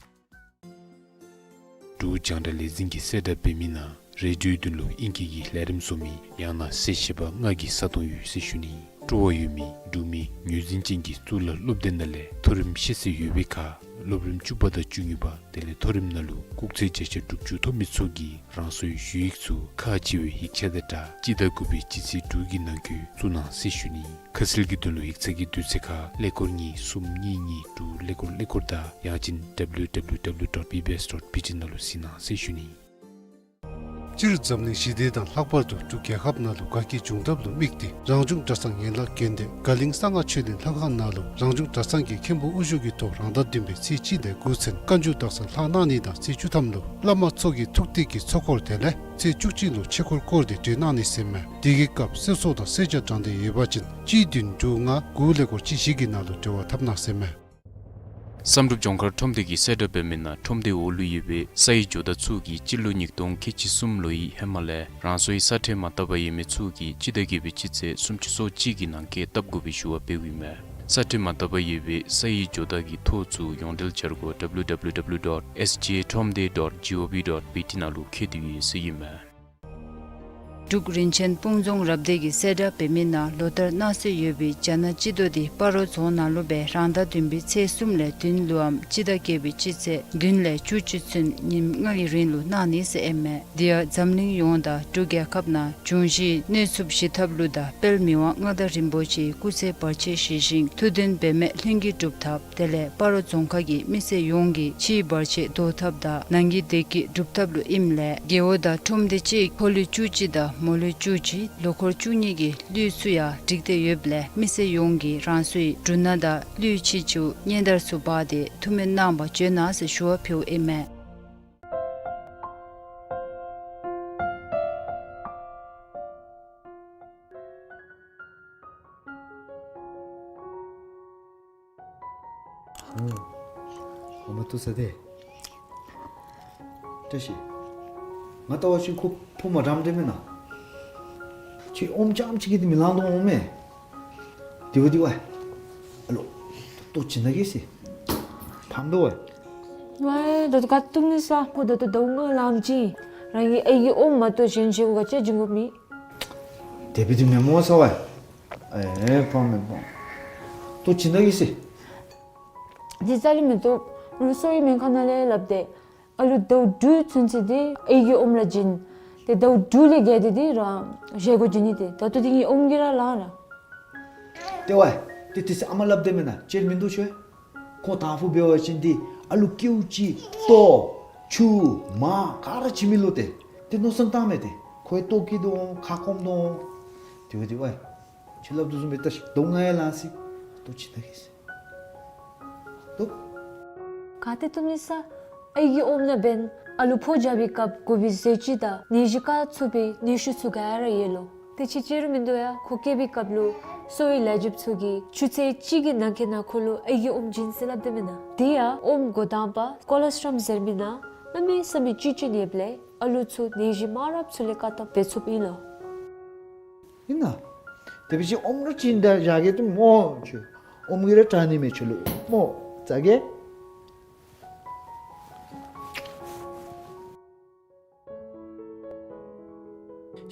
འབྲུག་རྒྱང་བསྒྲགས་ལས་འཛིན་གྱི་གསལ་བསྒྲགས་འབད་མི་ནང་རེ་ཌིའོའི་དོན་ལུ་ཨིང་སྐད་ཀྱི་ལས་རིམ་བཟོ་མི་ཡང་ན་གསལ་བཤད་པ་ལྔ་གི་ས་སྟོང་ཡོད་ཟེར་ཞུ་ནི། སྤྲོ་བ་ཡོད་མི་འབྲུག་མི་ངོས་འཛིན་ཅན་གྱི་གཙུག་ལག་སློབ་སྡེ་ནང་ལས་མཐོ་རིམ་ཤེས་ཚད་ཡོད་པའི་ཁར་སློབ་རིམ་བཅུ་པ་དང་བཅུ་གཉིས་པ་དེ་ལས་མཐོ་རིམ་ནང་ལུ་སྐུགས་ཚད་བརྒྱ་ཆ་དྲུག་ཅུ་ཐོབ་མི་ཚུ་གིས་རང་སོའི་ཞུ་ཡིག་ཚུ་ཁག་ཆེ་བའི་ཡིག་ཆ་དང་སྦྲགས་སྤྱི་ཟླ་དགུ་པའི་སྤྱི་ཚེས་དྲུག་གི་ནང་འཁོད་བཙུགས་གནང་ཟེར་ཞུ་ནི། ཁ་གསལ་གྱི་དོན་ལུ་ཡིག་ཚང་གི་དུས་ཚོད་ཁར་ཀླད་ཀོར་གཉིས་གསུམ་གཉིས་གཉིས་དྲུག་ཀླད་ཀོར་ཀླད་ཀོར་དང་ཡང་ཅིན་W W W dot B B S dot B T ནང་ལུ་གཟིགས་གནང་ཟེར་ཞུ་ནི། སྤྱིར་འཛམ་གླིང་ཞི་བདེ་དང་ལྷག་པར་དུ་འབྲུག་རྒྱལ་ཁབ་ནང་ལུ་དགའ་སྐྱིད་འབྱུང་ཐབས་ལུ་དམིགས་ཏེ་རང་བྱུང་གྲྭ་ཚང་ཡན་ལག་དགོན་སྡེ་དགའ་གླིང་གསང་སྔགས་ཆོས་གླིང་ལྷ་ཁང་ནང་ལུ་རང་བྱུང་གྲྭ་ཚང་གི་མཁན་པོ་དབུ་བཞུགས་ཀྱི་ཐོག་རང་ཟླ་བདུན་པའི་ཚེས་གཅིག་ལས་དགུ་ཚུན་བཀའ་འགྱུར་དག་ས་ལྷག་གནང་ནི་དང་ཚེས་བཅུ་ཐམ་ལུ་བླ་མ་ཚུ་གི་ཐུགས་གཏད་ཀྱི་ཚོགས་འཁོར་དེ་ལས་ཚེས་བཅུ་གཅིག་ལུ་ཆོས་འཁོར་བསྐོར་ཏེ་གྲོལ་གནང་ནི་ཟེར་མས། དེ་གི་སྐབས་གསོལ་ཚོགས་དང་གསོལ་ཇ་དྲང་འདོད་ཡོད་པ་ཅིན་གཅིག་བདུན་དྲུག་ལྔ་དགུ་ཀླད་ཀོར་གཅིག་བཞི་གི་ནང་ལུ་འབྲེལ་བ་འཐབ་གནང་ཟེར་མས། བསམ་གྲུབ་ལྗོངས་མཁར་ཁྲོམ་སྡེ་གིས་གསལ་བསྒྲགས་འབད་མི་ནང་ཁྲོམ་སྡེའི་འོག་ལུ་ཡོད་པའི་སའི་ཇོ་བདག་ཚུ་གིས་སྤྱི་ལོ་ཉིས་སྟོང་ཁལ་གཅིག་གསུམ་ལོའི་ཧེ་མ་ལས་རང་སོའི་ས་ཁྲལ་མ་བཏབ་པར་ཡོད་མི་ཚུ་གིས་སྤྱི་ཟླ་བརྒྱད་པའི་སྤྱི་ཚེས་སུམ་ཅུ་སོ་གཅིག་གི་ནང་འཁོད་བཏབ་དགོ་པའི་ཞུ་བ་འབདཝ་ཨིན་མས། ས་ཁྲལ་མ་བཏབ་པར་ཡོད་པའི་སའི་ཇོ་བདག་གི་ཐོ་ཚུ་ཡོངས་འབྲེལ་འཆར་སྒོ་W W W dot S J Thromde dot G O V dot B T ནང་ལུ་འཁོད་དེ་ཡོད་ཟེར་ཨིན་མས། འབྲུག་རིན་ཆེན་སྤུངས་རྫོང་རབ་སྡེ་གིས་གསལ་བསྒྲགས་འབད་མི་ནང་ལོ་ལྟར་གནང་སྲོལ་ཡོད་པའི་རྒྱ་ནག་སྤྱི་ཟླ་འདི་སྤ་རོ་རྫོང་ནང་ལུ་སྦེ་རང་ཟླ་བདུན་པའི་ཚེས་གསུམ་ལས་བདུན་ལུའམ་སྤྱི་ཟླ་བརྒྱད་པའི་སྤྱི་ཚེས་བདུན་ལས་བཅུ་གཅིག་ཚུན་ཉིནམ་ལྔའི་རིང་ལུ་གནང་ནི་ཟེར་ཨིན་མས། དེ་ཡང་འཛམ་གླིང་ཡོངས་དང་འབྲུག་རྒྱལ་ཁབ་ནང་འབྱུང་བཞིའི་གནོད་འཚེ་ཞི་ཐབས་ལུ་དང་དཔལ་མི་དབང་མངའ་བདག་རིན་པོ་ཆེའི་སྐུ་ཚེ་བར་ཆད་ཞི་ཞིང་ཐུགས་འདུན་འབད་མེད་ལྷུན་གྱིས་གྲུབ་ཐབས། དེ་ལས་སྤ་རོ་རྫོང་ཁག་གི་མི་སེར་ཡོངས་ཀྱི་ཕྱིའི་བར་ཆད་བཟློག་ཐབས་དང་ནང་གི་བདེ་སྐྱིད་སྒྲུབ་ཐབས་ལུ་ཨིནམ་ལས་རྒེད་འོག་དང་ཁྲོམ་སྡེ་གཅིག་ཕོ་ལོ་བཅུ་གཅིག་དང་མོ་ལོ་བཅུ་གཅིག་ལོ་འཁོར་བཅུ་གཉིས་ཀྱི་གླུད་ཚུ་ཡང་བསྒྲིགས་ཏེ་ཡོདཔ་ལས་མི་སེར་ཡོངས་ཀྱིས་རང་སོའི་འབྲུ་སྣ་དང་གླུད་ཕྱི་ཕྱིར་སྔོན་དར་ཚུ་འབག་སྟེ་ཐུགས་སྨོན་གནང་བར་བྱོན་གནང་ཟེར་ཞུ་བ་ཕུལཝ་ཨིན་མས། ཨོ། ཨོ་མ་ཐུག་ས་ཏེ། བཀྲ་ཤིས། ང་ལྟ་བ་ཅིན་ཁོ་ཕོ་མ་འདྲཝ་འདྲཝ་མེན་ན། ཁྱོད་ཨོམ་རྐྱངམ་ཅིག་གིས་འདི་མི་ལང་དོ་འོང་མས། དེ་བ་དེ་བ། ཨ་ལོ། ལྟོ་བྱིན་ད་གེ་ཟེར། ཕམ་པས་བ། ཝའི་ད་ལྟོ་ག་བཏུབ་ནི་ས་ཁོ་ད་ལྟོ་ཟླཝ་ལྔ་ལངམ་ཅིག་རང་གི་ཨའི་གི་ཨོམ་མ་གཏོགས་གཞན་ཅིག་གུ་ག་ཅི་བྱིན་དགོཔ་མེད། དེ་བ་དེ་མེན་མོ་ས་བ། ཨེ་ཕམ་མེན་ཕམ། ལྟོ་བྱིན་ད་གེ་ཟེར། འདི་རྩ་ལས་མི་བཏུབ། རུང་གསོ་བའི་སྨན་ཁང་ནང་ལས་སླབ་སྟེ། ཨ་ལུ་ཟླཝ་དྲུག་ཚུན་ཚོད་འདི་ཨའི་གི་ཨོམ་ར་བྱིན། ཏེ་ཟླཝ་དྲུག་ལས་བརྒལ་ཏེ་འདི་རང་བཞེས་སྒོ་བྱིན་ནི་ཏེ་ད་ལྟོ་འདི་ངེའི་ཨོམ་གྱིས་ར་ལང་ར། ཏེ་ཝའི། ཏེ་དེ་ཚེ་ཨ་མ་སླབ་དེས་མེན་ན་ཅིག་མིན་འདུག་ཤོ། ཁོ་དང་ཕུ་འབད་བ་ཅིན་འདི་ཨ་ལུ་ཀེའུ་ཅིག་ལྟོ་ཆུ་མར་ག་ར་བྱིན་མི་ལོ་ཏེ། ཏེ་མནོ་བསམ་བཏང་མས་ཏེ། ཁོའི་ལྟོ་སྐྱིད་དོ་ཁ་སྐོམ་དོ། དེ་བ་དེ་ཝའི། ཁྱོད་སླབ་དོ་བཟུམ་སྦེ་ལྟ་ཤིག། ཟླཝ་ལྔ་ཡང་ལང་སོ་ཡི། ལྟོ་བྱིན་ད་གེ་ཟེར། ལྟོ། ག་ཏེ་བཏུབ་ནི་ས། ཨའི་གི་ཨོམ་ནང་འབདན་ཨ་ལུ་ཕོ་རྒྱག་པའི་སྐབས་དགོ་པའི་ཟས་བཅུད་དང་ནད་གཞི་བཀག་ཚུགས་པའི་ནད་ཤུགས་ཚུ་ག་ར་ཡོད་ལོ། དེ་ཅིག་ཅིག་རུང་མིན་འདུག་ཡ། ཁོ་སྐྱེ་བའི་སྐབས་ལུ་གསོ་བའི་ལས་བྱེདཔ་ཚུ་གིས་ཆུ་ཚོད་གཅིག་གི་ནང་འཁོད་ནང་ཁོ་ལུ་ཨའི་གི་ཨོམ་བྱིན་ཟེར་སླབ་དེས་མེན་ན། དེ་ཡང་ཨོམ་འགོ་དང་པ་ཀོ་ལོ་སི་ཊྲོམ་ཟེར་མི་ནང་གནམ་མེད་ས་མེད་བཅུད་ཅིག་ཡོདཔ་ལས་ཨ་ལུ་ཚུ་ནད་གཞི་མང་རབས་ཚུ་ལས་བཀག་ཐབས་འབད་ཚུགསཔ་ཨིན་ལོ། ཨིན་ན། དེ་འབད་བ་ཅིན་ཨོམ་ར་བྱིན་ད་བཞག་གེ་ཏེ་མོ་ཁྱོད། ཨོམ་གྱིས་ར་དྲག་ནི་མས་ཁྱོད་ལུ་མོ། ཟ་གེ།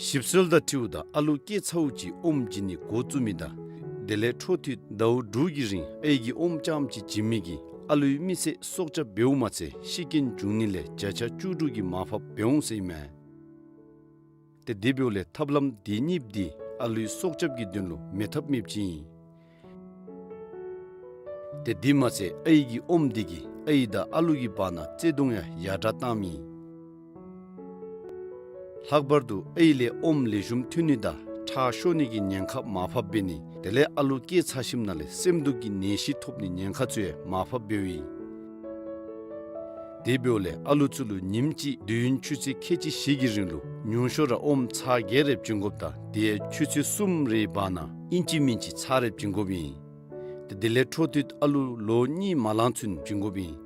ཞིབ་འཚོལ་དང་འཁྲིལཝ་ད་ཨ་ལུ་སྐྱེས་ཚརཝ་ཅིག་ཨོམ་བྱིན་ནི་འགོ་བཙུགས་མི་དང་དེ་ལས་འཕྲོ་མཐུད་ཟླཝ་དྲུག་གི་རིང་ཨའི་གི་ཨོམ་རྐྱངམ་ཅིག་བྱིན་མི་གིས་ཨ་ལུའི་མི་ཚེ་སྲོག་སྐྱབས་འབདཝ་མ་ཚད་ཤི་རྐྱེན་འབྱུང་ནི་ལས་བརྒྱ་ཆ་བཅུ་དྲུག་གི་མར་ཕབ་འབད་འོང་ཟེར་ཨིན་མས། ཏེ་དེ་འབདཝ་ལས་ཐབས་ལམ་དེ་གཉིས་འདི་ཨ་ལུའི་སྲོག་སྐྱབས་ཀྱི་དོན་ལུ་མེད་ཐབས་མེདཔ་ཅིག་ཨིན། ཏེ་དེ་མ་ཚད་ཨའི་གི་ཨོམ་འདི་གིས་ཨའི་དང་ཨ་ལུ་གི་བར་ན་བརྩེ་གདུང་ཡང་ཡར་དྲག་བཏངམ་ཨིན། ལྷག་པར་དུ་ཨའི་ལས་ཨོམ་ལེགས་ཤོམ་ཐོན་ནི་དང་ཁྲག་ཤོར་ནི་གི་ཉེན་ཁ་མར་ཕབ་འབད་ནི་དེ་ལས་ཨ་ལུ་སྐྱེས་ཚར་ཞིནམ་ལས་སེམས་སྡུག་གི་ནད་གཞི་ཐོབ་ནི་ཉེན་ཁ་ཚུ་ཡང་མར་ཕབ་འབདཝ་ཨིན། དེ་འབདཝ་ལས་ཨ་ལུ་ཚུ་ལུ་ཉིནམ་གཅིག་དུས་ཡུན་ཆུ་ཚོད་ཁལ་གཅིག་བཞི་གི་རིང་ལུ་ཉུང་ཤོས་ར་ཨོམ་ཚར་བརྒྱད་རེ་བྱིན་དགོཔ་དང་དེ་ཡང་ཆུ་ཚོད་གསུམ་རེའི་བར་ན་ཨིན་ཅི་མིན་ཅི་ཚར་རེ་བྱིན་དགོཔ་ཨིན། ཏེ་དེ་ལས་འཕྲོ་མཐུད་ཨ་ལུ་ལོ་གཉིས་མ་ལང་ཚུན་བྱིན་དགོཔ་ཨིན།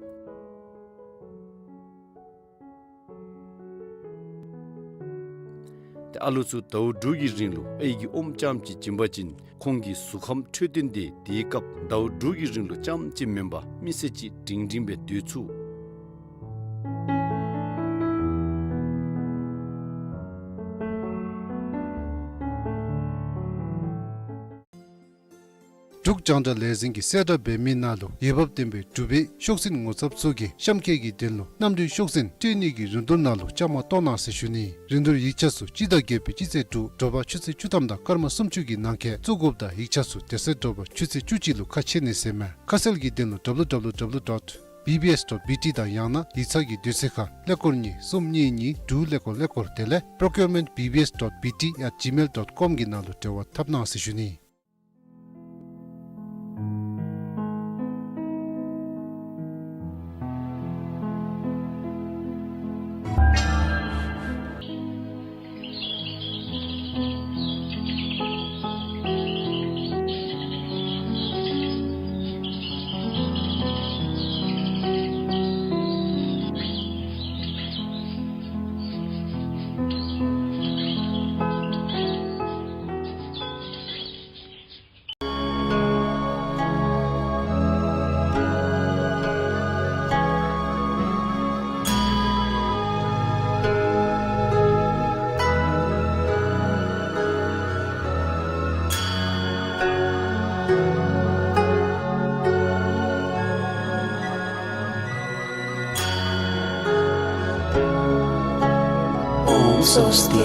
ཏེ་ཨ་ལུ་ཚུ་ཟླཝ་དྲུག་གི་རིང་ལུ་ཨའི་གི་ཨོམ་རྐྱངམ་ཅིག་བྱིན་པ་ཅིན་ཁོང་གི་གཟུགས་ཁམས་འཕྲོད་བསྟེན་དེ་དེའི་སྐབས་ཟླཝ་དྲུག་གི་རིང་ལུ་རྐྱངམ་ཅིག་མེན་པར་མི་ཚེ་གཅིག་སྒྲིང་སྒྲིང་སྦེ་སྡོད་ཚུགས། འབྲུག་རྒྱང་བསྒྲགས་ལས་འཛིན་གྱིས་གསལ་བསྒྲགས་འབད་མི་ནང་ལུ་འོས་འབབ་ལྡན་པའི་འབྲུག་པའི་ཤོག་འཛིན་ངོ་ཚབ་ཚུ་གིས་གཤམ་འཁོད་ཀྱི་དོན་ལུ་གནམ་གྲུའི་ཤོག་འཛིན་སྤྲོད་ནི་གི་རིན་བསྡུར་ནང་ལུ་བཅའ་མར་གཏོགས་གནང་ཟེར་ཞུ་ནི། རིན་བསྡུར་ཡིག་ཆ་ཚུ་སྤྱི་ཟླ་བརྒྱད་པའི་སྤྱི་ཚེས་དྲུག་དྲོ་པ་ཆུ་ཚོད་བཅུ་ཐམ་དང་སྐར་མ་སུམ་ཅུ་གི་ནང་འཁོད་བཙུགས་དགོཔ་དང་ཡིག་ཆ་ཚུ་དེ་ཚེ་དྲོ་པ་ཆུ་ཚོད་བཅུ་གཅིག་ལུ་ཁ་ཕྱེ་ནི་ཟེར་མས། ཁ་གསལ་གྱི་དོན་ལུ་W W W dot B B S dot B T དང་ཡང་ན་ཡིག་ཚང་གི་དུས་ཚོད་ཁར་ཀླད་ཀོར་གཉིས་གསུམ་གཉིས་གཉིས་དྲུག་ཀླད་ཀོར་ཀླད་ཀོར་དེ་ལས་procurement B B S dot B T at gmail dot com གི་ནང་ལུ་འབྲེལ་བ་འཐབ་གནང་ཟེར་ཞུ་ནི། སྟེ།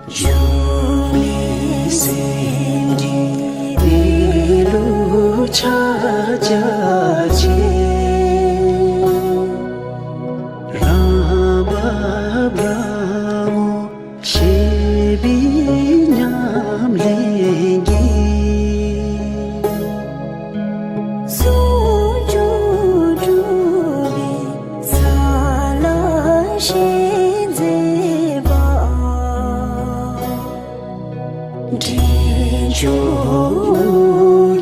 འབྱུང་གནས་སེམས་ཀྱི་གནས་ལུགས་ཕྱག་རྒྱ་ཆེ། རང་བབས་རང་ངོ་ཤེས་པའི་ཉམས་ལེན་གྱིས། ཟུང་འཇུག་གྲུབ་པའི་ས་ལ་ཞེན་མཛད་པ། འདྲེན་མཆོག་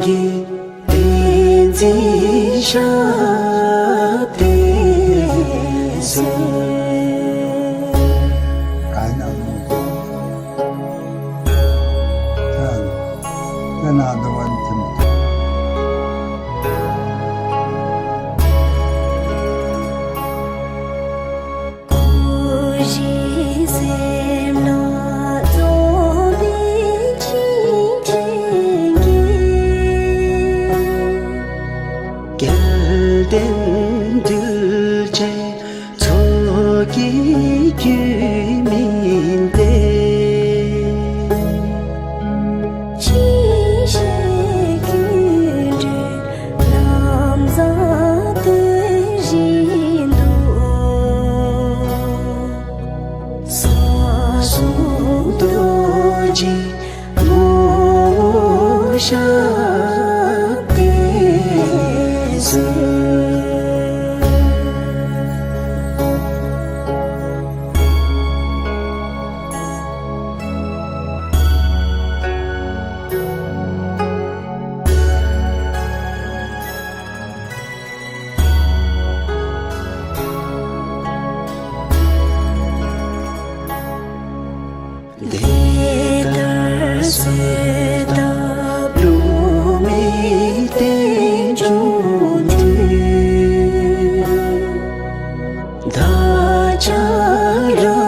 གི་ཏིང་འཛིན་ཞབས་བརྟན་མཛོད། སྐུ་བཞི་སེམས་ལ་རྫོགས་པའི་ཆིངས་ཕྲན་གྱིས། སྐལ་ལྡན་གདུལ་བྱའི་ཚོགས་ཀྱི་རྒྱུད་སྨིན་ཏེ། ཅི་ཕྱིར་ཀུན་འདུས་ལམ་བཟང་སྟོན་བཞིན་དུ། ས་གསུམ་རྡོ་རྗེའི་ངོ་བོ་ཞབས་བརྟན་མཛོད། དེ་ལྟར་གསོལ་བཏབ་བསླུ་མེད་རྟེན་འབྱུང་མཐུས། བདག་ཅག་རང་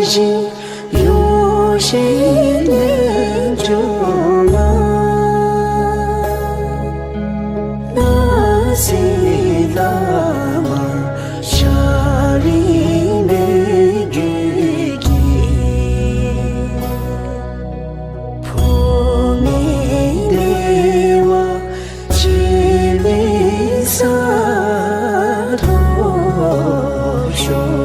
བཞིན་ཡོ་བྱད་རྣལ་འབྱོར་མ། སྣང་སྲིད་བླ་མ་ཤཱཀྱའི་མོས་གུས་ཀྱིས། འཕོ་མེད་བདེ་བ་ཅན་མའི་སར་ཐོབ་ཤོག།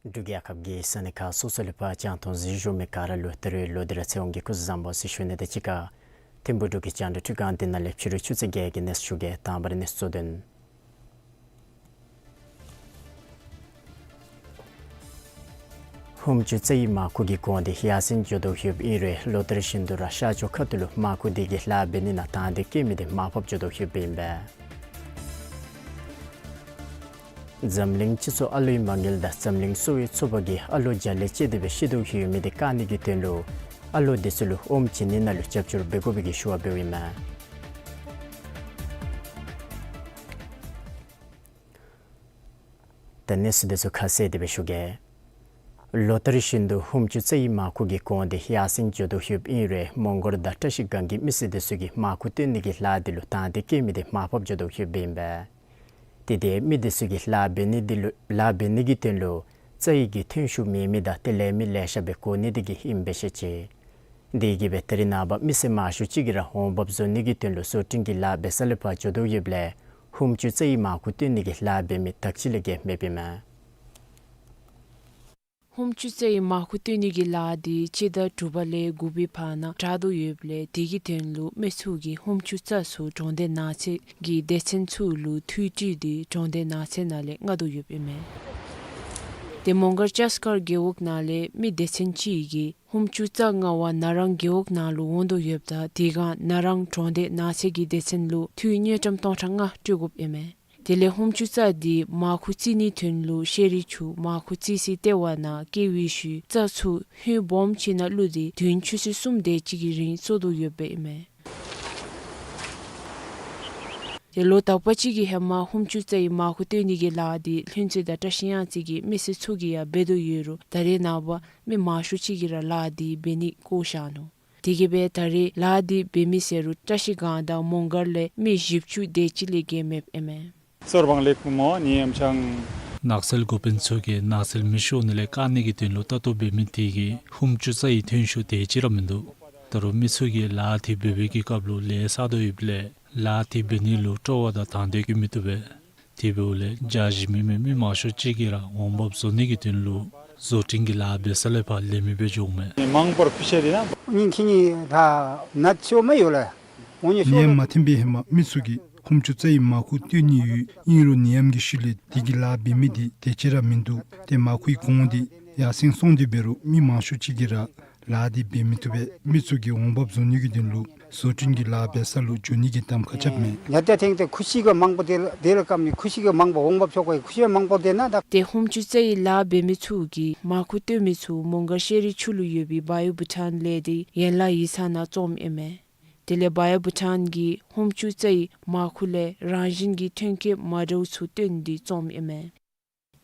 འབྲུག་རྒྱལ་ཁབ་ཀྱི་ས་གནས་ཁག་སོ་སོ་ལས་ཕར་བྱང་ཐོག་གཟིགས་བཞུགས་མི་ག་ར་ལུ་ད་རིས་ལོ་ཟླ་ར་ཚེས་དབང་གི་སྐུ་གཟུགས་བཟང་པོ་ཟེར་ཞུ་ནི་དང་གཅིག་ཁར་ཐིམ་ཕུག་འབྲུག་གི་རྒྱང་བསྒྲགས་སྒྲིག་ཁང་འདི་ནང་ལས་ཕྱི་རུ་ཆུ་ཚོད་བརྒྱད་ཀྱི་གནས་ཚུལ་ཞུ་གེ། དང་པ་ར་གནས་ཚུལ་གཙོ་དོན། ཧུམ་ཅུ་རྩ་བཞི་མངའ་ཁུལ་གྱི་གོང་འདི་ཡར་སེང་འགྱོ་དོ་ཡོདཔ་ཨིན་རུང་ལོ་ལྟར་བཞིན་དུ་ར་ཤར་ཕྱོགས་ཁ་ཐུག་ལུ་མངའ་ཁུལ་འདི་གི་ལཱ་འབད་ནི་ནང་དང་འདོད་བསྐྱེད་མི་འདི་མར་ཕབ་འགྱོ་དོ་ཡོདཔ་ཨིན་པས། འཛམ་གླིང་སྤྱི་ཚོགས་ཨ་ལུའི་མ་དངུལ་དང་འཛམ་གླིང་གསོ་བའི་ཚོགས་པ་གིས་ཨ་ལོ་བརྒྱ་ལས་བཅད་དེ་སྦེ་ཤི་དོ་ཡོད་མི་འདི་བཀག་ནི་གི་དོན་ལུ་ཨ་ལོ་འདི་ཚུ་ལུ་ཨོམ་བྱིན་ནི་ནང་ལུ་རྒྱབ་སྐྱོར་འབད་དགོ་པའི་གི་ཞུ་བ་འབདཝ་ཨིན་མས། ད་གནས་ཚུལ་འདི་ཚུ་ཁ་གསལ་དེ་སྦེ་ཞུ་གེ། ལོ་ལྟར་བཞིན་དུ་ཧུམ་ཅུ་རྩ་བཞི་མངའ་ཁུལ་གྱི་གོང་འདི་ཡར་སེང་འགྱོ་དོ་ཡོདཔ་ཨིན་རུང་མོང་གོལ་དང་བཀྲ་ཤིས་སྒང་གི་མི་སེར་འདི་ཚུ་གིས་མངའ་ཁུལ་བཏོན་ནི་གི་ལཱ་འདི་ལུ་དང་འདོད་བསྐྱེད་མི་འདི་མར་ཕབ་འགྱོ་དོ་ཡོདཔ་ཨིན་པས། དེ་འདི་མི་འདི་ཚུ་གིས་ལཱ་འབད་ནི་འདི་ལུ་ལཱ་འབད་ནི་གི་དོན་ལུ་རྩྭ་ཡི་གི་ཐོན་ཤུགས་མེད་མི་དང་དེ་ལས་མི་ལེ་ཤ་སྦེ་དགོ་ནི་འདི་གིས་ཨིན་པས་ཤེས་ཅི། དེ་གིས་སྦེ་ད་རིས་ནངས་པ་མི་སེར་མང་ཤོས་ཅིག་གིས་ར་འོང་འབབ་བཟོ་ནི་གི་དོན་ལུ་བཟོ་སྐྲུན་གྱི་ལཱ་འབད་ས་ལས་ཕར་འགྱོ་དོ་ཡོདཔ་ལས་ ཧུམ་ཅུ་རྩ་ཡི་མར་ཁུ་བཏོན་ནི་གི་ལཱ་འབད་མི་དག་ཅི་ལས་བརྒལ་མེདཔ་ཨིན་མས། ཧུམ་ཅུ་རྩ་ཡི་མར་ཁུ་བཏོན་ནི་གི་ལཱ་འདི་སྤྱི་ཟླ་དྲུག་པ་ལས་དགུ་པའི་བར་ན་དྲག་དོ་ཡོདཔ་ལས་དེ་གི་དོན་ལུ་མི་ཚུ་གིས་ཧུམ་ཅུ་རྩ་ཚུ་གྲོང་སྡེ་ནགས་ཚལ་གྱི་སྡེ་ཚན་ཚུ་ལུ་འཐུས་སྤྲོད་དེ་གྲོང་སྡེ་ནགས་ཚལ་ནང་ལས་མངགས་དོ་ཡོདཔ་ཨིན་མས། ཏེ་མོང་སྒར་ལྕགས་མཁར་རྒེད་འོག་ནང་ལས་མི་སྡེ་ཚན་ཅིག་གིས་ཧུམ་ཅུ་རྩ་མངགས་པར་ན་རང་རྒེད་འོག་ནང་ལུ་འོང་དོ་ཡོདཔ་ད་དེ་སྒང་ན་རང་གྲོང་སྡེ་ནགས་ཚལ་གྱི་སྡེ་ཚན་ལུ་འཐུས་དངུལ་ཀྲམ་སྟོང་ཕྲག་ལྔ་སྤྲོད་དགོཔ་ཨིན་མས། དེ་ལས་ཧུམ་ཅུ་རྩ་འདི་མར་ཁུ་བཙིར་ནིའི་དོན་ལུ་ཤེས་རིག་ཆུ་མར་ཁུ་བཙིར་སའི་ལྟེ་བ་ནང་བསྐྱལ་བའི་ཤུལ་རྩ་ཚུ་ཧོད་སྦོམ་ཅིག་ནང་བླུགས་ཏེ་བདུན་ཆུ་ཚོད་གསུམ་དེ་ཅིག་གི་རིང་བཙོ་དོ་ཡོདཔ་ཨིན་མས། ཏེ་ལོ་དག་པ་ཅིག་གི་ཧེ་མ་ཧུམ་ཅུ་རྩ་ཡི་མར་ཁུ་བཏོན་ནི་གི་ལཱ་འདི་ལྷུན་རྩེ་དང་བཀྲ་ཤིས་གཡང་རྩེ་གི་མི་སེར་ཚུ་གིས་ཡང་འབད་དོ་ཡོད་རུང་ད་རེས་ནངས་པ་མི་མང་ཤོས་ཅིག་གིས་ར་ལཱ་འདི་འབད་ནི་བཀོ་བཞག་ནུག། དེ་གིས་འབད་ད་རེས་ལཱ་འདི་འབད་མི་ཟེར་རུང་བཀྲ་ཤིས་སྒང་དང་མོང་སྒར་ལས་མི་བཞི་བཅུ་དེ་ཅིག་ལས་བརྒལ་མེདཔ་ཨིན་མས། གསོལ་བ་ལེགས་མོ་ནི་ཡམ་ཆང་། ནགས་ཚལ་འགོ་དཔོན་ཚུ་གིས་ནགས་ཚལ་མེ་ཤོར་ནི་ལས་བཀག་ནི་གི་དོན་ལུ་ལྟ་རྟོག་འབད་མི་དེ་གིས་ཧུམ་ཅུ་རྩ་ཡི་ཐོན་ཤུགས་དེ་ཅིག་ར་མིན་འདུག། ད་རུང་མི་ཚུ་གིས་ལཱ་དེ་འབད་བའི་གི་སྐབས་ལུ་ལས་བསགས་དོ་ཡོདཔ་ལས་ལཱ་དེ་འབད་ནི་ལུ་སྤྲོ་བ་དང་དང་འདོད་ཀྱིས་མི་བཏུབ་པས། དེ་འབདཝ་ལས་རྒྱ་ཞིང་མི་མི་མང་ཤོས་ཅིག་གིས་ར་འོང་འབབ་བཟོ་ནི་གི་དོན་ལུ་བཟོ་སྐྲུན་གྱི་ལཱ་འབད་ས་ལས་ཕར་ལེན་མི་སྦེ་འགྱོཝ་མས། མང་པོར་ཕུལ་ཤེས་རེ་ན། ཉིན་གཅིག་གཉིས་ད་ནད་ཤོར་མི་ཡོད་ལགས། འོ་ཉིན་ཤོར་ནད་མ་ཐོན་པའི་ཧེ་མ་མི་ཚུ་གིས་ཧུམ་ཅུ་རྩ་ཡི་མར་ཁུ་བཏོན་ནི་ཡོད། ཨིན་རུང་ནད་ཡམས་ཀྱི་ཤུལ་ལས་དེ་གི་ལཱ་འབད་མི་དེ་དེ་ཅིག་ར་མིན་འདུག། ཏེ་མར་ཁུའི་གོང་དེ་ཡར་སེང་སོང་སྟེ་འབད་རུང་མི་མང་ཤོས་ཅིག་གིས་ར་ལཱ་དེ་འབད་མི་བཏུབ་པས། མི་ཚུ་གིས་འོང་འབབ་བཟོ་ནི་གི་དོན་ལུ་བཟོ་སྐྲུན་གྱི་ལཱ་འབད་ས་ལུ་འགྱོ་ནི་གི་གདམ་ཁ་རྐྱབ་མས། ཉ་ཏ་ཐེངས་ཏེ་ཁུ་ཤི་གི་མང་པོ་དེ་ལ་དེ་ལ་ཀམ་ནི་ཁུ་ཤི་གི་མང་པོ་འོང་འབབ་ཆོག་པའི་ཁུ་ཤི་མང་པོ་དེ་ན་ད། ཏེ་ཧུམ་ཅུ་རྩ་ཡི་ལཱ་འབད་མི་ཚུ་གིས་མར་ཁུ་བཏོན་མི་ཚུ་མོང་སྒར་ཤེས་རིག་ཆུ་ལུ་ཡོད་པའི་བ་ཡོ་བུ་ཊཱན་ལས་སྡེ་ཡན་ལག་ཡིག་ཚང་ནང་བཙོངམ་ཨིན་མས། དེ་ལས་བ་ཡོ་བུ་ཊཱན་གྱིས་ཧུམ་ཅུ་རྩ་ཡི་མར་ཁུ་ལས་རང་བཞིན་གྱི་ཐོན་སྐྱེད་མ་འདྲཝ་ཚུ་བཏོན་ཏེ་བཙོངམ་ཨིན་མས།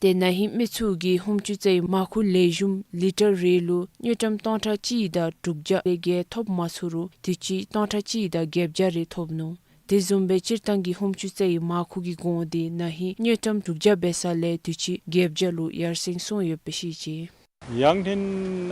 ཏེ་ན་ཧིང་མི་ཚུ་གིས་ཧུམ་ཅུ་རྩ་ཡི་མར་ཁུ་ལེགས་ཤོམ་ལི་ཊར་རེ་ལུ་དངུལ་ཀྲམ་སྟོང་ཕྲག་གཅིག་དང་དྲུག་བརྒྱ་ལས་བརྒལ་ཐོབ་མ་ཚུགས་རུང་དུས་ཅི་སྟོང་ཕྲག་གཅིག་དང་བརྒྱད་བརྒྱ་རེ་ཐོབ་ནུག། དེ་བཟུམ་སྦེ་སྤྱིར་བཏང་གི་ཧུམ་ཅུ་རྩ་ཡི་མར་ཁུ་གི་གོང་དེ་ན་ཧིང་དངུལ་ཀྲམ་དྲུག་བརྒྱ་འབད་ས་ལས་དུས་ཅི་བརྒྱད་བརྒྱ་ལུ་ཡར་སེང་སོང་ཡོདཔ་སྦེ་བཤད་ཅི། ཡང་ཐེན་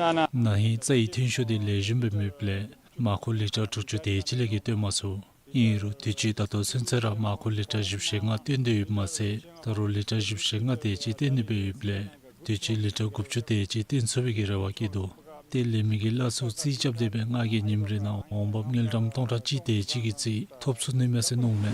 ཨ་ན། ན་ཧིང་རྩ་ཡི་ཐོན་ཤུགས་དེ་ལེགས་ཤོམ་སྦེ་མེདཔ་ལས་མར་ཁུ་ལི་ཊར་དྲུག་ཅུ་དེ་ཅིག་ལས་བརྒལ་བཏོན་མ་ཚུགས། ཨིན་རུང་དུས་ཅི་ད་ལྟོ་ཚུན་ཚོད་ར་མར་ཁུ་ལི་ཊར་བཞི་བཅུ་ཞེ་ལྔ་བཏོན་ཏེ་ཡོདཔ་མ་ཚད་ད་རུང་ལི་ཊར་བཞི་བཅུ་ཞེ་ལྔ་དེ་ཅིག་བཏོན་ནི་སྦེ་ཡོདཔ་ལས་དུས་ཅི་ལི་ཊར་དགུ་བཅུ་དེ་ཅིག་བཏོན་ཚུགས་པའི་གི་རེ་བ་བསྐྱེད་དོ། ཏེ་ལེན་མི་གི་ལཱ་ཚུ་རྩིས་རྐྱབ་སྟེ་སྦེ་ང་གིས་ཉིནམ་རེ་ནང་འོང་འབབ་དངུལ་ཀྲམ་སྟོང་ཕྲག་གཅིག་དེ་ཅིག་གི་རྩིས་ཐོབ་ཚུགས་ནི་མས་ཟེར་མནོཝ་མས།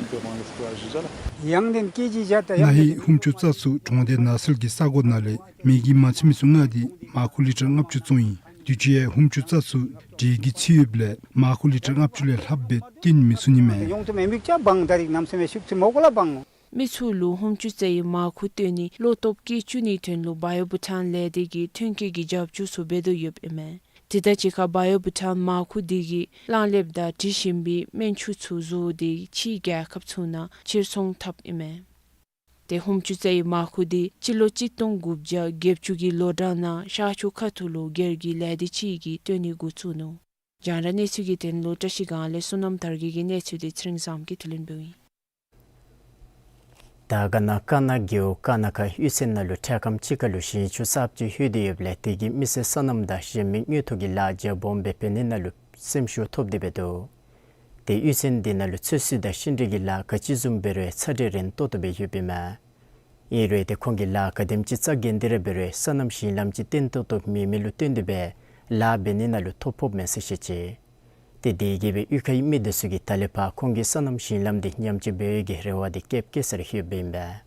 ཡང་ཐེན་ཀེ་ཇི་བརྒྱ་དང་ན་ཧིང་ཧུམ་ཅུ་རྩ་ཚུ་གྲོང་སྡེ་ནགས་ཚལ་གྱི་ས་གོ་ནང་ལས་མེ་གིས་མ་ཚིག་མི་ཚུ་མངགས་ཏེ་མར་ཁུ་ལི་ཊར་ལྔ་བཅུ་བཙོང་ཡི། དུས་ཅི་ཡང་ཧུམ་ཅུ་རྩ་ཚུ་འབྲས་ཀྱིས་ཚིག་ཡོདཔ་ལས་མར་ཁུ་ལི་ཊར་ལྔ་བཅུ་ལས་ལྷགཔ་སྦེ་བཏོན་མི་ཚུགས་ནི་མས། ཡོང་ཐུབ་མེད་མི་ཅིག་བང་ད་རིག་གནམ་མེད་ས་མེད་ཤུགས་ཚུ་མོ་གོ་ལ་བང་། མི་ཚུ་ལུ་ཧུམ་ཅུ་རྩ་ཡི་མར་ཁུ་བཏོན་ནི་བློ་སྟོབས་བསྐྱེད་བཅུག་ནིའི་དོན་ལུ་བ་ཡོ་བུ་ཊཱན་ལས་སྡེ་གིས་ཐོན་སྐྱེད་ཀྱི་རྒྱབ་སྐྱོར་ཚུ་འབད་དོ་ཡོདཔ་ཨིན་མས། དེ་དང་གཅིག་ཁར་བ་ཡོ་བུ་ཊཱན་མར་ཁུ་དེ་གི་གླང་ལེབ་དང་འདྲིས་བཞིན་པའི་སྨན་ཆུ་ཚུ་བཟོ་སྟེ་ཕྱིའི་རྒྱལ་ཁབ་ཚུ་ནང་ཕྱིར་ཚོང་འཐབ་ཨིན་མས། ཏེ་ཧུམ་ཅུ་རྩ་ཡི་མར་ཁུ་དེ་སྤྱི་ལོ་གཅིག་སྟོང་དགུ་བརྒྱ་བརྒྱད་ཅུ་གི་ལོ་གྲངས་ནང་ཤར་ཕྱོགས་ཁ་ཐུག་ལུ་སྒེར་གྱི་ལས་སྡེ་ཅིག་གིས་བཏོན་ནི་འགོ་བཙུགས་ནུག། རྒྱང་བསྒྲགས་གནས་ཚུལ་གྱི་དོན་ལུ་བཀྲ་ཤིས་སྒང་ལས་བསོད་ནམས་དར་རྒྱས་ཀྱི་གནས་ཚུལ་དེ་ཚེ་རིང་བཟངམོ་གིས་དྲི་ལན་འབདཝ་ཨིན། དར་དཀར་ན་དཀར་ནག་རྒེད་འོག་དཀར་ན་ཁ་གཡུས་ཚན་ནང་ལུ་འཕྲལ་ཁམས་ཅིག་ཁར་ལུ་ཞིང་ཆུ་གསརཔ་ཅིག་ལྷོད་དེ་ཡོདཔ་ལས་དེ་གིས་མི་སེར་སོ་ནམ་དང་གཞན་མི་དངུལ་ཐོག་གི་ལཱ་རྒྱ་སྦོམ་སྦེ་འབད་ནི་ནང་ལུ་སེམས་ཤུགས་ཐོབ་སྟེ་འབད་དོ། ཏེ་གཡུས་ཚན་དེ་ནང་ལུ་ཚོད་བསྲེ་དང་ཤིང་འབྲས་ཀྱི་ལཱ་ག་ཅི་བཟུམ་འབད་རུང་ཚ་དྲོད་རན་ཏོག་ཏོ་སྦེ་ཡོདཔ་ཨིན་མས། ཨིན་རུང་ཏེ་ཁོང་གིས་ལཱ་ག་དེམ་ཅིག་རྩ་འགེངས་ཏེ་ར་འབད་རུང་སོ་ནམ་ཞིང་ལམ་ཅིག་བརྟན་ཏོག་ཏོ་མེད་མི་ལུ་བརྟེན་ཏེ་སྦེ་ལཱ་འབད་ནི་ནང་ལུ་ཐོ་ཕོགཔ་མས་ཟེར་བཤད་ཅི། ཏེ་དེ་གིས་སྦེ་གཡུས་ཁའི་མི་དེ་ཚུ་གིས་ད་ལས་ཕར་ཁོང་གི་སོ་ནམ་ཞིང་ལམ་དེ་ཉམས་བཅོས་འབད་བའི་གི་རེ་བ་དེ་བསྐྱེདཔ་བསྐྱེད་ས་ར་ཡོདཔ་ཨིན་པས།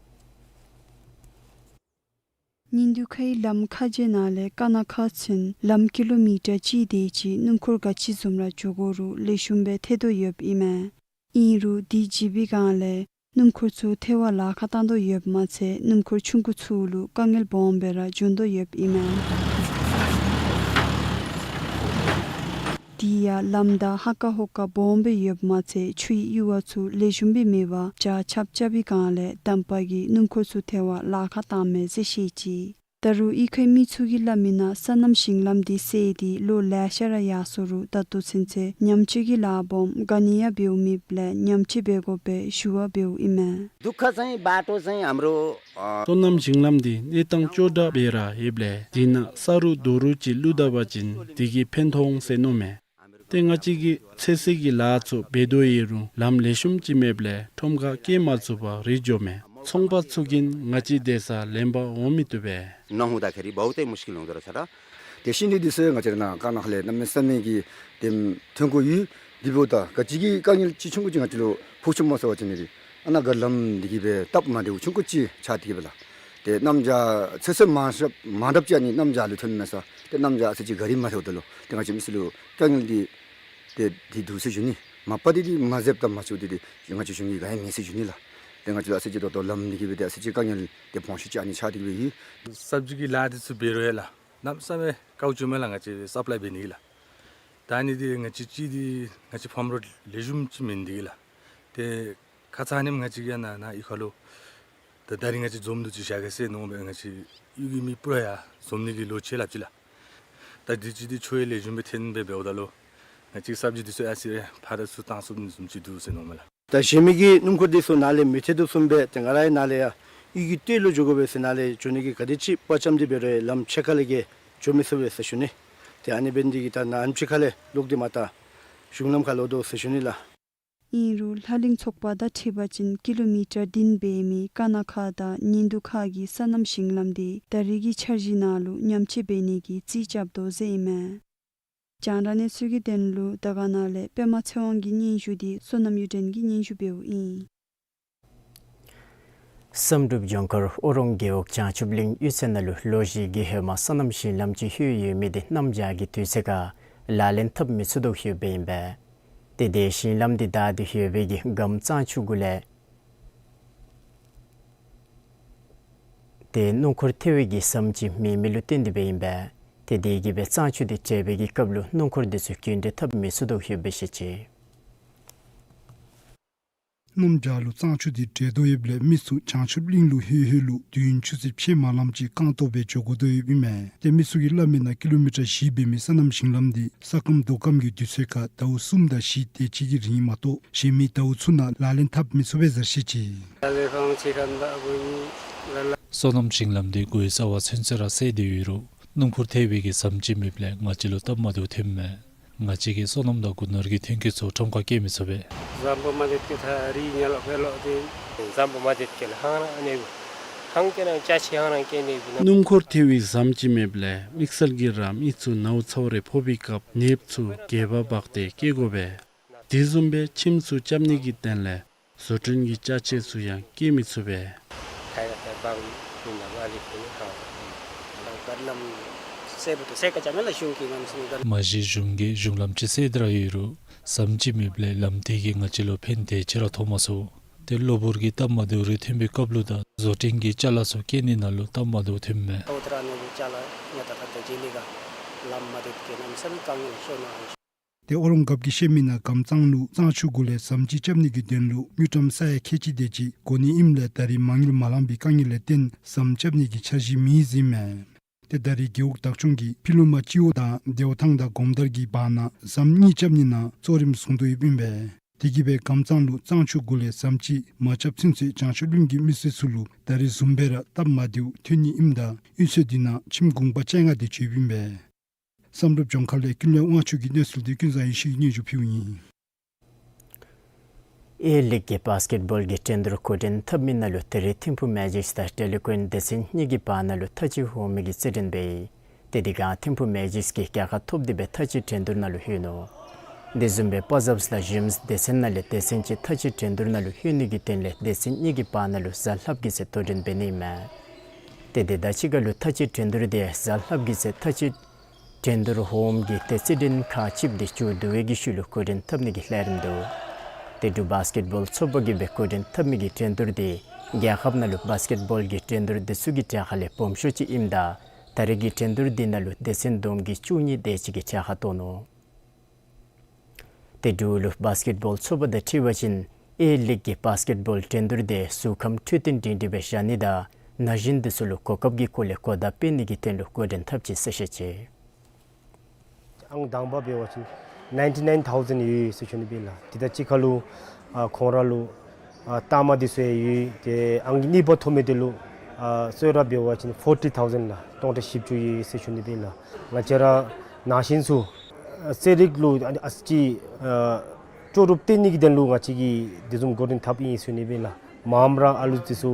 ཉིན་དུ་ཁའི་ལམ་ཁ་རྗེ་ནང་ལས་དཀར་ན་ཁ་ཚུན་ལམ་ཀི་ལོ་མི་ཊར་གཅིག་དེ་ཅིག་སྣུམ་འཁོར་ག་ཅི་བཟུམ་ར་འགྱོ་དགོ་རུང་ལེགས་ཤོམ་སྦེ་ཐལ་དོ་ཡོདཔ་ཨིན་མས། ཨིན་རུང་དེ་བརྗེད་པའི་སྒང་ལས་སྣུམ་འཁོར་ཚུ་ཐལ་བར་ལཱ་ཁག་བཏང་དོ་ཡོདཔ་མ་ཚད་སྣུམ་འཁོར་ཆུང་ཀུ་ཚུ་ལུ་དཀའ་ངལ་སྦོམ་སྦེ་ར་འབྱུང་དོ་ཡོདཔ་ཨིན་མས། དེ་ཡང་ལམ་བདའ་ཧ་ཀ་ཧོ་ཀ་སྦོམ་སྦེ་ཡོདཔ་མ་ཚད་ཆུའི་གཡུར་བ་ཚུ་ལེགས་ཤོམ་སྦེ་མེད་པར་བྱ་ཆབ་རྐྱབ་པའི་སྒང་ལས་འདམ་པ་གིས་སྣུམ་འཁོར་ཚུ་ཐལ་བར་ལཱ་ཁག་བཏངམ་མས་ཟེར་བཤད་ཅི། ད་རུང་གཡུས་ཁའི་མི་ཚུ་གིས་སླབ་མི་ནང་སོ་ནམ་ཞིང་ལམ་དེ་བསལ་ཏེ་ལོ་ལེ་ཤ་ར་ཡར་སོ་རུང་ད་ལྟོ་ཚུན་ཚོད་ཉམས་བཅོས་ཀྱི་ལཱ་སྦོམ་ག་ནི་ཡང་འབདཝ་མེདཔ་ལས་ཉམས་བཅོས་འབད་དགོ་པའི་ཞུ་བ་འབདཝ་ཨིན་མས། दुःख चाहिँ बाटो चाहिँ हाम्रो, अ, སོ་ནམ་ཞིང་ལམ་དེ་གནས་སྟངས་སྐྱོ་དྲགས་སྦེ་ར་ཡོདཔ་ལས་དེ་ནང་ས་རུག་རྡོ་རུག་ཅིག་བླུག་ད་པ་ཅིན་དེ་གིས་ཕན་ཐོགས་འོང་ཟེར་མནོཝ་མས། ཏེ་ང་བཅས་ཀྱིས་ཚོད་བསྲེ་གི་ལཱ་ཚུ་འབད་དོ་ཡོད་རུང་ལམ་ལེགས་ཤོམ་ཅིག་མེདཔ་ལས་ཁྲོམ་ཁར་སྐྱེལ་མ་ཚུགས་པར་རིལ་འགྱོཝ་མས། ཚོང་པ་ཚུ་གིས་ང་བཅས་སྡོད་སར་ལེན་པར་འོང་མི་བཏུབ་པས། ནང་ཧུ་ད་ཁེ་རི་བའུ་ཏེ་མུཤ་ཀིལ་ལོང་དོ་ར་ཆ་ར། ཏེ་ཤིང་འབྲས་འདི་ཚུ་ང་བཅས་ར་ནཱ་དཀར་ནག་ལས་གནམ་མེད་ས་མེད་ཀྱི་དེམ་ཐོན་དགོ་ཡོད། དེ་འབདཝ་ད་ག་ཅི་གི་དཀའ་ངལ་ཅིག་ཆུང་ཀུ་ཅིག་ང་བཅས་ལུ་ཕོག་བཅུག་མ་ཚུགས་པ་ཅིན་ནི་རེ་ཨ་ནཱ་ག་ལམ་འདི་གིས་སྦེ་སྟབས་མ་བདེཝ་ཆུང་ཀུ་ཅིག་ཆགས་ཏེ་གི་སྦེ་ལགས། ཏེ་གནམ་བྱཱར་ཚོད་བསྲེ་མ་རྐྱབ་མ་རྐྱབ་ཅིག་ཨ་ནི་གནམ་བྱཱར་ལུ་ཐོན་མས་ས། ཏེ་གནམ་བྱཱར་ཨ་ཙི་ཅིག་ག་རི་མ་ཐལཝ་ད་ལུ་ཏེ་ང་བཅས་མི་སེར་ལུ་དཀའ་ངལ་འདི་ཏེ་འདི་འདུག་ཟེར་ཞུ་ནི། མ་པ་འདི་འདི་མ་ཟེབ་དང་མ་བཅོས་འདི་འདི་ང་བཅས་གཞུང་གིས་ག་ཡང་མེད་ཟེར་ཞུ་ནི་ལགས། ཏེ་ང་བཅས་ལུ་ཨ་ཙི་ཅིག་ད་ལྟོ་ལམ་འདི་གིས་སྦེ་ཏེ་ཨ་ཙི་ཅིག་དཀའ་ངལ་ཏེ་སྦོམ་ཤོས་ཅིག་ཨ་ནི་ཆགས་ཏེ་གི་སྦེ་ཡོད། སབ་ཇི་གི་ལཱ་འདི་ཚུ་འབད་རུང་ཡང་ལགས། གནམ་མེད་ས་མེད་དཀའཝ་སྤྱོད་མས་ལགས། ང་བཅས་སབ་ལའི་འབད་ནི་ལགས། ད་ཨ་ནི་འདི་ང་བཅས་ཅིག་འདི་ང་བཅས་ཕམ་རོ་ལེགས་ཤོམ་ཅིག་མེད་ནི་འདི་ལགས། ཏེ་ཁ་ཙ་ནེམ་ང་བཅས་ཀྱིས་ནཱ་ནཱ་གཡུས་ཁ་ལུ་ད་ད་རིས་ང་བཅས་འཛོམས་འདུ་ཅིག་བཞག་གེ་ཟེར་མནོ་སྦེ་ང་བཅས་གཡུས་ཀྱི་མི་པུ་ར་ཡང་འཛོམས་ནི་གི་ལོ་ཆེ་སླབ་ཅི་ལགས། ད་འདི་ཅིག་འདི་ཆུ་ཡང་ལེགས་ཤོམ་སྦེ་ཐོན་སྦེ་འབདཝ་ད་ལུ་ང་བཅས་སབ་ཇི་འདི་ཚུ་ཡང་ཨ་ཙི་རེ་ཕར་དང་ཚུར་བཏང་ཚུགས་ནི་བཟུམ་ཅིག་འདུག་ཟེར་མནོཝ་མས་ལགས། ད་གཞན་མི་གི་སྣུམ་འཁོར་འདི་ཚུ་ནཱ་ལས་མི་ཐོན་དོ་བཟུམ་སྦེ་ཏེ་ང་རའི་ནཱ་ལས་ཡང་གཡུས་ཀྱི་སྟོད་ལུ་འགྱོ་དགོ་པས་ཟེར་ནཱ་ལས་འགྱོ་ནི་གི་ག་དེ་ཅིག་དཔའ་བཅམ་སྟེ་འབད་རུང་ཡང་ལམ་ཕྱེད་ཀ་ལས་བརྒལ་འགྱོ་མི་ཚུགས་པས་ཟེར་ཞུ་ནི། ཏེ་ཨ་ནི་འབད་ནི་འདི་གིས་ད་ནཱ་ཕྱེད་ཀ་ལས་ལོག་སྟེ་མར་ད་གཞུང་ལམ་ཁར་ལོག་དོ་ཟེར་ཞུ་ནི་ལགས། ཨིན་རུང་ལྷ་གླིང་ཚོགས་པ་དང་འཁྲིལ་བ་ཅིན་ཀི་ལོ་མི་ཊར་བདུན་འབད་མི་ཀ་ན་ཁ་དང་ཉིན་དུ་ཁ་གི་སོ་ནམ་ཞིང་ལམ་འདི་ད་རིས་ཀྱི་འཆར་གཞི་ནང་ལུ་ཉམས་བཅོས་འབད་ནི་གི་རྩིས་རྐྱབ་དོ་ཟེར་ཨིན་མས། རྒྱང་བསྒྲགས་གནས་ཚུལ་གྱི་དོན་ལུ་དར་དཀར་ནང་ལས་པདྨ་ཚེ་དབང་གི་སྙན་ཞུ་འདི་བསོད་ནམས་གཡུ་སྒྲོན་གྱིས་སྙན་ཞུ་འབདཝ་ཨིན། བསམ་གྲུབ་ལྗོངས་མཁར་ཨོ་རོང་རྒེད་འོག་བྱང་ཆུབ་གླིང་གཡུས་ཚན་ནང་ལུ་ལོ་བཞི་གི་ཧེ་མ་སོ་ནམ་ཞིང་ལམ་ཅིག་ལྷོད་ཡོད་མི་འདི་གནམ་བྱཱར་གྱི་དུས་ཚོད་ཁར་ལག་ལེན་འཐབ་མི་ཚུགས་དོ་ཡོདཔ་ཨིན་པས། ཏེ་དེ་ཞིང་ལམ་འདི་བདའ་སྟེ་ཡོད་པའི་གི་སྒམ་གཙང་ཆུ་གུ་ལས་ཏེ་སྣུམ་འཁོར་ཐལ་བའི་གི་ཟམ་ཅིག་མེད་མི་ལུ་བརྟེན་ཏེ་སྦེ་ཨིན་པས། ཏེ་དེ་གིས་སྦེ་གཙང་ཆུ་འདི་བྲལ་བའི་གི་སྐབས་ལུ་སྣུམ་འཁོར་འདི་ཚུ་རྒྱུན་འགྲུལ་འཐབ་མི་ཚུགས་དོ་ཡོདཔ་སྦེ་བཤད་ཅི། གནམ་བྱཱར་ལུ་གཙང་ཆུ་འདི་བྲལ་དོ་ཡོདཔ་ལས་མི་ཚུ་བྱང་ཆུབ་གླིང་ལུ་ལྷོད་ལྷོད་ལུ་དུས་ཡུན་ཆུ་ཚོད་ཕྱེད་མ་ལངམ་ཅིག་རྐང་ཐོག་སྦེ་འགྱོ་དགོ་དོ་ཡོདཔ་ཨིན་མས། ཏེ་མི་ཚུ་གིས་སླབ་མི་ནང་ཀི་ལོ་མི་ཊར་བཞི་འབད་མི་སོ་ནམ་ཞིང་ལམ་འདི་ས་ཁམས་རྡོ་ཁམས་ཀྱི་དུས་ཚོད་ཁར་ཟླཝ་གསུམ་དང་བཞི་དེ་ཅིག་གི་རིང་མ་གཏོགས་གཞན་མི་ཟླཝ་ཚུ་ནང་ལག་ལེན་འཐབ་མི་ཚུགས་པས་ཟེར་བཤད་ཅི། སོ་ནམ་ཞིང་ལམ་འདི་གོ་བའི་རྩ་བ་ཚུན་ཚོད་ར་སེལ་ཏེ་ཡོད་རུང་སྣུམ་འཁོར་ཐལ་བའི་གི་ཟམ་ཅིག་མེདཔ་ལས་ང་བཅས་ལུ་སྟབས་མ་བདེཝ་ཐོནམ་མས། ང་བཅས་ཀྱིས་སོ་ནམ་དང་སྒོ་ནོར་གྱི་ཐོན་སྐྱེད་ཚུ་ཁྲོམ་ཁར་སྐྱེལ་མི་ཚུགས་པས། ཟམ་པ་མ་དེད་ཀྱི་ཐ་རི་ཉ་ལོ་ཕེ་ལོ་དེ། ཟམ་པ་མ་དེད་ཀྱི་ལ་ཧང་རང་ཨ་ནི་ཧང་ཀྱི་ནང་ཅ་ཆས་ཧང་རང་སྐྱེལ་ནི་གི་ནང་། སྣུམ་འཁོར་ཐལ་བའི་ཟམ་ཅིག་མེདཔ་ལས་དམིགས་བསལ་གྱིས་ར་མི་ཚུ་ནཝ་ཚཝ་རེ་ཕོག་པའི་སྐབས་ནདཔ་ཚུ་སྒལ་པར་འབག་སྟེ་སྐྱེལ་དགོ་པས། དེ་བཟུམ་སྦེ་ཁྱིམ་ཚུ་རྐྱབ་ནི་གི་དོན་ལས་བཟོ་སྐྲུན་གྱི་ཅ་ཆས་ཚུ་ཡང་སྐྱེལ་མི་ཚུགས་པས། མ་གཞི་གཞུང་གིས་གཞུང་ལམ་ཅིག་སེལ་ཏེ་ར་ཡོད་རུང་ཟམ་ཅིག་མེདཔ་ལས་ལམ་དེ་གིས་ང་བཅས་ལུ་ཕན་དེ་ཅིག་ར་ཐོགས་མ་ཚུགས། ཏེ་གློ་བུར་གྱི་སྟབས་མ་བདེཝ་རེ་ཐོན་པའི་སྐབས་ལུ་དང་བཟོ་སྐྲུན་གྱི་ཅ་ལ་ཚུ་སྐྱེལ་ནི་ནང་ལུ་སྟབས་མ་བདེཝ་ཐོནམ་མས། ཏེ་ཨོ་རོང་རྒེད་འོག་གི་བཤད་མི་ནང་གམ་གཙང་ལུ་གཙང་ཆུ་གུ་ལས་ཟམ་ཅིག་རྐྱབ་ནི་གི་དོན་ལུ་དངུལ་ཀྲམ་ས་ཡ་ཁལ་གཅིག་དེ་ཅིག་དགོ་ནི་ཨིནམ་ལས་ད་རིས་མ་དངུལ་མ་ལང་པའི་དཀའ་ངལ་ལས་བརྟེན་ཟམ་རྐྱབ་ནི་གི་འཆར་གཞི་མེད་ཟེར་ཨིན་མས། ཏེ་ད་རིས་རྒེད་འོག་བདག་སྐྱོང་གིས་ཕྱི་ལུ་མ་སྤྱི་འོག་དང་བདེ་བ་ཐང་དང་སྒོམ་དར་གྱི་བར་ན་ཟམ་གཉིས་རྐྱབ་ནི་ནང་གཙོ་རིམ་བཟུང་དོ་ཡོདཔ་ཨིན་པས། དེ་གིས་སྦེ་གམ་གཙང་ལུ་གཙང་ཆུ་གུ་ལས་ཟམ་ཅིག་མ་རྐྱབ་ཚུན་ཚོད་བྱང་ཆུབ་གླིང་གི་མི་སེར་ཚུ་ལུ་ད་རིས་བཟུམ་སྦེ་ར་སྟབས་མ་བདེཝ་ཐོན་ནི་ཨིནམ་ད་གཡུས་ཚན་འདི་ནང་ཁྱིམ་གུང་པ་བཅོ་ལྔ་དེ་ཅིག་ཡོདཔ་ཨིན་པས། བསམ་གྲུབ་ལྗོངས་མཁར་ལས་ཀུན་ལེགས་དབང་ཕྱུག་གི་གནས་ཚུལ་འདི་ཀུན་བཟང་ཡེ་ཤེས་ཀྱིས་སྙན་ཞུ་ཕུལཝ་ཨིན། ཨེ་ལིག་གི་བཱསི་ཀེཊ་བོལ་གྱི་འགྲན་བསྡུར་འགོ་འདྲེན་འཐབ་མི་ནང་ལུ་ད་རིས་ཐིམ་ཕུ་མེ་ཇིགསི་དང་ཌེ་ལི་ཀུ་ཨིན་སྡེ་ཚན་གཉིས་ཀྱི་བར་ན་ལུ་མཐའ་དཔྱད་འོང་མི་གི་རྩེད་འགྲན་འབད་ཡི། ཏེ་དེ་སྒང་ཐིམ་ཕུ་མེ་ཇིགསི་གིས་རྒྱལ་ཁ་ཐོབ་སྟེ་སྦེ་མཐའ་དཔྱད་འགྲན་བསྡུར་ནང་ལུ་ལྷོད་ནུག། དེ་བཟུམ་སྦེ་པ་ཛབསི་དང་ཞིམས་སྡེ་ཚན་ནང་ལས་སྡེ་ཚན་གཅིག་མཐའ་དཔྱད་འགྲན་བསྡུར་ནང་ལུ་ལྷོད་ནི་གི་དོན་ལས་སྡེ་ཚན་གཉིས་ཀྱི་བར་ན་ལུ་གཟའ་ལྷགཔ་གི་ཚེ་དོ་འགྲན་འབད་ནི་ཨིན་མས། ཏེ་དེ་དང་གཅིག་ཁར་ལུ་མཐའ་དཔྱད་འགྲན་བསྡུར་དེ་གཟའ་ལྷགཔ་གི་ཚེ་མཐའ་དཔྱད་འགྲན་བསྡུར་འོགམ་གི་ཏེ་རྩེད་འགྲན་ཁག་གཅིགཔོ་དེ་མཇུག་བསྡུ་བའི་གི་ཤུལ་ལུ་འགོ་འདྲེན་འཐབ་ནི་གི་ལས་རིམ་འདུག། ཏེ་འབྲུག་བཱསི་ཀེཊ་བོལ་ཚོགས་པ་གིས་སྦེ་འགོ་འདྲེན་འཐབ་མི་གི་འགྲན་བསྡུར་དེ་རྒྱལ་ཁབ་ནང་ལུ་བཱསི་ཀེཊ་བོལ་གྱི་འགྲན་བསྡུར་དེ་ཚུ་གི་གྲལ་ཁ་ལས་སྦོམ་ཤོས་ཅིག་ཨིནམ་ད་ད་རེས་ཀྱི་འགྲན་བསྡུར་དེ་ནང་ལུ་སྡེ་ཚན་བསྡོམས་ཀྱིས་བཅུ་གཉིས་དེ་ཅིག་གིས་གྲལ་ཁར་གཏོགས་ནུག། ཏེ་འབྲུག་ལུ་བཱསི་ཀེཊ་བོལ་ཚོགས་པ་དང་འཁྲིལ་བ་ཅིན་ཨེ་ལིག་གི་བཱསི་ཀེཊ་བོལ་འགྲན་བསྡུར་དེ་གཟུགས་ཁམས་འཕྲོད་བསྟེན་སྒྲིང་སྒྲིང་སྦེ་བཞག་ནི་དང་ན་གཞོན་དེ་ཚུ་ལུ་གོ་སྐབས་ཀྱི་སྐོར་ལས་གོ་བརྡ་སྤེལ་ནི་གི་དོན་ལུ་འགོ་འདྲེན་འཐབ་ཅི་ཟེར་བཤད་ཅི། ཨང་དང་པ་འབད་བ་ཅིན་ནའིན་ཊི་ནའིན་ཐའུ་ཟེན་ཡོད་ཟེར་ཞུ་ནི་ཨིན་ལགས། དེ་དང་གཅིག་ཁར་ལུ་ཨ་ཁོང་ར་ལུ་ཨ་རྟགས་མ་དེ་ཚུ་ཡང་ཡོད། ཏེ་ཨང་གཉིས་པ་ཐོབ་མི་དེ་ལུ་ཨ་གསོལ་རས་འབད་བ་ཅིན་ཕོར་ཊི་ཐའུ་ཟེན་ལགས། སྟོང་ཕྲག་བཞི་བཅུ་ཡོད་ཟེར་ཞུ་ནི་ཨིན་ལགས། ང་བཅས་ར་ན་གཞོན་ཚུ་ ཨ་རྩེད་རིགས་ལུ་ཨ་ཨ་ཙི་ཅིག་ཨ་སྤྲོ་རུབ་བཏོན་ནི་གི་དོན་ལུ་ང་བཅས་ཀྱིས་དེ་བཟུམ་འགོ་འདྲེན་འཐབ་ཨིན་ཟེར་ཞུ་ནི་ཨིན་ལགས། མངམ་ར་ཨ་ལུ་འདི་ཚུ་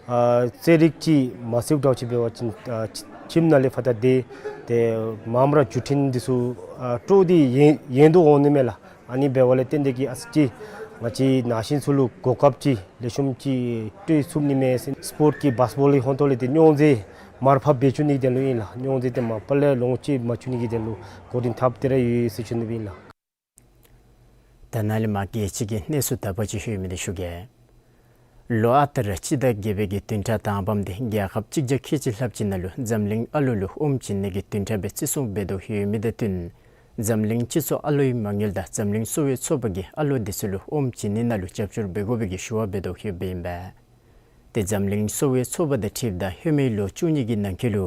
ཨ་རྩེད་རིགས་ཅིག་མ་ཚུད་འདྲཝ་ཅིག་འབད་བ་ཅིན་ཨ་ཁྱིམ་ནང་ལས་ཕར་ད་དེ་ཏེ་མངམ་ར་བརྒྱུད་འཕྲིན་འདི་ཚུ་ཨ་སྤྲོ་སྟེ་ཡལ་ཡལ་དོ་འོང་ནི་མས་ལགས། ཨ་ནི་འབདཝ་ལས་བརྟེན་ཏེ་གིས་ཨ་ཙི་ཅིག་ང་བཅས་ན་གཞོན་ཚུ་ལུ་གོ་སྐབས་ཅིག་ལེགས་ཤོམ་ཅིག་སྤྲོད་ཚུགས་ནི་མས་ཟེར། སྤོརཊ་གི་བཱསི་བཱོལ་གྱི་ཧོང་ཏོ་ལས་ཏེ་རྙོག་འཛིང་མར་ཕབ་འབད་བཅུག་ནི་གི་དོན་ལུ་ཨིན་ལགས། རྙོག་འཛིང་དེ་མ་པ་ལས་ལོངས་སྤྱོད་མ་བཅུག་ནི་གི་དོན་ལུ་འགོ་འདྲེན་འཐབ་སྟེ་ར་ཡོད་ཟེར་ཞུ་ནི་ཨིན་ལགས། ད་ནཱ་ལས་མར་རྒྱལ་སྤྱི་གི་གནས་ཚུལ་དག་པ་ཅིག་ཞུ་མི་འདི་ཞུ་གེ། ལོ་ཨ་རྟག་ར་སྤྱི་ཟླ་བརྒྱད་པའི་གི་བདུན་ཕྲག་དང་པམ་འདི་རྒྱལ་ཁབ་གཅིག་བརྒྱ་ཁལ་གཅིག་ལྷགཔ་ཅིག་ནང་ལུ་འཛམ་གླིང་ཨ་ལོ་ལུ་ཨོམ་བྱིན་ནི་གི་བདུན་ཕྲག་སྦེ་བརྩི་སྲུང་འབད་དོ་ཡོད་མི་དང་བསྟུན་འཛམ་གླིང་སྤྱི་ཚོགས་ཨ་ལོའི་མ་དངུལ་དང་འཛམ་གླིང་གསོ་བའི་ཚོགས་པ་གིས་ཨ་ལོ་འདི་ཚུ་ལུ་ཨོམ་བྱིན་ནི་ནང་ལུ་རྒྱབ་སྐྱོར་འབད་དགོ་པའི་གི་ཞུ་བ་འབད་དོ་ཡོདཔ་ཨིན་པས། ཏེ་འཛམ་གླིང་གསོ་བའི་ཚོགས་པ་དང་འཁྲིལཝ་ད་ཧེ་མའི་ལོ་བཅུ་གཉིས་ཀྱི་ནང་འཁོད་ལུ་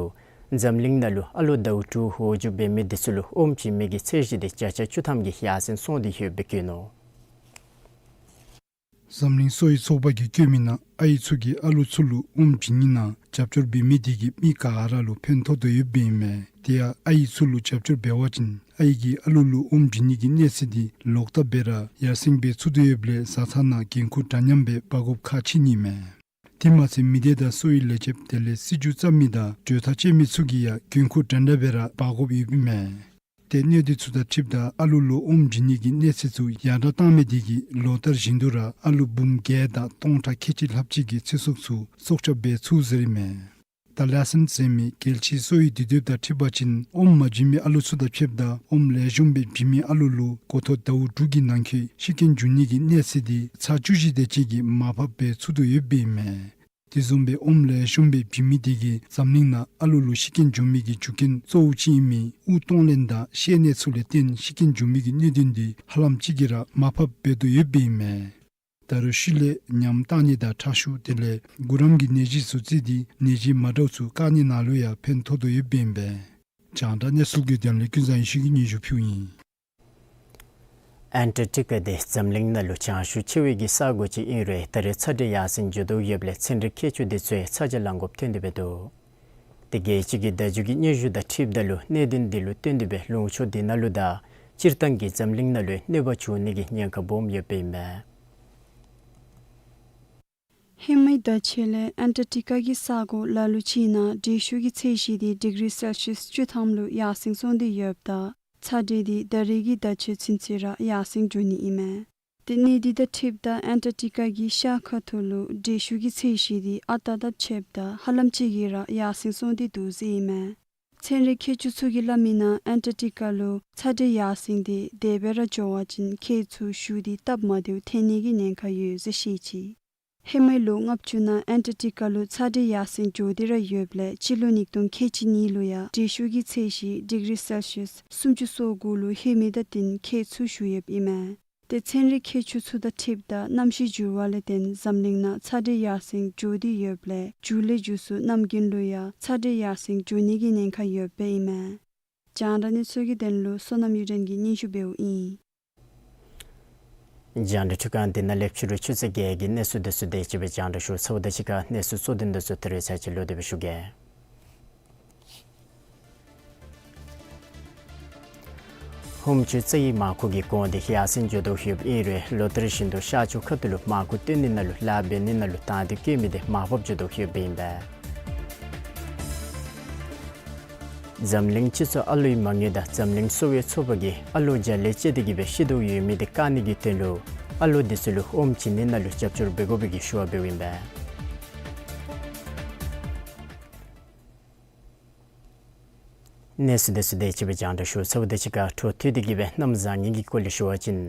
འཛམ་གླིང་ནང་ལུ་ཨ་ལོ་ཟླཝ་དྲུག་འོག་འགྱོ་འབད་མི་འདི་ཚུ་ལུ་ཨོམ་བྱིན་མི་གི་ཚད་གཞི་འདི་བརྒྱ་ཆ་བཅུ་ཐམ་གྱིས་ཡར་སེང་སོང་སྟེ་ཡོདཔ་སྦེ་བཀོད་ནུག། འཛམ་གླིང་གསོ་བའི་ཚོགས་པ་གིས་བཀོད་མི་ནང་ཨའི་ཚུ་གིས་ཨ་ལོ་ཚུ་ལུ་ཨོམ་བྱིན་ནི་ནང་རྒྱབ་སྐྱོར་འབད་མི་དེ་གིས་མི་ག་ར་ལུ་ཕན་ཐོགས་དོ་ཡོདཔ་ཨིན་མས། དེ་ཡང་ཨའི་ཚུ་ལུ་རྒྱབ་སྐྱོར་འབད་བ་ཅིན་ཨའི་གིས་ཨ་ལོ་ལུ་ཨོམ་བྱིན་ནི་གི་གནས་ཚད་འདི་ལོག་ལྟབ་སྦེ་ར་ཡར་སེང་འབད་ཚུགས་དོ་ཡོདཔ་ལས་བཟའ་ཚང་ནང་འགན་ཁུར་འདྲ་མཉམ་སྦེ་འབག་དགོཔ་ཁག་ཆེ་ནི་མས། དེ་མ་ཚད་མི་སྡེ་དང་གསོ་བའི་ལས་བྱེདཔ་དེ་ལས་སྲིད་བྱུས་བརྩམ་མི་དང་གྲོས་ཐག་བཅད་མི་ཚུ་གིས་ཡང་འགན་ཁུར་འདྲ་འདྲ་སྦེ་ར་འབག་དགོཔ་ཡོདཔ་ཨིན་མས། ཏེ་གནད་དོན་ཚུ་དང་འཁྲིལཝ་ད་ཨ་ལོ་ལུ་ཨོམ་བྱིན་ནི་གི་གནས་ཚད་ཚུ་ཡར་དྲག་བཏང་མི་དེ་གིས་ལོ་ལྟར་བཞིན་དུ་ར་ཨ་ལོ་འབུམ་བརྒྱད་དང་སྟོང་ཕྲག་ཁལ་གཅིག་ལྷགཔ་ཅིག་གི་ཚེ་སྲོག་ཚུ་སྲོག་སྐྱབས་འབད་ཚུགས་ཟེར་ཨིན་མས། ད་ལེ་སན་ཟེར་མི་རྒྱལ་སྤྱིའི་གསོ་བའི་དུས་དེབ་དང་འཁྲིལ་བ་ཅིན་ཨོམ་མ་བྱིན་མི་ཨ་ལོ་ཚུ་དང་ཕྱདཔ་ད་ཨོམ་ལེགས་ཤོམ་སྦེ་བྱིན་མི་ཨ་ལོ་ལུ་འགོ་ཐོག་ཟླཝ་དྲུག་གི་ནང་འཁོད་ཤི་རྐྱེན་འབྱུང་ནི་གི་གནས་ཚད་འདི་ཚག་བཅུ་བཞི་དེ་ཅིག་གིས་མར་ཕབ་འབད་ཚུགས་དོ་ཡོདཔ་ཨིན་མས། དེ་བཟུམ་སྦེ་ཨོམ་ལེགས་ཤོམ་སྦེ་བྱིན་མི་དེ་གིས་འཛམ་གླིང་ནང་ཨ་ལོ་ལུ་ཤི་རྐྱེན་འབྱུང་མི་གི་རྒྱུ་རྐྱེན་གཙོ་བོ་ཅིག་ཨིན་མི་དབུགས་གཏོང་ལེན་དང་བཤལ་ནད་ཚུ་ལས་བརྟེན་ཤི་རྐྱེན་འབྱུང་མི་གི་གནད་དོན་འདི་ཧ་ལམ་ཅིག་གིས་ར་མར་ཕབ་འབད་དོ་ཡོདཔ་ཨིན་མས། ད་རུང་ཤུལ་ལས་ཉམས་བཏང་ནི་དང་ཁྲག་ཤུགས་དེ་ལས་གུ་རམ་གྱི་ནད་གཞི་ཚུ་བརྩིས་ཏེ་ནད་གཞི་མ་འདྲཝ་ཚུ་བཀག་ནི་ནང་ལུ་ཡང་ཕན་ཐོགས་དོ་ཡོདཔ་ཨིན་པས། རྒྱང་བསྒྲགས་གནས་ཚུལ་གྱི་དོན་ལས་ཀུན་བཟང་ཡེ་ཤེས་ཀྱིས་སྙན་ཞུ་ཕུལཝ་ཨིན། ཨན་ཊར་ཊི་ཀ་འདི་འཛམ་གླིང་ནང་ལུ་གྱང་ཤུགས་ཆེ་བའི་གི་ས་གོ་ཅིག་ཨིན་རུང་ད་རེས་ཚ་དྲོད་ཡར་སེང་འགྱོ་དོ་ཡོདཔ་ལས་ཚན་རིག་མཁས་མཆོག་འདི་ཚུ་ཡང་ཚ་གྱང་ལང་དགོཔ་ཐོན་ཏེ་འབད་འདུག། ཏེ་རྒྱལ་སྤྱི་གི་བརྡ་བརྒྱུད་ཀྱི་སྙན་ཞུ་དང་འཁྲིལཝ་ད་ལུ་གནད་དོན་འདི་ལུ་བརྟེན་ཏེ་སྦེ་ལུང་ཕྱོགས་འདི་ནང་ལུ་དང་སྤྱིར་བཏང་གི་འཛམ་གླིང་ནང་ལུ་གནོད་པ་བྱུང་ནི་གི་ཉེན་ཁ་སྦོམ་ཡོདཔ་ཨིན་མས། ཧེ་མའི་ཟླཝ་ཕྱེད་ལས་ཨན་ཊར་ཊི་ཀ་གི་ས་གོ་ལ་ལུ་ཅིག་ནང་དྲོད་ཤུགས་ཀྱི་ཚད་གཞི་འདི་ཌིག་རི་སེལ་ཤིས་བཅུ་ཐམ་ལུ་ཡར་སེང་སོང་སྟེ་ཡོདཔ་ད་ཚ་དྲོད་འདི་ད་རེས་ཀྱི་ཟླཝ་ཕྱེད་ཚུན་ཚོད་ར་ཡར་སེང་འགྱོ་ནི་ཨིན་མས། ཏེ་གནས་འདི་དང་འཁྲིལཝ་ད་ཨན་ཊར་ཊི་ཀ་གི་ཤར་ཁ་ཐུག་ལུ་དྲོད་ཤུགས་ཀྱི་ཚད་གཞི་འདི་ཨ་རྟག་དང་ཕྱདཔ་ད་ཧ་ལམ་ཅིག་གིས་ར་ཡར་སེང་སོང་སྟེ་འདུག་ཟེར་ཨིན་མས། ཚན་རིག་མཁས་མཆོག་ཚུ་གིས་སླབ་མི་ནང་ཨན་ཊར་ཊི་ཀ་ལུ་ཚ་དྲོད་ཡར་སེང་སྟེ་དེ་སྦེ་ར་འགྱོ་བ་ཅིན་ཁྱེགས་ཚུ་ཞུ་སྟེ་སྟབས་མ་བདེཝ་ཐོན་ནི་གི་ཉེན་ཁ་ཡོད་ཟེར་བཤད་ཅི། ཧེ་མའི་ལོ་ལྔ་བཅུ་ནང་ཨན་ཊར་ཊི་ཀ་ལུ་ཚ་དྲོད་ཡར་སེང་འགྱོ་སྟེ་ར་ཡོདཔ་ལས་སྤྱི་ལོ་ཉིས་སྟོང་ཁལ་གཅིག་གཉིས་ལུ་ཡང་དྲོད་ཤུགས་ཀྱི་ཚད་གཞི་ཌིག་རི་སེལ་ཤིས་སུམ་ཅུ་སོ་དགུ་ལུ་ལྷོད་མི་དང་བསྟུན་ཁྱེགས་ཚུ་ཞུ་ཡོདཔ་ཨིན་མས། ཏེ་ཚན་རིག་མཁས་མཆོག་ཚུ་དང་འཁྲིལཝ་ད་གནམ་གཤིས་འགྱུར་བ་ལས་བརྟེན་འཛམ་གླིང་ནང་ཚ་དྲོད་ཡར་སེང་འགྱོ་སྟེ་ཡོདཔ་ལས་མཇུག་ལས་མཇུག་སུ་གནམ་དགུན་ལུ་ཡང་ཚ་དྲོད་ཡར་སེང་འགྱོ་ནི་གི་ཉེན་ཁ་ཡོདཔ་ཨིན་མས། རྒྱང་བསྒྲགས་གནས་ཚུལ་གྱི་དོན་ལུ་བསོད་ནམས་གཡུ་སྒྲོན་གྱིས་སྙན་ཞུ་འབདཝ་ཨིན། རྒྱང་བསྒྲགས་ཁྲི་ཁང་འདི་ནང་ལས་ཕྱི་རུ་ཆུ་ཚོད་བརྒྱད་ཀྱི་གནས་ཚུལ་འདི་ཚུ་དེ་ཅིག་སྦེ་རྒྱང་བསྒྲགས་ཞུ་ཚརཝ་ད་གཅིག་ཁར་གནས་ཚུལ་གཙོ་དོན་འདི་ཚུ་ད་རེས་ཚར་གཅིག་ལོག་སྟེ་སྦེ་ཞུ་གེ། ཧོམ་ཆུ་རྩ་བའི་མར་ཁུ་གི་གོང་འདི་ཡར་སེང་འགྱོ་དོ་ཡོདཔ་ཨིན་རུང་ལོ་ལྟར་བཞིན་དུ་ཤར་ཕྱོགས་ཁ་ཐུག་ལུ་མར་ཁུ་བཏོན་ནི་ནང་ལུ་ལཱ་འབད་ནི་ནང་ལུ་དང་འདོད་བསྐྱེད་མི་དེ་མར་ཕབ་འགྱོ་དོ་ཡོདཔ་ཨིན་པས། འཛམ་གླིང་སྤྱི་ཚོགས་ཨ་ལོའི་མ་དངུལ་དང་འཛམ་གླིང་གསོ་བའི་ཚོགས་པ་གིས་ཨ་ལོ་བརྒྱ་ལས་བཅད་དེ་གི་སྦེ་ཤི་དོ་ཡོད་མི་དེ་བཀག་ནི་གི་དོན་ལུ་ཨ་ལོ་དེ་ཚུ་ལུ་ཨོམ་བྱིན་ནི་ནང་ལུ་རྒྱབ་སྐྱོར་འབད་དགོ་པའི་གི་ཞུ་བ་འབདཝ་ཨིན་པས། གནས་ཚུལ་དེ་ཚུ་དེ་ཅིག་སྦེ་རྒྱང་བསྒྲགས་ཞུ་ཚརཝ་ད་གཅིག་ཁར་འཕྲོ་མཐུད་དེ་གི་སྦེ་གནམ་བཟང་ངན་གྱི་སྐོར་ལས་ཞུ་བ་ཅིན་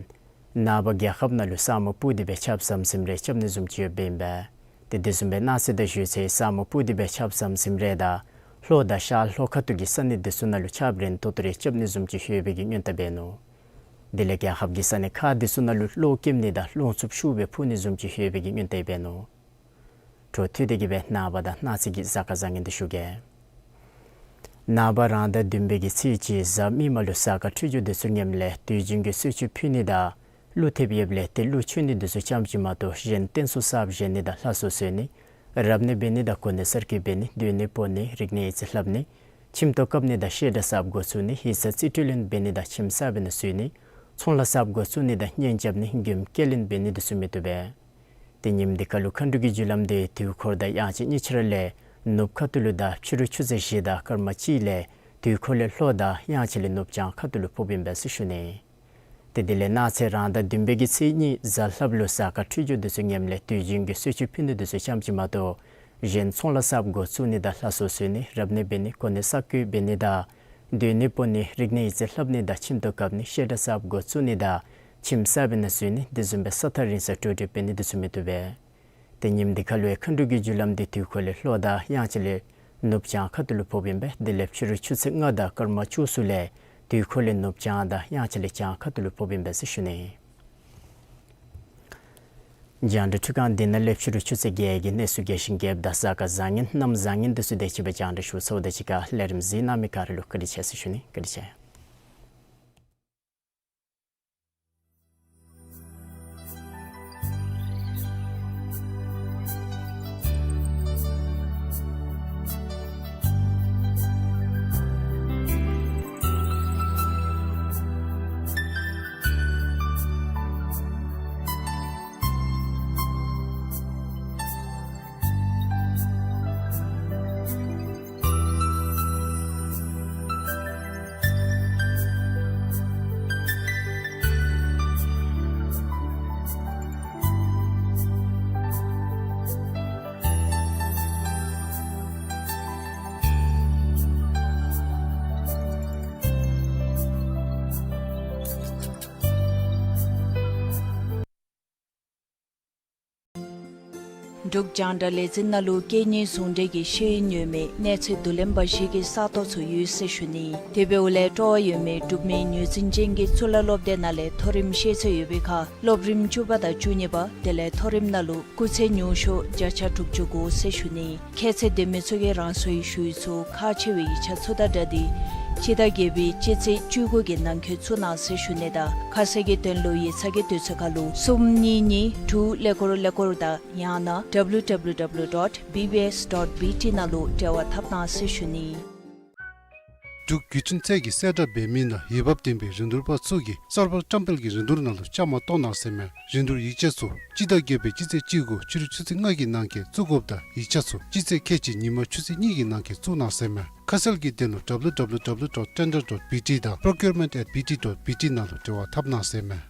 ནངས་པ་རྒྱལ་ཁབ་ནང་ལུ་ས་སྨུག་སྤུབས་ཏེ་སྦེ་ཆརཔ་ཟམ་ཟིམ་རེ་རྐྱབ་ནི་བཟུམ་ཅིག་ཡོདཔ་ཨིན་པས། ཏེ་དེ་བཟུམ་སྦེ་གནངས་ཚེ་དང་ཞོགས་ཚེ་ས་སྨུག་སྤུབས་ཏེ་སྦེ་ཆརཔ་ཟམ་ཟིམ་རེ་དང་ལྷོ་དང་ཤར་ལྷོ་ཁ་ཐུག་གི་ས་གནས་དེ་ཚུ་ནང་ལུ་ཆརཔ་རན་ཏོག་ཏོ་རེ་རྐྱབ་ནི་བཟུམ་ཅིག་ཡོད་པའི་གི་སྔོན་བརྡ་འབད་ནུག། དེ་ལས་རྒྱལ་ཁབ་ཀྱི་ས་གནས་ཁག་དེ་ཚུ་ནང་ལུ་གློག་ཀེམ་ནི་དང་རླུང་འཚུབ་ཤུགས་སྦེ་འཕུ་ནི་བཟུམ་ཅིག་ཡོད་པའི་གི་སྔོན་བརྡ་འབད་ནུག། འཕྲོ་མཐུད་དེ་གི་སྦེ་ནངས་པ་དང་གནངས་ཚེ་གི་གཟའ་སྐར་བཟང་ངན་འདི་ཞུ་གེ། ནངས་པ་རང་ཟླ་བདུན་པའི་གི་ཚེས་གཅིག་གཟའ་མིག་དམར་ལུ་གཟའ་སྐར་འཕྲོད་སྦྱོར་འདི་ཚུ་ངནམ་ལས་དུས་རྒྱུན་གྱི་གསོལ་མཆོད་ཕུལ་ནི་དང་གླུ་ཐེབས་ཡོདཔ་ལས་ཏེ་གླུ་མཆོད་ནི་འདི་ཚུ་རྐྱངམ་ཅིག་མ་གཏོགས་གཞན་རྟེན་གསོལ་གསརཔ་བཞེངས་ནི་དང་ལྷ་གསོལ་གསོལ་ནི་རབ་གནས་འབད་ནི་དང་གོ་གནས་གསར་བསྐོ་འབད་ནི་སྡོད་གནས་སྤོ་ནི་རིག་གནས་ཡིག་རྩིས་ལྷབ་ནི་ ཁྱིམ་ཐོག་བཀབ་ནི་དང་བཤད་གྲྭ་གསརཔ་འགོ་བཙུགས་ནི་ཡིག་ཚང་རྩིས་སྤྲོད་ལེན་འབད་ནི་དང་ཁྱིམ་གསརཔ་ནང་འཛུལ་ནི་ཚོང་ལཱ་གསརཔ་འགོ་བཙུགས་ནི་དང་གཉེན་རྐྱབ་ནི་མགྱོནམ་སྐྱེལ་ལེན་འབད་ནི་འདི་ཚུ་མི་བཏུབ་པས། ཏེ་ཉིནམ་འདི་ཁ་ལུ་མཁའ་འགྲོ་གི་རྒྱུ་ལམ་འདི་དུས་འཁོར་དང་དབྱངས་ཅན་གཉིས་ཆ་ར་ལས་ནུབ་ཁ་ཐུག་ལུ་དང་ཕྱི་རུ་ཆུ་ཚོད་བཞི་དང་སྐར་མ་གཅིག་ལས་དུས་འཁོར་ལས་ལྷོ་དང་དབྱངས་ཅན་ལས་ནུབ་བྱང་ཁ་ཐུག་ལུ་ཕོགཔ་ཨིན་པས་ཟེར་ཞུ་ནི། ཏེ་དེ་ལས་གནངས་ཚེ་རང་ཟླ་བདུན་པའི་གི་ཚེས་གཉིས་གཟའ་ལྷགཔ་ལུ་གཟའ་སྐར་འཕྲོད་སྦྱོར་འདི་ཚུ་ངནམ་ལས་དུས་རྒྱུན་གྱི་གསོལ་མཆོད་ཕུལ་ནི་འདི་ཚུ་ཙམ་ཅིག་མ་གཏོགས་གཞན་ཚོང་ལཱ་གསརཔ་འགོ་བཙུགས་ནི་དང་ལྷ་གསོལ་གསོལ་ནི་རབ་གནས་འབད་ནི་གོ་གནས་གསར་བསྐོ་འབད་ནི་དང་སྡོད་གནས་སྤོ་ནི་རིག་གནས་ཡིག་རྩིས་ལྷབ་ནི་དང་ཁྱིམ་ཐོག་བཀབ་ནི་བཤད་གྲྭ་གསརཔ་འགོ་བཙུགས་ནི་དང་ཁྱིམ་གསར་པའི་ནང་འཛུལ་ནི་དེ་བཟུམ་སྦེ་ས་ཐག་རིང་སར་འགྲོ་འགྲུལ་འབད་ནི་འདི་ཚུ་མི་བཏུབ་པས། ཏེ་ཉིནམ་འདི་ཁ་ལུ་མཁའ་འགྲོ་གི་རྒྱུ་ལམ་འདི་དུས་འཁོར་ལས་ལྷོ་དང་དབྱངས་ཅན་ལས་ནུབ་བྱང་ཁ་ཐུག་ལུ་ཕོགཔ་ཨིན་པས། དེ་ལས་ཕྱི་རུ་ཆུ་ཚོད་ལྔ་དང་སྐར་མ་བཅུ་གསུམ་ལས་དུས་འཁོར་ལས་ནུབ་བྱང་དང་དབྱངས་ཅན་ལས་བྱང་ཁ་ཐུག་ལུ་ཕོགཔ་ཨིན་པས་ཟེར་ཞུ་ནི། རྒྱང་བསྒྲགས་འཕྲུལ་ཁང་འདི་ནང་ལས་ཕྱི་རུ་ཆུ་ཚོད་བརྒྱད་ཀྱི་གནས་ཚུལ་རྒྱས་ཤིང་རྒྱསཔ་དང་གཟའ་སྐར་བཟང་ངན་གནམ་བཟང་ངན་འདི་ཚུ་དེ་ཅིག་སྦེ་རྒྱང་བསྒྲགས་ཞུ་ཚརཝ་དང་གཅིག་ཁར་ལས་རིམ་གཟིགས་གནང་མི་ག་ར་ལུ་བཀའ་དྲིན་ཆེ་ཟེར་ཞུ་ནི། བཀའ་དྲིན་ཆེ། འབྲུག་རྒྱང་བསྒྲགས་ལས་འཛིན་ནང་ལུ་སྐད་གཉིས་ཟུང་འབྲེལ་གྱི་ཤེས་ཡོན་ཡོད་མི་གནས་ཚད་བསྡུ་ལེན་པ་ཞིག་གི་ས་སྟོང་ཚུ་ཡོད་ཟེར་ཞུ་ནི། དེ་འབདཝ་ལས་སྤྲོ་བ་ཡོད་མི་འབྲུག་མི་ངོས་འཛིན་ཅན་གྱི་གཙུག་ལག་སློབ་སྡེ་ནང་ལས་མཐོ་རིམ་ཤེས་ཚད་ཡོད་པའི་ཁར་སློབ་རིམ་བཅུ་པ་དང་བཅུ་གཉིས་པ་དེ་ལས་མཐོ་རིམ་ནང་ལུ་སྐུགས་ཚད་ཉུང་ཤོས་བརྒྱ་ཆ་དྲུག་ཅུ་དགོ་ཟེར་ཞུ་ནི། ཁྱད་ཚད་ལྡན་མི་ཚུ་གིས་རང་སོའི་ཞུ་ཡིག་ཚུ་ཁག་ཆེ་བའི་ཡིག་ཆ་ཚུ་དང་སྦྲགས་ཏེ་སྤྱི་ཟླ་བརྒྱད་པའི་སྤྱི་ཚེས་བཅུ་དགུ་གི་ནང་འཁོད་བཙུགས་གནང་ཟེར་ཞུ་ནི་དང་ཁ་གསལ་གྱི་དོན་ལུ་ཡིག་ཚང་གི་དུས་ཚོད་ཁར་ལུ་གསུམ་གཉིས་གཉིས་དྲུག་ཀླད་ཀོར་ཀླད་ཀོར་དང་ཡང་ན་W W W dot B B S dot B T ནང་ལུ་འབྲེལ་བ་འཐབ་གནང་ཟེར་ཞུ་ནི། འབྲུག་བརྒྱུད་འཕྲིན་ཚད་ཀྱི་གསལ་བསྒྲགས་འབད་མི་ནང་འོས་འབབ་ལྡན་པའི་རིན་བསྡུར་པ་ཚུ་གིས་གསར་པ་བཀྲམ་སྤེལ་གྱི་རིན་བསྡུར་ནང་ལུ་བཅའ་མར་གཏོགས་གནང་ཟེར་མས། རིན་བསྡུར་ཡིག་ཆ་ཚུ་སྤྱི་ཟླ་བརྒྱད་པའི་སྤྱི་ཚེས་བཅུ་དགུ་ཕྱི་རུ་ཆུ་ཚོད་ལྔ་གི་ནང་འཁོད་བཙུགས་དགོཔ་དང་ཡིག་ཆ་ཚུ་སྤྱི་ཚེས་ཁལ་གཅིག་ཉིན་མ་ཆུ་ཚོད་གཉིས་ཀྱི་ནང་འཁོད་བཙུགས་གནང་ཟེར་མས། ཁ་གསལ་གྱི་དོན་ལུ་W W W dot tender dot B T དང་procurement at B T dot B T ནང་ལུ་འབྲེལ་བ་འཐབ་གནང་ཟེར་མས།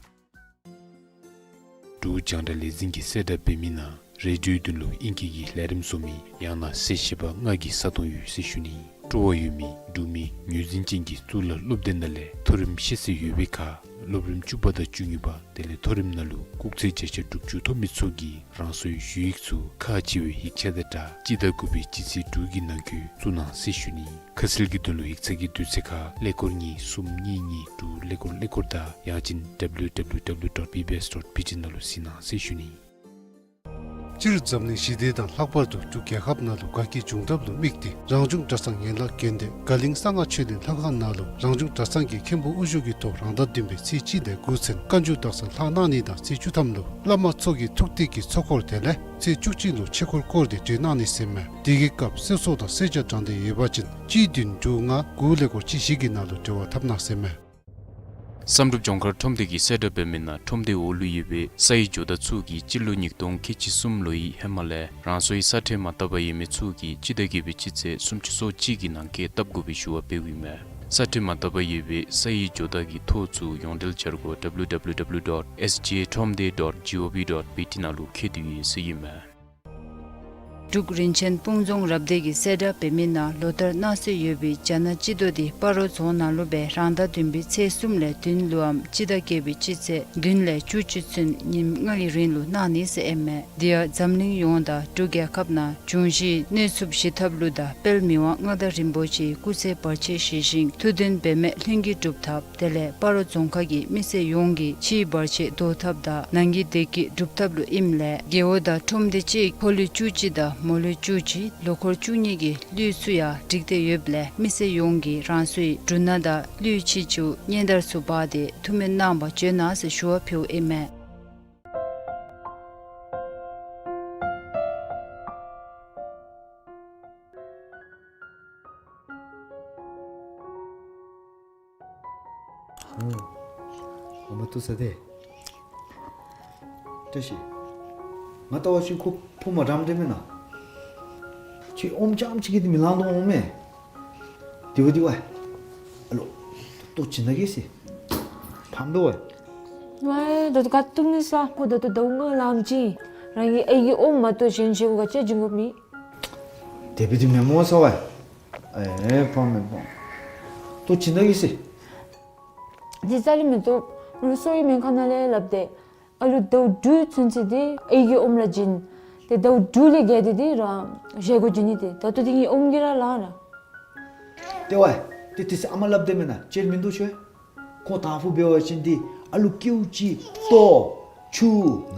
འབྲུག་རྒྱང་བསྒྲགས་ལས་འཛིན་གྱི་གསལ་བསྒྲགས་འབད་མི་ནང་རེ་ཌིའོའི་དོན་ལུ་ཨིང་སྐད་ཀྱི་ལས་རིམ་བཟོ་མི་ཡང་ན་གསལ་བཤད་པ་ལྔ་གི་ས་སྟོང་ཡོད་ཟེར་ཞུ་ནི། སྤྲོ་བ་ཡོད་མི་འབྲུག་མི་ངོས་འཛིན་ཅན་གྱི་གཙུག་ལག་སློབ་སྡེ་ནང་ལས་མཐོ་རིམ་ཤེས་ཚད་ཡོད་པའི་ཁར་སློབ་རིམ་བཅུ་པ་དང་བཅུ་གཉིས་པ་དེ་ལས་མཐོ་རིམ་ནང་ལུ་སྐུགས་ཚད་བརྒྱ་ཆ་དྲུག་ཅུ་ཐོབ་མི་ཚུ་གིས་རང་སོའི་ཞུ་ཡིག་ཚུ་ཁག་ཆེ་བའི་ཡིག་ཆ་དང་སྦྲགས་སྤྱི་ཟླ་དགུ་པའི་སྤྱི་ཚེས་དྲུག་གི་ནང་འཁོད་བཙུགས་གནང་ཟེར་ཞུ་ནི། ཁ་གསལ་གྱི་དོན་ལུ་ཡིག་ཚང་གི་དུས་ཚོད་ཁར་ཀླད་ཀོར་གཉིས་གསུམ་གཉིས་གཉིས་དྲུག་ཀླད་ཀོར་ཀླད་ཀོར་དང་ཡང་ཅིན་W W W dot B B S dot B T ནང་ལུ་གཟིགས་གནང་ཟེར་ཞུ་ནི། སྤྱིར་འཛམ་གླིང་ཞི་བདེ་དང་ལྷག་པར་དུ་འབྲུག་རྒྱལ་ཁབ་ནང་ལུ་དགའ་སྐྱིད་འབྱུང་ཐབས་ལུ་དམིགས་ཏེ་རང་བྱུང་གྲྭ་ཚང་ཡན་ལག་དགོན་སྡེ་དགའ་གླིང་གསང་སྔགས་ཆོས་གླིང་ལྷ་ཁང་ནང་ལུ་རང་བྱུང་གྲྭ་ཚང་གི་མཁན་པོ་དབུ་བཞུགས་ཀྱི་ཐོག་རང་ཟླ་བདུན་པའི་ཚེས་གཅིག་ལས་འགོ་བཙུགས་བཀའ་འགྱུར་དག་ས་ལྷག་གནང་ནི་དང་ཚེས་བཅུ་ཐམ་ལུ་བླ་མ་ཚོགས་ཀྱི་ཐུགས་གཏད་ཀྱི་ཚོགས་འཁོར་དེ་ལས་ཚེས་བཅུ་གཅིག་ལུ་ཆོས་འཁོར་བསྐོར་ཏེ་གྲོལ་གནང་ནི་ཟེར་མས། དེ་གི་སྐབས་གསེར་སྲང་དང་གསེར་ཇ་དྲང་བདེན་ཡོད་པ་ཅིན་གཅིག་བདུན་དྲུག་ལྔ་དགུ་ཀླད་ཀོར་གཅིག་བཞི་གི་ནང་ལུ་འབྲེལ་བ་འཐབ་གནང་ཟེར་མས། བསམ་གྲུབ་ལྗོངས་མཁར་ཁྲོམ་སྡེ་གི་གསལ་བསྒྲགས་འབད་མི་ནང་ཁྲོམ་སྡེའི་འོག་ལུ་ཡོད་པའི་སའི་ཇོ་བདག་ཚུ་གིས་སྤྱི་ལོ་ཉིས་སྟོང་ཁལ་གཅིག་གསུམ་ལོའི་ཧེ་མ་ལས་རང་སོའི་ས་ཁྲལ་མ་བཏབ་པར་ཡོད་མི་ཚུ་གིས་སྤྱི་ཟླ་བརྒྱད་པའི་སྤྱི་ཚེས་སུམ་ཅུ་སོ་གཅིག་གི་ནང་འཁོད་བཏབ་དགོ་པའི་ཞུ་བ་འབདཝ་ཨིན་མས། ས་ཁྲལ་མ་བཏབ་པར་ཡོད་པའི་སའི་ཇོ་བདག་གི་ཐོ་ཚུ་ཡོངས་འབྲེལ་འཆར་སྒོ་W W W dot S G A ཁྲོམ་སྡེ་dot G O V dot B T ནང་ལུ་འཁོད་དེ་ཡོད་ཟེར་ཨིན་མས། འབྲུག་རིན་ཆེན་སྤུངས་རྫོང་རབ་སྡེ་གི་གསལ་བསྒྲགས་འབད་མི་ནང་ལོ་ལྟར་གནང་སྲོལ་ཡོད་པའི་རྒྱ་ནག་སྤྱི་ཟླ་འདི་སྤ་རོ་རྫོང་ནང་ལུ་སྦེ་རང་ཟླ་བདུན་པའི་ཚེས་གསུམ་ལས་བདུན་ལུའམ་སྤྱི་ཟླ་བརྒྱད་པའི་སྤྱི་ཚེས་བདུན་ལས་བཅུ་གཅིག་ཚུན་ཉིནམ་ལྔ་གི་རིང་ལུ་གནང་ནི་ཟེར་ཨིན་མས། དེ་ཡང་འཛམ་གླིང་ཡོངས་དང་འབྲུག་རྒྱལ་ཁབ་ནང་འབྱུང་བཞི་གནོད་འཚེ་ཞི་ཐབས་ལུ་དང་དཔལ་མི་དབང་མངའ་བདག་རིན་པོ་ཆེའི་སྐུ་ཚེ་བར་ཆད་ཞི་ཞིང་ཐུགས་འདུན་འབད་མེད་ལྷུན་གྱིས་གྲུབ་ཐབས། དེ་ལས་སྤ་རོ་རྫོང་ཁག་གི་མི་སེར་ཡོངས་ཀྱི་ཕྱིའི་བར་ཆད་བཟློག་ཐབས་དང་ནང་གི་བདེ་སྐྱིད་སྒྲུབ་ཐབས་ལུ་ཨིནམ་ལས་རྒེད་འོག་དང་ཁྲོམ་སྡེ་གཅིག་ཕོ་ལོ་བཅུ་གཅིག་དང་མོ་ལོ་བཅུ་གཅིག་ལོ་འཁོར་བཅུ་གཉིས་ཀྱི་གླུད་ཚུ་ཡང་སྒྲིག་སྟེ་ཡོདཔ་ལས་མི་སེར་ཡོངས་ཀྱིས་རང་སོའི་འབྲུ་སྣ་དང་གླུད་ཕྱི་ཆུ་གཉན་དར་ཚུ་འབག་སྟེ་ཐུགས་སྨོན་གནང་བར་བྱོན་གནང་ཟེར་ཞུ་བ་ཕུལཝ་ཨིན་མས། ཨུམ། ཨ་མ་ཐུག་ས་དེ། བཀྲ་ཤིས། ང་ལྟ་བ་ཅིན་ཁོ་ཕོ་མ་འདྲཝ་འདྲ་མེན་ན། ཁྱོད་ཨོམ་རྐྱངམ་ཅིག་གིས་འདི་མི་ལང་དོ་འོང་མས། དེ་བ་དེ་བ། ཨ་ལོ། ལྟོ་བྱིན་ན་གེ་ཟེར། ཕམ་དོ་བ། ཝའི་ད་ལྟོ་ག་ཏུམ་ནི་ས་ཁོ་ད་ལྟོ་ཟླཝ་ལྔ་ལང་ཅི། རང་གི་ཨའི་གི་ཨོམ་མ་གཏོགས་གཞན་གཞན་ག་ཅི་བྱིན་དགོཔ་མེད། དེ་བ་དེ་མེན་མོ་ས་བ། ཨེ་ཕམ་མེན་ཕམ། ལྟོ་བྱིན་ན་གེ་ཟེར། དེ་རྩ་ལས་མི་བཏུབ། ལོག་སོ་ཡི་སྨན་ཁང་ནང་ལས་སླབ་སྟེ། ཨ་ལུ་ཟླཝ་དྲུག་ཚུན་ཚོད་དེ་ཨའི་གི་ཨོམ་ར་བྱིན། ཏེ་ཟླཝ་དྲུག་ལས་བརྒལ་ཏེ་དེ་རང་བཞེས་སྒོ་བྱིན་ནི་ཏེ། ད་ལྟོ་དེ་ངེའི་ཨོམ་གྱིས་ར་ལང་ར། ཏེ་ཝའི། ཏེ་དེ་ཚུ་ཨ་མ་སླབ་སྟེ་མེན་ན་ཅིག་མིན་འདུག་ཤོ། ཁོ་དང་ཕུ་འབད་བ་ཅིན་དེ་ཨ་ལུ་ཀེའུ་ཅིག་ལྟོ་ཆུ་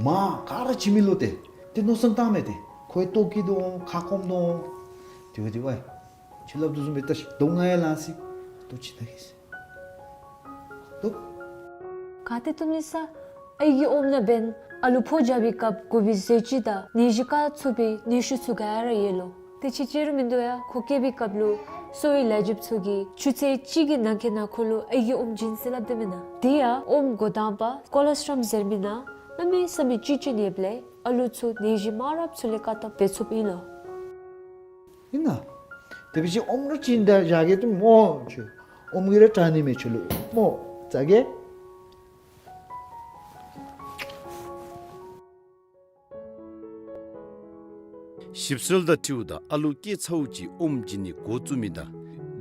མར་ག་ར་བྱིན་མི་ལོ་ཏེ། དེ་མནོ་བསམ་བཏངམ་མས་ཏེ། ཁོ་ཡང་ལྟོ་སྐྱེ་དོ་འོང་ཁ་སྐོམ་དོ་འོང་། དེ་བ་དེ་ཝའི། ཁྱོད་སླབ་དོ་བཟུམ་སྦེ་ད་ཟླཝ་ལྔ་ཡང་ལང་ཅི། ལྟོ་བྱིན་ན་གེ་ཟེར། ལོ། ག་ཏེ་ཏུམ་ནི་ས། ཨའི་གི་ཨོམ་ནང་འབདན་ཨ་ལུ་ཕོ་རྒྱབ་པའི་སྐབས་དགོ་པའི་ཟས་བཅུད་དང་ནད་གཞི་བཀག་ཚུགས་པའི་ནད་གཞི་ཚུ་ག་ར་ཡོད་ལོ། ཏེ་ཕྱི་ཅི་རུང་མིན་འདུག་ཡ། ཁོ་སྐྱེ་བའི་སྐབས་ལུ་གསོ་བའི་ལས་བྱེདཔ་ཚུ་གིས་ཆུ་ཚོད་གཅིག་གི་ནང་འཁོད་ནང་ཁོ་ལུ་ཨའི་གི་ཨོམ་བྱིན་ཟེར་སླབ་སྟེ་མེན་ན། དེ་ཡང་ཨོམ་འགོ་དང་པ་ཀོ་ལོ་སི་ཊོམ་ཟེར་མི་ནང་གནམ་མེད་ས་མེད་བཅུད་ཅིག་ཡོདཔ་ལས་ཨ་ལུ་ཚུ་ནད་གཞི་མང་རབས་ཚུ་ལས་བཀག་ཐབས་འབད་ཚུགསཔ་ཨིན་ལོ། ཨིན་ན། དེ་བ་ཅིན་ཨོམ་ར་བྱིན་ད་བཞག་གེ་ཏེ་མོ་ཁྱོད། ཨོམ་གྱིས་ར་དྲག་ནི་མས་ཁྱོད་ལུ་མོ། ཟ་གེ། ཞིབ་འཚོལ་དང་འཁྲིལཝ་ད་ཨ་ལུ་སྐྱེས་ཚརཝ་ཅིག་ཨོམ་བྱིན་ནི་འགོ་བཙུགས་མི་དང་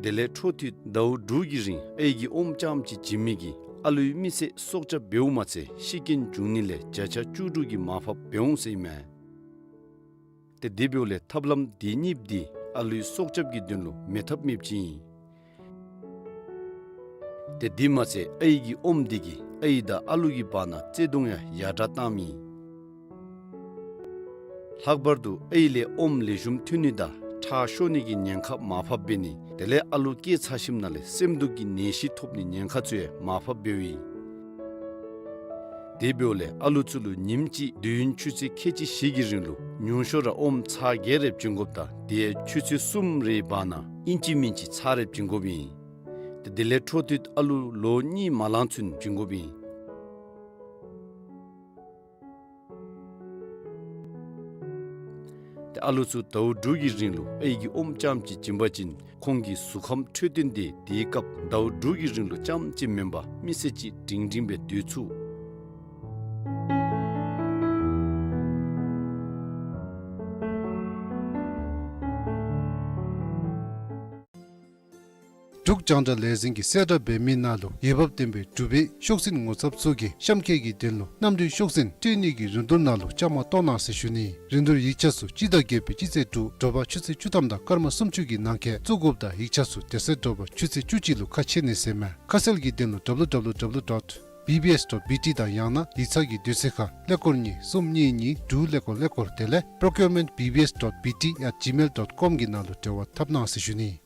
དེ་ལས་འཕྲོ་མཐུད་ཟླཝ་དྲུག་གི་རིང་ཨའི་གི་ཨོམ་རྐྱངམ་ཅིག་བྱིན་མི་གིས་ཨ་ལུའི་མི་ཚེ་སྲོག་སྐྱབས་འབདཝ་མ་ཚད་ཤི་རྐྱེན་འབྱུང་ནི་ལས་བརྒྱ་ཆ་བཅུ་དྲུག་གི་མར་ཕབ་འབད་འོང་ཟེར་ཨིན་མས། ཏེ་དེ་འབདཝ་ལས་ཐབས་ལམ་དེ་གཉིས་འདི་ཨ་ལུའི་སྲོག་སྐྱབས་ཀྱི་དོན་ལུ་མེད་ཐབས་མེདཔ་ཅིག་ཨིན། ཏེ་དེ་མ་ཚད་ཨའི་གི་ཨོམ་འདི་གིས་ཨའི་དང་ཨ་ལུ་གི་བར་ན་བརྩེ་གདུང་ཡང་ཡར་དྲག་བཏངམ་ཨིན། ལྷག་པར་དུ་ཨའི་ལས་ཨོམ་ལེགས་ཤོམ་ཐོན་ནི་དང་ཁྲག་ཤོར་ནི་གི་ཉེན་ཁ་མར་ཕབ་འབད་ནི་དེ་ལས་ཨ་ལུ་སྐྱེས་ཚར་ཞིནམ་ལས་སེམས་སྡུག་གི་ནད་གཞི་ཐོབ་ནི་ཉེན་ཁ་ཚུ་ཡང་མར་ཕབ་འབདཝ་ཨིན། དེ་འབདཝ་ལས་ཨ་ལུ་ཚུ་ལུ་ཉིནམ་གཅིག་དུས་ཡུན་ཆུ་ཚོད་ཁལ་གཅིག་བཞི་གི་རིང་ལུ་ཉུང་ཤོས་ར་ཨོམ་ཚར་བརྒྱད་རེ་བྱིན་དགོཔ་དང་དེ་ཡང་ཆུ་ཚོད་གསུམ་རེའི་བར་ན་ཨིན་ཅི་མིན་ཅི་ཚར་རེ་བྱིན་དགོཔ་ཨིན། ཏེ་དེ་ལས་འཕྲོ་མཐུད་ཨ་ལུ་ལོ་གཉིས་མ་ལང་ཚུན་བྱིན་དགོཔ་ཨིན། ཏེ་ཨ་ལུ་ཚུ་ཟླཝ་དྲུག་གི་རིང་ལུ་ཨའི་གི་ཨོམ་རྐྱངམ་ཅིག་བྱིན་པ་ཅིན་ཁོང་གི་གཟུགས་ཁམས་འཕྲོད་བསྟེན་དེ་དེའི་སྐབས་ཟླཝ་དྲུག་གི་རིང་ལུ་རྐྱངམ་ཅིག་མེན་པར་མི་ཚེ་གཅིག་སྒྲིང་སྒྲིང་སྦེ་སྡོད་ཚུགས། འབྲུག་རྒྱང་བསྒྲགས་ལས་འཛིན་གྱི་གསལ་བསྒྲགས་འབད་མི་ནང་ལུ་འོས་འབབ་ལྡན་པའི་འབྲུག་པའི་ཤོག་འཛིན་ངོ་ཚབ་ཚུ་གིས་གཤམ་འཁོད་ཀྱི་དོན་ལུ་གནམ་གྲུའི་ཤོག་འཛིན་སྤྲོད་ནི་གི་རིན་བསྡུར་ནང་ལུ་བཅའ་མར་གཏོགས་གནང་ཟེར་ཞུ་ནི། རིན་བསྡུར་ཡིག་ཆ་ཚུ་སྤྱི་ཟླ་བརྒྱད་པའི་སྤྱི་ཚེས་དྲུག་དྲོ་པ་ཆུ་ཚོད་བཅུ་ཐམ་དང་སྐར་མ་སུམ་ཅུ་གི་ནང་འཁོད་བཙུགས་དགོཔ་དང་ཡིག་ཆ་ཚུ་དེ་ཚེ་དྲོ་པ་ཆུ་ཚོད་བཅུ་གཅིག་ལུ་ཁ་ཕྱེ་ནི་ཟེར་མས། ཁ་གསལ་གྱི་དོན་ལུ་W W W dot B B S dot B T དང་ཡང་ན་ཡིག་ཚང་གི་དུས་ཚོད་ཁར་ཀླད་ཀོར་གཉིས་གསུམ་གཉིས་གཉིས་དྲུག་ཀླད་ཀོར་ཀླད་ཀོར་དེ་ལས་procurement B B S dot B T at gmail dot com གི་ནང་ལུ་འབྲེལ་བ་འཐབ་གནང་ཟེར་ཞུ་ནི།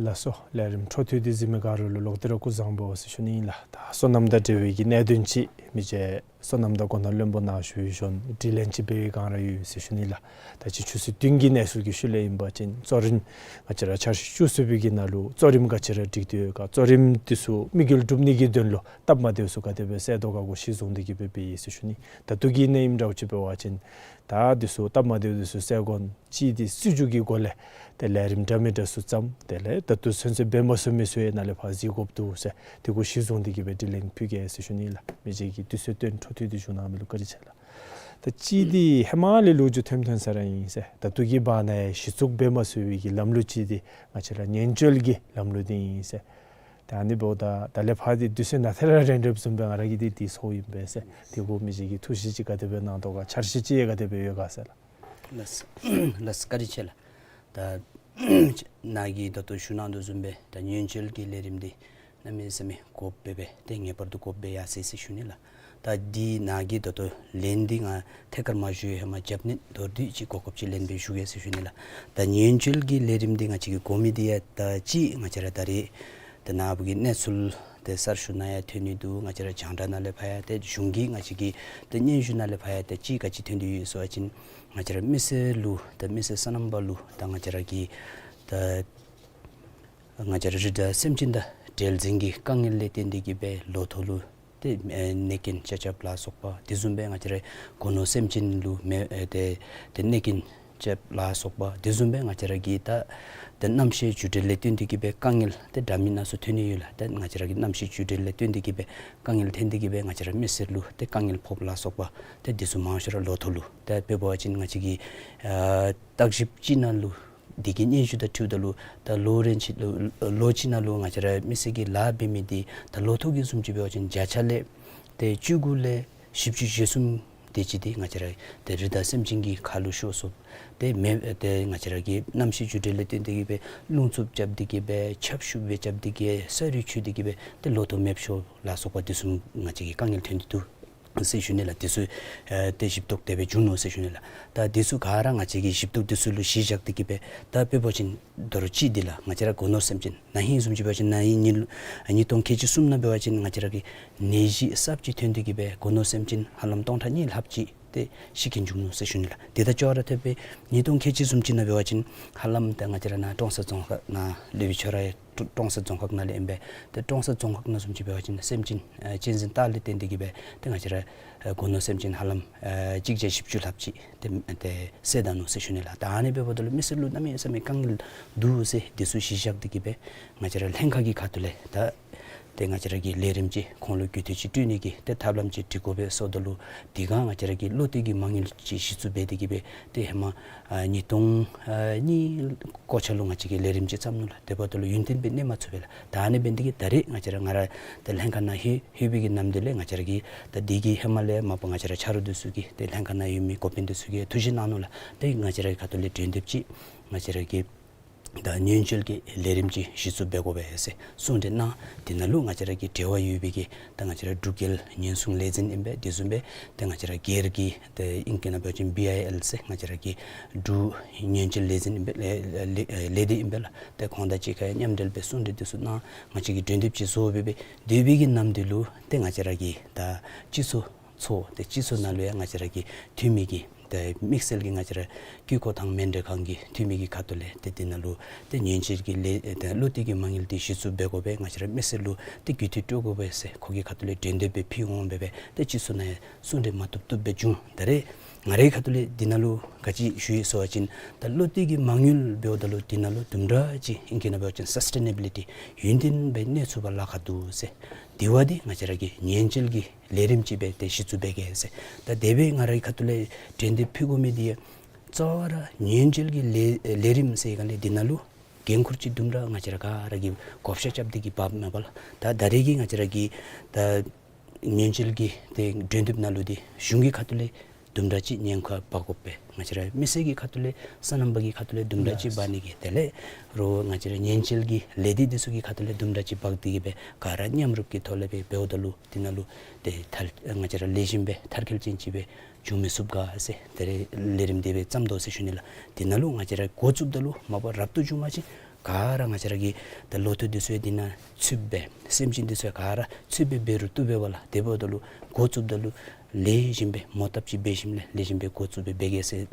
ལགས་སོ། ལས་རིམ་འཕྲོ་མཐུད་དེ་གཟིགས་མི་ག་ར་ལུ་ལོག་སྟེ་ར་སྐུ་གཟུགས་བཟང་པོ་ཟེར་ཞུ་ནི་ཨིན་ལགས། ད་སོ་ནམ་དང་འབྲེལ་བའི་གི་གནད་དོན་ཅིག་མི་རྗེ་སོ་ནམ་དང་སྒོ་ནོར་བློན་པོ་ནཱ་ཞུ་བའི་ཞོར་དྲི་ལན་ཅིག་འབད་བའི་སྒང་ར་ཡོད་ཟེར་ཞུ་ནི་ལགས། ད་ཅི་ཆུ་ཚོད་བདུན་གྱི་གནས་ཚུལ་གྱི་ཤུལ་ལས་ཨིན་པ་ཅིན་གཙོ་རིམ་ང་བཅས་ར་འཆར་གཞི་བཅུ་གསུམ་པའི་གི་ནང་ལུ་གཙོ་རིམ་ག་ཅི་ར་སྒྲིག་སྟེ་ཡོད་ག་གཙོ་རིམ་འདི་ཚུ་དམིགས་ཡུལ་སྒྲུབ་ནི་གི་དོན་ལུ་སྟབས་མ་བདེཝ་ཚུ་ག་དེ་སྦེ་སེལ་དོ་ག་གུ་གཞི་བཟུང་སྟེ་གི་སྦེ་འབད་ཡི་ཟེར་ཞུ་ནི། ད་ལྟོ་གི་གནས་ཨིནམ་འདྲཝ་ཅིག་འབད་བ་ཅིན་ད་འདི་ཚུ་སྟབས་མ་བདེཝ་འདི་ཚུ་སེལ་དགོ་ཅིག་འདི་སྲིད་བྱུས་ཀྱི་སྒོ་ལས་ཏེ་ལས་རིམ་འདྲ་མི་འདྲ་ཚུ་བརྩམས། དེ་ལས་ད་ལྟོ་ཚུན་ཚོད་འབད་མ་ཚུགས་མི་ཚུ་ཡང་ནཱ་ལས་ཕར་གཟིགས་དགོཔ་འདུག་ཟེར་དེ་གུ་གཞི་བཟུང་སྟེ་གི་སྦེ་དྲི་ལན་ཕུལ་གེ་ཟེར་ཞུ་ནི་ལགས། མི་རྗེ་གིས་དུས་ཚོད་བཏོན་འཕྲོ་མཐུད་དེ་བཞུགས་གནང་མི་ལུ་བཀའ་དྲིན་ཆེ་ལགས། ད་ཅི་འདི་ཧེ་མ་ལས་ལོ་རྒྱུས་ཐོན་ཐོན་ས་ར་ཨིན་ཟེར། ད་ལྟོ་གི་བར་ན་ཡང་གཞི་བཙུགས་འབད་མ་ཚུགས་པའི་གི་ལམ་ལུགས་ཅིག་འདི་ང་བཅས་ར་ཉེན་བཅོལ་གྱི་ལམ་ལུགས་འདི་ཨིན་ཟེར། ད་ཨ་ནི་འབདཝ་ད་ད་ལས་ཕར་འདི་དུས་ཚོད་ནང་ཐད་ར་རན་རནམ་བཟུམ་སྦེ་ང་ར་གིས་འདི་འདི་ཚོརཝ་ཨིན་པས་ཟེར། དེ་གུ་མི་རྗེ་གིས་ཐུགས་བཞེད་ཅིག་ག་དེ་སྦེ་གནང་དོ་ག་འཆར་གཞི་ཅིག་ག་དེ་སྦེ་ཡོད་ག་ཟེར་ལགས། ལགས་སོ། ལགས་སོ། བཀའ་དྲིན་ཆེ་ལགས། ད་ ནཱ་གིས་ད་ལྟོ་ཞུ་གནང་དོ་བཟུམ་སྦེ་ད་ཉེན་བཅོལ་གྱི་ལས་རིམ་འདི་གནམ་མེད་ས་མེད་དགོཔ་སྦེ་སྦེ་ཏེ་ངེས་པར་དུ་དགོཔ་སྦེ་ཡར་སོ་ཡི་ཟེར་ཞུ་ནི་ལགས། ད་འདི་ནཱ་གིས་ད་ལྟོ་ལན་འདི་ང་ཐད་ཀར་མ་ཞུ་བའི་ཧེ་མ་རྒྱབ་ནས་མདོར་བསྡུས་ཅིག་གོ་སྐབས་ཅིག་ལེན་སྦེ་ཞུ་གེ་ཟེར་ཞུ་ནི་ལགས། ད་ཉེན་བཅོལ་གྱི་ལས་རིམ་འདི་ང་བཅས་ཀྱིས་དགོ་མི་འདི་ཡང་ད་ཅི་ང་བཅས་ར་ད་རེས་ད་ནཱ་བུ་གི་གནས་ཚུལ་ཏེ་གསར་ཤོག་ནང་ཡང་ཐོན་ནི་འདུག། ང་བཅས་ར་རྒྱང་བསྒྲགས་ནང་ལས་ཕར་ཡང་ཏེ་གཞུང་གི་ང་བཅས་ཀྱི་ཏེ་སྙན་ཞུ་ནང་ལས་ཕར་ཡང་ཏེ་ཅི་ག་ཅི་ཐོན་ཏེ་ཡོད་ཟེར་བ་ཅིན་ང་བཅས་ར་མི་སེར་ལུ་ད་མི་སེར་སོ་ནམ་པ་ལུ་ད་ང་བཅས་ར་གི་ད་ང་བཅས་ར་རི་དྭགས་སེམས་ཅན་དང་འབྲེལ་འཛིང་གི་དཀའ་ངལ་ལས་བརྟེན་ཏེ་གི་སྦེ་ལོ་ཐོག་ལུ་ཏེ་ཨེ་གནོད་རྐྱེན་ཆ་ཁྱབ་ལ་སོགས་པ་དེ་བཟུམ་སྦེ་ང་བཅས་ར་སྒོ་ནོར་སེམས་ཅན་ལུ་མེ་ཨེ་ཏེ་ཏེ་གནོད་རྐྱེན་ཆ་ཁྱབ་ལ་སོགས་པ་དེ་བཟུམ་སྦེ་ང་བཅས་ར་གི་ད་ཏེ་གནམ་གཤིས་འགྱུར་འགྲོས་ལས་བརྟེན་ཏེ་གི་སྦེ་དཀའ་ངལ་ཏེ་འདྲ་མིན་སྣ་ཚོགས་ཐོན་ནི་ཡོད་ལགས། ཏེ་ང་བཅས་ར་གི་གནམ་གཤིས་འགྱུར་འགྲོས་ལས་བརྟེན་ཏེ་གི་སྦེ་དཀའ་ངལ་ཐོན་ཏེ་གི་སྦེ་ང་བཅས་ར་མི་སེར་ལུ་ཏེ་དཀའ་ངལ་ཕོགཔ་ལ་སོགས་པ་ཏེ་དེ་ཚུ་མང་ཤོས་ར་ལོ་ཐོག་ལུ་ཏེ་དཔེ་འབད་བ་ཅིན་ང་བཅས་ཀྱི་ཨ་བརྟག་ཞིབ་ཅིག་ནང་ལུ་འདི་གི་སྙན་ཞུ་དང་འཁྲིལཝ་ད་ལུ་ད་ལོ་རེ་ཅིག་ལུ་ལོ་གཅིག་ནང་ལུ་ང་བཅས་ར་མི་སེར་གྱིས་ལཱ་འབད་མི་འདི་ད་ལོ་ཐོག་གི་བཟུམ་ཅིག་འབད་བ་ཅིན་བརྒྱ་ཆ་ལས་ཏེ་བཅུ་དགུ་ལས་བཞི་བཅུ་ཞེ་གསུམ་དེ་ཅིག་འདི་ང་བཅས་ར་ཏེ་རི་དྭགས་སེམས་ཅན་གྱི་ཁ་ལུ་ཤོར་སོཔ། ཏེ་མེ་ཏེ་ང་བཅས་ར་གི་གནམ་གཤིས་འགྱུར་འགྲོས་ལས་བརྟེན་ཏེ་གི་སྦེ་རླུང་འཚུབ་རྐྱབ་སྟེ་གི་སྦེ་ཆརཔ་ཤུགས་སྦེ་རྐྱབ་སྟེ་གི་ས་རུད་ཆུ་སྟེ་གི་སྦེ་ཏེ་ལོ་ཐོག་མེདཔ་ཤོར་ལ་སོགས་པ་དེ་ཚུ་ང་བཅས་ཀྱི་དཀའ་ངལ་ཐོན་ཏེ་འདུག་ཟེར་ཞུ་ནི་ལགས། དེ་ཚུ་ཨེ་ཏེ་ཞིབ་རྟོག་དེ་སྦེ་བྱུང་ནུག་ཟེར་ཞུ་ནི་ལགས། ད་དེ་ཚུ་ག་ར་ང་བཅས་ཀྱིས་ཞིབ་རྟོག་དེ་ཚུ་ལུ་གཞི་བཞག་སྟེ་གི་སྦེ་ད་དཔེ་འབད་བ་ཅིན་མདོར་ཅིག་འདི་ལགས་ང་བཅས་ར་སྒོ་ནོར་སེམས་ཅན་ན་ཧིང་བཟུམ་ཅིག་འབད་བ་ཅིན་ན་ཧིང་ཉིས་ཉིས་སྟོང་ཁལ་གཅིག་གསུམ་ནང་འབད་བ་ཅིན་ང་བཅས་ར་གི་ནད་གཞི་གསརཔ་ཅིག་ཐོན་ཏེ་གི་སྦེ་སྒོ་ནོར་སེམས་ཅན་ཧ་ལམ་སྟོང་ཕྲག་གཉིས་ལྷགཔ་ཅིག་ཏེ་ཤི་རྐྱེན་བྱུང་ནུག་ཟེར་ཞུ་ནི་ལགས། དེ་དང་ཅོག་ར་འཐདཔ་སྦེ་ཉིས་སྟོང་ཁལ་གཅིག་གསུམ་ཅིག་ནང་འབད་བ་ཅིན་ཧ་ལམ་ད་ང་བཅས་ར་ནཱ་ཀྲོང་གསར་རྫོང་ཁག་ནང་སློབ་དཔོན་ཁྱོད་ར་ཡང་ཀྲོང་གསར་རྫོང་ཁག་ནང་ལས་ཨིན་པས། ཏེ་ཀྲོང་གསར་རྫོང་ཁག་ནང་བཟུམ་ཅིག་འབད་བ་ཅིན་སེམས་ཅན་ཨེ་གཅན་གཟན་སྟག་ལས་བརྟེན་ཏེ་གི་སྦེ་ཏེ་ང་བཅས་ར་ཨེ་སྒོ་ནོར་སེམས་ཅན་ཧ་ལམ་ཨེ་གཅིག་བརྒྱ་བཞི་བཅུ་ལྷགཔ་ཅིག་ཏེ་ཏེ་བསད་ད་ནུག་ཟེར་ཞུ་ནི་ལགས། ད་ཨ་ནི་འབདཝ་ད་ལུ་མི་སེར་ལུ་གནམ་མེད་ས་མེད་དཀའ་ངལ་འདུག་ཟེར་དེ་ཚུ་གཞི་བཞག་སྟེ་གི་སྦེ་ང་བཅས་ར་ལྷན་ཁག་གི་ཁ་ཐུག་ལས་ད་ཏེ་ང་བཅས་ར་གི་ལས་རིམ་ཅིག་ཁོང་ལུ་རྒྱུད་སྟོན་ཅིག་སྤྲོད་ནི་གི་ཏེ་ཐབས་ལམ་ཅིག་སྒྲིག་དགོ་པས་ཟེརཝ་ད་ལུ་དེ་སྒང་ང་བཅས་ར་གིས་བློ་གཏད་ཀྱི་མ་དངུལ་ཅིག་གཞི་བཙུགས་འབད་དེ་གི་སྦེ་ཏེ་ཧེ་མ་ཨ་ཉིས་སྟོང་ཨ་གཉིས་འགོ་ཆ་ལུ་ང་བཅས་ཀྱིས་ལས་རིམ་ཅིག་བརྩམས་ནུག་ལགས། དེ་འབདཝ་ད་ལུ་ཡུན་བརྟན་སྦེ་གནས་མ་ཚུགས་པས་ལགས། ད་ཨ་ནི་འབད་ནི་དེ་གིས་ད་རེས་ང་བཅས་ར་ང་ར་ད་ལྷན་ཁག་ནང་ལྷོད་ལྷོད་པའི་གི་ནམ་དུས་ལས་ང་བཅས་ར་གི་ད་འདི་གི་ཧེ་མ་ལས་མ་པ་ང་བཅས་ར་ཆ་རོགས་འདི་ཚུ་གིས་ཏེ་ལྷན་ཁག་ནང་ཡོད་མི་འགོ་དཔོན་འདི་ཚུ་གིས་ཐུགས་བཞེད་གནང་ནུག་ལགས། ཏེ་ང་བཅས་ར་གི་ཁ་ཐུག་ལས་གྲོས་འདེབས་ཅིག་ང་བཅས་ར་གི་ད་ཉེན་བཅོལ་གྱི་ལས་རིམ་ཅིག་གཞི་བཙུགས་འབད་དགོ་པས་ཟེར་གསུང་གྲོས་གནང་། དེ་ནང་ལུ་ང་བཅས་ར་གི་འབྲེལ་བ་ཡོད་པའི་གི་ད་ང་བཅས་ར་འབྲུག་རྒྱལ་ཉེན་སྲུང་ལས་འཛིན་ཨིན་པས། དེ་བཟུམ་སྦེ་ད་ང་བཅས་ར་སྒེར་གྱི་ད་ཨིང་སྐད་ནང་འབད་བ་ཅིན་བི་ཨའི་ཨེལ་ཟེར་ང་བཅས་ར་གི་འབྲུག་ཉེན་བཅོལ་ལས་འཛིན་ཨིན་པས། ལས་ལས་ལས་སྡེ་ཨིན་པས་ལགས། ཏེ་ཁོང་དང་གཅིག་ཁར་མཉམ་འབྲེལ་སྦེ་གསུང་གྲོས་འདི་ཚུ་གནང་། ང་བཅས་ཀྱིས་གྲོས་འདེབས་ཅིག་བཟོ་སྦེ་སྦེ་སྡོད་པའི་གི་ནམ་དུས་ལུ་ཏེ་ང་བཅས་ར་གི་ད་སྤྱི་ཚོགས་ཚོགས་ཏེ་སྤྱི་ཚོགས་ནང་ལུ་ཡང་ང་བཅས་ར་གི་འཐུས་མི་གི་ཏེ་དམིགས་བསལ་གྱི་ང་བཅས་ར་དཀྱིལ་འཁོར་དང་མཎྜལ་ཁང་གི་འཐུས་མི་གི་ཁ་ཐུག་ལས་ཏེ་འདི་ནང་ལུ་ཏེ་ཉེན་བཅོལ་གྱི་ལས་ཏེ་བློ་གཏད་ཀྱི་མ་དངུལ་འདི་གཞི་བཙུགས་འབད་དགོ་པས། ང་བཅས་ར་མི་སེར་ལུ་ཏེ་རྒུད་འཐུས་སྤྲོད་དགོ་པས་ཟེར་ཁོ་གི་ཁ་ཐུག་ལས་གྲོས་འདེབས་སྦེ་ཕུལ་འོང་སྦེ་སྦེ་ཏེ་སྤྱི་ཚོགས་ནང་ཡང་གསུང་གྲོས་མ་བཏུབ་བཏུབ་སྦེ་བྱུང་། ད་རེས་ང་རའི་ཁ་ཐུག་ལས་འདི་ནང་ལུ་ག་ཅི་ཞུ་ཡི་ཟེར་བ་ཅིན་ད་བློ་གཏད་ཀྱི་མ་དངུལ་འབདཝ་ད་ལུ་འདི་ནང་ལུ་དུམ་གྲ་ཅིག་ཨིང་སྐད་ནང་འབད་བ་ཅིན་སཱསི་ཊེ་ནེ་བི་ལི་ཊི་ཡུན་བརྟན་སྦེ་གནས་ཚུགས་པར་ལཱ་ཁག་འདུག་ཟེར། དེ་བ་འདི་ང་བཅས་ར་གི་ཉེན་བཅོལ་གྱི་ལས་རིམ་ཅིག་སྦེ་ཏེ་གཞི་བཙུགས་འབད་གེ་ཟེར། ད་དེ་སྦེ་ང་རའི་ཁ་ཐུག་ལས་གྲོས་འདེབས་ཕུལ་དགོ་མི་འདི་ཡང་གཙོ་བོ་ར་ཉེན་བཅོལ་གྱི་ལས་ལས་རིམ་ཟེར་ག་ལས་འདི་ནང་ལུ་འགན་ཁུར་ཅིག་དུམ་གྲ་ང་བཅས་ར་ག་ར་གིས་བགོ་བཤའ་རྐྱབ་སྟེ་གི་འབགཔ་མས་པ་ལགས། ད་ད་རེས་ཀྱི་ང་བཅས་ར་གི་ད་ཉེན་བཅོལ་གྱི་ཏེ་གྲོས་འདེབས་ནང་ལུ་འདི་གཞུང་གི་ཁ་ཐུག་ལས་དུམ་གྲ་ཅིག་ཉེན་ཁ་འབག་དགོ་པས། ང་བཅས་ར་མི་སེར་གྱི་ཁ་ཐུག་ལས་སོ་ནམ་པ་གི་ཁ་ཐུག་ལས་དུམ་གྲ་ཅིག་འབག་ནི་གི་དེ་ལས་རོགས་ང་བཅས་ར་ཉེན་བཅོལ་གྱི་ལས་སྡེ་འདི་ཚུ་གི་ཁ་ཐུག་ལས་དུམ་གྲ་ཅིག་འབག་སྟེ་གི་སྦེ་ག་ར་མཉམ་རུབ་ཀྱི་ཐོག་ལས་སྦེ་འབདཝ་ད་ལུ་འདི་ནང་ལུ་ཏེ་མཐར་ང་བཅས་ར་ལེགས་ཤོམ་སྦེ་མཐར་འཁྱོལ་ཅན་ཅིག་སྦེ་འབྱུང་མི་ཚུགས་ག་ཟེར་ད་རེས་ལས་རིམ་འདི་སྦེ་བརྩམས་དོ་ཟེར་ཞུ་ནི་ལགས། འདི་ནང་ལུ་ང་བཅས་ར་འགོ་བཙུགསཔ་ད་ལུ་མ་པ་རབ་ཏུ་བྱུང་བ་ཅིན་ག་ར་ང་བཅས་ར་གི་ད་ལོ་ཐོག་འདི་ཚུ་ཡང་འདི་ནང་ཚུདཔ་སྦེ་སེམས་ཅན་འདི་ཚུ་ཡང་ག་ར་ཚུདཔ་སྦེ་འབད་རུང་བཏུབ་པས་པ་ལགས། དེ་འབདཝ་ད་ལུ་འགོ་བཙུགསཔ་ད་ལུ་ལེགས་ཤོམ་སྦེ་མོ་བཏབ་ཅིག་འབད་ཞིནམ་ལས་ལེགས་ཤོམ་སྦེ་འགོ་བཙུགས་སྦེ་འབད་གེ་ཟེར་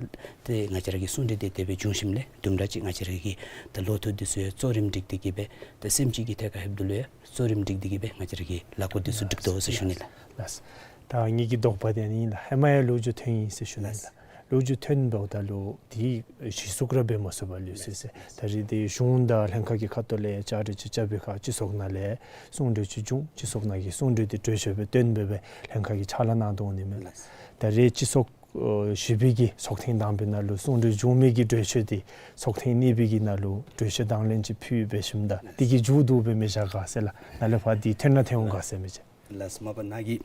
ཏེ་ང་བཅས་ར་གི་གསུང་གྲོས་འདི་དེ་སྦེ་བྱུང་ཞིནམ་ལས་དུམ་གྲ་ཅིག་ང་བཅས་ར་གི་ད་ལོ་ཐོག་འདི་ཚུ་ཡང་གཙོ་རིམ་སྒྲིག་སྟེ་གི་སྦེ་ད་སེམས་ཅན་གྱི་ཐད་ཁར་ལྷོདཔ་ད་ལུ་ཡང་གཙོ་རིམ་སྒྲིག་སྟེ་གི་སྦེ་ང་བཅས་ར་གི་ལས་འགུལ་འདི་ཚུ་སྒྲིག་དོ་ཟེར་ཞུ་ནི་ལགས། ལགས། ད་ངེ་གི་དོགས་པ་འདི་ཨ་ནི་ཨིན་ལགས། ཧེ་མ་ཡང་ལོ་རྒྱུས་ཐོན་ཡི་ཟེར་ཞུ་ནི་ཨིན་ལགས། ལགས། ལོ་རྒྱུས་ཐོན་འབདཝ་ད་ལུ་འདི་གཞི་བཙུགས་ར་འབད་མ་ཚུགས་པར་ལུས་སོ་ཡི་ཟེར། ད་རེས་འདི་གཞུང་དང་ལྷན་ཁག་གི་ཁ་ཐུག་ལས་བཅའ་སྒྲིག་ཅིག་རྐྱབ་པའི་ཁར་སྤྱི་ཚོགས་ནང་ལས་གསུང་གྲོས་ཅིག་བྱུང་། སྤྱི་ཚོགས་ནང་གི་གསུང་གྲོས་འདི་གྲོས་ཆོད་སྦེ་བཏོན་སྦེ་སྦེ་ལྷན་ཁག་གིས་ཕྱག་ལཱ་གནང་དོ་འོང་ནི་མས། ལགས། ད་རེས་སྤྱི་ཚོགས་ཨོ་བཞི་པའི་གི་ཚོགས་ཐེངས་དང་པའི་ནང་ལུ་གསུང་གྲོས་བྱུང་མི་གི་གྲོས་ཆོད་འདི་ཚོགས་ཐེངས་གཉིས་པའི་གི་ནང་ལུ་གྲོས་ཆོད་དང་ལེན་ཅིག་ཕུལ་འབད་ཞིནམ་ད་འདི་གིས་མཇུག་བསྡུ་སྦེ་མི་བཞག་ག་ཟེར་ལགས། ནཱ་ལས་ཕར་འདི་ཐོན་ན་ཐོན་འོང་ག་ཟེར་མི་ཅིག། ལགས་སོ། མ་པ་ནཱ་གིས་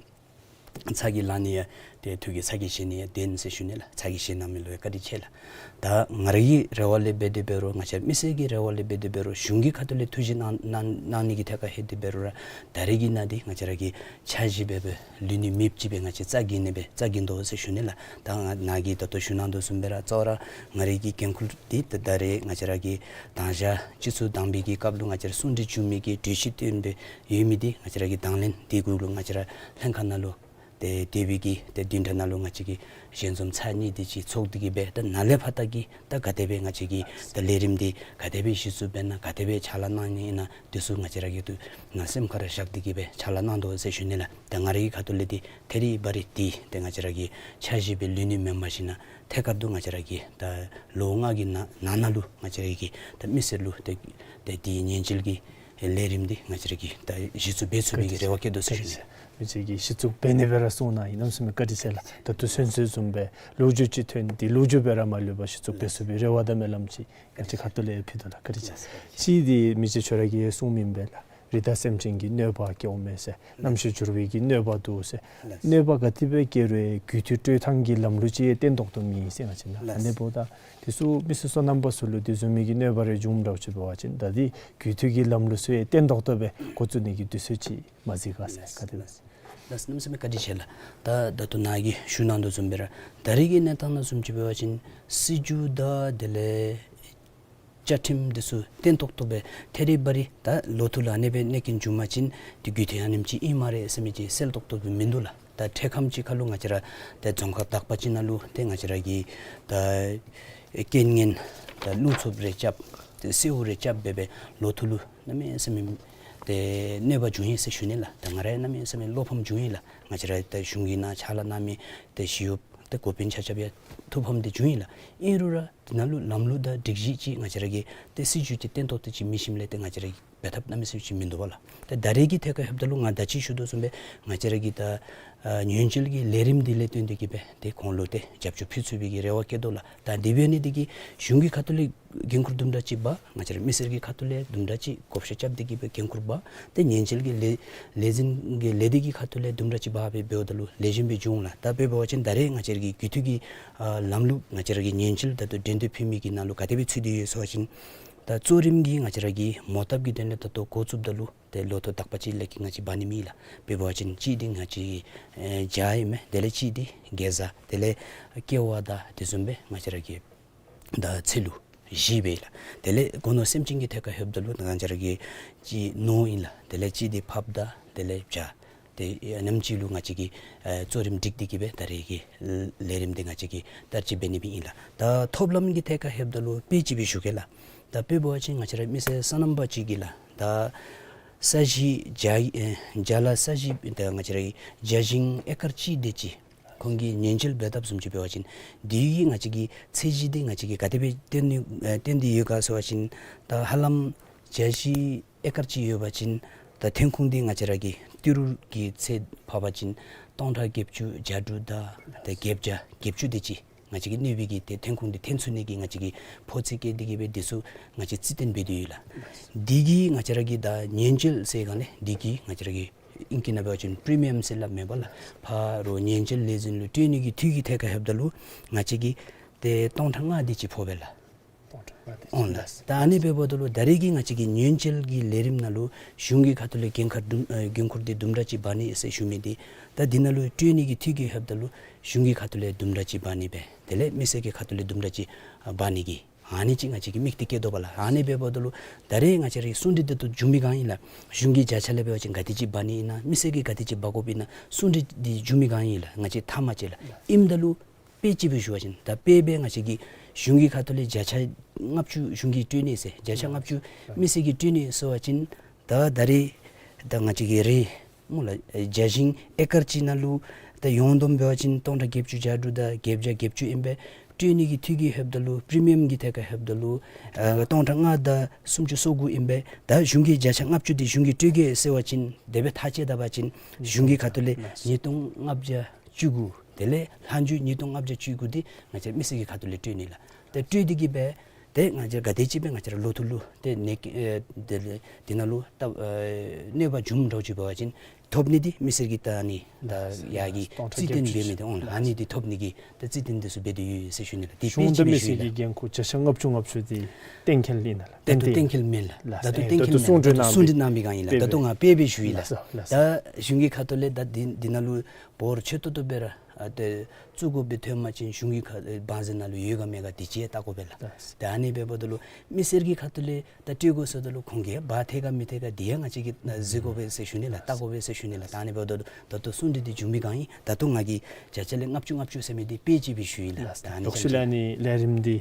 ཚ་གྱང་ལང་ནི་ཡང་ཏེ་ཐུགས་ཀྱི་ཚ་གྱང་ཞི་ནི་ཡང་བདེན་ཟེར་ཞུ་ནི་ལགས། ཚ་གྱང་ཞི་གནང་མི་ལུ་ཡང་བཀའ་དྲིན་ཆེ་ལགས། ད་ང་རའི་གི་རེ་བ་ལས་འབད་དེ་འབད་རུང་ང་བཅས་མི་སེར་གྱི་རེ་བ་ལས་འབད་དེ་འབད་རུང་གཞུང་གི་ཁ་ཐུག་ལས་ཐུགས་བཞེད་གནང་གནང་གནང་ནི་གི་ཐད་ཁར་ལྷོད་དེ་འབད་རུང་ར་ད་རེས་ཀྱི་ནང་འདི་ང་བཅས་ར་གི་འཆར་གཞི་འབད་འབད་ལུས་ནི་མེདཔ་ཅིག་སྦེ་ང་བཅས་རྩ་འགེངས་ནི་སྦེ་རྩ་འགེངས་དོ་ཟེར་ཞུ་ནི་ལགས། ད་ང་ནཱ་གིས་ད་ལྟོ་ཞུ་གནང་དོ་བཟུམ་སྦེ་ར་གཙོ་བོ་ར་ང་རའི་གི་འགན་ཁུར་འདི་ད་ད་རེས་ང་བཅས་ར་གི་དང་ཞག་སྤྱི་ཚོགས་དང་པའི་གི་སྐབས་ལུ་ང་བཅས་ར་གསུང་གྲོས་བྱུང་མི་གི་གྲོས་གཞི་བཏོན་སྦེ་ཡོད་མི་འདི་ང་བཅས་ར་གི་དང་ལེན་འདི་གུ་ལུ་ང་བཅས་ར་ལྷན་ཁག་ནང་ལུ་ཏེ་དེ་བའི་གི་ཏེ་བདུན་ཕྲག་ནང་ལུ་ང་བཅས་ཀྱིས་ཞལ་འཛོམས་ཚར་གཉིས་དེ་ཅིག་ཚོགས་ཏེ་གི་སྦེ་ད་ནཱ་ལས་ཕར་ད་གི་ད་ག་དེ་སྦེ་ང་བཅས་ཀྱི་ད་ལས་རིམ་འདི་ག་དེ་སྦེ་གཞི་བཙུགས་འབད་ན་ག་དེ་སྦེ་ཕྱག་ལཱ་གནང་ནི་ཨིན་ན་དེ་ཚུ་ང་བཅས་ར་གིས་ཏེ་ནཱ་སེམས་ཁར་བཞག་སྟེ་གི་སྦེ་ཕྱག་ལཱ་གནང་དོ་ཟེར་ཞུ་ནི་ལགས། ད་ང་རའི་གི་ཁ་ཐུག་ལས་འདི་ཐད་རི་བ་རི་འདི་ཏེ་ང་བཅས་ར་གི་འཆར་གཞི་སྦེ་ལུས་ནི་མེན་པར་ཞིན་ན་ཐད་ཀར་དུ་ང་བཅས་ར་གིས་ད་ལོ་ལྔ་གི་ནང་ནང་ན་ལུ་ང་བཅས་ར་གི་ད་མི་སེར་ལུ་ཏེ་ཏེ་འདི་ཉེན་བཅོལ་གྱི་ལས་རིམ་འདི་ང་བཅས་ར་གིས་ད་གཞི་བཙུགས་འབད་ཚུགས་པའི་གི་རེ་བ་བསྐྱེད་དོ་ཟེར་ཞུ་ནི། མི་སེར་གྱིས་གཞི་བཙུགས་འབད་ནི་སྦེ་ར་གསུངས་གནང་ཡི། གནམ་མེད་ས་མེད་བཀའ་དྲིན་ཆེ་ལགས། ད་ལྟོ་གསོལ་ཚོགས་བཟུམ་སྦེ་ལོ་རྒྱུས་ཅིག་ཐོན་ཏེ་ལོ་རྒྱུས་སྦེ་ར་མ་ལུས་པར་གཞི་བཙུགས་འབད་ཚུགས་པའི་རེ་བ་དང་སྨོན་ལམ་ཅིག་ང་བཅས་ཁ་ཐུག་ལས་ཕུལ་དོ་ལགས། བཀའ་དྲིན་ཆེ། གཅིག་འདི་མི་རྗེ་ཁྱོད་ར་གིས་གསུངམ་ཨིན་པས་ལགས། རི་དྭགས་སེམས་ཅན་གྱི་གནོད་པ་བཀལཝ་མས་ཟེར། རྣམ་ཤེས་འགྱུར་བའི་གི་གནོད་པ་འདུག་ཟེར། གནོད་པ་ག་དེ་སྦེ་བཀལ་རུང་རྒུད་འཐུས་སྤྲོད་ཐངས་ཀྱི་ལམ་ལུགས་ཅིག་བརྟན་ཏོག་ཏོ་མེད་ཟེར་ང་བཅས་ནཱ། ཨ་ནི་འབདཝ་ད་དེ་ཚུ་མི་སེར་སོ་ནམ་པ་ཚུ་ལུ་དེ་བཟུམ་མའི་གི་གནོད་པ་རེ་འབྱུངམ་འདྲཝ་ཅིག་འབད་བ་ཅིན་ད་འདི་རྒུད་འཐུས་ཀྱི་ལམ་ལུགས་ཚུ་ཡང་བརྟན་ཏོག་ཏོ་སྦེ་འགོ་བཙུགས་ནི་གི་དུས་ཚོད་ཅིག་མ་གཟིགས་ག་ཟེར། ག་དེ་ལགས། གནམ་མེད་ས་མེད་བཀའ་དྲིན་ཆེ་ལགས། ད་ད་ལྟོ་ནཱ་གིས་ཞུ་གནང་དོ་བཟུམ་སྦེ་ར་ད་རེས་ཀྱི་གནས་སྟངས་ནང་བཟུམ་ཅིག་འབད་བ་ཅིན་སྲིད་བྱུས་དང་དེ་ལས་བཅའ་ཁྲིམས་འདི་ཚུ་བརྟན་ཏོག་ཏོ་སྦེ་ཐད་རི་བ་རི་ད་ལོ་ཐོག་ལུ་ཨ་ནེ་སྦེ་གནོད་སྐྱོན་འབྱུང་པ་ཅིན་ཏེ་རྒུད་འཐུས་ཨ་ནེམ་ཅིག་ཨིན་སྨ་རེ་ཟེར་མི་ཅིག་གསལ་ཏོག་ཏོ་སྦེ་མིན་འདུག་ལགས། ད་འཕྲལ་ཁམས་ཅིག་ཁར་ལུ་ང་བཅས་ར་ཏེ་རྫོང་ཁག་དག་པ་ཅིག་ནང་ལུ་ཏེ་ང་བཅས་ར་གི་ད་རྐྱེན་ངན་ད་རླུང་འཚུབ་རེ་རྐྱབ་ཏེ་སེརཝ་རེ་རྐྱབ་འབད་འབད་ལོ་ཐོག་ལུ་གནམ་མེད་ས་མེད་ཏེ་གནོད་པ་བྱུང་ཡི་ཟེར་ཞུ་ནི་ལགས། ད་ང་ར་ཡང་གནམ་མེད་ས་མེད་བློ་ཕམ་བྱུང་ཡི་ལགས། ང་བཅས་ར་ད་གཞུང་གི་ནང་ཕྱག་ལཱ་གནང་མི་ཏེ་ཞི་གཡོགཔ་ཏེ་འགོ་དཔོན་ཆ་ཁྱབ་ཡང་ཐུགས་ཕམ་འདི་བྱུང་ཡི་ལགས། ཨིན་རུང་ར་དེ་ནང་ལུ་ལམ་ལུགས་དང་སྒྲིག་གཞི་ཅིག་ང་བཅས་ར་གི་ཏེ་སྲིད་བྱུས་ཅིག་བརྟན་ཏོག་ཏོ་ཅིག་མེད་ཞིནམ་ལས་ཏེ་ང་བཅས་ར་གིས་འབད་ཐབས་གནམ་མེད་ས་མེད་ཅིག་མིན་འདུག་པ་ལགས། ཏེ་ད་རེས་ཀྱི་ཐད་ཁར་ལྷོདཔ་ད་ལུ་ང་ད་ཅི་ཞུ་དོ་བཟུམ་སྦེ་ང་བཅས་ར་གི་ད་ཨ་ཉེན་བཅོལ་གྱི་ལས་རིམ་འདི་ལས་བརྟེན་ཏེ་གི་སྦེ་ཏེ་ཁོང་ལུ་ཏེ་རྒྱབ་སྐྱོར་ཕུལ་ཚུགས་པའི་གི་རེ་བ་བསྐྱེད་དོ་ལགས། ད་དེ་འབད་ནི་འདི་གིས་གཞུང་གི་ཁ་ཐུག་ལས་འགན་ཁུར་དུམ་གྲ་ཅིག་འབག། ང་བཅས་ར་མི་སེར་གྱི་ཁ་ཐུག་ལས་དུམ་གྲ་ཅིག་བགོ་བཤའ་རྐྱབ་སྟེ་གི་སྦེ་འགན་ཁུར་འབག། ཏེ་ཉེན་བཅོལ་གྱི་ལས་ལས་འཛིན་གྱི་ལས་སྡེ་གི་ཁ་ཐུག་ལས་དུམ་གྲ་ཅིག་འབག་སྦེ་འབདཝ་ད་ལུ་ལེགས་ཤོམ་སྦེ་འབྱུང་ལགས། ད་དཔེ་འབད་བ་ཅིན་ད་རེས་ང་བཅས་ར་གི་རྒུད་འཐུས་ཀྱི་ཨ་ལམ་ལུགས་ང་བཅས་ར་གི་ཉེན་བཅོལ་ད་ལྟོ་འགྲན་བསྡུར་ཕུལ་མི་གི་ནང་ལུ་ག་དེ་སྦེ་ཚུད་དེ་ཡོད་ཟེར་བ་ཅིན་ད་གཙོ་རིམ་གྱི་ང་བཅས་ར་གི་མོ་བཏབ་ཀྱི་དོན་ལས་ད་ལྟོ་འགོ་བཙུགསཔ་ད་ལུ་ཏེ་ལོ་ཐོག་དག་པ་ཅིག་ལས་ཀྱི་ང་བཅས་འབག་ནི་མེད་ལགས། དཔེ་འབད་བ་ཅིན་གཅིག་འདི་ང་བཅས་ཨེ་བྱཱར་ཨིན་མས། དེ་ལས་གཅིག་འདི་གེ་ཛ་དེ་ལས་ཀེ་བ་དང་དེ་བཟུམ་སྦེ་ང་བཅས་ར་གི་ད་ཚལ་ལུ་བཞི་སྦེ་ལགས། དེ་ལས་སྒོ་ནོར་སེམས་ཅན་གྱི་ཐད་ཁར་ལྷོདཔ་ད་ལུ་ང་བཅས་ར་གི་གཅིག་ནོར་ཨིན་ལགས། དེ་ལས་གཅིག་འདི་ཕགཔ་དང་དེ་ལས་བྱ་དེ་ཨ་ནེམ་ཅིག་ལུ་ང་བཅས་ཀྱིས་ཨེ་གཙོ་རིམ་སྒྲིག་སྟེ་གི་སྦེ་ད་རེས་ཀྱི་ལས་རིམ་འདི་ང་བཅས་ཀྱིས་བསྟར་སྤྱོད་འབད་ནི་སྦེ་ཨིན་ལགས། ད་ཐོབ་ལམ་གྱི་ཐད་ཁར་ལྷོདཔ་ད་ལུ་དཔེ་ཅིག་སྦེ་ཞུ་གེ་ལགས། ད་དཔེ་འབད་བ་ཅིན་ང་བཅས་ར་མི་སེར་སོ་ནམ་པ་ཅིག་གིས་ལགས་ད་ས་གཞི་བྱ་ཨེ་བྱ་ལ་ས་གཞི་ད་ང་བཅས་ར་གི་བྱ་ཞིང་ཨེ་ཀར་གཅིག་དེ་ཅིག་ཁོང་གིས་ཉེན་བཅོལ་འབད་ཐབས་བཟུམ་ཅིག་འབད་བ་ཅིན་དེ་གིས་ང་བཅས་ཀྱི་ཚད་གཞི་འདི་ང་བཅས་ཀྱིས་ག་དེ་སྦེ་བཏོན་ནི་ཨེ་བཏོན་ཏེ་ཡོད་ག་ཟེར་བ་ཅིན་ད་ཧ་ལམ་བྱ་ཞིང་ཨེ་ཀར་གཅིག་ཡོད་པ་ཅིན་ད་ཐོན་ཁུངས་འདི་ང་བཅས་ར་གི་ཏི་རུ་གི་ཚད་ཕབ་པ་ཅིན་སྟོང་ཕྲག་བརྒྱད་ཅུ་གྱ་དྲུག་དང་ད་བརྒྱད་བརྒྱ་བརྒྱད་ཅུ་དེ་ཅིག་ང་བཅས་ཀྱིས་གནོད་པའི་གི་ཏེ་ཐོན་ཁུངས་འདི་ཐོན་ཚུགས་ནི་གི་ང་བཅས་ཀྱིས་ཕོག་ཚོད་བཀལ་ཏེ་གི་སྦེ་དེ་ཚུ་ང་བཅས་རྩིས་སྟོན་འབད་དེ་ཡོད་ལགས། དེ་གིས་ང་བཅས་ར་གི་ད་ཉེན་བཅོལ་ཟེར་ག་ལས་དེ་གིས་ང་བཅས་ར་གི་ཨིང་སྐད་ནང་འབད་བ་ཅིན་པི་རི་མི་ཡམ་ཟེར་སླབ་མས་པ་ལགས། ཕར་ཉེན་བཅོལ་ལས་འཛིན་ལུ་སྤྲོད་ནི་གི་འཐུས་ཀྱི་ཐད་ཁར་ལྷོདཔ་ད་ལུ་ང་བཅས་ཀྱིས་ཏེ་སྟོང་ཕྲག་ལྔ་དེ་ཅིག་ཕོག་པས་ལགས། སྟོང་ཕྲག་ལྔ་དེ་ཨོང་ལགས། ད་ཨ་ནི་འབདཝ་ད་ལུ་ད་རེས་ཀྱི་ང་བཅས་ཀྱི་ཉེན་བཅོལ་གྱི་ལས་རིམ་ནང་ལུ་གཞུང་གི་ཁ་ཐུག་ལས་འགན་ཁུར་དུམ་ཨེ་འགན་ཁུར་འདི་དུམ་གྲ་ཅིག་འབག་ནི་ཟེར་ཞུ་མི་འདི་ད་འདི་ནང་ལུ་སྤྲོད་ནི་གི་འཐུས་ཀྱི་ལྷོདཔ་ད་ལུ་གཞུང་གི་ཁ་ཐུག་ལས་དུམ་གྲ་ཅིག་འབག་ནི་སྦེ་དེ་ལས་མི་སེར་གྱི་ཁ་ཐུག་ལས་དུམ་གྲ་ཅིག་འབག་ནི་གི་ཨ་ནི་ཅིག་ང་བཅས་ཀྱིས་དམིགས་གཏད་བསྐྱེད་དོ་པ་ལགས། ཨ་ནི་འབདཝ་ད་ལུ་ད་རེས་ང་བཅས་རའི་གསུང་གྲོས་འདི་ད་འབྱུང་མི་ག་ཨིན་ལགས། གཞུང་གི་བརྒྱ་ཆ་ལས་འབད་བ་ཅིན་ག་དེ་ཅིག་འབག་ནི་ཨིན་ན་མི་སེར་གྱིས་ག་དེ་ཅིག་འབག་དགོཔ་ཨིན་ན་གསུང་གྲོས་འདི་འབྱུང་མི་ག་ཨིན་ལགས། ང་བཅས་མཐའ་མ་ཅིག་ལགས། ཨིནམ་ད་ལུ་དཔེ་ཅིག་སྦེ་ཞུ་བ་ཅིན་ད་དཔེ་སྦེ་ང་བཅས་ཀྱིས་གཞུང་གི་ཁ་ཐུག་ལས་བརྒྱ་ཆ་ལྔ་བཅུ་གཞུང་གིས་སྤྲོད་ནི་ཟེར་བརྒྱ་ཆ་ལྔ་བཅུ་མི་སེར་གྱིས་སྤྲོད་ནི་ཟེར་བ་ཅིན་ད་ད་རེས་ད་ང་བཅས་ཀྱི་རེ་སྨོ་ལགས། བྱ་ཞིང་ཨེ་ཀར་གཅིག་ནང་ལུ་ད་ཡོངས་བསྡོམས་འབད་བ་ཅིན་སྟོང་ཕྲག་བརྒྱད་ཅུ་གྱ་དྲུག་དང་བརྒྱད་བརྒྱ་བརྒྱད་ཅུ་ཨིན་པས། སྤྲོད་ནི་གི་འཐུས་ཀྱི་ལྷོདཔ་ད་ལུ་པི་རི་མི་ཡམ་གྱི་ཐད་ཁར་ལྷོདཔ་ད་ལུ་ཨ་སྟོང་ཕྲག་ལྔ་དང་སུམ་ཅུ་སོ་དགུ་ཨིན་པས། ད་གཞུང་གི་བརྒྱ་ཆ་ལྔ་བཅུ་འདི་གཞུང་གིས་སྤྲོད་གེ་ཟེར་བ་ཅིན་དེ་སྦེ་ཐག་བཅད་ད་པ་ཅིན་གཞུང་གི་ཁ་ཐུག་ལས་ཉིས་སྟོང་ལྔ་བརྒྱ་བཅུ་དགུ་དེ་ལས་ལྷག་རྒྱུ་ཉིས་སྟོང་ལྔ་བརྒྱ་བཅུ་དགུ་འདི་ང་བཅས་མི་སེར་གྱི་ཁ་ཐུག་ལས་སྤྲོད་ནི་ལགས། ཏེ་སྤྲོད་དེ་གི་སྦེ་ ཏེ་ང་བཅས་ག་དེམ་ཅིག་སྦེ་ང་བཅས་ར་ལོ་ཐོག་ལུ་ཏེ་ནད་ཀྱི་ཨེ་དེ་ལས་དེ་ནང་ལུ་ད་ཨེ་གནོད་པ་འབྱུངམ་འདྲཝ་ཅིག་འབད་བ་ཅིན་ཐོབ་ནི་འདི་མི་སེར་གྱིས་ད་ཨ་ནི་ད་ཡར་གྱི་སྟོང་ཕྲག་རྩིས་བརྒྱད་ཅུ་འབད་མི་འདི་འོང་ལགས། ཨ་ནི་འདི་ཐོབ་ནི་གི་ད་རྩིས་གཏན་འདི་ཚུ་འབད་དེ་ཡོད་ཟེར་ཞུ་ནི་ལགས། འདི་གཞུང་དཔེ་ཅིག་དང་མི་སྦེ་ཞུ་སྲིད་ཡི་ལགས། གི་འགན་ཁུར་བརྒྱ་ཆ་ལྔ་བཅུ་ལྔ་བཅུ་འདི་གཏན་འཁེལ་ཨིན་ན་ལགས། ད་ལྟོ་གཏན་འཁེལ་མེན་ལགས། ད་ལྟོ་གཏན་འཁེལ་མེན་ལགས། ད་ལྟོ་གསུང་གྲོས་གནང་བའི་སྒང་ཨིན་ལགས། ད་ལྟོ་ང་དཔེ་སྦེ་ཞུ་ཡི་ལགས། ལགས་སོ་ལགས་སོ། ད་གཞུང་གི་ཁ་ཐུག་ལས་ད་འདི་འདི་ནང་ལུ་འབོར་ཆེ་ཏོག་ཏོ་སྦེ་ར་ཨ་ཏེ་བཙུགས་དགོཔ་སྦེ་ཐོན་པ་ཅིན་གཞུང་གི་ཁ་ཨེ་བང་མཛོད་ནང་ལུ་ཡོད་ག་མེད་ག་འདི་ཅིག་ཡང་བལྟ་དགོ་པས་ལགས། ལགས། ད་ཨ་ནི་འབདཝ་ད་ལུ་མི་སེར་གྱི་ཁ་ཐུག་ལས་ད་སྤྲོད་དགོ་ཟེརཝ་ད་ལུ་ཁོང་གིས་འབག་ཐེག་ག་མི་ཐེག་ག་འདི་ཡང་ང་བཅས་ཀྱིས་ཨ་གཟིགས་དགོ་པས་ཟེར་ཞུ་ནི་ལགས། བལྟ་དགོ་པས་ཟེར་ཞུ་ནི་ལགས། ད་ཨ་ནི་འབདཝ་ད་ལུ་ད་ལྟོ་གསུང་གྲོས་འདི་འབྱུང་བའི་སྒང་ཨིན། ད་ལྟོ་ང་གིས་བརྒྱ་ཆ་ལས་ལྔ་བཅུ་ལྔ་བཅུ་ཟེར་མི་འདི་དཔེ་ཅིག་སྦེ་ཞུ་ཡི་ལགས། ལགས། ད་ཨ་ནི་ལགས་སོ་ལགས། ཨ་ནི་ལས་རིམ་འདི་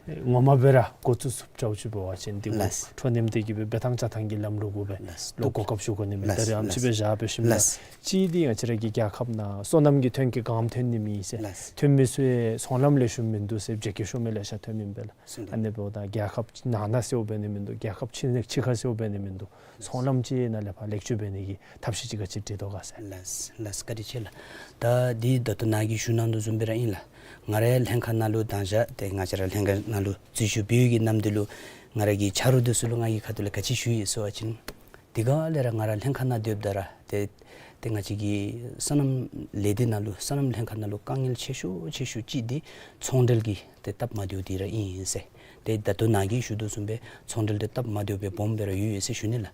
ངོ་མ་སྦེ་ར་འགོ་བཙུགས་ཚུགསཔ་འདྲཝ་ཅིག་འབད་བ་ཅིན་འདི་གུ་ལགས། འཕྲོ་མཉམ་འདི་གིས་སྦེ་འབད་ཐངས་བཅའ་ཐངས་ཀྱི་ལམ་ལུགས་གུ་སྦེ་ལགས། ལོག་གོ་སྐབས་ཞུ་དགོ་ནི་མས། ལགས། ད་རེས་ཨམ་ཅིག་སྦེ་བཞག་སྦེ་ཞིནམ་ལས། ལགས། གཅིག་འདི་ང་བཅས་ར་གི་རྒྱལ་ཁབ་ནང་སོ་ནམ་གྱི་ཐོན་སྐྱེད་གང་ཐོན་ནི་མེད་ཟེར། ལགས། ཐོན་མི་ཚུ་ཡང་ཚོང་ལམ་ལེགས་ཤོམ་མིན་འདུག་ཟེར་བརྗེད་སྐྱོད་ཤོར་མི་ལེ་ཤ་ཐོནམ་ཨིན་པས་ལགས། ཨ་ནི་འབདཝ་ད་རྒྱལ་ཁབ་ནང་ན་ཟེརཝ་འབད་ནི་མིན་འདུག། རྒྱལ་ཁབ་ཕྱི་ཕྱི་ཁ་ཟེརཝ་འབད་ནི་མིན་འདུག། ཚོང་ལམ་ཅིག་ནང་ལས་ཕར་ལེགས་བཅོས་འབད་ནི་གི་ཐབས་ཤེས་ཅིག་ག་ཅི་སྒྲིག་དོ་ག་ཟེར། ལགས་ལགས། བཀའ་དྲིན་ཆེ་ལགས། ད་འདི་ད་ལྟོ་ནཱ་གིས་ཞུ་གནང་དོ་བཟུམ་སྦེ་ར་ཨིན་ལགས། ང་རའི་ལྷན་ཁག་ནང་ལུ་དང་ཞག་ཏེ་ང་བཅས་ར་ལྷན་ཁག་ནང་ལུ་འཛུལ་ཞུགས་འབད་བའི་གི་ནམ་དུས་ལུ་ང་ར་གི་ཆ་རོགས་འདི་ཚུ་ལུ་ང་གི་ཁ་ཐུག་ལས་ག་ཅི་ཞུ་ཡི་ཟེར་བ་ཅིན་དེ་ག་ལས་ར་ང་ར་ལྷན་ཁག་ནང་སྡོདཔ་ད་ར་ཏེ་ཏེ་ང་བཅས་ཀྱི་སོ་ནམ་ལས་སྡེ་ནང་ལུ་སོ་ནམ་ལྷན་ཁག་ནང་ལུ་དཀའ་ངལ་ཆེ་ཤོས་ཆེ་ཤོས་ཅིག་འདི་ཚོང་འབྲེལ་གྱི་ཏེ་སྟབས་མ་བདེཝ་འདི་ར་ཨིན་ཟེར། ཏེ་ད་ལྟོ་ནཱ་གིས་ཞུ་དོ་བཟུམ་སྦེ་ཚོང་འབྲེལ་འདི་སྟབས་མ་བདེཝ་སྦེ་སྦོམ་སྦེ་ར་ཡོད་ཡོད་ཟེར་ཞུ་ནི་ལགས།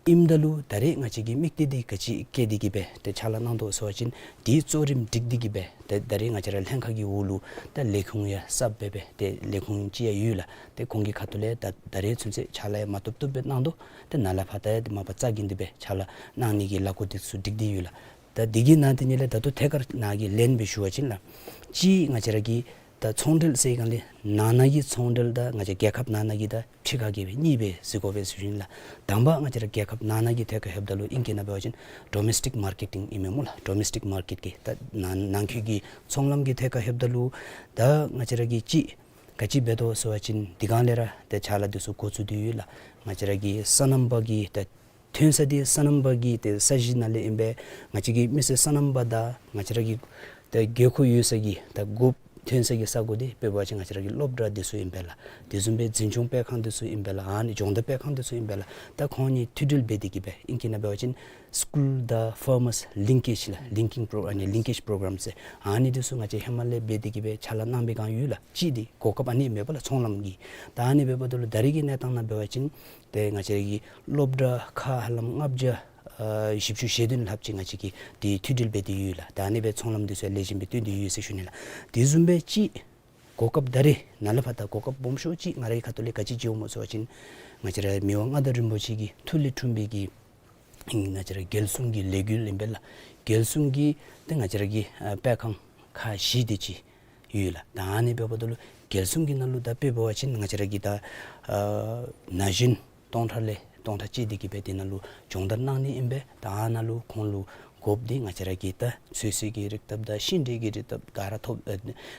ཨིནམ་ད་ལུ་ད་རེས་ང་བཅས་ཀྱི་དམིགས་གཏད་འདི་ག་ཅི་བསྐྱེད་དེ་གི་སྦེ་ཏེ་ཕྱག་ལཱ་གནང་དོ་ཟེར་བ་ཅིན་འདི་གཙོ་རིམ་སྒྲིག་སྟེ་གི་སྦེ་ཏེ་ད་རེས་ང་བཅས་ར་ལྷན་ཁག་གི་འོག་ལུ་ད་ལས་ཁུངས་ཡང་གསརཔ་སྦེ་སྦེ་ཏེ་ལས་ཁུངས་ཅིག་ཡང་ཡོད་ལགས། ཏེ་ཁོང་གི་ཁ་ཐུག་ལས་ད་ད་རེས་ཚུན་ཚོད་ཕྱག་ལཱ་ཡང་མ་ཐོབ་ཐོབ་སྦེ་གནང་དོ། ཏེ་ནཱ་ལས་ཕར་ད་ཡང་ཏེ་མ་པ་རྩ་འགེངས་ཏེ་སྦེ་ཕྱག་ལཱ་གནང་ནི་གི་ལཱ་འགོ་འདི་ཚུ་སྒྲིག་སྟེ་ཡོད་ལགས། ད་འདི་གི་ནང་དེ་ཉིད་ལས་ད་ལྟོ་ཐད་ཀར་ནཱ་གིས་ལན་སྦེ་ཞུ་བ་ཅིན་ལགས། གཅིག་ང་བཅས་ར་གི་ད་ཚོང་འབྲེལ་ཟེར་སྒང་ལས་ནང་ན་གི་ཚོང་འབྲེལ་དང་ང་བཅས་རྒྱལ་ཁབ་ནང་ན་གི་ད་ཕྱི་ཁ་གི་སྦེ་གཉིས་སྦེ་གཟིགས་དགོ་པས་ཟེར་ཞུ་ནི་ལགས། དང་པ་ང་བཅས་ར་རྒྱལ་ཁབ་ནང་ན་གི་ཐད་ཁར་ལྷོདཔ་ད་ལུ་ཨིང་སྐད་ནང་འབད་བ་ཅིན་ཌོ་མེས་ཊིག་མར་ཀེཊ་ཨིན་མས་སྨོ་ལགས། ཌོ་མེས་ཊིག་མར་ཀེཊ་ཀྱི་ད་ནང་ནང་འཁོད་ཀྱི་ཚོང་ལམ་གྱི་ཐད་ཁར་ལྷོདཔ་ད་ལུ་ད་ང་བཅས་ར་གིས་གཅིག་ག་ཅི་འབད་དོ་ཟེར་བ་ཅིན་འདི་སྒང་ལས་ར་ཏེ་ཕྱག་ལཱ་འདི་ཚུ་འགོ་བཙུགས་ཏེ་ཡོད་ལགས། ང་བཅས་ར་གི་སོ་ནམ་པ་གི་ད་ཐོན་ས་འདི་སོ་ནམ་པ་གི་ཏེ་ས་གཞི་ནང་ལས་ཨིན་པས། ང་བཅས་ཀྱི་མི་སེར་སོ་ནམ་པ་དང་ང་བཅས་ར་གི་ཏེ་དགོས་མཁོ་ཡོད་ས་གི་ད་དགོཔ་ཐོན་ས་གི་ས་གོ་འདི་དཔེ་འབད་བ་ཅིན་ང་བཅས་ར་གི་སློབ་གྲྭ་འདི་ཚུ་ཨིན་པས་ལགས། དེ་བཟུམ་སྦེ་འཛིན་སྐྱོང་སྤེལ་ཁང་འདི་ཚུ་ཨིན་པས་ལགས། ཨ་ནི་སྦྱོང་བརྡར་སྤེལ་ཁང་འདི་ཚུ་ཨིན་པས་ལགས། ད་ཁོང་གཉིས་མཐུད་འབྲེལ་འབད་དེ་གི་སྦེ་ཨིང་སྐད་ནང་འབད་བ་ཅིན་སི་ཀུལ་དང་ཕར་མར་ལིང་ཀེཇ་ལགས། ལིང་ཀིང་པོ་ཨ་ནི་ལིང་ཀེཇ་པོ་རོ་གྲམ་ཟེར་ཨ་ནི་འདི་ཚུ་ང་བཅས་ཧེ་མ་ལས་འབད་དེ་གི་སྦེ་ཕྱག་ལཱ་གནང་བའི་སྒང་ཡོད་ལགས། གཅིག་འདི་གོ་སྐབས་ཨ་ནི་མེད་པ་ལགས་ཚོང་ལམ་གྱི། ད་ཨ་ནི་འབདཝ་ད་ལུ་ད་རེས་ཀྱི་གནས་སྟངས་ནང་འབད་བ་ཅིན་ཏེ་ང་བཅས་ར་གི་སློབ་གྲྭ་ཁག་ཧ་ལམ་ལྔ་བརྒྱ་ཨ་བཞི་བཅུ་ཞེ་བདུན་ལྷགཔ་ཅིག་ང་བཅས་ཀྱིས་ཏེ་མཐུད་འབྲེལ་འབད་དེ་ཡོད་ལགས། ད་ཨ་ནི་སྦེ་ཚོང་ལམ་འདི་ཚུ་ལེགས་ཤོམ་སྦེ་བཏོན་ཏེ་ཡོད་ཟེར་ཞུ་ནི་ལགས། དེ་བཟུམ་སྦེ་གཅིག་གོ་སྐབས་ད་རེས་ནཱ་ལས་ཕར་ད་གོ་སྐབས་སྦོམ་ཤོས་ཅིག་ང་རའི་ཁ་ཐུག་ལས་ག་ཅི་མཇལཝ་སྨོ་ཟེར་བ་ཅིན་ང་བཅས་ར་མི་དབང་མངའ་བདག་རིན་པོ་ཆེ་གི་ཐུགས་ལས་འཁྲུངས་པའི་གི་ང་བཅས་ར་རྒྱལ་སྲུང་གི་ལས་འགུལ་ཨིན་པས་ལགས། རྒྱལ་སྲུང་གི་ཏེ་ང་བཅས་ར་གི་ཨ་སྤེལ་ཁང་ཁག་བཞི་དེ་ཅིག་ཡོད་ལགས། ད་ཨ་ནི་འབདཝ་ད་ལུ་རྒྱལ་སྲུང་གི་ནང་ལུ་ད་དཔེ་འབད་བ་ཅིན་ང་བཅས་ར་གི་ད་ཨ་ན་གཞོན་སྟོང་ཕྲག་ལས་སྟོང་ཕྲག་གཅིག་དེ་གི་སྦེ་དེ་ནང་ལུ་སྦྱོང་བརྡར་གནང་ནི་ཨིན་པས། ད་ཨ་ནཱ་ལུ་ཁོང་ལུ་དགོཔ་འདི་ང་བཅས་ར་གི་ད་ཚོད་བསྲེ་གི་རིགས་ཐབས་དང་ཤིང་འབྲས་ཀྱི་རིགས་ཐབས་ག་ར་ཐོབ་ཨ་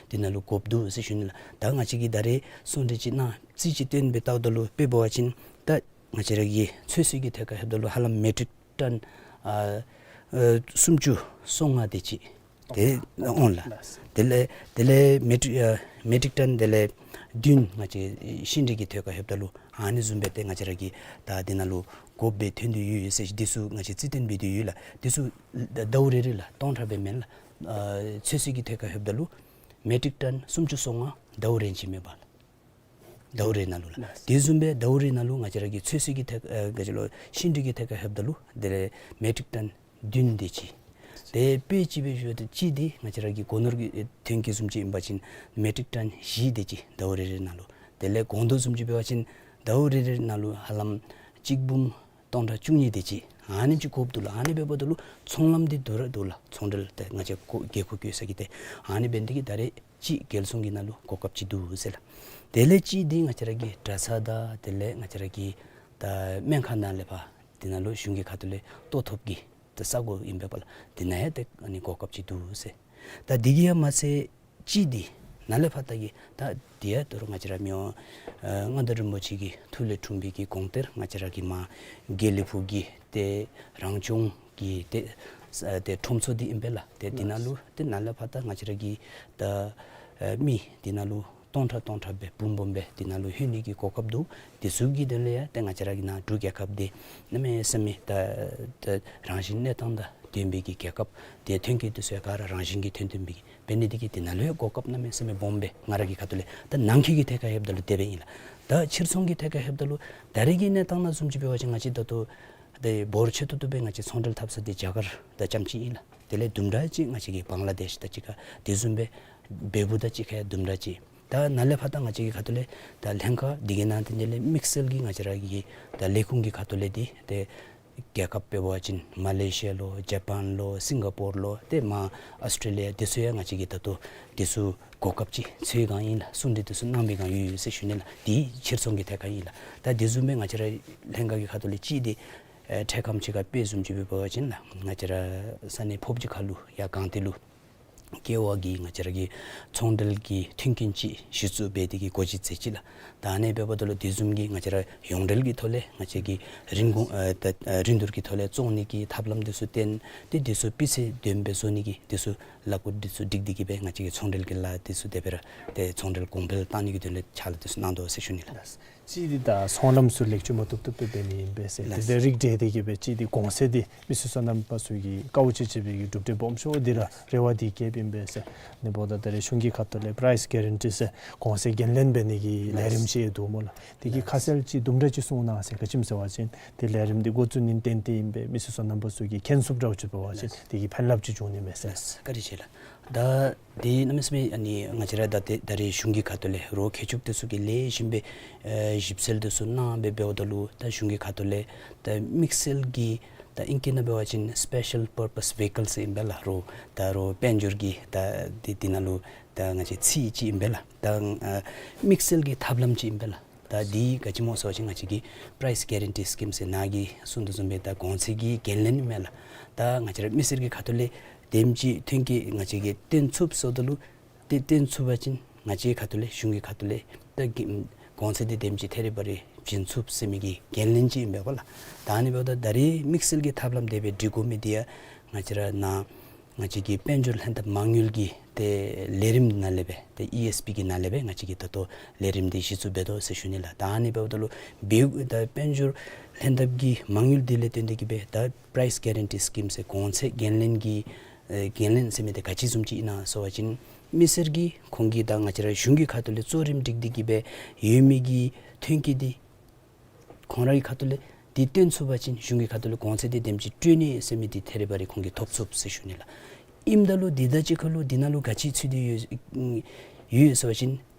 དེ་ནང་ལུ་དགོཔ་འདུག་ཟེར་ཞུ་ནི་ལགས། ད་ང་བཅས་ཀྱིས་ད་རེས་གསུང་གྲོས་ཅིག་གནང་རྩིས་ཅིག་བཏོན་སྦེ་བལྟཝ་ད་ལུ་དཔེ་འབད་བ་ཅིན་ད་ང་བཅས་ར་གི་ཚོད་བསྲེ་གི་ཐད་ཁར་ལྷོདཔ་ད་ལུ་ཧ་ལམ་མེ་ཊིག་ཊོན་ཨ་ཨ་སུམ་ཅུ་སོ་ལྔ་དེ་ཅིག་ཏེ་འོང་ལགས། དེ་ལས་དེ་ལས་མེ་ཊིག་ཨ་མེ་ཊིག་ཊོན་དེ་ལས་བདུན་ང་བཅས་ཤིང་འབྲས་ཀྱི་ཐད་ཁར་ལྷོདཔ་ད་ལུ་ཨ་ནི་བཟུམ་སྦེ་ཏེ་ང་བཅས་ར་གི་ད་དེ་ནང་ལུ་དགོཔ་སྦེ་ཐོན་ཏེ་ཡོད་ཡོད་ཟེར་འདི་ཚུ་ང་བཅས་རྩིས་བཏོན་འབད་དེ་ཡོད་ལགས། འདི་ཚུ་ཟླཝ་རེ་རེ་ལགས་སྟོང་ཕྲག་སྦེ་མེན་ལགས། ཨ་ཚོད་བསྲེ་གི་ཐད་ཁར་ལྷོདཔ་ད་ལུ་མེ་ཊིག་ཊོན་སུམ་ཅུ་སོ་ལྔ་ཟླཝ་རེ་གཅིག་མེན་པ་ལགས། ཟླཝ་རེ་ནང་ལུ་ལགས། དེ་བཟུམ་སྦེ་ཟླཝ་རེ་ནང་ལུ་ང་བཅས་ར་གི་ཚོད་བསྲེ་གི་ཐད་ཨ་ག་ཅི་ལོ་ཤིང་འབྲས་ཀྱི་ཐད་ཁར་ལྷོདཔ་ད་ལུ་དེ་ལས་མེ་ཊིག་ཊོན་བདུན་དེ་ཅིག། ཏེ་དཔེ་ཅིག་སྦེ་ཞུཝ་ད་གཅིག་འདི་ང་བཅས་ར་གི་སྒོ་ནོར་གྱི་ཐོན་སྐྱེད་བཟུམ་ཅིག་ཨིན་པ་ཅིན་མེ་ཊིག་ཊོན་བཞི་དེ་ཅིག་ཟླཝ་རེ་རེ་ནང་ལུ། དེ་ལས་སྒོང་རྡོག་བཟུམ་ཅིག་འབད་བ་ཅིན་ཟླཝ་རེ་རེ་ནང་ལུ་ཧ་ལམ་གཅིག་འབུམ་སྟོང་ཕྲག་བཅུ་གཉིས་དེ་ཅིག་ཨ་ནེམ་ཅིག་དགོཔ་འདུག་ལགས། ཨ་ནི་འབདཝ་ད་ལུ་ཚོང་ལམ་འདི་དུམ་གྲ་འདུག་ལགས། ཚོང་འབྲེལ་ཏེ་ང་བཅས་ཀྱི་དགོས་མཁོ་བཀོད་ས་གི་ཏེ་ཨ་ནི་འབད་ནི་དེ་གིས་ད་རེས་གཅིག་རྒྱལ་སྲུང་གི་ནང་ལུ་གོ་སྐབས་ཅིག་འདུག་ཟེར་ལགས། དེ་ལས་གཅིག་འདི་ང་བཅས་ར་གི་གྲྭ་ཚང་དང་དེ་ལས་ང་བཅས་ར་གི་ད་སྨན་ཁང་ནང་ལས་ཕར་དེ་ནང་ལུ་གཞུང་གི་ཁ་ཐུག་ལས་གཏོགས་ཐོབ་ཀྱི་ད་ས་གོ་ཨིན་པས་པ་ལགས། དེ་ནང་ཡང་ཏེ་ཨ་ནི་གོ་སྐབས་ཅིག་འདུག་ཟེར། ད་འདི་གིས་ཡང་མ་ཚད་གཅིག་འདི་ནཱ་ལས་ཕར་ད་གི་ད་འདི་ཡང་ད་རུང་ང་བཅས་ར་མི་དབང་ཨ་མངའ་བདག་རིན་པོ་ཆེ་གི་ཐུགས་ལས་འཁྲུངས་པའི་གི་དགོངས་གཏེར་ང་བཅས་ར་གི་མར་དགེ་ལེགས་ཕུག་གི་ཏེ་རང་སྐྱོང་གི་ཏེ་ཨ་ཏེ་ཁྲོམ་ཚོགས་འདི་ཨིན་པས་ལགས། ཏེ་འདི་ནང་ལུ་ཏེ་ནཱ་ལས་ཕར་ད་ང་བཅས་ར་གི་ད་ཨ་མི་འདི་ནང་ལུ་ སྟོང་ཕྲག་སྟོང་ཕྲག་སྦེ་འབུམ་འབུམ་སྦེ་འདི་ནང་ལུ་ལྷོད་ནི་གི་གོ་སྐབས་འདུག། དེ་ཚུ་གི་དོན་ལས་ཡང་ཏེ་ང་བཅས་ར་གི་ནཱ་འབྲུག་རྒྱལ་ཁབ་འདི་གནམ་མེད་ས་མེད་ད་ད་རང་བཞིན་གནས་སྟངས་དང་ལྡན་པའི་གི་རྒྱལ་ཁབ། ཏེ་ཐོན་སྐྱེད་འདི་ཚུ་ཡང་ག་ར་རང་བཞིན་གྱིས་ཐོན་ཐོན་པའི་གི་འབད་ནི་འདི་གིས་འདི་ནང་ལུ་ཡང་གོ་སྐབས་གནམ་མེད་ས་མེད་སྦོམ་སྦེ་ང་ར་གི་ཁ་ཐུག་ལས་ད་ནང་འཁོད་ཀྱི་ཐད་ཁར་ལྷོདཔ་ད་ལུ་དེ་སྦེ་ཨིན་ལགས། ད་ཕྱིར་ཚོང་གི་ཐད་ཁར་ལྷོདཔ་ད་ལུ་ད་རེས་ཀྱི་གནས་སྟངས་ནང་བཟུམ་ཅིག་འབད་བ་ཅིན་ང་བཅས་ད་ལྟོ་ཏེ་འབོར་ཆེ་ཏོག་ཏོ་སྦེ་ང་བཅས་ཚོང་འབྲེལ་འཐབ་ས་འདི་རྒྱ་གར་དང་རྐྱངམ་ཅིག་ཨིན་ལགས། དེ་ལས་དུམ་གྲ་ཅིག་ང་བཅས་ཀྱི་བང་ལ་དེཤ་དང་གཅིག་ཁར་དེ་བཟུམ་སྦེ་བལ་པོ་དང་གཅིག་ཁར་དུམ་གྲ་ཅིག། ད་ནཱ་ལས་ཕར་ད་ང་བཅས་ཀྱི་ཁ་ཐུག་ལས་ད་ལྷན་ཁག་འདི་གི་ནང་དེ་ལས་དམིགས་བསལ་གྱི་ང་བཅས་ར་གི་ད་ལས་ཁུངས་ཀྱི་ཁ་ཐུག་ལས་འདི་ཏེ་རྒྱལ་ཁབ་འབད་བ་ཅིན་མ་ལེ་ཤི་ཡ་ལོ་ཇ་པཱན་ལོ་སིང་ག་པོར་ལོ་ཏེ་མར་ཨོསི་ཊྲེ་ལི་ཡ་འདི་ཚུ་ཡང་ང་བཅས་ཀྱིས་ད་ལྟོ་འདི་ཚུ་གོ་སྐབས་ཅིག་འཚོལ་བའི་སྒང་ཨིན་ལགས། གསུང་གྲོས་འདི་ཚུ་གནང་བའི་སྒང་ཡོད་ཡོད་ཟེར་ཞུ་ནི་ལགས། འདི་ཕྱིར་ཚོང་གི་ཐད་ཁར་ཨིན་ལགས། ད་དེ་བཟུམ་སྦེ་ང་བཅས་ར་ལྷན་ཁག་གི་ཁ་ཐུག་ལས་ཅིག་འདི་ཨེ་འཕྲལ་ཁམས་ཅིག་ཁར་དཔེ་བཟུམ་ཅིག་འབད་བ་ཅིན་ལགས་ང་བཅས་ར་ས་གནས་ཕོབ་ཅིག་ཁ་ལུ་ཡར་སྒང་སྟེང་ལུ་ཀེ་ཝ་གི་ང་བཅས་ར་གི་ཚོང་འབྲེལ་གྱི་མཐུན་རྐྱེན་ཅིག་གཞི་བཙུགས་འབད་དེ་གི་སྒོ་ཅིག་འཛུལ་ཅི་ལགས། ད་ཨ་ནི་འབདཝ་ད་ལུ་དེ་བཟུམ་གྱི་ང་བཅས་ར་ཡོངས་འབྲེལ་གྱི་ཐོག་ལས་ང་བཅས་ཀྱིས་རིན་གོང་ཨ་ད་ཨ་རིན་བསྡུར་གྱི་ཐོག་ལས་བཙོང་ནི་གི་ཐབས་ལམ་འདི་ཚུ་བསྟན་ཏེ་འདི་ཚུ་སྤུས་ཚད་ལྡན་པའི་བཟོ་ནི་གི་འདི་ཚུ་ལས་འགུལ་འདི་ཚུ་སྒྲིག་སྟེ་གི་སྦེ་ང་བཅས་ཀྱིས་ཚོང་འབྲེལ་གྱི་ལཱ་འདི་ཚུ་དེ་སྦེ་ར་ཏེ་ཚོང་འབྲེལ་གོང་འཕེལ་བཏང་ནི་གི་དོན་ལས་ཕྱག་ལཱ་འདི་ཚུ་གནང་དོ་ཟེར་ཞུ་ནི་ལགས། གཅིག་འདི་ད་ཚོང་ལམ་ཚུ་ལེགས་བཅོས་མ་བཏུབ་བཏུབ་སྦེ་འབད་ནི་ཨིན་པས་ཟེར། ལགས། དེ་དང་རིགས་བསྒྲེས་ཏེ་གི་སྦེ་གཅིག་འདི་གོང་ཚད་འདི་མི་སེར་སོ་ནམ་པ་ཚུ་གིས་དཀའཝ་སྤྱད་སྤྱད་པའི་གི་གྲུབ་འབྲས་སྦོམ་ཤོས་འདི་ར་རེ་བ་འདི་བསྐྱེདཔ་ཨིན་པས་ཟེར། ཨ་ནི་འབདཝ་ད་ད་རེས་གཞུང་གི་ཁ་ཐུག་ལས་པ་རའིས་གེ་རན་ཊི་ཟེར་གོང་ཚད་འགན་ལེན་འབད་ནི་གི་ལས་རིམ་ཅིག་འདུག་སྨོ་ལགས། དེ་གི་ཁ་གསལ་ཅིག་དུམ་གྲ་ཅིག་གསུང་གནང་ཟེར། ག་ཅི་སྨོ་ཟེར་བ་ཅིན་དེ་ལས་རིམ་འདི་འགོ་བཙུགས་ནི་ཏན་ཏན་ཨིན་པས། མི་སེར་སོ་ནམ་པ་ཚུ་གིས་མཁྱེན་ཚུགསཔ་འདྲཝ་ཅིག་འབད་བ་ཅིན་དེ་གི་ཕན་རླབས་ཅིག་འབྱུང་ནི་མས་ཟེར། ལགས། བཀའ་དྲིན་ཆེ་ལགས། ད་དེ་གནམ་མེད་ས་མེད་ཨ་ནི་ང་བཅས་ར་ད་ཏེ་ད་རེས་གཞུང་གི་ཁ་ཐུག་ལས་རོགས་མཁས་མཆོག་འདི་ཚུ་གིས་ལེགས་ཤོམ་སྦེ་ཨེ་ཞིབ་འཚོལ་འདི་ཚུ་གནང་སྦེ་འབདཝ་ད་ལུ་ད་གཞུང་གི་ཁ་ཐུག་ལས་ད་དམིགས་བསལ་གྱི་ད་ཨིང་སྐད་ནང་འབད་བ་ཅིན་སི་པེ་ཤལ་པར་པཱས་ཝི་ཀལ་ཟེར་ཨིན་པས་ལགས། རོགས་ད་རོགས་དཔལ་འབྱོར་གྱི་ད་འདི་འདི་ནང་ལུ་ད་ང་བཅས་ཚིག་ཅིག་ཨིན་པས་ལགས། ད་ཨ་དམིགས་བསལ་གྱི་ཐབས་ལམ་ཅིག་ཨིན་པས་ལགས། ད་འདི་ག་ཅི་སྨོ་ཟེར་བ་ཅིན་ང་བཅས་ཀྱི་པ་རའིས་གེ་རན་ཊི་སི་ཀིམ་ཟེར་ནཱ་གིས་གསུང་དོ་བཟུམ་སྦེ་ད་གོང་ཚད་ཀྱི་འགན་ལེན་ཨིན་མས་ལགས། ད་ང་བཅས་ར་མི་སེར་གྱི་ཁ་ཐུག་ལས་དེམ་ཅིག་ཐོན་སྐྱེད་ང་བཅས་ཀྱིས་བཏོན་ཚུགས་ཟེརཝ་ད་ལུ་ཏེ་བཏོན་ཚུགས་པ་ཅིན་ང་བཅས་ཁ་ཐུག་ལས་གཞུང་གི་ཁ་ཐུག་ལས་ད་གི་གོང་ཚད་འདི་དེམ་ཅིག་ཐེ་རེ་བ་རེ་བྱིན་ཚུགས་ཟེར་མི་གི་འགན་ལེན་ཅིག་ཨིན་པས་ལགས། ད་ཨ་ནི་འབདཝ་ད་ད་རེས་དམིགས་བསལ་གྱི་ཐབས་ལམ་དེ་སྦེ་སྒྲིག་དགོ་མི་འདི་ཡང་ང་བཅས་ར་ནཱ་ང་བཅས་ཀྱི་དཔལ་འབྱོར་ལྷན་ཐབས་མ་དངུལ་གྱི་ཏེ་ལས་རིམ་ནང་ལས་སྦེ་ཏེ་ཨི་ཨེསི་པི་གི་ནང་ལས་སྦེ་ང་བཅས་ཀྱིས་ད་ལྟོ་ལས་རིམ་འདི་གཞི་བཙུགས་འབད་དོ་ཟེར་ཞུ་ནི་ལགས། ད་ཨ་ནི་འབདཝ་ད་ལུ་འབདཝ་ད་དཔལ་འབྱོར་ལྷན་ཐབས་ཀྱི་མ་དངུལ་འདི་ལས་བརྟེན་ཏེ་གི་སྦེ་ད་པ་རའིས་གེ་རན་ཊི་སི་ཀིམ་ཟེར་གོང་ཚད་འགན་ལེན་གྱི་ཨེ་འགན་ལེན་ཟེར་མི་འདི་ག་ཅི་བཟུམ་ཅིག་ཨིན་ན་ཟེར་བ་ཅིན་མི་སེར་གྱིས་ཁོང་གིས་ད་ང་བཅས་ར་གཞུང་གི་ཁ་ཐུག་ལས་གཙོ་རིམ་སྒྲིག་སྟེ་གི་སྦེ་ཡོད་མི་གི་ཐོན་སྐྱེད་འདི་ཁོང་རའི་ཁ་ཐུག་ལས་འདི་བཏོན་ཚུགས་པ་ཅིན་གཞུང་གི་ཁ་ཐུག་ལས་གོང་ཚད་འདི་དེམ་ཅིག་སྤྲོད་ནི་ཟེར་མི་འདི་ཐེ་རེ་བ་རེ་ཁོང་གིས་ཐོབ་ཚུགས་ཟེར་ཞུ་ནི་ལགས། ཨིནམ་ད་ལུ་འདི་དང་གཅིག་ཁར་ལུ་འདི་ནང་ལུ་ག་ཅི་ཚུད་དེ་ཡོད་ཡོད་ཟེར་བ་ཅིན་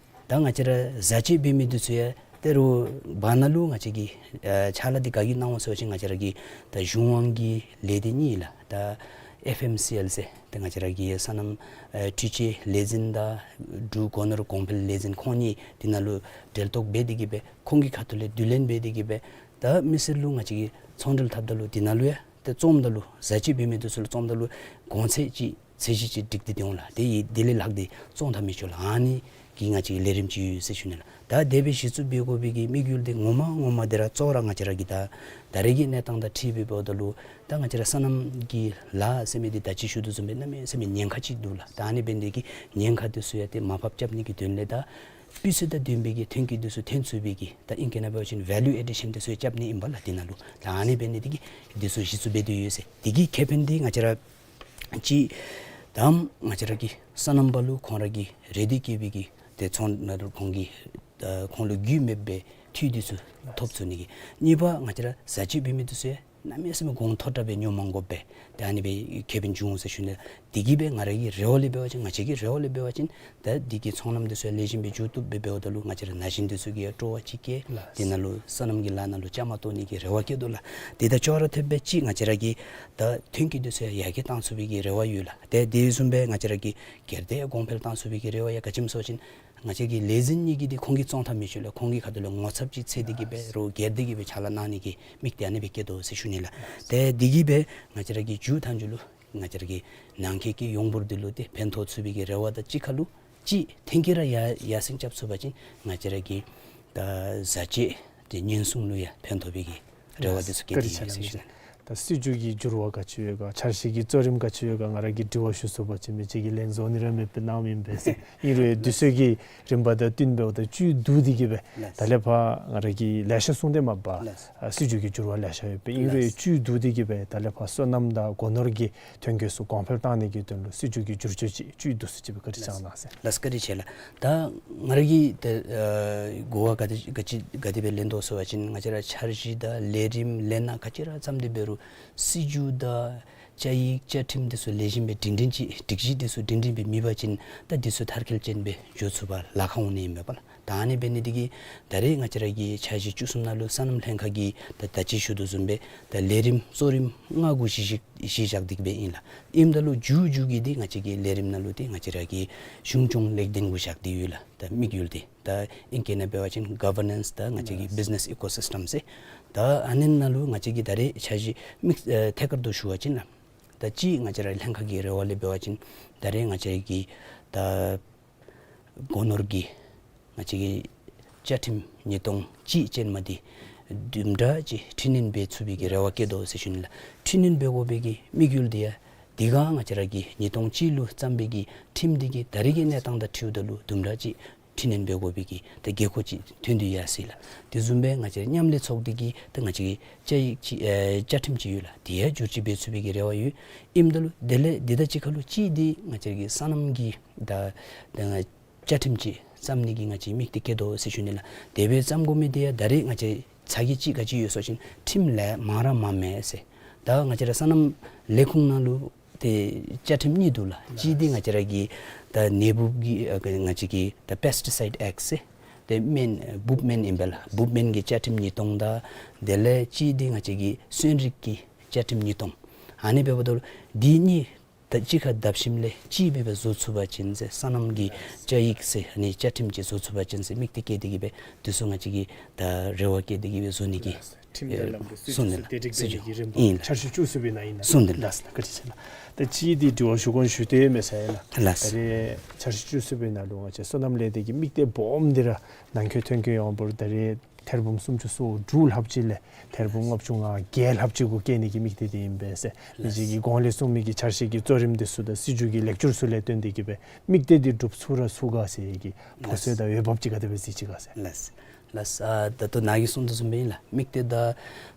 ད་ང་བཅས་ར་བཟའ་སྤྱོད་འབད་མི་འདི་ཚུ་ཡང་ཏེ་རོགས་བར་ན་ལུ་ང་བཅས་ཀྱིས་ཨ་ཕྱག་ལཱ་འདི་ག་གིས་གནང་འོང་ཟེར་བ་ཅིན་ང་བཅས་ར་གི་ད་གཞུང་དབང་གི་ལས་སྡེ་གཉིས་ལགས། ད་ཨེཕ་ཨེམ་སི་ཨེལ་ཟེར་ཏེ་ང་བཅས་ར་གི་སོ་ནམ་ཨེ་འཕྲུལ་ཆས་ལས་འཛིན་དང་འབྲུག་སྒོ་ནོར་གོང་འཕེལ་ལས་འཛིན་ཁོང་གཉིས་འདི་ནང་ལུ་འབྲེལ་གཏོགས་འབད་དེ་གི་སྦེ་ཁོང་གི་ཁ་ཐུག་ལས་བསྡུ་ལེན་འབད་དེ་གི་སྦེ་ད་མི་སེར་ལུ་ང་བཅས་ཀྱིས་ཚོང་འབྲེལ་འཐབ་ད་ལུ་འདི་ནང་ལུ་ཡང་ཏེ་བཙོངམ་ད་ལུ་བཟའ་སྤྱོད་འབད་མི་འདི་ཚུ་ལུ་བཙོངམ་ད་ལུ་གོང་ཚད་ཅིག་ཚད་གཞི་ཅིག་སྒྲིག་སྟེ་སྡོད་འོང་ལགས། ཏེ་འདི་ལས་ལྷག་སྟེ་བཙོང་ཐབས་མི་ཆོག་ལགས། ཨ་ནི་གི་ང་བཅས་ཀྱི་ལས་རིམ་ཅིག་ཡོད་ཟེར་ཞུ་ནི་ལགས། ད་དེ་སྦེ་གཞི་བཙུགས་འབད་དགོ་པའི་གི་དམིགས་ཡུལ་འདི་ངོ་མ་ངོ་མ་འདི་ར་གཙོ་བོ་ར་ང་བཅས་ར་གི་ད་ད་རེས་ཀྱི་གནས་སྟངས་དང་འཁྲིལ་སྦེ་འབདཝ་ད་ལུ་ད་ང་བཅས་ར་སོ་ནམ་གྱི་ལཱ་ཟེར་མི་འདི་ད་ཅི་ཞུ་དོ་བཟུམ་སྦེ་གནམ་མེད་ས་མེད་ཉེན་ཁ་ཅིག་འདུག་ལགས། ད་ཨ་ནི་འབད་ནི་དེ་གིས་ཉེན་ཁ་འདི་ཚུ་ཡང་ཏེ་མར་ཕབ་རྐྱབ་ནི་གི་དོན་ལས་ད་སྤུས་ཚད་དང་ལྡན་པའི་གི་ཐོན་སྐྱེད་འདི་ཚུ་ཐོན་ཚུགས་པའི་གི་ད་ཨིང་སྐད་ནང་འབད་བ་ཅིན་ཝེ་ལུ་ཨེ་ཌི་ཤཱན་འདི་ཚུ་རྐྱབ་ནི་ཨིན་པས་ལགས། འདི་ནང་ལུ་ད་ཨ་ནི་འབད་ནི་དེ་གིས་འདི་ཚུ་གཞི་བཙུགས་འབད་དེ་ཡོད་ཟེར། དེ་གི་ཁེ་ཕན་འདི་ང་བཅས་ར་ཅིག་དང་ང་བཅས་ར་གི་སོ་ནམ་པ་ལུ་ཁོང་ར་གི་རེ་འདོད་བསྐྱེད་པའི་གི་ཏེ་ཚོང་ཁོང་གི་ཨ་ཁོང་ལུ་རྒུད་མེད་པའི་འཐུས་འདི་ཚུ་ཐོབ་ཚུགས་ནི་གི། གཉིས་པ་ང་བཅས་ར་བཟའ་སྤྱོད་འབད་མི་འདི་ཚུ་ཡང་གནམ་མེད་ས་མེད་གོང་མཐོ་དྲགས་སྦེ་ཉོ་མ་དགོ་པས། ཏེ་ཨ་ནི་སྦེ་ཁེ་ཕན་འབྱུང་འོང་ཟེར་ཞུ་ནི། དེ་གིས་སྦེ་ང་ར་གི་རེ་བ་ལས་འབད་བ་ཅིན་ང་བཅས་ཀྱི་རེ་བ་ལས་འབད་བ་ཅིན་ད་འདི་གི་ཚོང་ལམ་འདི་ཚུ་ལེགས་ཤོམ་སྦེ་མཇུག་བསྡུ་སྦེ་འབདཝ་ད་ལུ་ང་བཅས་ར་ན་གཞོན་འདི་ཚུ་གིས་ཡང་སྤྲོ་བ་ཅིག་སྐྱེ། ལགས། དེ་ནང་ལུ་སོ་ནམ་གྱི་ལཱ་ནང་ལུ་བཅའ་མར་གཏོགས་ནི་གི་རེ་བ་བསྐྱེད་དོ་ལགས། དེ་དང་ཅོག་ར་འཐདཔ་སྦེ་ཅིག་ང་བཅས་ར་གི་ད་ཐོན་སྐྱེད་འདི་ཚུ་ཡང་ཡར་རྒྱས་བཏང་ཚུགས་པའི་གི་རེ་བ་ཡོད་ལགས། ཏེ་དེ་བཟུམ་སྦེ་ང་བཅས་ར་གི་སྒེར་སྡེ་གོང་འཕེལ་བཏང་ཚུགས་པའི་གི་རེ་བ་ཡང་ག་ཅི་སྨོ་ཟེར་བ་ཅིན་ང་བཅས་ཀྱི་ལས་འཛིན་གཉིས་ཀྱིས་འདི་ཁོང་གིས་བཙོང་ཐབས་མི་ཆོག་ལགས། ཁོང་གི་ཁ་ཐུག་ལས་ངོ་ཚབ་ཅིག་འཚོལ་ཏེ་གི་སྦེ་རོགས་སྒེར་སྡེ་གིས་སྦེ་ཕྱག་ལཱ་གནང་ནི་གི་དམིགས་གཏད་ཨ་ནི་སྦེ་བསྐྱེད་དོ་ཟེར་ཞུ་ནི་ལགས། ཏེ་འདི་གིས་སྦེ་ང་བཅས་ར་གི་མཇུག་མཐའ་མཇུག་ལུ་ང་བཅས་ར་གི་ནང་འཁོད་ཀྱི་ཡོངས་འབོར་འདི་ལུ་ཏེ་ཕན་ཐོགས་ཚུགས་པའི་གི་རེ་བ་དང་གཅིག་ཁར་ལུ་ཅིག་ཐོན་སྐྱེད་ར་ཡར་ཡར་སེང་རྐྱབ་ཚུགས་པ་ཅིན་ང་བཅས་ར་གི་ད་བཟའ་སྤྱོད་ཏེ་ཉེན་སྲུང་ལུ་ཡང་ཕན་ཐོགས་པའི་གི་རེ་བ་འདི་ཚུ་བསྐྱེད་དེ་ཡོད་ཟེར་ཞུ་ནི། ད་སྲིད་བྱུས་ཀྱི་འགྱུར་བ་ག་ཅི་ཡོད་ག། འཆར་གཞི་གི་གཙོ་རིམ་ག་ཅི་ཡོད་ག། ང་ར་གིས་དྲི་བ་ཞུ་ཚུགས་པ་ཅིན་མི་གཅིག་གིས་ལན་བཟོ་ནི་ར་མེདཔ་སྦེ་གནངམ་ཨིན་པས་ཟེར། ཨིན་རུང་དུས་ཚོད་ཀྱི་རིམ་པ་དང་བསྟུན་སྦེ་འོ་ད་བཅུད་བསྡུ་སྟེ་གི་སྦེ། ལགས། ད་ལས་ཕར་ང་ར་གིས་ལེ་ཤ་གསུངས་ཏེ་མ་པ། ལགས། ཨ་སྲིད་བྱུས་ཀྱི་འགྱུར་བ་ལེ་ཤ་ཡོད་པས། ཨིན་རུང་། ལགས། བཅུད་བསྡུ་སྟེ་གི་སྦེ་ད་ལས་ཕར་སོ་ནམ་དང་སྒོ་ནོར་གྱི་ཐོན་སྐྱེད་ཚུ་གོང་འཕེལ་བཏང་ནི་གི་དོན་ལུ་སྲིད་བྱུས་ཀྱི་བསྒྱུར་བཅོས་ཅིག་བཅུད་བསྡུ་སུ་ཅིག་སྦེ་བཀའ་དྲིན་བསྐྱང་གནང་ཟེར། ལགས། བཀའ་དྲིན་ཆེ་ལགས། ད་ང་ར་གིས་ད་ཨ་གོ་བ་ག་དེ་ག་ཅི་ག་དེ་སྦེ་ལེན་དོ་ཟེར་བ་ཅིན་ང་བཅས་ར་འཆར་གཞི་དང་ལས་རིམ་ལས་སྣ་ག་ཅི་ར་བརྩམས་ཏེ་འབད་རུང་སྲིད་བྱུས་དང་བཅའ་ཡིག་བཅའ་ཁྲིམས་དེ་ཚུ་ལེགས་ཤོམ་སྦེ་སྒྲིང་སྒྲིང་ཅིག་སྒྲིག་གཞི་དེ་ཚུ་སྒྲིང་སྒྲིང་སྦེ་མེད་པ་ཅིན་ད་དེ་ཚུ་མཐར་འཁྱོལ་ཅན་སྦེ་འགྱོ་ཚུགས་པར་ལཱ་ཁག་འོང་ནི་ཨིན་པས་པ་ལགས། ད་ཨ་ནི་འབད་ནི་དེ་གིས་ད་རེས་ང་བཅས་ར་གི་འཆར་གཞི་བཅུ་གསུམ་ནང་ལུ་སོ་ནམ་ལྷན་ཁག་གིས་ད་ད་ཅི་ཞུ་དོ་བཟུམ་སྦེ་ད་ལས་རིམ་གཙོ་རིམ་ལྔ་དགུ་གཞི་གཞི་གཞི་བཞག་སྟེ་གི་སྦེ་ཨིན་ལགས། ཨིནམ་ད་ལུ་མཇུག་མཇུག་གི་འདི་ང་བཅས་ཀྱི་ལས་རིམ་ནང་ལུ་འདི་ང་བཅས་ར་གི་གཞུང་སྐྱོང་ལེགས་ལྡན་གུ་བཞག་སྟེ་ཡོད་ལགས། ད་དམིགས་ཡུལ་འདི་ད་ཨིང་སྐད་ནང་འབད་བ་ཅིན་ག་ཝར་ནེནསི་དང་ང་བཅས་ཀྱི་བིཛ་ནེསི་ཨི་ཀོ་སིསི་ཊམ་ཟེར། ད་ཨ་ནི་ནང་ལུ་ང་བཅས་ཀྱི་ད་རེས་འཆར་གཞི་དམིགས་ཨེ་ཐད་ཀར་དུ་ཞུ་བ་ཅིན་ལགས། ད་ཅི་ང་བཅས་ར་ལྷན་ཁག་གི་རེ་བ་ལས་འབད་བ་ཅིན་ད་རེས་ང་བཅས་ཀྱི་ད་སྒོ་ནོར་གྱི་ང་བཅས་ཀྱི་བཅའ་ཁྲིམས་ཉིས་སྟོང་གཅིག་ཅན་མ་འདི་དུམ་གྲ་ཅིག་འཕྲི་སྣོན་འབད་ཚུགས་པའི་གི་རེ་བ་བསྐྱེད་དོ་ཟེར་ཞུ་ནི་ལགས། འཕྲི་སྣོན་འབད་དགོ་པའི་གི་དམིགས་ཡུལ་འདི་ཡང་འདི་ག་ང་བཅས་ར་གི་ཉིས་སྟོང་གཅིག་ལུ་བརྩམས་པའི་གི་ཁྲིམས་འདི་གིས་ད་རེས་ཀྱི་གནས་སྟངས་དང་འཁྲིལཝ་ད་ལུ་དུམ་གྲ་ཅིག་འཕྲི་སྣོན་འབད་དགོ་པའི་གི་ད་དགོས་མཁོ་ཅིག་ཐོན་ཏེ་ཡར་སོ་ཡི་ལགས། དེ་བཟུམ་སྦེ་ང་བཅས་མཉམ་ལས་ཚོགས་སྡེ་གི་ད་ང་བཅས་ཀྱི་བཅའ་ཡིག་ཅིག་ཨེ་བཅའ་ཁྲིམས་ཅིག་ཡོད་ལགས། དེ་ཡང་བསྒྱུར་བཅོས་འབད་ཚུགས་པའི་གི་རེ་བ་ཡོད། ཨིནམ་ད་ལུ་དེ་ལས་འདི་དང་གཅིག་ཁར་ལུ་གཅིག་འདི་ང་བཅས་ཀྱི་སོ་ནམ་གྱི་ད་ད་བཅའ་ཁྲིམས་ཅིག་བརྩམ་ནི་གི་ང་བཅས་དམིགས་གཏད་བསྐྱེད་དོ་ཟེར་ཞུ་ནི་ལགས། དེ་སྦེ་བརྩམ་དགོ་མི་དེ་ཡང་ད་རེས་ང་བཅས་ཚ་གྱང་ཅིག་ག་ཅི་ཡོད་ཟེར་བ་ཅིན་ཁྲིམས་ལས་མང་ར་མངམ་མས་ཟེར། ད་ང་བཅས་ར་སོ་ནམ་ལས་ཁུངས་ནང་ལུ་ཏེ་བཅའ་ཁྲིམས་གཉིས་འདུག་ལགས། གཅིག་འདི་ང་བཅས་ར་གི་ད་ནད་འབུབ་ཀྱི་ཨ་ང་བཅས་ཀྱི་ད་པེསི་ཊི་སའིཌ་ཨེཀཊ་ཟེར། ཏེ་སྨན་འབུབ་སྨན་ཨིན་པས་ལགས། འབུབ་སྨན་གྱི་བཅའ་ཁྲིམས་ཉིས་སྟོང་དང་དེ་ལས་གཅིག་འདི་ང་བཅས་ཀྱི་སོན་རིགས་ཀྱི་བཅའ་ཁྲིམས་ཉིས་སྟོང་། ཨ་ནི་འབདཝ་ད་ལུ་འདི་གཉིས་ད་གཅིག་ཁར་བསྡབས་ཞིནམ་ལས་གཅིག་སྦེ་སྦེ་བཟོ་ཚུགས་པ་ཅིན་ཟེར། སོ་ནམ་གྱི་བཅའ་ཡིག་ཟེར་ཨ་ནི་བཅའ་ཁྲིམས་ཅིག་བཟོ་ཚུགས་པ་ཅིན་ཟེར་དམིགས་གཏད་བསྐྱེད་དེ་གི་སྦེ་དེ་ཚུ་ང་བཅས་ཀྱིས་ད་རེ་བ་བསྐྱེད་དེ་གི་སྦེ་བཟོ་ནི་གི་ཁྲིམས་དང་ལམ་ལུགས་སྲིད་བྱུས་ཚུ་ཏེ་སྒྲིག་འབད་ནི་གི་རིམ་པ་ཨིན་ལགས། འཆར་གཞི་བཅུ་གསུམ་པའི་ནང་ཨིན་ན། སོང་སྟེ་ལགས། ལགས་སོ་ལགས། བཀའ་དྲིན་ཆེ་ལགས། ད་གཅིག་འདི་དྲི་བ་ཞུ་དགོ་ཞུ་སྟེ་མེད་ས་ཡ་ལགས། ལགས། ད་རེས་འཆར་གཞི་བཅུ་གསུམ་པའི་ནང་ལུ་ང་བཅས་སོ་ནམ་ལས་སྡེ་གི་དམིགས་གཏད་སྦོམ་འདི་ར་ནང་འཁོད་ཐོན་སྐྱེད་ཡོངས་འབོར་ད་རེས་ཐེར་འབུམ་སུམ་ཅུ་སོ་དྲུག་ལྷགཔ་ཅིག་ལས་ཐེར་འབུམ་ལྔ་བཅུ་ང་བརྒྱད་ལྷགཔ་ཅིག་གུ་བསྐྱེད་ནི་གི་དམིགས་གཏད་འདི་ཨིན་པས་ཟེར། མི་ལགས། གཅིག་གིས་གོང་ལས་གསུངས་མི་གི་འཆར་གཞི་གི་གཙོ་རིམ་འདི་ཚུ་དང་སྲིད་བྱུས་ཀྱི་ལེགས་བསྒྱུར་ཚུ་ལས་བརྟེན་ཏེ་གི་སྦེ་དམིགས་གཏད་འདི་འགྲུབ་ཚུགས་ར་ཚུགས་ག་ཟེར་གི་ཕོ་ལགས་སོལ་དང་འོས་འབབ་ཅིག་ག་དེ་སྦེ་གཟིགས་ཅི་ག་ཟེར། ལགས། ལགས། ཨ་ད་ལྟོ་ནཱ་གིས་གསུངས་དོ་བཟུམ་སྦེ་ཨིན་ལགས། དམིགས་གཏད་དང་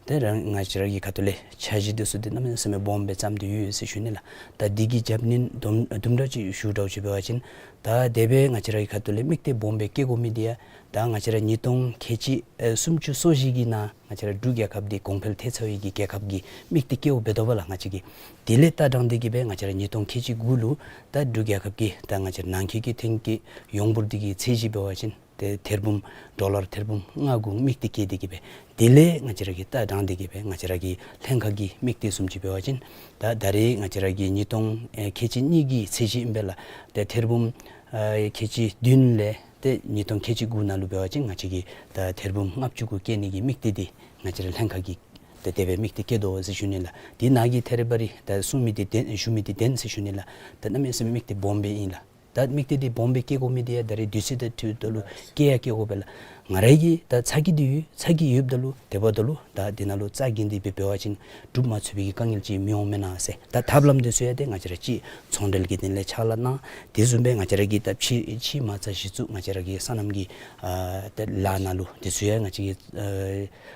ཏེ་རང་ང་བཅས་ར་གི་ཁ་ཐུག་ལས་འཆར་གཞི་འདི་ཚུ་འདི་གནམ་མེད་ས་མེད་སྦོམ་སྦེ་བརྩམས་ཏེ་ཡོད་ཟེར་ཞུ་ནི་ལགས། ད་འདི་གི་རྒྱབ་སྣོན་དུམ་དུམ་གྲ་ཅིག་ཞུ་འདྲཝ་ཅིག་འབད་བ་ཅིན་ད་དེ་སྦེ་ང་བཅས་ར་གི་ཁ་ཐུག་ལས་དམིགས་གཏད་སྦོམ་སྦེ་བསྐྱེད་དགོ་མི་འདི་ཡང་ད་ང་བཅས་ར་ཉིས་སྟོང་ཁལ་གཅིག་ཨེ་སུམ་ཅུ་སོ་བཞི་གི་ནང་ང་བཅས་ར་འབྲུག་རྒྱལ་ཁབ་འདི་གོང་འཕེལ་ཐལ་ཚར་བའི་གི་རྒྱལ་ཁབ་ཀྱི་དམིགས་གཏད་བསྐྱེདཔ་འབད་དོ་བ་ལགས། ང་བཅས་ཀྱིས་དེ་ལས་ད་དྲངས་ཏེ་གི་སྦེ་ང་བཅས་ར་ཉིས་སྟོང་ཁལ་གཅིག་དགུ་ལུ་ད་འབྲུག་རྒྱལ་ཁབ་ཀྱི་ད་ང་བཅས་ར་ནང་འཁོད་ཀྱི་ཐོན་སྐྱེད་ཡོངས་འབོར་འདི་གི་ཚད་གཞི་འབད་བ་ཅིན་ཏེ་ཐེར་འབུམ་ཌོ་ལར་ཐེར་འབུམ་ལྔ་དགུ་དམིགས་གཏད་བསྐྱེད་དེ་གི་སྦེ་དེ་ལས་ང་བཅས་ར་གིས་ད་དྲངས་ཏེ་གི་སྦེ་ང་བཅས་ར་གི་ལྷན་ཁག་གི་དམིགས་གཏད་བཟུམ་ཅིག་འབད་བ་ཅིན་ད་ད་རེས་ང་བཅས་ར་གི་ཉིས་སྟོང་ཨེ་ཁལ་གཅིག་གཉིས་ཀྱི་ཚད་གཞི་ཨིན་པས་ལགས། ཏེ་ཐེར་འབུམ་ཨེ་ཁལ་གཅིག་བདུན་ལས་ཏེ་ཉིས་སྟོང་ཁལ་གཅིག་དགུ་ནང་ལུ་འབད་བ་ཅིན་ང་བཅས་ཀྱིས་ད་ཐེར་འབུམ་ལྔ་བཅུ་གུ་བསྐྱེད་ནི་གི་དམིགས་གཏད་འདི་ང་བཅས་ར་ལྷན་ཁག་གིས་ཏེ་དེ་སྦེ་དམིགས་གཏད་བསྐྱེད་དོ་ཟེར་ཞུ་ནི་ལགས། འདི་ནཱ་གིས་ཐད་རི་བ་རི་ད་གསུངས་མི་འདི་བདེན་ཞུ་མི་འདི་བདེན་ཟེར་ཞུ་ནི་ལགས། ད་གནམ་མེད་ས་མེད་དམིགས་གཏད་སྦོམ་སྦེ་ཨིན་ལགས། ད་དམིགས་གཏད་འདི་སྦོམ་སྦེ་བསྐྱེད་དགོ་མི་འདི་ཡང་ད་རེས་དུས་ཚོད་དང་འཁྲིལཝ་ད་ལུ་བསྐྱེད་ཡང་བསྐྱེད་དགོ་པས་ལགས། ང་རའི་གི་ད་ཚ་གྱང་འདི་ཡོད། ཚ་གྱང་ཡོདཔ་ད་ལུ་དེ་འབདཝ་ད་ལུ་ད་འདི་ནང་ལུ་ཚ་གྱང་འདི་སྦེ་འབད་བ་ཅིན་འགྲུབ་མ་ཚུགས་པའི་གི་དཀའ་ངལ་ཅིག་མི་འོང་མེན་ན་ཟེར། ད་ཐབས་ལམ་འདི་ཚུ་ཡང་ཏེ་ང་བཅས་ར་ཅིག་ཚོང་འབྲེལ་གྱི་དོན་ལས་ཕྱག་ལཱ་གནང་། དེ་བཟུམ་སྦེ་ང་བཅས་ར་གི་ད་ཕྱི་ཕྱི་མ་རྩ་གཞི་བཙུགས་ང་བཅས་ར་གི་སོ་ནམ་གྱི་ཨ་ད་ལཱ་ནང་ལུ་འདི་ཚུ་ཡང་ང་བཅས་ཀྱིས་ཨ་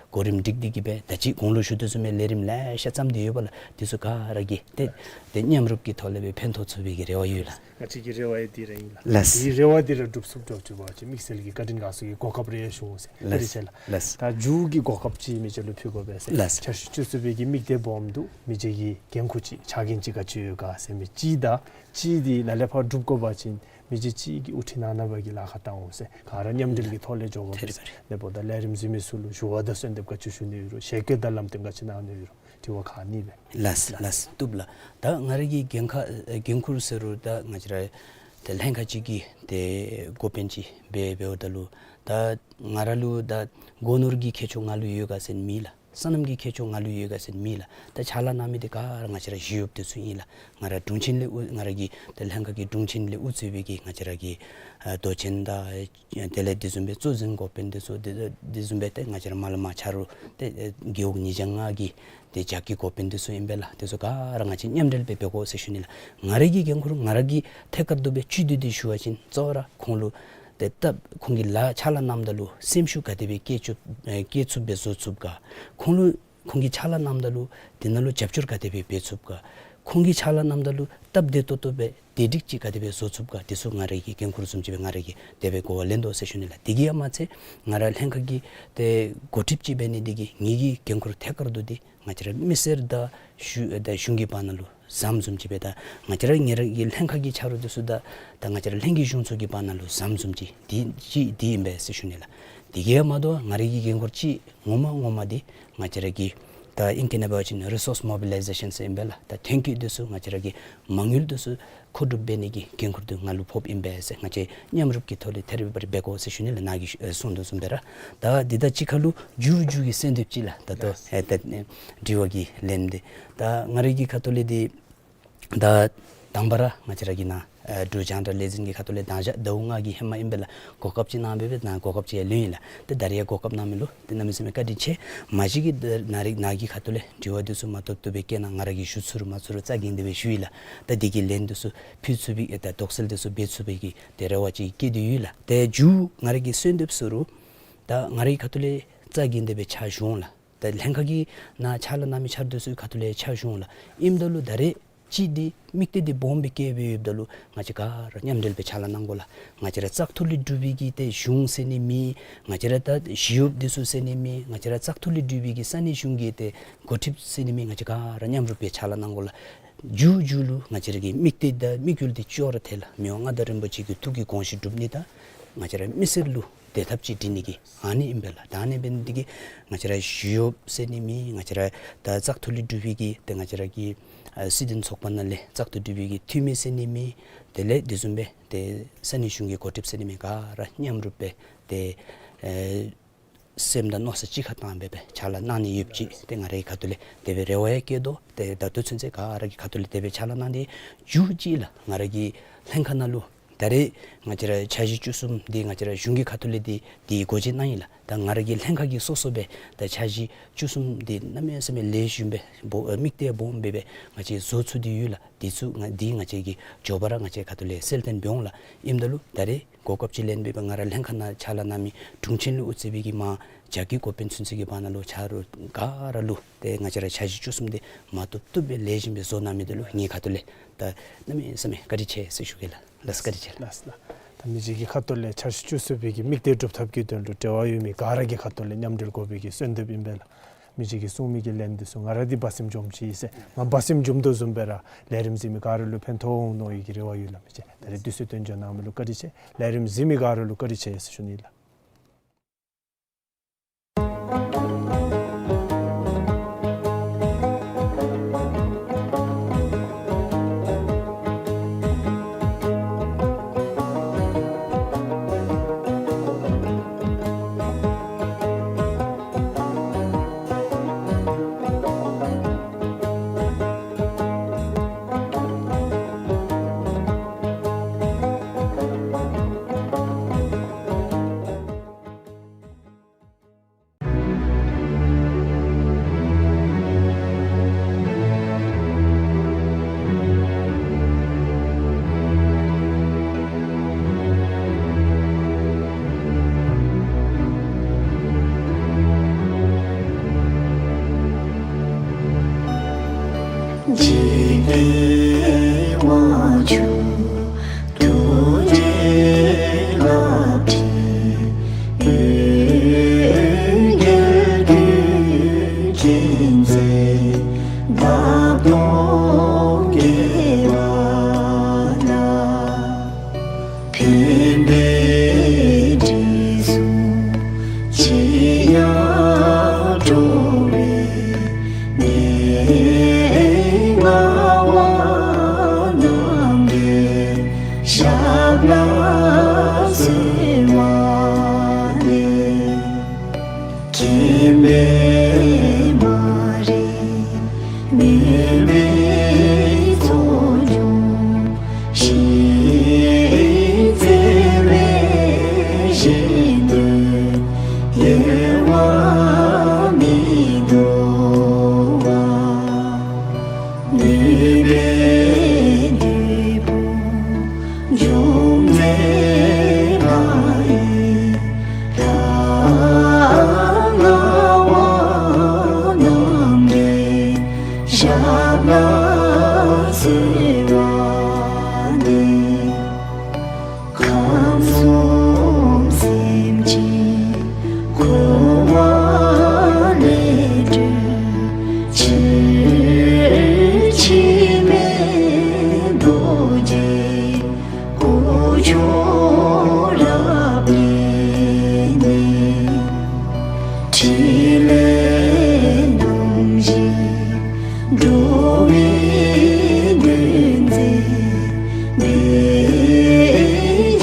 གོ་རིམ་སྒྲིག་སྟེ་གི་སྦེ་ད་ཅི་གོང་ལུ་ཞུ་དོ་བཟུམ་སྦེ་ལས་རིམ་ལེ་ཤ་བརྩམས་ཏེ་ཡོད་པས་ལགས། འདི་ཚུ་ག་ར་གིས་ཏེ་ཏེ་མཉམ་རུབ་ཀྱི་ཐོག་ལས་སྦེ་ཕན་ཐོགས་ཚུགས་པའི་གི་རེ་བ་ཡོད་ལགས། ང་བཅས་ཀྱི་རེ་བ་ཡང་འདི་ར་ཨིན་ལགས། ལགས། དེའི་རེ་བ་འདི་ར་འགྲུབ་ཚུགསཔ་འདྲཝ་ཅིག་འབད་བ་ཅིན་དམིགས་བསལ་གྱི་བཀའ་དྲིན་དགའ་ཚོར་གྱི་གོ་སྐབས་རེ་ཡང་ཞུ་འོང་ཟེར། བཀའ་དྲིན་ཆེ་ལགས། ལགས། ད་མཇུག་གི་གོ་སྐབས་ཅིག་མི་རྗེ་ལུ་ཕུལ་དགོ་པས་ཟེར། ལགས། འཆར་གཞི་བཅུ་གསུམ་པའི་གི་དམིགས་གཏད་སྦོམ་འདུག། མི་རྗེ་གི་འགན་ཁུར་ཅིག་ཕྱག་འགན་ཅིག་ག་ཅི་ཡོད་ག་ཟེར་མི་ཅིག་དང་གཅིག་འདི་ལ་ལས་ཕར་སྒྲུབ་དགོ་པ་ཅིན་མི་རྗེ་གཅིག་གིས་དབུ་ཁྲིད་གནང་གནང་བའི་གི་ལཱ་ཁག་བཏང་འོང་ཟེར། ག་ར་མཉམ་འབྲེལ་གྱི་ཐོག་ལས་འགྱོ་དགོ་པས་ཟེར། ལགས། དེ་འབདཝ་ད་ལས་རིམ་གཟིགས་མི་ཚུ་ལུ་ཞུ་བ་དང་གསོལ་འདེབས་ག་ཅི་ཞུ་ནི་ཡོད་རུང་ཞལ་བཀོད་དང་ལམ་སྟོན་ག་ཅི་གནང་ནི་ཡོད་རུང་དྲི་བ་ཁག་གཉིས་སྦེ། ལགས་ལགས། བཏུབ་ལགས། ད་ང་ར་གི་འགན་ཁག་འགན་ཁུར་ཟེར་རུང་ད་ང་བཅས་ར་ཏེ་ལྷན་ཁག་ཅིག་གི་ཏེ་འགོ་དཔོན་ཅིག་འབད་འབདཝ་ད་ལུ་ད་ང་ར་ལུ་ད་སྒོ་ནོར་གྱི་ཁྱད་ཆོས་ང་ལུ་ཡོད་ག་ཟེར་མེད་ལགས། སོ་ནམ་གྱི་ཁྱད་ཆོས་ང་ལུ་ཡོད་ག་ཟེར་མེད་ལགས། ད་ཕྱག་ལཱ་གནང་མི་འདི་ག་ར་ང་བཅས་ར་ཞི་གཡོགཔ་འདི་ཚུ་ཨིན་ལགས། ང་ར་དྲུང་ཆེན་ལས་དབུ་ང་ར་གི་ད་ལྷན་ཁག་གི་དྲུང་ཆེན་ལས་དབུ་གཙོས་པའི་གི་ང་བཅས་ར་གི་ཨ་མདོ་ཆེན་དང་དེ་ལས་དེ་བཟུམ་སྦེ་གཙོ་འཛིན་འགོ་དཔོན་འདི་ཚུ་དེ་དེ་བཟུམ་སྦེ་ཏེ་ང་བཅས་ར་མར་ལས་མར་ཆ་རོགས་ཏེ་ཨེ་རྒེད་འོག་ཉིས་བརྒྱ་ལྔ་གི་ཏེ་ལྗགས་ཀྱི་འགོ་དཔོན་འདི་ཚུ་ཨིན་པས་ལགས། དེ་ཚུ་ག་ར་ང་བཅས་མཉམ་འབྲེལ་སྦེ་འབད་དགོ་ཟེར་ཞུ་ནི་ལགས། ང་ར་གི་འགན་ཁུར་ང་ར་གི་ཐད་ཀར་དུ་སྦེ་བཅུད་བསྡུས་ཏེ་ཞུ་བ་ཅིན་གཙོ་བོ་ར་ཁོང་ལུ་ཏེ་སྟབས་ཁོང་གིས་ལཱ་ཕྱག་ལཱ་གནངམ་ད་ལུ་སེམས་ཤུགས་ག་དེ་སྦེ་བསྐྱེད་ཚུགས་ཨེ་བསྐྱེད་ཚུགསཔ་སྦེ་བཟོ་ཚུགས་ག། ཁོང་ལུ་ཁོང་གིས་ཕྱག་ལཱ་གནངམ་ད་ལུ་དེ་ནང་ལུ་རྒྱབ་སྐྱོར་ག་དེ་སྦེ་འབད་ཚུགས་ག། ཁོང་གིས་ཕྱག་ལཱ་གནངམ་ད་ལུ་སྟབས་བདེ་ཏོག་ཏོ་སྦེ་བདེ་སྒྲིག་ཅིག་ག་དེ་སྦེ་བཟོ་ཚུགས་ག། དེ་ཚུ་ང་ར་གི་འགན་ཁུར་བཟུམ་ཅིག་སྦེ་ང་ར་གིས་དེ་སྦེ་གོ་བ་ལེན་དོ་ཟེར་ཞུ་ནི་ལགས། དེ་གིས་ཡང་མ་ཚད་ང་ར་ལྷན་ཁག་གི་ཏེ་འགོ་ཁྲིདཔ་ཅིག་འབད་ནི་འདི་གིས་ངེ་གི་འགན་ཁུར་ཐད་ཀར་དུ་འདི་ང་བཅས་ར་མི་སེར་དང་གཞུང་དང་གཞུང་གི་བར་ན་ལུ་ཟམ་བཟུམ་ཅིག་སྦེ་ད་ང་བཅས་ར་ང་ར་གི་ལྷན་ཁག་གི་ཆ་རོགས་འདི་ཚུ་དང་ད་ང་བཅས་ར་ལྷན་རྒྱས་གཞུང་ཚོགས་ཀྱི་བར་ན་ལུ་ཟམ་བཟུམ་ཅིག་འདི་ཅིག་འདི་ཨིན་པས་ཟེར་ཞུ་ནི་ལགས། དེ་གིས་ཡང་མ་དོ་ང་ར་གི་འགན་ཁུར་ཅིག་ངོ་མ་ངོ་མ་འདི་ང་བཅས་ར་གི་ད་ཨིང་སྐད་ནང་འབད་བ་ཅིན་རི་སོརསི་མོ་བི་ལའི་ཟེ་ཤཱན་ཟེར་ཨིན་པས་ལགས། ད་ཐོན་སྐྱེད་འདི་ཚུ་ང་བཅས་ར་གི་མ་དངུལ་འདི་ཚུ་མཁོ་སྒྲུབ་འབད་ནི་གི་འགན་ཁུར་འདི་ང་ལུ་ཕོགཔ་ཨིན་པས་ཟེར་ང་བཅས་མཉམ་རུབ་ཀྱི་ཐོག་ལས་ཐད་རི་བ་རི་འབད་དགོ་ཟེར་ཞུ་ནི་ལགས། ནཱ་གིས་ཨེ་གསུངས་དོ་བཟུམ་སྦེ་ར། ད་འདི་དང་གཅིག་ཁར་ལུ་མཇུག་མཇུག་གི་གསོལ་འདེབས་ཅིག་ལགས། ད་ལྟོ་ཨེ་ད་དྲི་བ་གི་ལན་འདི་ད་ང་ར་གི་ཁ་ཐུག་ལས་འདི་ད་དང་པ་ར་ང་བཅས་ར་གི་ནཱ་ཨེ་འབྲུག་རྒྱང་བསྒྲགས་ལས་འཛིན་གྱི་ཁ་ཐུག་ལས་ད་ཞག་ཟླཝ་ལྔ་གི་ཧེ་མ་ཨིན་པས་ལགས། གོ་སྐབས་ཅིག་གནང་སྦེ་སྦེ་ནཱ་གོ་སྐབས་ཅིག་ཡང་ལེན་ཡི་ལགས། ཏེ་ད་རིས་ཡང་གོ་སྐབས་གནང་མི་ལུ་ཏེ་གནམ་མེད་ས་མེད་བཀའ་དྲིན་ཆེ། མ་གཞི་གི་ད་ནཱ་རི་ནཱ་གི་ཁ་ཐུག་ལས་དྲི་བ་འདི་ཚུ་མ་ཐོབ་ཐོབ་སྦེ་བཀོད་གནང་། ང་ར་གིས་ཞུ་ཚུགས་རུང་མ་ཚུགས་རུང་རྩ་འགེངས་ཏེ་སྦེ་ཞུ་ཡི་ལགས། ད་འདི་གི་ལན་འདི་ཚུ་ཕུལ་ཚུགས་པའི་ཨེ་ད་དོགས་སེལ་འདི་ཚུ་འབད་ཚུགས་པའི་གི་ཏེ་རེ་བ་ཅིག་བསྐྱེད་དེ་ཡོད་ལགས། ཏེ་མཇུག་ང་ར་གིས་གསོལ་འདེབས་ཟེར་རུང་ད་ང་རའི་ཁ་ཐུག་ལས་རྩ་འགེངས་ཏེ་སྦེ་ཕྱག་ཞུ་འོང་ལགས། ད་ལྷན་ཁག་གི་ནང་ཕྱག་ལཱ་གནང་མི་ཆ་རོགས་འདི་ཚུ་ཁ་ཐུག་ལས་ཕྱག་ཞུ་འོང་ལགས། ཨིནམ་ད་ལུ་ད་རེས་ཅིག་འདི་དམིགས་གཏད་འདི་སྦོམ་སྦེ་བསྐྱེད་སྦེ་ཡོདཔ་ད་ལུ་ང་བཅས་ག་ར་མཉམ་འབྲེལ་སྦེ་ཕྱག་ལཱ་གནང་དགོ་ལགས། ང་བཅས་ར་བཙག་འཐུ་ལས་གྲུབ་པའི་གི་ཏེ་གཞུང་ཟེར་ནི་མེད། ང་བཅས་ར་ད་ཞི་གཡོགཔ་འདི་ཚུ་ཟེར་ནི་མེད། ང་བཅས་ར་བཙག་འཐུ་ལས་གྲུབ་པའི་གི་ས་གནས་གཞུང་གི་ཏེ་འགོ་ཁྲིདཔ་ཟེར་ནི་མེད། ང་བཅས་ག་ར་མཉམ་རུབ་སྦེ་ཕྱག་ལཱ་གནང་དགོ་ལགས། མཇུག་མཇུག་ལུ་ང་བཅས་ར་གི་དམིགས་གཏད་དང་དམིགས་ཡུལ་འདི་ཅོག་ར་འཐད་ལགས། མི་དབང་མངའ་བདག་རིན་པོ་ཆེ་གི་ཐུགས་ཀྱི་དགོངས་གཞི་སྒྲུབ་ནི་དང་ང་བཅས་ར་མི་སེར་ལུ་བདེ་ཐབས་ཅིག་སྒྲིག་ནི་གི་ཨ་ནི་ཨིན་པས་ལགས། ད་ཨ་ནི་འབད་ནི་འདི་གིས་ང་བཅས་ར་ཞི་གཡོགཔ་ཟེར་ནི་མེད། ང་བཅས་ར་ད་བཙག་འཐུ་ལས་གྲུབ་པའི་གི་ཏེ་ང་བཅས་ར་གི་ཨ་སྲིད་དོན་ཚོགས་པ་ནང་ལས་བཙག་འཐུ་གྲུབ་པའི་གི་འཐུས་མི་ཟེར་ནི་མེད། དེ་ལས་དེ་བཟུམ་སྦེ་ཏེ་ས་གནས་གཞུང་གི་འགོ་ཁྲིདཔ་ཟེར་ནི་མེད། ག་ར་མཉམ་རུབ་སྦེ་ཏེ་ཨེ་སེམས་དང་མནོ་བསམ་གཅིག་ཁར་བཏང་སྦེ་སྦེ་ཕྱག་ལཱ་གནང་ནི་ཡོདཔ་ཅིག་ཏེ་ང་རའི་ཁ་ཐུག་ལས་དེ་སྦེ་རེ་བ་ཡང་བསྐྱེད་དོ། ཏེ་ད་ལྟོ་ཚུན་ཚོད་ག་ར་གི་ཁ་ཐུག་ལས་དེ་སྦེ་ཕྱག་ལཱ་གནང་སྟེ་མཇུག་ཅིག་ལགས། ང་ར་གི་ལྷན་ཁག་ནང་ལུ་ད་རེས་ང་བཅས་ར་འཆར་གཞི་བཅུ་གསུམ་འདི་ང་བཅས་ར་གཞུང་གི་ཁ་ཐུག་ལས་འདི་འདི་སྒོ་འབྱེད་གནང་ཡི་ལགས། ད་ང་ར་གི་ལྷན་ཁག་གིས་སོ་སོ་སྦེ་ད་འཆར་གཞི་བཅུ་གསུམ་འདི་གནམ་མེད་ས་མེད་ལེགས་ཤོམ་སྦེ་སྦོ་ཨེ་དམིགས་གཏད་སྦོམ་སྦེ་སྦེ་ང་བཅས་བཟོ་ཚུགས་ཏེ་ཡོད་ལགས། འདི་ཚུ་ང་འདི་ང་བཅས་ཀྱིས་མགྱོགས་པ་ར་ང་བཅས་ཁ་ཐུག་ལས་གསལ་སྟོན་འབད་འོང་ལགས། ཨིནམ་ད་ལུ་ད་རེས་གོ་སྐབས་ཅིག་ལེན་སྦེ་སྦེ་ང་ར་ལྷན་ཁག་ནང་ཕྱག་ལཱ་གནང་མི་དྲུང་ཆེན་ལས་དབུ་གཙོས་པའི་གི་མར་ལྗགས་ཀྱི་འགོ་དཔོན་ཚུན་ཚོད་ཀྱི་བར་ན་ལུ་ཆ་རོགས་ག་ར་ལུ་ཏེ་ང་བཅས་ར་འཆར་གཞི་བཅུ་གསུམ་འདི་མ་བཏུབ་བཏུབ་སྦེ་ལེགས་ཤོམ་སྦེ་བཟོ་གནང་མི་འདི་ལུ་ངེའི་ཁ་ཐུག་ལས་ད་གནམ་མེད་ས་མེད་བཀའ་དྲིན་ཆེ་ཟེར་ཞུ་གེ་ལགས། ལགས་བཀའ་དྲིན་ཆེ་ལགས། ལགས་ལགས། ད་མི་རྗེ་གི་ཁ་ཐུག་ལས་འཆར་གཞི་བཅུ་གསུམ་པའི་གི་དམིགས་གཏད་སྒྲུབ་ཐབས་ཀྱི་དོན་ལུ་འབྲེལ་བ་ཡོད་མི་ག་ར་གི་ཁ་ཐུག་ལས་མཉམ་འབྲེལ་དགོ་པའི་གི་གསོལ་འདེབས་ཨིན་པས་ལགས། མི་རྗེ་གིས་གསུང་མི་གི་ལན་འདི་ཚུ་ང་ར་འདི་སྦ་སེམས་འཇོམས་ཅི་ཟེར་ང་སྦ་སེམས་འཇོམས་དོ་བཟུམ་སྦེ་ར་ལས་རིམ་གཟིགས་མི་ག་ར་ལུ་ཕན་ཐོགས་འོང་མནོ་བའི་གི་རེ་བ་ཡོད་ལགས། མི་རྗེ་ད་རེས་དུས་ཚོད་བཏོན་འཇོག་གནང་མི་ལུ་བཀའ་དྲིན་ཆེ། ལས་རིམ་གཟིགས་མི་ག་ར་ལུ་བཀའ་དྲིན་ཆེ་ཟེར་ཞུ་ནི་ལགས། མེད་པའི་ཚོགས་འབྱུང་ཞིང་བརྩེ་བས་བཞེངས་ཏེ། གཡེལ་བར་མི་འདུག་པ། ནུས་པའི་བདུད་དཔུང་འཇོམས་མཛད་པ་ཡི། ལྷ་ལྔ་པ་རྣམས་ཀྱིས་ཞབས་ལ་གསོལ་བ་འདེབས། ཁམས་གསུམ་སེམས་ཅན་འཁོར་བ་ལས་སྒྲོལ་ཕྱིར། འཆི་མེད་རྡོ་རྗེ་སྐུ་མཆོག་རབ་བརྙེས་ནས། ཕྲིན་ལས་རྣམ་བཞི་འགྲོ་བའི་དོན་མཛད་པའི།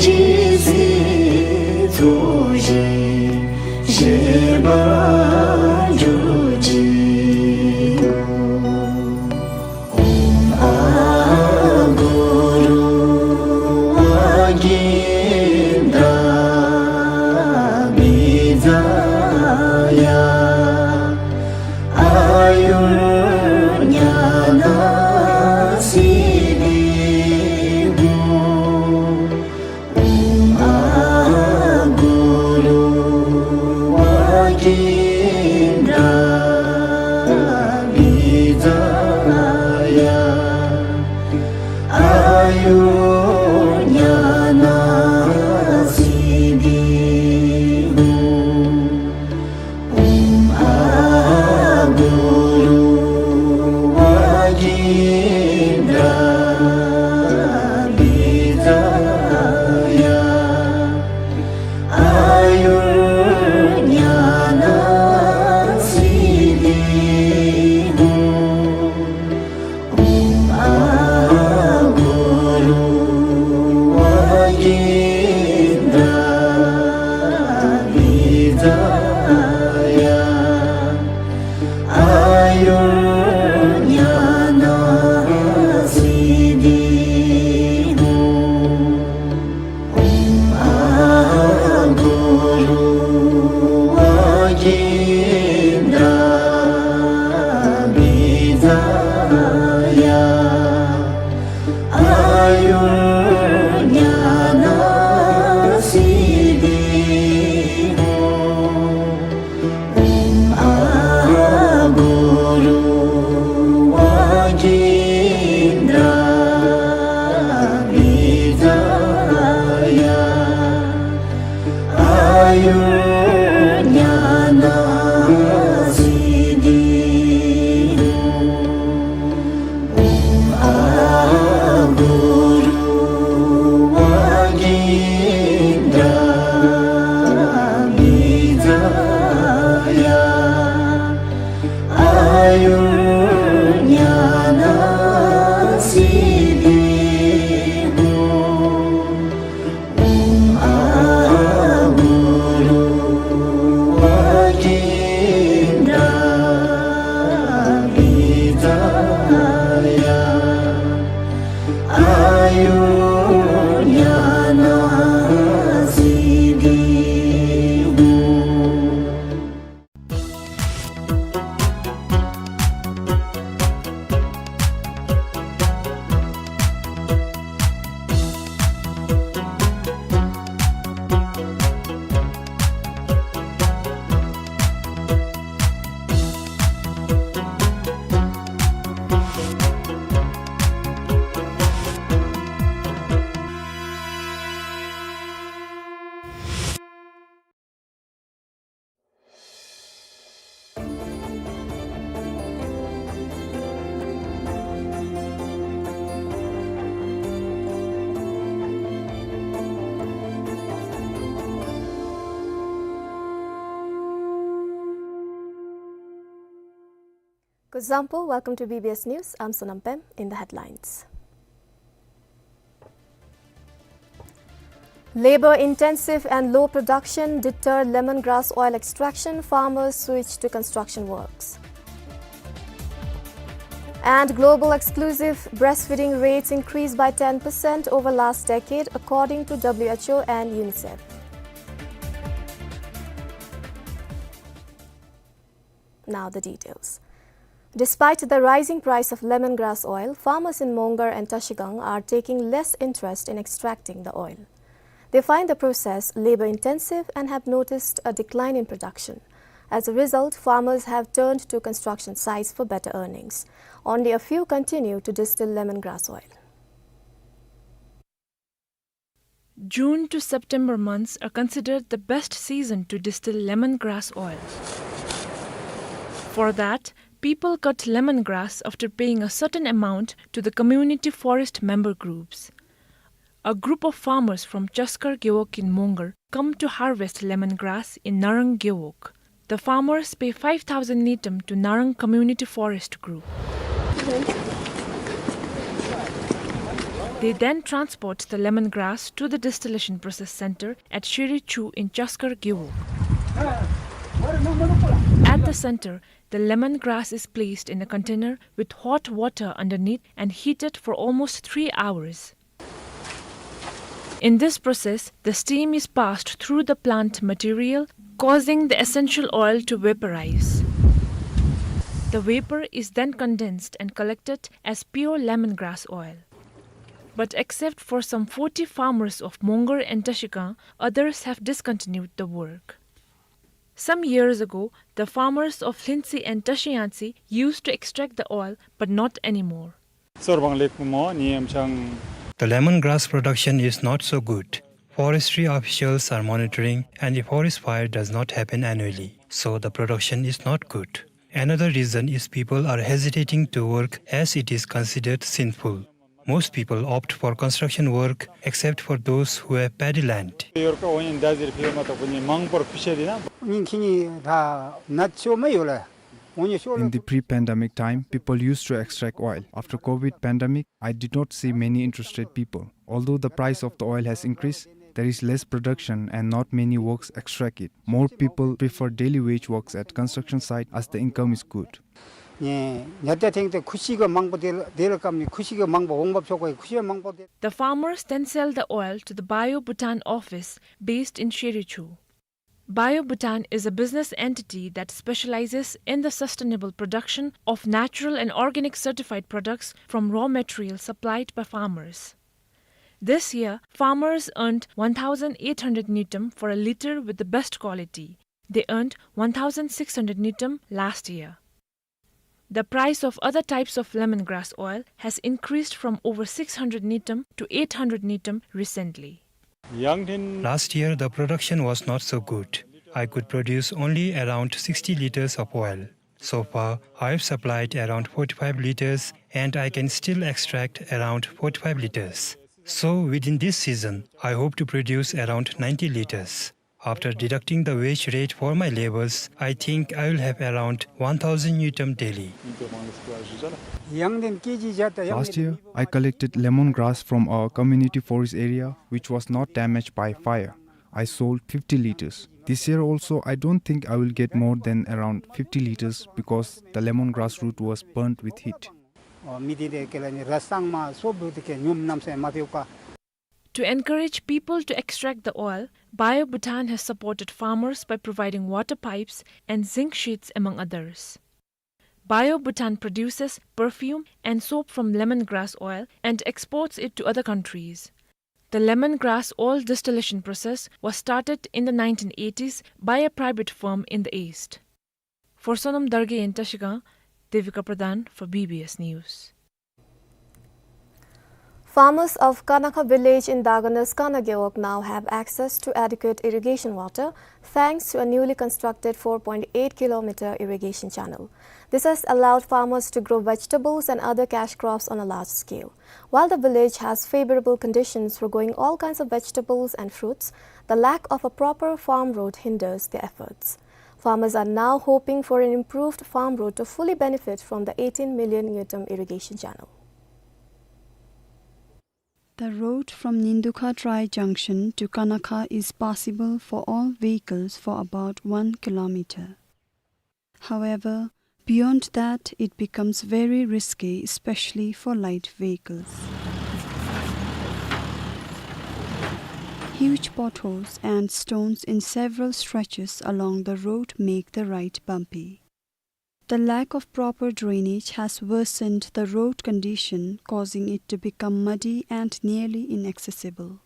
ཇི་སྲིད་ཚོགས་ཞིང་གཤེགས་པར་གྱུར་ཅིག། ཨོཾ་ཨ་གུ་རུ་ཝཱ་ཀིནྡྲ་བི་ཛ་ཡ། ཨ་ཡུར་ཉ་ན་སིདྡྷི་ཧོ། ཨོཾ་ཨ་གུ་རུ་ཝཱ་ཀིནྡྲ་བི་ཛ་ཡ། ཨ་ཡུར་ཉ་ན་སིདྡྷི་ཧོ། ཨོཾ་ཨ་གུ་རུ་ཝཱ་ཀིནྡྲ་བི་ཛ་ཡ། ཨ་ཡུར་ཉ་ན་སིདྡྷི་ཧོ། ཨོཾ་ཨ་གུ་རུ་ཝཱ་ཀིནྡྲ་བི་ཛ་ཡ། ཨ་ཡུར་ཉ་ན་སིདྡྷི་ཧོ། ཨོཾ་ཨ་གུ་རུ་ཝཱ་ཀིནྡྲ་བི་ཛ་ཡ། ཨ་ཡུར་ཉ་ན་སིདྡྷི་ཧོ། ཨོཾ་ཨ་གུ་རུ་ཝཱ་ཀིནྡྲ་བི་ཛ་ཡ། ཨ་ཡུར་ཉ་ན་སིདྡྷི་ཧོ། ཨོཾ་ཨ་གུ་རུ་ཝཱ་ཀིནྡྲ་བི་ཛ་ཡ། ཨ་ཡུར་ཉ་ན་སིདྡྷི་ཧོ། ཨོཾ་ཨ་གུ་རུ་ཝཱ་ཀིནྡྲ་བི་ཛ་ཡ། ཨ་ཡུར་ཉ་ན་སིདྡྷི་ཧོ། Kuzuzangpo, welcome to B B S News. I'm Sonam Pem. In the headlines. Labor-intensive and low production deter lemongrass oil extraction, farmers switch to construction works. And global exclusive breastfeeding rates increased by ten percent over last decade, according to W H O and UNICEF. Now the details. Despite the rising price of lemongrass oil, farmers in Mongar and Trashigang are taking less interest in extracting the oil. They find the process labor-intensive and have noticed a decline in production. As a result, farmers have turned to construction sites for better earnings. Only a few continue to distill lemongrass oil. June to September months are considered the best season to distill lemongrass oil. For that, people cut lemongrass after paying a certain amount to the community forest member groups. A group of farmers from Chaskar Gewog in Mongar come to harvest lemongrass in Narang Gewog. The farmers pay five thousand ngultrum to Narang Community Forest Group. They then transport the lemongrass to the distillation process center at Shirichu in Chaskar Gewog. At the center, the lemongrass is placed in a container with hot water underneath and heated for almost three hours. In this process, the steam is passed through the plant material, causing the essential oil to vaporize. The vapor is then condensed and collected as pure lemongrass oil. But except for some forty farmers of Mongar and Trashigang, others have discontinued the work. Some years ago, the farmers of Lhintse and Trashiyangtse used to extract the oil, but not anymore. Sorbang lek mo ni amchang. The lemongrass production is not so good. Forestry officials are monitoring, and the forest fire does not happen annually, so the production is not good. Another reason is people are hesitating to work as it is considered sinful. Most people opt for construction work except for those who have paddy land. Yorka oyin dazir phi ma ta kuni mang por pishe dina. Nyin kini da nat cho ma yola. In the pre-pandemic time, people used to extract oil. After COVID pandemic, I did not see many interested people. Although the price of the oil has increased, there is less production and not many works extract it. More people prefer daily wage works at construction site as the income is good. ཉེ་ཉ་ཏེ་ཐེངས་ཏེ་ཁུ་ཤི་ག་མང་པོ་དེ་ལ་དེ་ལ་ཀམ་ནི་ཁུ་ཤི་ག་མང་པོ་འོང་བབ་ཆོག་གོ་ཁུ་ཤི་ག་མང་པོ་དེ། The farmers then sell the oil to the Bio Bhutan office based in Shirichu. Bio Bhutan is a business entity that specializes in the sustainable production of natural and organic certified products from raw materials supplied by farmers. This year, farmers earned one thousand eight hundred ngultrum for a liter with the best quality. They earned one thousand six hundred ngultrum last year. The price of other types of lemongrass oil has increased from over six hundred ngultrum to eight hundred ngultrum recently. Last year, the production was not so good. I could produce only around sixty liters of oil. So far, I have supplied around forty-five liters, and I can still extract around forty-five liters. So, within this season, I hope to produce around ninety liters. After deducting the wage rate for my labors, I think I will have around one thousand ngultrum daily. Last year, I collected lemongrass from our community forest area, which was not damaged by fire. I sold fifty liters. This year also, I don't think I will get more than around fifty liters because the lemongrass root was burnt with heat. To encourage people to extract the oil, Bio Bhutan has supported farmers by providing water pipes and zinc sheets, among others. Bio Bhutan produces perfume and soap from lemongrass oil and exports it to other countries. The lemongrass oil distillation process was started in the nineteen eighties by a private firm in the East. For Sonam Dargay in Trashigang, Devika Pradhan for B B S News. Farmers of Kanakha village in Daganu's Kana Gewog now have access to adequate irrigation water thanks to a newly constructed four point eight kilometer irrigation channel. This has allowed farmers to grow vegetables and other cash crops on a large scale. While the village has favorable conditions for growing all kinds of vegetables and fruits, the lack of a proper farm road hinders their efforts. Farmers are now hoping for an improved farm road to fully benefit from the eighteen million ngultrum irrigation channel. The road from Nindukha Trai Junction to Kanakha is passable for all vehicles for about one kilometer. However, Beyond that, it becomes very risky, especially for light vehicles. Huge potholes and stones in several stretches along the road make the ride bumpy. The lack of proper drainage has worsened the road condition, causing it to become muddy and nearly inaccessible.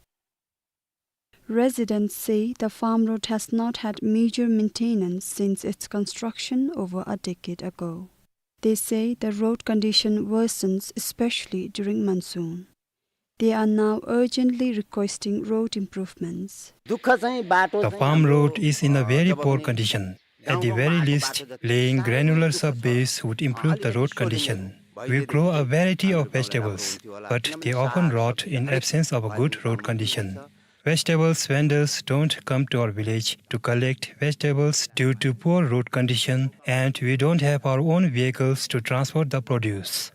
Residents say the farm road has not had major maintenance since its construction over a decade ago. They say the road condition worsens, especially during monsoon. They are now urgently requesting road improvements. The farm road is in a very poor condition. At the very least, laying granular sub-base would improve the road condition. We grow a variety of vegetables, but they often rot in absence of a good road condition. Vegetables vendors don't come to our village to collect vegetables due to poor road condition, and we don't have our own vehicles to transport the produce.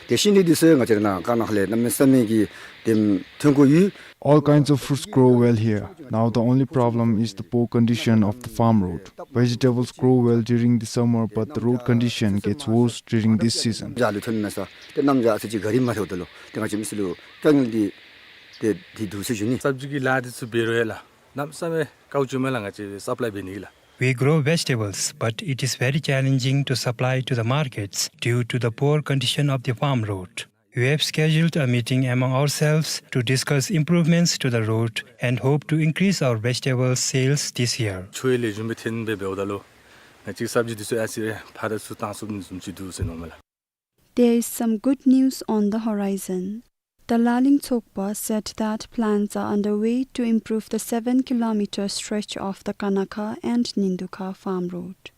ད་ཤིང་འདི་ཚུ་ང་བཅས་ར་ནཱ་དཀར་ནག་ལས་གནམ་མེད་ས་མེད་ཀྱི་དེམ་ཐོན་གོ་ཡོད། All kinds of fruits grow well here. Now the only problem is the poor condition of the farm road. Vegetables grow well during the summer, but the road condition gets worse during this season. ཇ་ལུ་ཐོན་མས་ས། ཏེ་གནམ་ཇ་ཨ་ཙི་ཅིག་ག་རི་མ་ཐོབ་ད་ལོ། ཏེ་ང་བཅས་མི་སེར་ལུ་དཀའ་ངལ་འདི་ཏེ་འདི་འདུག་ཟེར་ཞུ་ནི། སབ་ཇི་གི་ལཱ་འདི་ཚུ་འབད་རུང་ཡ་ལགས། གནམ་མེད་ས་མེད་དཀའཝ་བྱུངམ་མས་ལགས། ང་བཅས་སབ་ལའི་འབད་ནི་ལགས། We grow vegetables, but it is very challenging to supply to the markets due to the poor condition of the farm road. We have scheduled a meeting among ourselves to discuss improvements to the road and hope to increase our vegetable sales this year. ཆུ་ཡང་ལེགས་ཤོམ་སྦེ་ཐོན་སྦེ་འབདཝ་ད་ལུ་ང་བཅས་སབ་ཇི་འདི་ཚུ་ཨ་ཙི་ཕར་ཚུར་བཏང་ཚུགས་ནི་བཟུམ་ཅིག་འདུག་ཟེར་མནོཝ་མས་ལགས། There is some good news on the horizon. The Laling Tsokpa said that plans are underway to improve the seven kilometer stretch of the Kanakha and Nindukha farm road.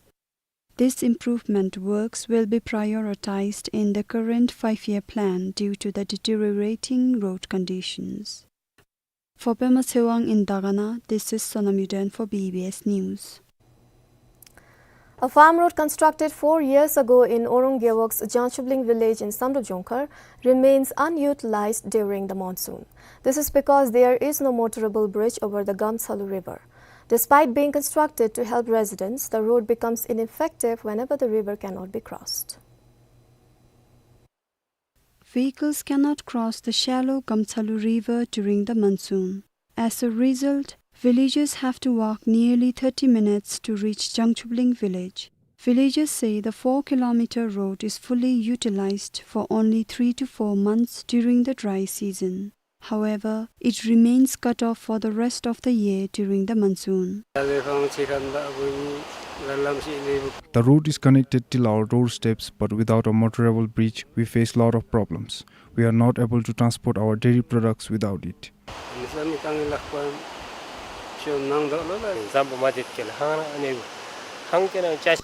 This improvement works will be prioritized in the current five-year plan due to the deteriorating road conditions. For Pema Tshewang in Dagana, this is Sonam Yuden for B B S News. A farm road constructed four years ago in Orung Gewog's Jangchubling village in Samdrup Jongkhar remains unutilized during the monsoon. This is because there is no motorable bridge over the Gamtsalu River. Despite being constructed to help residents, the road becomes ineffective whenever the river cannot be crossed. Vehicles cannot cross the shallow Gamtsalu River during the monsoon. As a result, villagers have to walk nearly thirty minutes to reach Jangchubling village. Villagers say the four kilometer road is fully utilized for only three to four months during the dry season. However, it remains cut off for the rest of the year during the monsoon. The road is connected till our doorsteps, but without a motorable bridge, we face lot of problems. We are not able to transport our dairy products without it.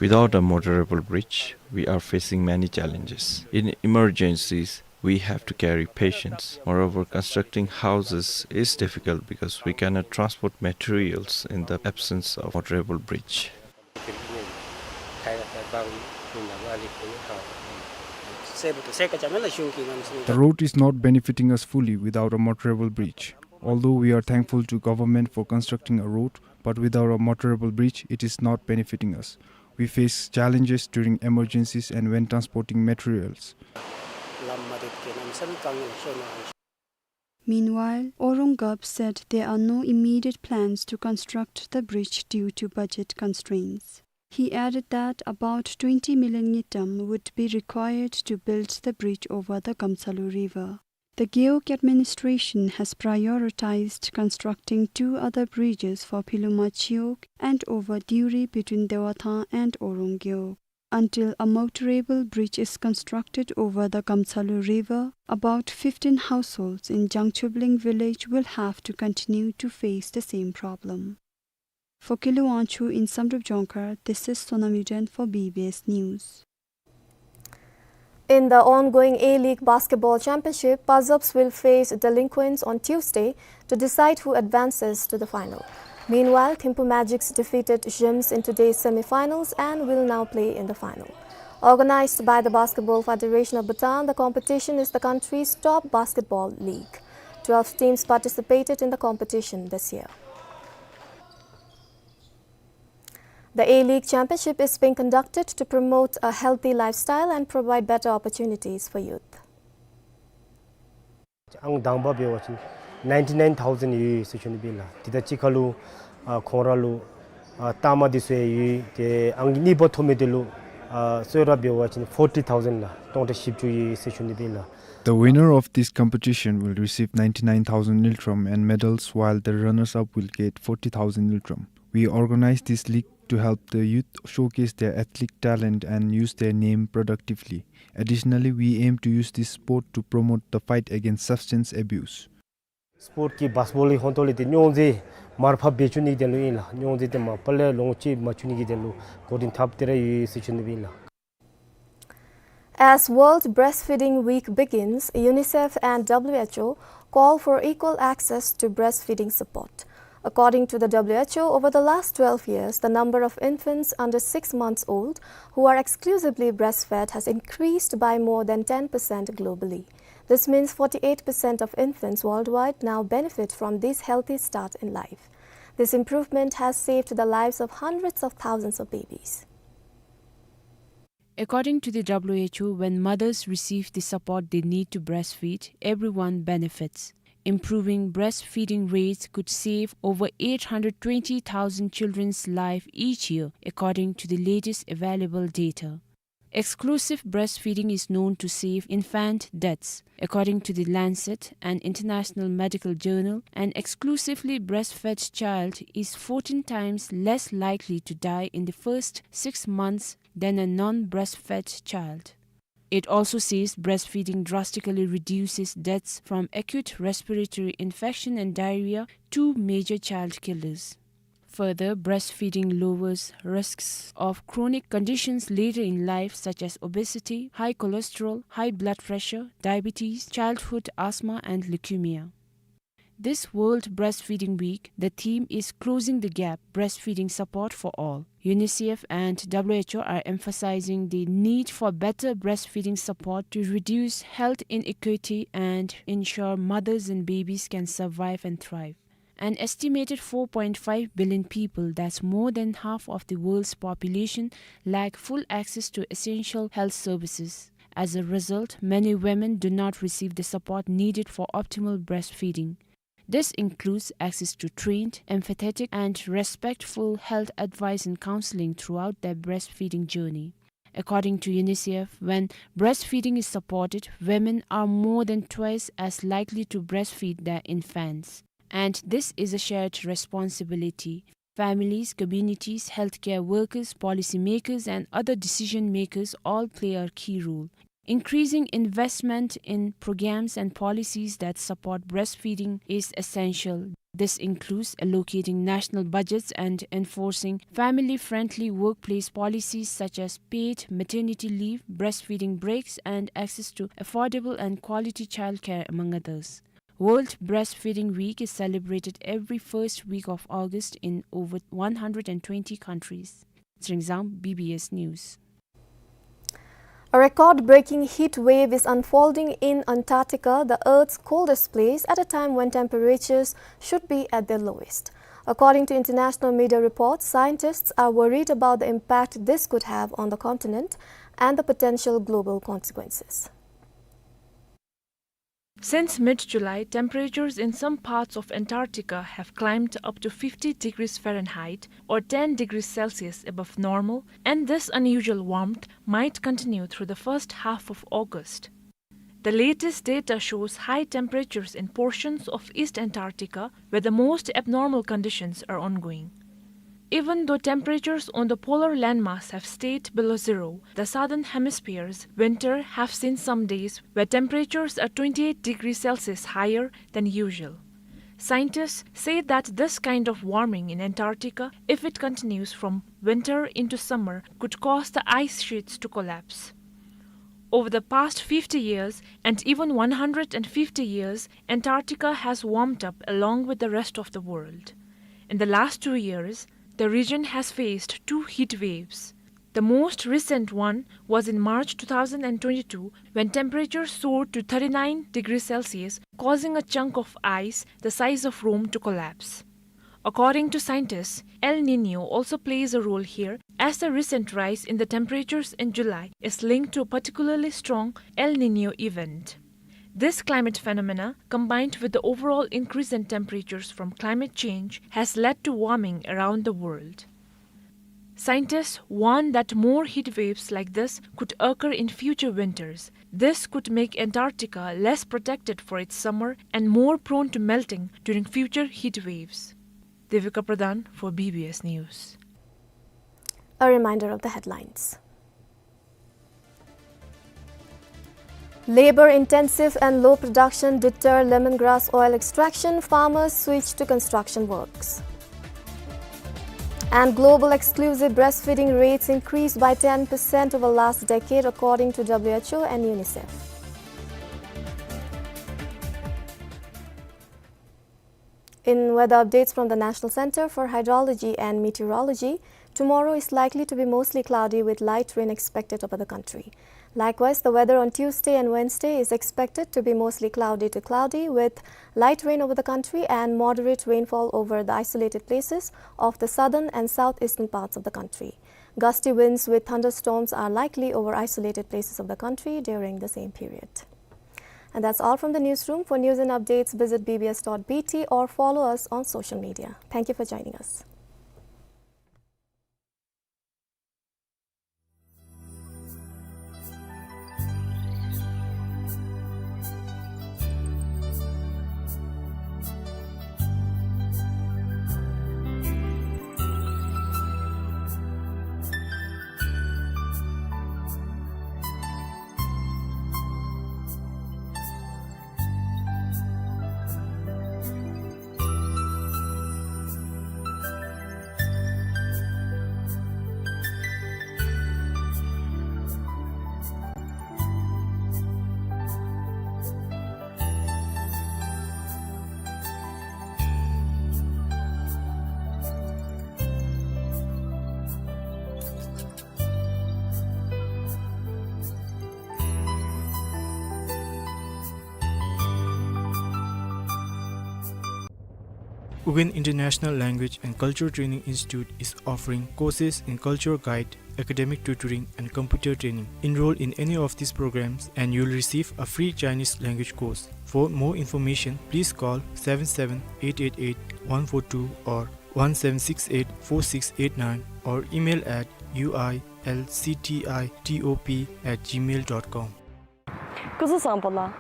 Without a motorable bridge, we are facing many challenges. In emergencies, we have to carry patients. Moreover, constructing houses is difficult because we cannot transport materials in the absence of motorable bridge. The road is not benefiting us fully without a motorable bridge. Although we are thankful to government for constructing a road, but without a motorable bridge, it is not benefiting us. We face challenges during emergencies and when transporting materials. Meanwhile, Orung Gap said there are no immediate plans to construct the bridge due to budget constraints. He added that about twenty million ngultrum would be required to build the bridge over the Gamtsalu River. The Gewog administration has prioritized constructing two other bridges for Philuma Chiwog and over Diuri between Dewathang and Orung Gewog. Until a motorable bridge is constructed over the Gamtsalu River, about fifteen households in Jangchubling village will have to continue to face the same problem. For Kilu Wangchuck in Samdrup Jongkhar, this is Sonam Yuden for B B S News. In the ongoing A-League Basketball Championship, Pazops will face Delinquents on Tuesday to decide who advances to the final. Meanwhile, Thimphu Magics defeated Gems in today's semi-finals and will now play in the final. Organized by the Basketball Federation of Bhutan, the competition is the country's top basketball league. Twelve teams participated in the competition this year. The A-League Championship is being conducted to promote a healthy lifestyle and provide better opportunities for youth. ཨང་དང་པ་འབད་བ་ཅིན་ནའིན་ཊི་ནའིན་ཐའུ་ཟེན་ཡོད་ཟེར་ཞུ་ནི་ཨིན་ལགས། དེ་དང་གཅིག་ཁར་ལུ་ཨ་ཁོང་ར་ལུ་ཨ་རྟགས་མ་འདི་ཚུ་ཡང་ཡོད། ཏེ་ཨང་གཉིས་པ་ཐོབ་མི་འདི་ལུ་ཨ་གསོལ་རས་འབད་བ་ཅིན་ཕོར་ཊི་ཐའུ་ཟེན་ལགས། སྟོང་ཕྲག་བཞི་བཅུ་ཡོད་ཟེར་ཞུ་ནི་ཨིན་ལགས། The winner of this competition will receive ninety-nine thousand ngultrum and medals, while the runners-up will get forty thousand ngultrum. We organize this league to help the youth showcase their athletic talent and use their name productively. Additionally, we aim to use this sport to promote the fight against substance abuse. སྤོརཊ་གི་བཱསི་བཱོལ་ལི་ཧོང་ཏོ་ལི་ཏེ་རྙོག་འཛིང་མར་ཕབ་འབད་བཅུག་ནི་གི་དོན་ལུ་ཨིན་ལགས། རྙོག་འཛིང་འདི་མ་པ་ལས་ལོངས་སྤྱོད་མ་བཅུག་ནི་གི་དོན་ལུ་འགོ་འདྲེན་འཐབ་སྟེ་ར་ཡོད་ཟེར་ཞུ་ནི་ཨིན་ལགས། As World Breastfeeding Week begins, UNICEF and W H O call for equal access to breastfeeding support. According to the W H O, over the last twelve years, the number of infants under six months old who are exclusively breastfed has increased by more than ten percent globally. This means forty-eight percent of infants worldwide now benefit from this healthy start in life. This improvement has saved the lives of hundreds of thousands of babies. According to the W H O, when mothers receive the support they need to breastfeed, everyone benefits. Improving breastfeeding rates could save over eight hundred twenty thousand children's life each year, according to the latest available data. Exclusive breastfeeding is known to save infant deaths. According to the Lancet, an international medical journal, an exclusively breastfed child is fourteen times less likely to die in the first six months than a non-breastfed child. It also says breastfeeding drastically reduces deaths from acute respiratory infection and diarrhea, two major child killers. Further, breastfeeding lowers risks of chronic conditions later in life, such as obesity, high cholesterol, high blood pressure, diabetes, childhood asthma, and leukemia. This World Breastfeeding Week, the theme is Closing the Gap, Breastfeeding Support for All. UNICEF and W H O are emphasizing the need for better breastfeeding support to reduce health inequity and ensure mothers and babies can survive and thrive. An estimated four point five billion people, that's more than half of the world's population, lack full access to essential health services. As a result, many women do not receive the support needed for optimal breastfeeding. This includes access to trained, empathetic, and respectful health advice and counseling throughout their breastfeeding journey. According to UNICEF, when breastfeeding is supported, women are more than twice as likely to breastfeed their infants. And this is a shared responsibility. Families, communities, healthcare workers, policymakers, and other decision makers all play a key role. Increasing investment in programs and policies that support breastfeeding is essential. This includes allocating national budgets and enforcing family-friendly workplace policies such as paid maternity leave, breastfeeding breaks, and access to affordable and quality childcare, among others. World Breastfeeding Week is celebrated every first week of August in over one hundred and twenty countries. Tshering Zam, B B S News. A record-breaking heat wave is unfolding in Antarctica, the Earth's coldest place, at a time when temperatures should be at their lowest. According to international media reports, scientists are worried about the impact this could have on the continent and the potential global consequences. Since mid-July, temperatures in some parts of Antarctica have climbed up to fifty degrees Fahrenheit or ten degrees Celsius above normal, and this unusual warmth might continue through the first half of August. The latest data shows high temperatures in portions of East Antarctica, where the most abnormal conditions are ongoing. Even though temperatures on the polar landmass have stayed below zero, the southern hemisphere's winter have seen some days where temperatures are twenty-eight degrees Celsius higher than usual. Scientists say that this kind of warming in Antarctica, if it continues from winter into summer, could cause the ice sheets to collapse. Over the past fifty years and even one hundred and fifty years, Antarctica has warmed up along with the rest of the world. In the last two years, the region has faced two heat waves. The most recent one was in March two thousand and twenty-two, when temperatures soared to thirty-nine degrees Celsius, causing a chunk of ice the size of Rome to collapse. According to scientists, El Niño also plays a role here, as the recent rise in the temperatures in July is linked to a particularly strong El Niño event. This climate phenomena, combined with the overall increase in temperatures from climate change, has led to warming around the world. Scientists warn that more heat waves like this could occur in future winters. This could make Antarctica less protected for its summer and more prone to melting during future heat waves. Devika Pradhan for B B S News. A reminder of the headlines. Labor-intensive and low production deter lemongrass oil extraction, farmers switch to construction works. And global exclusive breastfeeding rates increased by ten percent over last decade, according to W H O and UNICEF. In weather updates from the National Center for Hydrology and Meteorology, tomorrow is likely to be mostly cloudy with light rain expected over the country. Likewise, the weather on Tuesday and Wednesday is expected to be mostly cloudy to cloudy with light rain over the country and moderate rainfall over the isolated places of the southern and southeastern parts of the country. Gusty winds with thunderstorms are likely over isolated places of the country during the same period. And that's all from the newsroom. For news and updates, visit B B S dot B T or follow us on social media. Thank you for joining us. Uganda International Language and Culture Training Institute is offering courses in culture guide, academic tutoring, and computer training. Enroll in any of these programs and you'll receive a free Chinese language course. For more information, please call seven seven eight eight eight one four two or one seven six eight four six eight nine or email at U I L C T I T O P at gmail dot com. Kuzuzambala.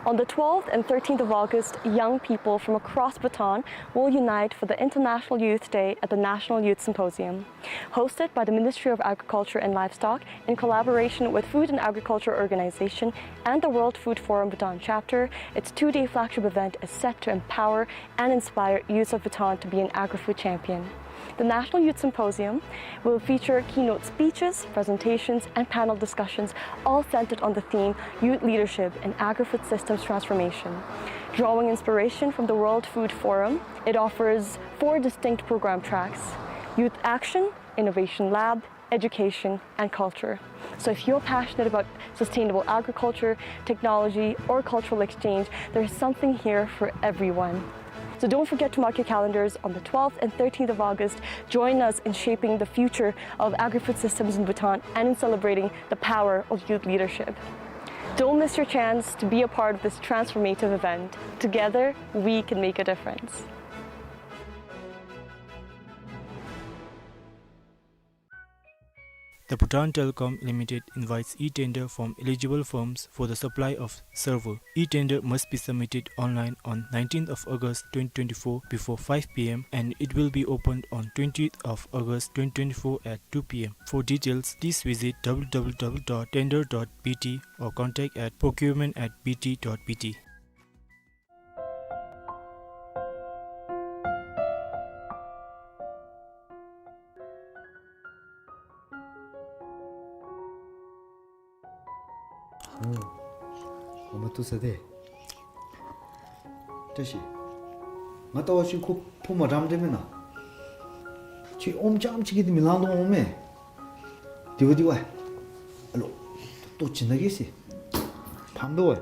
On the twelfth and thirteenth of August, young people from across Bhutan will unite for the International Youth Day at the National Youth Symposium. Hosted by the Ministry of Agriculture and Livestock in collaboration with Food and Agriculture Organization and the World Food Forum Bhutan Chapter, its two-day flagship event is set to empower and inspire youths of Bhutan to be an agri-food champion. The National Youth Symposium will feature keynote speeches, presentations, and panel discussions, all centered on the theme Youth Leadership in Agri-Food Systems Transformation. Drawing inspiration from the World Food Forum, it offers four distinct program tracks: Youth Action, Innovation Lab, Education, and Culture. So if you're passionate about sustainable agriculture, technology, or cultural exchange, there's something here for everyone. So don't forget to mark your calendars on the twelfth and thirteenth of August. Join us in shaping the future of agri-food systems in Bhutan and in celebrating the power of youth leadership. Don't miss your chance to be a part of this transformative event. Together, we can make a difference. The Bhutan Telecom Limited invites e-tender from eligible firms for the supply of server. E-tender must be submitted online on nineteenth of August twenty twenty-four before five P M and it will be opened on twentieth of August twenty twenty-four at two P M. For details, please visit W W W dot tender dot B T or contact at procurement at B T dot B T. ཨོ། ཨོ་མ་ཏུ་ས་དེ། བཀྲ་ཤིས། ང་ལྟ་བ་ཅིན་ཁོ་ཕོ་མ་འགྲམ་འདྲེ་མེན་ན། ཁྱོད་ཨོམ་རྐྱངམ་ཅིག་གིས་དེ་མི་ལང་དོ་འོང་མེ། དེ་བ་དེ་བ། ཨ་ལོ། ཏོ་ཅི་ན་གེ་སི། ཕམ་དོ་བ།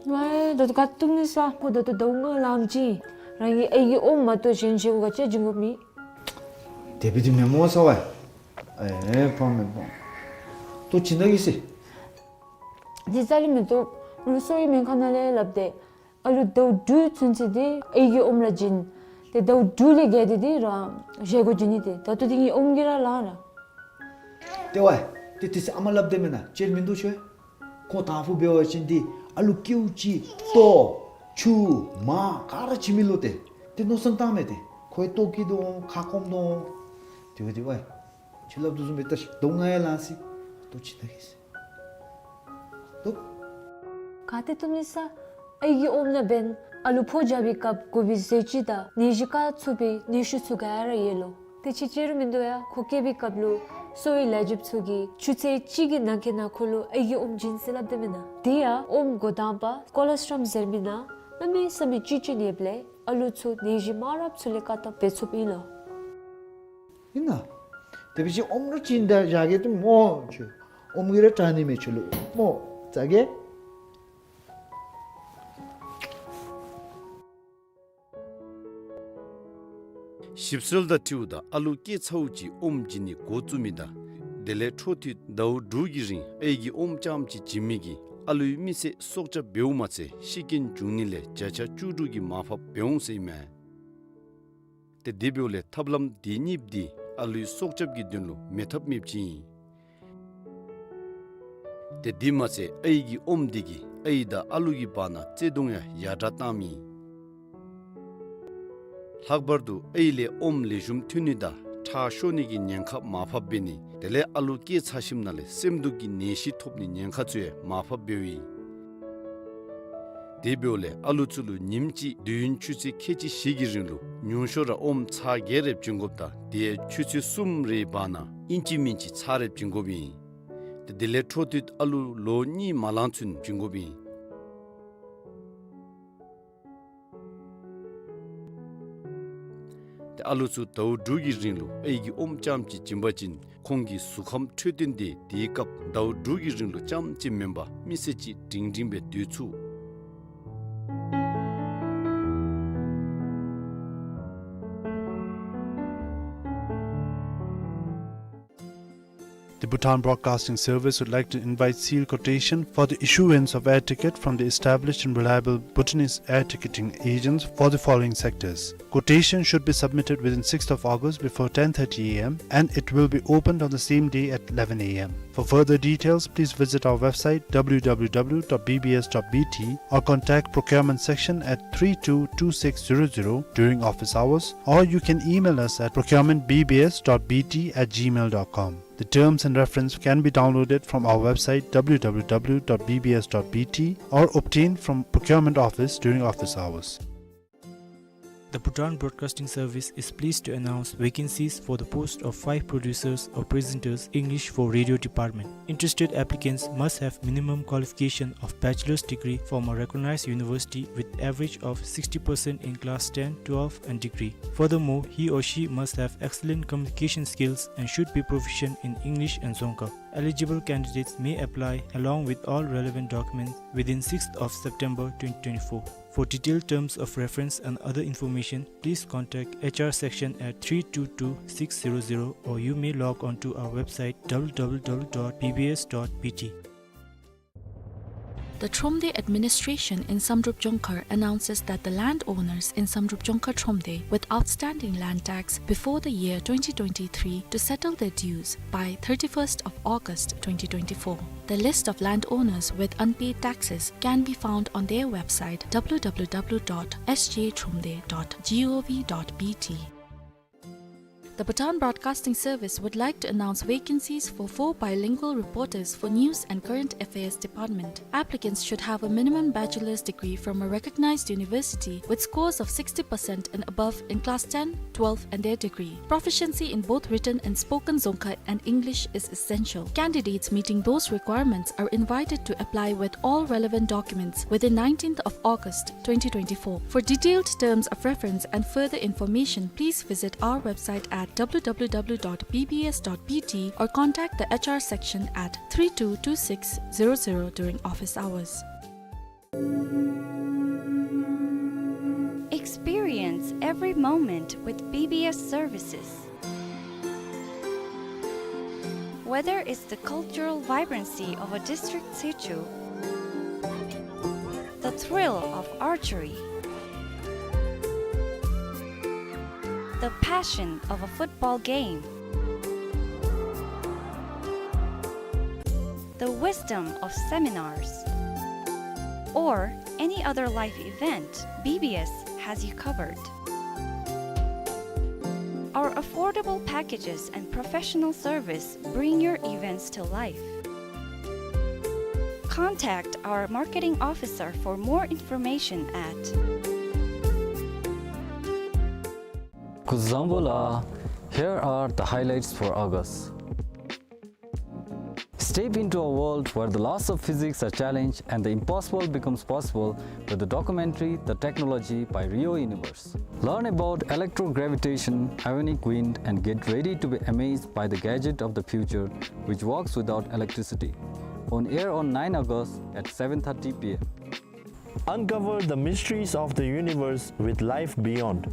ཝའི་ད་ལྟོ་ག་ཏུམ་ནི་ས་ཕོ་ད་ལྟོ་ད་ངོ་ལམ་ཅི། རང་གི་ཨའི་གི་ཨོམ་མ་གཏོགས་གཞན་ཞིག་ག་ཅི་འཇུ་གོ་མི། དེ་སྦེ་འདི་མེན་སྨོ་ཟེར་བ། ཨེ་ཕངས་མེན་པ། ལྟོ་བྱིན་ད་གེ་ཟེར། འདི་རྩ་ལས་མི་བཏུབ། ལུ་གསོ་བའི་སྨན་ཁང་ནང་ལས་སླབ་སྟེ། ཨ་ལུ་ཟླཝ་དྲུག་ཚུན་ཚོད་འདི་ཨའི་གི་ཨོམ་ར་བྱིན། ཏེ་ཟླཝ་དྲུག་ལས་བརྒལ་ཏེ་འདི་རང་བཞེས་སྒོ་བྱིན་ནི་ཏེ། ད་ལྟོ་འདི་ངེའི་ཨོམ་གྱིས་ར་ལང་ར། ཏེ་ཝའི། ཏེ་དེ་ཚུ་ཨ་མ་སླབ་དེས་མེན་ན། བཅོལ་མིན་འདུག་ཤོ། ཁོ་དང་ཕུ་འབད་བ་ཅིན་འདི་ཨ་ལུ་ཀེའུ་ཅིག་ལྟོ་ཆུ་མར་ག་ར་བྱིན་མི་ལོ་ཏེ། ཏེ་མནོ་བསམ་བཏང་མས་ཏེ། ཁོ་ལྟོ་བཀྱེས་དོ་འོང་ཁ་སྐོམ་དོ་འོང་། ཏེ་ཝའི་ཏེ་ཝའི། ཁྱོད་སླབ་དོ་བཟུམ་སྦེ་ལྟ་ཤིག། ལྟོ་ང་ཡང་ལང་ཅི། ལྟོ་བྱིན་ད་གེ་ཟེར། ལྟོ། ག་ཏེ་བཏུབ་ནི་ས། ཨའི་གི་ཨོམ་ནང་འབདན་ཨ་ལུ་ཕོ་རྒྱབ་པའི་སྐབས་དགོ་པའི་ཟས་བཅུད་དང་ནད་གཞི་བཀག་ཚུགས་པའི་ནད་གཞི་ཚུ་ག་ར་ཡོད་ལོ། ཏེ་ཅིག་ཅིག་ར་མིན་འདུག་ཡ། ཁོ་སྐྱེ་བའི་སྐབས་ལུ་གསོ་བའི་ལས་བྱེདཔ་ཚུ་གིས་ཆུ་ཚོད་གཅིག་གི་ནང་འཁོད་ནང་ཁོ་ལུ་ཨའི་གི་ཨོམ་བྱིན་ཟེར་སླབ་དེས་མེན་ན། དེ་ཡང་ཨོམ་འགོ་དང་པ་ཀོ་ལོ་སི་ཊྲམ་ཟེར་མི་ནང་གནམ་མེད་ས་མེད་བཅུད་ཅིག་ཡོདཔ་ལས་ཨ་ལུ་ཚུ་ནད་གཞི་མང་རབས་ཚུ་ལས་བཀག་ཐབས་འབད་ཚུགསཔ་ཨིན་ལོ། ཨིན་ན། དེ་འབད་བ་ཅིན་ཨོམ་ར་བྱིན་ད་བཞག་གེ་ཏེ་སྨོ་ཁྱོད། ཨོམ་གྱིས་ར་དྲག་ནི་མས་ཁྱོད་ལུ་སྨོ། ཟ་གེ། ཞིབ་འཚོལ་དང་འཁྲིལཝ་ད་ཨ་ལུ་སྐྱེས་ཚརཝ་ཅིག་ཨོམ་བྱིན་ནི་འགོ་བཙུགས་མི་དང་དེ་ལས་འཕྲོ་མཐུད་ཟླཝ་དྲུག་གི་རིང་ཨའི་གི་ཨོམ་རྐྱངམ་ཅིག་བྱིན་མི་གིས་ཨ་ལུའི་མི་ཚེ་སྲོག་སྐྱབས་འབདཝ་མ་ཚད་ཤི་རྐྱེན་འབྱུང་ནི་ལས་བརྒྱ་ཆ་བཅུ་དྲུག་གི་མར་ཕབ་འབད་འོང་ཟེར་ཨིན་མས། ཏེ་དེ་འབདཝ་ལས་ཐབས་ལམ་དེ་གཉིས་འདི་ཨ་ལུའི་སྲོག་སྐྱབས་ཀྱི་དོན་ལུ་མེད་ཐབས་མེདཔ་ཅིག་ཨིན། ཏེ་དེ་མ་ཚད་ཨའི་གི་ཨོམ་འདི་གིས་ཨའི་དང་ཨ་ལུ་གི་བར་ན་བརྩེ་གདུང་ཡང་ཡར་དྲགས་བཏངམ་ཨིན། ལྷག་པར་དུ་ཨའི་ལས་ཨོམ་ལེགས་ཤོམ་ཐོན་ནི་དང་ཁྲག་ཤོར་ནི་གི་ཉེན་ཁ་མར་ཕབ་འབད་ནི་དེ་ལས་ཨ་ལུ་སྐྱེས་ཚར་ཞིནམ་ལས་སེམས་སྡུག་གི་ནད་གཞི་ཐོབ་ནི་ཉེན་ཁ་ཚུ་ཡང་མར་ཕབ་འབདཝ་ཨིན། དེ་འབདཝ་ལས་ཨ་ལུ་ཚུ་ལུ་ཉིནམ་གཅིག་དུས་ཡུན་ཆུ་ཚོད་ཁལ་གཅིག་བཞི་གི་རིང་ལུ་ཉུང་ཤོས་ར་ཨོམ་ཚར་བརྒྱད་རེ་བྱིན་དགོཔ་དང་དེ་ཡང་ཆུ་ཚོད་གསུམ་རེའི་བར་ན་ཨིན་ཅི་མིན་ཅི་ཚར་རེ་བྱིན་དགོཔ་ཨིན། ཏེ་དེ་ལས་འཕྲོ་མཐུད་ཨ་ལུ་ལོ་གཉིས་མ་ལང་ཚུན་བྱིན་དགོཔ་ཨིན། ཏེ་ཨ་ལུ་ཚུ་ཟླཝ་དྲུག་གི་རིང་ལུ་ཨའི་གི་ཨོམ་རྐྱངམ་ཅིག་བྱིན་པ་ཅིན་ཁོང་གི་གཟུགས་ཁམས་འཕྲོད་བསྟེན་འདི་དེའི་སྐབས་ཟླཝ་དྲུག་གི་རིང་ལུ་རྐྱངམ་ཅིག་མེན་པར་མི་ཚེ་གཅིག་སྒྲིང་སྒྲིང་སྦེ་སྡོད་ཚུགས། The Bhutan Broadcasting Service would like to invite seal quotation for the issuance of air ticket from the established and reliable Bhutanese air ticketing agents for the following sectors. Quotation should be submitted within sixth of August before ten thirty A M and it will be opened on the same day at eleven A M. For further details, please visit our website W W W dot B B S dot B T or contact procurement section at three two two six zero zero during office hours, or you can email us at procurement B B S dot B T at gmail dot com. The terms and reference can be downloaded from our website W W W dot B B S dot B T or obtained from procurement office during office hours. The Bhutan Broadcasting Service is pleased to announce vacancies for the post of five producers or presenters, English for radio department. Interested applicants must have minimum qualification of bachelor's degree from a recognized university with average of sixty percent in class ten, twelve and degree. Furthermore, he or she must have excellent communication skills and should be proficient in English and Dzongkha. Eligible candidates may apply along with all relevant documents within sixth of September twenty twenty-four. For detailed terms of reference and other information, please contact H R section at three two two six zero zero, or you may log on to our website W W W dot B B S dot B T. The Thromde administration in Samdrup Jongkhar announces that the landowners in Samdrup Jongkhar Thromde with outstanding land tax before the year twenty twenty-three to settle their dues by thirty-first of August twenty twenty-four. The list of landowners with unpaid taxes can be found on their website W W W dot S J thromde dot G O V dot B T. The Bhutan Broadcasting Service would like to announce vacancies for four bilingual reporters for News and Current Affairs Department. Applicants should have a minimum bachelor's degree from a recognized university with scores of sixty percent and above in class ten, twelve and their degree. Proficiency in both written and spoken Dzongkha and English is essential. Candidates meeting those requirements are invited to apply with all relevant documents within nineteenth of August twenty twenty-four. For detailed terms of reference and further information, please visit our website at W W W dot B B S dot B T or contact the H R section at three two two six zero zero during office hours. Experience every moment with B B S services. Whether it's the cultural vibrancy of a district situ, the thrill of archery, the passion of a football game, the wisdom of seminars, or any other life event, B B S has you covered. Our affordable packages and professional service bring your events to life. Contact our marketing officer for more information at Kuzuzangpo la, here are the highlights for August. Step into a world where the laws of physics are challenged and the impossible becomes possible with the documentary The Technology by Rio Universe. Learn about electrogravitation, ionic wind, and get ready to be amazed by the gadget of the future, which works without electricity. On air on nine August at seven thirty P M. Uncover the mysteries of the universe with Life Beyond,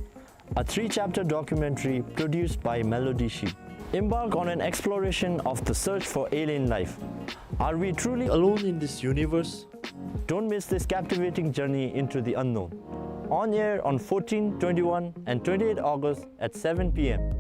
a three-chapter documentary produced by Melody Sheep. Embark on an exploration of the search for alien life. Are we truly alone in this universe? Don't miss this captivating journey into the unknown. On air on fourteen, twenty-one, and twenty-eight August at seven P M.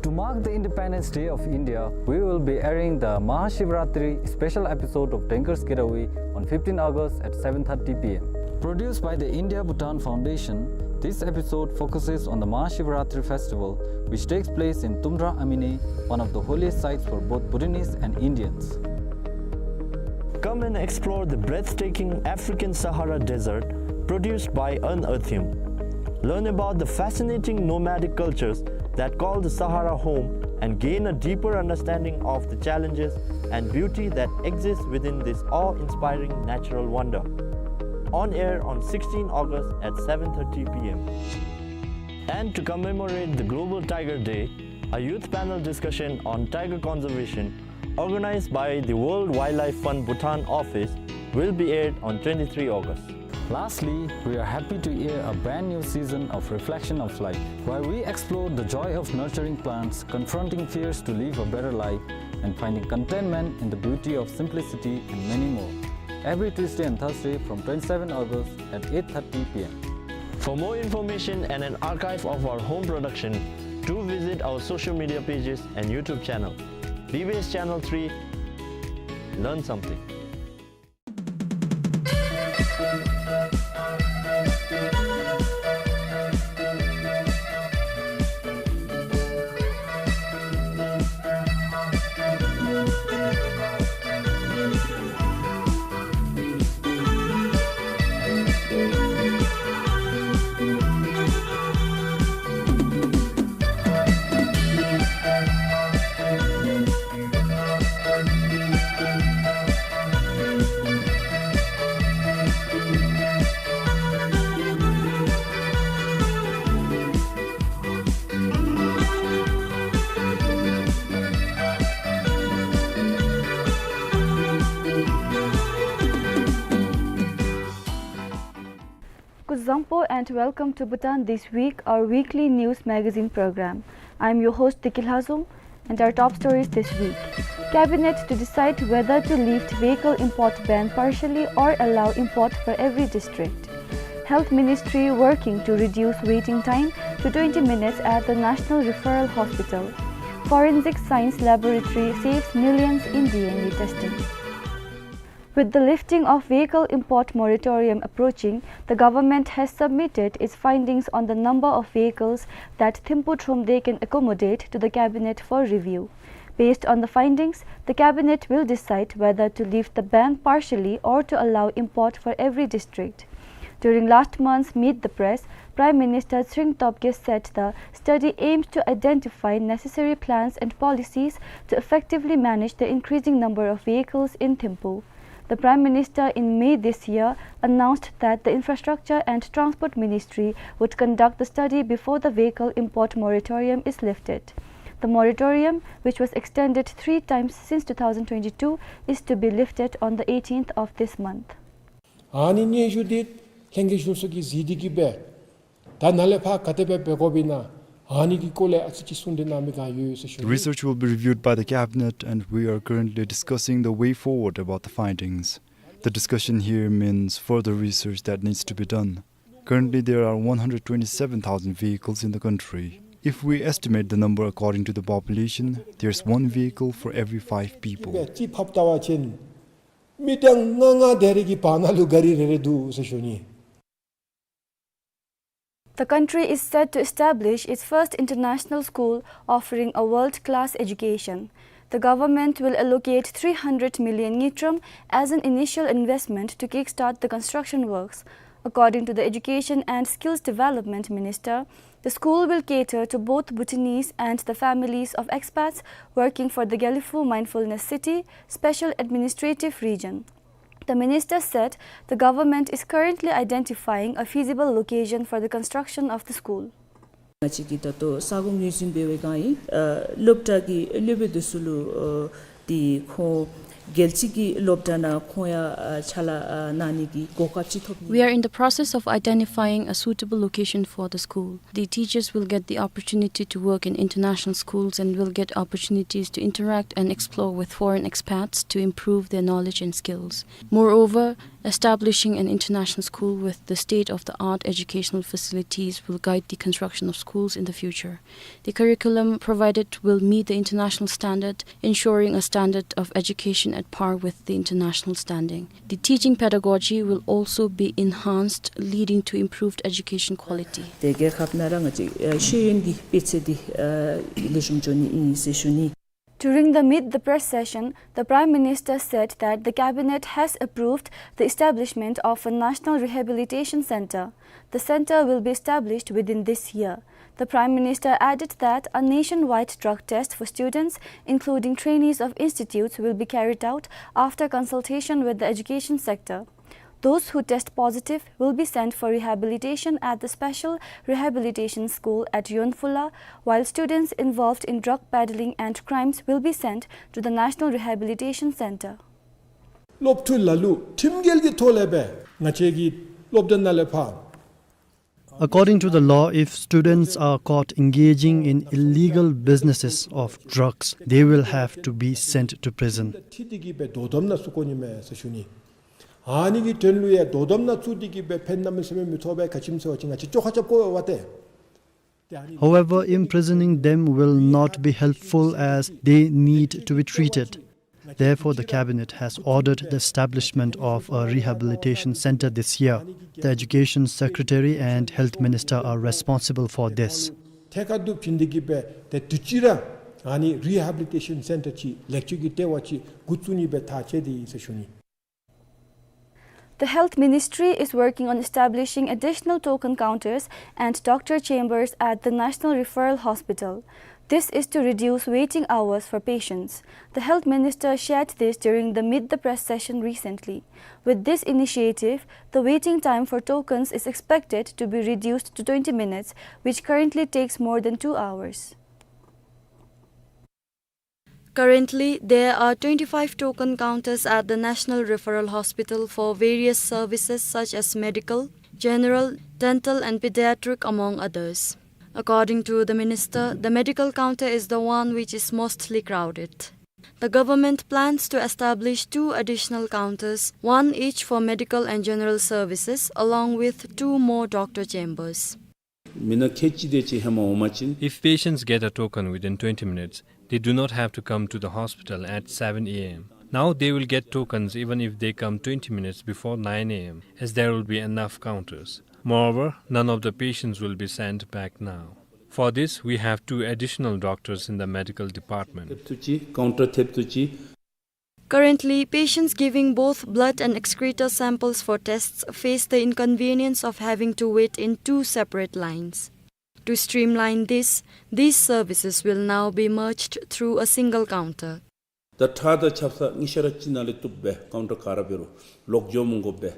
To mark the Independence Day of India, we will be airing the Mahashivratri special episode of Danger's Getaway on fifteen August at seven thirty P M. Produced by the India Bhutan Foundation, this episode focuses on the Mahashivratri festival, which takes place in Tumra Amine, one of the holiest sites for both Bhutanese and Indians. Come and explore the breathtaking African Sahara Desert, produced by Unearthium. Learn about the fascinating nomadic cultures that call the Sahara home and gain a deeper understanding of the challenges and beauty that exists within this awe-inspiring natural wonder. On air on sixteen August at seven thirty P M. And to commemorate the Global Tiger Day, a youth panel discussion on tiger conservation organized by the World Wildlife Fund Bhutan office will be aired on twenty-three August. Lastly, we are happy to air a brand new season of Reflection of Life, where we explore the joy of nurturing plants, confronting fears to live a better life, and finding contentment in the beauty of simplicity, and many more. Every Tuesday and Thursday from twenty-seven August at eight thirty P M. For more information and an archive of our home production, do visit our social media pages and YouTube channel. B B S Channel three, learn something. Kuzuzangpo and welcome to Bhutan This Week, our weekly news magazine program. I'm your host, Tiki Lhazum, and our top stories this week. Cabinet to decide whether to lift vehicle import ban partially or allow import for every district. Health Ministry working to reduce waiting time to twenty minutes at the National Referral Hospital. Forensic Science Laboratory saves millions in D N A testing. With the lifting of vehicle import moratorium approaching, the government has submitted its findings on the number of vehicles that Thimphu Thromde can accommodate to the cabinet for review. Based on the findings, the cabinet will decide whether to lift the ban partially or to allow import for every district. During last month's Meet the Press, Prime Minister Tshering Tobgay said the study aims to identify necessary plans and policies to effectively manage the increasing number of vehicles in Thimphu. The Prime Minister in May this year announced that the Infrastructure and Transport Ministry would conduct the study before the vehicle import moratorium is lifted. The moratorium, which was extended three times since two thousand twenty-two, is to be lifted on the eighteenth of this month. ཨ་ནི་སྙན་ཞུ་འདི་ལྷན་རྒྱས་གཞུང་ཚོགས་ཀྱིས་གཟིགས་ཏེ་གིས་སྦེ་ད་ནཱ་ལས་ཕར་ག་དེ་སྦེ་འབད་དགོཔ་ཨིན་ན། ཨ་ནི་གི་སྐོར་ལས་ཨ་ཙི་ཅིག་གསུང་འདི་གནང་མི་གང་ཡོད་ཟེར་ཞུ་ནི། The research will be reviewed by the cabinet and we are currently discussing the way forward about the findings. The discussion here means further research that needs to be done. Currently, there are one hundred twenty-seven thousand vehicles in the country. If we estimate the number according to the population, there's one vehicle for every five people. ཅིག་ཕབ་བལྟ་བ་ཅིན་མི་གྲངས་ལྔ་ལྔ་དེ་རེ་གི་བར་ན་ལུ་ག་རི་རེ་རེ་འདུག་ཟེར་ཞུ་ནི། The country is set to establish its first international school offering a world-class education. The government will allocate three hundred million ngultrum as an initial investment to kickstart the construction works. According to the Education and Skills Development Minister, the school will cater to both Bhutanese and the families of expats working for the Gelephu Mindfulness City Special Administrative Region. The minister said the government is currently identifying a feasible location for the construction of the school. ང་བཅས་ཀྱིས་ད་ལྟོ་ས་གོ་ངོས་འཛིན་འབད་བའི་སྒང་ཨིན། ཨ་སློབ་གྲྭ་གི་སློབ་དཔོན་འདི་ཚུ་ལུ་ཨ་དེ་ཁོང་རྒྱལ་སྤྱི་གི་སློབ་གྲྭ་ནང་ཁོང་ཡང་ཨ་ཕྱག་ལཱ་ཨ་གནང་ནི་གི་གོ་སྐབས་ཅིག་ཐོབ་ནི། We are in the process of identifying a suitable location for the school. The teachers will get the opportunity to work in international schools and will get opportunities to interact and explore with foreign expats to improve their knowledge and skills. Moreover, establishing an international school with the state-of-the-art educational facilities will guide the construction of schools in the future. The curriculum provided will meet the international standard, ensuring a standard of education at par with the international standing. The teaching pedagogy will also be enhanced, leading to improved education quality. ཏེ་རྒྱལ་ཁབ་ནང་ར་ང་བཅས་ཤེས་ཡོན་གྱི་སྤུས་ཚད་འདི་ལེགས་ཤོམ་འགྱོ་ནི་ཨིན་ཟེར་ཞུ་ནི། During the Meet the Press session, the Prime Minister said that the Cabinet has approved the establishment of a National Rehabilitation Centre. The centre will be established within this year. The Prime Minister added that a nationwide drug test for students, including trainees of institutes, will be carried out after consultation with the education sector. Those who test positive will be sent for rehabilitation at the Special Rehabilitation School at Yonphula, while students involved in drug peddling and crimes will be sent to the National Rehabilitation Centre. སློབ་ཐོན་ལ་ལུ་ཁྲིམས་འགལ་གྱི་ཐོག་ལས་སྦེ་ང་བཅས་ཀྱི་སློབ་གྲྭ་ནང་ལས་ཕར། According to the law, if students are caught engaging in illegal businesses of drugs, they will have to be sent to prison. ཁྲིད་དེ་གིས་སྦེ་དོ་དམ་ནང་བཙུགས་དགོ་ནི་མས་ཟེར་ཞུ་ནི། ཨ་ནི་གི་དོན་ལུ་ཡང་དོ་དམ་ནང་བཙུགས་ཏེ་གིས་སྦེ་ཕན་གནམ་མེད་ས་མེད་མི་ཐོགས་པས། ག་ཅི་སྨོ་ཟེར་བ་ཅིན་ང་བཅས་བཅོ་ཁ་རྐྱབ་དགོ་པས་ཏེ། However, imprisoning them will not be helpful as they need to be treated. Therefore, the cabinet has ordered the establishment of a rehabilitation center this year. The education secretary and health minister are responsible for this. ཐད་ཀར་དུ་བྱིན་ཏེ་གིས་སྦེ་ཏེ་དུས་ཅི་ར་ཨ་ནི་རི་ཧེ་བི་ལི་ཊེ་ཤཱན་སེན་ཊར་ཅིག་ལེགས་བཅོས་ཀྱི་ལྟེ་བ་ཅིག་འགོ་བཙུགས་ནི་སྦེ་ཐག་བཅད་དེ་ཨིན་ཟེར་ཞུ་ནི། The Health Ministry is working on establishing additional token counters and doctor chambers at the National Referral Hospital. This is to reduce waiting hours for patients. The Health Minister shared this during the Meet the Press session recently. With this initiative, the waiting time for tokens is expected to be reduced to twenty minutes, which currently takes more than two hours. Currently, there are twenty-five token counters at the National Referral Hospital for various services such as medical, general, dental and pediatric, among others. According to the minister, the medical counter is the one which is mostly crowded. The government plans to establish two additional counters, one each for medical and general services, along with two more doctor chambers. མི་སྣ་ཁལ་གཅིག་དེ་ཅིག་ཧེ་མ་འོང་པ་ཅིན། If patients get a token within twenty minutes, they do not have to come to the hospital at seven A M. Now they will get tokens even if they come twenty minutes before nine A M, as there will be enough counters. Moreover, none of the patients will be sent back now. For this, we have two additional doctors in the medical department. ཐེབས་ཐུབ་ཅིག་ཀའུན་ཊར་ཐེབས་ཐུབ་ཅིག། Currently, patients giving both blood and excreta samples for tests face the inconvenience of having to wait in two separate lines. To streamline this, these services will now be merged through a single counter. ད་ཁྲག་དང་ཆབ་གསང་གཉིས་ཆ་ར་གཅིག་ནང་ལས་བཏུབ་སྦེ་ཀའུན་ཊར་ག་ར་འབད་རུང་ལོག་འགྱོ་མི་དགོ་པས།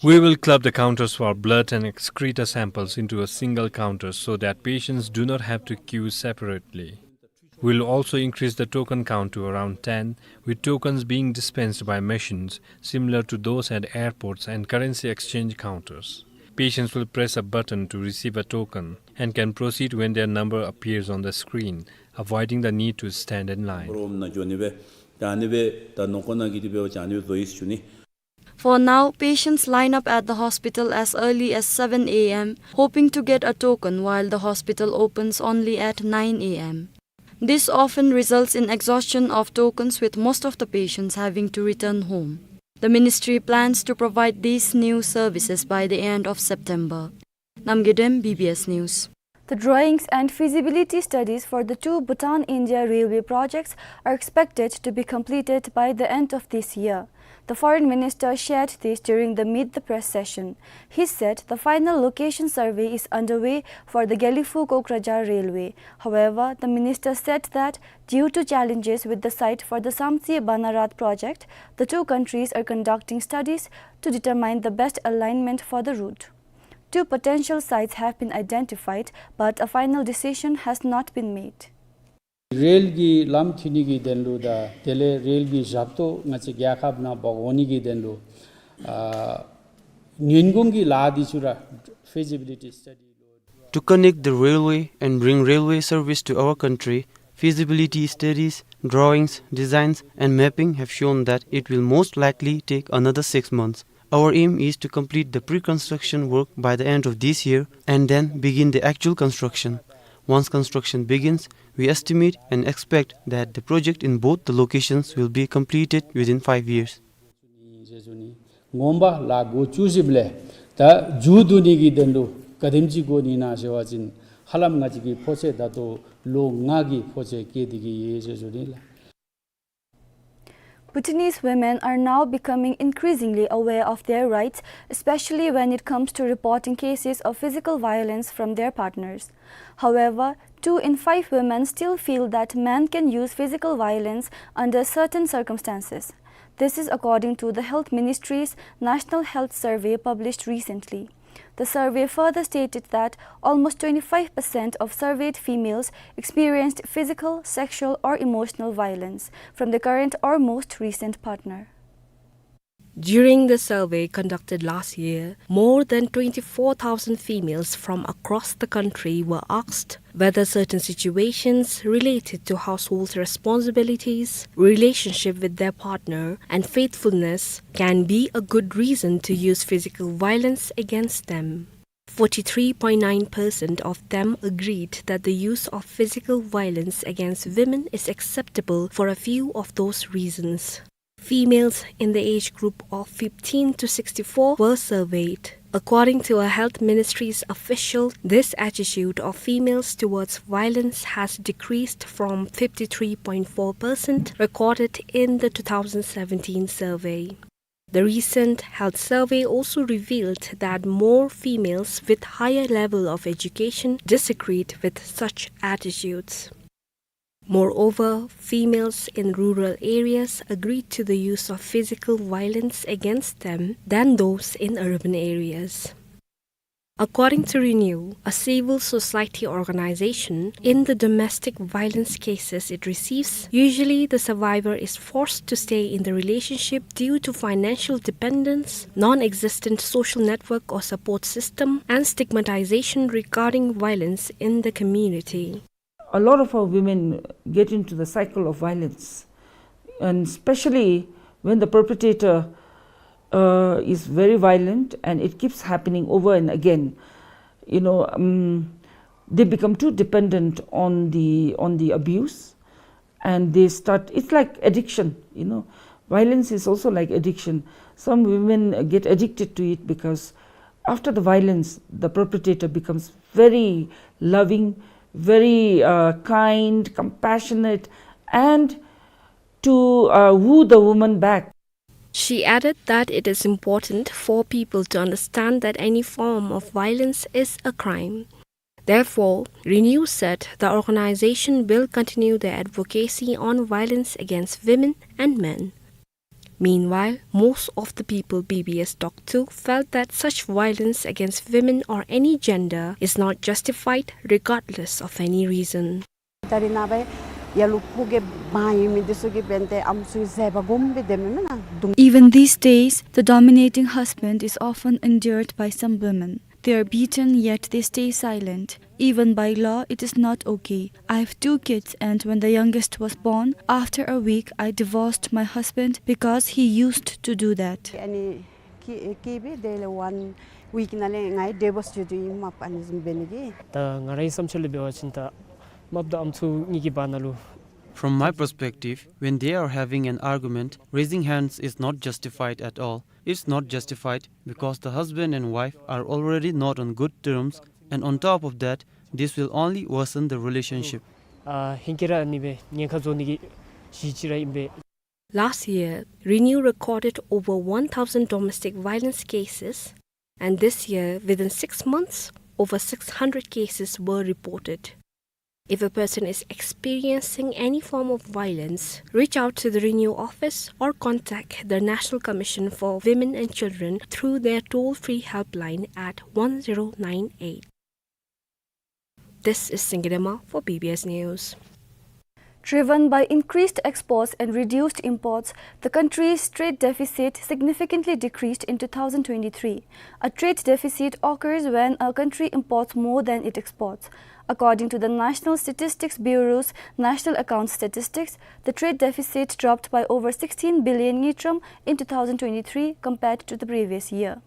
We will club the counters for blood and excreta samples into a single counter so that patients do not have to queue separately. We'll also increase the token count to around ten, with tokens being dispensed by machines similar to those at airports and currency exchange counters. Patients will press a button to receive a token and can proceed when their number appears on the screen, avoiding the need to stand in line. འབོར་འོགམ་ནང་འགྱོ་ནི་སྦེ་ད་ཨ་ནི་སྦེ་ད་ནང་འཁོད་ནང་གི་དེ་འབདཝ་ཅིན་ཨ་ནི་སྦེ་བཟོ་ཡི་ཟེར་ཞུ་ནི། For now, patients line up at the hospital as early as seven a m, hoping to get a token while the hospital opens only at nine a m. This often results in exhaustion of tokens, with most of the patients having to return home. The ministry plans to provide these new services by the end of September. Namgay Dem, B B S News. The drawings and feasibility studies for the two Bhutan-India railway projects are expected to be completed by the end of this year. The foreign minister shared this during the Meet the Press session. He said the final location survey is underway for the Gelephu-Kokrajhar railway. However, the minister said that due to challenges with the site for the Samtse-Banarhat project, the two countries are conducting studies to determine the best alignment for the route. Two potential sites have been identified, but a final decision has not been made. རེལ་གྱི་ལམ་མཐུད་ནི་གི་དོན་ལུ་དང་དེ་ལས་རེལ་གྱི་ཞབས་ཏོག་ང་བཅས་རྒྱལ་ཁབ་ནང་འབག་འོང་ནི་གི་དོན་ལུ་ཨ་ཉིན་གུང་གི་ལཱ་འདི་ཚུ་ར་feasibility study ལུ། To connect the railway and bring railway service to our country, feasibility studies, drawings, designs, and mapping have shown that it will most likely take another six months. Our aim is to complete the pre-construction work by the end of this year and then begin the actual construction. Once construction begins, we estimate and expect that the project in both the locations will be completed within five years. ངོ་མ་ལཱ་འགོ་བཙུགས་ཞིནམ་ལས་ད་མཇུག་བསྡུ་ནི་གི་དོན་ལུ་ག་དེམ་ཅིག་འགོར་ནི་ན་ཟེར་བ་ཅིན་ཧ་ལམ་ང་བཅས་ཀྱི་ཕོ་ཚོད་ད་ལྟོ་ལོ་ལྔ་གི་ཕོ་ཚོད་བཀལ་ཏེ་གི་ཡོད་ཟེར་ཞུ་ནི་ལགས། Bhutanese women are now becoming increasingly aware of their rights, especially when it comes to reporting cases of physical violence from their partners. However, two in five women still feel that men can use physical violence under certain circumstances. This is according to the Health Ministry's National Health Survey published recently. The survey further stated that almost twenty-five percent of surveyed females experienced physical, sexual, or emotional violence from the current or most recent partner. During the survey conducted last year, more than twenty-four thousand females from across the country were asked whether certain situations related to household responsibilities, relationship with their partner, and faithfulness can be a good reason to use physical violence against them. Forty-three point nine percent of them agreed that the use of physical violence against women is acceptable for a few of those reasons. Females in the age group of fifteen to sixty-four were surveyed. According to a health ministry's official, this attitude of females towards violence has decreased from fifty-three point four percent recorded in the two thousand seventeen survey. The recent health survey also revealed that more females with higher level of education disagreed with such attitudes. Moreover, females in rural areas agreed to the use of physical violence against them than those in urban areas. According to Renew, a civil society organization, in the domestic violence cases it receives, usually the survivor is forced to stay in the relationship due to financial dependence, non-existent social network or support system, and stigmatization regarding violence in the community. A lot of our women get into the cycle of violence, and especially when the perpetrator uh, is very violent and it keeps happening over and again, you know, um, they become too dependent on the on the abuse, and they start, it's like addiction, you know. Violence is also like addiction. Some women get addicted to it because after the violence, the perpetrator becomes very loving, very uh, kind, compassionate, and to uh, woo the woman back. She added that it is important for people to understand that any form of violence is a crime. Therefore, Renew said the organization will continue their advocacy on violence against women and men. Meanwhile, most of the people B B S talked to felt that such violence against women or any gender is not justified regardless of any reason. Tari na bai, ཡ་ལུ་ཕོ་གི་བང་ཡོད་མི་འདི་ཚུ་གིས་འབདན་ཏེ་ཨམ་སྲུའི་མཛད་པ་སྒོམ་སྦེ་སྡོདཔ་མེན་ན་དུམ། Even these days, the dominating husband is often endured by some women. They are beaten, yet they stay silent. Even by law, it is not okay. I have two kids, and when the youngest was born, after a week, I divorced my husband because he used to do that. ཨ་ནི་ཀི་ཀི་སྦེ་དེ་ལས་one week ནང་ལས་ང་ཌི་བོརསི་བྱིན་དོ་ཨིན་མ་པ་ཨ་ནི་བཟུམ་འབད་ནི་གི། ད་ང་རའི་བསམ་འཆར་ལས་འབད་བ་ཅིན་ད་མ་པ་དང་ཨམ་སྲུ་གཉིས་ཀྱི་བར་ན་ལུ། From my perspective, when they are having an argument, raising hands is not justified at all. It's not justified because the husband and wife are already not on good terms, and on top of that, this will only worsen the relationship. ཨ་ཧེང་སྐལ་ར་ཨ་ནི་སྦེ་ཉེན་ཁ་བཟོ་ནི་གི་གཞི་ཅིག་ར་ཨིན་པས། Last year, RENEW recorded over one thousand domestic violence cases, and this year, within six months, over six hundred cases were reported. If a person is experiencing any form of violence, reach out to the RENEW office or contact the National Commission for Women and Children through their toll-free helpline at one zero nine eight. This is Singye Dema for B B S News. Driven by increased exports and reduced imports, the country's trade deficit significantly decreased in two thousand twenty-three. A trade deficit occurs when a country imports more than it exports. According to the National Statistics Bureau's National Account Statistics, the trade deficit dropped by over sixteen billion ngultrum in two thousand twenty-three compared to the previous year.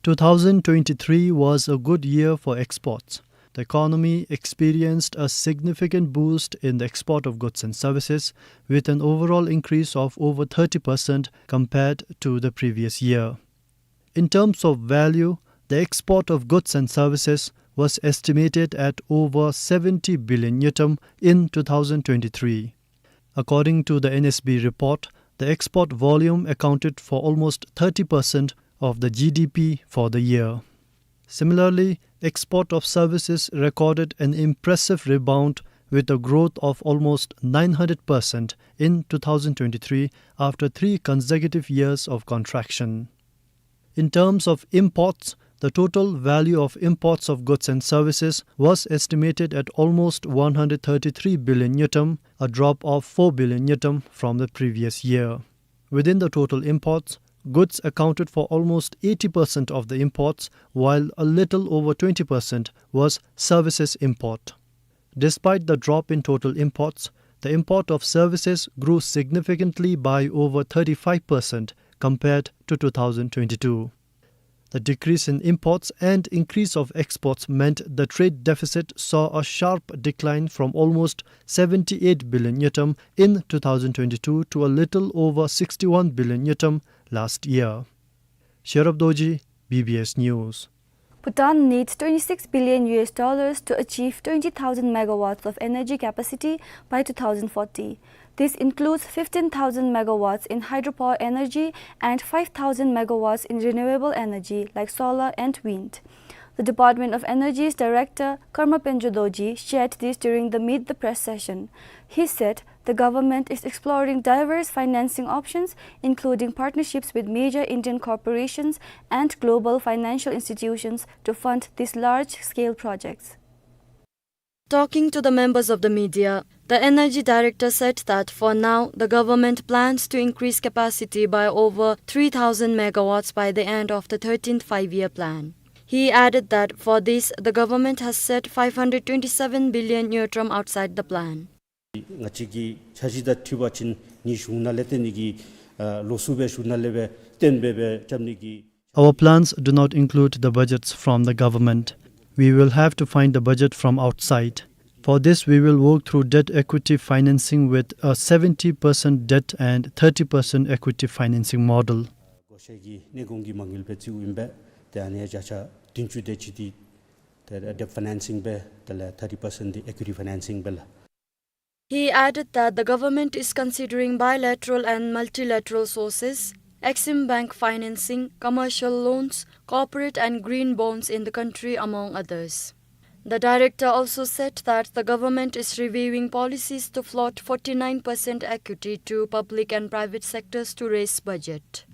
Two thousand twenty-three was a good year for exports. The economy experienced a significant boost in the export of goods and services, with an overall increase of over thirty percent compared to the previous year. In terms of value, the export of goods and services was estimated at over seventy billion ngultrum in two thousand twenty-three. According to the N S B report, the export volume accounted for almost thirty percent of the G D P for the year. Similarly, export of services recorded an impressive rebound with a growth of almost nine hundred percent in two thousand twenty-three after three consecutive years of contraction. In terms of imports, the total value of imports of goods and services was estimated at almost one hundred thirty-three billion ngultrum, a drop of four billion ngultrum from the previous year. Within the total imports, goods accounted for almost eighty percent of the imports, while a little over twenty percent was services import. Despite the drop in total imports, the import of services grew significantly by over thirty-five percent compared to two thousand twenty-two. The decrease in imports and increase of exports meant the trade deficit saw a sharp decline from almost seventy-eight billion ngultrum in two thousand twenty-two to a little over sixty-one billion ngultrum last year. Sherab Dorji, B B S News. Bhutan needs twenty-six billion U S dollars to achieve twenty thousand megawatts of energy capacity by two thousand forty. This includes fifteen thousand megawatts in hydropower energy and five thousand megawatts in renewable energy like solar and wind. The Department of Energy's director, Karma Penjo Dorji, shared this during the Meet the Press session. He said the government is exploring diverse financing options, including partnerships with major Indian corporations and global financial institutions, to fund these large-scale projects. Talking to the members of the media, the energy director said that for now, the government plans to increase capacity by over three thousand megawatts by the end of the thirteenth Five-Year Plan. He added that for this, the government has set five hundred twenty-seven billion ngultrum outside the plan. ང་བཅས་ཀྱི་འཆར་གཞི་དང་འཁྲིལ་བ་ཅིན་ནི་གཞུང་ནང་ལས་བཏོན་ནི་གི་ཨ་ལོགས་སུ་སྦེ་གཞུང་ནང་ལས་སྦེ་བཏོན་སྦེ་སྦེ་རྐྱབ་ནི་གི། Our plans do not include the budgets from the government. We will have to find the budget from outside. For this, we will work through debt equity financing with a seventy percent debt and thirty percent equity financing model. བགོ་བཤའ་གི་གནས་གོང་གི་མ་དངུལ་སྦེ་བརྩིཝ་ཨིན་པས། ཏེ་ཨ་ནི་བརྒྱ་ཆ་བདུན་ཅུ་དེ་ཅིག་འདི་ཏེ་debt financing སྦེ་དེ་ལས་thirty percent འདི་equity financing སྦེ་ལགས། He added that the government is considering bilateral and multilateral sources, Exim Bank financing, commercial loans, corporate and green bonds in the country, among others. The director also said that the government is reviewing policies to float forty-nine percent equity to public and private sectors to raise budget.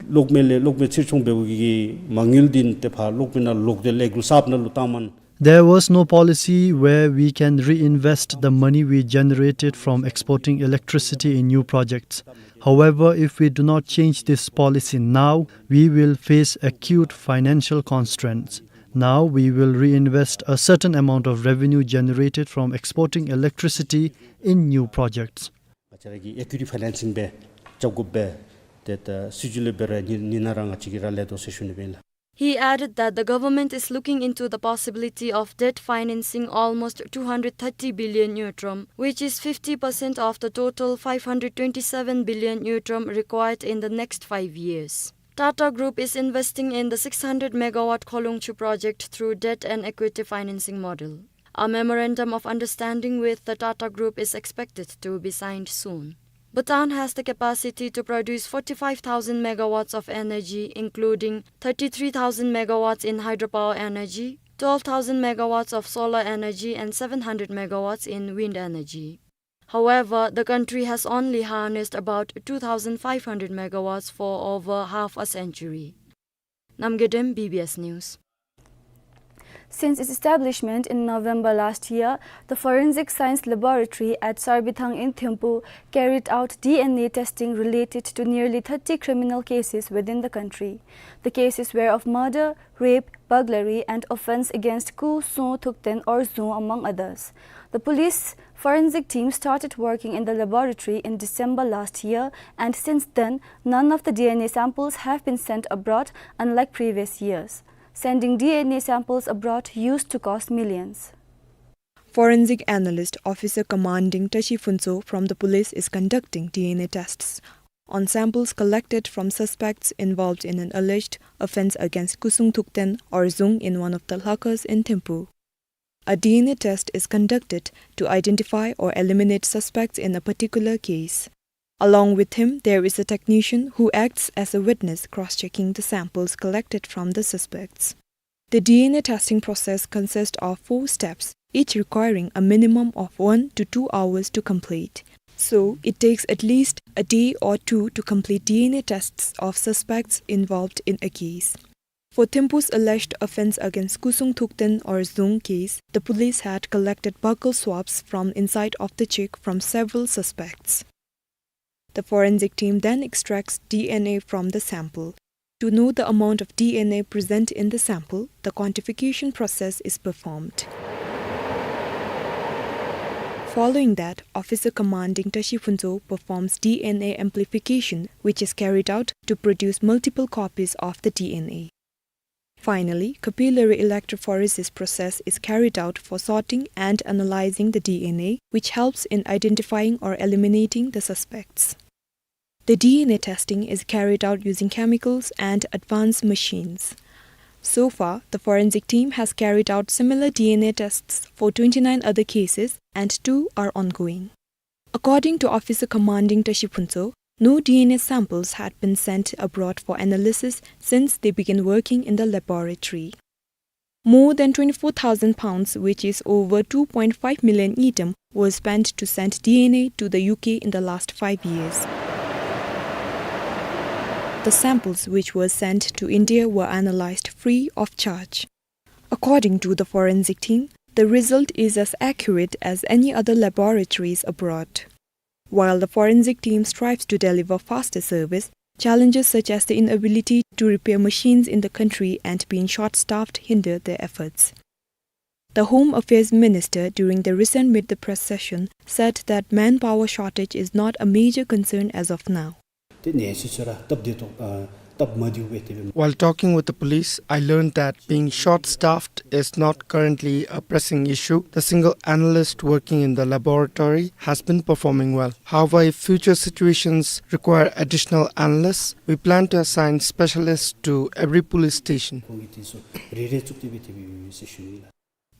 གློག་མེ་ལས་གློག་མེ་ཕྱིར་ཚོང་འབད་བའི་གི་མ་དངུལ་འདི་ཏེ་ཕར་གློག་མེ་ནང་ལོག་སྟེ་ལས་འགུལ་གསརཔ་ནང་ལུ་བཏངམ་མས། There was no policy where we can reinvest the money we generated from exporting electricity in new projects. However, if we do not change this policy now, we will face acute financial constraints. Now, we will reinvest a certain amount of revenue generated from exporting electricity in new projects. ང་བཅས་ར་གིས་equity financing སྦེ་རྐྱབ་དགོཔ་སྦེ་ཏེ་ད་སྲིད་བྱུས་ལས་སྦེ་ར་ནི་ནི་ནང་ར་ང་བཅས་ཀྱིས་ར་ལས་དོ་ཟེར་ཞུ་ནི་སྦེ་ཨིན་ལགས། He added that the government is looking into the possibility of debt financing almost two hundred thirty billion ngultrum, which is fifty percent of the total five hundred twenty-seven billion ngultrum required in the next five years. Tata Group is investing in the six hundred megawatt Kholongchu project through debt and equity financing model. A memorandum of understanding with the Tata Group is expected to be signed soon. Bhutan has the capacity to produce forty-five thousand megawatts of energy, including thirty-three thousand megawatts in hydropower energy, twelve thousand megawatts of solar energy, and seven hundred megawatts in wind energy. However, the country has only harnessed about two thousand five hundred megawatts for over half a century. Namgay Dem, B B S News. Since its establishment in November last year, the Forensic Science Laboratory at Sarbithang in Thimphu carried out D N A testing related to nearly thirty criminal cases within the country. The cases were of murder, rape, burglary, and offense against Kosung Thukten or Zung, among others. The police forensic team started working in the laboratory in December last year, and since then, none of the D N A samples have been sent abroad, unlike previous years. Sending D N A samples abroad used to cost millions. Forensic analyst, Officer Commanding Tashi Phuntsho from the police is conducting D N A tests on samples collected from suspects involved in an alleged offense against Kosung Thukten or Zung in one of the Lhakhas in Thimphu. A D N A test is conducted to identify or eliminate suspects in a particular case. Along with him, there is a technician who acts as a witness, cross-checking the samples collected from the suspects. The D N A testing process consists of four steps, each requiring a minimum of one to two hours to complete. So, it takes at least a day or two to complete D N A tests of suspects involved in a case. For Thimphu's alleged offense against Kosung Thukten or Zung case, the police had collected buccal swabs from inside of the chick from several suspects. The forensic team then extracts D N A from the sample. To know the amount of D N A present in the sample, the quantification process is performed. Following that, Officer Commanding Tashi Phuntsho performs D N A amplification, which is carried out to produce multiple copies of the D N A. Finally, capillary electrophoresis process is carried out for sorting and analyzing the D N A, which helps in identifying or eliminating the suspects. The D N A testing is carried out using chemicals and advanced machines. So far, the forensic team has carried out similar D N A tests for twenty-nine other cases and two are ongoing. According to Officer Commanding Tashi Phuntsho, no D N A samples had been sent abroad for analysis since they began working in the laboratory. More than twenty-four thousand pounds, which is over two point five million ngultrum, was spent to send D N A to the U K in the last five years. The samples which were sent to India were analyzed free of charge. According to the forensic team, the result is as accurate as any other laboratories abroad. While the forensic team strives to deliver faster service, challenges such as the inability to repair machines in the country and being short-staffed hinder their efforts. The Home Affairs Minister, during the recent Meet the Press session, said that manpower shortage is not a major concern as of now. ཏེ་གནས་ཚུལ་ཚུ་ར་སྟབས་བདེ་ཏོག་ཨ་སྟབས་མ་བདེཝ་སྦེ་དེ་སྦེ། While talking with the police, I learned that being short-staffed is not currently a pressing issue. The single analyst working in the laboratory has been performing well. However, if future situations require additional analysts, we plan to assign specialists to every police station. ཁོང་གིས་དེ་ཚུ་རེ་རེ་བཙུགས་ཏེ་སྦེ་དེ་སྦེ་ཡོད་ཟེར་ཞུ་ནི་ལགས།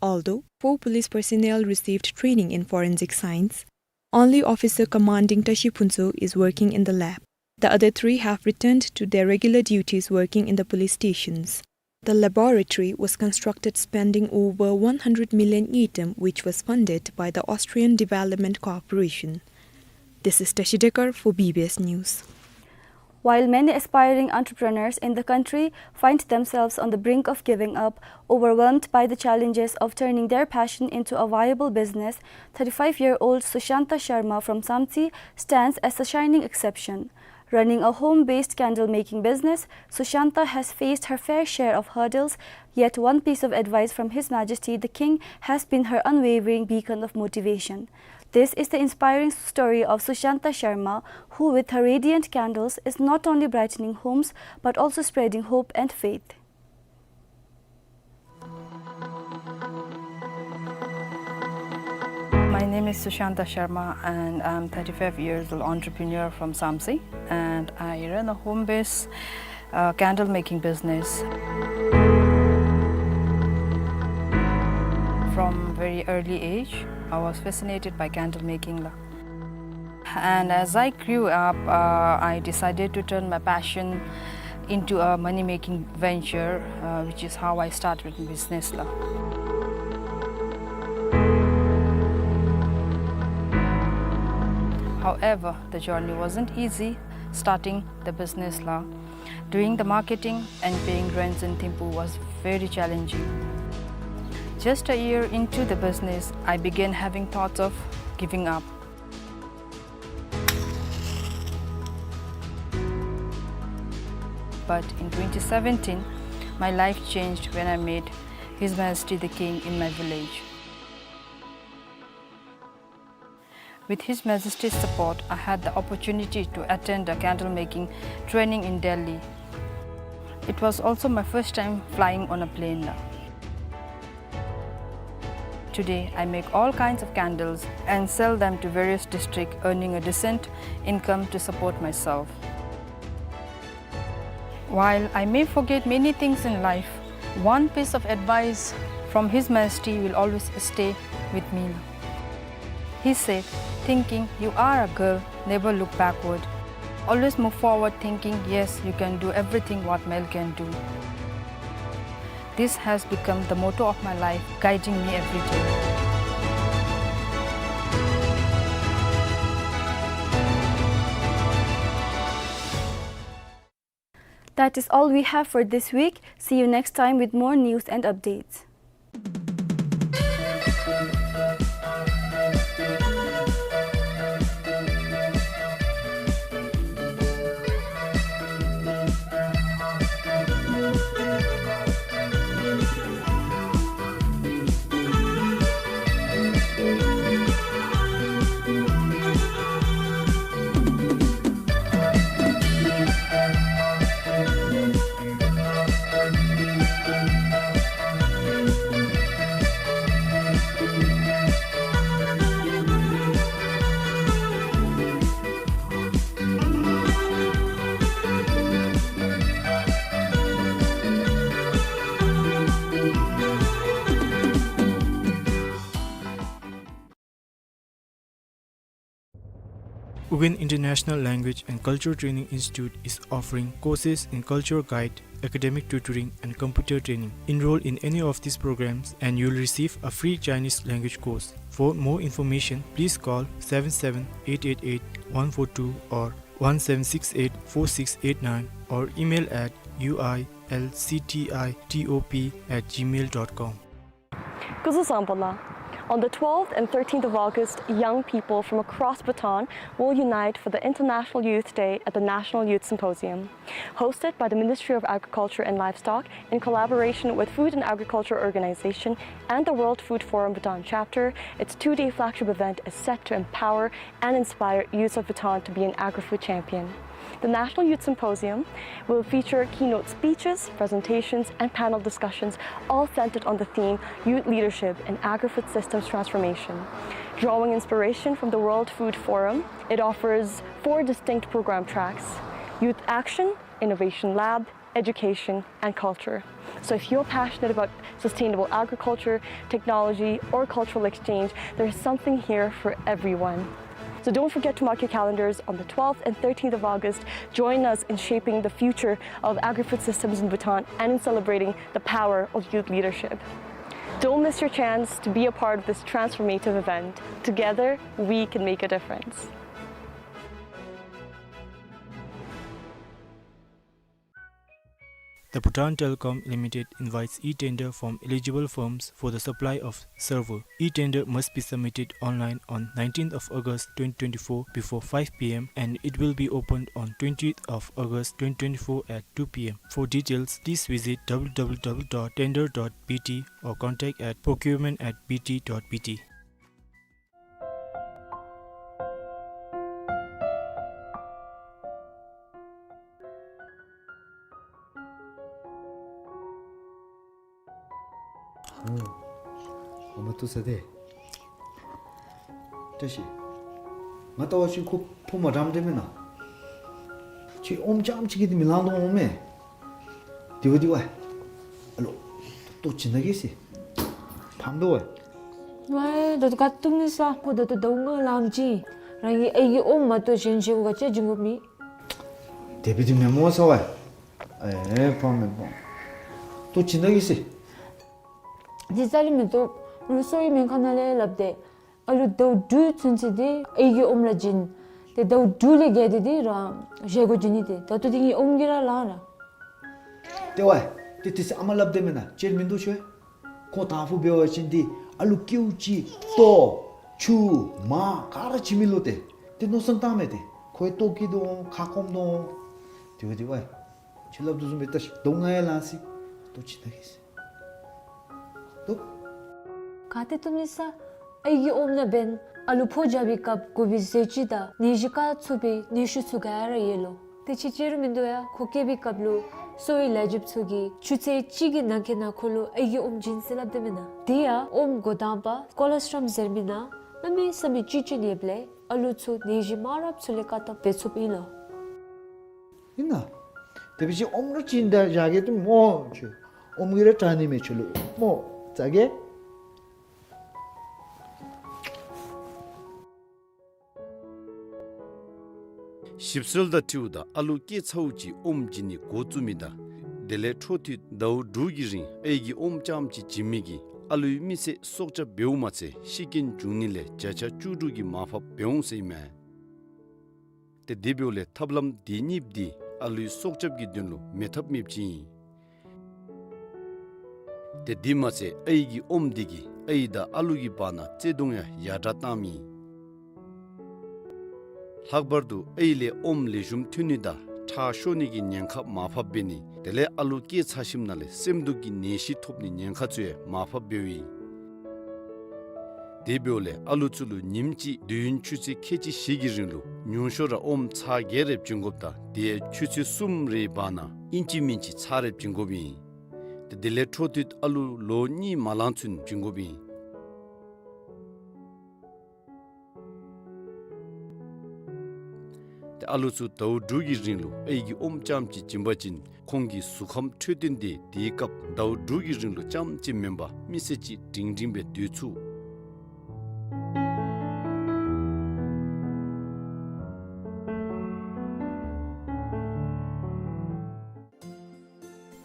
Although four police personnel received training in forensic science, only Officer Commanding Tashi Phuntsho is working in the lab. The other three have returned to their regular duties working in the police stations. The laboratory was constructed spending over one hundred million ngultrum, which was funded by the Austrian Development Corporation. This is Tashi Dekar for B B S News. While many aspiring entrepreneurs in the country find themselves on the brink of giving up, overwhelmed by the challenges of turning their passion into a viable business, thirty-five-year-old Sushanta Sharma from Samtse stands as a shining exception. Running a home-based candle-making business, Sushanta has faced her fair share of hurdles, yet one piece of advice from His Majesty the King has been her unwavering beacon of motivation. This is the inspiring story of Sushanta Sharma, who with her radiant candles is not only brightening homes but also spreading hope and faith. My name is Sushanta Sharma and I'm thirty-five years old entrepreneur from Samtse, and I run a home-based, uh, candle making business. From very early age, I was fascinated by candle making la. And as I grew up, uh, I decided to turn my passion into a money-making venture, uh, which is how I started business la. However, the journey wasn't easy starting the business la. Doing the marketing and paying rents in Thimphu was very challenging. Just a year into the business, I began having thoughts of giving up. But in twenty seventeen, my life changed when I met His Majesty the King in my village. With His Majesty's support, I had the opportunity to attend a candle making training in Delhi. It was also my first time flying on a plane la. Today, I make all kinds of candles and sell them to various districts, earning a decent income to support myself. While I may forget many things in life, one piece of advice from His Majesty will always stay with me. He said, "Thinking you are a girl, never look backward. Always move forward thinking, yes, you can do everything what male can do." This has become the motto of my life, guiding me every day. That is all we have for this week. See you next time with more news and updates. Ugyen International Language and Culture Training Institute is offering courses in culture guide, academic tutoring, and computer training. Enroll in any of these programs and you'll receive a free Chinese language course. For more information, please call seven seven eight eight eight one four two or one seven six eight four six eight nine or email at U I L C T I T O P at gmail dot com. Kuzuzangpo la. On the twelfth and thirteenth of August, young people from across Bhutan will unite for the International Youth Day at the National Youth Symposium. Hosted by the Ministry of Agriculture and Livestock in collaboration with Food and Agriculture Organization and the World Food Forum Bhutan Chapter, its two-day flagship event is set to empower and inspire youths of Bhutan to be an agri-food champion. The National Youth Symposium will feature keynote speeches, presentations, and panel discussions, all centered on the theme Youth Leadership in Agri-Food Systems Transformation. Drawing inspiration from the World Food Forum, it offers four distinct program tracks: Youth Action, Innovation Lab, Education, and Culture. So if you're passionate about sustainable agriculture, technology, or cultural exchange, there's something here for everyone. So don't forget to mark your calendars on the twelfth and thirteenth of August. Join us in shaping the future of agri-food systems in Bhutan and in celebrating the power of youth leadership. Don't miss your chance to be a part of this transformative event. Together, we can make a difference. The Bhutan Telecom Limited invites e-tender from eligible firms for the supply of server. E-tender must be submitted online on nineteenth of August twenty twenty-four before five p m and it will be opened on twentieth of August twenty twenty-four at two p m. For details, please visit w w w dot tender dot b t or contact at procurement at b t dot b t. ཨོ། ཨ་མ་ཏོ་ས་དེ། བཀྲ་ཤིས། ང་ལྟ་བ་ཅིན་ཁོ་ཕོ་མ་འགྲམ་དེ་མེན་ན། ཁྱོད་ཨོམ་རྐྱངམ་ཅིག་གིས་དེ་མི་ལང་དོ་འོང་མེ། དེ་བ་དེ་བ། ཨ་ལོ། ལྟོ་ཅི་ན་གི་སི། ཕམ་དོ་བ། ཝའི་ད་ལྟོ་ག་བཏུབ་ནི་ས་ཁོ་ད་ལྟོ་ཟླཝ་ལྔ་ལངམ་ཅིག་རང་གི་ཨའི་གི་ཨོམ་མ་གཏོགས་གཞན་ཅིག་གུ་ག་ཅི་བྱིན་དགོཔ་མེད། དེ་བ་དེ་མེན་མོ་ས་བ། ཨེ་ཕམ་མེན་ཕམ། ལྟོ་ཅི་ན་གི་སི། དེ་རྩ་ལས་མི་བཏུབ། ང་གསོ་བའི་སྨན་ཁང་ནང་ལས་སླབ་སྟེ། ཨ་ལུ་ཟླཝ་དྲུག་ཚུན་ཚོད་དེ་ཨའི་གི་ཨོམ་ར་བྱིན། དེ་ཟླཝ་དྲུག་ལས་བརྒལ་ཏེ་དེ་རང་བཞེས་སྒོ་བྱིན་ནི་དེ། ད་ལྟོ་དེ་ངེའི་ཨོམ་གྱིས་ར་ལང་ར། དེ་བ། དེ་དེ་སི་ཨ་མ་སླབ་དེ་མེན་ན་ཅིག་མིན་འདུག་ཤོད། ཁོ་དང་ཕུ་འབད་བ་ཅིན་དེ་ཨ་ལུ་ཀེའུ་ཅིག་ལྟོ་ཆུ་མར་ག་ར་བྱིན་མི་ལོ་དེ། དེ་མནོ་བསམ་བཏང་མེ་དེ། ཁོའི་ལྟོ་སྐྱིད་དོ་ཁ་སྐོམ་དོ། དེ་བ་དེ་བ། ཁྱོད་སླབ་དོ་བཟུམ་སྦེ་ལྟ་ཤིག། ཟླཝ་ལྔ་ཡང་ལང་སི། ལྟོ་ཅི་ན་གི་སི། ལྟོ། ག་ཏེ་བཏུབ་ནི་ས། ཨའི་གི་ཨོམ་ནང་འབདན་ཨ་ལུ་ཕོ་རྒྱབ་པའི་སྐབས་དགོ་པའི་ཟས་བཅུད་དང་ནད་གཞི་བཀག་ཚུགས་པའི་ནད་ཤུགས་ཚུ་ག་ར་ཡོད་ལོ། དེ་ཅིག་ཅིག་རུང་མིན་འདུག་ཡ། ཁོ་སྐྱེས་པའི་སྐབས་ལུ་གསོ་བའི་ལས་བྱེདཔ་ཚུ་གིས་ཆུ་ཚོད་གཅིག་གི་ནང་འཁོད་ནང་ཁོ་ལུ་ཨའི་གི་ཨོམ་བྱིན་ཟེར་སླབ་དེ་མེན་ན། དེ་ཡང་ཨོམ་འགོ་དང་པ་ཀོ་ལོ་སི་ཊྲམ་ཟེར་མི་ནང་གནམ་མེད་ས་མེད་བཅུད་ཅིག་ཡོདཔ་ལས་ཨ་ལུ་ཚུ་ནད་གཞི་མང་རབས་ཚུ་ལས་བཀག་ཐབས་འབད་ཚུགསཔ་ཨིན་ལོ། ཨིན་ན། དེ་བ་ཅིན་ཨོམ་ར་བྱིན་ད་བཞག་གེ་ཏེ་མོ་ཁྱོད། ཨོམ་གྱིས་ར་དྲག་ནི་མེད་ཁྱོད་ལུ་མོ། ཟ་གེ། ཞིབ་འཚོལ་དང་འཁྲིལཝ་ད་ཨ་ལུ་སྐྱེས་ཚརཝ་ཅིག་ཨོམ་བྱིན་ནི་འགོ་བཙུགས་མི་དང་དེ་ལས་འཕྲོ་མཐུད་ཟླཝ་དྲུག་གི་རིང་ཨའི་གི་ཨོམ་རྐྱངམ་ཅིག་བྱིན་མི་གིས་ཨ་ལུའི་མི་ཚེ་སྲོག་སྐྱབས་འབདཝ་མ་ཚད་ཤི་རྐྱེན་འབྱུང་ནི་ལས་བརྒྱ་ཆ་བཅུ་དྲུག་གི་མར་ཕབ་འབད་འོང་ཟེར་ཨིན་མས། ཏེ་དེ་འབདཝ་ལས་ཐབས་ལམ་དེ་གཉིས་འདི་ཨ་ལུའི་སྲོག་སྐྱབས་ཀྱི་དོན་ལུ་མེད་ཐབས་མེདཔ་ཅིག་ཨིན། ཏེ་དེ་མ་ཚད་ཨའི་གི་ཨོམ་འདི་གིས་ཨའི་དང་ཨ་ལུ་གི་བར་ན་བརྩེ་གདུང་ཡང་ཡར་དྲག་བཏངམ་ཨིན། ལྷག་པར་དུ་ཨའི་ལས་ཨོམ་ལེགས་ཤོམ་ཐོན་ནི་དང་ཁྲག་ཤོར་ནི་གི་ཉེན་ཁ་མར་ཕབ་འབད་ནི་དེ་ལས་ཨ་ལུ་སྐྱེས་ཚར་ཞིནམ་ལས་སེམས་སྡུག་གི་ནད་གཞི་ཐོབ་ནི་ཉེན་ཁ་ཚུ་ཡང་མར་ཕབ་འབདཝ་ཨིན། དེ་འབདཝ་ལས་ཨ་ལུ་ཚུ་ལུ་ཉིནམ་གཅིག་དུས་ཡུན་ཆུ་ཚོད་ཁལ་གཅིག་བཞི་གི་རིང་ལུ་ཉུང་ཤོས་ར་ཨོམ་ཚར་བརྒྱད་རེ་བྱིན་དགོཔ་དང་དེ་ཡང་ཆུ་ཚོད་གསུམ་རེའི་བར་ན་ཨིན་ཅི་མིན་ཅི་ཚར་རེ་བྱིན་དགོཔ་ཨིན། ཏེ་དེ་ལས་འཕྲོ་མཐུད་ཨ་ལུ་ལོ་གཉིས་མ་ལང་ཚུན་བྱིན་དགོཔ་ཨིན། ཏེ་ཨ་ལུ་ཚུ་ཟླཝ་དྲུག་གི་རིང་ལུ་ཨའི་གི་ཨོམ་རྐྱངམ་ཅིག་བྱིན་པ་ཅིན་ཁོང་གི་གཟུགས་ཁམས་འཕྲོད་བསྟེན་དེ་དེའི་སྐབས་ཟླཝ་དྲུག་གི་རིང་ལུ་རྐྱངམ་ཅིག་མེན་པར་མི་ཚེ་གཅིག་སྒྲིང་སྒྲིང་སྦེ་སྡོད་ཚུགས།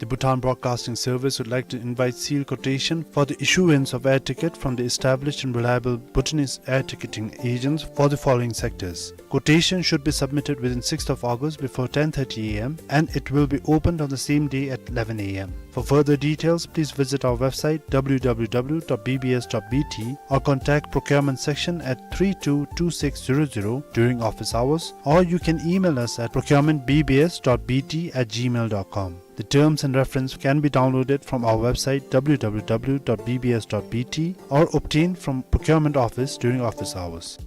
The Bhutan Broadcasting Service would like to invite seal quotation for the issuance of air ticket from the established and reliable Bhutanese air ticketing agents for the following sectors. Quotation should be submitted within sixth of August before ten thirty a m and it will be opened on the same day at eleven a m. For further details, please visit our website w w w dot b b s dot b t or contact procurement section at three two two six zero zero during office hours, or you can email us at procurement b b s dot b t at gmail dot com. The terms and reference can be downloaded from our website w w w dot b b s dot b t or obtained from procurement office during office hours.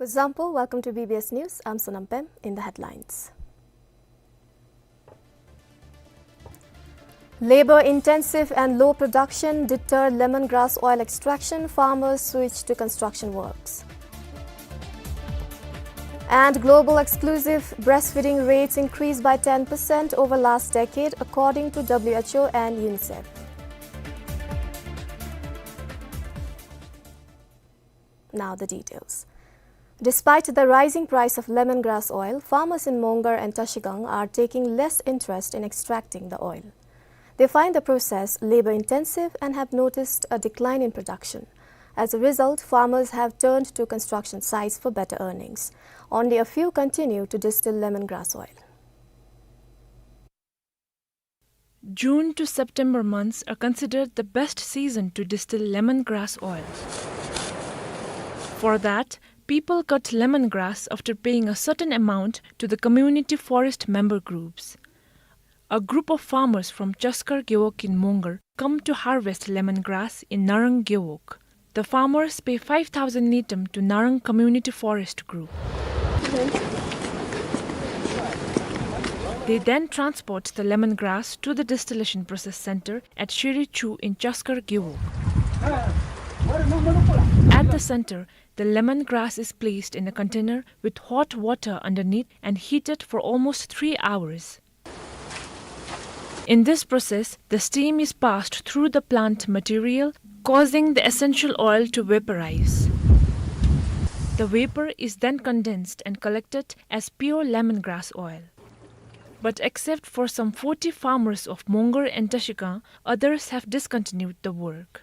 Zampo, welcome to B B S News. I'm Sonam Pem. In the headlines. Labor-intensive and low production deter lemongrass oil extraction, farmers switch to construction works. And global exclusive, breastfeeding rates increased by ten percent over last decade, according to W H O and UNICEF. Now the details. Despite the rising price of lemongrass oil, farmers in Mongar and Trashigang are taking less interest in extracting the oil. They find the process labor-intensive and have noticed a decline in production. As a result, farmers have turned to construction sites for better earnings. Only a few continue to distill lemongrass oil. June to September months are considered the best season to distill lemongrass oil. For that, people cut lemongrass after paying a certain amount to the community forest member groups. A group of farmers from Chaskar Gewog in Mongar come to harvest lemongrass in Narang Gewog. The farmers pay five thousand ngultrum to Narang Community Forest Group. They then transport the lemongrass to the distillation process center at Shirichu in Chaskar Gewog. At the center, the lemongrass is placed in a container with hot water underneath and heated for almost three hours. In this process, the steam is passed through the plant material, causing the essential oil to vaporize. The vapor is then condensed and collected as pure lemongrass oil. But except for some forty farmers of Mongar and Trashigang, others have discontinued the work.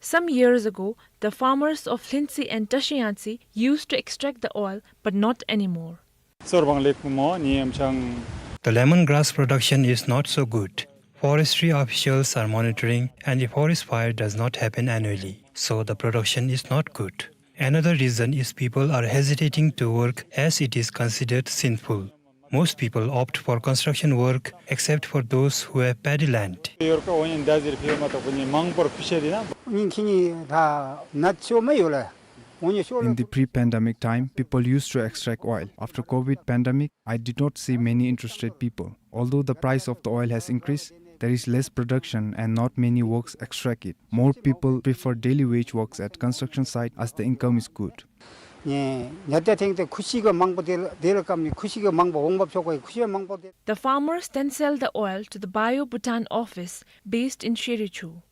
Some years ago, the farmers of Lhintse and Trashiyangtse used to extract the oil, but not anymore. Sorbang lek mo ni em chang. The lemongrass production is not so good. Forestry officials are monitoring, and the forest fire does not happen annually, so the production is not good. Another reason is people are hesitating to work as it is considered sinful. Most people opt for construction work except for those who have paddy land. Yor ka oyin dazir phe ma to ni mang por pise di na. Ni kini da na cho ma yo la. In the pre-pandemic time, people used to extract oil. After COVID pandemic, I did not see many interested people. Although the price of the oil has increased, there is less production and not many works extract it. More people prefer daily wage works at construction site as the income is good. ཉེ་ཉ་ཏེ་ཐེངས་ཏེ་ཁུ་ཤི་གི་མང་པོ་དེ་ལ་དེ་ལ་ཀམ་ནི་ཁུ་ཤི་གི་མང་པོ་འོང་བབ་ཆོག་གི་ཁུ་ཤི་མང་པོ་དེ། The farmers then sell the oil to the Bio Bhutan office based in Shirichu.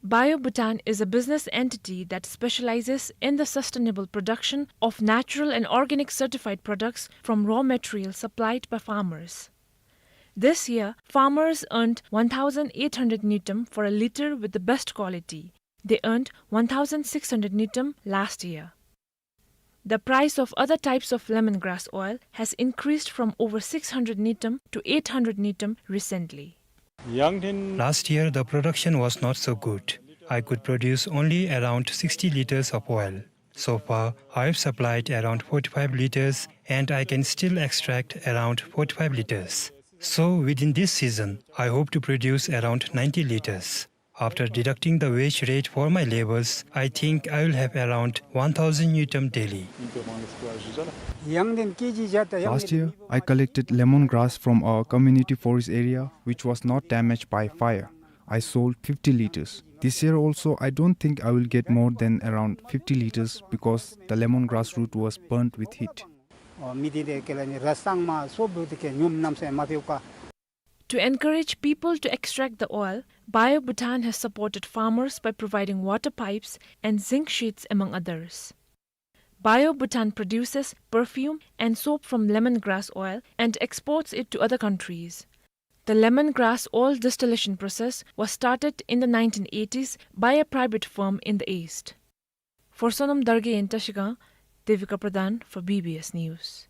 Bio Bhutan is a business entity that specializes in the sustainable production of natural and organic certified products from raw material supplied by farmers. This year, farmers earned one thousand eight hundred ngultrum for a liter with the best quality. They earned one thousand six hundred ngultrum last year. The price of other types of lemongrass oil has increased from over six hundred ngultrum to eight hundred ngultrum recently. Last year, the production was not so good. I could produce only around sixty liters of oil. So far, I have supplied around forty-five liters, and I can still extract around forty-five liters. So, within this season, I hope to produce around ninety liters. After deducting the wage rate for my labors, I think I will have around one thousand ngultrum daily. Last year, I collected lemongrass from our community forest area, which was not damaged by fire. I sold fifty liters. This year also, I don't think I will get more than around fifty liters because the lemongrass root was burnt with heat. To encourage people to extract the oil, Bio Bhutan has supported farmers by providing water pipes and zinc sheets, among others. Bio Bhutan produces perfume and soap from lemongrass oil and exports it to other countries. The lemongrass oil distillation process was started in the nineteen eighties by a private firm in the East. For Sonam Dargay in Trashigang, Devika Pradhan for B B S News.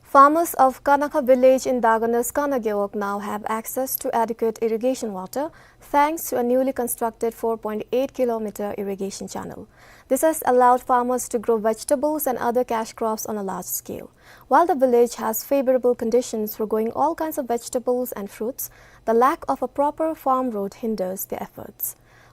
Farmers of Kanakha village in Dagana's Kana Gewog now have access to adequate irrigation water thanks to a newly constructed four point eight kilometer irrigation channel. This has allowed farmers to grow vegetables and other cash crops on a large scale. While the village has favorable conditions for growing all kinds of vegetables and fruits, the lack of a proper farm road hinders their efforts.